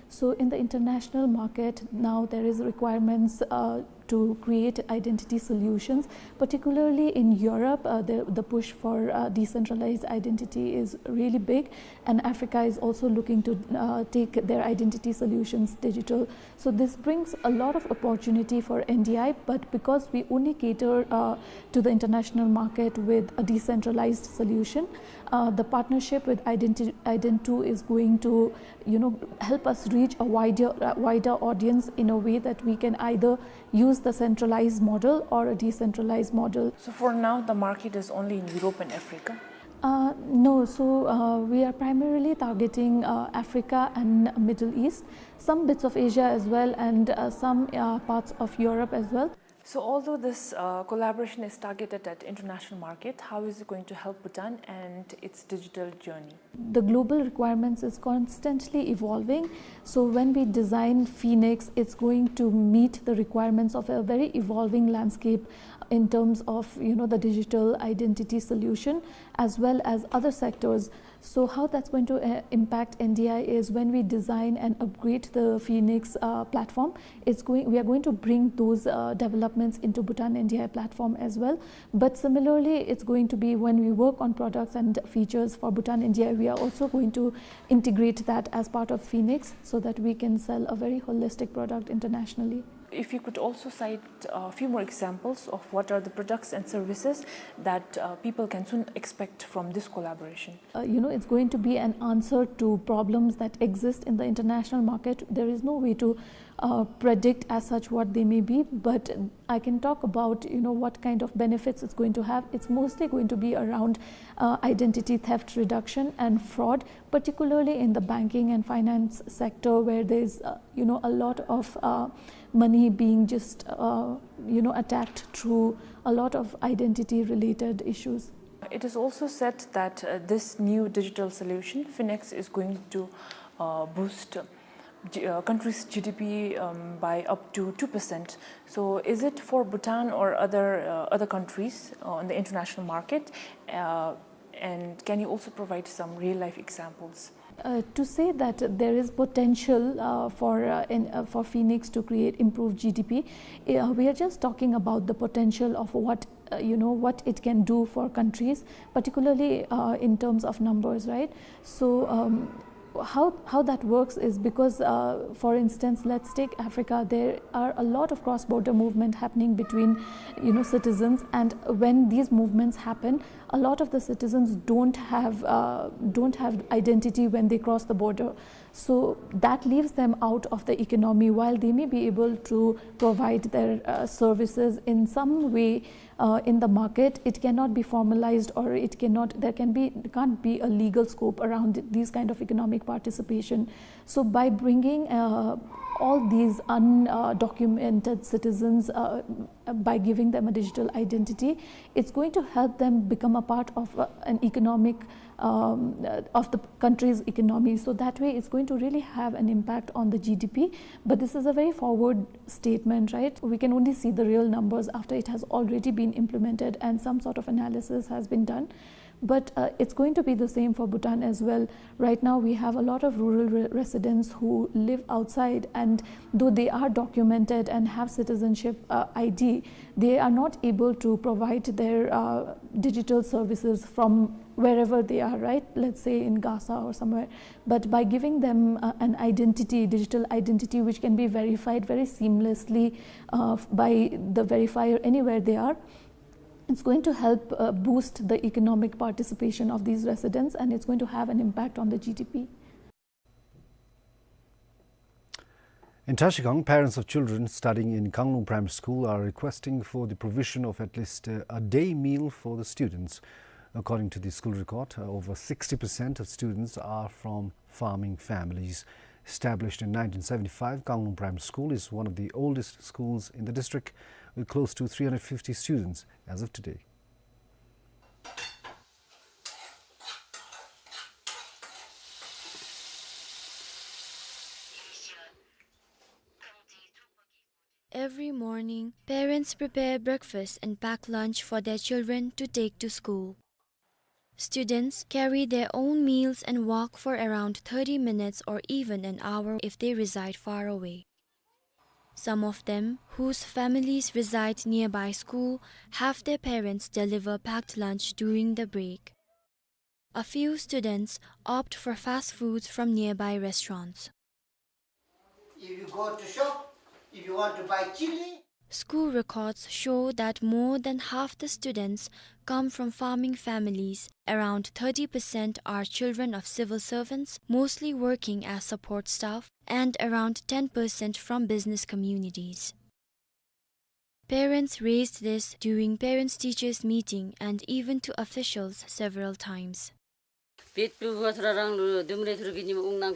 So in the international market now there is requirements uh, to create identity solutions. Particularly in Europe, uh, the, the push for uh, decentralized identity is really big, and Africa is also looking to uh, take their identity solutions digital. So this brings a lot of opportunity for N D I, but because we only cater uh, to the international market with a decentralized solution, uh, the partnership with Ident- Ident two is going to, you know, help us reach a wider, uh, wider audience in a way that we can either use the centralized model or a decentralized model. So for now, the market is only in Europe and Africa? Uh, no, so uh, we are primarily targeting uh, Africa and Middle East, some bits of Asia as well, and uh, some uh, parts of Europe as well. So although this uh, collaboration is targeted at international market, how is it going to help Bhutan and its digital journey? The global requirements is constantly evolving. So when we design Phoenix, it's going to meet the requirements of a very evolving landscape in terms of, you know, the digital identity solution as well as other sectors. So how that's going to uh, impact N D I is when we design and upgrade the Phoenix uh, platform, it's going, we are going to bring those uh, developments into Bhutan N D I platform as well. But similarly, it's going to be when we work on products and features for Bhutan N D I, we are also going to integrate that as part of Phoenix so that we can sell a very holistic product internationally. If you could also cite a few more examples of what are the products and services that uh, people can soon expect from this collaboration. Uh, you know, it's going to be an answer to problems that exist in the international market. There is no way to uh, predict as such what they may be, but I can talk about, you know, what kind of benefits it's going to have. It's mostly going to be around uh, identity theft reduction and fraud, particularly in the banking and finance sector, where there's uh, you know, a lot of uh, money being just uh, you know, attacked through a lot of identity related issues. It is also said that uh, this new digital solution, Phoenix, is going to uh, boost G- uh, country's G D P um, by up to two percent. So is it for Bhutan or other uh, other countries uh, on the international market? Uh, and can you also provide some real life examples? Uh, to say that there is potential uh, for uh, in, uh, for Phoenix to create improved G D P, uh, we are just talking about the potential of what uh, you know, what it can do for countries, particularly uh, in terms of numbers, right? So um, how how that works is because, uh, for instance, let's take Africa. There are a lot of cross-border movement happening between, you know, citizens, and when these movements happen, a lot of the citizens don't have uh, don't have identity when they cross the border. So that leaves them out of the economy. While they may be able to provide their uh, services in some way uh, in the market, it cannot be formalized, or it cannot, there can be, can't be a legal scope around these kind of economic participation. So by bringing uh, all these undocumented citizens, uh, by giving them a digital identity, it's going to help them become a part of uh, an economic um, uh, of the country's economy. So that way, it's going to really have an impact on the G D P. But this is a very forward statement, right? We can only see the real numbers after it has already been implemented and some sort of analysis has been done. But uh, it's going to be the same for Bhutan as well. Right now, we have a lot of rural re- residents who live outside, and though they are documented and have citizenship uh, I D, they are not able to provide their uh, digital services from wherever they are, right? Let's say in Gasa or somewhere. But by giving them uh, an identity, digital identity, which can be verified very seamlessly uh, by the verifier anywhere they are, it's going to help uh, boost the economic participation of these residents, and it's going to have an impact on the G D P. In Trashigang, parents of children studying in Kanglung Primary School are requesting for the provision of at least, uh, a day meal for the students. According to the school record, uh, over sixty percent of students are from farming families. Established in nineteen seventy-five, Kanglung Primary School is one of the oldest schools in the district, with close to three hundred fifty students as of today. Every morning, parents prepare breakfast and pack lunch for their children to take to school. Students carry their own meals and walk for around thirty minutes or even an hour if they reside far away. Some of them, whose families reside nearby school, have their parents deliver packed lunch during the break. A few students opt for fast foods from nearby restaurants. If you go to shop, if you want to buy chili. School records show that more than half the students come from farming families. Around thirty percent are children of civil servants, mostly working as support staff, and around ten percent from business communities. Parents raised this during parents-teachers meeting and even to officials several times. We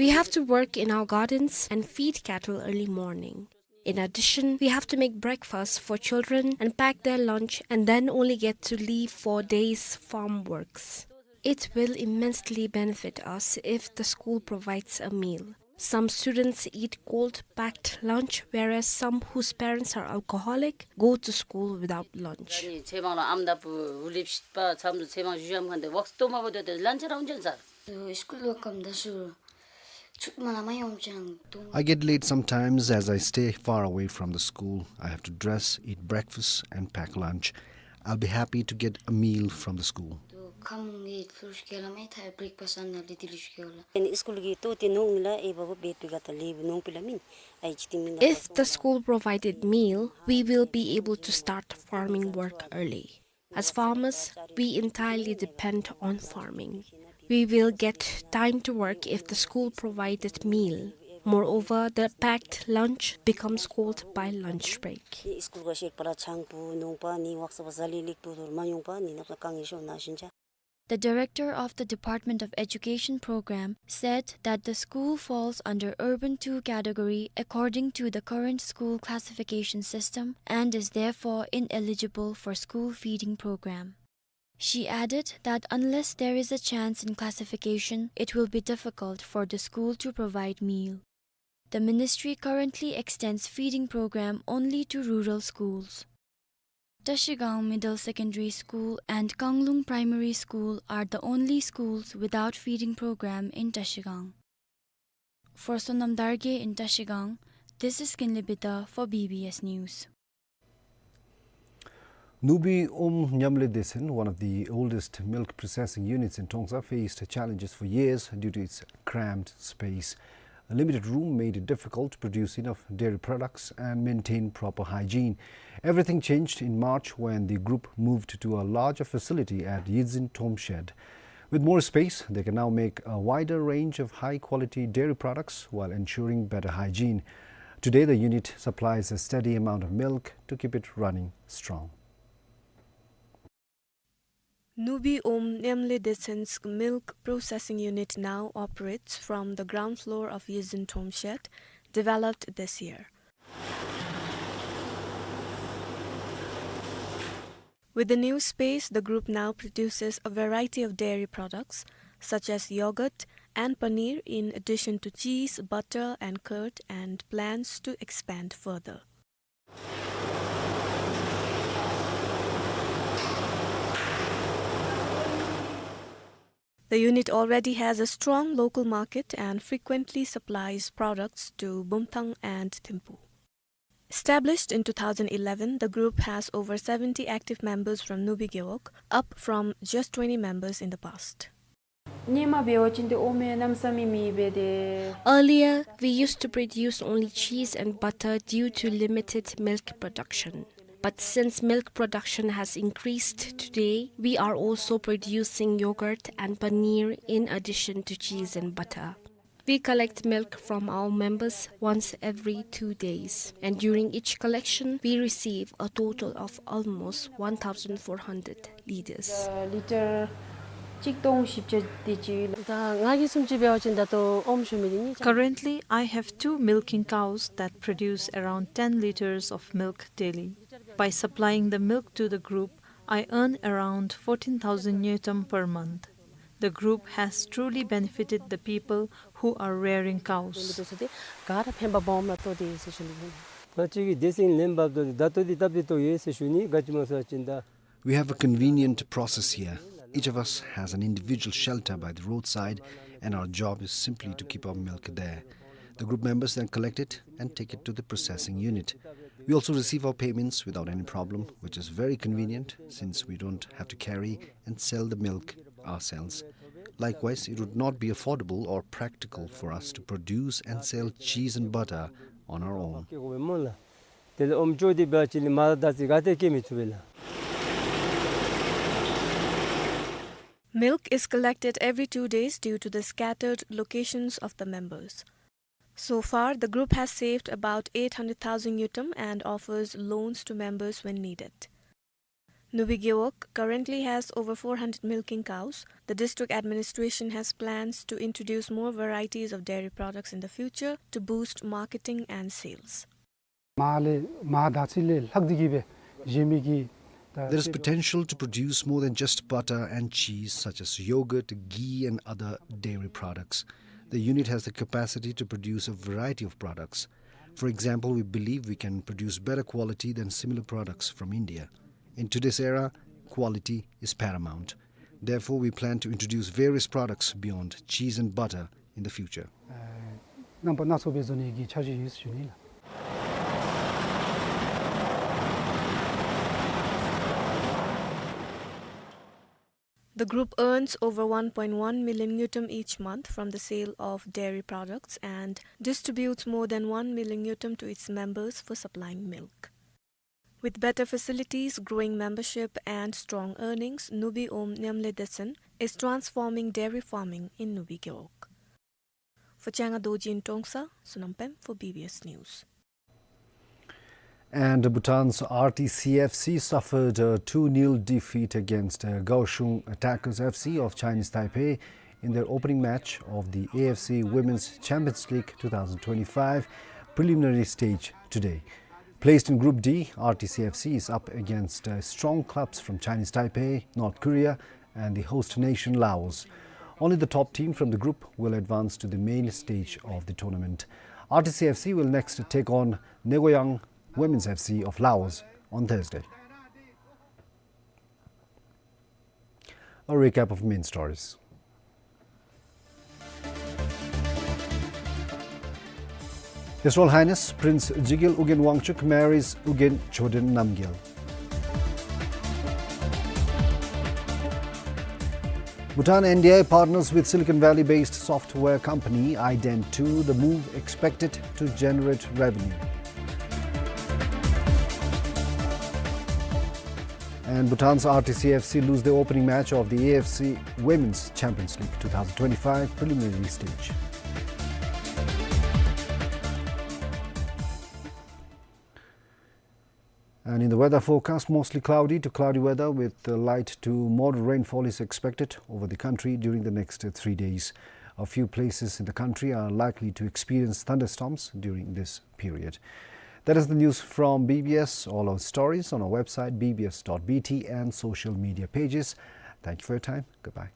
have to work in our gardens and feed cattle early morning. In addition, we have to make breakfast for children and pack their lunch and then only get to leave for days farm works. It will immensely benefit us if the school provides a meal. Some students eat cold packed lunch, whereas some whose parents are alcoholic go to school without lunch. ཚེ་དབང་ལུ་ཨམ་དང་བུ་འུ་ལེབ་ཤིག་པ་ཚམ་ཚེ་དབང་ཞུ་ཡམ་ཁན་དེ་ཝོག་སི་ཏོ་མ་བོ་དེ་དེ་ལན་ཆ་ར་འོང་ཅན་ཚར། ཨ་སི་ཀུལ་ལུ་ཁམས་ད་སུ་ཚུགས་མ་ལ་མ་ཡོང་ཅན་དུང་། I get late sometimes as I stay far away from the school. I have to dress, eat breakfast, and pack lunch. I'll be happy to get a meal from the school. དུ་ཁམས་ངེ་ལུ་ཤི་ཀེ་ལ་མ་ཐའི་བྲེག་ཕ་སི་ཨན་ན་ལི་དི་ལུ་ཤི་ཀེ་ལ། ཨན་སི་ཀུལ་གི་ཏོ་ཏེ་ནོང་ལ་ཨེ་བ་བོ་བེད་པི་ག་ཏ་ལེབ་ནོང་པི་ལ་མིན། ཨའི་ཅི་ཏི་མིན་ལ། If the school provided meal, we will be able to start farming work early. As farmers, we entirely depend on farming. We will get time to work if the school provided meal. Moreover, the packed lunch becomes cold by lunch break. ནི་ཨིས་ཀུལ་ག་ཤེག་པ་ར་ཆང་བུ་ནོང་པ་ནི་ཝག་ས་བ་ཟ་ལི་ལིག་བུ་དོར་མ་ཡོང་པ་ནི་ནབ་ས་ཀང་ངེ་ཤོ་ན་ཤིན་ཅ། The director of the Department of Education program said that the school falls under Urban two category according to the current school classification system and is therefore ineligible for school feeding program. She added that unless there is a chance in classification, it will be difficult for the school to provide meal. The ministry currently extends feeding program only to rural schools. Trashigang Middle Secondary School and Kanglung Primary School are the only schools without feeding program in Trashigang. For Sonam Darge in Trashigang, this is Kinley Bida for B B S News. Nubi Om Nyamle Desen, one of the oldest milk processing units in Trongsa, faced challenges for years due to its cramped space. A limited room made it difficult to produce enough dairy products and maintain proper hygiene. Everything changed in March when the group moved to a larger facility at Yizin Tomshed. With more space, they can now make a wider range of high-quality dairy products while ensuring better hygiene. Today, the unit supplies a steady amount of milk to keep it running strong. Nubi Om Nyamle Desen's milk processing unit now operates from the ground floor of Yizin Tomshed, developed this year. With the new space, the group now produces a variety of dairy products, such as yogurt and paneer, in addition to cheese, butter, and curd, and plans to expand further. The unit already has a strong local market and frequently supplies products to Bumthang and Thimphu. Established in two thousand eleven, the group has over seventy active members from Nubi Gewog, up from just twenty members in the past. Earlier, we used to produce only cheese and butter due to limited milk production. But since milk production has increased today, we are also producing yogurt and paneer in addition to cheese and butter. We collect milk from our members once every two days, and during each collection, we receive a total of almost one thousand four hundred liters. ལི་ཊར་གཅིག་སྟོང་བཞི་བརྒྱ་དེ་ཅིག་ཡོད། ད་ང་གིས་བཟུམ་ཅིག་འབད་བ་ཅིན་ད་ལྟོ་ཨོམ་བཞོ་མི་འདི་གཉིས་ཆ། Currently, I have two milking cows that produce around ten liters of milk daily. By supplying the milk to the group, I earn around fourteen thousand ngultrum per month. The group has truly benefited the people who are rearing cows. ག་ར་ཕན་པ་སྦོམ་ལུ་ཐོགས་ཏེ་ཟེར་ཞུ་ནི་ཨིན། ང་བཅས་ཀྱིས་དེ་ཚུ་ལེན་འབདཝ་ད་ད་ལྟོ་འདི་སྟབས་བདེ་ཏོག་ཡོད་ཟེར་ཞུ་ནི། ག་ཅི་སྨོ་ཟེར་བ་ཅིན་ད། We have a convenient process here. Each of us has an individual shelter by the roadside, and our job is simply to keep our milk there. The group members then collect it and take it to the processing unit. We also receive our payments without any problem, which is very convenient since we don't have to carry and sell the milk ourselves. Likewise, it would not be affordable or practical for us to produce and sell cheese and butter on our own. དེ་ལས་ཨོམ་བཙོ་སྟེ་འབད་བ་ཅིན་མར་ད་ཅི་ག་ཏེ་སྐྱེལ་མི་ཚུགས་པས་ལགས། Milk is collected every two days due to the scattered locations of the members. So far, the group has saved about eight hundred thousand ngultrum and offers loans to members when needed. Nubi Gewog currently has over four hundred milking cows. The district administration has plans to introduce more varieties of dairy products in the future to boost marketing and sales. མར་ལས་མར་ད་ཅི་ལས་ལྷག་སྟེ་གི་སྦེ་བཞེས་མི་གི་ད། There is potential to produce more than just butter and cheese, such as yogurt, ghee, and other dairy products. The unit has the capacity to produce a variety of products. For example, we believe we can produce better quality than similar products from India. In today's era, quality is paramount. Therefore, we plan to introduce various products beyond cheese and butter in the future. ཨེ་རྣམ་པ་སྣ་ཚོགས་སྦེ་བཟོ་ནི་གི་འཆར་གཞི་ཡོད་ཟེར་ཞུ་ནི་ལགས། The group earns over one point one million ngultrum each month from the sale of dairy products and distributes more than one million ngultrum to its members for supplying milk. With better facilities, growing membership, and strong earnings, Nubi Om Nyamle Desen is transforming dairy farming in Nubi Gewog. For Changa Dorji in Trongsa, Sonam Pem for B B S News. And Bhutan's R T C F C suffered a two nil defeat against, uh, Kaohsiung Attackers F C of Chinese Taipei in their opening match of the A F C Women's Champions League two thousand twenty-five preliminary stage today. Placed in Group D, R T C F C is up against, uh, strong clubs from Chinese Taipei, North Korea, and the host nation Laos. Only the top team from the group will advance to the main stage of the tournament. R T C F C will next take on Negoyang Women's F C of Laos on Thursday. A recap of main stories. His Royal Highness Prince Jigil Ugyen Wangchuck marries Ugyen Choden Namgyel. Bhutan N D I A partners with Silicon Valley-based software company Ident two, the move expected to generate revenue. And Bhutan's R T C F C lose the opening match of the A F C Women's Champions League two thousand twenty-five preliminary stage. And in the weather forecast, mostly cloudy to cloudy weather with, uh, light to moderate rainfall is expected over the country during the next, uh, three days. A few places in the country are likely to experience thunderstorms during this period. That is the news from B B S. All our stories on our website, B B S dot B T, and social media pages. Thank you for your time. Goodbye.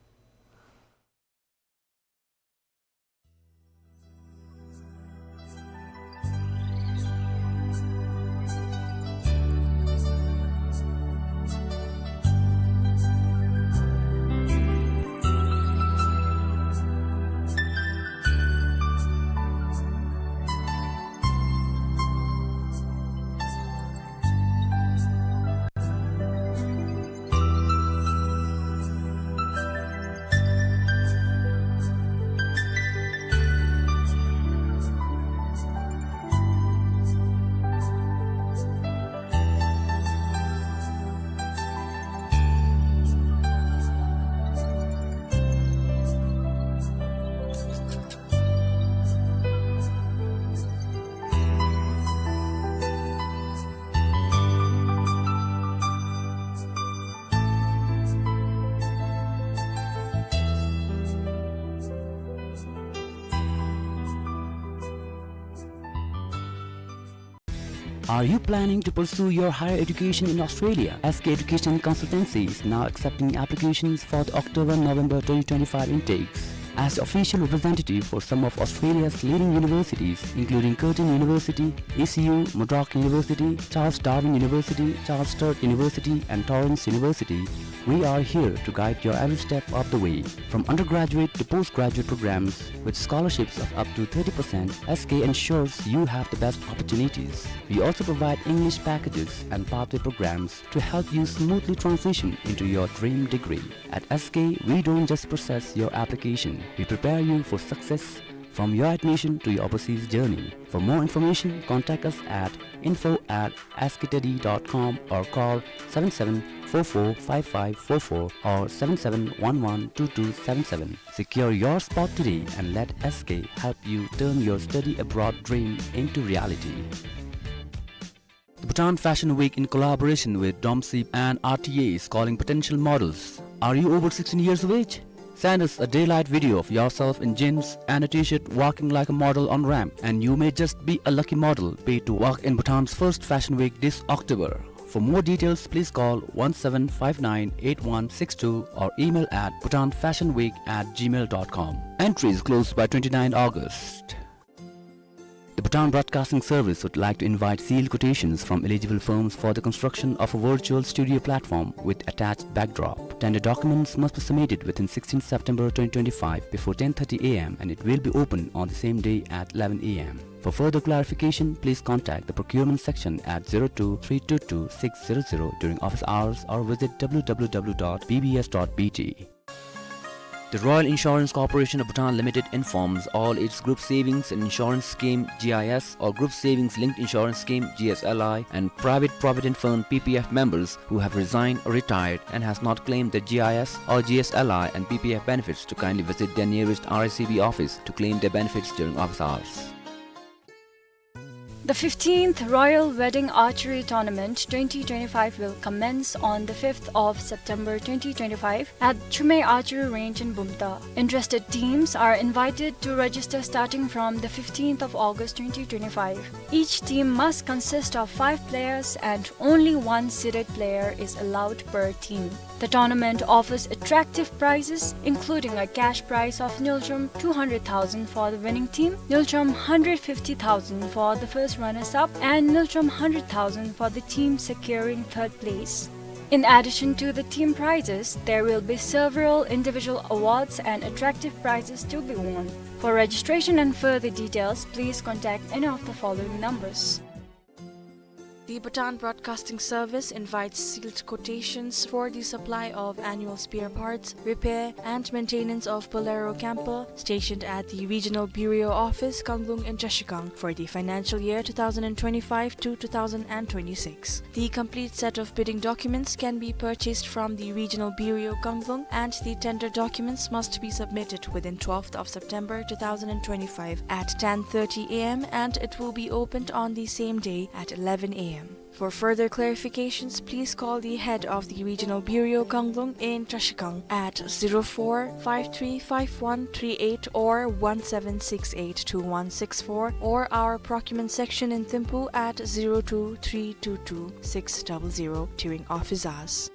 Are you planning to pursue your higher education in Australia? S K Education Consultancy is now accepting applications for the October-November twenty twenty-five intakes. As the official representative for some of Australia's leading universities, including Curtin University, E C U, Murdoch University, Charles Darwin University, Charles Sturt University, and Torrens University, we are here to guide your every step of the way. From undergraduate to postgraduate programs, with scholarships of up to thirty percent, S K ensures you have the best opportunities. We also provide English packages and pathway programs to help you smoothly transition into your dream degree. At S K, we don't just process your application, we prepare you for success from your admission to your overseas journey. For more information, contact us at info at S K study dot com or call seven seven four four five five four four or seven seven one one two two seven seven. Secure your spot today and let S K help you turn your study abroad dream into reality. The Bhutan Fashion Week, in collaboration with Domsip and R T A, is calling potential models. Are you over sixteen years of age? Send us a daylight video of yourself in jeans and a t-shirt walking like a model on ramp, and you may just be a lucky model paid to walk in Bhutan's first fashion week this October. For more details, please call one seven five nine eight one six two or email at bhutanfashionweek at gmail dot com. Entries close by twenty-nine August. The Bhutan Broadcasting Service would like to invite sealed quotations from eligible firms for the construction of a virtual studio platform with attached backdrop. Tender documents must be submitted within sixteenth September twenty twenty-five before ten thirty A M, and it will be open on the same day at eleven A M. For further clarification, please contact the procurement section at zero two three two two six zero zero during office hours or visit W W W dot B B S dot B T. The Royal Insurance Corporation of Bhutan Limited informs all its Group Savings and Insurance Scheme, G I S, or Group Savings Linked Insurance Scheme, G S L I, and Private Provident Fund, P P F, members who have resigned or retired and has not claimed the G I S or G S L I and P P F benefits to kindly visit their nearest R I C B office to claim their benefits during office hours. The fifteenth Royal Wedding Archery Tournament twenty twenty-five will commence on the fifth of September twenty twenty-five at Chumei Archery Range in Bumthang. Interested teams are invited to register starting from the fifteenth of August twenty twenty-five. Each team must consist of five players and only one seeded player is allowed per team. The tournament offers attractive prizes, including a cash prize of Ngultrum two hundred thousand for the winning team, Ngultrum hundred fifty thousand for the first runners-up, and Ngultrum hundred thousand for the team securing third place. In addition to the team prizes, there will be several individual awards and attractive prizes to be won. For registration and further details, please contact any of the following numbers. The Bhutan Broadcasting Service invites sealed quotations for the supply of annual spare parts, repair and maintenance of Bolero camper stationed at the Regional Bureau Office, Kanglung in Trashigang for the financial year two thousand and twenty-five to two thousand and twenty-six. The complete set of bidding documents can be purchased from the Regional Bureau, Kanglung, and the tender documents must be submitted within twelfth of September two thousand and twenty-five at ten thirty A M, and it will be opened on the same day at eleven A M. For further clarifications, please call the head of the Regional Bureau, Kanglung in Trashigang at zero four five three five one three eight or one seven six eight two one six four, or our procurement section in Thimphu at zero two three two two six double zero during office hours.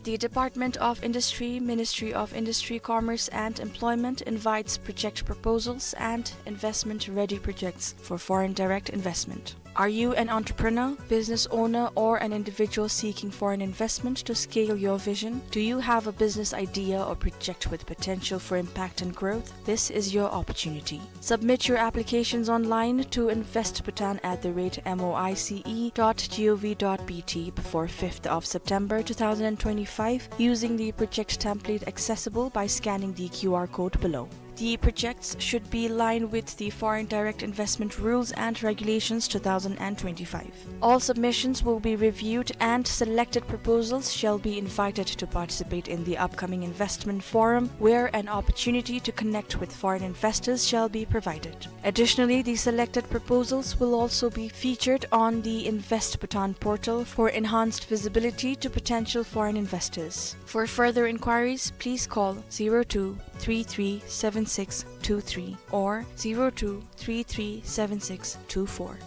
The Department of Industry, Ministry of Industry, Commerce and Employment invites project proposals and investment-ready projects for foreign direct investment. Are you an entrepreneur, business owner, or an individual seeking foreign investment to scale your vision? Do you have a business idea or project with potential for impact and growth? This is your opportunity. Submit your applications online to invest bhutan at the rate M O I C E dot G O V dot B T before fifth of September two thousand and twenty-five using the project template accessible by scanning the Q R code below. The projects should be in line with the Foreign Direct Investment Rules and Regulations two thousand and twenty-five. All submissions will be reviewed and selected proposals shall be invited to participate in the upcoming investment forum, where an opportunity to connect with foreign investors shall be provided. Additionally, the selected proposals will also be featured on the Invest Bhutan portal for enhanced visibility to potential foreign investors. For further inquiries, please call zero two three three seven six two three or zero two three three seven six two four.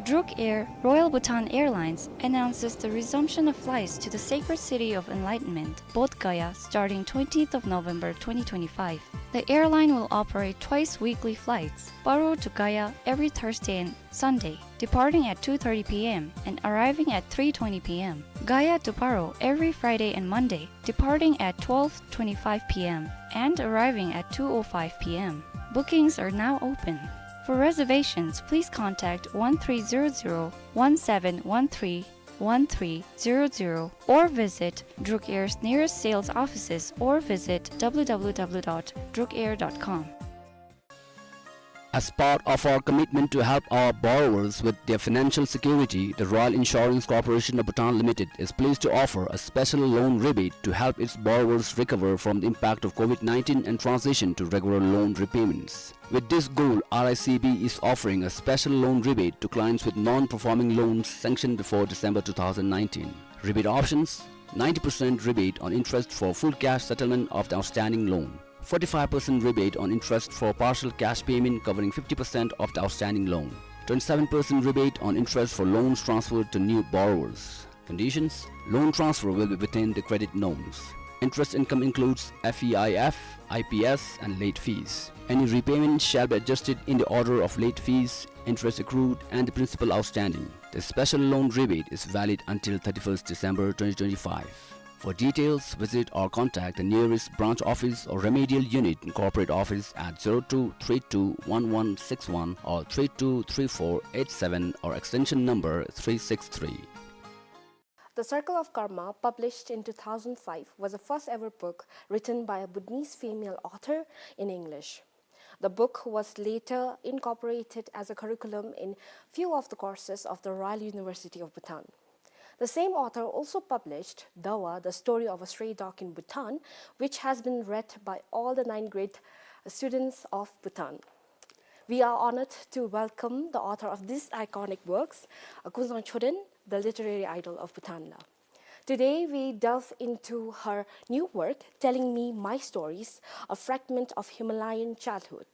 Druk Air, Royal Bhutan Airlines, announces the resumption of flights to the sacred city of enlightenment, Bodh Gaya, starting twentieth of November twenty twenty-five. The airline will operate twice weekly flights, Paro to Gaya every Thursday and Sunday, departing at two thirty p m and arriving at three twenty p m, Gaya to Paro every Friday and Monday, departing at twelve twenty-five p m and arriving at two oh five p m. Bookings are now open. For reservations, please contact one three zero zero, one seven one three, one three zero zero or visit Druk Air's nearest sales offices or visit w w w dot druk air dot com. As part of our commitment to help our borrowers with their financial security, the Royal Insurance Corporation of Bhutan Limited is pleased to offer a special loan rebate to help its borrowers recover from the impact of COVID nineteen and transition to regular loan repayments. With this goal, R I C B is offering a special loan rebate to clients with non-performing loans sanctioned before December two thousand nineteen. Rebate options: ninety percent rebate on interest for full cash settlement of the outstanding loan, forty-five percent rebate on interest for partial cash payment covering fifty percent of the outstanding loan, twenty-seven percent rebate on interest for loans transferred to new borrowers. Conditions: loan transfer will be within the credit norms. Interest income includes F E I F, I P S, and late fees. Any repayment shall be adjusted in the order of late fees, interest accrued, and the principal outstanding. The special loan rebate is valid until thirty-first December twenty twenty-five. For details, visit or contact the nearest branch office or remedial unit in corporate office at zero two three two one one six one or three two three four eight seven or extension number three six three. The Circle of Karma, published in two thousand five, was the first ever book written by a Bhutanese female author in English. The book was later incorporated as a curriculum in few of the courses of the Royal University of Bhutan. The same author also published Dawa, The Story of a Stray Dog in Bhutan, which has been read by all the nine grade students of Bhutan. We are honored to welcome the author of these iconic works, uh, Kunzang Choden, the literary idol of Bhutan la. Today, we delve into her new work, Telling Me My Stories, a fragment of Himalayan childhood.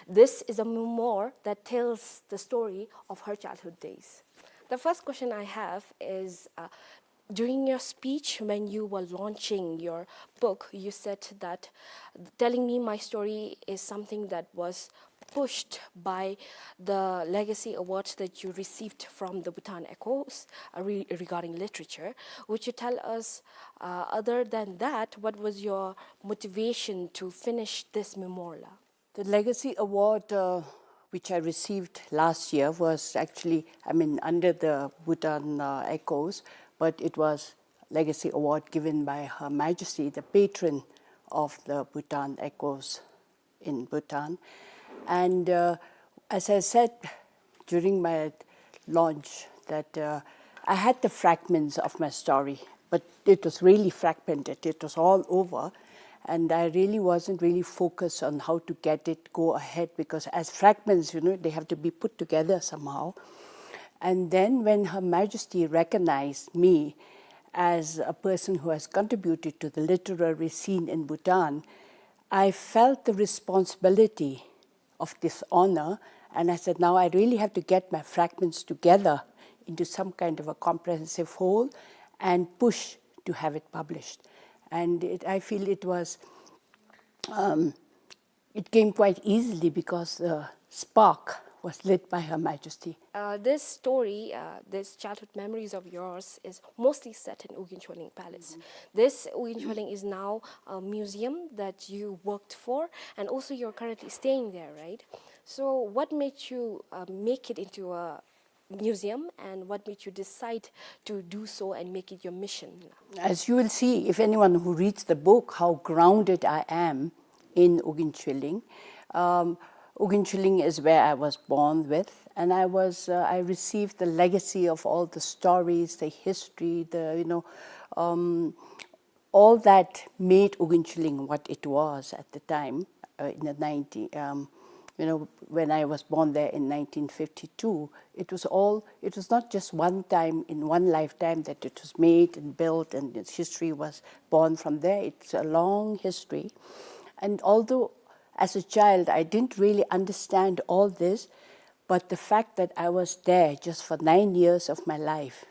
This is a memoir that tells the story of her childhood days. The first question I have is, uh, during your speech, when you were launching your book, you said that Telling Me My Story is something that was pushed by the Legacy Award that you received from the Bhutan Echoes, uh, re-, regarding literature. Would you tell us, uh, other than that, what was your motivation to finish this memoir la? The Legacy Award, uh, which I received last year, was actually, I mean, under the Bhutan, uh, Echoes, but it was Legacy Award given by Her Majesty, the patron of the Bhutan Echoes in Bhutan. And, uh, as I said during my launch, that, uh, I had the fragments of my story, but it was really fragmented. It was all over. And I really wasn't really focused on how to get it go ahead, because as fragments, you know, they have to be put together somehow. And then when Her Majesty recognized me as a person who has contributed to the literary scene in Bhutan, I felt the responsibility of this honor, and I said, "Now I really have to get my fragments together into some kind of a comprehensive whole and push to have it published." And it, I feel it was, um, it came quite easily because the spark was lit by Her Majesty. Uh, this story, uh, this childhood memories of yours is mostly set in Ugyen Choleng Palace. Mm-hmm. This Ugyen Choleng is now a museum that you worked for, and also you're currently staying there, right? So what made you, uh, make it into a museum, and what made you decide to do so and make it your mission? As you will see, if anyone who reads the book, how grounded I am in Ugyen Choleng. Um, Ugyen Choleng is where I was born with, and I was, uh, I received the legacy of all the stories, the history, the, you know, um, all that made Ugyen Choleng what it was at the time, uh, in the nineteen, um, you know, when I was born there in nineteen fifty-two. It was all, it was not just one time in one lifetime that it was made and built and its history was born from there. It's a long history. And although as a child I didn't really understand all this, But the fact that I was there just for nine years of my life,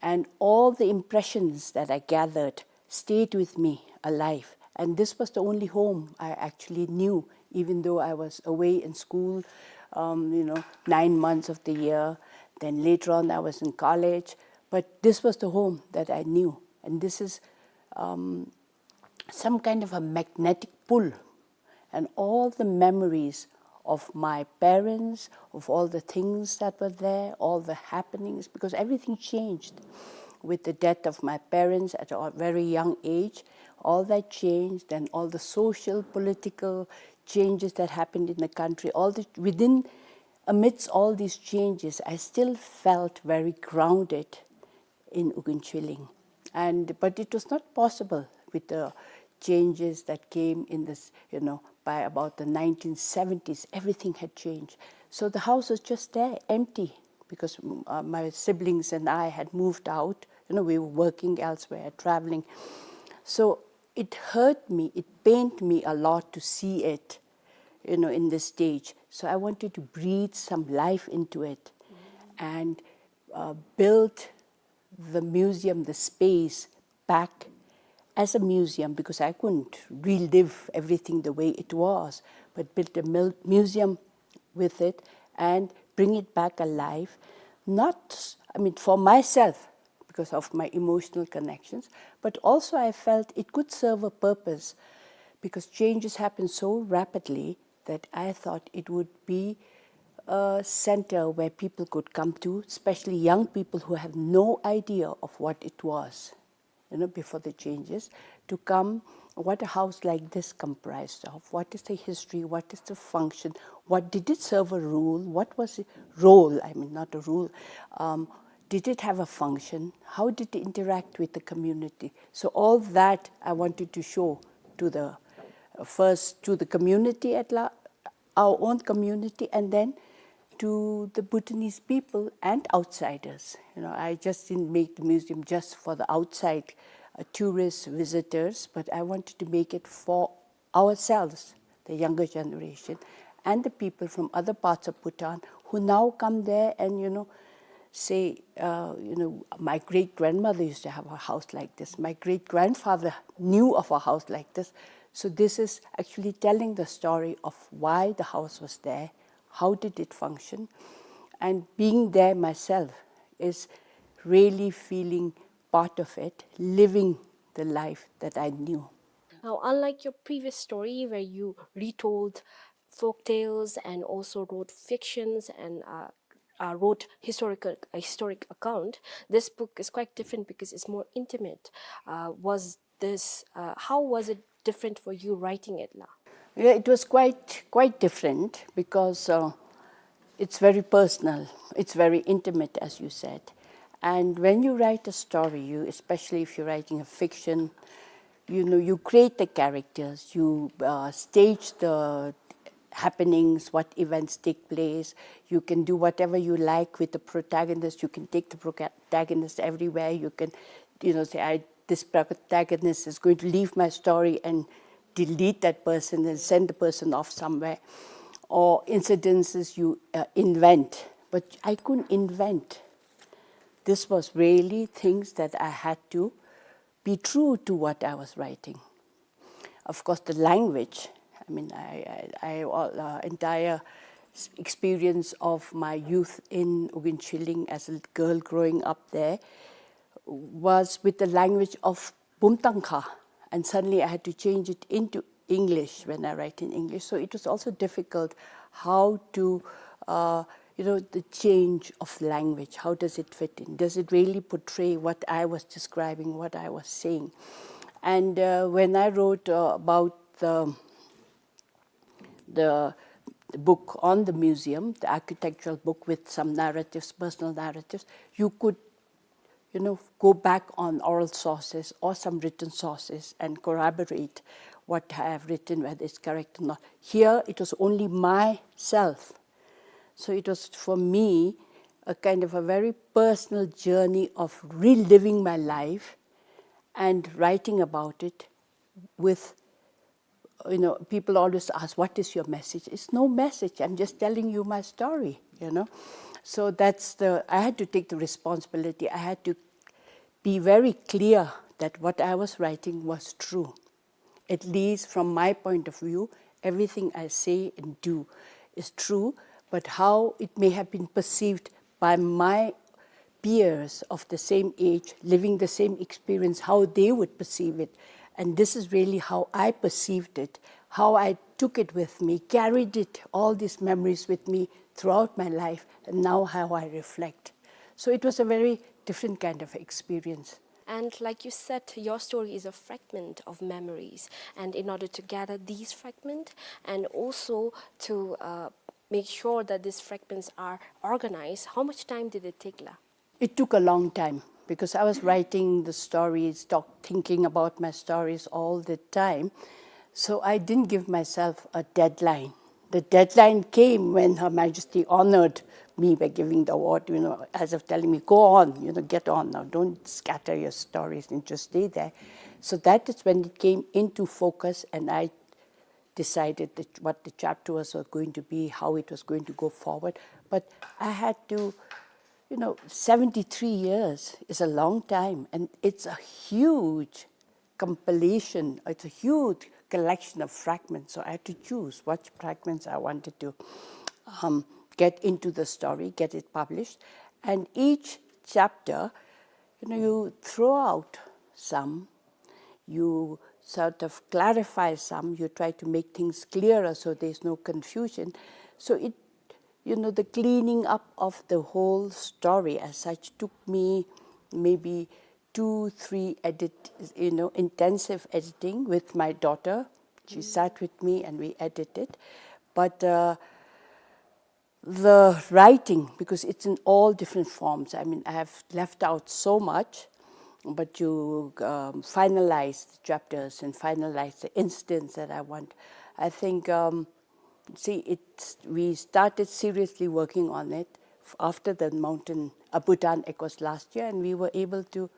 and all the impressions that I gathered stayed with me alive. And this was the only home I actually knew, even though I was away in school, um, you know, nine months of the year. Then later on, I was in college. But this was the home that I knew. And this is, um, some kind of a magnetic pull, and all the memories of my parents, of all the things that were there, all the happenings, because everything changed with the death of my parents at a very young age. All that changed, and all the social, political changes that happened in the country, all the, within, amidst all these changes, I still felt very grounded in Uginchwilling. And, but it was not possible with the changes that came in this, you know, by about the nineteen seventies, everything had changed. So the house was just there, empty, because, mm, uh, my siblings and I had moved out. You know, we were working elsewhere, traveling. So it hurt me, it pained me a lot to see it, you know, in this stage. So I wanted to breathe some life into it and, uh, build the museum, the space, back as a museum, because I couldn't relive everything the way it was, but build a mil-, museum with it and bring it back alive. Not, I mean, for myself, because of my emotional connections, but also I felt it could serve a purpose, because changes happen so rapidly that I thought it would be a center where people could come to, especially young people who have no idea of what it was, you know, before the changes, to come, what a house like this comprised of, what is the history, what is the function, what did it serve a role, what was the role, I mean, not a role, um, did it have a function, how did it interact with the community? So all that I wanted to show to the, uh, first to the community at la-, our own community, and then to the Bhutanese people and outsiders. You know, I just didn't make the museum just for the outside, uh, tourists, visitors, but I wanted to make it for ourselves, the younger generation, and the people from other parts of Bhutan who now come there and, you know, say, uh, you know, "My great-grandmother used to have a house like this. My great-grandfather knew of a house like this." So this is actually telling the story of why the house was there, how did it function, and being there myself is really feeling part of it, living the life that I knew. Now, unlike your previous story where you retold folk tales and also wrote fictions and, uh, uh, wrote historical, a historic account, this book is quite different because it's more intimate. Uh, was this, uh, how was it different for you writing it la? Yeah, it was quite, quite different because, uh, it's very personal, it's very intimate, as you said. And when you write a story, you, especially if you're writing a fiction, you know, you create the characters, you, uh, stage the happenings, what events take place. You can do whatever you like with the protagonist. You can take the protagonist everywhere. You can, you know, say, "I, this protagonist is going to leave my story and delete that person and send the person off somewhere." Or incidences you, uh, invent. But I couldn't invent. This was really things that I had to be true to what I was writing. Of course, the language, I mean, I, I, I, all, uh, entire s-, experience of my youth in Uginchwilling as a girl growing up there was with the language of Bumtangkha, and suddenly I had to change it into English when I write in English. So it was also difficult how to, uh, you know, the change of language. How does it fit in? Does it really portray what I was describing, what I was saying? And, uh, when I wrote, uh, about the, the book on the museum, the architectural book with some narratives, personal narratives, you could, you know, go back on oral sources or some written sources and corroborate what I have written, whether it's correct or not. Here, it was only myself. So it was, for me, a kind of a very personal journey of reliving my life and writing about it with, you know, people always ask, "What is your message?" It's no message. I'm just telling you my story. you know. So that's the, I had to take the responsibility. I had to be very clear that what I was writing was true. At least from my point of view, everything I say and do is true, but how it may have been perceived by my peers of the same age, living the same experience, how they would perceive it. And this is really how I perceived it, how I took it with me, carried it, all these memories with me throughout my life, and now how I reflect. So it was a very different kind of experience. And like you said, your story is a fragment of memories. And in order to gather these fragments and also to uh, make sure that these fragments are organized, how much time did it take, la? It took a long time because I was writing the stories, talk, thinking about my stories all the time. So I didn't give myself a deadline. The deadline came when Her Majesty honored me by giving the award, you know, as of telling me, "Go on, you know, get on now. Don't scatter your stories and just stay there." So that is when it came into focus, and I decided that what the chapter was going to be, how it was going to go forward. But I had to, you know, seventy-three years is a long time, and it's a huge compilation. It's a huge collection of fragments. So I had to choose what fragments I wanted to um, get into the story, get it published. And each chapter, you know, you throw out some, you sort of clarify some, you try to make things clearer so there's no confusion. So it, you know, the cleaning up of the whole story as such took me maybe two, three edit, you know, intensive editing with my daughter. She sat with me and we edited. But uh, the writing, because it's in all different forms. I mean, I have left out so much, but you um, finalize the chapters and finalize the incidents that I want. I think, um, see, it, we started seriously working on it f- after the mountain, uh, Bhutan Echoes last year, and we were able to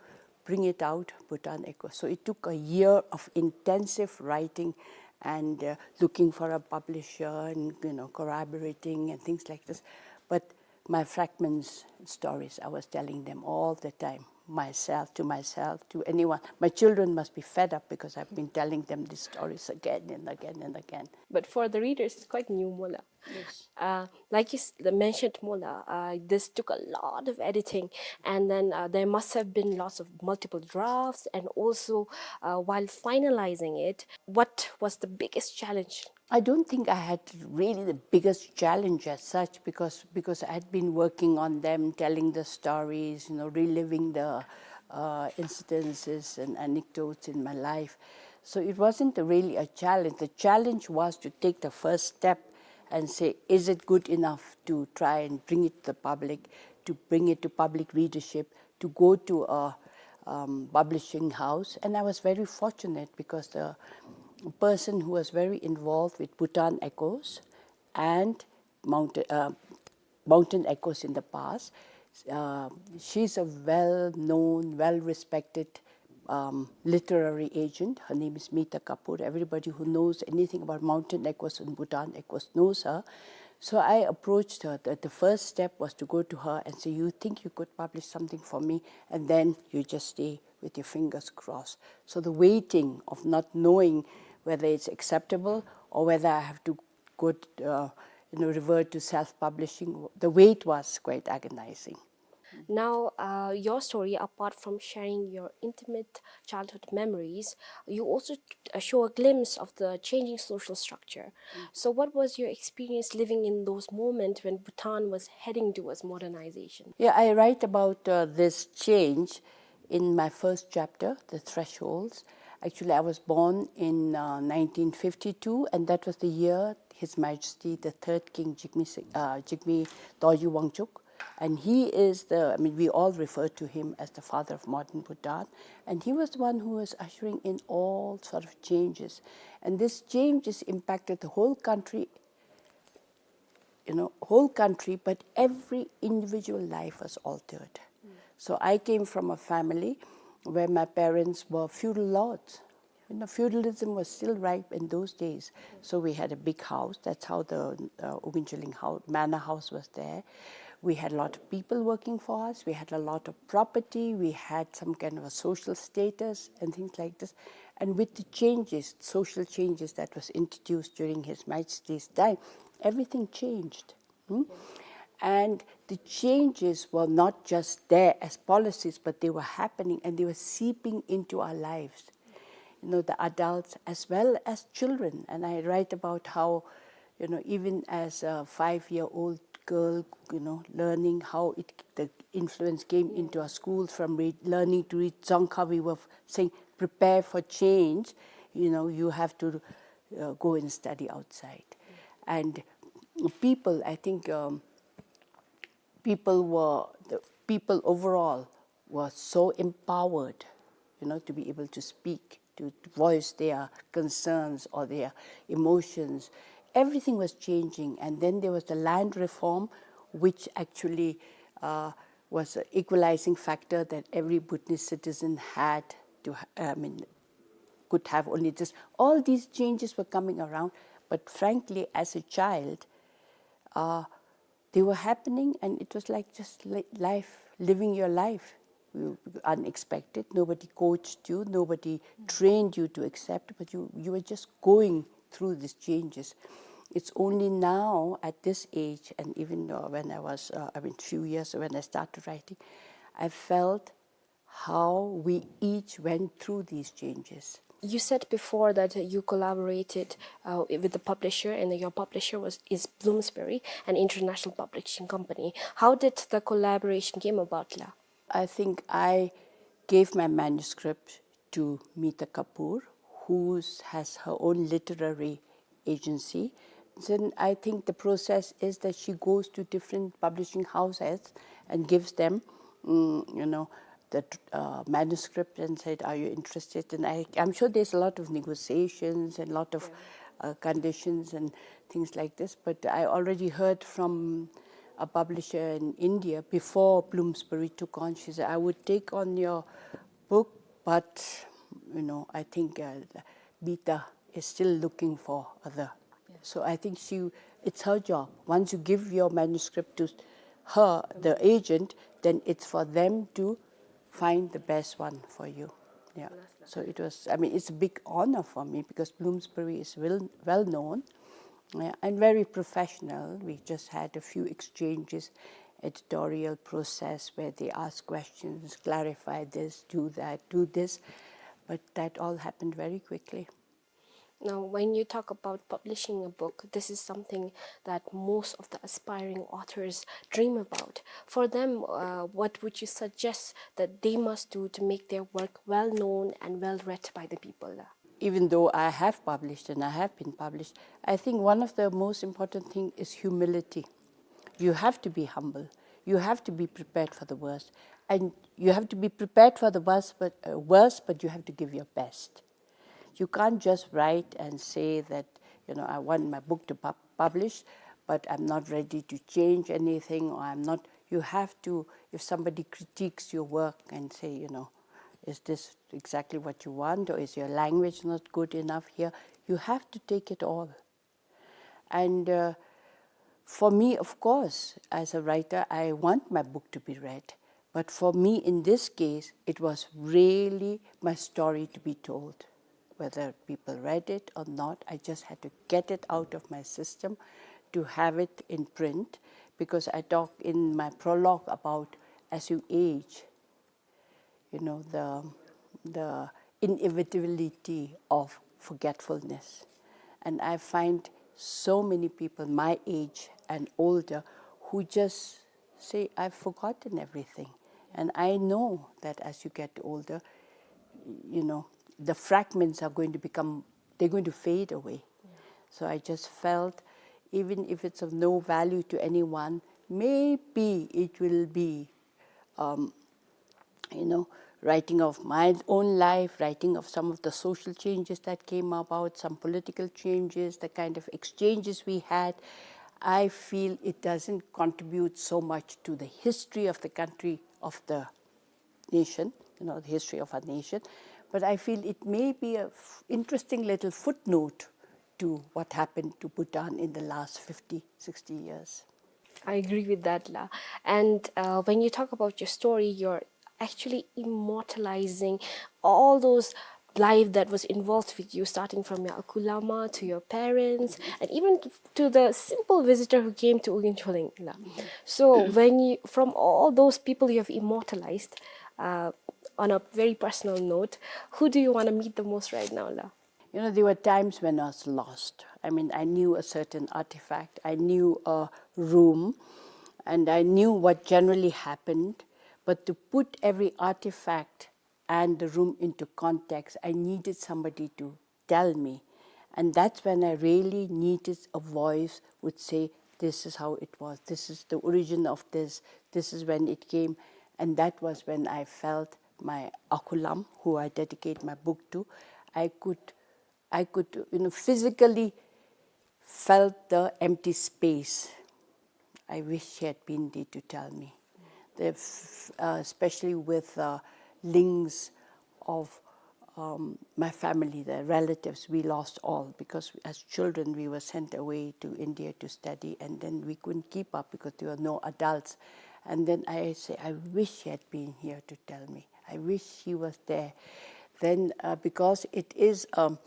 bring it out, Bhutan Echoes. So it took a year of intensive writing and uh, looking for a publisher and, you know, collaborating and things like this. But my fragments stories, I was telling them all the time, myself, to myself, to anyone. My children must be fed up because I've been telling them these stories again and again and again. But for the readers, it's quite new, mola. Yes. Uh, like you s- the mentioned, mola, uh, this took a lot of editing, and then uh, there must have been lots of multiple drafts, and also uh, while finalizing it, what was the biggest challenge? I don't think I had really the biggest challenge as such because, because I had been working on them, telling the stories, you know, reliving the uh, incidences and anecdotes in my life. So it wasn't really a challenge. The challenge was to take the first step and say, is it good enough to try and bring it to the public, to bring it to public readership, to go to a um, publishing house? And I was very fortunate because the person who was very involved with Bhutan Echoes and Mount, uh, Mountain Echoes in the past. Uh, she's a well-known, well-respected um, literary agent. Her name is Mita Kapoor. Everybody who knows anything about Mountain Echoes and Bhutan Echoes knows her. So I approached her. The, the first step was to go to her and say, you think you could publish something for me? And then you just stay with your fingers crossed. So the waiting of not knowing whether it's acceptable or whether I have to go, uh, you know, revert to self-publishing, the wait was quite agonizing. Now, uh, your story, apart from sharing your intimate childhood memories, you also t- uh, show a glimpse of the changing social structure. So, what was your experience living in those moments when Bhutan was heading towards modernization? Yeah, I write about uh, this change in my first chapter, The Thresholds. Actually, I was born in uh, nineteen fifty-two, and that was the year His Majesty the Third King Jigme, Sing- uh, Jigme Dorji Wangchuck, and he is the, I mean, we all refer to him as the father of modern Bhutan, and he was the one who was ushering in all sort of changes. And this changes impacted the whole country, you know, whole country, but every individual life was altered. So I came from a family where my parents were feudal lords. You know, feudalism was still ripe in those days. So we had a big house. That's how the uh, Ogunchilling house, manor house was there. We had a lot of people working for us. We had a lot of property. We had some kind of a social status and things like this. And with the changes, social changes that was introduced during His Majesty's time, everything changed. Hmm? And the changes were not just there as policies, but they were happening and they were seeping into our lives. You know, the adults as well as children. And I write about how, you know, even as a five-year-old girl, you know, learning how it, the influence came into our schools from read, learning to read Dzongkha, we were saying, "Prepare for change." You know, you have to uh, go and study outside. And people, I think, um, people were, the people overall were so empowered, you know, to be able to speak, to voice their concerns or their emotions. Everything was changing. And then there was the land reform, which actually uh, was an equalizing factor that every Bhutanese citizen had to, ha- I mean, could have only this. All these changes were coming around, but frankly, as a child, uh, they were happening, and it was like just li- life, living your life. You, unexpected, nobody coached you, nobody trained you to accept, but you, you were just going through these changes. It's only now at this age, and even uh, when I was, uh, I mean, few years when I started writing, I felt how we each went through these changes. You said before that you collaborated uh, with the publisher, and your publisher was is Bloomsbury, an international publishing company. How did the collaboration came about, la? I think I gave my manuscript to Mita Kapoor, who has her own literary agency. Then I think the process is that she goes to different publishing houses and gives them, mm, you know, the uh, manuscript and said, "Are you interested?" And I, I'm sure there's a lot of negotiations and lot of uh, conditions and things like this. But I already heard from a publisher in India before Bloomsbury took on. She said, "I would take on your book, but you know, I think uh, Mita is still looking for other." So I think she, it's her job. Once you give your manuscript to her, the agent, then it's for them to find the best one for you. Yeah. So it was, I mean, it's a big honor for me because Bloomsbury is well, well known, yeah, and very professional. We just had a few exchanges, editorial process where they ask questions, clarify this, do that, do this. But that all happened very quickly. Now, when you talk about publishing a book, this is something that most of the aspiring authors dream about. For them, uh, what would you suggest that they must do to make their work well known and well read by the people? Even though I have published and I have been published, I think one of the most important thing is humility. You have to be humble. You have to be prepared for the worst. And you have to be prepared for the worst, but, uh, worst, but you have to give your best. You can't just write and say that, you know, "I want my book to pub- publish, but I'm not ready to change anything," or "I'm not." You have to, if somebody critiques your work and say, you know, "Is this exactly what you want, or is your language not good enough here?" You have to take it all. And uh, for me, of course, as a writer, I want my book to be read. But for me, in this case, it was really my story to be told. Whether people read it or not, I just had to get it out of my system to have it in print, because I talk in my prologue about as you age, you know, the, the inevitability of forgetfulness. And I find so many people my age and older who just say, "I've forgotten everything." And I know that as you get older, you know, the fragments are going to become, they're going to fade away. So I just felt, even if it's of no value to anyone, maybe it will be um, you know, writing of my own life, writing of some of the social changes that came about, some political changes, the kind of exchanges we had, I feel it doesn't contribute so much to the history of the country, of the nation, you know, the history of our nation, But I feel it may be a f- interesting little footnote to what happened to Bhutan in the last fifty, sixty years. I agree with that, La. And uh, when you talk about your story, you're actually immortalizing all those life that was involved with you, starting from your Akulama to your parents, and even to the simple visitor who came to Ugin Choleng, La. So, when you, from all those people you have immortalized, uh, on a very personal note, who do you want to meet the most right now, La? You know, there were times when I was lost. I mean, I knew a certain artifact, I knew a room, and I knew what generally happened. But to put every artifact and the room into context, I needed somebody to tell me. And that's when I really needed a voice would say, "This is how it was, this is the origin of this, this is when it came." And that was when I felt my Akulam, who I dedicate my book to, I could, I could, you know, physically felt the empty space. I wish he had been there to tell me. The f- uh, especially with uh, links of um, my family, the relatives, we lost all because as children we were sent away to India to study, and then we couldn't keep up because there were no adults. And then I say, "I wish he had been here to tell me. I wish he was there." Then, uh, because it is a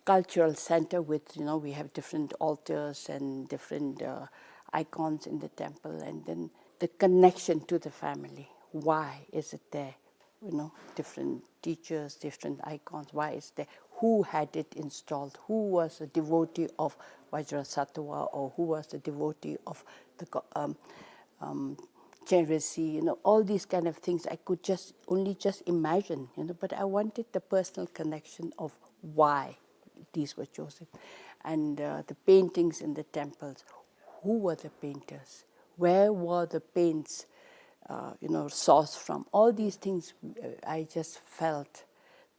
cultural center with, you know, we have different altars and different uh, icons in the temple, and then the connection to the family. Why is it there? You know, different teachers, different icons. Why is there? Who had it installed? Who was a devotee of Vajrasattva, or who was a devotee of the go- um, um, Chenrezig? You know, all these kind of things I could just only just imagine. You know, but I wanted the personal connection of why these were chosen, and uh, the paintings in the temples. Who were the painters? Where were the paints, uh, you know, sourced from? All these things, uh, I just felt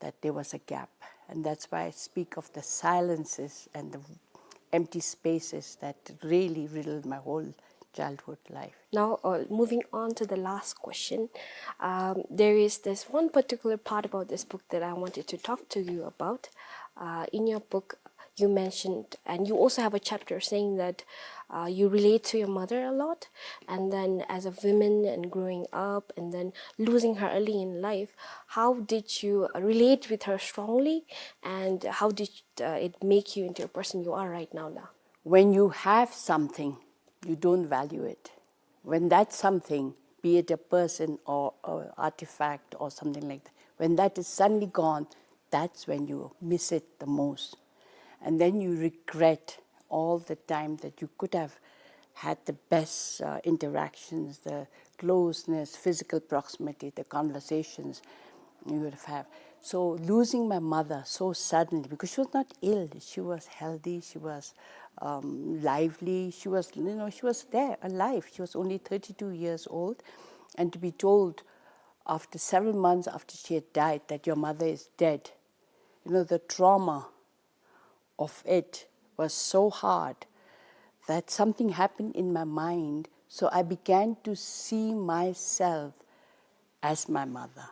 that there was a gap, and that's why I speak of the silences and the empty spaces that really riddled my whole childhood life. Now, uh, moving on to the last question, um, there is this one particular part about this book that I wanted to talk to you about. Uh, in your book, you mentioned, and you also have a chapter saying that uh, you relate to your mother a lot, and then as a woman and growing up, and then losing her early in life, how did you relate with her strongly, and how did uh, it make you into a person you are right now, La? When you have something, you don't value it. When that something, be it a person or an artifact or something like that, when that is suddenly gone, that's when you miss it the most. And then you regret all the time that you could have had the best uh, interactions, the closeness, physical proximity, the conversations you would have. So losing my mother so suddenly, because she was not ill, she was healthy, she was um, lively, she was, you know, she was there, alive. She was only thirty-two years old, and to be told after several months after she had died that your mother is dead, you know, the trauma of it was so hard that something happened in my mind. So I began to see myself as my mother.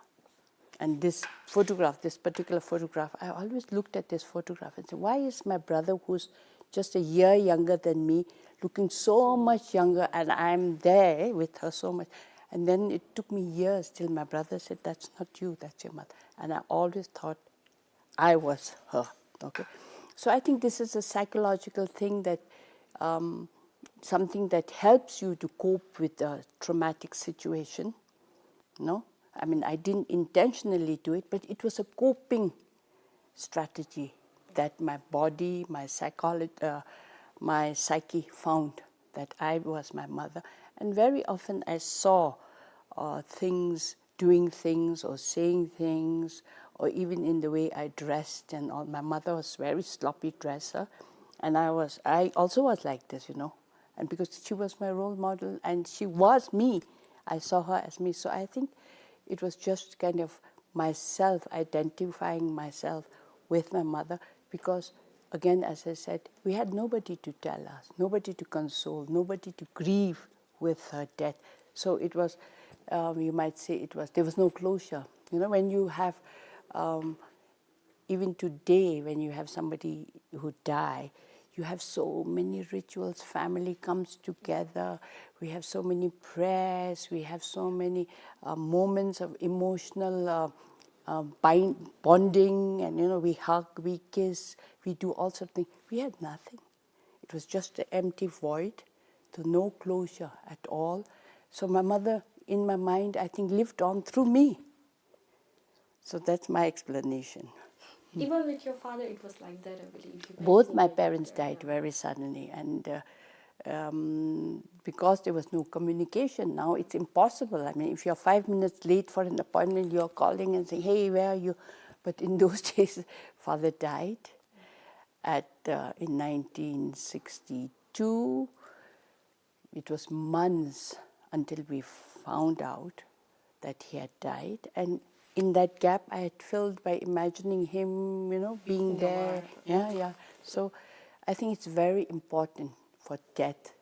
And this photograph, this particular photograph, I always looked at this photograph and said, "Why is my brother, who's just a year younger than me, looking so much younger, and I'm there with her so much?" And then it took me years till my brother said, "That's not you, that's your mother." And I always thought I was her. Okay, so I think this is a psychological thing that um, something that helps you to cope with a traumatic situation. No, I mean, I didn't intentionally do it, but it was a coping strategy that my body, my psychology, uh, my psyche found that I was my mother. And very often I saw uh, things, doing things or saying things, or even in the way I dressed and all. My mother was very sloppy dresser, and I was, I also was like this, you know. And because she was my role model and she was me, I saw her as me. So I think it was just kind of myself identifying myself with my mother, because again, as I said, we had nobody to tell us, nobody to console, nobody to grieve with her death. So it was, um, you might say, it was, there was no closure. You know, when you have um, Even today, when you have somebody who die, you have so many rituals, family comes together, we have so many prayers, we have so many, uh, moments of emotional, uh, uh, bind-, bonding, and, you know, we hug, we kiss, we do all sort of things. We had nothing. It was just an empty void, so no closure at all. So my mother, in my mind, I think, lived on through me. So that's my explanation. Even with your father, it was like that, I believe. You went forward. Both my parents died very suddenly, and, uh, um, because there was no communication, now it's impossible. I mean, if you're five minutes late for an appointment, you're calling and saying, "Hey, where are you?" But in those days, father died at, uh, in nineteen sixty-two. It was months until we found out that he had died. And in that gap, I had filled by imagining him, you know, being there. Yeah, yeah. So I think it's very important for death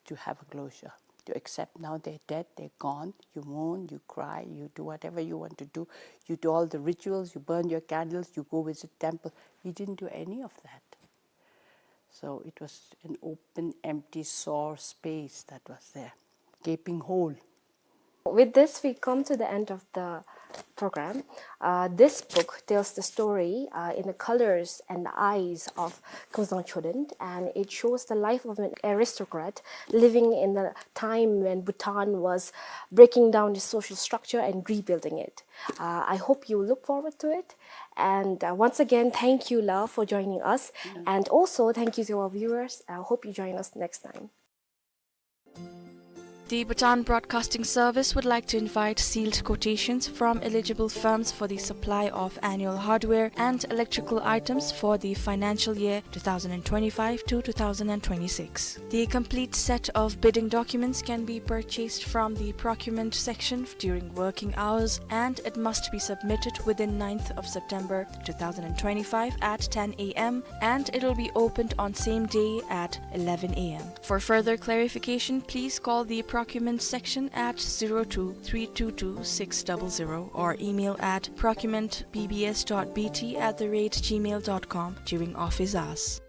to have a closure, to accept now they're dead, they're gone. You mourn, you cry, you do whatever you want to do. You do all the rituals, you burn your candles, you go visit temple. We didn't do any of that. So it was an open, empty, sore space that was there, gaping hole. With this, we come to the end of the program. Uh, this book tells the story, uh, in the colors and the eyes of Kozang Choden, and it shows the life of an aristocrat living in the time when Bhutan was breaking down its social structure and rebuilding it. Uh, I hope you look forward to it. And, uh, once again, thank you, Lal, for joining us. Mm. And also, thank you to our viewers. I hope you join us next time. The Bhutan Broadcasting Service would like to invite sealed quotations from eligible firms for the supply of annual hardware and electrical items for the financial year two thousand twenty-five to two thousand twenty-six. The complete set of bidding documents can be purchased from the procurement section during working hours, and it must be submitted within ninth of September two thousand twenty-five at ten A M, and it will be opened on same day at eleven A M. For further clarification, please call the procurement section at zero two three two two six double zero or email at procurement B B S dot B T at the rate gmail dot com during office hours.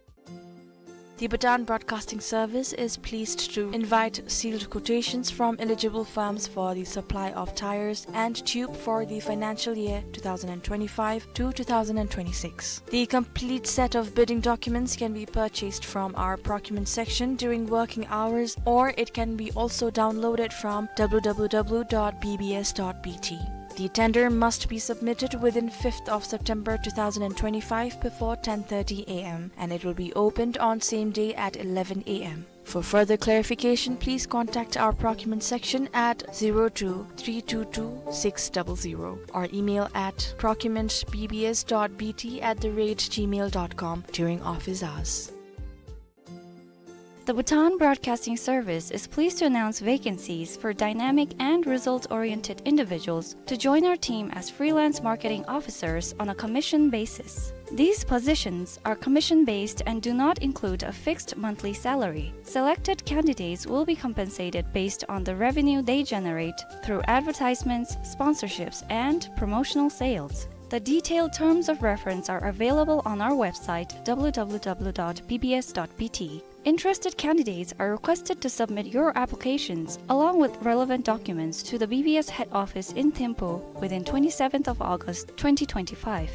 The Bhutan Broadcasting Service is pleased to invite sealed quotations from eligible firms for the supply of tires and tube for the financial year two thousand twenty-five to two thousand twenty-six. The complete set of bidding documents can be purchased from our procurement section during working hours, or it can be also downloaded from W W W dot B B S dot B T. The tender must be submitted within fifth of September two thousand twenty-five before ten thirty A M, and it will be opened on same day at eleven A M. For further clarification, please contact our procurement section at zero two three two two six double zero or email at procurement B B S dot B T at the rate gmail dot com during office hours. The Bhutan Broadcasting Service is pleased to announce vacancies for dynamic and result-oriented individuals to join our team as freelance marketing officers on a commission basis. These positions are commission-based and do not include a fixed monthly salary. Selected candidates will be compensated based on the revenue they generate through advertisements, sponsorships, and promotional sales. The detailed terms of reference are available on our website, W W W dot B B S dot B T. Interested candidates are requested to submit your applications along with relevant documents to the B B S head office in Thimphu within twenty-seventh of August twenty twenty-five.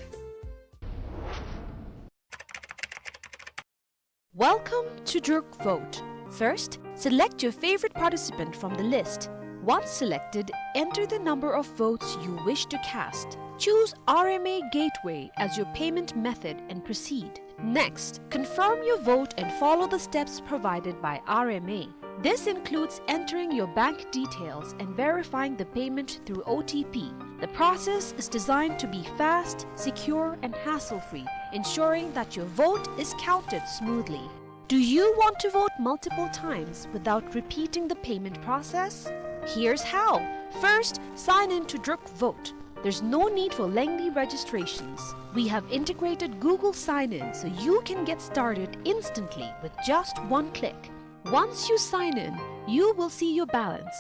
Welcome to Druk Vote. First, select your favorite participant from the list. Once selected, enter the number of votes you wish to cast. Choose R M A Gateway as your payment method and proceed. Next, confirm your vote and follow the steps provided by R M A. This includes entering your bank details and verifying the payment through O T P. The process is designed to be fast, secure, and hassle-free, ensuring that your vote is counted smoothly. Do you want to vote multiple times without repeating the payment process? Here's how. First, sign in to Druk Vote. There's no need for lengthy registrations. We have integrated Google Sign-In so you can get started instantly with just one click. Once you sign in, you will see your balance,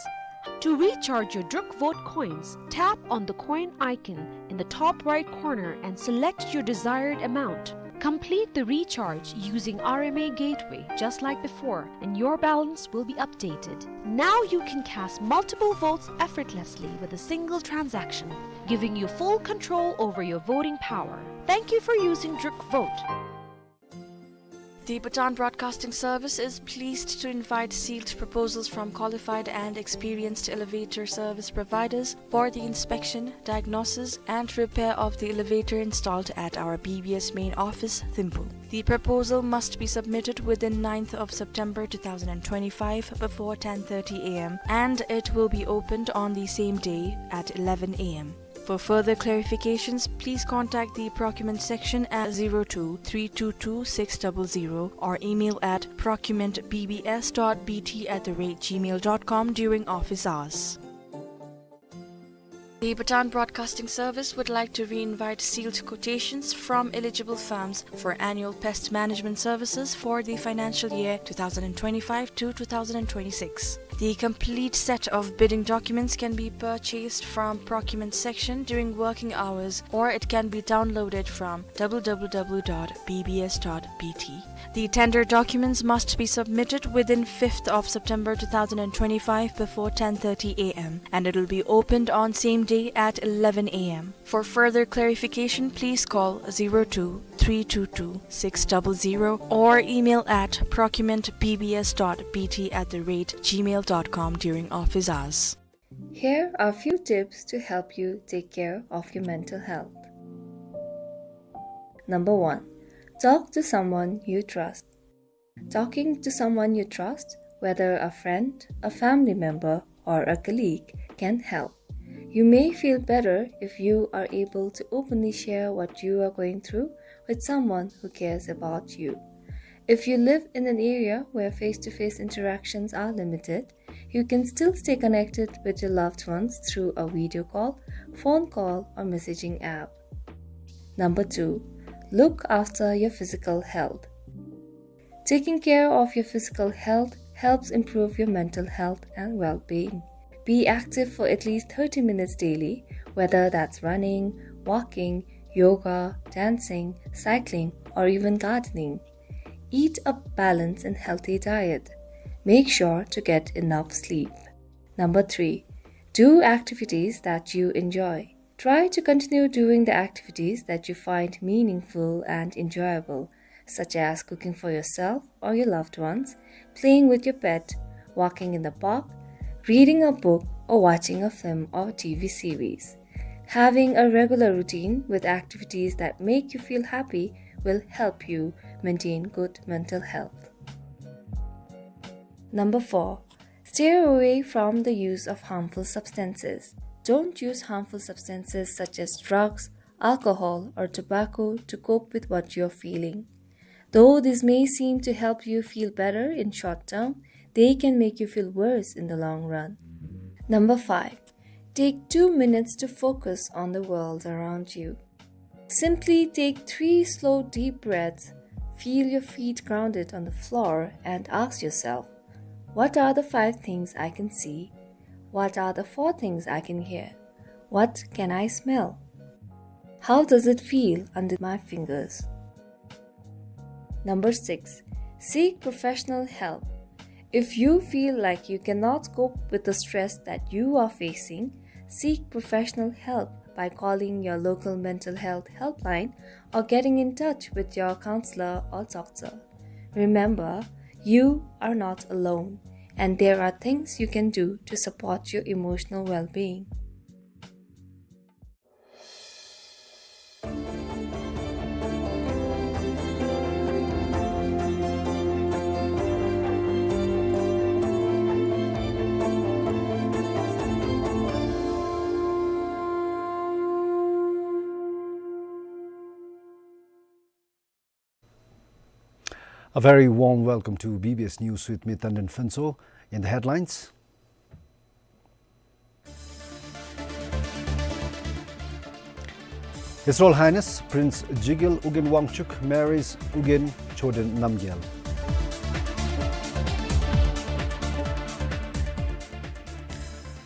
To recharge your Druk Vote coins, tap on the coin icon in the top right corner and select your desired amount. Complete the recharge using R M A Gateway, just like before, and your balance will be updated. Now you can cast multiple votes effortlessly with a single transaction, giving you full control over your voting power. Thank you for using Druk Vote. The Bhutan Broadcasting Service is pleased to invite sealed proposals from qualified and experienced elevator service providers for the inspection, diagnosis, and repair of the elevator installed at our B B S main office, Thimphu. The proposal must be submitted within ninth of September two thousand twenty-five before ten thirty A M, and it will be opened on the same day at eleven A M. For further clarifications, please contact the procurement section at zero two three two two six double zero or email at procurement B B S dot B T at the rate gmail dot com during office hours. The Bhutan Broadcasting Service would like to re-invite sealed quotations from eligible firms for annual pest management services for the financial year two thousand twenty-five to two thousand twenty-six. The complete set of bidding documents can be purchased from procurement section during working hours, or it can be downloaded from W W W dot B B S dot B T. The tender documents must be submitted within fifth of September two thousand twenty-five before ten thirty A M, and it will be opened on same day at eleven A M. For further clarification, please call zero two three two two six double zero or email at procurement B B S dot B T at the rate gmail dot com during office hours. Here are few tips to help you take care of your mental health. Number one, talk to someone you trust. Talking to someone you trust, whether a friend, a family member, or a colleague, can help. You may feel better if you are able to openly share what you are going through with someone who cares about you. If you live in an area where face-to-face interactions are limited, you can still stay connected with your loved ones through a video call, phone call, or messaging app. Number two, look after your physical health. Taking care of your physical health helps improve your mental health and well-being. Be active for at least thirty minutes daily, whether that's running, walking, yoga, dancing, cycling, or even gardening. Eat a balanced and healthy diet. Make sure to get enough sleep. Number three, do activities that you enjoy. Try to continue doing the activities that you find meaningful and enjoyable, such as cooking for yourself or your loved ones, playing with your pet, walking in the park, reading a book, or watching a film or T V series. Having a regular routine with activities that make you feel happy will help you maintain good mental health. Number four, steer away from the use of harmful substances. Don't use harmful substances such as drugs, alcohol, or tobacco to cope with what you're feeling. Though this may seem to help you feel better in short term, they can make you feel worse in the long run. Number five, take two minutes to focus on the world around you. Simply take three slow, deep breaths, feel your feet grounded on the floor, and ask yourself, "What are the five things I can see? What are the four things I can hear? What can I smell? How does it feel under my fingers?" Number six, seek professional help. If you feel like you cannot cope with the stress that you are facing, seek professional help by calling your local mental health helpline or getting in touch with your counselor or doctor. Remember, you are not alone, and there are things you can do to support your emotional well-being. A very warm welcome to B B S News with me, Tandon Phuntsho. In the headlines, His Royal Highness Prince Jigel Ugyen Wangchuck marries Ugyen Choden Namgyel.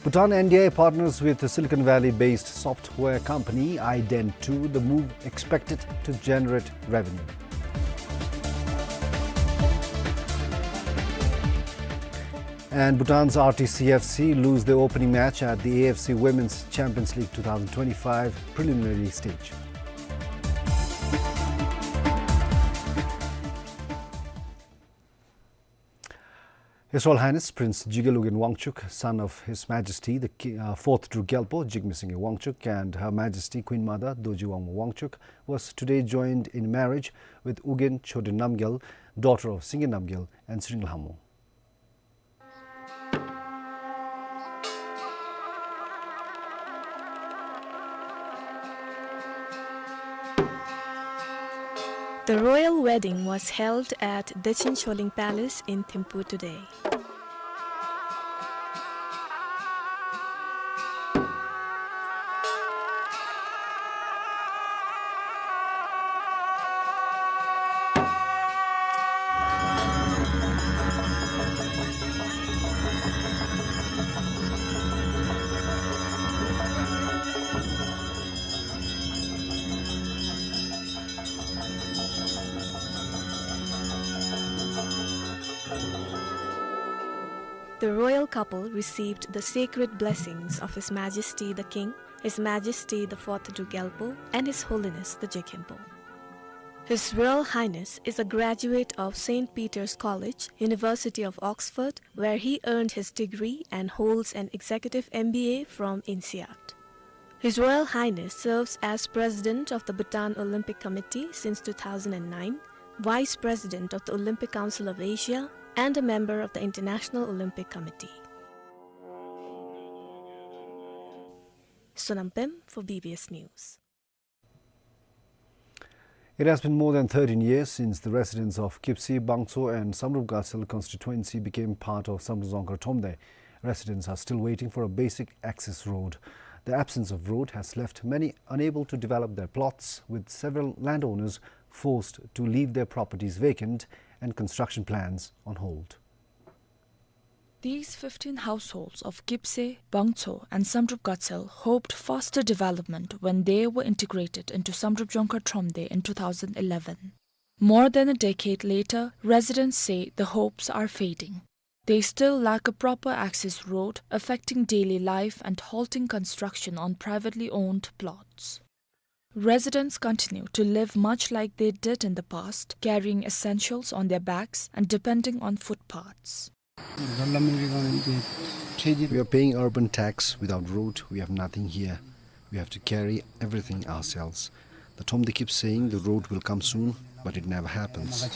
Bhutan N D I partners with the Silicon Valley-based software company iDent two, the move expected to generate revenue. And Bhutan's R T C F C lose their opening match at the A F C Women's Champions League two thousand twenty-five preliminary stage. His Royal Highness Prince Jigel Ugyen Wangchuck, son of His Majesty the Ki-, uh, fourth Druk Gyalpo, Jigme Singye Wangchuck, and Her Majesty Queen Mother Dorji Wangmo Wangchuck, was today joined in marriage with Ugyen Choden Namgyal, daughter of Singye Namgyal and Sring Lhamo. The royal wedding was held at Dechen Choling Palace in Thimphu today. The royal couple received the sacred blessings of His Majesty the King, His Majesty the fourth Druk Gyalpo, and His Holiness the Jigkhenpo. His Royal Highness is a graduate of Saint Peter's College, University of Oxford, where he earned his degree and holds an executive M B A from INSEAD. His Royal Highness serves as President of the Bhutan Olympic Committee since two thousand and nine, Vice President of the Olympic Council of Asia, and a member of the International Olympic Committee. Sonam Pem for B B S News. It has been more than thirteen years since the residents of Kipse, Bangcho and Samdrup Gatsel constituency became part of Samdrup Dzongkhar Thromde. Residents are still waiting for a basic access road. The absence of road has left many unable to develop their plots, with several landowners forced to leave their properties vacant and construction plans on hold. These fifteen households of Kipse, Bangcho and Samdrup Gatsel hoped faster development when they were integrated into Samdrup Dzongkhar Thromde in two thousand eleven. More than a decade later, residents say the hopes are fading. They still lack a proper access road, affecting daily life and halting construction on privately owned plots. Residents continue to live much like they did in the past, carrying essentials on their backs and depending on footpaths. We are paying urban tax. Without road, we have nothing here. We have to carry everything ourselves. The Thromde keeps saying the road will come soon, but it never happens.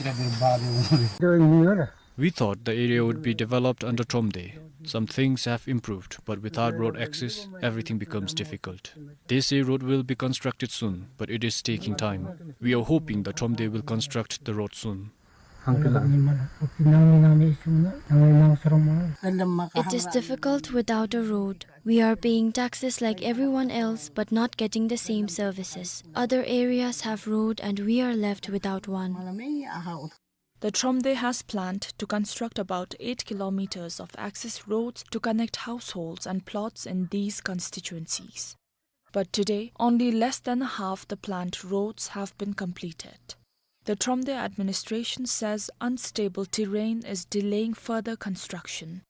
We thought the area would be developed under Thromde. Some things have improved, but without road access, everything becomes difficult. They say road will be constructed soon, but it is taking time. We are hoping the Thromde will construct the road soon. It is difficult without a road. We are paying taxes like everyone else, but not getting the same services. Other areas have road and we are left without one. The Thromde has planned to construct about eight kilometers of access roads to connect households and plots in these constituencies. But today, only less than half the planned roads have been completed. The Thromde administration says unstable terrain is delaying further construction.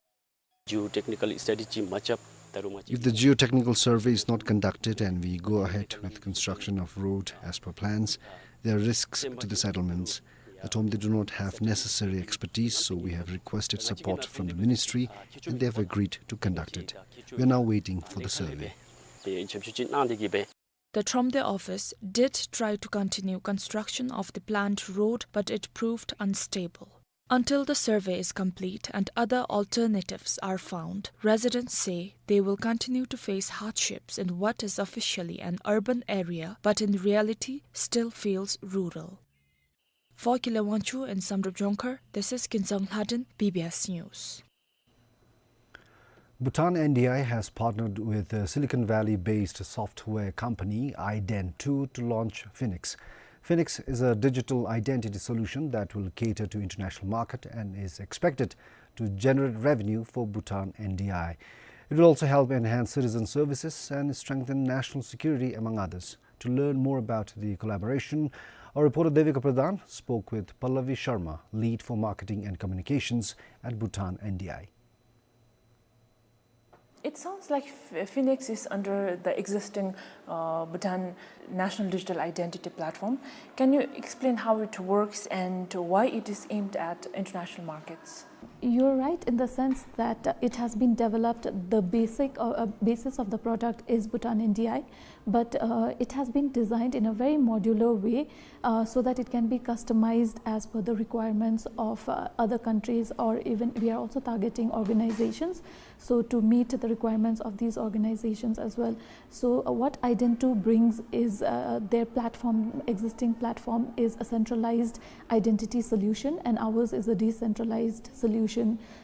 Geotechnical study chi machap taru machi. If the geotechnical survey is not conducted and we go ahead with construction of road as per plans, there are risks to the settlements. The Thromde do not have necessary expertise, so we have requested support from the ministry and they have agreed to conduct it. We are now waiting for the survey. The Thromde office did try to continue construction of the planned road, but it proved unstable. Until the survey is complete and other alternatives are found, residents say they will continue to face hardships in what is officially an urban area, but in reality still feels rural. For Kile Wangchuck in Samdrup Dzongkhar, this is Kinzang Lhaden, B B S News. Bhutan N D I has partnered with the Silicon Valley-based software company iDent two to launch Phoenix. Phoenix is a digital identity solution that will cater to international market and is expected to generate revenue for Bhutan N D I. It will also help enhance citizen services and strengthen national security, among others. To learn more about the collaboration, our reporter Devika Pradhan spoke with Pallavi Sharma, lead for marketing and communications at Bhutan N D I. It sounds like F-, Phoenix is under the existing, uh, Bhutan National Digital Identity Platform. Can you explain how it works and why it is aimed at international markets? You're right in the sense that, uh, it has been developed, the basic, uh, uh, basis of the product is Bhutan N D I, but, uh, it has been designed in a very modular way, uh, so that it can be customized as per the requirements of, uh, other countries, or even we are also targeting organizations, so to meet the requirements of these organizations as well. So, uh, what Ident two brings is, uh, their platform, existing platform is a centralized identity solution, and ours is a decentralized solution.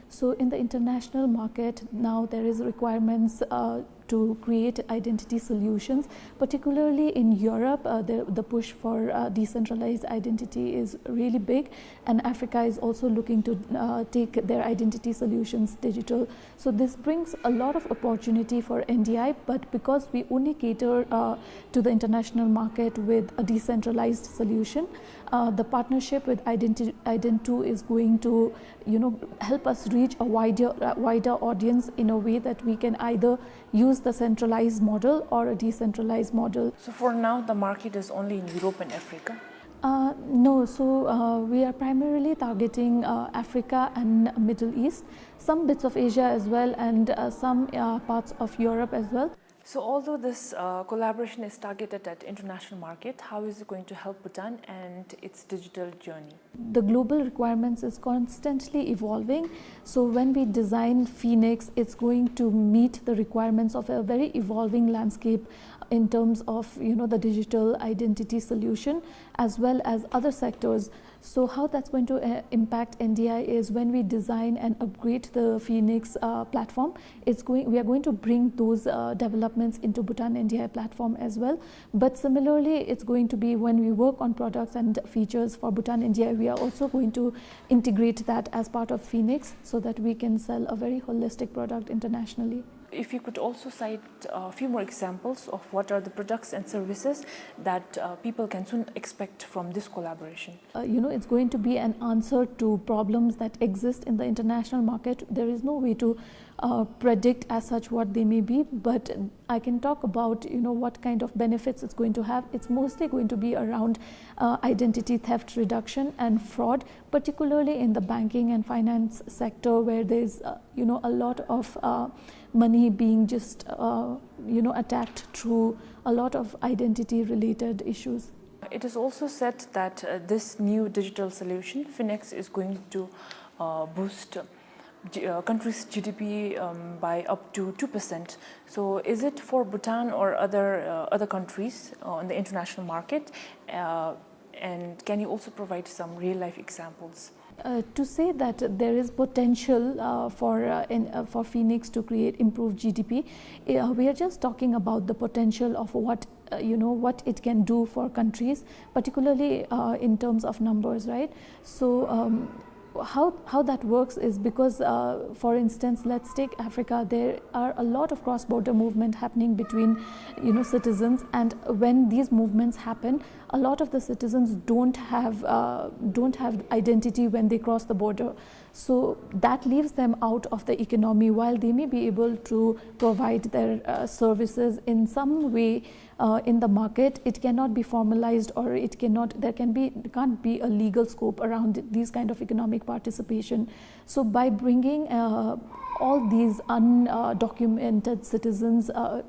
So in the international market now, there is requirements, uh, to create identity solutions, particularly in Europe. Uh, the, the push for, uh, decentralized identity is really big, and Africa is also looking to, uh, take their identity solutions digital. So this brings a lot of opportunity for N D I, but because we only cater, uh, to the international market with a decentralized solution, uh, the partnership with Ident-, Ident two is going to, you know, help us reach a wider, uh, wider audience in a way that we can either use the centralized model or a decentralized model. So for now, the market is only in Europe and Africa? Uh, no, so, uh, we are primarily targeting, uh, Africa and Middle East, some bits of Asia as well, and, uh, some, uh, parts of Europe as well. So although this, uh, collaboration is targeted at international market, how is it going to help Bhutan and its digital journey? The global requirements is constantly evolving. So when we design Phoenix, it's going to meet the requirements of a very evolving landscape in terms of, you know, the digital identity solution as well as other sectors. So how that's going to, uh, impact N D I is when we design and upgrade the Phoenix, uh, platform, it's going, we are going to bring those, uh, developments into Bhutan N D I platform as well. But similarly, it's going to be when we work on products and features for Bhutan N D I, we are also going to integrate that as part of Phoenix so that we can sell a very holistic product internationally. If you could also cite a few more examples of what are the products and services that, uh, people can soon expect from this collaboration. Uh, you know, it's going to be an answer to problems that exist in the international market. There is no way to, uh, predict as such what they may be, but I can talk about, you know, what kind of benefits it's going to have. It's mostly going to be around, uh, identity theft reduction and fraud, particularly in the banking and finance sector, where there's, uh, you know, a lot of, uh, money being just, uh, you know, attacked through a lot of identity-related issues. It is also said that, uh, this new digital solution, Phoenix, is going to, uh, boost G-, uh, country's G D P, um, by up to two percent. So is it for Bhutan or other, uh, other countries, uh, on the international market? Uh, and can you also provide some real-life examples? Uh, to say that there is potential, uh, for, uh, in, uh, for Phoenix to create improved G D P, uh, we are just talking about the potential of what, uh, you know, what it can do for countries, particularly, uh, in terms of numbers, right? So, um, how, how that works is because, uh, for instance, let's take Africa. There are a lot of cross-border movement happening between, you know, citizens, and when these movements happen, a lot of the citizens don't have, uh, don't have identity when they cross the border. So that leaves them out of the economy. While they may be able to provide their, uh, services in some way, uh, in the market, it cannot be formalized, or it cannot, there can be, can't be a legal scope around these kind of economic participation. So by bringing, uh, all these undocumented citizens, uh,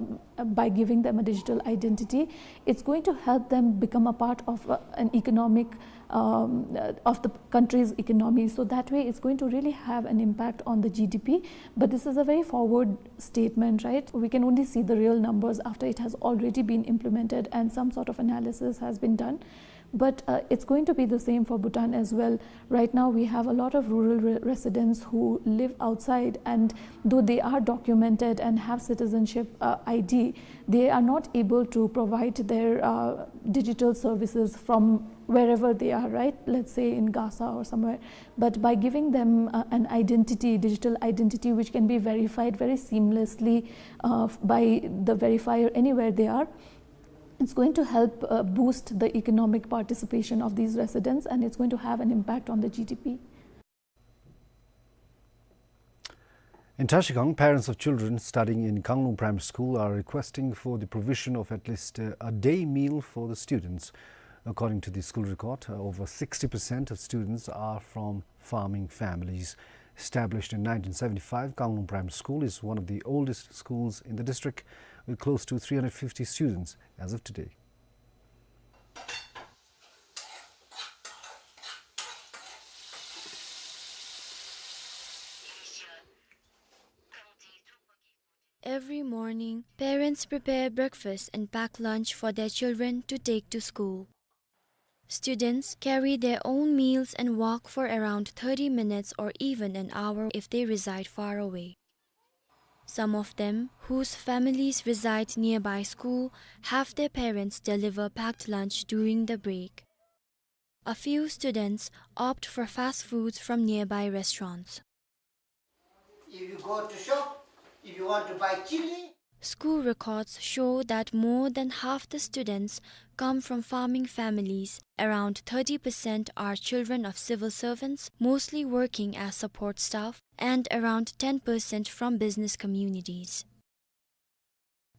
by giving them a digital identity, it's going to help them become a part of, uh, an economic, um, uh, of the country's economy. So that way, it's going to really have an impact on the G D P. But this is a very forward statement, right? We can only see the real numbers after it has already been implemented and some sort of analysis has been done. But, uh, it's going to be the same for Bhutan as well. Right now, we have a lot of rural re-, residents who live outside, and though they are documented and have citizenship, uh, I D, they are not able to provide their, uh, digital services from wherever they are, right? Let's say in Gasa or somewhere. But by giving them, uh, an identity, digital identity, which can be verified very seamlessly, uh, by the verifier anywhere they are, it's going to help, uh, boost the economic participation of these residents, and it's going to have an impact on the G D P. In Trashigang, parents of children studying in Kanglung Primary School are requesting for the provision of at least, uh, a day meal for the students. According to the school record, uh, over sixty percent of students are from farming families. Established in nineteen seventy-five, Kanglung Primary School is one of the oldest schools in the district, with close to three hundred fifty students as of today. Every morning, parents prepare breakfast and pack lunch for their children to take to school. Students carry their own meals and walk for around thirty minutes or even an hour if they reside far away. Some of them, whose families reside nearby school, have their parents deliver packed lunch during the break. A few students opt for fast foods from nearby restaurants. If you go to shop, if you want to buy chili. School records show that more than half the students come from farming families. Around thirty percent are children of civil servants, mostly working as support staff, and around ten percent from business communities.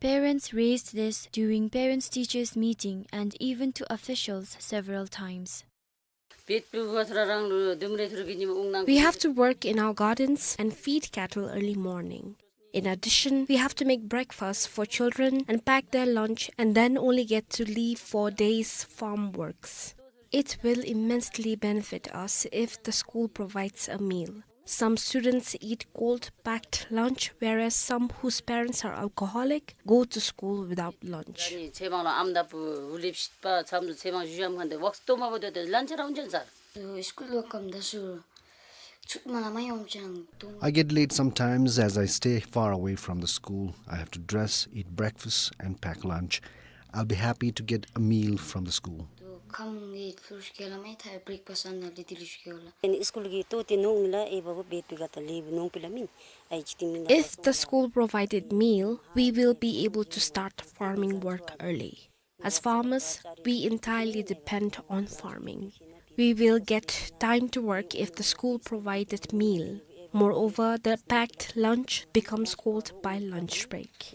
Parents raised this during parents-teachers meeting and even to officials several times. We have to work in our gardens and feed cattle early morning. In addition, we have to make breakfast for children and pack their lunch and then only get to leave for day's farm works. It will immensely benefit us if the school provides a meal. Some students eat cold packed lunch, whereas some whose parents are alcoholic go to school without lunch. I get late sometimes as I stay far away from the school. I have to dress, eat breakfast, and pack lunch. I'll be happy to get a meal from the school. If the school provided meal, we will be able to start farming work early. As farmers, we entirely depend on farming. We will get time to work if the school provided meal. Moreover, the packed lunch becomes cold by lunch break.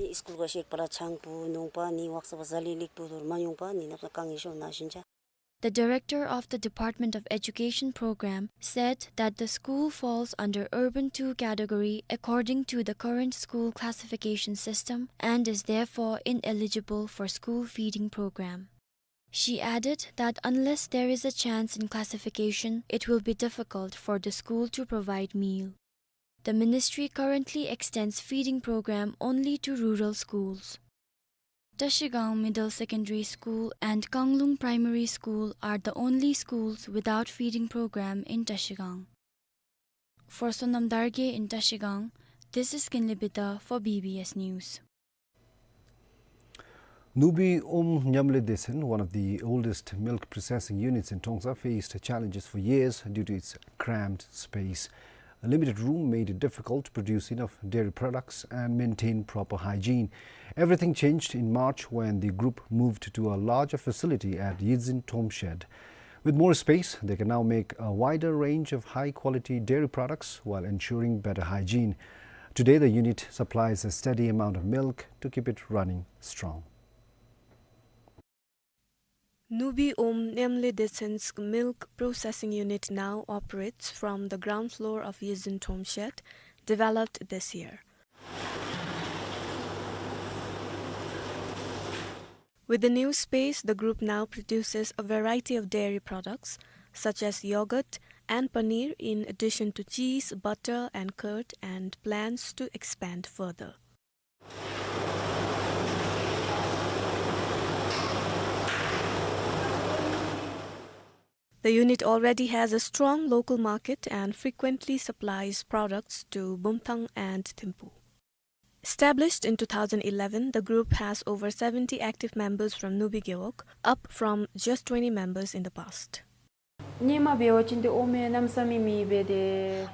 The director of the Department of Education program said that the school falls under Urban two category according to the current school classification system and is therefore ineligible for school feeding program. She added that unless there is a chance in classification, it will be difficult for the school to provide meal. The ministry currently extends feeding program only to rural schools. Trashigang Middle Secondary School and Kanglung Primary School are the only schools without feeding program in Trashigang. For Sonam Dargay in Trashigang, this is Kinley Bida for B B S News. Nubi Om Nyamle Desen, one of the oldest milk processing units in Trongsa, faced challenges for years due to its cramped space. A limited room made it difficult to produce enough dairy products and maintain proper hygiene. Everything changed in March when the group moved to a larger facility at Yizin Tomshed. With more space, they can now make a wider range of high-quality dairy products while ensuring better hygiene. Today, the unit supplies a steady amount of milk to keep it running strong. Nubi Om Nyamle Desen's milk processing unit now operates from the ground floor of Yizin Tomshed, developed this year. With the new space, the group now produces a variety of dairy products, such as yogurt and paneer, in addition to cheese, butter, and curd, and plans to expand further. The unit already has a strong local market and frequently supplies products to Bumthang and Thimphu. Established in two thousand eleven, the group has over seventy active members from Nubi Gewog, up from just twenty members in the past.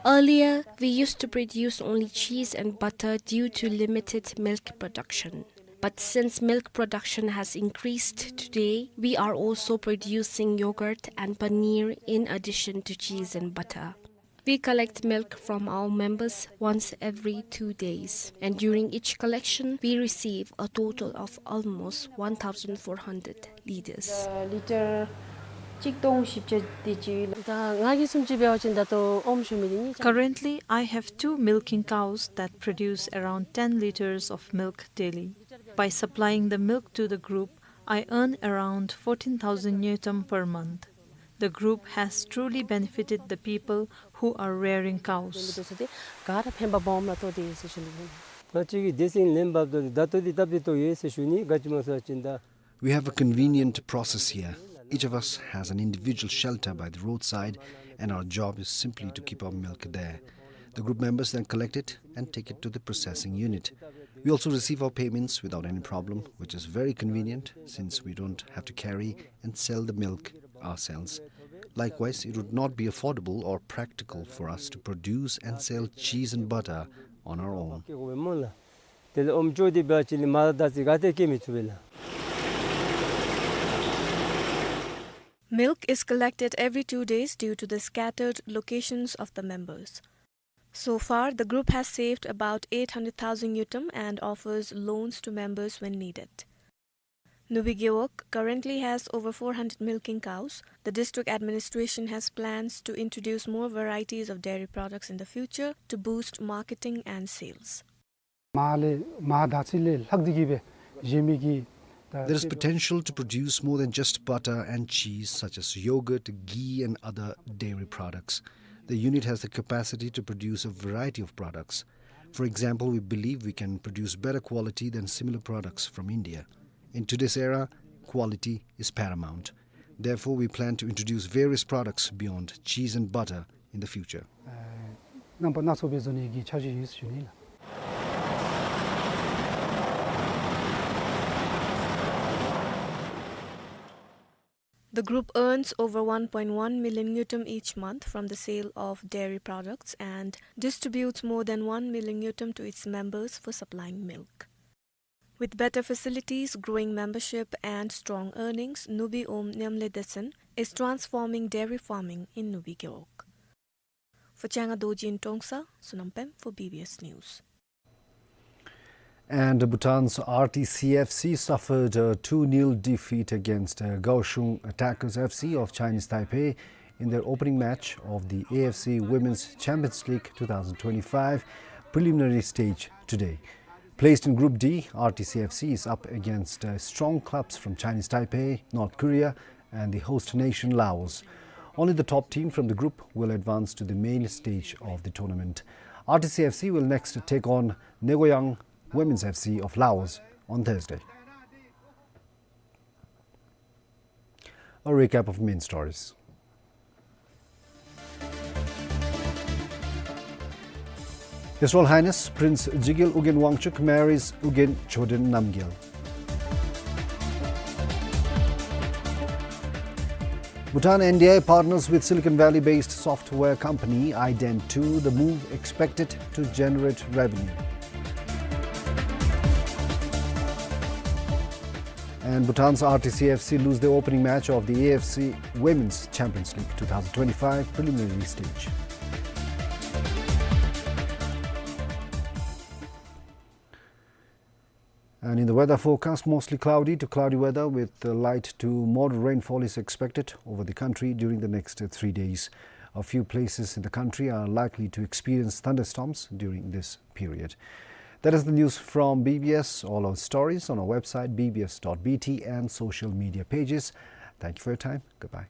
Earlier, we used to produce only cheese and butter due to limited milk production. But since milk production has increased today, we are also producing yogurt and paneer in addition to cheese and butter. We collect milk from our members once every two days, and during each collection, we receive a total of almost one thousand four hundred liters. Currently, I have two milking cows that produce around ten liters of milk daily. By supplying the milk to the group, I earn around fourteen thousand ngultrum per month. The group has truly benefited the people who are rearing cows. We have a convenient process here. Each of us has an individual shelter by the roadside, and our job is simply to keep our milk there. The group members then collect it and take it to the processing unit. We also receive our payments without any problem, which is very convenient since we don't have to carry and sell the milk ourselves. Likewise, it would not be affordable or practical for us to produce and sell cheese and butter on our own. Milk is collected every two days due to the scattered locations of the members. So far, the group has saved about eight hundred thousand ngultrum and offers loans to members when needed. Nubi Gewog currently has over four hundred milking cows. The district administration has plans to introduce more varieties of dairy products in the future to boost marketing and sales. There is potential to produce more than just butter and cheese, such as yogurt, ghee, and other dairy products. The unit has the capacity to produce a variety of products. For example, we believe we can produce better quality than similar products from India. In today's era, quality is paramount. Therefore, we plan to introduce various products beyond cheese and butter in the future. The group earns over one point one million ngultrum each month from the sale of dairy products and distributes more than one million ngultrum to its members for supplying milk. With better facilities, growing membership, and strong earnings, Nubi Om Nyamle Desen is transforming dairy farming in Nubi Gewog. For Changa Dorji in Trongsa, Sonam Pem for B B S News. And Bhutan's R T C F C suffered a two nil defeat against, uh, Kaohsiung Attackers F C of Chinese Taipei in their opening match of the A F C Women's Champions League two thousand twenty-five preliminary stage today. Placed in Group D, R T C F C is up against, uh, strong clubs from Chinese Taipei, North Korea, and the host nation Laos. Only the top team from the group will advance to the main stage of the tournament. R T C F C will next take on Negoyang Women's F C of Laos on Thursday. A recap of main stories. His Royal Highness Prince Jigil Ugyen Wangchuck marries Ugyen Choden Namgyel. Bhutan N D I A partners with Silicon Valley-based software company iDent two, the move expected to generate revenue. And Bhutan's R T C F C lose the opening match of the A F C Women's Champions League two thousand twenty-five preliminary stage. And in the weather forecast, mostly cloudy to cloudy weather with, uh, light to moderate rainfall is expected over the country during the next, uh, three days. A few places in the country are likely to experience thunderstorms during this period. That is the news from B B S. All our stories on our website, B B S dot B T, and social media pages. Thank you for your time. Goodbye.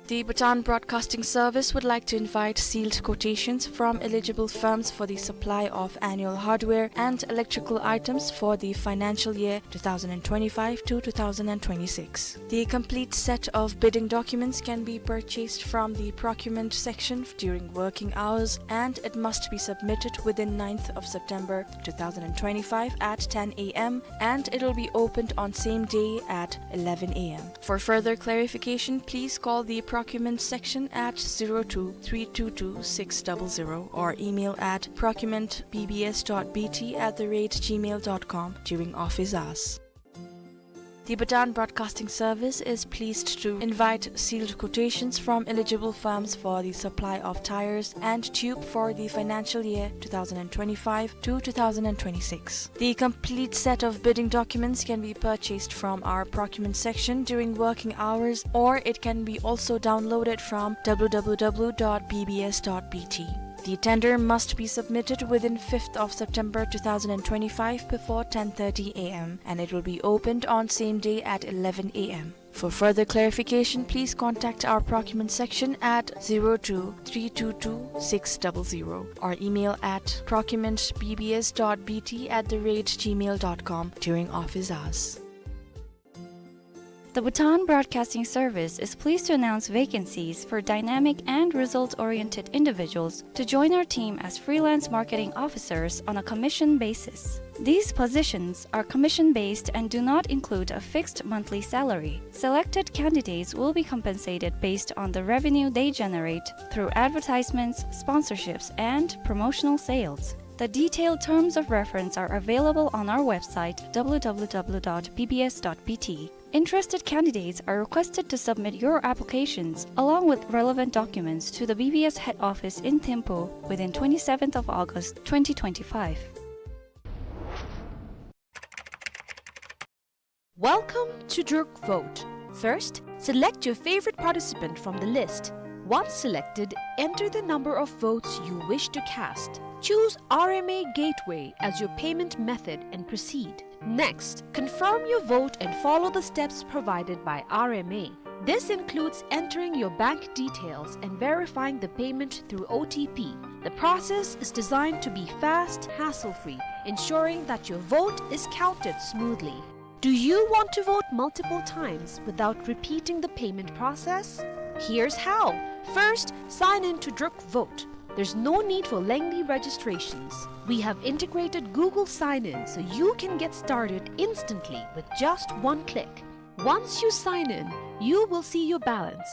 The Bhutan Broadcasting Service would like to invite sealed quotations from eligible firms for the supply of annual hardware and electrical items for the financial year two thousand twenty-five to two thousand twenty-six. The complete set of bidding documents can be purchased from the procurement section during working hours, and it must be submitted within ninth of September two thousand twenty-five at ten A M, and it will be opened on same day at eleven A M. For further clarification, please call the procurement section at zero two three two two six double zero or email at procurement B B S dot B T at the rate gmail dot com during office hours. The Bhutan Broadcasting Service is pleased to invite sealed quotations from eligible firms for the supply of tires and tube for the financial year two thousand twenty-five to two thousand twenty-six. The complete set of bidding documents can be purchased from our procurement section during working hours, or it can be also downloaded from W W W dot B B S dot B T. The tender must be submitted within fifth of September two thousand twenty-five before ten thirty A M, and it will be opened on same day at eleven A M. For further clarification, please contact our procurement section at zero two three two two six double zero or email at procurement B B S dot B T at the rate gmail dot com during office hours. The Bhutan Broadcasting Service is pleased to announce vacancies for dynamic and result-oriented individuals to join our team as freelance marketing officers on a commission basis. These positions are commission-based and do not include a fixed monthly salary. Selected candidates will be compensated based on the revenue they generate through advertisements, sponsorships, and promotional sales. The detailed terms of reference are available on our website, W W W dot B B S dot B T. Interested candidates are requested to submit your applications along with relevant documents to the B B S head office in Thimphu within twenty-seventh of August twenty twenty-five. Welcome to Druk Vote. First, select your favorite participant from the list. Once selected, enter the number of votes you wish to cast. Choose R M A Gateway as your payment method and proceed. Next, confirm your vote and follow the steps provided by R M A. This includes entering your bank details and verifying the payment through O T P. The process is designed to be fast, hassle-free, ensuring that your vote is counted smoothly. Do you want to vote multiple times without repeating the payment process? Here's how. First, sign in to Druk Vote. There's no need for lengthy registrations. We have integrated Google Sign-In so you can get started instantly with just one click. Once you sign in, you will see your balance.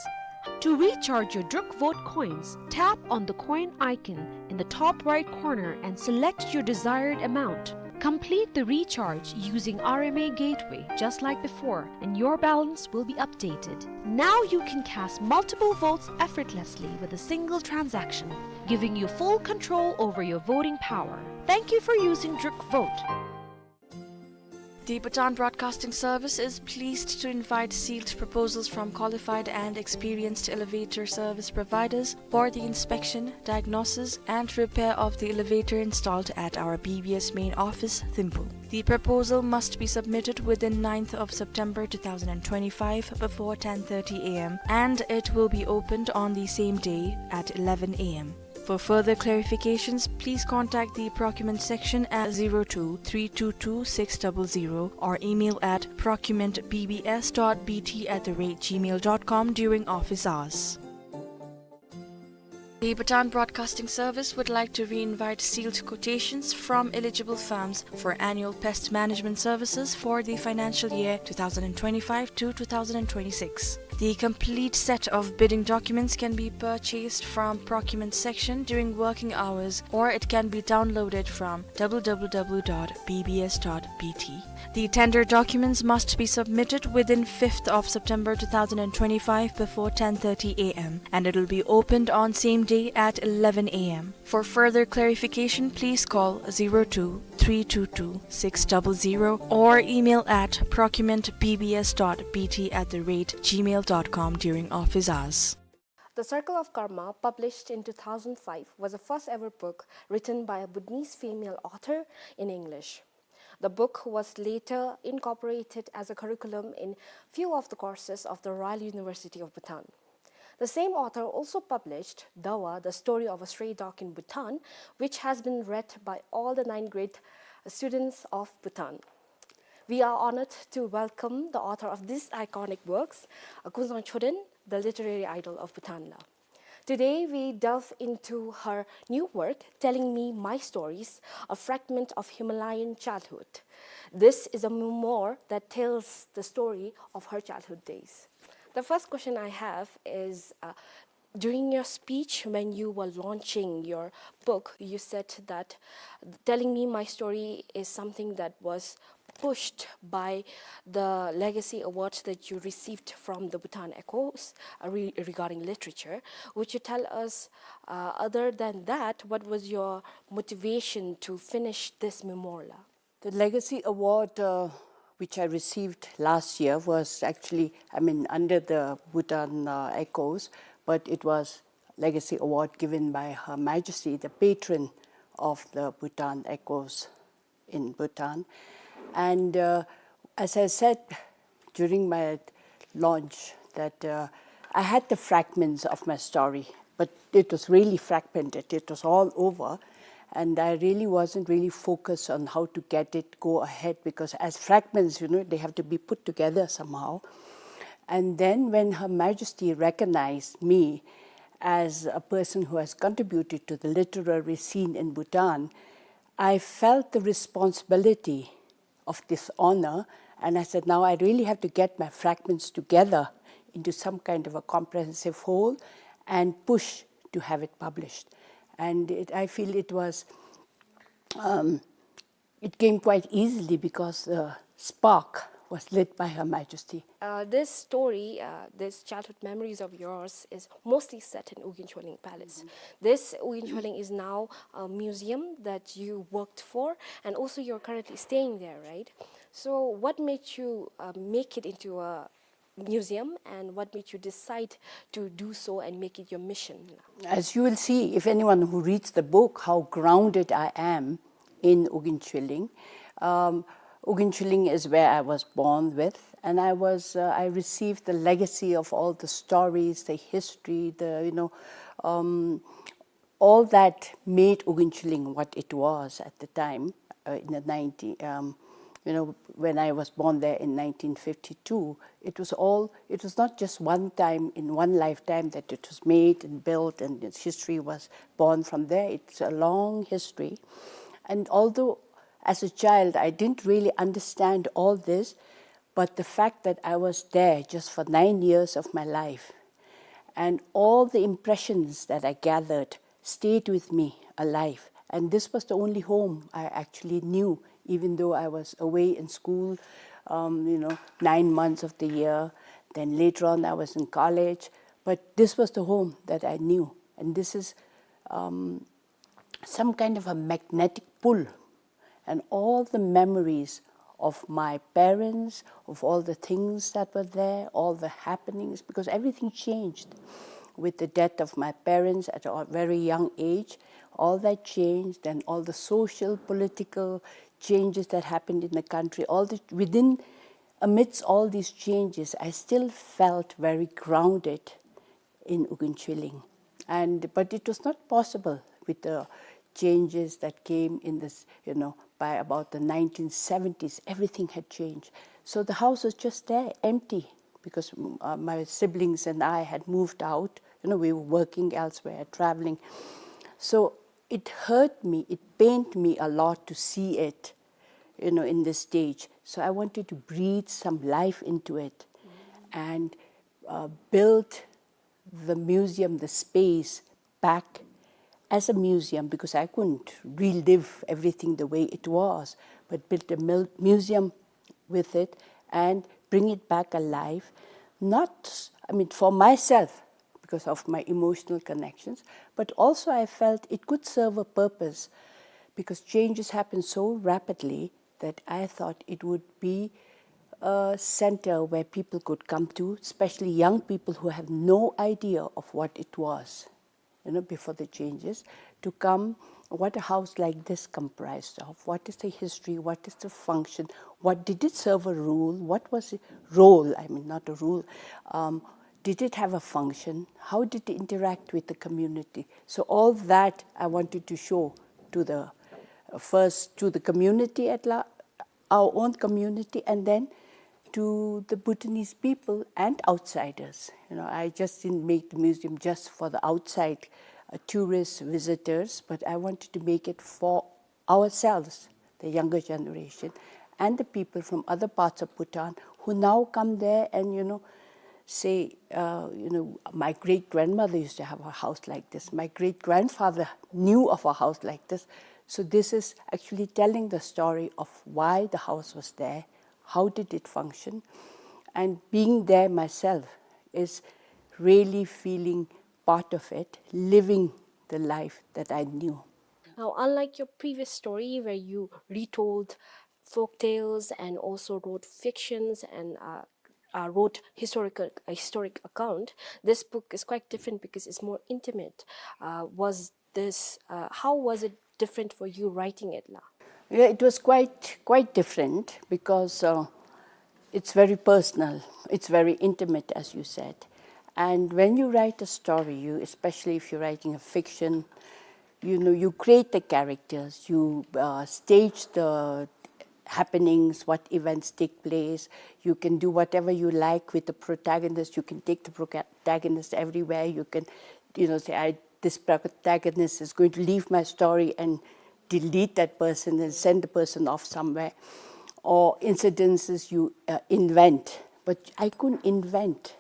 To recharge your Druk Vote coins, tap on the coin icon in the top right corner and select your desired amount. Complete the recharge using R M A Gateway just like before, and your balance will be updated. Now you can cast multiple votes effortlessly with a single transaction, giving you full control over your voting power. Thank you for using Druk Vote. The Bhutan Broadcasting Service is pleased to invite sealed proposals from qualified and experienced elevator service providers for the inspection, diagnosis, and repair of the elevator installed at our B B S main office, Thimphu. The proposal must be submitted within ninth of September two thousand twenty-five before ten thirty A M, and it will be opened on the same day at eleven A M. For further clarifications, please contact the procurement section at zero two three two two six double zero or email at procurement B B S dot B T at the rate gmail dot com during office hours. The Bhutan Broadcasting Service would like to re-invite sealed quotations from eligible firms for annual pest management services for the financial year two thousand twenty-five to two thousand twenty-six. The complete set of bidding documents can be purchased from procurement section during working hours, or it can be downloaded from W W W dot B B S dot B T. The tender documents must be submitted within fifth of September two thousand twenty-five before ten thirty A M, and it will be opened on same day at eleven A M. For further clarification, please call zero two three two two six double zero or email at procurement B B S dot B T at the rate gmail dot com during office hours. The Circle of Karma, published in two thousand five, was the first ever book written by a Bhutanese female author in English. The book was later incorporated as a curriculum in few of the courses of the Royal University of Bhutan. The same author also published Dawa, The Story of a Stray Dog in Bhutan, which has been read by all the nine grade students of Bhutan. We are honored to welcome the author of these iconic works, Kunzang Choden, the literary idol of Bhutan la. Today, we delve into her new work, Telling Me My Stories, a fragment of Himalayan childhood. This is a memoir that tells the story of her childhood days. The first question I have is, uh, during your speech, when you were launching your book, you said that Telling Me My Story is something that was pushed by the Legacy Award that you received from the Bhutan Echoes, uh, re-, regarding literature. Would you tell us, uh, other than that, what was your motivation to finish this memoir la? The Legacy Award, uh, which I received last year, was actually, I mean, under the Bhutan, uh, Echoes, but it was Legacy Award given by Her Majesty, the patron of the Bhutan Echoes in Bhutan. And, uh, as I said during my launch, that, uh, I had the fragments of my story, but it was really fragmented. It was all over, and I really wasn't really focused on how to get it go ahead, because as fragments, you know, they have to be put together somehow. And then when Her Majesty recognized me as a person who has contributed to the literary scene in Bhutan, I felt the responsibility of this honor, and I said, "Now I really have to get my fragments together into some kind of a comprehensive whole and push to have it published." And it, I feel it was, um, it came quite easily because the spark was lit by Her Majesty. Uh, this story, uh, this childhood memories of yours is mostly set in Ugyen Chölling Palace. Mm-hmm. This Ugyen Chölling is now a museum that you worked for, and also you're currently staying there, right? So what made you, uh, make it into a museum, and what made you decide to do so and make it your mission? As you will see, if anyone who reads the book, how grounded I am in Ugyen Chölling. Um, Ugyen Chölling is where I was born with, and I was, uh, I received the legacy of all the stories, the history, the, you know, um, all that made Ugyen Chölling what it was at the time, uh, in the ninety, um, you know, when I was born there in nineteen fifty-two. It was all, it was not just one time in one lifetime that it was made and built and its history was born from there. It's a long history. And although as a child I didn't really understand all this, but the fact that I was there just for nine years of my life, and all the impressions that I gathered stayed with me alive. And this was the only home I actually knew, even though I was away in school, um, you know, nine months of the year. Then later on, I was in college. But this was the home that I knew. And this is, um, some kind of a magnetic pull, and all the memories of my parents, of all the things that were there, all the happenings, because everything changed with the death of my parents at a very young age. All that changed, and all the social, political changes that happened in the country, all the, within, amidst all these changes, I still felt very grounded in Ugyen Chölling. And, but it was not possible with the changes that came in this, you know, by about the nineteen seventies, everything had changed. So the house was just there, empty, because, mm, uh, my siblings and I had moved out. You know, we were working elsewhere, traveling. So it hurt me, it pained me a lot to see it, you know, in this stage. So I wanted to breathe some life into it and, uh, build the museum, the space, back as a museum, because I couldn't relive everything the way it was, but build a mil-, museum with it and bring it back alive. Not, I mean, for myself, because of my emotional connections, but also I felt it could serve a purpose, because changes happen so rapidly that I thought it would be a center where people could come to, especially young people who have no idea of what it was, you know, before the changes, to come, what a house like this comprised of, what is the history, what is the function, what did it serve a role, what was the role, I mean, not a rule, um, did it have a function? How did it interact with the community? So all that I wanted to show to the, uh, first to the community at la-, our own community, and then to the Bhutanese people and outsiders. You know, I just didn't make the museum just for the outside, uh, tourists, visitors, but I wanted to make it for ourselves, the younger generation, and the people from other parts of Bhutan who now come there and, you know, say, uh, you know, "My great-grandmother used to have a house like this. My great-grandfather knew of a house like this." So this is actually telling the story of why the house was there, how did it function, and being there myself is really feeling part of it, living the life that I knew. Now, unlike your previous story where you retold folk tales and also wrote fictions and, uh, uh, wrote historical, a historic account, this book is quite different because it's more intimate. Uh, was this, uh, how was it different for you writing it la? Yeah, it was quite, quite different because, uh, it's very personal, it's very intimate, as you said. And when you write a story, you, especially if you're writing a fiction, you know, you create the characters, you, uh, stage the happenings, what events take place. You can do whatever you like with the protagonist. You can take the protagonist everywhere. You can, you know, say, "I, this protagonist is going to leave my story and delete that person and send the person off somewhere." Or incidences you, uh, invent. But I couldn't invent.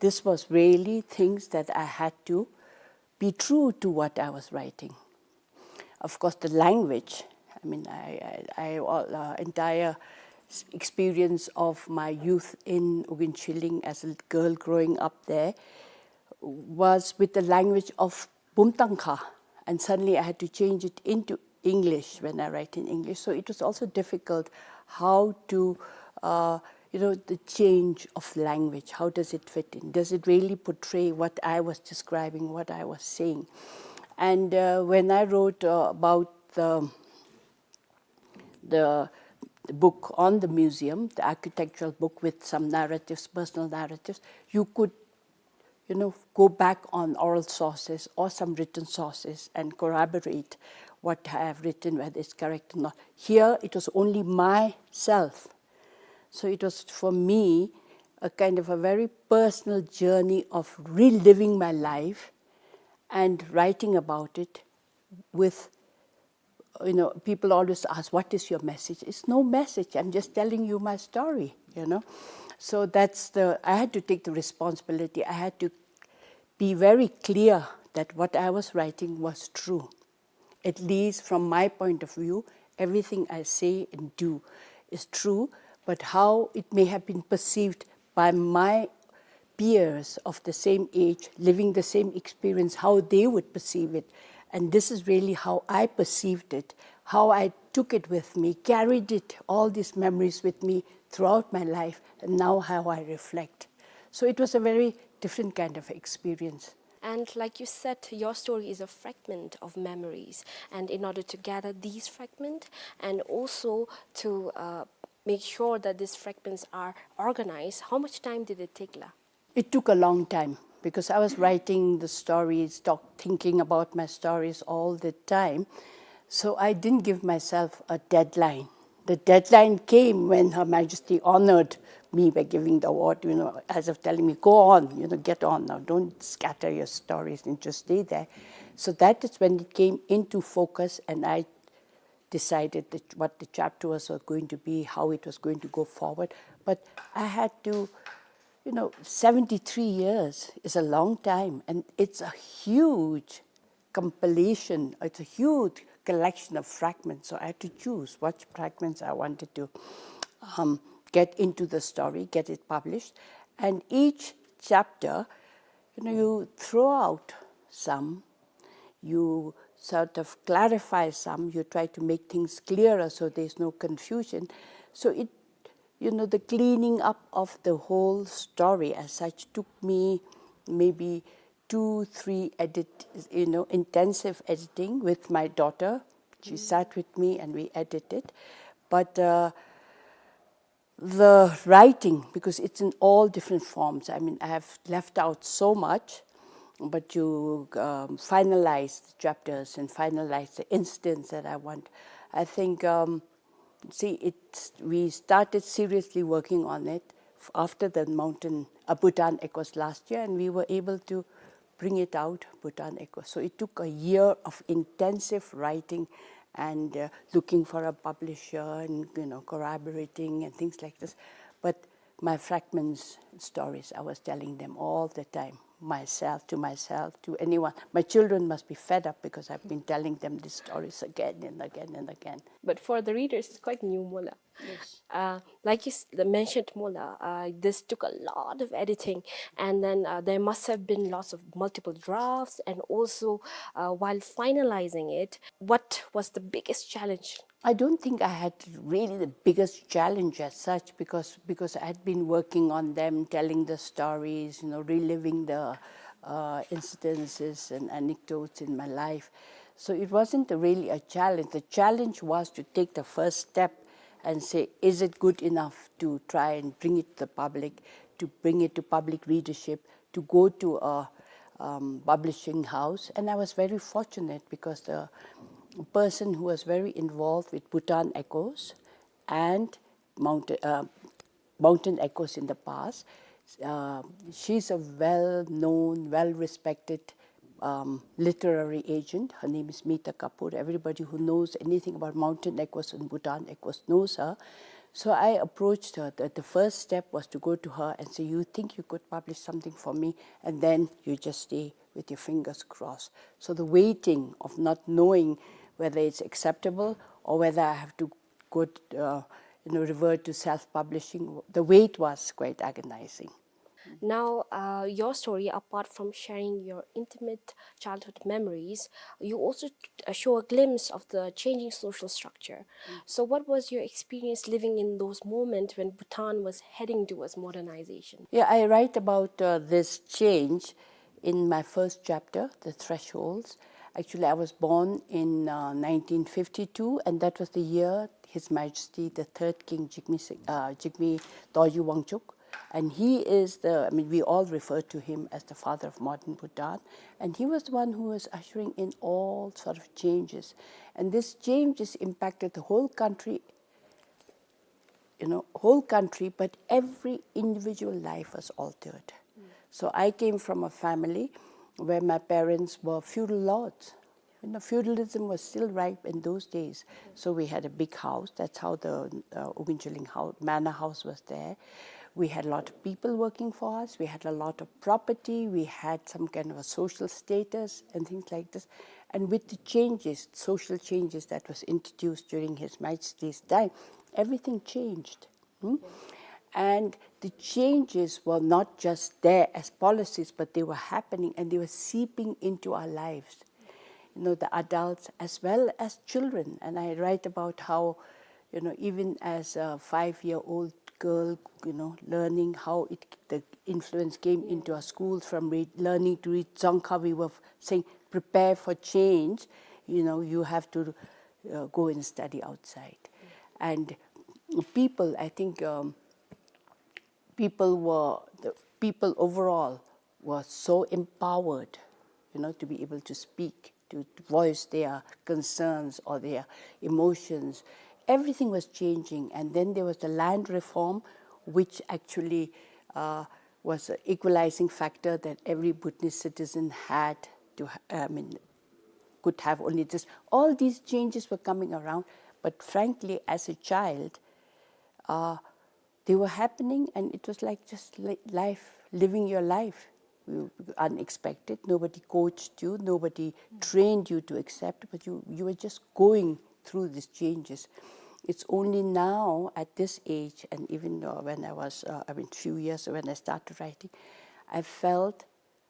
This was really things that I had to be true to what I was writing. Of course, the language, I mean, I, I, I, all, uh, entire s-, experience of my youth in Ugin Shilleng as a girl growing up there was with the language of Bumtangkha, and suddenly I had to change it into English when I write in English. So it was also difficult how to, uh, you know, the change of language. How does it fit in? Does it really portray what I was describing, what I was saying? And, uh, when I wrote, uh, about the, the book on the museum, the architectural book with some narratives, personal narratives, you could, you know, go back on oral sources or some written sources and corroborate what I have written, whether it's correct or not. Here, it was only myself. So it was, for me, a kind of a very personal journey of reliving my life and writing about it with, you know, people always ask, "What is your message?" It's no message. I'm just telling you my story, you know. So that's the, I had to take the responsibility. I had to be very clear that what I was writing was true. At least from my point of view, everything I say and do is true, but how it may have been perceived by my peers of the same age, living the same experience, how they would perceive it. And this is really how I perceived it, how I took it with me, carried it, all these memories with me throughout my life, and now how I reflect. So it was a very different kind of experience. And like you said, your story is a fragment of memories. And in order to gather these fragments and also to, uh, make sure that these fragments are organized, how much time did it take la? It took a long time because I was writing the stories, talk, thinking about my stories all the time. So I didn't give myself a deadline. The deadline came when Her Majesty honored me by giving the award, you know, as of telling me, "Go on, you know, get on now. Don't scatter your stories and just stay there." So that is when it came into focus, and I decided that what the chapter was going to be, how it was going to go forward. But I had to, you know, seventy-three years is a long time, and it's a huge compilation, it's a huge collection of fragments. So I had to choose what fragments I wanted to, um, get into the story, get it published. And each chapter, you know, you throw out some, you sort of clarify some, you try to make things clearer so there's no confusion. So it, you know, the cleaning up of the whole story as such took me maybe two, three edit, you know, intensive editing with my daughter. She sat with me and we edited. But, uh, The writing, because it's in all different forms. I mean, I have left out so much, but you um, finalize the chapters and finalize the instance that I want. I think, um, see, it, we started seriously working on it f- after the mountain, uh, Bhutan Echoes last year, and we were able to bring it out, Bhutan Echoes. So it took a year of intensive writing and uh, looking for a publisher and, you know, collaborating and things like this. But my fragments stories, I was telling them all the time, myself, to myself, to anyone. My children must be fed up because I've been telling them these stories again and again and again. But for the readers, it's quite new, mola. Yes. Uh, like you s- mentioned, mola, uh, this took a lot of editing, and then uh, there must have been lots of multiple drafts, and also uh, while finalizing it, what was the biggest challenge? I don't think I had really the biggest challenge as such, because because I had been working on them, telling the stories, you know, reliving the uh, incidences and anecdotes in my life. So it wasn't really a challenge. The challenge was to take the first step and say, is it good enough to try and bring it to the public, to bring it to public readership, to go to a um, publishing house? And I was very fortunate because the person who was very involved with Bhutan Echoes and Mountain, uh, Mountain Echoes in the past. Uh, she's a well-known, well-respected um, literary agent. Her name is Mita Kapoor. Everybody who knows anything about Mountain Echoes and Bhutan Echoes knows her. So I approached her. The, the first step was to go to her and say, you think you could publish something for me? And then you just stay with your fingers crossed. So the waiting of not knowing whether it's acceptable or whether I have to go, uh, you know, revert to self-publishing, the wait was quite agonizing. Now, uh, your story, apart from sharing your intimate childhood memories, you also uh, show a glimpse of the changing social structure. So, what was your experience living in those moments when Bhutan was heading towards modernization? Yeah, I write about uh, this change in my first chapter, The Thresholds. Actually, I was born in uh, nineteen fifty-two, and that was the year His Majesty the Third King Jigme, Si- uh, Jigme Dorji Wangchuck, and he is the, I mean, we all refer to him as the father of modern Bhutan, and he was the one who was ushering in all sort of changes. And this changes impacted the whole country, you know, whole country, but every individual life was altered. So I came from a family where my parents were feudal lords. You know, feudalism was still ripe in those days. So we had a big house. That's how the uh, Ogunchilling house, manor house was there. We had a lot of people working for us. We had a lot of property. We had some kind of a social status and things like this. And with the changes, social changes that was introduced during His Majesty's time, everything changed. Hmm? And the changes were not just there as policies, but they were happening and they were seeping into our lives. You know, the adults as well as children. And I write about how, you know, even as a five-year-old girl, you know, learning how it, the influence came into our schools from read, learning to read Dzongkha, we were saying, prepare for change. You know, you have to uh, go and study outside. And people, I think um, people were, the people overall were so empowered, you know, to be able to speak, to voice their concerns or their emotions. Everything was changing. And then there was the land reform, which actually uh, was an equalizing factor that every Bhutanese citizen had to, ha- I mean, could have only this. All these changes were coming around, but frankly, as a child, uh, they were happening, and it was like just li- life, living your life. You, unexpected, nobody coached you, nobody trained you to accept, but you, you were just going through these changes. It's only now, at this age, and even uh, when I was, uh, I mean, few years when I started writing, I felt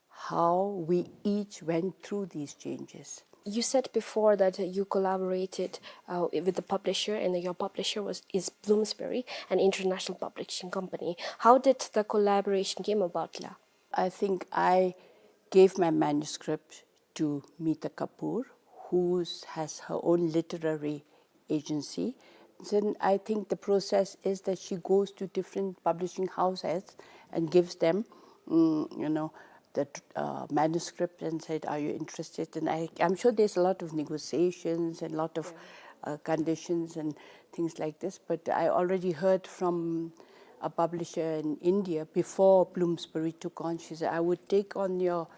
how we each went through these changes. You said before that you collaborated uh, with the publisher, and your publisher was is Bloomsbury, an international publishing company. How did the collaboration came about, la? I think I gave my manuscript to Mita Kapoor, who has her own literary agency, Then I think the process is that she goes to different publishing houses and gives them, mm, you know, the uh, manuscript and said, "Are you interested?" And I, I'm sure there's a lot of negotiations and a lot of uh, conditions and things like this. But I already heard from a publisher in India before Bloomsbury took on. She said, "I would take on your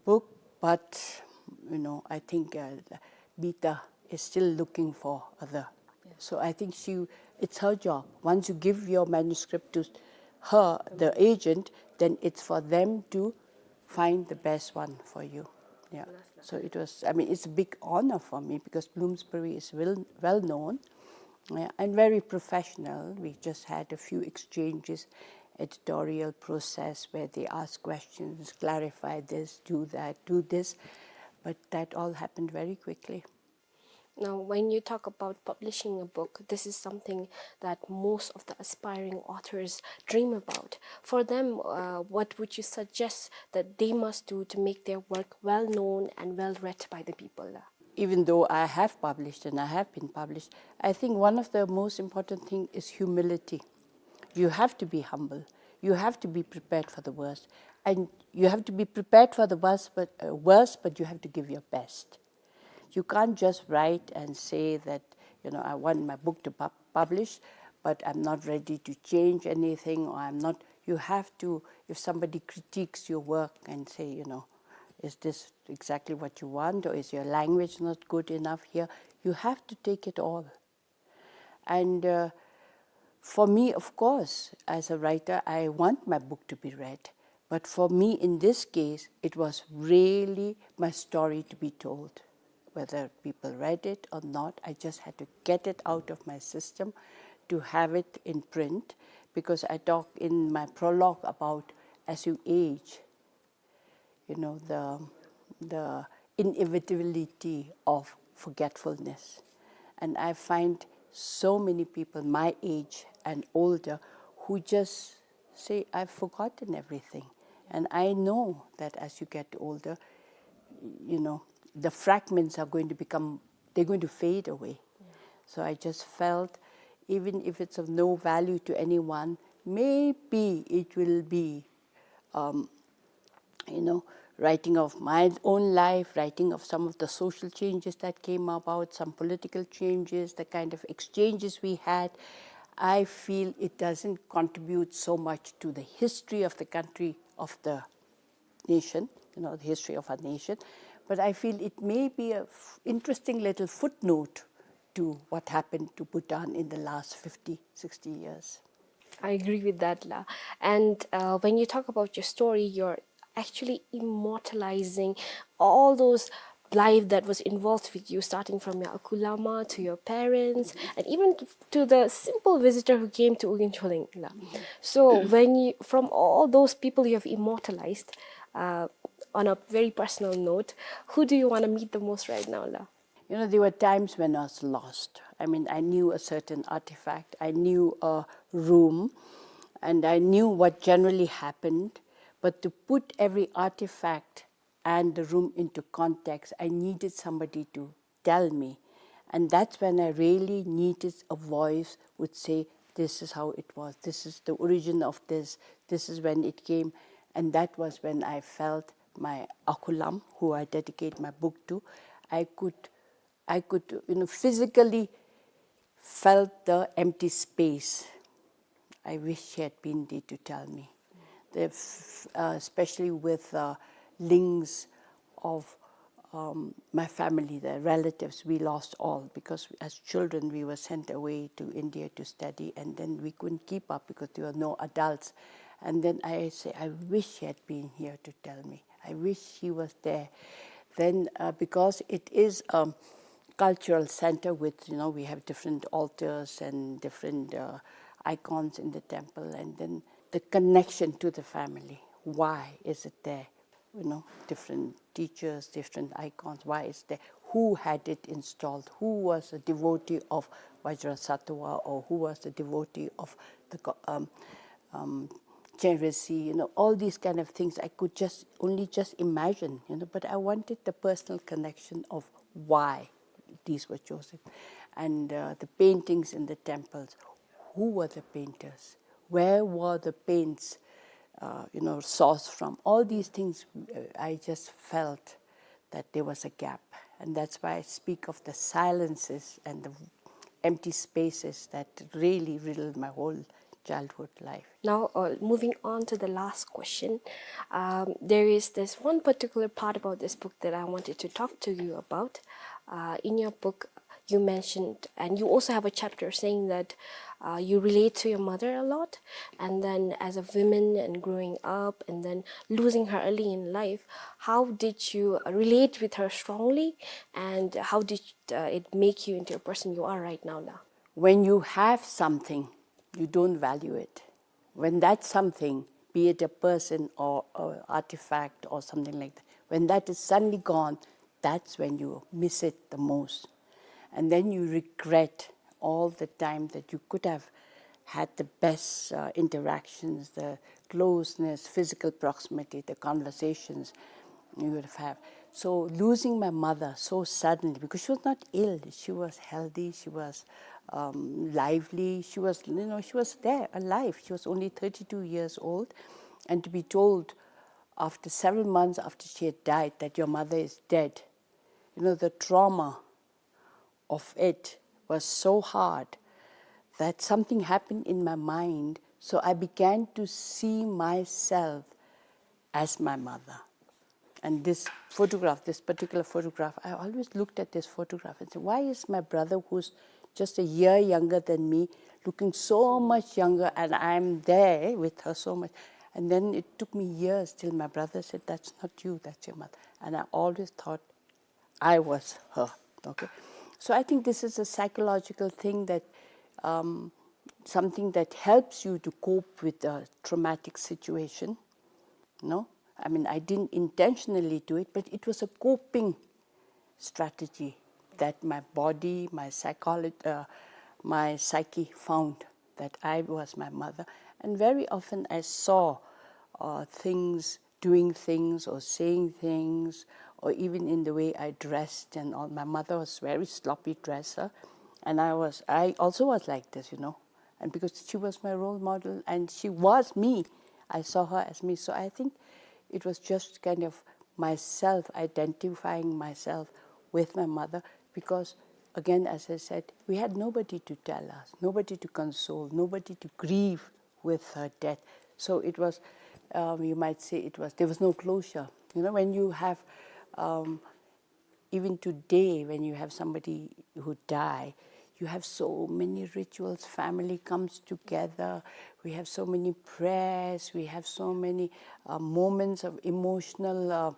book, but, you know, I think uh, Bita is still looking for other." So I think she, it's her job. Once you give your manuscript to her, the agent, then it's for them to find the best one for you. Yeah. So it was, I mean, it's a big honor for me because Bloomsbury is well, well known, yeah, and very professional. We just had a few exchanges, editorial process where they ask questions, clarify this, do that, do this. But that all happened very quickly. Now, when you talk about publishing a book, this is something that most of the aspiring authors dream about. For them, uh, what would you suggest that they must do to make their work well known and well read by the people? Even though I have published and I have been published, I think one of the most important thing is humility. You have to be humble. You have to be prepared for the worst. And you have to be prepared for the worst, but, uh, worst, but you have to give your best. You can't just write and say that, you know, "I want my book to pub- publish, but I'm not ready to change anything," or "I'm not," you have to, if somebody critiques your work and say, you know, "Is this exactly what you want, or is your language not good enough here?" You have to take it all. And uh, for me, of course, as a writer, I want my book to be read. But for me, in this case, it was really my story to be told. Whether people read it or not, I just had to get it out of my system to have it in print, because I talk in my prologue about as you age, you know, the, the inevitability of forgetfulness. And I find so many people my age and older who just say, "I've forgotten everything." And I know that as you get older, you know, the fragments are going to become, they're going to fade away. So I just felt, even if it's of no value to anyone, maybe it will be um, you know, writing of my own life, writing of some of the social changes that came about, some political changes, the kind of exchanges we had, I feel it doesn't contribute so much to the history of the country, of the nation, you know, the history of our nation. But I feel it may be a f- interesting little footnote to what happened to Bhutan in the last fifty, sixty years. I agree with that, La. And uh, when you talk about your story, you're actually immortalizing all those life that was involved with you, starting from your Akulama to your parents, and even to the simple visitor who came to Ugin Choling, La. So when you, from all those people you have immortalized, uh, on a very personal note, who do you want to meet the most right now, La? You know, there were times when I was lost. I mean, I knew a certain artifact, I knew a room, and I knew what generally happened. But to put every artifact and the room into context, I needed somebody to tell me. And that's when I really needed a voice would say, "This is how it was, this is the origin of this, this is when it came." And that was when I felt my Akulam, who I dedicate my book to, I could, I could, you know, physically felt the empty space. I wish he had been there to tell me. The f- uh, especially with uh, links of um, my family, the relatives, we lost all because as children we were sent away to India to study, and then we couldn't keep up because there were no adults. And then I say, "I wish he had been here to tell me. I wish he was there." Then, uh, because it is a cultural center with, you know, we have different altars and different uh, icons in the temple, and then the connection to the family. Why is it there? You know, different teachers, different icons. Why is there? Who had it installed? Who was a devotee of Vajrasattva, or who was a devotee of the go- um, um, Chenrezig? You know, all these kind of things I could just only just imagine. You know, but I wanted the personal connection of why these were chosen. and uh, the paintings in the temples. Who were the painters? Where were the paints, uh, you know, sourced from? All these things, uh, I just felt that there was a gap. And that's why I speak of the silences and the empty spaces that really riddled my whole childhood life. Now, uh, moving on to the last question, um, there is this one particular part about this book that I wanted to talk to you about. Uh, in your book, you mentioned, and you also have a chapter saying that uh, you relate to your mother a lot, and then as a woman and growing up, and then losing her early in life, how did you uh, relate with her strongly, and how did uh, it make you into a person you are right now, now? When you have something, you don't value it. When that something, be it a person or an artifact or something like that, when that is suddenly gone, that's when you miss it the most. And then you regret all the time that you could have had the best uh, interactions, the closeness, physical proximity, the conversations you would have. So losing my mother so suddenly, because she was not ill, she was healthy, she was um, lively, she was, you know, she was there, alive. She was only thirty-two years old, and to be told after several months after she had died that your mother is dead, you know, the trauma of it was so hard that something happened in my mind. So I began to see myself as my mother. And this photograph, this particular photograph, I always looked at this photograph and said, "Why is my brother, who's just a year younger than me, looking so much younger, and I'm there with her so much?" And then it took me years till my brother said, "That's not you, that's your mother." And I always thought I was her. Okay. So I think this is a psychological thing that um, something that helps you to cope with a traumatic situation. No? I mean, I didn't intentionally do it, but it was a coping strategy that my body, my psychology, uh, my psyche found that I was my mother. And very often I saw uh, things, doing things or saying things, or even in the way I dressed and all. My mother was very sloppy dresser, and I was, I also was like this, you know. And because she was my role model and she was me, I saw her as me. So I think it was just kind of myself identifying myself with my mother, because again, as I said, we had nobody to tell us, nobody to console, nobody to grieve with her death. So it was, um, you might say it was, there was no closure. You know, when you have, um, even today, when you have somebody who die, you have so many rituals, family comes together, we have so many prayers, we have so many uh, moments of emotional uh,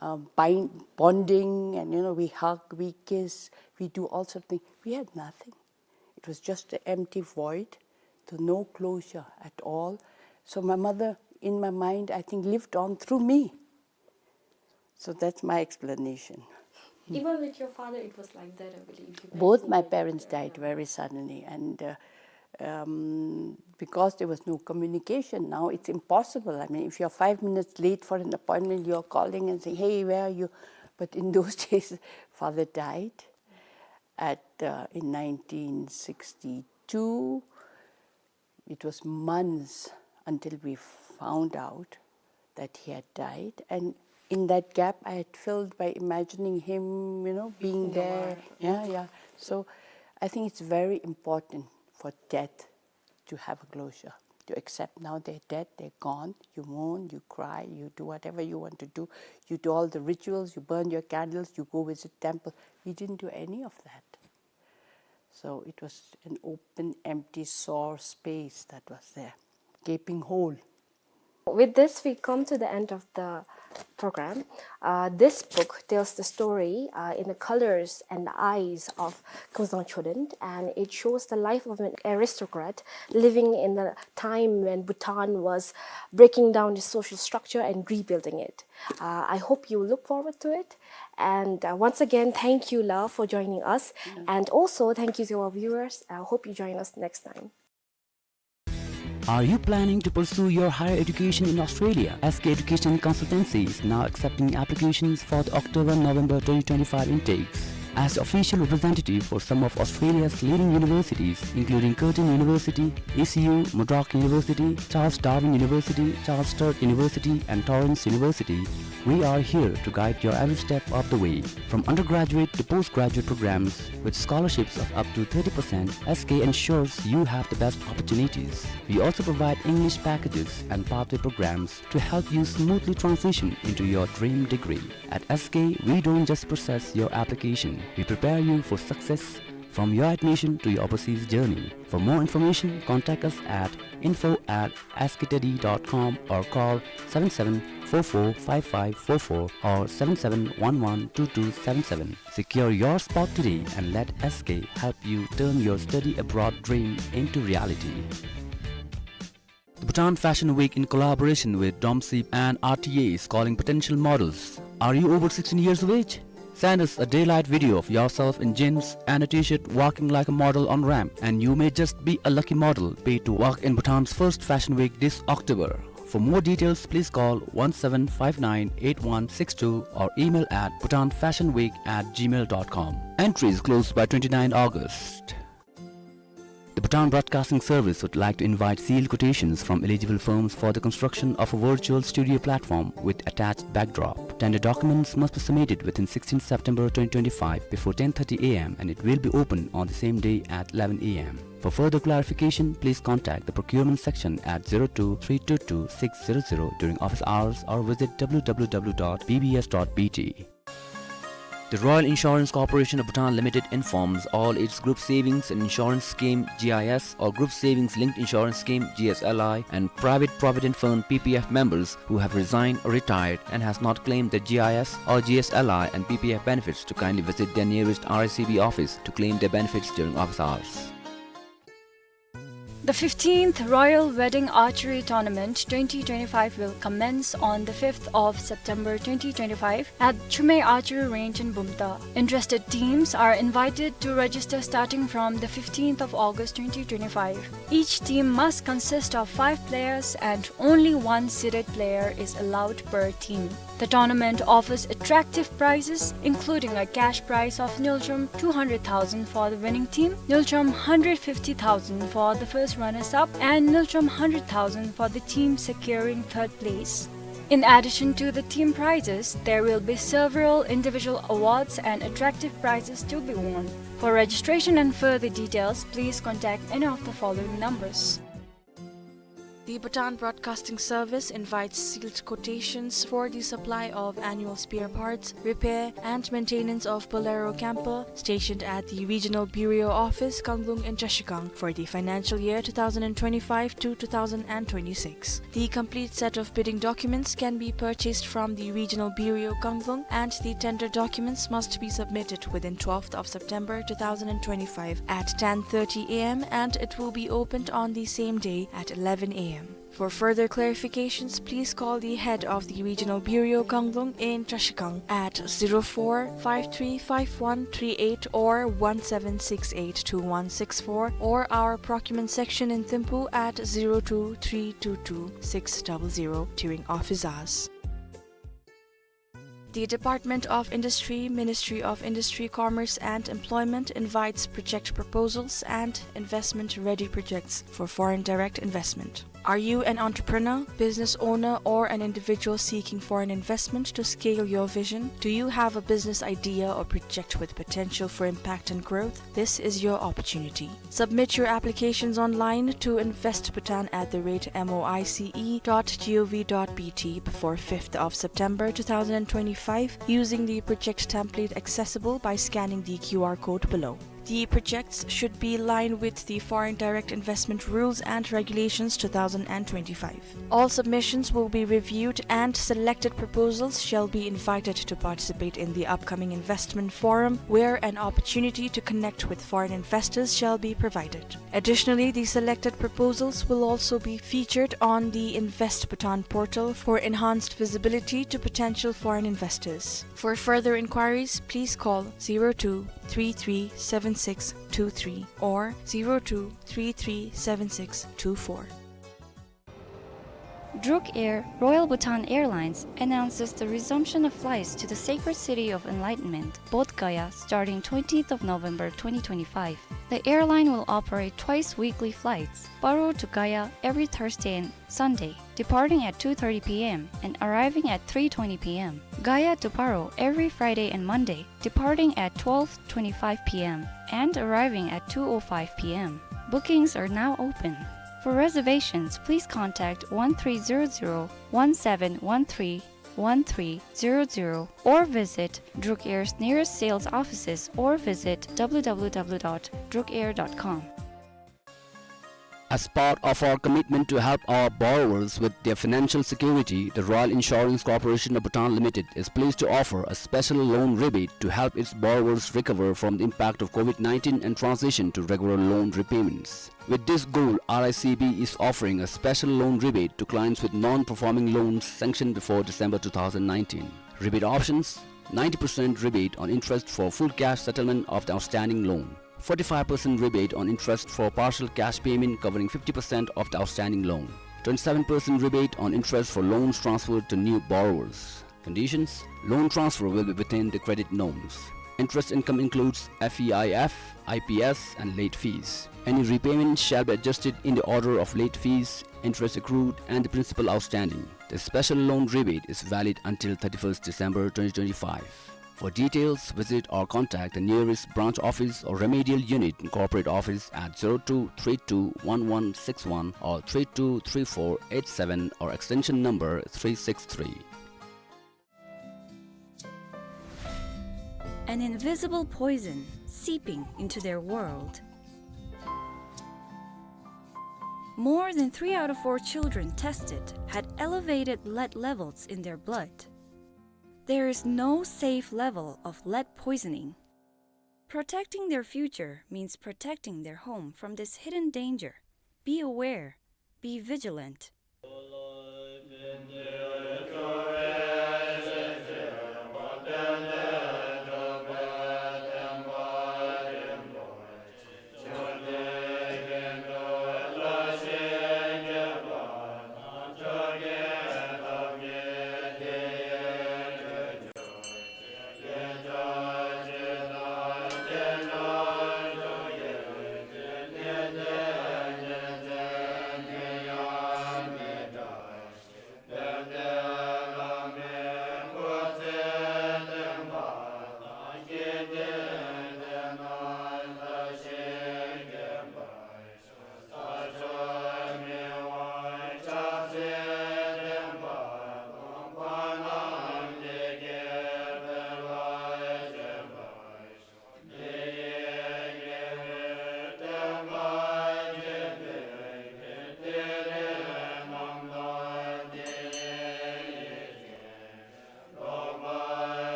uh, bind, bonding, and you know, we hug, we kiss, we do all sorts of things. We had nothing. It was just an empty void, so no closure at all. So my mother, in my mind, I think, lived on through me. So that's my explanation. Even with your father, it was like that, I believe. You guys— Both my parents died very suddenly, and uh, um, because there was no communication, now it's impossible. I mean, if you're five minutes late for an appointment, you're calling and saying, "Hey, where are you?" But in those days, father died at uh, in nineteen sixty-two. It was months until we found out that he had died, and in that gap, I had filled by imagining him, you know, being there. Yeah, yeah. So I think it's very important for death to have a closure, to accept now they're dead, they're gone. You mourn, you cry, you do whatever you want to do. You do all the rituals, you burn your candles, you go visit temple. We didn't do any of that. So it was an open, empty, sore space that was there, gaping hole. With this, we come to the end of the program. Uh, this book tells the story uh, in the colors and the eyes of Kosang Chodent, and it shows the life of an aristocrat living in the time when Bhutan was breaking down its social structure and rebuilding it. Uh, I hope you look forward to it. And uh, once again, thank you, Lao, for joining us. And also, thank you to our viewers. I hope you join us next time. Are you planning to pursue your higher education in Australia? S K Education Consultancy is now accepting applications for the October-November twenty twenty-five intakes. As the official representative for some of Australia's leading universities, including Curtin University, E C U, Murdoch University, Charles Darwin University, Charles Sturt University, and Torrens University, we are here to guide your every step of the way. From undergraduate to postgraduate programs, with scholarships of up to thirty percent, S K ensures you have the best opportunities. We also provide English packages and pathway programs to help you smoothly transition into your dream degree. At S K, we don't just process your application, we prepare you for success from your admission to your overseas journey. For more information, contact us at info at S K study dot com or call seven seven four four five five four four or seven seven one one two two seven seven. Secure your spot today and let S K help you turn your study abroad dream into reality. The Bhutan Fashion Week, in collaboration with Domsip and R T A, is calling potential models. Are you over sixteen years of age? Send us a daylight video of yourself in jeans and a t-shirt walking like a model on ramp, and you may just be a lucky model paid to walk in Bhutan's first fashion week this October. For more details, please call one seven five nine eight one six two or email at bhutanfashionweek at gmail dot com. Entries close by twenty-nine August. The Bhutan Broadcasting Service would like to invite sealed quotations from eligible firms for the construction of a virtual studio platform with attached backdrop. Tender documents must be submitted within sixteenth September twenty twenty-five before ten thirty A M, and it will be open on the same day at eleven A M. For further clarification, please contact the procurement section at zero two three two two six zero zero during office hours or visit W W W dot B B S dot B T. The Royal Insurance Corporation of Bhutan Limited informs all its Group Savings and Insurance Scheme, G I S, or Group Savings Linked Insurance Scheme, G S L I, and Private Provident Fund, P P F, members who have resigned or retired and has not claimed the G I S or G S L I and P P F benefits to kindly visit their nearest R I C B office to claim their benefits during office hours. The fifteenth Royal Wedding Archery Tournament twenty twenty-five will commence on the fifth of September twenty twenty-five at Chumei Archery Range in Bumthang. Interested teams are invited to register starting from the fifteenth of August twenty twenty-five. Each team must consist of five players and only one seeded player is allowed per team. The tournament offers attractive prizes, including a cash prize of ngultrum two hundred thousand for the winning team, ngultrum hundred fifty thousand for the first runners-up, and ngultrum hundred thousand for the team securing third place. In addition to the team prizes, there will be several individual awards and attractive prizes to be won. For registration and further details, please contact any of the following numbers. The Bhutan Broadcasting Service invites sealed quotations for the supply of annual spare parts, repair and maintenance of Bolero camper stationed at the Regional Bureau Office, Kanglung in Trashigang for the financial year two thousand and twenty-five to two thousand and twenty-six. The complete set of bidding documents can be purchased from the Regional Bureau, Kanglung, and the tender documents must be submitted within twelfth of September two thousand and twenty-five at ten thirty A M, and it will be opened on the same day at eleven A M. For further clarifications, please call the head of the Regional Bureau, Kanglung in Trashigang at zero four five three five one three eight or one seven six eight two one six four, or our procurement section in Thimphu at zero two three two two six double zero during office hours. The Department of Industry, Ministry of Industry, Commerce and Employment invites project proposals and investment-ready projects for foreign direct investment. Are you an entrepreneur, business owner, or an individual seeking foreign investment to scale your vision? Do you have a business idea or project with potential for impact and growth? This is your opportunity. Submit your applications online to invest bhutan at the rate M O I C E dot G O V dot B T before fifth of September two thousand and twenty-five using the project template accessible by scanning the Q R code below. The projects should be in line with the foreign direct investment rules and regulations two thousand and twenty-five. All submissions will be reviewed and selected proposals shall be invited to participate in the upcoming investment forum, where an opportunity to connect with foreign investors shall be provided. Additionally, the selected proposals will also be featured on the Invest Bhutan portal for enhanced visibility to potential foreign investors. For further inquiries, please call zero two three three seven six two three or zero two three three seven six two four. Druk Air, Royal Bhutan Airlines, announces the resumption of flights to the sacred city of enlightenment, Bodh Gaya, starting twentieth of November twenty twenty-five. The airline will operate twice weekly flights, Paro to Gaya every Thursday and Sunday, departing at two thirty p m and arriving at three twenty p m, Gaya to Paro every Friday and Monday, departing at twelve twenty-five p m and arriving at two oh five p m. Bookings are now open. For reservations, please contact one three zero zero, one seven one three, one three zero zero or visit Druk Air's nearest sales offices or visit w w w dot druk air dot com. As part of our commitment to help our borrowers with their financial security, the Royal Insurance Corporation of Bhutan Limited is pleased to offer a special loan rebate to help its borrowers recover from the impact of COVID nineteen and transition to regular loan repayments. With this goal, R I C B is offering a special loan rebate to clients with non-performing loans sanctioned before December two thousand nineteen. Rebate options: ninety percent rebate on interest for full cash settlement of the outstanding loan, forty-five percent rebate on interest for partial cash payment covering fifty percent of the outstanding loan, twenty-seven percent rebate on interest for loans transferred to new borrowers. Conditions: loan transfer will be within the credit norms. Interest income includes F E I F, I P S, and late fees. Any repayment shall be adjusted in the order of late fees, interest accrued, and the principal outstanding. The special loan rebate is valid until thirty-first December twenty twenty-five. For details, visit or contact the nearest branch office or remedial unit in corporate office at zero two three two one one six one or three two three four eight seven or extension number three six three. An invisible poison seeping into their world. More than three out of four children tested had elevated lead levels in their blood. There is no safe level of lead poisoning. Protecting their future means protecting their home from this hidden danger. Be aware. Be vigilant.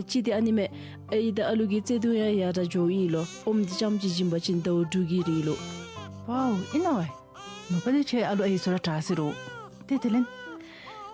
ཅིག་འདི་ཨ་ནི་མས། ཨའི་དང་ཨ་ལུ་གི་བརྩེ་གདུང་ཡང་ཡར་དྲག་འགྱོཝ་ཨིན་ལོ། ཨོམ་འདི་རྐྱངམ་ཅིག་བྱིན་པ་ཅིན་ཟླཝ་དྲུག་གི་རིང་ལུ། ཝའོ། ཨིན་ན་ཝའི། མ་པ་ལས་ཁྱོད་ཨ་ལུ་ཨའི་ཚུ་ར་དྲག་ཟེར་རུང་། ཏེ་དེ་ལས།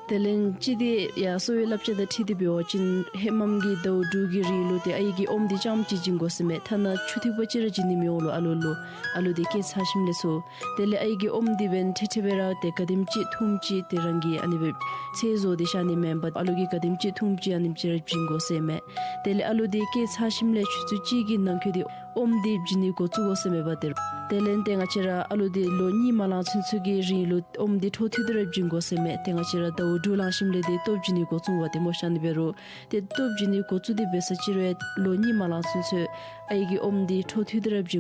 དེ་ལས་ཅིག་འདི་ཡར་གསོ་བའི་བསླབ་བྱ་དང་འཁྲིལ་ཏེ་འབད་བ་ཅིན་ཧེ་མམ་གི་ཟླཝ་དྲུག་གི་རིང་ལུ་ཏེ་ཨའི་གིས་ཨོམ་འདི་རྐྱངམ་ཅིག་བྱིན་དགོ་ཟེར་མས། ཐ་ན་ཆུ་ཐིགས་པ་ཅིག་ར་བྱིན་ནི་མི་འོང་ལོ་ཨ་ལུ་ལུ། ཨ་ལུ་འདི་སྐྱེས་ཚར་ཞིནམ་ལས་ཚུར། དེ་ལས་ཨའི་གིས་ཨོམ་འདི་འབདན་ཐེ་ཐེ་སྦེ་ར་ཏེ་ག་དེམ་ཅིག་འཐུངམ་ཅིག་ཏེ་རང་གིས་ཨ་ནི་སྦེ་ཚད་བཟོ་སྟེ་བཞག་ནི་མེན་པར་ཨ་ལུ་གིས་ག་དེམ་ཅིག་འཐུངམ་ཅིག་ཨ་ནེམ་ཅིག་ར་བྱིན་དགོ་ཟེར་མས། དེ་ལས་ཨ་ལུ་འདི་སྐྱེས་ཚར་ཞིནམ་ལས་ཆུ་ཚོད་གཅིག་གི་ནང་འཁོད་དེ་ཨོམ་འདི་བྱིན་ནི་འགོ་བཙུགས་དགོ་ཟེར་མས་པ་ཏེ། དེ་ལས་ཏེ་ང་བཅས་ར་ཨ་ལུ་འདི་ལོ་གཉིས་མ་ལང་ཚུན་ཚོད་ཀྱི་རིང་ལུ་ཨོམ་འདི་འཕྲོ་མཐུད་དེ་ར་བྱིན་དགོ་ཟེར་མས། ཏེ་ང་བཅས་ར་ཟླཝ་དྲུག་ལང་ཞིནམ་ལས་འདི་ལྟོ་བྱིན་ནི་འགོ་བཙུགས་པ་ཏེ་སྨོ་ཤ་ནི་འབད་རུང་། ཏེ་ལྟོ་བྱིན་ནི་འགོ་བཙུགས་ཏེ་འབད་ས་ཅིག་རུང་ལོ་གཉིས་མ་ལང་ཚུན་ཚོད་ཨའི་གིས་ཨོམ་འདི་འཕྲོ་མཐུད་དེ་ར་བྱིན།